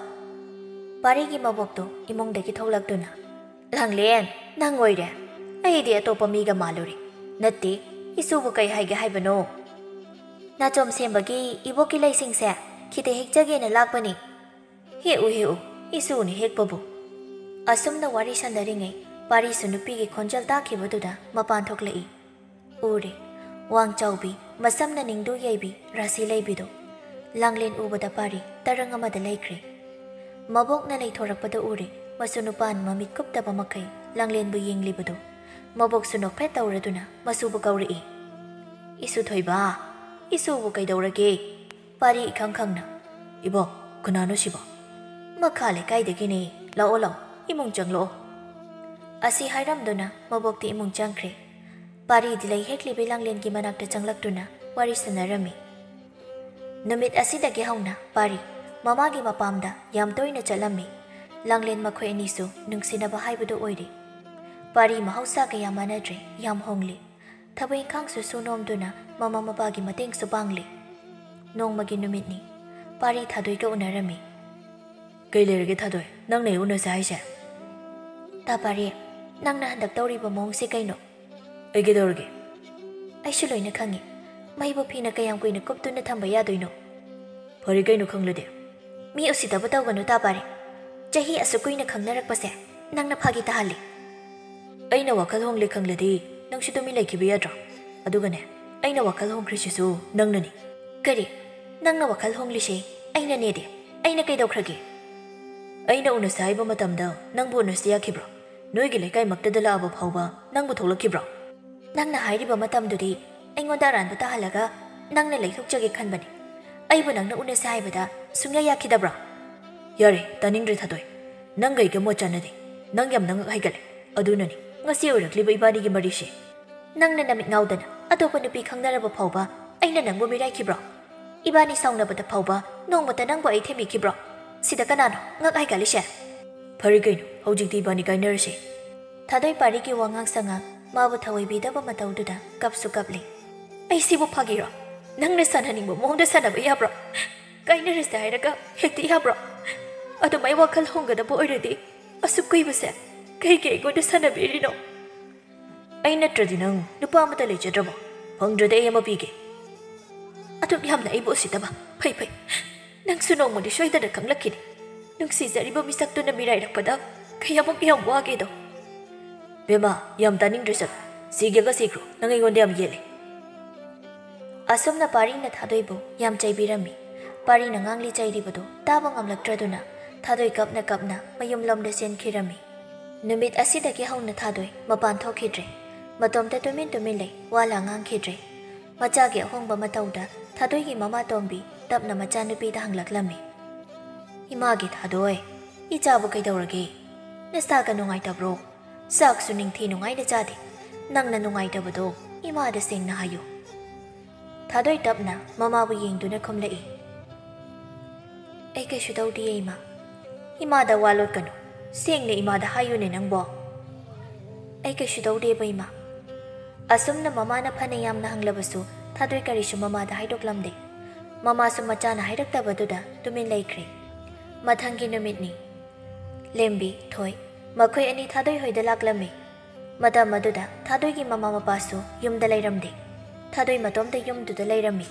ꯄꯥꯔꯤꯒꯤ ꯃꯕꯣꯛꯇꯣ ꯏꯃꯨꯡꯗꯒꯤ ꯊꯣꯛꯂꯛꯇꯨꯅ, "ꯂꯥꯡꯂꯦꯟ, ꯅꯪ ꯑꯣꯏꯔꯦ꯫ ꯑꯩꯗꯤ ꯑꯇꯣꯞꯄ ꯃꯤꯒ ꯃꯥꯜꯂꯨꯔꯦ꯫ ꯅꯠꯇꯦ, ꯏꯁꯨꯕꯨ ꯀꯩ ꯍꯥꯏꯒꯦ ꯍꯥꯏꯕꯅꯣ?" "ꯅꯥꯆꯣꯝ ꯁꯦꯝꯕꯒꯤ ꯏꯕꯣꯛꯀꯤ ꯂꯩꯁꯤꯡꯁꯦ ꯈꯤꯇ ꯍꯦꯛꯆꯒꯦꯅ ꯂꯥꯛꯄꯅꯤ"꯫ "ꯍꯦꯛꯎ, ꯍꯦꯛꯎ, ꯏꯁꯨꯅꯤ ꯍꯦꯛꯄꯕꯨ"꯫ ꯑꯁꯨꯝꯅ ꯋꯥꯔꯤ ꯁꯥꯟꯅꯔꯤꯉꯩ ꯄꯥꯔꯤꯁꯨ ꯅꯨꯄꯤꯒꯤ ꯈꯣꯟꯖꯦꯜ ꯇꯥꯈꯤꯕꯗꯨꯗ ꯃꯄꯥꯟ ꯊꯣꯛꯂꯛꯏ꯫ ꯎꯔꯦ, ꯋꯥꯡ ꯆꯥꯎꯕꯤ, ꯃꯁꯝꯅ ꯅꯤꯡꯗꯨ ꯌꯩꯕꯤ, ꯔꯥꯁꯤ ꯂꯩꯕꯤꯗꯣ꯫ ꯂꯥꯡꯂꯦꯟ ꯎꯕꯗ ꯄꯥꯔꯤ ꯇꯔꯪ ꯑꯃꯗ ꯂꯩꯈ꯭ꯔꯦ꯫ ꯃꯕꯣꯛꯅ ꯂꯩꯊꯣꯔꯛꯄꯗ ꯎꯔꯦ, ꯃꯁꯨ ꯅꯨꯄꯥꯅ ꯃꯃꯤꯠ ꯀꯨꯞꯇꯕ ꯃꯈꯩ ꯂꯥꯡꯂꯦꯟꯕꯨ ꯌꯦꯡꯂꯤꯕꯗꯣ꯫ ꯃꯕꯣꯛꯁꯨ ꯅꯣꯛꯐꯦꯠ ꯇꯧꯔꯗꯨꯅ ꯃꯁꯨꯕꯨ ꯀꯧꯔꯛꯏ꯫ "ꯏꯁꯨ ꯊꯣꯏꯕ, ꯏꯁꯨꯕꯨ ꯀꯩꯗꯧꯔꯒꯦ?" ꯄꯥꯔꯤ ꯏꯈꯪ ꯈꯪꯅ, "ꯏꯕꯣꯛ, ꯀꯅꯥꯅꯣ ꯁꯤꯕꯣ?" "ꯃꯈꯥ ꯂꯩꯀꯥꯏꯗꯒꯤꯅꯦ꯫ ꯂꯥꯛꯑꯣ, ꯂꯥꯛꯑꯣ, ꯏꯃꯨꯡ ꯆꯪꯂꯛꯑꯣ"꯫ ꯑꯁꯤ ꯍꯥꯏꯔꯝꯗꯨꯅ ꯃꯕꯣꯛꯇꯤ ꯏꯃꯨꯡ ꯆꯪꯈ꯭ꯔꯦ꯫ ꯄꯥꯔꯤꯗꯤ ꯂꯩ ꯍꯦꯛꯂꯤꯕꯤ ꯂꯥꯡꯂꯦꯟꯒꯤ ꯃꯅꯥꯛꯇ ꯆꯪꯂꯛꯇꯨꯅ ꯋꯥꯔꯤ ꯁꯥꯟꯅꯔꯝꯃꯤ꯫ ꯅꯨꯃꯤꯠ ꯑꯁꯤꯗꯒꯤ ꯍꯧꯅ ꯄꯥꯔꯤ ꯃꯃꯥꯒꯤ ꯃꯄꯥꯝꯗ ꯌꯥꯝ ꯇꯣꯏꯅ ꯆꯠꯂꯝꯃꯤ꯫ ꯂꯥꯡꯂꯦꯟ ꯃꯈꯣꯏ ꯑꯅꯤꯁꯨ ꯅꯨꯡꯁꯤꯅꯕ ꯍꯥꯏꯕꯗꯨ ꯑꯣꯏꯔꯦ꯫ ꯄꯥꯔꯤ ꯃꯍꯧꯁꯥꯒ ꯌꯥꯝ ꯃꯥꯟꯅꯗ꯭ꯔꯦ, ꯌꯥꯝ ꯍꯣꯡꯂꯦ꯫ ꯊꯕꯛ ꯏꯪꯈꯥꯡꯁꯨ ꯁꯨ ꯅꯣꯝꯗꯨꯅ ꯃꯃꯥ ꯃꯄꯥꯒꯤ ꯃꯇꯦꯡꯁꯨ ꯄꯥꯡꯂꯤ꯫ ꯅꯣꯡꯃꯒꯤ ꯅꯨꯃꯤꯠꯅꯤ꯫ ꯄꯥꯔꯤ ꯊꯥꯗꯣꯏꯒ ꯎꯅꯔꯝꯃꯤ꯫ "ꯀꯩ ꯂꯩꯔꯒꯦ ꯊꯥꯗꯣꯏ, ꯅꯪꯅ ꯑꯩ ꯎꯅꯁꯦ ꯍꯥꯏꯁꯦ?" "ꯇꯥ ꯄꯥꯔꯤ, ꯅꯪꯅ ꯍꯟꯗꯛ ꯇꯧꯔꯤꯕ ꯃꯑꯣꯡꯁꯦ ꯀꯩꯅꯣ? ꯑꯩ ꯀꯩꯗꯧꯔꯒꯦ? ꯑꯩꯁꯨ ꯂꯣꯏꯅ ꯈꯪꯉꯤ꯫ ꯃꯩꯕꯨ ꯐꯤꯅ ꯀꯌꯥꯝ ꯀꯨꯏꯅ ꯀꯨꯞꯇꯨꯅ ꯊꯝꯕ ꯌꯥꯗꯣꯏꯅꯣ? ꯐꯔꯦ ꯀꯩꯅꯣ ꯈꯪꯂꯗꯤ꯫ ꯃꯤ ꯎꯁꯤꯠꯇꯕ ꯇꯧꯒꯅꯨ ꯇꯥ ꯄꯥꯔꯤ꯫ ꯆꯍꯤ ꯑꯁꯨꯛ ꯀꯨꯏꯅ ꯈꯪꯅꯔꯛꯄꯁꯦ ꯅꯪꯅ ꯐꯥꯒꯤ ꯇꯥꯍꯜꯂꯤ꯫ ꯑꯩꯅ ꯋꯥꯈꯜ ꯍꯣꯡꯂꯦ ꯈꯪꯂꯗꯤ ꯅꯪꯁꯨ ꯇꯨꯃꯤꯟ ꯂꯩꯈꯤꯕ ꯌꯥꯗ꯭ꯔꯣ? ꯑꯗꯨꯒꯅꯦ, ꯑꯩꯅ ꯋꯥꯈꯜ ꯍꯣꯡꯈ꯭ꯔꯤꯁꯤꯁꯨ ꯅꯪꯅꯅꯤ꯫ ꯀꯔꯤ? ꯅꯪꯅ ꯋꯥꯈꯜ ꯍꯣꯡꯂꯤꯁꯦ ꯑꯩꯅꯅꯦꯗꯤ? ꯑꯩꯅ ꯀꯩꯗꯧꯈ꯭ꯔꯒꯦ? ꯑꯩꯅ ꯎꯅꯁꯦ ꯍꯥꯏꯕ ꯃꯇꯝꯗ ꯅꯪꯕꯨ ꯎꯅꯁꯦ ꯌꯥꯈꯤꯕ꯭ꯔꯣ? ꯅꯣꯏꯒꯤ ꯂꯩꯀꯥꯏꯃꯛꯇꯗ ꯂꯥꯛꯑꯕ ꯐꯥꯎꯕ ꯅꯪꯕꯨ ꯊꯣꯛꯂꯛꯈꯤꯕ꯭ꯔꯣ? ꯅꯪꯅ ꯍꯥꯏꯔꯤꯕ ꯃꯇꯝꯗꯨꯗꯤ ꯑꯩꯉꯣꯟꯗ ꯑꯔꯥꯟꯕ ꯇꯥꯍꯜꯂꯒ ꯅꯪꯅ ꯂꯩꯊꯣꯛꯆꯒꯦ ꯈꯟꯕꯅꯤ꯫ ꯑꯩꯕꯨ ꯅꯪꯅ ꯎꯅꯁꯦ ꯍꯥꯏꯕꯗ ꯁꯨꯡꯌꯥ ꯌꯥꯈꯤꯗꯕ꯭ꯔꯣ? ꯌꯥꯔꯦ, ꯇꯥꯅꯤꯡꯗ꯭ꯔꯦ ꯊꯥꯗꯣꯏ꯫ ꯅꯪꯒ ꯑꯩꯒ ꯃꯣꯠ ꯆꯥꯟꯅꯗꯦ꯫ ꯅꯪ ꯌꯥꯝꯅ ꯉꯛ ꯍꯩꯒꯠꯂꯦ꯫ ꯑꯗꯨꯅꯅꯤ ꯉꯁꯤ ꯑꯣꯏꯔꯛꯂꯤꯕ ꯏꯕꯥꯅꯤꯒꯤ ꯃꯔꯤꯁꯦ꯫ ꯅꯪꯅ ꯅꯃꯤꯠ ꯉꯥꯎꯗꯅ ꯑꯇꯣꯞꯄ ꯅꯨꯄꯤ ꯈꯪꯅꯔꯕ ꯐꯥꯎꯕ ꯑꯩꯅ ꯅꯪꯕꯨ ꯃꯤꯔꯥꯏꯈꯤꯕ꯭ꯔꯣ? ꯏꯕꯥꯅꯤ ꯁꯥꯎꯅꯕꯗ ꯐꯥꯎꯕ ꯅꯣꯡꯃꯇ ꯅꯪꯕꯨ ꯑꯩ ꯊꯦꯝꯕꯤꯈꯤꯕ꯭ꯔꯣ? ꯁꯤꯗ ꯀꯅꯥꯅꯣ ꯉꯛ ꯍꯩꯒꯠꯂꯤꯁꯦ? ꯐꯔꯦ ꯀꯩꯅꯣ, ꯍꯧꯖꯤꯛꯇꯤ ꯏꯕꯥꯅꯤ ꯀꯥꯏꯅꯔꯁꯦ꯫ ꯊꯥꯗꯣꯏ ꯄꯥꯔꯤꯒꯤ ꯋꯥꯉꯥꯡ ꯁꯉꯥꯡ ꯃꯥꯕꯨ ꯊꯑꯣꯏꯕꯤꯗꯕ ꯃꯇꯧꯗꯨꯗ ꯀꯞꯁꯨ ꯀꯞꯂꯤ꯫ ꯑꯩ ꯁꯤꯕꯨ ꯐꯥꯒꯤꯔꯣ? ꯅꯪꯅ ꯁꯥꯟꯅꯅꯤꯡꯕ ꯃꯑꯣꯡꯗ ꯁꯥꯟꯅꯕ ꯌꯥꯕ꯭ꯔꯣ? ꯀꯥꯏꯅꯔꯁꯦ ꯍꯥꯏꯔꯒ ꯍꯦꯛꯇ ꯌꯥꯕ꯭ꯔꯣ? ꯑꯗꯨꯃꯥꯏ ꯋꯥꯈꯜ ꯍꯣꯡꯒꯗꯕ ꯑꯣꯏꯔꯗꯤ ꯑꯁꯨꯛ ꯀꯨꯏꯕꯁꯦ ꯀꯩꯒꯤ ꯑꯩꯉꯣꯟꯗ ꯁꯥꯟꯅꯕꯤꯔꯤꯅꯣ? ꯑꯩ ꯅꯠꯇ꯭ꯔꯗꯤ ꯅꯪ ꯅꯨꯄꯥ ꯑꯃꯠꯇ ꯂꯩꯖꯗ꯭ꯔꯕꯣ? ꯐꯪꯗ꯭ꯔꯗꯤ ꯑꯩ ꯑꯃ ꯄꯤꯒꯦ꯫ ꯑꯗꯨꯛ ꯌꯥꯝꯅ ꯑꯩꯕꯨ ꯎꯁꯤꯠꯇꯕ꯫ ꯐꯩ, ꯐꯩ꯫ ꯅꯪꯁꯨ ꯅꯣꯡꯃꯗꯤ ꯁꯣꯏꯗꯅ ꯈꯪꯂꯛꯈꯤꯅꯤ꯫ ꯅꯨꯡꯁꯤꯖꯔꯤꯕ ꯃꯤꯁꯛꯇꯨꯅ ꯃꯤꯔꯥꯏꯔꯛꯄꯗ ꯀꯌꯥꯃꯨꯛ ꯌꯥꯝ ꯋꯥꯒꯦꯗꯣ꯫ ꯕꯦꯝꯃ, ꯌꯥꯝ ꯇꯥꯅꯤꯡꯗ꯭ꯔꯦ, ꯆꯠꯂꯣ꯫ ꯁꯤꯒꯦꯒ ꯁꯤꯈ꯭ꯔꯣ꯫ ꯅꯪ ꯑꯩꯉꯣꯟꯗ ꯌꯥꯝ ꯌꯦꯠꯂꯦ꯫ ꯑꯁꯨꯝꯅ ꯄꯥꯔꯤꯅ ꯊꯥꯗꯣꯏꯕꯨ ꯌꯥꯝ ꯆꯩꯕꯤꯔꯝꯃꯤ꯫ ꯄꯥꯔꯤꯅ ꯉꯥꯡꯂꯤ ꯆꯩꯔꯤꯕꯗꯨ ꯇꯥꯕ ꯉꯝꯂꯛꯇ꯭ꯔꯗꯨꯅ ꯊꯥꯗꯣꯏ ꯀꯞꯅ ꯀꯞꯅ ꯃꯌꯨꯝꯂꯣꯝꯗ ꯆꯦꯟꯈꯤꯔꯝꯃꯤ꯫ ꯅꯨꯃꯤꯠ ꯑꯁꯤꯗꯒꯤ ꯍꯧꯅ ꯊꯥꯗꯣꯏ ꯃꯄꯥꯟ ꯊꯣꯛꯈꯤꯗ꯭ꯔꯦ꯫ ꯃꯇꯣꯝꯇ ꯇꯨꯃꯤꯟ ꯇꯨꯃꯤꯟ ꯂꯩ, ꯋꯥ ꯂꯥ ꯉꯥꯡꯈꯤꯗ꯭ꯔꯦ꯫ ꯃꯆꯥꯒꯤ ꯑꯍꯣꯡꯕ ꯃꯇꯧꯗ ꯊꯥꯗꯣꯏꯒꯤ ꯃꯃꯥ ꯇꯣꯝꯕꯤ ꯇꯞꯅ ꯃꯆꯥꯅꯨꯄꯤꯗ ꯍꯪꯂꯛꯂꯝꯃꯤ꯫ "ꯏꯃꯥꯒꯤ ꯊꯥꯗꯣꯏ, ꯏꯆꯥꯕꯨ ꯀꯩꯗꯧꯔꯒꯦ? ꯅꯁꯥꯒ ꯅꯨꯡꯉꯥꯏꯇꯕ꯭ꯔꯣ? ꯆꯥꯛꯁꯨ ꯅꯤꯡꯊꯤ ꯅꯨꯡꯉꯥꯏꯅ ꯆꯥꯗꯦ꯫ ꯅꯪꯅ ꯅꯨꯡꯉꯥꯏꯇꯕꯗꯣ ꯏꯃꯥꯗ ꯁꯦꯡꯅ ꯍꯥꯏꯌꯨ꯫" ꯊꯥꯗꯣꯏ ꯇꯞꯅ ꯃꯃꯥꯕꯨ ꯌꯦꯡꯗꯨꯅ ꯈꯨꯝꯂꯛꯏ꯫ "ꯑꯩ ꯀꯩꯁꯨ ꯇꯧꯗꯤꯌꯦ, ꯏꯃꯥ꯫" "ꯏꯃꯥꯗ ꯋꯥ ꯂꯣꯠꯀꯅꯨ꯫ ꯁꯦꯡꯅ ꯏꯃꯥꯗ ꯍꯥꯏꯌꯨꯅꯦ ꯅꯪꯕꯣ꯫" "ꯑꯩ ꯀꯩꯁꯨ ꯇꯧꯗꯦꯕ, ꯏꯃꯥ꯫" ꯑꯁꯨꯝꯅ ꯃꯃꯥꯅ ꯐꯅ ꯌꯥꯝꯅ ꯍꯪꯂꯕꯁꯨ ꯊꯥꯗꯣꯏ ꯀꯔꯤꯁꯨ ꯃꯃꯥꯗ ꯍꯥꯏꯗꯣꯛꯂꯝꯗꯦ꯫ ꯃꯃꯥꯁꯨ ꯃꯆꯥꯅ ꯍꯥꯏꯔꯛꯇꯕꯗꯨꯗ ꯇꯨꯃꯤꯟ ꯂꯩꯈ꯭ꯔꯦ꯫ ꯃꯊꯪꯒꯤ ꯅꯨꯃꯤꯠꯅꯤ꯫ ꯂꯦꯝꯕꯤ, ꯊꯣꯏ, ꯃꯈꯣꯏ ꯑꯅꯤ ꯊꯥꯗꯣꯏ ꯍꯣꯏꯗ ꯂꯥꯛꯂꯝꯃꯤ꯫ ꯃꯇꯝ ꯑꯗꯨꯗ ꯊꯥꯗꯣꯏꯒꯤ ꯃꯃꯥ ꯃꯄꯥꯁꯨ ꯌꯨꯝꯗ ꯂꯩꯔꯝꯗꯦ꯫ ꯊꯥꯗꯣꯏ ꯃꯇꯣꯝꯇ ꯌꯨꯝꯗꯨꯗ ꯂꯩꯔꯝꯃꯤ꯫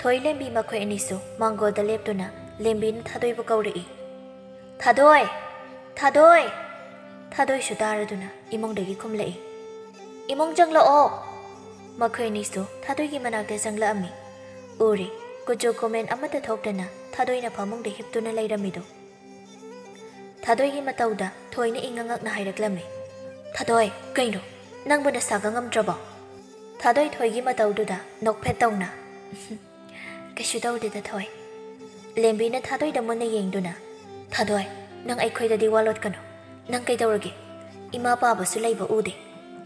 ꯊꯣꯏ ꯂꯦꯝꯕꯤ ꯃꯈꯣꯏ ꯑꯅꯤꯁꯨ ꯃꯥꯡꯒꯣꯜꯗ ꯂꯦꯞꯇꯨꯅ ꯂꯦꯝꯕꯤꯅ ꯊꯥꯗꯣꯏꯕꯨ ꯀꯧꯔꯛꯏ꯫ "ꯊꯥꯗꯣꯏ! ꯊꯥꯗꯣꯏ!" ꯊꯥꯗꯣꯏꯁꯨ ꯇꯥꯔꯗꯨꯅ ꯏꯃꯨꯡꯗꯒꯤ ꯈꯨꯝꯂꯛꯏ꯫ "ꯏꯃꯨꯡ ꯆꯪꯂꯛꯑꯣ!" ꯃꯈꯣꯏ ꯑꯅꯤꯁꯨ ꯊꯥꯗꯣꯏꯒꯤ ꯃꯅꯥꯛꯇ ꯆꯪꯂꯛꯑꯝꯃꯤ꯫ ꯎꯔꯦ, ꯀꯨꯆꯨ ꯀꯨꯃꯦꯟ ꯑꯃꯠꯇ ꯊꯣꯛꯇꯅ ꯊꯥꯗꯣꯏꯅ ꯐꯃꯨꯡꯗ ꯍꯤꯞꯇꯨꯅ ꯂꯩꯔꯝꯃꯤꯗꯨ꯫ ꯊꯥꯗꯣꯏꯒꯤ ꯃꯇꯧꯗ ꯊꯣꯏꯅ ꯏꯉꯛ ꯉꯛꯅ ꯍꯥꯏꯔꯛꯂꯝꯃꯤ꯫ "ꯊꯥꯗꯣꯏ, ꯀꯩꯅꯣ? ꯅꯪꯕꯨ ꯅꯁꯥꯒ ꯉꯝꯗ꯭ꯔꯕꯣ?" ꯊꯥꯗꯣꯏ ꯊꯣꯏꯒꯤ ꯃꯇꯧꯗꯨꯗ ꯅꯣꯛꯐꯦꯠ ꯇꯧꯅ, "ꯀꯩꯁꯨ ꯇꯧꯗꯦꯗ ꯊꯣꯏ꯫" ꯂꯦꯝꯕꯤꯅ ꯊꯥꯗꯣꯏꯗ ꯃꯨꯟꯅ ꯌꯦꯡꯗꯨꯅ, "ꯊꯥꯗꯣꯏ, ꯅꯪ ꯑꯩꯈꯣꯏꯗꯗꯤ ꯋꯥ ꯂꯣꯠꯀꯅꯨ꯫ ꯅꯪ ꯀꯩꯗꯧꯔꯒꯦ? ꯏꯃꯥ ꯄꯥꯕꯁꯨ ꯂꯩꯕ ꯎꯗꯦ꯫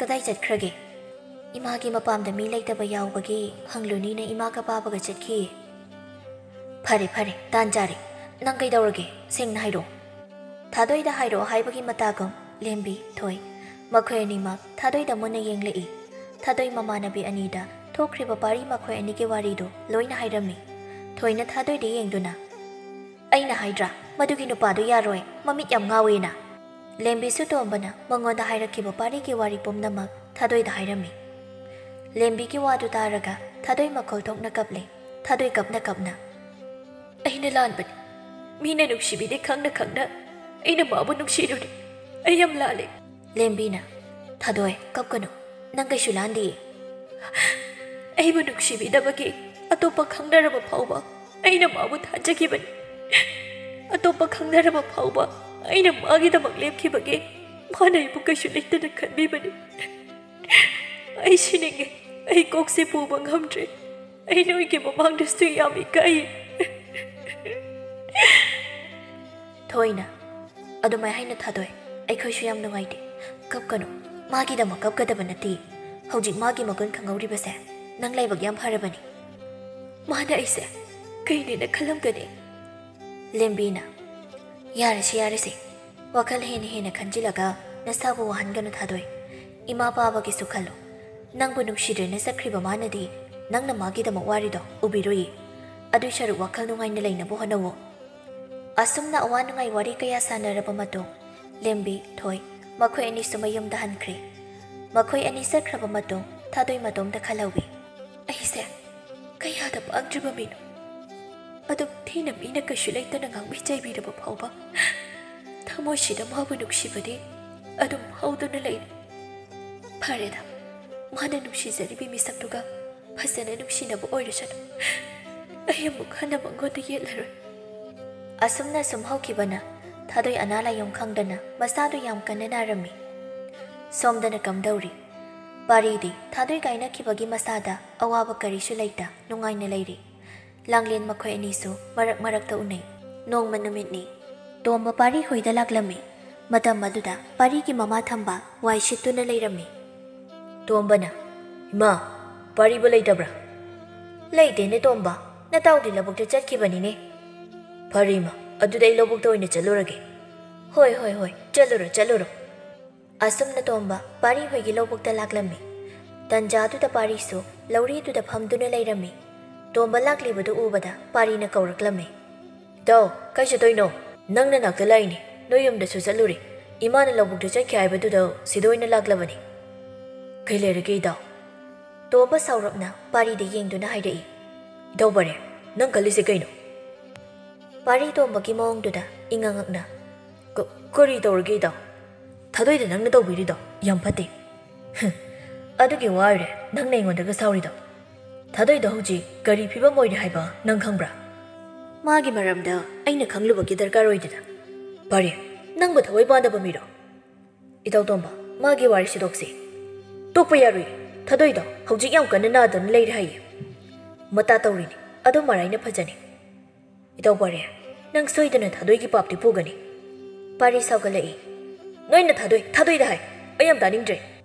ꯀꯗꯥꯏ ꯆꯠꯈ꯭ꯔꯒꯦ?" "ꯏꯃꯥꯒꯤ ꯃꯄꯥꯝꯗ ꯃꯤ ꯂꯩꯇꯕ ꯌꯥꯎꯕꯒꯤ ꯍꯪꯂꯨꯅꯤꯅ ꯏꯃꯥꯒ ꯄꯥꯕꯒ ꯆꯠꯈꯤꯌꯦ꯫" "ꯐꯔꯦ, ꯐꯔꯦ, ꯇꯥꯟ ꯆꯥꯔꯦ꯫ ꯅꯪ ꯀꯩꯗꯧꯔꯒꯦ? ꯁꯦꯡꯅ ꯍꯥꯏꯔꯛꯑꯣ꯫" ꯊꯥꯗꯣꯏꯗ ꯍꯥꯏꯔꯛꯑꯣ ꯍꯥꯏꯕꯒꯤ ꯃꯇꯥꯒꯨꯝ ꯂꯦꯝꯕꯤ, ꯊꯣꯏ, ꯃꯈꯣꯏ ꯑꯅꯤꯃꯛ ꯊꯥꯗꯣꯏꯗ ꯃꯨꯟꯅ ꯌꯦꯡꯂꯛꯏ꯫ ꯊꯥꯗꯣꯏ ꯃꯃꯥꯟꯅꯕꯤ ꯑꯅꯤꯗ ꯊꯣꯛꯈ꯭ꯔꯤꯕ ꯄꯥꯔꯤ ꯃꯈꯣꯏ ꯑꯅꯤꯒꯤ ꯋꯥꯔꯤꯗꯨ ꯂꯣꯏꯅ ꯍꯥꯏꯔꯝꯃꯤ꯫ ꯊꯣꯏꯅ ꯊꯥꯗꯣꯏꯗ ꯌꯦꯡꯗꯨꯅ, "ꯑꯩꯅ ꯍꯥꯏꯗ꯭ꯔꯥ, ꯃꯗꯨꯒꯤ ꯅꯨꯄꯥꯗꯨ ꯌꯥꯔꯣꯏ, ꯃꯃꯤꯠ ꯌꯥꯝ ꯉꯥꯎꯋꯦꯅ?" ꯂꯦꯝꯕꯤꯁꯨ ꯇꯣꯝꯕꯅ ꯃꯉꯣꯟꯗ ꯍꯥꯏꯔꯛꯈꯤꯕ ꯄꯥꯔꯤꯒꯤ ꯋꯥꯔꯤ ꯄꯨꯝꯅꯃꯛ ꯊꯥꯗꯣꯏꯗ ꯍꯥꯏꯔꯝꯃꯤ꯫ ꯂꯦꯝꯕꯤꯒꯤ ꯋꯥꯗꯨ ꯇꯥꯔꯒ ꯊꯥꯗꯣꯏ ꯃꯈꯣꯜ ꯊꯣꯛꯅ ꯀꯞꯂꯦ꯫ ꯊꯥꯗꯣꯏ ꯀꯞꯅ ꯀꯞꯅ, "ꯑꯩꯅ ꯂꯥꯟꯕꯅꯤ꯫ ꯃꯤꯅ ꯅꯨꯡꯁꯤꯕꯤꯗꯦ ꯈꯪꯅ ꯈꯪꯅ ꯑꯩꯅ ꯃꯥꯕꯨ ꯅꯨꯡꯁꯤꯔꯨꯔꯦ꯫ ꯑꯩ ꯌꯥꯝ ꯂꯥꯜꯂꯦ꯫" ꯂꯦꯝꯕꯤꯅ, "ꯊꯥꯗꯣꯏ, ꯀꯞꯀꯅꯨ꯫ ꯅꯪ ꯀꯩꯁꯨ ꯂꯥꯟꯗꯤꯌꯦ꯫ ꯑꯩꯕꯨ ꯅꯨꯡꯁꯤꯕꯤꯗꯕꯒꯤ ꯑꯇꯣꯞꯄ ꯈꯪꯅꯔꯕ ꯐꯥꯎꯕ ꯑꯩꯅ ꯃꯥꯕꯨ ꯊꯥꯖꯈꯤꯕꯅꯤ꯫ ꯑꯇꯣꯞꯄ ꯈꯪꯅꯔꯕ ꯐꯥꯎꯕ ꯑꯩꯅ ꯃꯥꯒꯤꯗꯃꯛ ꯂꯦꯞꯈꯤꯕꯒꯤ ꯃꯥꯅ ꯑꯩꯕꯨ ꯀꯩꯁꯨ ꯂꯩꯇꯅ ꯈꯟꯕꯤꯕꯅꯤ꯫ ꯑꯩ ꯁꯤꯅꯤꯡꯉꯦ꯫ ꯑꯩ ꯀꯣꯛꯁꯦ ꯄꯨꯕ ꯉꯝꯗ꯭ꯔꯦ꯫ ꯑꯩ ꯅꯣꯏꯒꯤ ꯃꯃꯥꯡꯗꯁꯨ ꯌꯥꯝ ꯏꯀꯥꯏꯌꯦ꯫" ꯊꯣꯏꯅ, "ꯑꯗꯨꯃꯥꯏ ꯍꯥꯏꯅ ꯊꯥꯗꯣꯏ, ꯑꯩꯈꯣꯏꯁꯨ ꯌꯥꯝ ꯅꯨꯡꯉꯥꯏꯇꯦ꯫ ꯀꯞꯀꯅꯨ꯫ ꯃꯥꯒꯤꯗꯃꯛ ꯀꯞꯀꯗꯕ ꯅꯠꯇꯦ꯫ ꯍꯧꯖꯤꯛ ꯃꯥꯒꯤ ꯃꯒꯨꯟ ꯈꯪꯍꯧꯔꯤꯕꯁꯦ ꯅꯪ ꯂꯥꯏꯕꯛ ꯌꯥꯝ ꯐꯔꯕꯅꯤ꯫ ꯃꯥꯅ ꯑꯩꯁꯦ ꯀꯩꯅꯦꯅ ꯈꯜꯂꯝꯒꯅꯤ꯫" ꯂꯦꯝꯕꯤꯅ, "ꯌꯥꯔꯦꯁꯦ, ꯌꯥꯔꯦꯁꯦ꯫ ꯋꯥꯈꯜ ꯍꯦꯟꯅ ꯍꯦꯟꯅ ꯈꯟꯖꯤꯜꯂꯒ ꯅꯁꯥꯕꯨ ꯋꯥꯍꯟꯒꯅꯨ ꯊꯥꯗꯣꯏ꯫ ꯏꯃꯥ ꯄꯥꯕꯒꯤꯁꯨ ꯈꯜꯂꯨ꯫ ꯅꯪꯕꯨ ꯅꯨꯡꯁꯤꯗ꯭ꯔꯦꯅ ꯆꯠꯈ꯭ꯔꯤꯕ ꯃꯥꯅꯗꯤ ꯅꯪꯅ ꯃꯥꯒꯤꯗꯃꯛ ꯋꯥꯔꯤꯗꯣ ꯎꯕꯤꯔꯣꯏꯌꯦ꯫ ꯑꯗꯨꯏ ꯁꯔꯨꯛ ꯋꯥꯈꯜ ꯅꯨꯡꯉꯥꯏꯅ ꯂꯩꯅꯕ ꯍꯣꯠꯅꯧꯋꯣ꯫" ꯑꯁꯨꯝꯅ ꯑꯋꯥ ꯅꯨꯡꯉꯥꯏ ꯋꯥꯔꯤ ꯀꯌꯥ ꯁꯥꯟꯅꯔꯕ ꯃꯇꯨꯡ, ꯂꯦꯝꯕꯤ, ꯊꯣꯏ, ꯃꯈꯣꯏ ꯑꯅꯤꯁꯨ ꯃꯌꯨꯝꯗ ꯍꯟꯈ꯭ꯔꯦ꯫ ꯃꯈꯣꯏ ꯑꯅꯤ ꯆꯠꯈ꯭ꯔꯕ ꯃꯇꯨꯡ ꯊꯥꯗꯣꯏ ꯃꯇꯣꯝꯇ ꯈꯜꯍꯧꯏ꯫ ꯑꯩꯁꯦ ꯀꯌꯥꯗ ꯄꯪꯗ꯭ꯔꯤꯕ ꯃꯤꯅꯣ? ꯑꯗꯨꯝ ꯊꯤꯅ ꯃꯤꯅ ꯀꯩꯁꯨ ꯂꯩꯇꯅ ꯉꯥꯡꯕꯤ ꯆꯩꯕꯤꯔꯕ ꯐꯥꯎꯕ ꯊꯃꯣꯏꯁꯤꯗ ꯃꯥꯕꯨ ꯅꯨꯡꯁꯤꯕꯗꯤ ꯑꯗꯨꯝ ꯍꯧꯗꯨꯅ ꯂꯩꯔꯤ꯫ ꯐꯔꯦꯗ, ꯃꯥꯅ ꯅꯨꯡꯁꯤꯖꯔꯤꯕꯤ ꯃꯤꯁꯛꯇꯨꯒ ꯐꯖꯅ ꯅꯨꯡꯁꯤꯅꯕ ꯑꯣꯏꯔꯁꯅꯨ꯫ ꯑꯩ ꯑꯃꯨꯛ ꯍꯟꯅ ꯃꯉꯣꯟꯗ ꯌꯦꯠꯂꯔꯣꯏ꯫ ꯑꯁꯨꯝꯅ ꯁꯨꯝ ꯍꯧꯈꯤꯕꯅ ꯊꯥꯗꯣꯏ ꯑꯅꯥ ꯂꯥꯏꯌꯣꯡ ꯈꯪꯗꯅ ꯃꯁꯥꯗꯨ ꯌꯥꯝ ꯀꯟꯅ ꯅꯥꯔꯝꯃꯤ꯫ ꯁꯣꯝꯗꯅ ꯀꯝꯗꯧꯔꯤ? ꯄꯥꯔꯤꯗꯤ ꯊꯥꯗꯣꯏ ꯀꯥꯏꯅꯈꯤꯕꯒꯤ ꯃꯁꯥꯗ ꯑꯋꯥꯕ ꯀꯔꯤꯁꯨ ꯂꯩꯇ ꯅꯨꯡꯉꯥꯏꯅ ꯂꯩꯔꯤ꯫ ꯂꯥꯡꯂꯦꯟ ꯃꯈꯣꯏ ꯑꯅꯤꯁꯨ ꯃꯔꯛ ꯃꯔꯛꯇ ꯎꯅꯩ꯫ ꯅꯣꯡꯃ ꯅꯨꯃꯤꯠꯅꯤ꯫ ꯇꯣꯝꯕ ꯄꯥꯔꯤ ꯍꯣꯏꯗ ꯂꯥꯛꯂꯝꯃꯤ꯫ ꯃꯇꯝ ꯑꯗꯨꯗ ꯄꯥꯔꯤꯒꯤ ꯃꯃꯥ ꯊꯝꯕ ꯋꯥꯏ ꯁꯤꯠꯇꯨꯅ ꯂꯩꯔꯝꯃꯤ꯫ ꯇꯣꯝꯕꯅ, "ꯏꯃꯥ, ꯄꯥꯔꯤꯕꯨ ꯂꯩꯇꯕ꯭ꯔꯥ?" "ꯂꯩꯇꯦꯅꯦ ꯇꯣꯝꯕ, ꯅꯇꯥꯎꯗꯤ ꯂꯧꯕꯨꯛꯇ ꯆꯠꯈꯤꯕꯅꯤꯅꯦ꯫" "ꯐꯔꯦ ꯏꯃꯥ, ꯑꯗꯨꯗꯤ ꯑꯩ ꯂꯧꯕꯨꯛꯇ ꯑꯣꯏꯅ ꯆꯠꯂꯨꯔꯒꯦ꯫" "ꯍꯣꯏ, ꯍꯣꯏ, ꯍꯣꯏ, ꯆꯠꯂꯨꯔꯣ, ꯆꯠꯂꯨꯔꯣ꯫" ꯑꯁꯨꯝꯅ ꯇꯣꯝꯕ ꯄꯥꯔꯤ ꯍꯣꯏꯒꯤ ꯂꯧꯕꯨꯛꯇ ꯂꯥꯛꯂꯝꯃꯤ꯫ ꯇꯟꯖꯥꯗꯨꯗ ꯄꯥꯔꯤꯁꯨ ꯂꯧꯔꯤꯗꯨꯗ ꯐꯝꯗꯨꯅ ꯂꯩꯔꯝꯃꯤ꯫ ꯇꯣꯝꯕ ꯂꯥꯛꯂꯤꯕꯗꯨ ꯎꯕꯗ ꯄꯥꯔꯤꯅ ꯀꯧꯔꯛꯂꯝꯃꯤ꯫ "ꯏꯇꯥꯎ, ꯀꯥꯏ ꯆꯠꯇꯣꯏꯅꯣ? ꯅꯪ ꯅꯅꯥꯛꯇ ꯂꯥꯛꯏꯅꯦ꯫ ꯅꯣꯏ ꯌꯨꯝꯗꯁꯨ ꯆꯠꯂꯨꯔꯦ꯫ ꯏꯃꯥꯅ ꯂꯧꯕꯨꯛꯇ ꯆꯠꯈꯤ ꯍꯥꯏꯕꯗꯨꯗ ꯁꯤꯗ ꯑꯣꯏꯅ ꯂꯥꯛꯂꯕꯅꯤ꯫" "ꯀꯩ ꯂꯩꯔꯒꯦ ꯏꯇꯥꯎ?" ꯇꯣꯝꯕ ꯁꯥꯎꯔꯞꯅ ꯄꯥꯔꯤꯗ ꯌꯦꯡꯗꯨꯅ ꯍꯥꯏꯔꯛꯏ꯫ "ꯏꯇꯥꯎ ꯄꯥꯔꯤ, ꯅꯪ ꯈꯜꯂꯤꯁꯦ ꯀꯩꯅꯣ?" ꯄꯥꯔꯤ ꯇꯣꯝꯕꯒꯤ ꯃꯑꯣꯡꯗꯨꯗ ꯏꯉꯛ ꯉꯛꯅ, "ꯀ-, ꯀꯔꯤ ꯇꯧꯔꯒꯦ ꯏꯇꯥꯎ? ꯊꯥꯗꯣꯏꯗ ꯅꯪꯅ ꯇꯧꯕꯤꯔꯤꯗꯣ ꯌꯥꯝ ꯐꯠꯇꯦ꯫" "ꯍꯝ, ꯑꯗꯨꯒꯤ ꯋꯥ ꯑꯣꯏꯔꯦ ꯅꯪꯅ ꯑꯩꯉꯣꯟꯗꯒ ꯁꯥꯎꯔꯤꯗꯣ? ꯊꯥꯗꯣꯏꯗꯣ ꯍꯧꯖꯤꯛ ꯀꯔꯤ ꯐꯤꯕꯝ ꯑꯣꯏꯔꯦ ꯍꯥꯏꯕ ꯅꯪ ꯈꯪꯕ꯭ꯔꯥ?" "ꯃꯥꯒꯤ ꯃꯔꯝꯗ ꯑꯩꯅ ꯈꯪꯂꯨꯕꯒꯤ ꯗꯔꯀꯥꯔ ꯑꯣꯏꯗꯦꯗ꯫" "ꯄꯥꯔꯤ, ꯅꯪꯕꯨ ꯊꯋꯥꯏ ꯄꯥꯟꯗꯕ ꯃꯤꯔꯣ?" "ꯏꯇꯥꯎ ꯇꯣꯝꯕ, ꯃꯥꯒꯤ ꯋꯥꯔꯤꯁꯤ ꯇꯣꯛꯁꯤ꯫ ꯇꯣꯛꯄ ꯌꯥꯔꯣꯏ꯫ ꯊꯥꯗꯣꯏꯗꯣ ꯍꯧꯖꯤꯛ ꯌꯥꯝ ꯀꯟꯅ ꯅꯥꯗꯨꯅ ꯂꯩꯔꯦ ꯍꯥꯏꯌꯦ꯫ ꯃꯇꯥ ꯇꯧꯔꯤꯅꯤ꯫ ꯑꯗꯣ ꯃꯔꯥꯏꯅ ꯐꯖꯅꯤ꯫" "ꯏꯇꯥꯎ ꯄꯥꯔꯤ, ꯅꯪ ꯁꯣꯏꯗꯅ ꯊꯥꯗꯣꯏꯒꯤ ꯄꯥꯞꯇꯤ ꯄꯨꯒꯅꯤ꯫" ꯄꯥꯔꯤ ꯁꯥꯎꯒꯠꯂꯛꯏ꯫ "ꯅꯣꯏꯅ ꯊꯥꯗꯣꯏ, ꯊꯥꯗꯣꯏꯗ ꯍꯥꯏ꯫ ꯑꯩ ꯌꯥꯝ ꯇꯥꯅꯤꯡꯗ꯭ꯔꯦ꯫"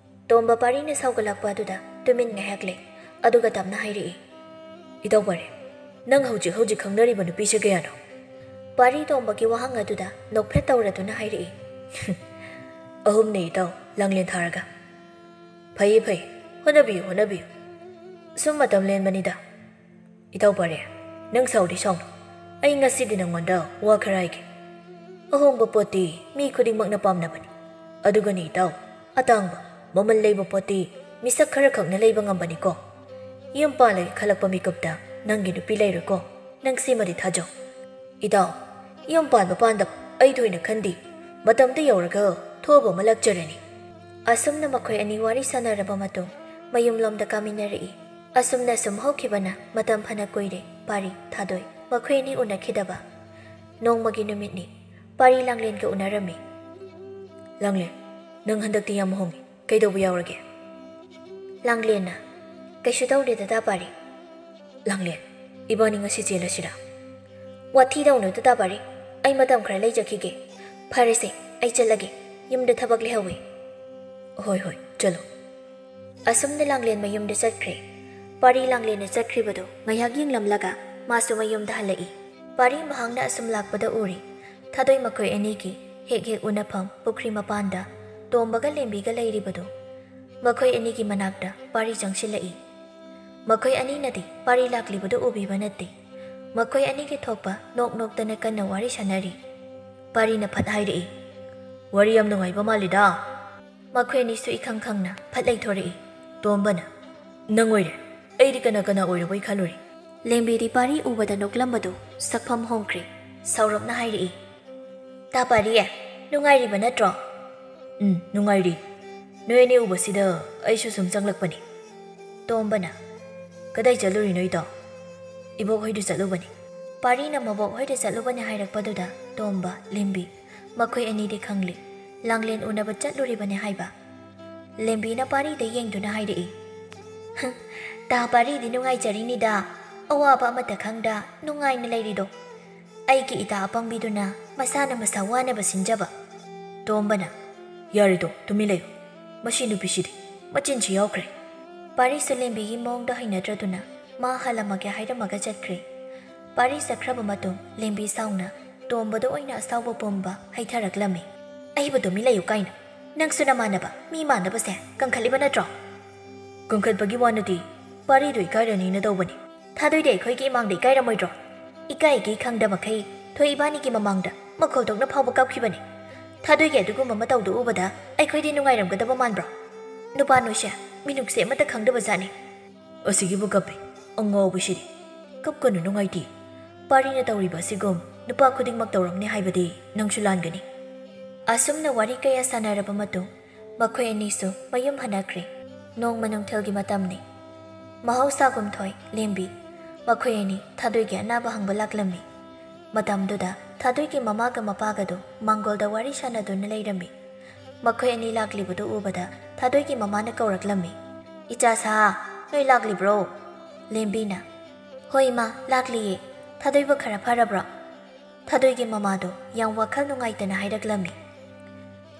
ꯇꯣꯝꯕ ꯄꯥꯔꯤꯅ ꯁꯥꯎꯒꯠꯂꯛꯄ ꯑꯗꯨꯗ ꯇꯨꯃꯤꯟ ꯉꯥꯏꯍꯥꯛ ꯂꯩ꯫ ꯑꯗꯨꯒ ꯇꯞꯅ ꯍꯥꯏꯔꯛꯏ꯫ "ꯏꯇꯥꯎ ꯄꯥꯔꯤ, ꯅꯪ ꯍꯧꯖꯤꯛ ꯍꯧꯖꯤꯛ ꯈꯪꯅꯔꯤꯕ ꯅꯨꯄꯤꯁꯦ ꯀꯌꯥꯅꯣ?" ꯄꯥꯔꯤ ꯇꯣꯝꯕꯒꯤ ꯋꯥꯍꯪ ꯑꯗꯨꯗ ꯅꯣꯛꯐꯦꯠ ꯇꯧꯔꯗꯨꯅ ꯍꯥꯏꯔꯛꯏ꯫ "ꯑꯍꯨꯝꯅꯦ ꯏꯇꯥꯎ, ꯂꯥꯡꯂꯦꯟ ꯊꯥꯔꯒ꯫" "ꯐꯩꯌꯦ ꯐꯩ, ꯍꯣꯠꯅꯕꯤꯌꯨ ꯍꯣꯠꯅꯕꯤꯌꯨ꯫ ꯁꯨꯝ ꯃꯇꯝ ꯂꯦꯟꯕꯅꯤꯗ꯫" "ꯏꯇꯥꯎ ꯄꯥꯔꯤ, ꯅꯪ ꯁꯥꯎꯗꯤ ꯁꯥꯎꯅꯨ꯫ ꯑꯩ ꯉꯁꯤꯗꯤ ꯅꯪꯉꯣꯟꯗ ꯋꯥ ꯈꯔ ꯍꯥꯏꯒꯦ꯫" ꯑꯍꯣꯡꯕ ꯄꯣꯠꯇꯤ ꯃꯤ ꯈꯨꯗꯤꯡꯃꯛꯅ ꯄꯥꯝꯅꯕꯅꯤ꯫ ꯑꯗꯨꯒꯅꯤ ꯏꯇꯥꯎ, ꯑꯇꯥꯡꯕ, ꯃꯃꯜ ꯂꯩꯕ ꯄꯣꯠꯇꯤ ꯃꯤꯁꯛ ꯈꯔꯈꯛꯅ ꯂꯩꯕ ꯉꯝꯕꯅꯤꯀꯣ꯫ ꯌꯨꯝ ꯄꯥꯜꯂꯒꯦ ꯈꯜꯂꯛꯄ ꯃꯤꯀꯨꯞꯇ ꯅꯪꯒꯤ ꯅꯨꯄꯤ ꯂꯩꯔꯣꯏꯀꯣ꯫ ꯅꯪ ꯁꯤꯃꯗꯤ ꯊꯥꯖꯧ꯫ ꯏꯇꯥꯎ, ꯌꯨꯝ ꯄꯥꯟꯕ ꯄꯥꯟꯗꯕ ꯑꯩ ꯊꯣꯏꯅ ꯈꯟꯗꯦ꯫ ꯃꯇꯝꯗꯨ ꯌꯧꯔꯒ ꯊꯣꯛꯑꯕ ꯑꯃ ꯂꯥꯛꯆꯔꯅꯤ꯫ ꯑꯁꯨꯝꯅ ꯃꯈꯣꯏ ꯑꯅꯤ ꯋꯥꯔꯤ ꯁꯥꯟꯅꯔꯕ ꯃꯇꯨꯡ ꯃꯌꯨꯝꯂꯣꯝꯗ ꯀꯥꯃꯤꯟꯅꯔꯛꯏ꯫ ꯑꯁꯨꯝꯅ ꯁꯨꯝ ꯍꯧꯈꯤꯕꯅ ꯃꯇꯝ ꯐꯅ ꯀꯨꯏꯔꯦ꯫ ꯄꯥꯔꯤ, ꯊꯥꯗꯣꯏ ꯃꯈꯣꯏ ꯑꯅꯤ ꯎꯅꯈꯤꯗꯕ꯫ ꯅꯣꯡꯃꯒꯤ ꯅꯨꯃꯤꯠꯅꯤ꯫ ꯄꯥꯔꯤ ꯂꯥꯡꯂꯦꯟꯒ ꯎꯅꯔꯝꯃꯤ꯫ "ꯂꯥꯡꯂꯦꯟ, ꯅꯪ ꯍꯟꯗꯛꯇꯤ ꯌꯥꯝ ꯍꯣꯡꯉꯤ꯫ ꯀꯩꯗꯧꯕ ꯌꯥꯎꯔꯒꯦ?" ꯂꯥꯡꯂꯦꯟꯅ, "ꯀꯩꯁꯨ ꯇꯧꯗꯦ ꯗꯗꯥ ꯄꯥꯔꯤ꯫" "ꯂꯥꯡꯂꯦꯟ, ꯏꯕꯥꯅꯤ ꯉꯁꯤ ꯆꯦꯜꯂꯁꯤꯔꯥ?" "ꯋꯥꯊꯤ ꯇꯧꯅꯨ ꯗꯗꯥ ꯄꯥꯔꯤ꯫ ꯑꯩ ꯃꯇꯝ ꯈꯔ ꯂꯩꯖꯈꯤꯒꯦ꯫ ꯐꯔꯦꯁꯦ, ꯑꯩ ꯆꯠꯂꯒꯦ꯫ ꯌꯨꯝꯗ ꯊꯕꯛ ꯂꯩꯍꯧꯋꯤ꯫" "ꯍꯣꯏ ꯍꯣꯏ, ꯆꯠꯂꯣ꯫" ꯑꯁꯨꯝꯅ ꯂꯥꯡꯂꯦꯟ ꯃꯌꯨꯝꯗ ꯆꯠꯈ꯭ꯔꯦ꯫ ꯄꯥꯔꯤ ꯂꯥꯡꯂꯦꯟꯅ ꯆꯠꯈ꯭ꯔꯤꯕꯗꯨ ꯉꯥꯏꯍꯥꯛ ꯌꯦꯡꯂꯝꯂꯒ ꯃꯥꯁꯨ ꯃꯌꯨꯝꯗ ꯍꯜꯂꯛꯏ꯫ ꯄꯥꯔꯤ ꯃꯍꯥꯛꯅ ꯑꯁꯨꯝ ꯂꯥꯛꯄꯗ ꯎꯔꯤ꯫ ꯊꯥꯗꯣꯏ ꯃꯈꯣꯏ ꯑꯅꯤꯒꯤ ꯍꯦꯛ ꯍꯦꯛ ꯎꯅꯐꯝ ꯄꯨꯈ꯭ꯔꯤ ꯃꯄꯥꯟꯗ ꯇꯣꯝꯕꯒ ꯂꯦꯝꯕꯤꯒ ꯂꯩꯔꯤꯕꯗꯨ꯫ ꯃꯈꯣꯏ ꯑꯅꯤꯒꯤ ꯃꯅꯥꯛꯇ ꯄꯥꯔꯤ ꯆꯪꯁꯤꯜꯂꯛꯏ꯫ ꯃꯈꯣꯏ ꯑꯅꯤꯅꯗꯤ ꯄꯥꯔꯤ ꯂꯥꯛꯂꯤꯕꯗꯨ ꯎꯕꯤꯕ ꯅꯠꯇꯦ꯫ ꯃꯈꯣꯏ ꯑꯅꯤꯒꯤ ꯊꯣꯛꯄ ꯅꯣꯛ ꯅꯣꯛꯇꯅ ꯀꯟꯅ ꯋꯥꯔꯤ ꯁꯥꯟꯅꯔꯤ꯫ ꯄꯥꯔꯤꯅ ꯐꯠ ꯍꯥꯏꯔꯛꯏ, "ꯋꯥꯔꯤ ꯌꯥꯝ ꯅꯨꯡꯉꯥꯏꯕ ꯃꯥꯜꯂꯤꯗ꯫" ꯃꯈꯣꯏ ꯑꯅꯤꯁꯨ ꯏꯈꯪ ꯈꯪꯅ ꯐꯠ ꯂꯩꯊꯣꯔꯛꯏ꯫ ꯇꯣꯝꯕꯅ, "ꯅꯪ ꯑꯣꯏꯔꯦ꯫ ꯑꯩꯗꯤ ꯀꯅꯥ ꯀꯅꯥ ꯑꯣꯏꯔꯕꯣꯏ ꯈꯜꯂꯨꯔꯦ꯫" ꯂꯦꯝꯕꯤꯗꯤ ꯄꯥꯔꯤ ꯎꯕꯗ ꯅꯣꯛꯂꯝꯕꯗꯨ ꯁꯛꯐꯝ ꯍꯣꯡꯈ꯭ꯔꯦ꯫ ꯁꯥꯎꯔꯞꯅ ꯍꯥꯏꯔꯛꯏ, "ꯇꯥ ꯄꯥꯔꯤ, ꯅꯨꯡꯉꯥꯏꯔꯤꯕ ꯅꯠꯇ꯭ꯔꯣ?" "ꯎꯝ, ꯅꯨꯡꯉꯥꯏꯔꯤ꯫ ꯅꯣꯏ ꯑꯅꯤ ꯎꯕꯁꯤꯗ ꯑꯩꯁꯨ ꯁꯨꯝ ꯆꯪꯂꯛꯄꯅꯤ꯫" ꯇꯣꯝꯕꯅ, "ꯀꯗꯥꯏ ꯆꯠꯂꯨꯔꯤꯅꯣ ꯏꯇꯥꯎ?" "ꯏꯕꯣꯛ ꯍꯣꯏꯗ ꯆꯠꯂꯨꯕꯅꯤ꯫" ꯄꯥꯔꯤꯅ ꯃꯕꯣꯛ ꯍꯣꯏꯗ ꯆꯠꯂꯨꯕꯅꯤ ꯍꯥꯏꯔꯛꯄꯗꯨꯗ ꯇꯣꯝꯕ, ꯂꯦꯝꯕꯤ ꯃꯈꯣꯏ ꯑꯅꯤꯗꯤ ꯈꯪꯂꯤ꯫ ꯂꯥꯡꯂꯦꯟ ꯎꯅꯕ ꯆꯠꯂꯨꯔꯤꯕꯅꯤ ꯍꯥꯏꯕ꯫ ꯂꯦꯝꯕꯤꯅ ꯄꯥꯔꯤꯗ ꯌꯦꯡꯗꯨꯅ ꯍꯥꯏꯔꯛꯏ, "ꯍꯝ, ꯇꯥ ꯄꯥꯔꯤꯗꯤ ꯅꯨꯡꯉꯥꯏꯖꯔꯤꯅꯤꯗ, ꯑꯋꯥꯕ ꯑꯃꯠꯇ ꯈꯪꯗ ꯅꯨꯡꯉꯥꯏꯅ ꯂꯩꯔꯤꯗꯣ꯫ ꯑꯩꯒꯤ ꯏꯇꯥ ꯑꯄꯪꯕꯤꯗꯨꯅ ꯃꯁꯥꯅ ꯃꯁꯥ ꯋꯥꯅꯕ ꯁꯤꯟꯖꯕ꯫" ꯇꯣꯝꯕꯅ, "ꯌꯥꯔꯦꯗꯣ, ꯇꯨꯃꯤꯟ ꯂꯩꯌꯨ꯫ ꯃꯁꯤ ꯅꯨꯄꯤꯁꯤꯗꯤ ꯃꯆꯤꯟꯁꯤ ꯌꯥꯎꯈ꯭ꯔꯦ꯫" ꯄꯥꯔꯤꯁꯨ ꯂꯦꯝꯕꯤꯒꯤ ꯃꯑꯣꯡꯗꯣ ꯍꯩꯅꯗ꯭ꯔꯗꯨꯅ ꯃꯥ ꯍꯜꯂꯝꯃꯒꯦ ꯍꯥꯏꯔꯝꯃꯒ ꯆꯠꯈ꯭ꯔꯦ꯫ ꯄꯥꯔꯤ ꯆꯠꯈ꯭ꯔꯕ ꯃꯇꯨꯡ ꯂꯦꯝꯕꯤ ꯁꯥꯎꯅ ꯇꯣꯝꯕꯗ ꯑꯣꯏꯅ ꯑꯁꯥꯎꯕ ꯄꯨꯝꯕ ꯍꯩꯊꯔꯛꯂꯝꯃꯤ꯫ "ꯑꯩꯕꯨ ꯇꯨꯃꯤꯟ ꯂꯩꯌꯨ ꯀꯥꯏꯅ꯫ ꯅꯪꯁꯨ ꯅꯃꯥꯟꯅꯕ ꯃꯤ ꯃꯥꯟꯅꯕꯁꯦ ꯀꯟꯈꯠꯂꯤꯕ ꯅꯠꯇ꯭ꯔꯣ?" "ꯀꯟꯈꯠꯄꯒꯤ ꯋꯥ ꯅꯠꯇꯦ, ꯄꯥꯔꯤꯗꯨ ꯏꯀꯥꯏꯔꯅꯤꯅ ꯇꯧꯕꯅꯤ꯫" "ꯊꯥꯗꯣꯏꯗꯤ ꯑꯩꯈꯣꯏꯒꯤ ꯏꯃꯥꯡꯗ ꯏꯀꯥꯏꯔꯝꯃꯣꯏꯗ꯭ꯔꯣ?" "ꯏꯀꯥꯏꯒꯦ ꯈꯪꯗ ꯃꯈꯩ ꯊꯣꯏ ꯏꯕꯥꯅꯤꯒꯤ ꯃꯃꯥꯡꯗ ꯃꯈꯣꯜ ꯊꯣꯛꯅ ꯐꯥꯎꯕ ꯀꯞꯈꯤꯕꯅꯤ꯫ ꯊꯥꯗꯣꯏꯒꯤ ꯑꯗꯨꯒꯨꯝꯕ ꯃꯇꯧꯗꯨ ꯎꯕꯗ ꯑꯩꯈꯣꯏꯗꯤ ꯅꯨꯡꯉꯥꯏꯔꯝꯒꯗꯕ ꯃꯥꯟꯕ꯭ꯔꯣ? ꯅꯨꯄꯥ ꯅꯣꯏꯁꯦ ꯃꯤꯅꯨꯡꯁꯤ ꯑꯃꯠꯇ ꯈꯪꯗꯕ ꯖꯥꯠꯅꯤ꯫ ꯑꯁꯤꯒꯤꯕꯨ ꯀꯞꯄꯤ, ꯑꯉꯥꯎꯕꯤꯁꯤꯗꯤ꯫ ꯀꯞꯀꯅꯨ, ꯅꯨꯡꯉꯥꯏꯇꯦ꯫ ꯄꯥꯔꯤꯅ ꯇꯧꯔꯤꯕ ꯑꯁꯤꯒꯨꯝ ꯅꯨꯄꯥ ꯈꯨꯗꯤꯡꯃꯛ ꯇꯧꯔꯝꯅꯤ ꯍꯥꯏꯕꯗꯤ ꯅꯪꯁꯨ ꯂꯥꯟꯒꯅꯤ꯫ ꯑꯁꯨꯝꯅ ꯋꯥꯔꯤ ꯀꯌꯥ ꯁꯥꯟꯅꯔꯕ ꯃꯇꯨꯡ, ꯃꯈꯣꯏ ꯑꯅꯤꯁꯨ ꯃꯌꯨꯝ ꯍꯟꯅꯈ꯭ꯔꯦ꯫ ꯅꯣꯡꯃ ꯅꯨꯡꯊꯤꯜꯒꯤ ꯃꯇꯝꯅꯤ꯫ ꯃꯍꯧꯁꯥꯒꯨꯝ ꯊꯣꯏ ꯂꯦꯝꯕꯤ ꯃꯈꯣꯏ ꯑꯅꯤ ꯊꯥꯗꯣꯏꯒꯤ ꯑꯅꯥꯕ ꯍꯪꯕ ꯂꯥꯛꯂꯝꯃꯤ꯫ ꯃꯇꯝꯗꯨꯗ ꯊꯥꯗꯣꯏꯒꯤ ꯃꯃꯥꯒ ꯃꯄꯥꯒꯗꯨ ꯃꯥꯡꯒꯣꯜꯗ ꯋꯥꯔꯤ ꯁꯥꯟꯅꯗꯨꯅ ꯂꯩꯔꯝꯃꯤ꯫ ꯃꯈꯣꯏ ꯑꯅꯤ ꯂꯥꯛꯂꯤꯕꯗꯨ ꯎꯕꯗ ꯊꯥꯗꯣꯏꯒꯤ ꯃꯃꯥꯅ ꯀꯧꯔꯛꯂꯝꯃꯤ, "ꯏꯆꯥ ꯁꯥ, ꯅꯣꯏ ꯂꯥꯛꯂꯤꯕ꯭ꯔꯣ?" ꯂꯦꯝꯕꯤꯅ, "ꯍꯣꯏ ꯏꯃꯥ, ꯂꯥꯛꯂꯤꯌꯦ꯫ ꯊꯥꯗꯣꯏꯕꯨ ꯈꯔ ꯐꯔꯕ꯭ꯔꯣ?" ꯊꯥꯗꯣꯏꯒꯤ ꯃꯃꯥꯗꯣ ꯌꯥꯝ ꯋꯥꯈꯜ ꯅꯨꯡꯉꯥꯏꯇꯅ ꯍꯥꯏꯔꯛꯂꯝꯃꯤ,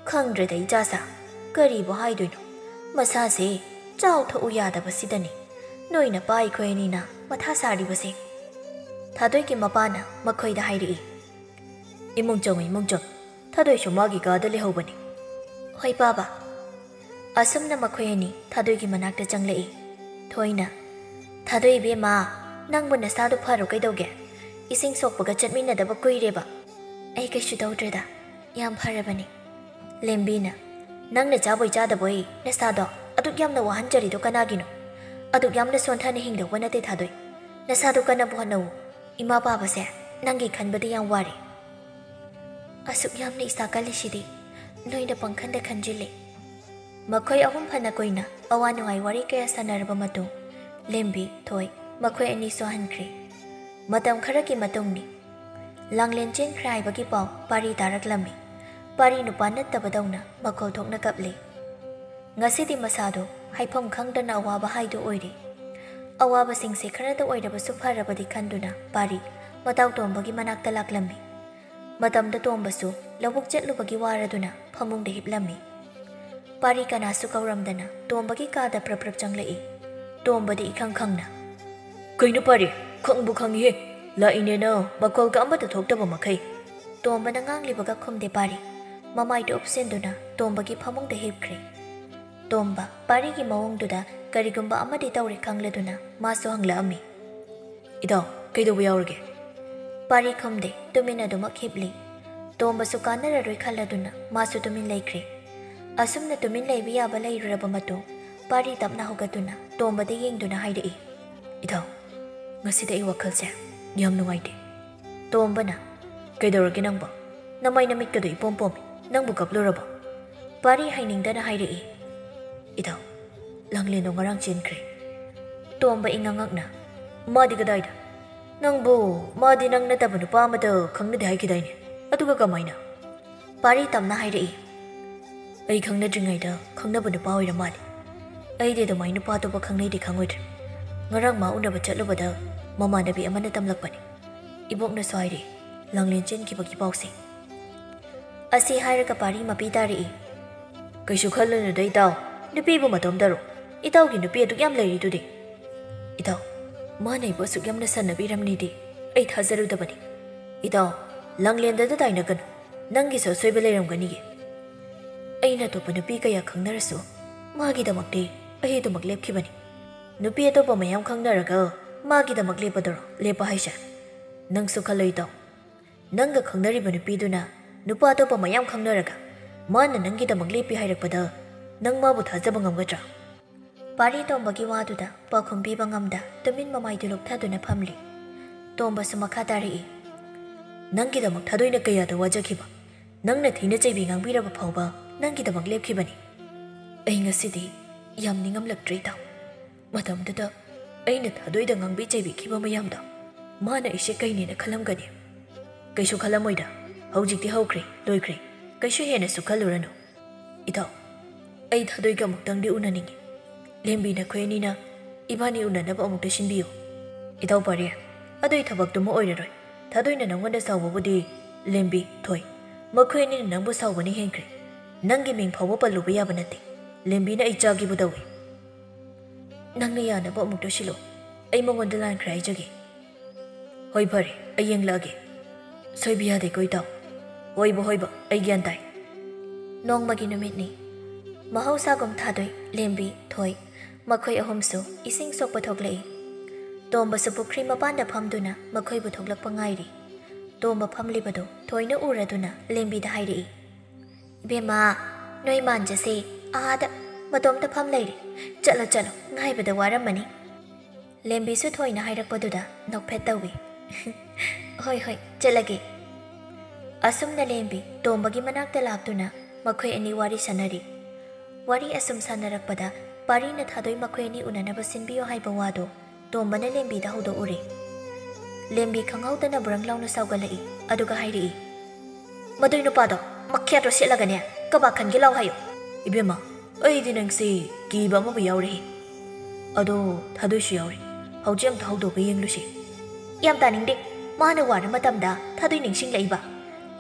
"ꯈꯪꯗ꯭ꯔꯦꯗ ꯏꯆꯥꯁꯥ, ꯀꯔꯤꯕꯨ ꯍꯥꯏꯗꯣꯏꯅꯣ? ꯃꯁꯥꯁꯦ ꯆꯥꯎ ꯊꯛꯎ ꯌꯥꯗꯕꯁꯤꯗꯅꯤ ꯅꯣꯏ ꯅꯄꯥ ꯑꯩꯈꯣꯏ ꯑꯅꯤꯅ ꯃꯊꯥ ꯁꯥꯔꯤꯕꯁꯦ꯫" ꯊꯥꯗꯣꯏꯒꯤ ꯃꯄꯥꯅ ꯃꯈꯣꯏꯗ ꯍꯥꯏꯔꯛꯏ, "ꯏꯃꯨꯡ ꯆꯪꯉꯨ, ꯏꯃꯨꯡ ꯆꯪꯉꯨ꯫ ꯊꯥꯗꯣꯏꯁꯨ ꯃꯥꯒꯤ ꯀꯥꯗ ꯂꯩꯍꯧꯕꯅꯤ꯫" "ꯍꯣꯏ ꯄꯥꯕ꯫" ꯑꯁꯨꯝꯅ ꯃꯈꯣꯏ ꯑꯅꯤ ꯊꯥꯗꯣꯏꯒꯤ ꯃꯅꯥꯛꯇ ꯆꯪꯂꯛꯏ꯫ ꯊꯣꯏꯅ, "ꯊꯥꯗꯣꯏ ꯏꯕꯦꯝꯃ, ꯅꯪꯕꯨ ꯅꯁꯥꯗꯣ ꯐꯔꯣ ꯀꯩꯗꯧꯒꯦ? ꯏꯁꯤꯡ ꯁꯣꯛꯄꯒ ꯆꯠꯃꯤꯟꯅꯗꯕ ꯀꯨꯏꯔꯦꯕ꯫" "ꯑꯩ ꯀꯩꯁꯨ ꯇꯧꯗ꯭ꯔꯦꯗ, ꯌꯥꯝ ꯐꯔꯕꯅꯤ꯫" ꯂꯦꯝꯕꯤꯅ, "ꯅꯪꯅ ꯆꯥꯕꯣꯏ ꯆꯥꯗꯕꯣꯏ ꯅꯁꯥꯗꯣ ꯑꯗꯨꯛ ꯌꯥꯝꯅ ꯋꯥꯍꯟꯖꯔꯤꯗꯣ ꯀꯅꯥꯒꯤꯅꯣ? ꯑꯗꯨꯛ ꯌꯥꯝꯅ ꯁꯣꯟꯊꯅ ꯍꯤꯡꯗꯧꯕ ꯅꯠꯇꯦ ꯊꯥꯗꯣꯏ꯫ ꯅꯁꯥꯗꯣ ꯀꯟꯅꯕ ꯍꯣꯠꯅꯧ꯫ ꯏꯃꯥ ꯄꯥꯕꯁꯦ ꯅꯪꯒꯤ ꯈꯟꯕꯗꯤ ꯌꯥꯝ ꯋꯥꯔꯦ꯫" "ꯑꯁꯨꯛ ꯌꯥꯝꯅ ꯏꯁꯥ ꯀꯜꯂꯤꯁꯤꯗꯤ ꯅꯣꯏꯅ ꯄꯪꯈꯟꯗ ꯈꯟꯖꯤꯜꯂꯤ꯫" ꯃꯈꯣꯏ ꯑꯍꯨꯝ ꯐꯅ ꯀꯨꯏꯅ ꯑꯋꯥ ꯅꯨꯡꯉꯥꯏ ꯋꯥꯔꯤ ꯀꯌꯥ ꯁꯥꯟꯅꯔꯕ ꯃꯇꯨꯡ, ꯂꯦꯝꯕꯤ, ꯊꯣꯏ, ꯃꯈꯣꯏ ꯑꯅꯤꯁꯨ ꯍꯟꯈ꯭ꯔꯦ꯫ ꯃꯇꯝ ꯈꯔꯒꯤ ꯃꯇꯨꯡꯅꯤ꯫ ꯂꯥꯡꯂꯦꯟ ꯆꯦꯟꯈ꯭ꯔꯦ ꯍꯥꯏꯕꯒꯤ ꯄꯥꯎ ꯄꯥꯔꯤ ꯇꯥꯔꯛꯂꯝꯃꯤ꯫ ꯄꯥꯔꯤ ꯅꯨꯄꯥ ꯅꯠꯇꯕꯗꯧꯅ ꯃꯈꯣꯜ ꯊꯣꯛꯅ ꯀꯞꯂꯤ꯫ ꯉꯁꯤꯗꯤ ꯃꯁꯥꯗꯣ ꯍꯥꯏꯐꯝ ꯈꯪꯗꯅ ꯑꯋꯥꯕ ꯍꯥꯏꯗꯨ ꯑꯣꯏꯔꯦ꯫ ꯑꯋꯥꯕꯁꯤꯡꯁꯦ ꯈꯔꯗ ꯑꯣꯏꯔꯕꯁꯨ ꯐꯔꯕꯗꯤ ꯈꯟꯗꯨꯅ ꯄꯥꯔꯤ ꯃꯇꯥꯎ ꯇꯣꯝꯕꯒꯤ ꯃꯅꯥꯛꯇ ꯂꯥꯛꯂꯝꯃꯤ꯫ ꯃꯇꯝꯗ ꯇꯣꯝꯕꯁꯨ ꯂꯧꯕꯨꯛ ꯆꯠꯂꯨꯕꯒꯤ ꯋꯥꯔꯗꯨꯅ ꯐꯃꯨꯡꯗ ꯍꯤꯞꯂꯝꯃꯤ꯫ ꯄꯥꯔꯤ ꯀꯅꯥꯁꯨ ꯀꯧꯔꯝꯗꯅ ꯇꯣꯝꯕꯒꯤ ꯀꯥꯗ ꯄ꯭ꯔꯞ ꯄ꯭ꯔꯞ ꯆꯪꯂꯛꯏ꯫ ꯇꯣꯝꯕꯗꯤ ꯏꯈꯪ ꯈꯪꯅ, "ꯀꯩꯅꯣ ꯄꯥꯔꯤ, ꯈꯪꯕꯨ ꯈꯪꯉꯤꯍꯦ꯫ ꯂꯥꯛꯏꯅꯦꯅ ꯃꯈꯣꯜꯒ ꯑꯃꯠꯇ ꯊꯣꯛꯇꯕ ꯃꯈꯩ꯫" ꯇꯣꯝꯕꯅ ꯉꯥꯡꯂꯤꯕꯒ ꯈꯨꯝꯗꯦ ꯄꯥꯔꯤ꯫ ꯃꯃꯥꯏꯗꯨ ꯎꯞꯁꯤꯟꯗꯨꯅ ꯇꯣꯝꯕꯒꯤ ꯐꯃꯨꯡꯗ ꯍꯤꯞꯈ꯭ꯔꯦ꯫ ꯇꯣꯝꯕ ꯄꯥꯔꯤꯒꯤ ꯃꯑꯣꯡꯗꯨꯗ ꯀꯔꯤꯒꯨꯝꯕ ꯑꯃꯗꯤ ꯇꯧꯔꯦ ꯈꯪꯂꯗꯨꯅ ꯃꯥꯁꯨ ꯍꯪꯂꯛꯑꯝꯃꯤ, "ꯏꯇꯥꯎ, ꯀꯩꯗꯧꯕ ꯌꯥꯎꯔꯒꯦ?" ꯄꯥꯔꯤ ꯈꯨꯝꯗꯦ, ꯇꯨꯃꯤꯟ ꯑꯗꯨꯃꯛ ꯍꯤꯞꯂꯤ꯫ ꯇꯣꯝꯕꯁꯨ ꯀꯥꯟꯅꯔꯔꯣꯏ ꯈꯜꯂꯗꯨꯅ ꯃꯥꯁꯨ ꯇꯨꯃꯤꯟ ꯂꯩꯈ꯭ꯔꯦ꯫ ꯑꯁꯨꯝꯅ ꯇꯨꯃꯤꯟ ꯂꯩꯕ ꯌꯥꯕ ꯂꯩꯔꯨꯔꯕ ꯃꯇꯨꯡ ꯄꯥꯔꯤ ꯇꯞꯅ ꯍꯧꯒꯠꯇꯨꯅ ꯇꯣꯝꯕꯗ ꯌꯦꯡꯗꯨꯅ ꯍꯥꯏꯔꯛꯏ, "ꯏꯇꯥꯎ, ꯉꯁꯤꯗꯤ ꯑꯩ ꯋꯥꯈꯜꯁꯦ ꯌꯥꯝ ꯅꯨꯡꯉꯥꯏꯇꯦ꯫" ꯇꯣꯝꯕꯅ, "ꯀꯩꯗꯧꯔꯒꯦ ꯅꯪꯕꯣ? ꯅꯃꯥꯏ ꯅꯃꯤꯠꯀꯗꯣ ꯏꯄꯣꯝ ꯄꯣꯝꯃꯤ꯫ ꯅꯪꯕꯨ ꯀꯞꯂꯨꯔꯕꯣ?" ꯄꯥꯔꯤ ꯍꯥꯏꯅꯤꯡꯗꯅ ꯍꯥꯏꯔꯛꯏ, "ꯏꯇꯥꯎ, ꯂꯥꯡꯂꯦꯟꯗꯣ ꯉꯔꯥꯡ ꯆꯦꯟꯈ꯭ꯔꯦ꯫" ꯇꯣꯝꯕ ꯏꯉꯛ ꯉꯛꯅ, "ꯃꯥꯗꯤ ꯀꯗꯥꯏꯗ? ꯅꯪꯕꯨ ꯃꯥꯗꯤ ꯅꯪ ꯅꯠꯇꯕ ꯅꯨꯄꯥ ꯑꯃꯗ ꯈꯪꯅꯗꯦ ꯍꯥꯏꯈꯤꯗꯥꯏꯅꯦ? ꯑꯗꯨꯒ ꯀꯃꯥꯏꯅ?" ꯄꯥꯔꯤ ꯇꯝꯅ ꯍꯥꯏꯔꯛꯏ, "ꯑꯩ ꯈꯪꯅꯗ꯭ꯔꯤꯉꯩꯗ ꯈꯪꯅꯕ ꯅꯨꯄꯥ ꯑꯣꯏꯔ ꯃꯥꯜꯂꯦ꯫ ꯑꯩꯗꯤ ꯑꯗꯨꯃꯥꯏ ꯅꯨꯄꯥ ꯑꯇꯣꯞꯄ ꯈꯪꯅꯩꯗꯤ ꯈꯪꯉꯣꯏꯗ꯭ꯔꯦ꯫ ꯉꯔꯥꯡ ꯃꯥ ꯎꯅꯕ ꯆꯠꯂꯨꯕꯗ ꯃꯃꯥꯟꯅꯕꯤ ꯑꯃꯅ ꯇꯝꯂꯛꯄꯅꯤ꯫ ꯏꯕꯣꯛꯅꯁꯨ ꯍꯥꯏꯔꯛꯏ, ꯂꯥꯡꯂꯦꯟ ꯆꯦꯟꯈꯤꯕꯒꯤ ꯄꯥꯎꯁꯦ꯫" ꯑꯁꯤ ꯍꯥꯏꯔꯒ ꯄꯥꯔꯤ ꯃꯄꯤ ꯇꯥꯔꯛꯏ꯫ "ꯀꯩꯁꯨ ꯈꯜꯂꯨꯅꯨꯗ ꯏꯇꯥꯎ, ꯅꯨꯄꯤꯕꯨ ꯃꯇꯣꯝꯗꯔꯣ? ꯏꯇꯥꯎꯒꯤ ꯅꯨꯄꯤ ꯑꯗꯨꯛ ꯌꯥꯝ ꯂꯩꯔꯤꯗꯨꯗꯤ꯫ ꯏꯇꯥꯎ, ꯃꯥꯅ ꯑꯩꯕꯨ ꯑꯁꯨꯛ ꯌꯥꯝꯅ ꯁꯟꯅꯕꯤꯔꯝꯅꯤꯗꯤ ꯑꯩ ꯊꯥꯖꯔꯨꯗꯕꯅꯤ꯫ ꯏꯇꯥꯎ, ꯂꯥꯡꯂꯦꯟꯗꯗ ꯇꯥꯏꯅꯒꯅꯨ꯫ ꯅꯪꯒꯤꯁꯨ ꯑꯁꯣꯏꯕ ꯂꯩꯔꯝꯒꯅꯤꯌꯦ꯫ ꯑꯩꯅ ꯑꯇꯣꯞꯄ ꯅꯨꯄꯤ ꯀꯌꯥ ꯈꯪꯅꯔꯁꯨ ꯃꯥꯒꯤꯗꯃꯛꯇꯤ ꯑꯩ ꯑꯗꯨꯃꯛ ꯂꯦꯞꯈꯤꯕꯅꯤ꯫ ꯅꯨꯄꯤ ꯑꯇꯣꯞꯄ ꯃꯌꯥꯝ ꯈꯪꯅꯔꯒ ꯃꯥꯒꯤꯗꯃꯛ ꯂꯦꯞꯄꯗꯨꯔꯣ ꯂꯦꯞꯄ ꯍꯥꯏꯁꯦ? ꯅꯪꯁꯨ ꯈꯜꯂꯣ ꯏꯇꯥꯎ, ꯅꯪꯒ ꯈꯪꯅꯔꯤꯕ ꯅꯨꯄꯤꯗꯨꯅ ꯅꯨꯄꯥ ꯑꯇꯣꯞꯄ ꯃꯌꯥꯝ ꯈꯪꯅꯔꯒ ꯃꯥꯅ ꯅꯪꯒꯤꯗꯃꯛ ꯂꯦꯞꯄꯤ ꯍꯥꯏꯔꯛꯄꯗ ꯅꯪ ꯃꯥꯕꯨ ꯊꯥꯖꯕ ꯉꯝꯒꯗ꯭ꯔꯥ?" ꯄꯥꯔꯤ ꯇꯣꯝꯕꯒꯤ ꯋꯥꯗꯨꯗ ꯄꯥꯎꯈꯨꯝ ꯄꯤꯕ ꯉꯝꯗ ꯇꯨꯃꯤꯟ ꯃꯃꯥꯏꯗꯨ ꯂꯨꯞꯊꯗꯨꯅ ꯐꯝꯂꯤ꯫ ꯇꯣꯝꯕꯁꯨ ꯃꯈꯥ ꯇꯥꯔꯛꯏ, "ꯅꯪꯒꯤꯗꯃꯛ ꯊꯥꯗꯣꯏꯅ ꯀꯌꯥꯗ ꯋꯥꯖꯈꯤꯕ? ꯅꯪꯅ ꯊꯤꯅ ꯆꯩꯕꯤ ꯉꯥꯡꯕꯤꯔꯕ ꯐꯥꯎꯕ ꯅꯪꯒꯤꯗꯃꯛ ꯂꯦꯞꯈꯤꯕꯅꯤ꯫ ꯑꯩ ꯉꯁꯤꯗꯤ ꯌꯥꯝ ꯅꯤꯡꯉꯝꯂꯛꯇ꯭ꯔꯦ ꯏꯇꯥꯎ꯫ ꯃꯇꯝꯗꯨꯗ ꯑꯩꯅ ꯊꯥꯗꯣꯏꯗ ꯉꯥꯡꯕꯤ ꯆꯩꯕꯤꯈꯤꯕ ꯃꯌꯥꯝꯗꯣ ꯃꯥꯅ ꯑꯩꯁꯦ ꯀꯩꯅꯦꯅ ꯈꯜꯂꯝꯒꯅꯤ? ꯀꯩꯁꯨ ꯈꯜꯂꯝꯃꯣꯏꯗ꯫ ꯍꯧꯖꯤꯛꯇꯤ ꯍꯧꯈ꯭ꯔꯦ, ꯂꯣꯏꯈ꯭ꯔꯦ꯫ ꯀꯩꯁꯨ ꯍꯦꯟꯅꯁꯨ ꯈꯜꯂꯨꯔꯅꯨ꯫ ꯏꯇꯥꯎ, ꯑꯩ ꯊꯥꯗꯣꯏꯒ ꯑꯃꯨꯛꯇꯪꯗꯤ ꯎꯅꯅꯤꯡꯉꯤ꯫ ꯂꯦꯝꯕꯤ, ꯅꯈꯣꯏ ꯑꯅꯤꯅ ꯏꯕꯥꯅꯤ ꯎꯅꯅꯕ ꯑꯃꯨꯛꯇ ꯁꯤꯟꯕꯤꯌꯨ꯫" "ꯏꯇꯥꯎ ꯄꯥꯔꯤ, ꯑꯗꯨꯏ ꯊꯕꯛꯇꯨꯃ ꯑꯣꯏꯔꯔꯣꯏ꯫ ꯊꯥꯗꯣꯏꯅ ꯅꯪꯉꯣꯟꯗ ꯁꯥꯎꯕꯕꯨꯗꯤ ꯂꯦꯝꯕꯤ, ꯊꯣꯏ, ꯃꯈꯣꯏ ꯑꯅꯤꯅ ꯅꯪꯕꯨ ꯁꯥꯎꯕꯅ ꯍꯦꯟꯈ꯭ꯔꯦ꯫ ꯅꯪꯒꯤ ꯃꯤꯡ ꯐꯥꯎꯕ ꯄꯜꯂꯨꯕ ꯌꯥꯕ ꯅꯠꯇꯦ꯫ ꯂꯦꯝꯕꯤꯅ ꯑꯩ ꯆꯥꯒꯦꯕꯨ ꯇꯧꯏ꯫ ꯅꯪꯅ ꯌꯥꯅꯕ ꯑꯃꯨꯛꯇ ꯁꯤꯜꯂꯨ꯫ ꯑꯩ ꯃꯉꯣꯟꯗ ꯂꯥꯟꯈ꯭ꯔꯦ ꯍꯥꯏꯖꯒꯦ꯫" "ꯍꯣꯏ ꯐꯔꯦ, ꯑꯩ ꯌꯦꯡꯂꯛꯑꯒꯦ꯫ ꯁꯣꯏꯕ ꯌꯥꯗꯦꯀꯣ ꯏꯇꯥꯎ?" "ꯍꯣꯏꯕ, ꯍꯣꯏꯕ, ꯑꯩ ꯒ꯭ꯌꯥꯟ ꯇꯥꯏ꯫" ꯅꯣꯡꯃꯒꯤ ꯅꯨꯃꯤꯠꯅꯤ꯫ ꯃꯍꯧꯁꯥꯒꯨꯝ ꯊꯥꯗꯣꯏ, ꯂꯦꯝꯕꯤ, ꯊꯣꯏ, ꯃꯈꯣꯏ ꯑꯍꯨꯝꯁꯨ ꯏꯁꯤꯡ ꯁꯣꯛꯄ ꯊꯣꯛꯂꯛꯏ꯫ ꯇꯣꯝꯕꯁꯨ ꯄꯨꯈ꯭ꯔꯤ ꯃꯄꯥꯟꯗ ꯐꯝꯗꯨꯅ ꯃꯈꯣꯏꯕꯨ ꯊꯣꯛꯂꯛꯄ ꯉꯥꯏꯔꯤ꯫ ꯇꯣꯝꯕ ꯐꯝꯂꯤꯕꯗꯨ ꯊꯣꯏꯅ ꯎꯔꯗꯨꯅ ꯂꯦꯝꯕꯤꯗ ꯍꯥꯏꯔꯛꯏ, "ꯏꯕꯦꯝꯃ, ꯅꯣꯏ ꯃꯥꯟꯖꯁꯦ ꯑꯥꯗ ꯃꯇꯣꯝꯇ ꯐꯝ ꯂꯩꯔꯦ꯫ ꯆꯠꯂꯣ, ꯆꯠꯂꯣ, ꯉꯥꯏꯕꯗ ꯋꯥꯔꯝꯃꯅꯤ꯫" ꯂꯦꯝꯕꯤꯁꯨ ꯊꯣꯏꯅ ꯍꯥꯏꯔꯛꯄꯗꯨꯗ ꯅꯣꯛꯐꯦꯠ ꯇꯧꯏ꯫ "ꯍꯣꯏ, ꯍꯣꯏ, ꯆꯠꯂꯒꯦ꯫" ꯑꯁꯨꯝꯅ ꯂꯦꯝꯕꯤ ꯇꯣꯝꯕꯒꯤ ꯃꯅꯥꯛꯇ ꯂꯥꯛꯇꯨꯅ ꯃꯈꯣꯏ ꯑꯅꯤ ꯋꯥꯔꯤ ꯁꯥꯟꯅꯔꯤ꯫ ꯋꯥꯔꯤ ꯑꯁꯨꯝ ꯁꯥꯟꯅꯔꯛꯄꯗ ꯄꯥꯔꯤꯅ ꯊꯥꯗꯣꯏ ꯃꯈꯣꯏ ꯑꯅꯤ ꯎꯅꯅꯕ ꯁꯤꯟꯕꯤꯌꯨ ꯍꯥꯏꯕ ꯋꯥꯗꯨ ꯇꯣꯝꯕꯅ ꯂꯦꯝꯕꯤꯗ ꯍꯧꯗꯣꯛꯎꯔꯦ꯫ ꯂꯦꯝꯕꯤ ꯈꯪꯍꯧꯗꯅ ꯕ꯭ꯔꯪ ꯂꯥꯎꯅ ꯁꯥꯎꯒꯠꯂꯛꯏ, ꯑꯗꯨꯒ ꯍꯥꯏꯔꯛꯏ, "ꯃꯗꯨꯏ ꯅꯨꯄꯥꯗꯣ ꯃꯈ꯭ꯌꯥꯠꯇꯣ ꯁꯦꯠꯂꯒꯅꯦ ꯀꯕꯥꯛ ꯈꯟꯒꯦ ꯂꯥꯎ ꯍꯥꯏꯌꯨ꯫" "ꯏꯕꯦꯝꯃ, ꯑꯩꯗꯤ ꯅꯪꯁꯦ ꯀꯤꯕ ꯑꯃꯕꯨ ꯌꯥꯎꯔꯦꯍꯦ꯫ ꯑꯗꯣ ꯊꯥꯗꯣꯏꯁꯨ ꯌꯥꯎꯔꯦ꯫ ꯍꯧꯖꯤꯛ ꯑꯝꯇ ꯍꯧꯗꯣꯛꯑꯒ ꯌꯦꯡꯂꯨꯁꯤ꯫" "ꯌꯥꯝ ꯇꯥꯅꯤꯡꯗꯦ꯫ ꯃꯥꯅ ꯋꯥꯔ ꯃꯇꯝꯗ ꯊꯥꯗꯣꯏ ꯅꯤꯡꯁꯤꯡꯂꯛꯏꯕ꯫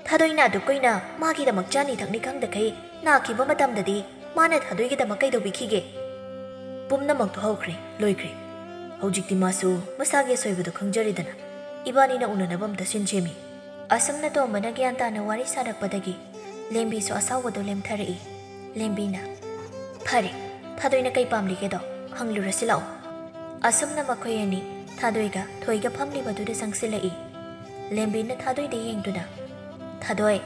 ꯊꯥꯗꯣꯏꯅ ꯑꯗꯨ ꯀꯨꯏꯅ ꯃꯥꯒꯤꯗꯃꯛ ꯆꯥꯅꯤ ꯊꯛꯅꯤ ꯈꯪꯗꯈꯩ ꯅꯥꯈꯤꯕ ꯃꯇꯝꯗꯗꯤ ꯃꯥꯅ ꯊꯥꯗꯣꯏꯒꯤꯗꯃꯛ ꯀꯩꯗꯧꯕꯤꯈꯤꯒꯦ?" "ꯄꯨꯝꯅꯃꯛꯇꯣ ꯍꯧꯈ꯭ꯔꯦ, ꯂꯣꯏꯈ꯭ꯔꯦ꯫ ꯍꯧꯖꯤꯛꯇꯤ ꯃꯥꯁꯨ ꯃꯁꯥꯒꯤ ꯑꯁꯣꯏꯕꯗꯣ ꯈꯪꯖꯔꯦꯗꯅ꯫ ꯏꯕꯥꯅꯤꯅ ꯎꯅꯅꯕ ꯑꯝꯇ ꯁꯤꯟꯁꯦꯃꯤ꯫" ꯑꯁꯨꯝꯅ ꯇꯣꯝꯕꯅ ꯒ꯭ꯌꯥꯟ ꯇꯥꯅ ꯋꯥꯔꯤ ꯁꯥꯔꯛꯄꯗꯒꯤ ꯂꯦꯝꯕꯤꯁꯨ ꯑꯁꯥꯎꯕꯗꯣ ꯂꯦꯝꯊꯔꯛꯏ꯫ ꯂꯦꯝꯕꯤꯅ, "ꯐꯔꯦ, ꯊꯥꯗꯣꯏꯅ ꯀꯩ ꯄꯥꯝꯂꯤꯒꯦꯗꯣ ꯍꯪꯂꯨꯔꯁꯤ ꯂꯥꯛꯑꯣ꯫" ꯑꯁꯨꯝꯅ ꯃꯈꯣꯏ ꯑꯅꯤ ꯊꯥꯗꯣꯏꯒ ꯊꯣꯏꯒ ꯐꯝꯂꯤꯕꯗꯨꯗ ꯆꯪꯁꯤꯜꯂꯛꯏ꯫ ꯂꯦꯝꯕꯤꯅ ꯊꯥꯗꯣꯏꯗ ꯌꯦꯡꯗꯨꯅ, "ꯊꯥꯗꯣꯏ,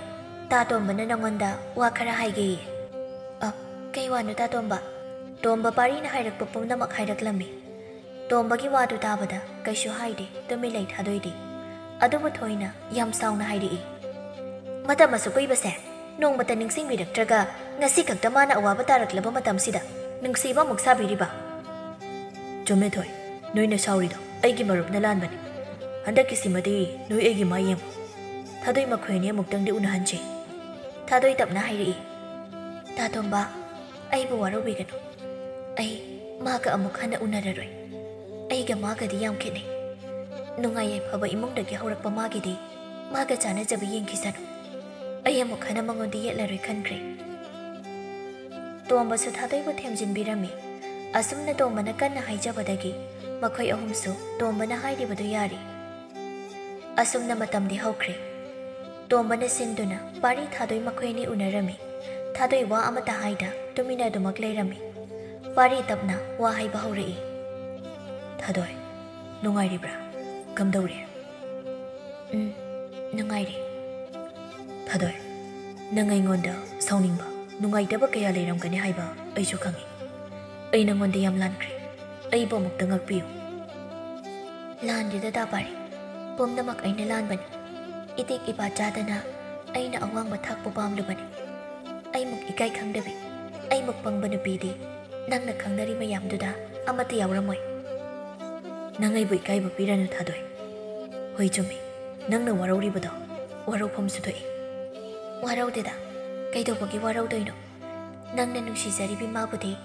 ꯇꯥ ꯇꯣꯝꯕꯅ ꯅꯉꯣꯟꯗ ꯋꯥ ꯈꯔ ꯍꯥꯏꯒꯦꯌꯦ꯫" "ꯑ, ꯀꯩ ꯋꯥꯅꯣ ꯇꯥ ꯇꯣꯝꯕ?" ꯇꯣꯝꯕ ꯄꯥꯔꯤꯅ ꯍꯥꯏꯔꯛꯄ ꯄꯨꯝꯅꯃꯛ ꯍꯥꯏꯔꯛꯂꯝꯃꯤ꯫ ꯇꯣꯝꯕꯒꯤ ꯋꯥꯗꯨ ꯇꯥꯕꯗ ꯀꯩꯁꯨ ꯍꯥꯏꯗꯦ, ꯇꯨꯃꯤꯟ ꯂꯩ ꯊꯥꯗꯣꯏꯗꯤ꯫ ꯑꯗꯨꯕꯨ ꯊꯣꯏꯅ ꯌꯥꯝ ꯁꯥꯎꯅ ꯍꯥꯏꯔꯛꯏ, "ꯃꯇꯝ ꯑꯁꯨꯛ ꯀꯨꯏꯕꯁꯦ ꯅꯣꯡꯃꯇ ꯅꯤꯡꯁꯤꯡꯕꯤꯔꯛꯇ꯭ꯔꯒ ꯉꯁꯤ ꯈꯛꯇ ꯃꯥꯅ ꯑꯋꯥꯕ ꯇꯥꯔꯛꯂꯕ ꯃꯇꯝꯁꯤꯗ ꯅꯨꯡꯁꯤꯕ ꯑꯃꯨꯛ ꯁꯥꯕꯤꯔꯤꯕ?" "ꯆꯨꯝꯃꯦ ꯊꯣꯏ, ꯅꯣꯏꯅ ꯁꯥꯎꯔꯤꯗꯣ ꯑꯩꯒꯤ ꯃꯔꯨꯞꯅ ꯂꯥꯟꯕꯅꯤ꯫ ꯍꯟꯗꯛꯀꯤꯁꯤꯃꯗꯤ ꯅꯣꯏ ꯑꯩꯒꯤ ꯃꯥ ꯌꯦꯡꯉꯨ꯫ ꯊꯥꯗꯣꯏ ꯃꯈꯣꯏ ꯑꯅꯤ ꯑꯃꯨꯛꯇꯪꯗꯤ ꯎꯅꯍꯟꯁꯤ꯫" ꯊꯥꯗꯣꯏ ꯇꯞꯅ ꯍꯥꯏꯔꯛꯏ, "ꯇꯥ ꯇꯣꯝꯕ, ꯑꯩꯕꯨ ꯋꯥꯔꯧꯕꯤꯒꯅꯨ꯫ ꯑꯩ ꯃꯥꯒ ꯑꯃꯨꯛ ꯍꯟꯅ ꯎꯅꯔꯔꯣꯏ꯫ ꯑꯩꯒ ꯃꯥꯒꯗꯤ ꯌꯥꯝ ꯈꯦꯠꯅꯩ꯫ ꯅꯨꯡꯉꯥꯏ ꯌꯥꯏꯐꯕ ꯏꯃꯨꯡꯗꯒꯤ ꯍꯧꯔꯛꯄ ꯃꯥꯒꯤꯗꯤ ꯃꯥꯒ ꯆꯥꯟꯅꯖꯕ ꯌꯦꯡꯈꯤꯁꯅꯨ꯫ ꯑꯩ ꯑꯃꯨꯛ ꯍꯟꯅ ꯃꯉꯣꯟꯗ ꯌꯦꯠꯂꯔꯣꯏ ꯈꯟꯈ꯭ꯔꯦ꯫" ꯇꯣꯝꯕꯁꯨ ꯊꯥꯗꯣꯏꯕꯨ ꯊꯦꯝꯖꯤꯟꯕꯤꯔꯝꯃꯤ꯫ ꯑꯁꯨꯝꯅ ꯇꯣꯝꯕꯅ ꯀꯟꯅ ꯍꯥꯏꯖꯕꯗꯒꯤ ꯃꯈꯣꯏ ꯑꯍꯨꯝꯁꯨ ꯇꯣꯝꯕꯅ ꯍꯥꯏꯔꯤꯕꯗꯨ ꯌꯥꯔꯤ꯫ ꯑꯁꯨꯝꯅ ꯃꯇꯝꯗꯤ ꯍꯧꯈ꯭ꯔꯦ꯫ ꯇꯣꯝꯕꯅ ꯁꯤꯟꯗꯨꯅ ꯄꯥꯔꯤ ꯊꯥꯗꯣꯏ ꯃꯈꯣꯏ ꯑꯅꯤ ꯎꯅꯔꯝꯃꯤ꯫ ꯊꯥꯗꯣꯏ ꯋꯥ ꯑꯃꯠꯇ ꯍꯥꯏꯗ ꯇꯨꯃꯤꯟꯅ ꯑꯗꯨꯃꯛ ꯂꯩꯔꯝꯃꯤ꯫ ꯄꯥꯔꯤ ꯇꯞꯅ ꯋꯥ ꯍꯥꯏꯕ ꯍꯧꯔꯛꯏ꯫ "ꯊꯥꯗꯣꯏ, ꯅꯨꯡꯉꯥꯏꯔꯤꯕ꯭ꯔꯥ? ꯀꯝꯗꯧꯔꯤ?" "ꯎꯝ, ꯅꯨꯡꯉꯥꯏꯔꯤ꯫ ꯊꯥꯗꯣꯏ, ꯅꯪ ꯑꯩꯉꯣꯟꯗ ꯁꯥꯎꯅꯤꯡꯕ, ꯅꯨꯡꯉꯥꯏꯇꯕ ꯀꯌꯥ ꯂꯩꯔꯝꯒꯅꯤ ꯍꯥꯏꯕ ꯑꯩꯁꯨ ꯈꯪꯏ꯫ ꯑꯩ ꯅꯪꯉꯣꯟꯗ ꯌꯥꯝ ꯂꯥꯟꯈ꯭ꯔꯦ꯫ ꯑꯩꯕꯨ ꯑꯃꯨꯛꯇ ꯉꯥꯛꯄꯤꯌꯨ꯫ ꯂꯥꯟꯗꯦꯗ ꯗꯥ ꯄꯥꯔꯤ, ꯄꯨꯝꯅꯃꯛ ꯑꯩꯅ ꯂꯥꯟꯕꯅꯤ꯫ ꯏꯇꯤꯛ ꯏꯄꯥ ꯆꯥꯗꯅ ꯑꯩꯅ ꯑꯋꯥꯡꯕ ꯊꯥꯛꯄꯨ ꯄꯥꯝꯂꯨꯕꯅꯤ꯫ ꯑꯩꯃꯨꯛ ꯏꯀꯥꯏ ꯈꯪꯗꯕꯤ, ꯑꯩꯃꯨꯛ ꯄꯪꯕ ꯅꯨꯄꯤꯗꯤ ꯅꯪꯅ ꯈꯪꯅꯔꯤ ꯃꯌꯥꯝꯗꯨꯗ ꯑꯃꯠꯇ ꯌꯥꯎꯔꯝꯃꯣꯏ꯫ ꯅꯪ ꯑꯩꯕꯨ ꯏꯀꯥꯏꯕ ꯄꯤꯔꯅꯨ ꯊꯥꯗꯣꯏ꯫ ꯍꯣꯏ ꯆꯨꯝꯃꯤ, ꯅꯪꯅ ꯋꯥꯔꯧꯔꯤꯕꯗꯣ ꯋꯥꯔꯧꯐꯝꯁꯨ ꯊꯣꯛꯏ꯫ ꯋꯥꯔꯧꯗꯦꯗ, ꯀꯩꯗꯧꯕꯒꯤ ꯋꯥꯔꯧꯗꯣꯏꯅꯣ? ꯅꯪꯅ ꯅꯨꯡꯁꯤꯖꯔꯤꯕꯤ ꯃꯥꯕꯨꯗꯤ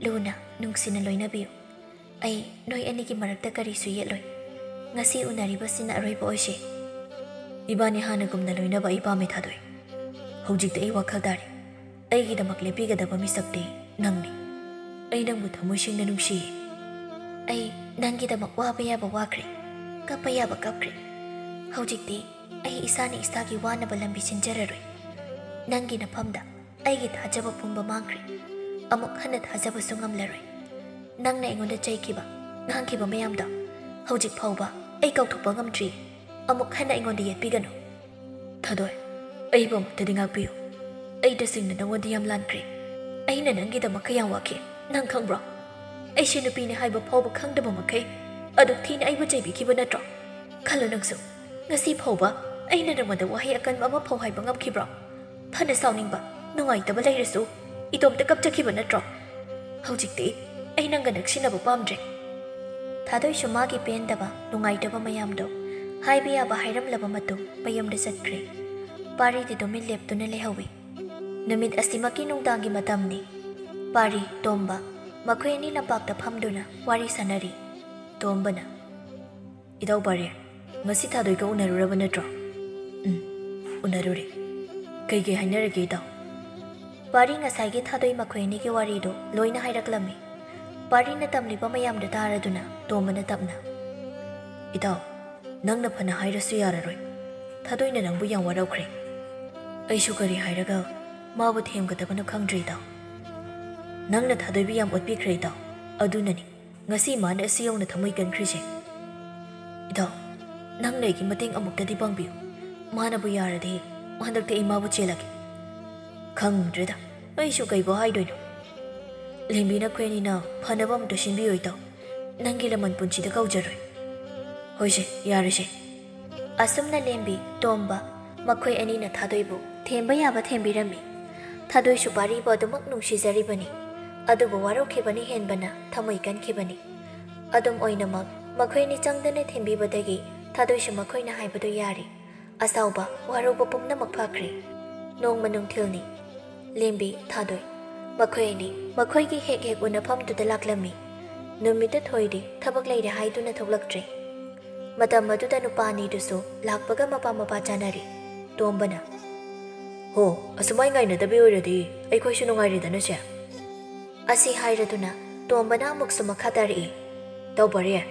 ꯂꯨꯅ ꯅꯨꯡꯁꯤꯅ ꯂꯣꯏꯅꯕꯤꯌꯨ꯫ ꯑꯩ ꯅꯣꯏ ꯑꯅꯤꯒꯤ ꯃꯔꯛꯇ ꯀꯔꯤꯁꯨ ꯌꯦꯠꯂꯣꯏ꯫ ꯉꯁꯤ ꯎꯅꯔꯤꯕꯁꯤꯅ ꯑꯔꯣꯏꯕ ꯑꯣꯏꯁꯦ꯫ ꯏꯕꯥꯅꯤ ꯍꯥꯟꯅꯒꯨꯝꯅ ꯂꯣꯏꯅꯕ ꯑꯩ ꯄꯥꯝꯃꯦ ꯊꯥꯗꯣꯏ꯫ ꯍꯧꯖꯤꯛꯇꯤ ꯑꯩ ꯋꯥꯈꯜ ꯇꯥꯔꯦ꯫ ꯑꯩꯒꯤꯗꯃꯛ ꯂꯦꯞꯄꯤꯒꯗꯕ ꯃꯤꯁꯛꯇꯤ ꯅꯪꯅꯤ꯫ ꯑꯩ ꯅꯪꯕꯨ ꯊꯃꯣꯏ ꯁꯦꯡꯅ ꯅꯨꯡꯁꯤꯌꯦ꯫ ꯑꯩ ꯅꯪꯒꯤꯗꯃꯛ ꯋꯥꯕ ꯌꯥꯕ ꯋꯥꯈ꯭ꯔꯦ, ꯀꯞꯄ ꯌꯥꯕ ꯀꯞꯈ꯭ꯔꯦ꯫ ꯍꯧꯖꯤꯛꯇꯤ ꯑꯩ ꯏꯁꯥꯅ ꯏꯁꯥꯒꯤ ꯋꯥꯅꯕ ꯂꯝꯕꯤ ꯁꯤꯟꯖꯔꯔꯣꯏ꯫ ꯅꯪꯒꯤ ꯅꯐꯝꯗ ꯑꯩꯒꯤ ꯊꯥꯖꯕ ꯄꯨꯝꯕ ꯃꯥꯡꯈ꯭ꯔꯦ꯫ ꯑꯃꯨꯛ ꯍꯟꯅ ꯊꯥꯖꯕꯁꯨ ꯉꯝꯂꯔꯣꯏ꯫ ꯅꯪꯅ ꯑꯩꯉꯣꯟꯗ ꯆꯩꯈꯤꯕ, ꯉꯥꯡꯈꯤꯕ ꯃꯌꯥꯝꯗꯣ ꯍꯧꯖꯤꯛ ꯐꯥꯎꯕ ꯑꯩ ꯀꯥꯎꯊꯣꯛꯄ ꯉꯝꯗ꯭ꯔꯤ꯫ ꯑꯃꯨꯛ ꯍꯟꯅ ꯑꯩꯉꯣꯟꯗ ꯌꯦꯠꯄꯤꯒꯅꯨ꯫ ꯊꯥꯗꯣꯏ, ꯑꯩꯕꯨ ꯑꯃꯨꯛꯇꯗꯤ ꯉꯥꯛꯄꯤꯌꯨ꯫ ꯑꯩ ꯇꯁꯦꯡꯅ ꯅꯉꯣꯟꯗ ꯌꯥꯝ ꯂꯥꯟꯈ꯭ꯔꯦ꯫ ꯑꯩꯅ ꯅꯪꯒꯤꯗꯃꯛ ꯀꯌꯥꯝ ꯋꯥꯈꯤ, ꯅꯪ ꯈꯪꯕ꯭ꯔꯣ? ꯑꯩꯁꯦ ꯅꯨꯄꯤꯅꯤ ꯍꯥꯏꯕ ꯐꯥꯎꯕ ꯈꯪꯗꯕ ꯃꯈꯩ ꯑꯗꯨꯛ ꯊꯤꯅ ꯑꯩꯕꯨ ꯆꯩꯕꯤꯈꯤꯕ ꯅꯠꯇ꯭ꯔꯣ? ꯈꯜꯂꯨ ꯅꯪꯁꯨ, ꯉꯁꯤ ꯐꯥꯎꯕ ꯑꯩꯅ ꯅꯉꯣꯟꯗ ꯋꯥꯍꯩ ꯑꯀꯟꯕ ꯑꯃ ꯐꯥꯎ ꯍꯥꯏꯕ ꯉꯝꯈꯤꯕ꯭ꯔꯣ? ꯐꯅ ꯁꯥꯎꯅꯤꯡꯕ, ꯅꯨꯡꯉꯥꯏꯇꯕ ꯂꯩꯔꯁꯨ ꯏꯇꯣꯝꯇ ꯀꯞꯆꯈꯤꯕ ꯅꯠꯇ꯭ꯔꯣ? ꯍꯧꯖꯤꯛꯇꯤ ꯑꯩ ꯅꯪꯒ ꯅꯛꯁꯤꯟꯅꯕ ꯄꯥꯝꯗ꯭ꯔꯦ꯫ ꯊꯥꯗꯣꯏꯁꯨ ꯃꯥꯒꯤ ꯄꯦꯟꯗꯕ, ꯅꯨꯡꯉꯥꯏꯇꯕ ꯃꯌꯥꯝꯗꯣ ꯍꯥꯏꯕ ꯌꯥꯕ ꯍꯥꯏꯔꯝꯂꯕ ꯃꯇꯨꯡ ꯃꯌꯨꯝꯗ ꯆꯠꯈ꯭ꯔꯦ꯫ ꯄꯥꯔꯤꯗꯤ ꯇꯨꯃꯤꯟ ꯂꯦꯞꯇꯨꯅ ꯂꯩꯍꯧꯏ꯫ ꯅꯨꯃꯤꯠ ꯑꯁꯤꯃꯛꯀꯤ ꯅꯨꯡꯗꯥꯡꯒꯤ ꯃꯇꯝꯅꯤ꯫ ꯄꯥꯔꯤ, ꯇꯣꯝꯕ, ꯃꯈꯣꯏ ꯑꯅꯤ ꯂꯝꯄꯥꯛꯇ ꯐꯝꯗꯨꯅ ꯋꯥꯔꯤ ꯁꯥꯟꯅꯔꯤ꯫ ꯇꯣꯝꯕꯅ, "ꯏꯇꯥꯎ ꯄꯥꯔꯤ, ꯉꯁꯤ ꯊꯥꯗꯣꯏꯒ ꯎꯅꯔꯨꯔꯕ ꯅꯠꯇ꯭ꯔꯣ?" "ꯎꯝ, ꯎꯅꯔꯨꯔꯦ꯫ ꯀꯩ ꯀꯩ ꯍꯥꯏꯅꯔꯒꯦ ꯏꯇꯥꯎ?" ꯄꯥꯔꯤ ꯉꯁꯥꯏꯒꯤ ꯊꯥꯗꯣꯏ ꯃꯈꯣꯏ ꯑꯅꯤꯒꯤ ꯋꯥꯔꯤꯗꯣ ꯂꯣꯏꯅ ꯍꯥꯏꯔꯛꯂꯝꯃꯤ꯫ ꯄꯥꯔꯤꯅ ꯇꯝꯂꯤꯕ ꯃꯌꯥꯝꯗꯣ ꯇꯥꯔꯗꯨꯅ ꯇꯣꯝꯕꯅ ꯇꯞꯅ, "ꯏꯇꯥꯎ, ꯅꯪꯅ ꯐꯅ ꯍꯥꯏꯔꯁꯨ ꯌꯥꯔꯔꯣꯏ꯫ ꯊꯥꯗꯣꯏꯅ ꯅꯪꯕꯨ ꯌꯥꯝ ꯋꯥꯔꯧꯈ꯭ꯔꯦ꯫ ꯑꯩꯁꯨ ꯀꯔꯤ ꯍꯥꯏꯔꯒ ꯃꯥꯕꯨ ꯊꯦꯝꯒꯗꯕꯅꯣ ꯈꯪꯗ꯭ꯔꯦ ꯏꯇꯥꯎ꯫ ꯅꯪꯅ ꯊꯥꯗꯣꯏꯕꯨ ꯌꯥꯝ ꯑꯣꯠꯄꯤꯈ꯭ꯔꯦ ꯏꯇꯥꯎ꯫ ꯑꯗꯨꯅꯅꯤ ꯉꯁꯤ ꯃꯥꯅ ꯑꯁꯤ ꯌꯧꯅ ꯊꯃꯣꯏ ꯀꯟꯈ꯭ꯔꯤꯁꯦ꯫ ꯏꯇꯥꯎ, ꯅꯪꯅ ꯑꯩꯒꯤ ꯃꯇꯦꯡ ꯑꯃꯨꯛꯇꯗꯤ ꯄꯥꯡꯕꯤꯌꯨ꯫ ꯃꯥꯅꯕꯨ ꯌꯥꯔꯗꯤ ꯍꯟꯗꯛꯇꯤ ꯑꯩ ꯃꯥꯕꯨ ꯆꯦꯜꯂꯒꯦ꯫ ꯈꯪꯗ꯭ꯔꯦꯗ, ꯑꯩꯁꯨ ꯀꯩꯕꯨ ꯍꯥꯏꯗꯣꯏꯅꯣ꯫ ꯂꯦꯝꯕꯤ, ꯅꯈꯣꯏ ꯑꯅꯤꯅ ꯐꯅꯕ ꯑꯃꯇ ꯁꯤꯟꯕꯤꯌꯣ ꯏꯇꯥꯎ꯫ ꯅꯪꯒꯤ ꯂꯃꯟ ꯄꯨꯟꯁꯤꯗ ꯀꯧꯖꯔꯣꯏ꯫ ꯍꯣꯏꯁꯦ, ꯌꯥꯔꯦꯁꯦ꯫ ꯑꯁꯨꯝꯅ ꯂꯦꯝꯕꯤ, ꯇꯣꯝꯕ, ꯃꯈꯣꯏ ꯑꯅꯤꯅ ꯊꯥꯗꯣꯏꯕꯨ ꯊꯦꯝꯕ ꯌꯥꯕ ꯊꯦꯝꯕꯤꯔꯝꯃꯤ꯫ ꯊꯥꯗꯣꯏꯁꯨ ꯄꯥꯔꯤꯕꯨ ꯑꯗꯨꯃꯛ ꯅꯨꯡꯁꯤꯖꯔꯤꯕꯅꯤ꯫ ꯑꯗꯨꯕꯨ ꯋꯥꯔꯧꯈꯤꯕꯅ ꯍꯦꯟꯕꯅ ꯊꯃꯣꯏ ꯀꯟꯈꯤꯕꯅꯤ꯫ ꯑꯗꯨꯝ ꯑꯣꯏꯅꯃꯛ, ꯃꯈꯣꯏ ꯑꯅꯤ ꯆꯪꯗꯅ ꯊꯦꯝꯕꯤꯕꯗꯒꯤ ꯊꯥꯗꯣꯏꯁꯨ ꯃꯈꯣꯏꯅ ꯍꯥꯏꯕꯗꯨ ꯌꯥꯔꯤ꯫ ꯑꯁꯥꯎꯕ, ꯋꯥꯔꯧꯕ ꯄꯨꯝꯅꯃꯛ ꯐꯈ꯭ꯔꯦ꯫ ꯅꯣꯡꯃ ꯅꯨꯡꯊꯤꯜꯅꯤ꯫ ꯂꯦꯝꯕꯤ, ꯊꯥꯗꯣꯏ, ꯃꯈꯣꯏ ꯑꯅꯤ ꯃꯈꯣꯏꯒꯤ ꯍꯦꯛ ꯍꯦꯛ ꯎꯅꯐꯝꯗꯨꯗ ꯂꯥꯛꯂꯝꯃꯤ꯫ ꯅꯨꯃꯤꯠꯇ ꯊꯣꯏꯗꯤ ꯊꯕꯛ ꯂꯩꯔꯦ ꯍꯥꯏꯗꯨꯅ ꯊꯣꯛꯂꯛꯇ꯭ꯔꯦ꯫ ꯃꯇꯝ ꯑꯗꯨꯗ ꯅꯨꯄꯥ ꯑꯅꯤꯗꯨꯁꯨ ꯂꯥꯛꯄꯒ ꯃꯄꯥ ꯃꯄꯥ ꯆꯥꯅꯔꯦ꯫ ꯇꯣꯝꯕꯅ, "ꯍꯣ, ꯑꯁꯨꯃꯥꯏ ꯉꯥꯏꯅꯗꯕꯤ ꯑꯣꯏꯔꯗꯤ ꯑꯩꯈꯣꯏꯁꯨ ꯅꯨꯡꯉꯥꯏꯔꯦꯗꯅ, ꯁꯦ?" ꯑꯁꯤ ꯍꯥꯏꯔꯗꯨꯅ ꯇꯣꯝꯕꯅ ꯑꯃꯨꯛꯁꯨ ꯃꯈꯥ ꯇꯥꯔꯛꯏ, "ꯇꯧꯕꯔꯦ,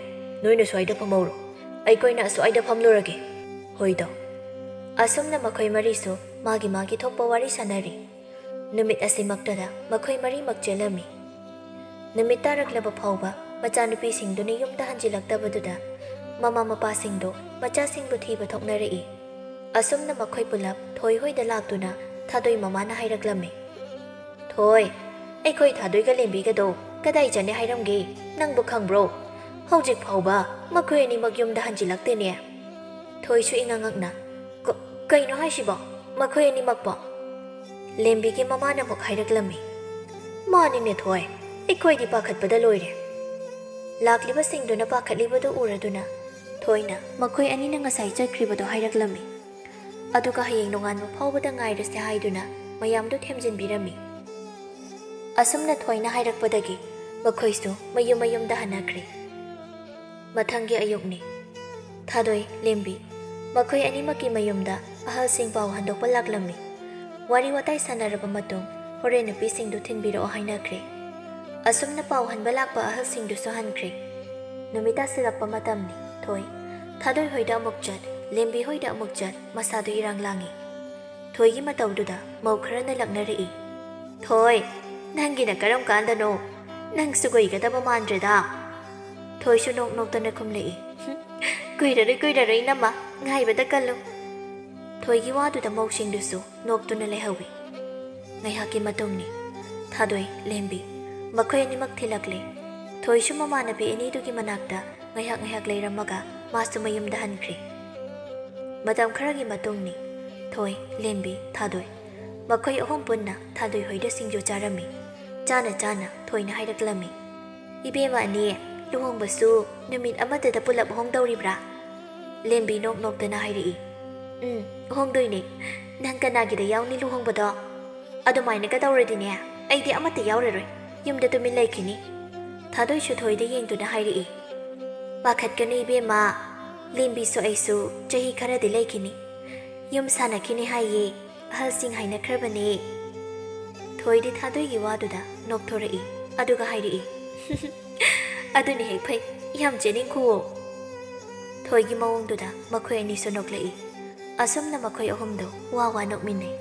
ꯅꯣꯏꯅ ꯁ꯭ꯋꯥꯏꯗ ꯐꯝꯍꯧꯔꯣ, ꯑꯩꯈꯣꯏꯅ ꯑꯁ꯭ꯋꯥꯏꯗ ꯐꯝꯂꯨꯔꯒꯦ꯫ ꯍꯣꯏꯗꯣ?" ꯑꯁꯨꯝꯅ ꯃꯈꯣꯏ ꯃꯔꯤꯁꯨ ꯃꯥꯒꯤ ꯃꯥꯒꯤ ꯊꯣꯛꯄ ꯋꯥꯔꯤ ꯁꯥꯟꯅꯔꯤ꯫ ꯅꯨꯃꯤꯠ ꯑꯁꯤꯃꯛꯇꯗ ꯃꯈꯣꯏ ꯃꯔꯤꯃꯛ ꯆꯦꯜꯂꯝꯃꯤ꯫ ꯅꯨꯃꯤꯠ ꯇꯥꯔꯛꯂꯕ ꯐꯥꯎꯕ ꯃꯆꯥꯅꯨꯄꯤꯁꯤꯡꯗꯨꯅ ꯌꯨꯝꯗ ꯍꯟꯖꯤꯜꯂꯛꯇꯕꯗꯨꯗ ꯃꯃꯥ ꯃꯄꯥꯁꯤꯡꯗꯣ ꯃꯆꯥꯁꯤꯡꯕꯨ ꯊꯤꯕ ꯊꯣꯛꯅꯔꯛꯏ꯫ ꯑꯁꯨꯝꯅ ꯃꯈꯣꯏ ꯄꯨꯂꯞ ꯊꯣꯏ ꯍꯣꯏꯗ ꯂꯥꯛꯇꯨꯅ ꯊꯥꯗꯣꯏ ꯃꯃꯥꯅ ꯍꯥꯏꯔꯛꯂꯝꯃꯤ, "ꯊꯣꯏ, ꯑꯩꯈꯣꯏ ꯊꯥꯗꯣꯏꯒ ꯂꯦꯝꯕꯤꯒꯗꯣ ꯀꯗꯥꯏ ꯆꯠꯅꯤ ꯍꯥꯏꯔꯝꯒꯦ? ꯅꯪꯕꯨ ꯈꯪꯕ꯭ꯔꯣ? ꯍꯧꯖꯤꯛ ꯐꯥꯎꯕ ꯃꯈꯣꯏ ꯑꯅꯤꯃꯛ ꯌꯨꯝꯗ ꯍꯟꯖꯤꯜꯂꯛꯇꯦꯅꯦ?" ꯊꯣꯏꯁꯨ ꯏꯉꯛ ꯉꯛꯅ, "ꯀ-, ꯀꯩꯅꯣ ꯍꯥꯏꯁꯤꯕꯣ? ꯃꯈꯣꯏ ꯑꯅꯤꯃꯛꯄꯣ?" ꯂꯦꯝꯕꯤꯒꯤ ꯃꯃꯥꯅ ꯑꯃꯨꯛ ꯍꯥꯏꯔꯛꯂꯝꯃꯤ, "ꯃꯥꯅꯤꯅꯦ ꯊꯣꯏ, ꯑꯩꯈꯣꯏꯗꯤ ꯄꯥꯈꯠꯄꯗ ꯂꯣꯏꯔꯦ꯫" ꯂꯥꯛꯂꯤꯕꯁꯤꯡꯗꯨꯅ ꯄꯥꯈꯠꯂꯤꯕꯗꯨ ꯎꯔꯗꯨꯅ ꯊꯣꯏꯅ ꯃꯈꯣꯏ ꯑꯅꯤꯅ ꯉꯁꯥꯏ ꯆꯠꯈ꯭ꯔꯤꯕꯗꯣ ꯍꯥꯏꯔꯛꯂꯝꯃꯤ꯫ ꯑꯗꯨꯒ ꯍꯌꯦꯡ ꯅꯣꯡꯉꯥꯟꯕ ꯐꯥꯎꯕꯗ ꯉꯥꯏꯔꯁꯦ ꯍꯥꯏꯗꯨꯅ ꯃꯌꯥꯝꯗꯨ ꯊꯦꯝꯖꯤꯟꯕꯤꯔꯝꯃꯤ꯫ ꯑꯁꯨꯝꯅ ꯊꯣꯏꯅ ꯍꯥꯏꯔꯛꯄꯗꯒꯤ ꯃꯈꯣꯏꯁꯨ ꯃꯌꯨꯝ ꯃꯌꯨꯝꯗ ꯍꯟꯅꯈ꯭ꯔꯦ꯫ ꯃꯊꯪꯒꯤ ꯑꯌꯨꯛꯅꯤ꯫ ꯊꯥꯗꯣꯏ, ꯂꯦꯝꯕꯤ, ꯃꯈꯣꯏ ꯑꯅꯤꯃꯛꯀꯤ ꯃꯌꯨꯝꯗ ꯑꯍꯜꯁꯤꯡ ꯄꯥꯎ ꯍꯟꯗꯣꯛꯄ ꯂꯥꯛꯂꯝꯃꯤ꯫ ꯋꯥꯔꯤ ꯋꯥꯇꯥꯏ ꯁꯥꯟꯅꯔꯕ ꯃꯇꯨꯡ ꯍꯣꯔꯦꯟ ꯅꯨꯄꯤꯁꯤꯡꯗꯨ ꯊꯤꯟꯕꯤꯔꯛꯑꯣ ꯍꯥꯏꯅꯈ꯭ꯔꯦ꯫ ꯑꯁꯨꯝꯅ ꯄꯥꯎ ꯍꯟꯕ ꯂꯥꯛꯄ ꯑꯍꯜꯁꯤꯡꯗꯨꯁꯨ ꯍꯟꯈ꯭ꯔꯦ꯫ ꯅꯨꯃꯤꯠ ꯇꯥꯁꯤꯜꯂꯛꯄ ꯃꯇꯝꯅꯤ꯫ ꯊꯣꯏ, ꯊꯥꯗꯣꯏ ꯍꯣꯏꯗ ꯑꯃꯨꯛ ꯆꯠ, ꯂꯦꯝꯕꯤ ꯍꯣꯏꯗ ꯑꯃꯨꯛ ꯆꯠ, ꯃꯁꯥꯗꯨ ꯏꯔꯥꯡ ꯂꯥꯡꯏ꯫ ꯊꯣꯏꯒꯤ ꯃꯇꯧꯗꯨꯗ ꯃꯧ ꯈꯔꯅ ꯂꯛꯅꯔꯛꯏ, "ꯊꯣꯏ, ꯅꯪꯒꯤꯅ ꯀꯔꯝ ꯀꯥꯟꯗꯅꯣ? ꯅꯪꯁꯨ ꯀꯨꯏꯒꯗꯕ ꯃꯥꯟꯗ꯭ꯔꯦꯗ꯫" ꯊꯣꯏꯁꯨ ꯅꯣꯛ ꯅꯣꯛꯇꯅ ꯈꯨꯝꯂꯛꯏ, "ꯀꯨꯏꯔꯔꯣꯏ, ꯀꯨꯏꯔꯔꯣꯏ ꯏꯅꯝꯃ, ꯉꯥꯏꯕꯗ ꯀꯜꯂꯨ꯫" ꯊꯣꯏꯒꯤ ꯋꯥꯗꯨꯗ ꯃꯧꯁꯤꯡꯗꯨꯁꯨ ꯅꯣꯛꯇꯨꯅ ꯂꯩꯍꯧꯏ꯫ ꯉꯥꯏꯍꯥꯛꯀꯤ ꯃꯇꯨꯡꯅꯤ꯫ ꯊꯥꯗꯣꯏ, ꯂꯦꯝꯕꯤ, ꯃꯈꯣꯏ ꯑꯅꯤꯃꯛ ꯊꯤꯜꯂꯛꯂꯦ꯫ ꯊꯣꯏꯁꯨ ꯃꯃꯥꯟꯅꯕꯤ ꯑꯅꯤꯗꯨꯒꯤ ꯃꯅꯥꯛꯇ ꯉꯥꯏꯍꯥꯛ ꯉꯥꯏꯍꯥꯛ ꯂꯩꯔꯝꯃꯒ ꯃꯥꯁꯨ ꯃꯌꯨꯝꯗ ꯍꯟꯈ꯭ꯔꯦ꯫ ꯃꯇꯝ ꯈꯔꯒꯤ ꯃꯇꯨꯡꯅꯤ꯫ ꯊꯣꯏ, ꯂꯦꯝꯕꯤ, ꯊꯥꯗꯣꯏ, ꯃꯈꯣꯏ ꯑꯍꯨꯝ ꯄꯨꯟꯅ ꯊꯥꯗꯣꯏ ꯍꯣꯏꯗ ꯁꯤꯡꯖꯨ ꯆꯥꯔꯝꯃꯤ꯫ ꯆꯥꯅ ꯆꯥꯅ ꯊꯣꯏꯅ ꯍꯥꯏꯔꯛꯂꯝꯃꯤ, "ꯏꯕꯦꯝꯃ ꯑꯅꯤ, ꯂꯨꯍꯣꯡꯕꯁꯨ ꯅꯨꯃꯤꯠ ꯑꯃꯠꯇꯗ ꯄꯨꯂꯞ ꯍꯣꯡꯗꯧꯔꯤꯕ꯭ꯔꯥ?" ꯂꯦꯝꯕꯤ ꯅꯣꯛ ꯅꯣꯛꯇꯅ ꯍꯥꯏꯔꯛꯏ, "ꯎꯝ, ꯍꯣꯡꯗꯣꯏꯅꯦ꯫ ꯅꯪ ꯀꯅꯥꯒꯤꯗ ꯌꯥꯎꯅꯤ ꯂꯨꯍꯣꯡꯕꯗꯣ? ꯑꯗꯨꯃꯥꯏꯅꯒ ꯇꯧꯔꯗꯤꯅꯦ, ꯑꯩꯗꯤ ꯑꯃꯠꯇ ꯌꯥꯎꯔꯔꯣꯏ, ꯌꯨꯝꯗ ꯇꯨꯃꯤꯟ ꯂꯩꯈꯤꯅꯤ꯫" ꯊꯥꯗꯣꯏꯁꯨ ꯊꯣꯏꯗ ꯌꯦꯡꯗꯨꯅ ꯍꯥꯏꯔꯛꯏ, "ꯄꯥꯈꯠꯀꯅꯨ ꯏꯕꯦꯝꯃ, ꯂꯦꯝꯕꯤꯁꯨ ꯑꯩꯁꯨ ꯆꯍꯤ ꯈꯔꯗꯤ ꯂꯩꯈꯤꯅꯤ꯫ ꯌꯨꯝ ꯁꯥꯟꯅꯈꯤꯅꯤ ꯍꯥꯏꯌꯦ, ꯑꯍꯜꯁꯤꯡ ꯍꯥꯏꯅꯈ꯭ꯔꯕꯅꯦ꯫" ꯊꯣꯏꯗꯤ ꯊꯥꯗꯣꯏꯒꯤ ꯋꯥꯗꯨꯗ ꯅꯣꯛꯊꯣꯔꯛꯏ, ꯑꯗꯨꯒ ꯍꯥꯏꯔꯛꯏ, "ꯑꯗꯨꯅ ꯍꯦꯛ ꯐꯩ, ꯌꯥꯝ ꯆꯦꯅꯤꯡꯈꯨꯑꯣ꯫" ꯊꯣꯏꯒꯤ ꯃꯑꯣꯡꯗꯨꯗ ꯃꯈꯣꯏ ꯑꯅꯤꯁꯨ ꯅꯣꯛꯂꯛꯏ꯫ ꯑꯁꯨꯝꯅ ꯃꯈꯣꯏ ꯑꯍꯨꯝꯗꯣ ꯋꯥ ꯋꯥ ꯅꯣꯛꯃꯤꯟꯅꯩ꯫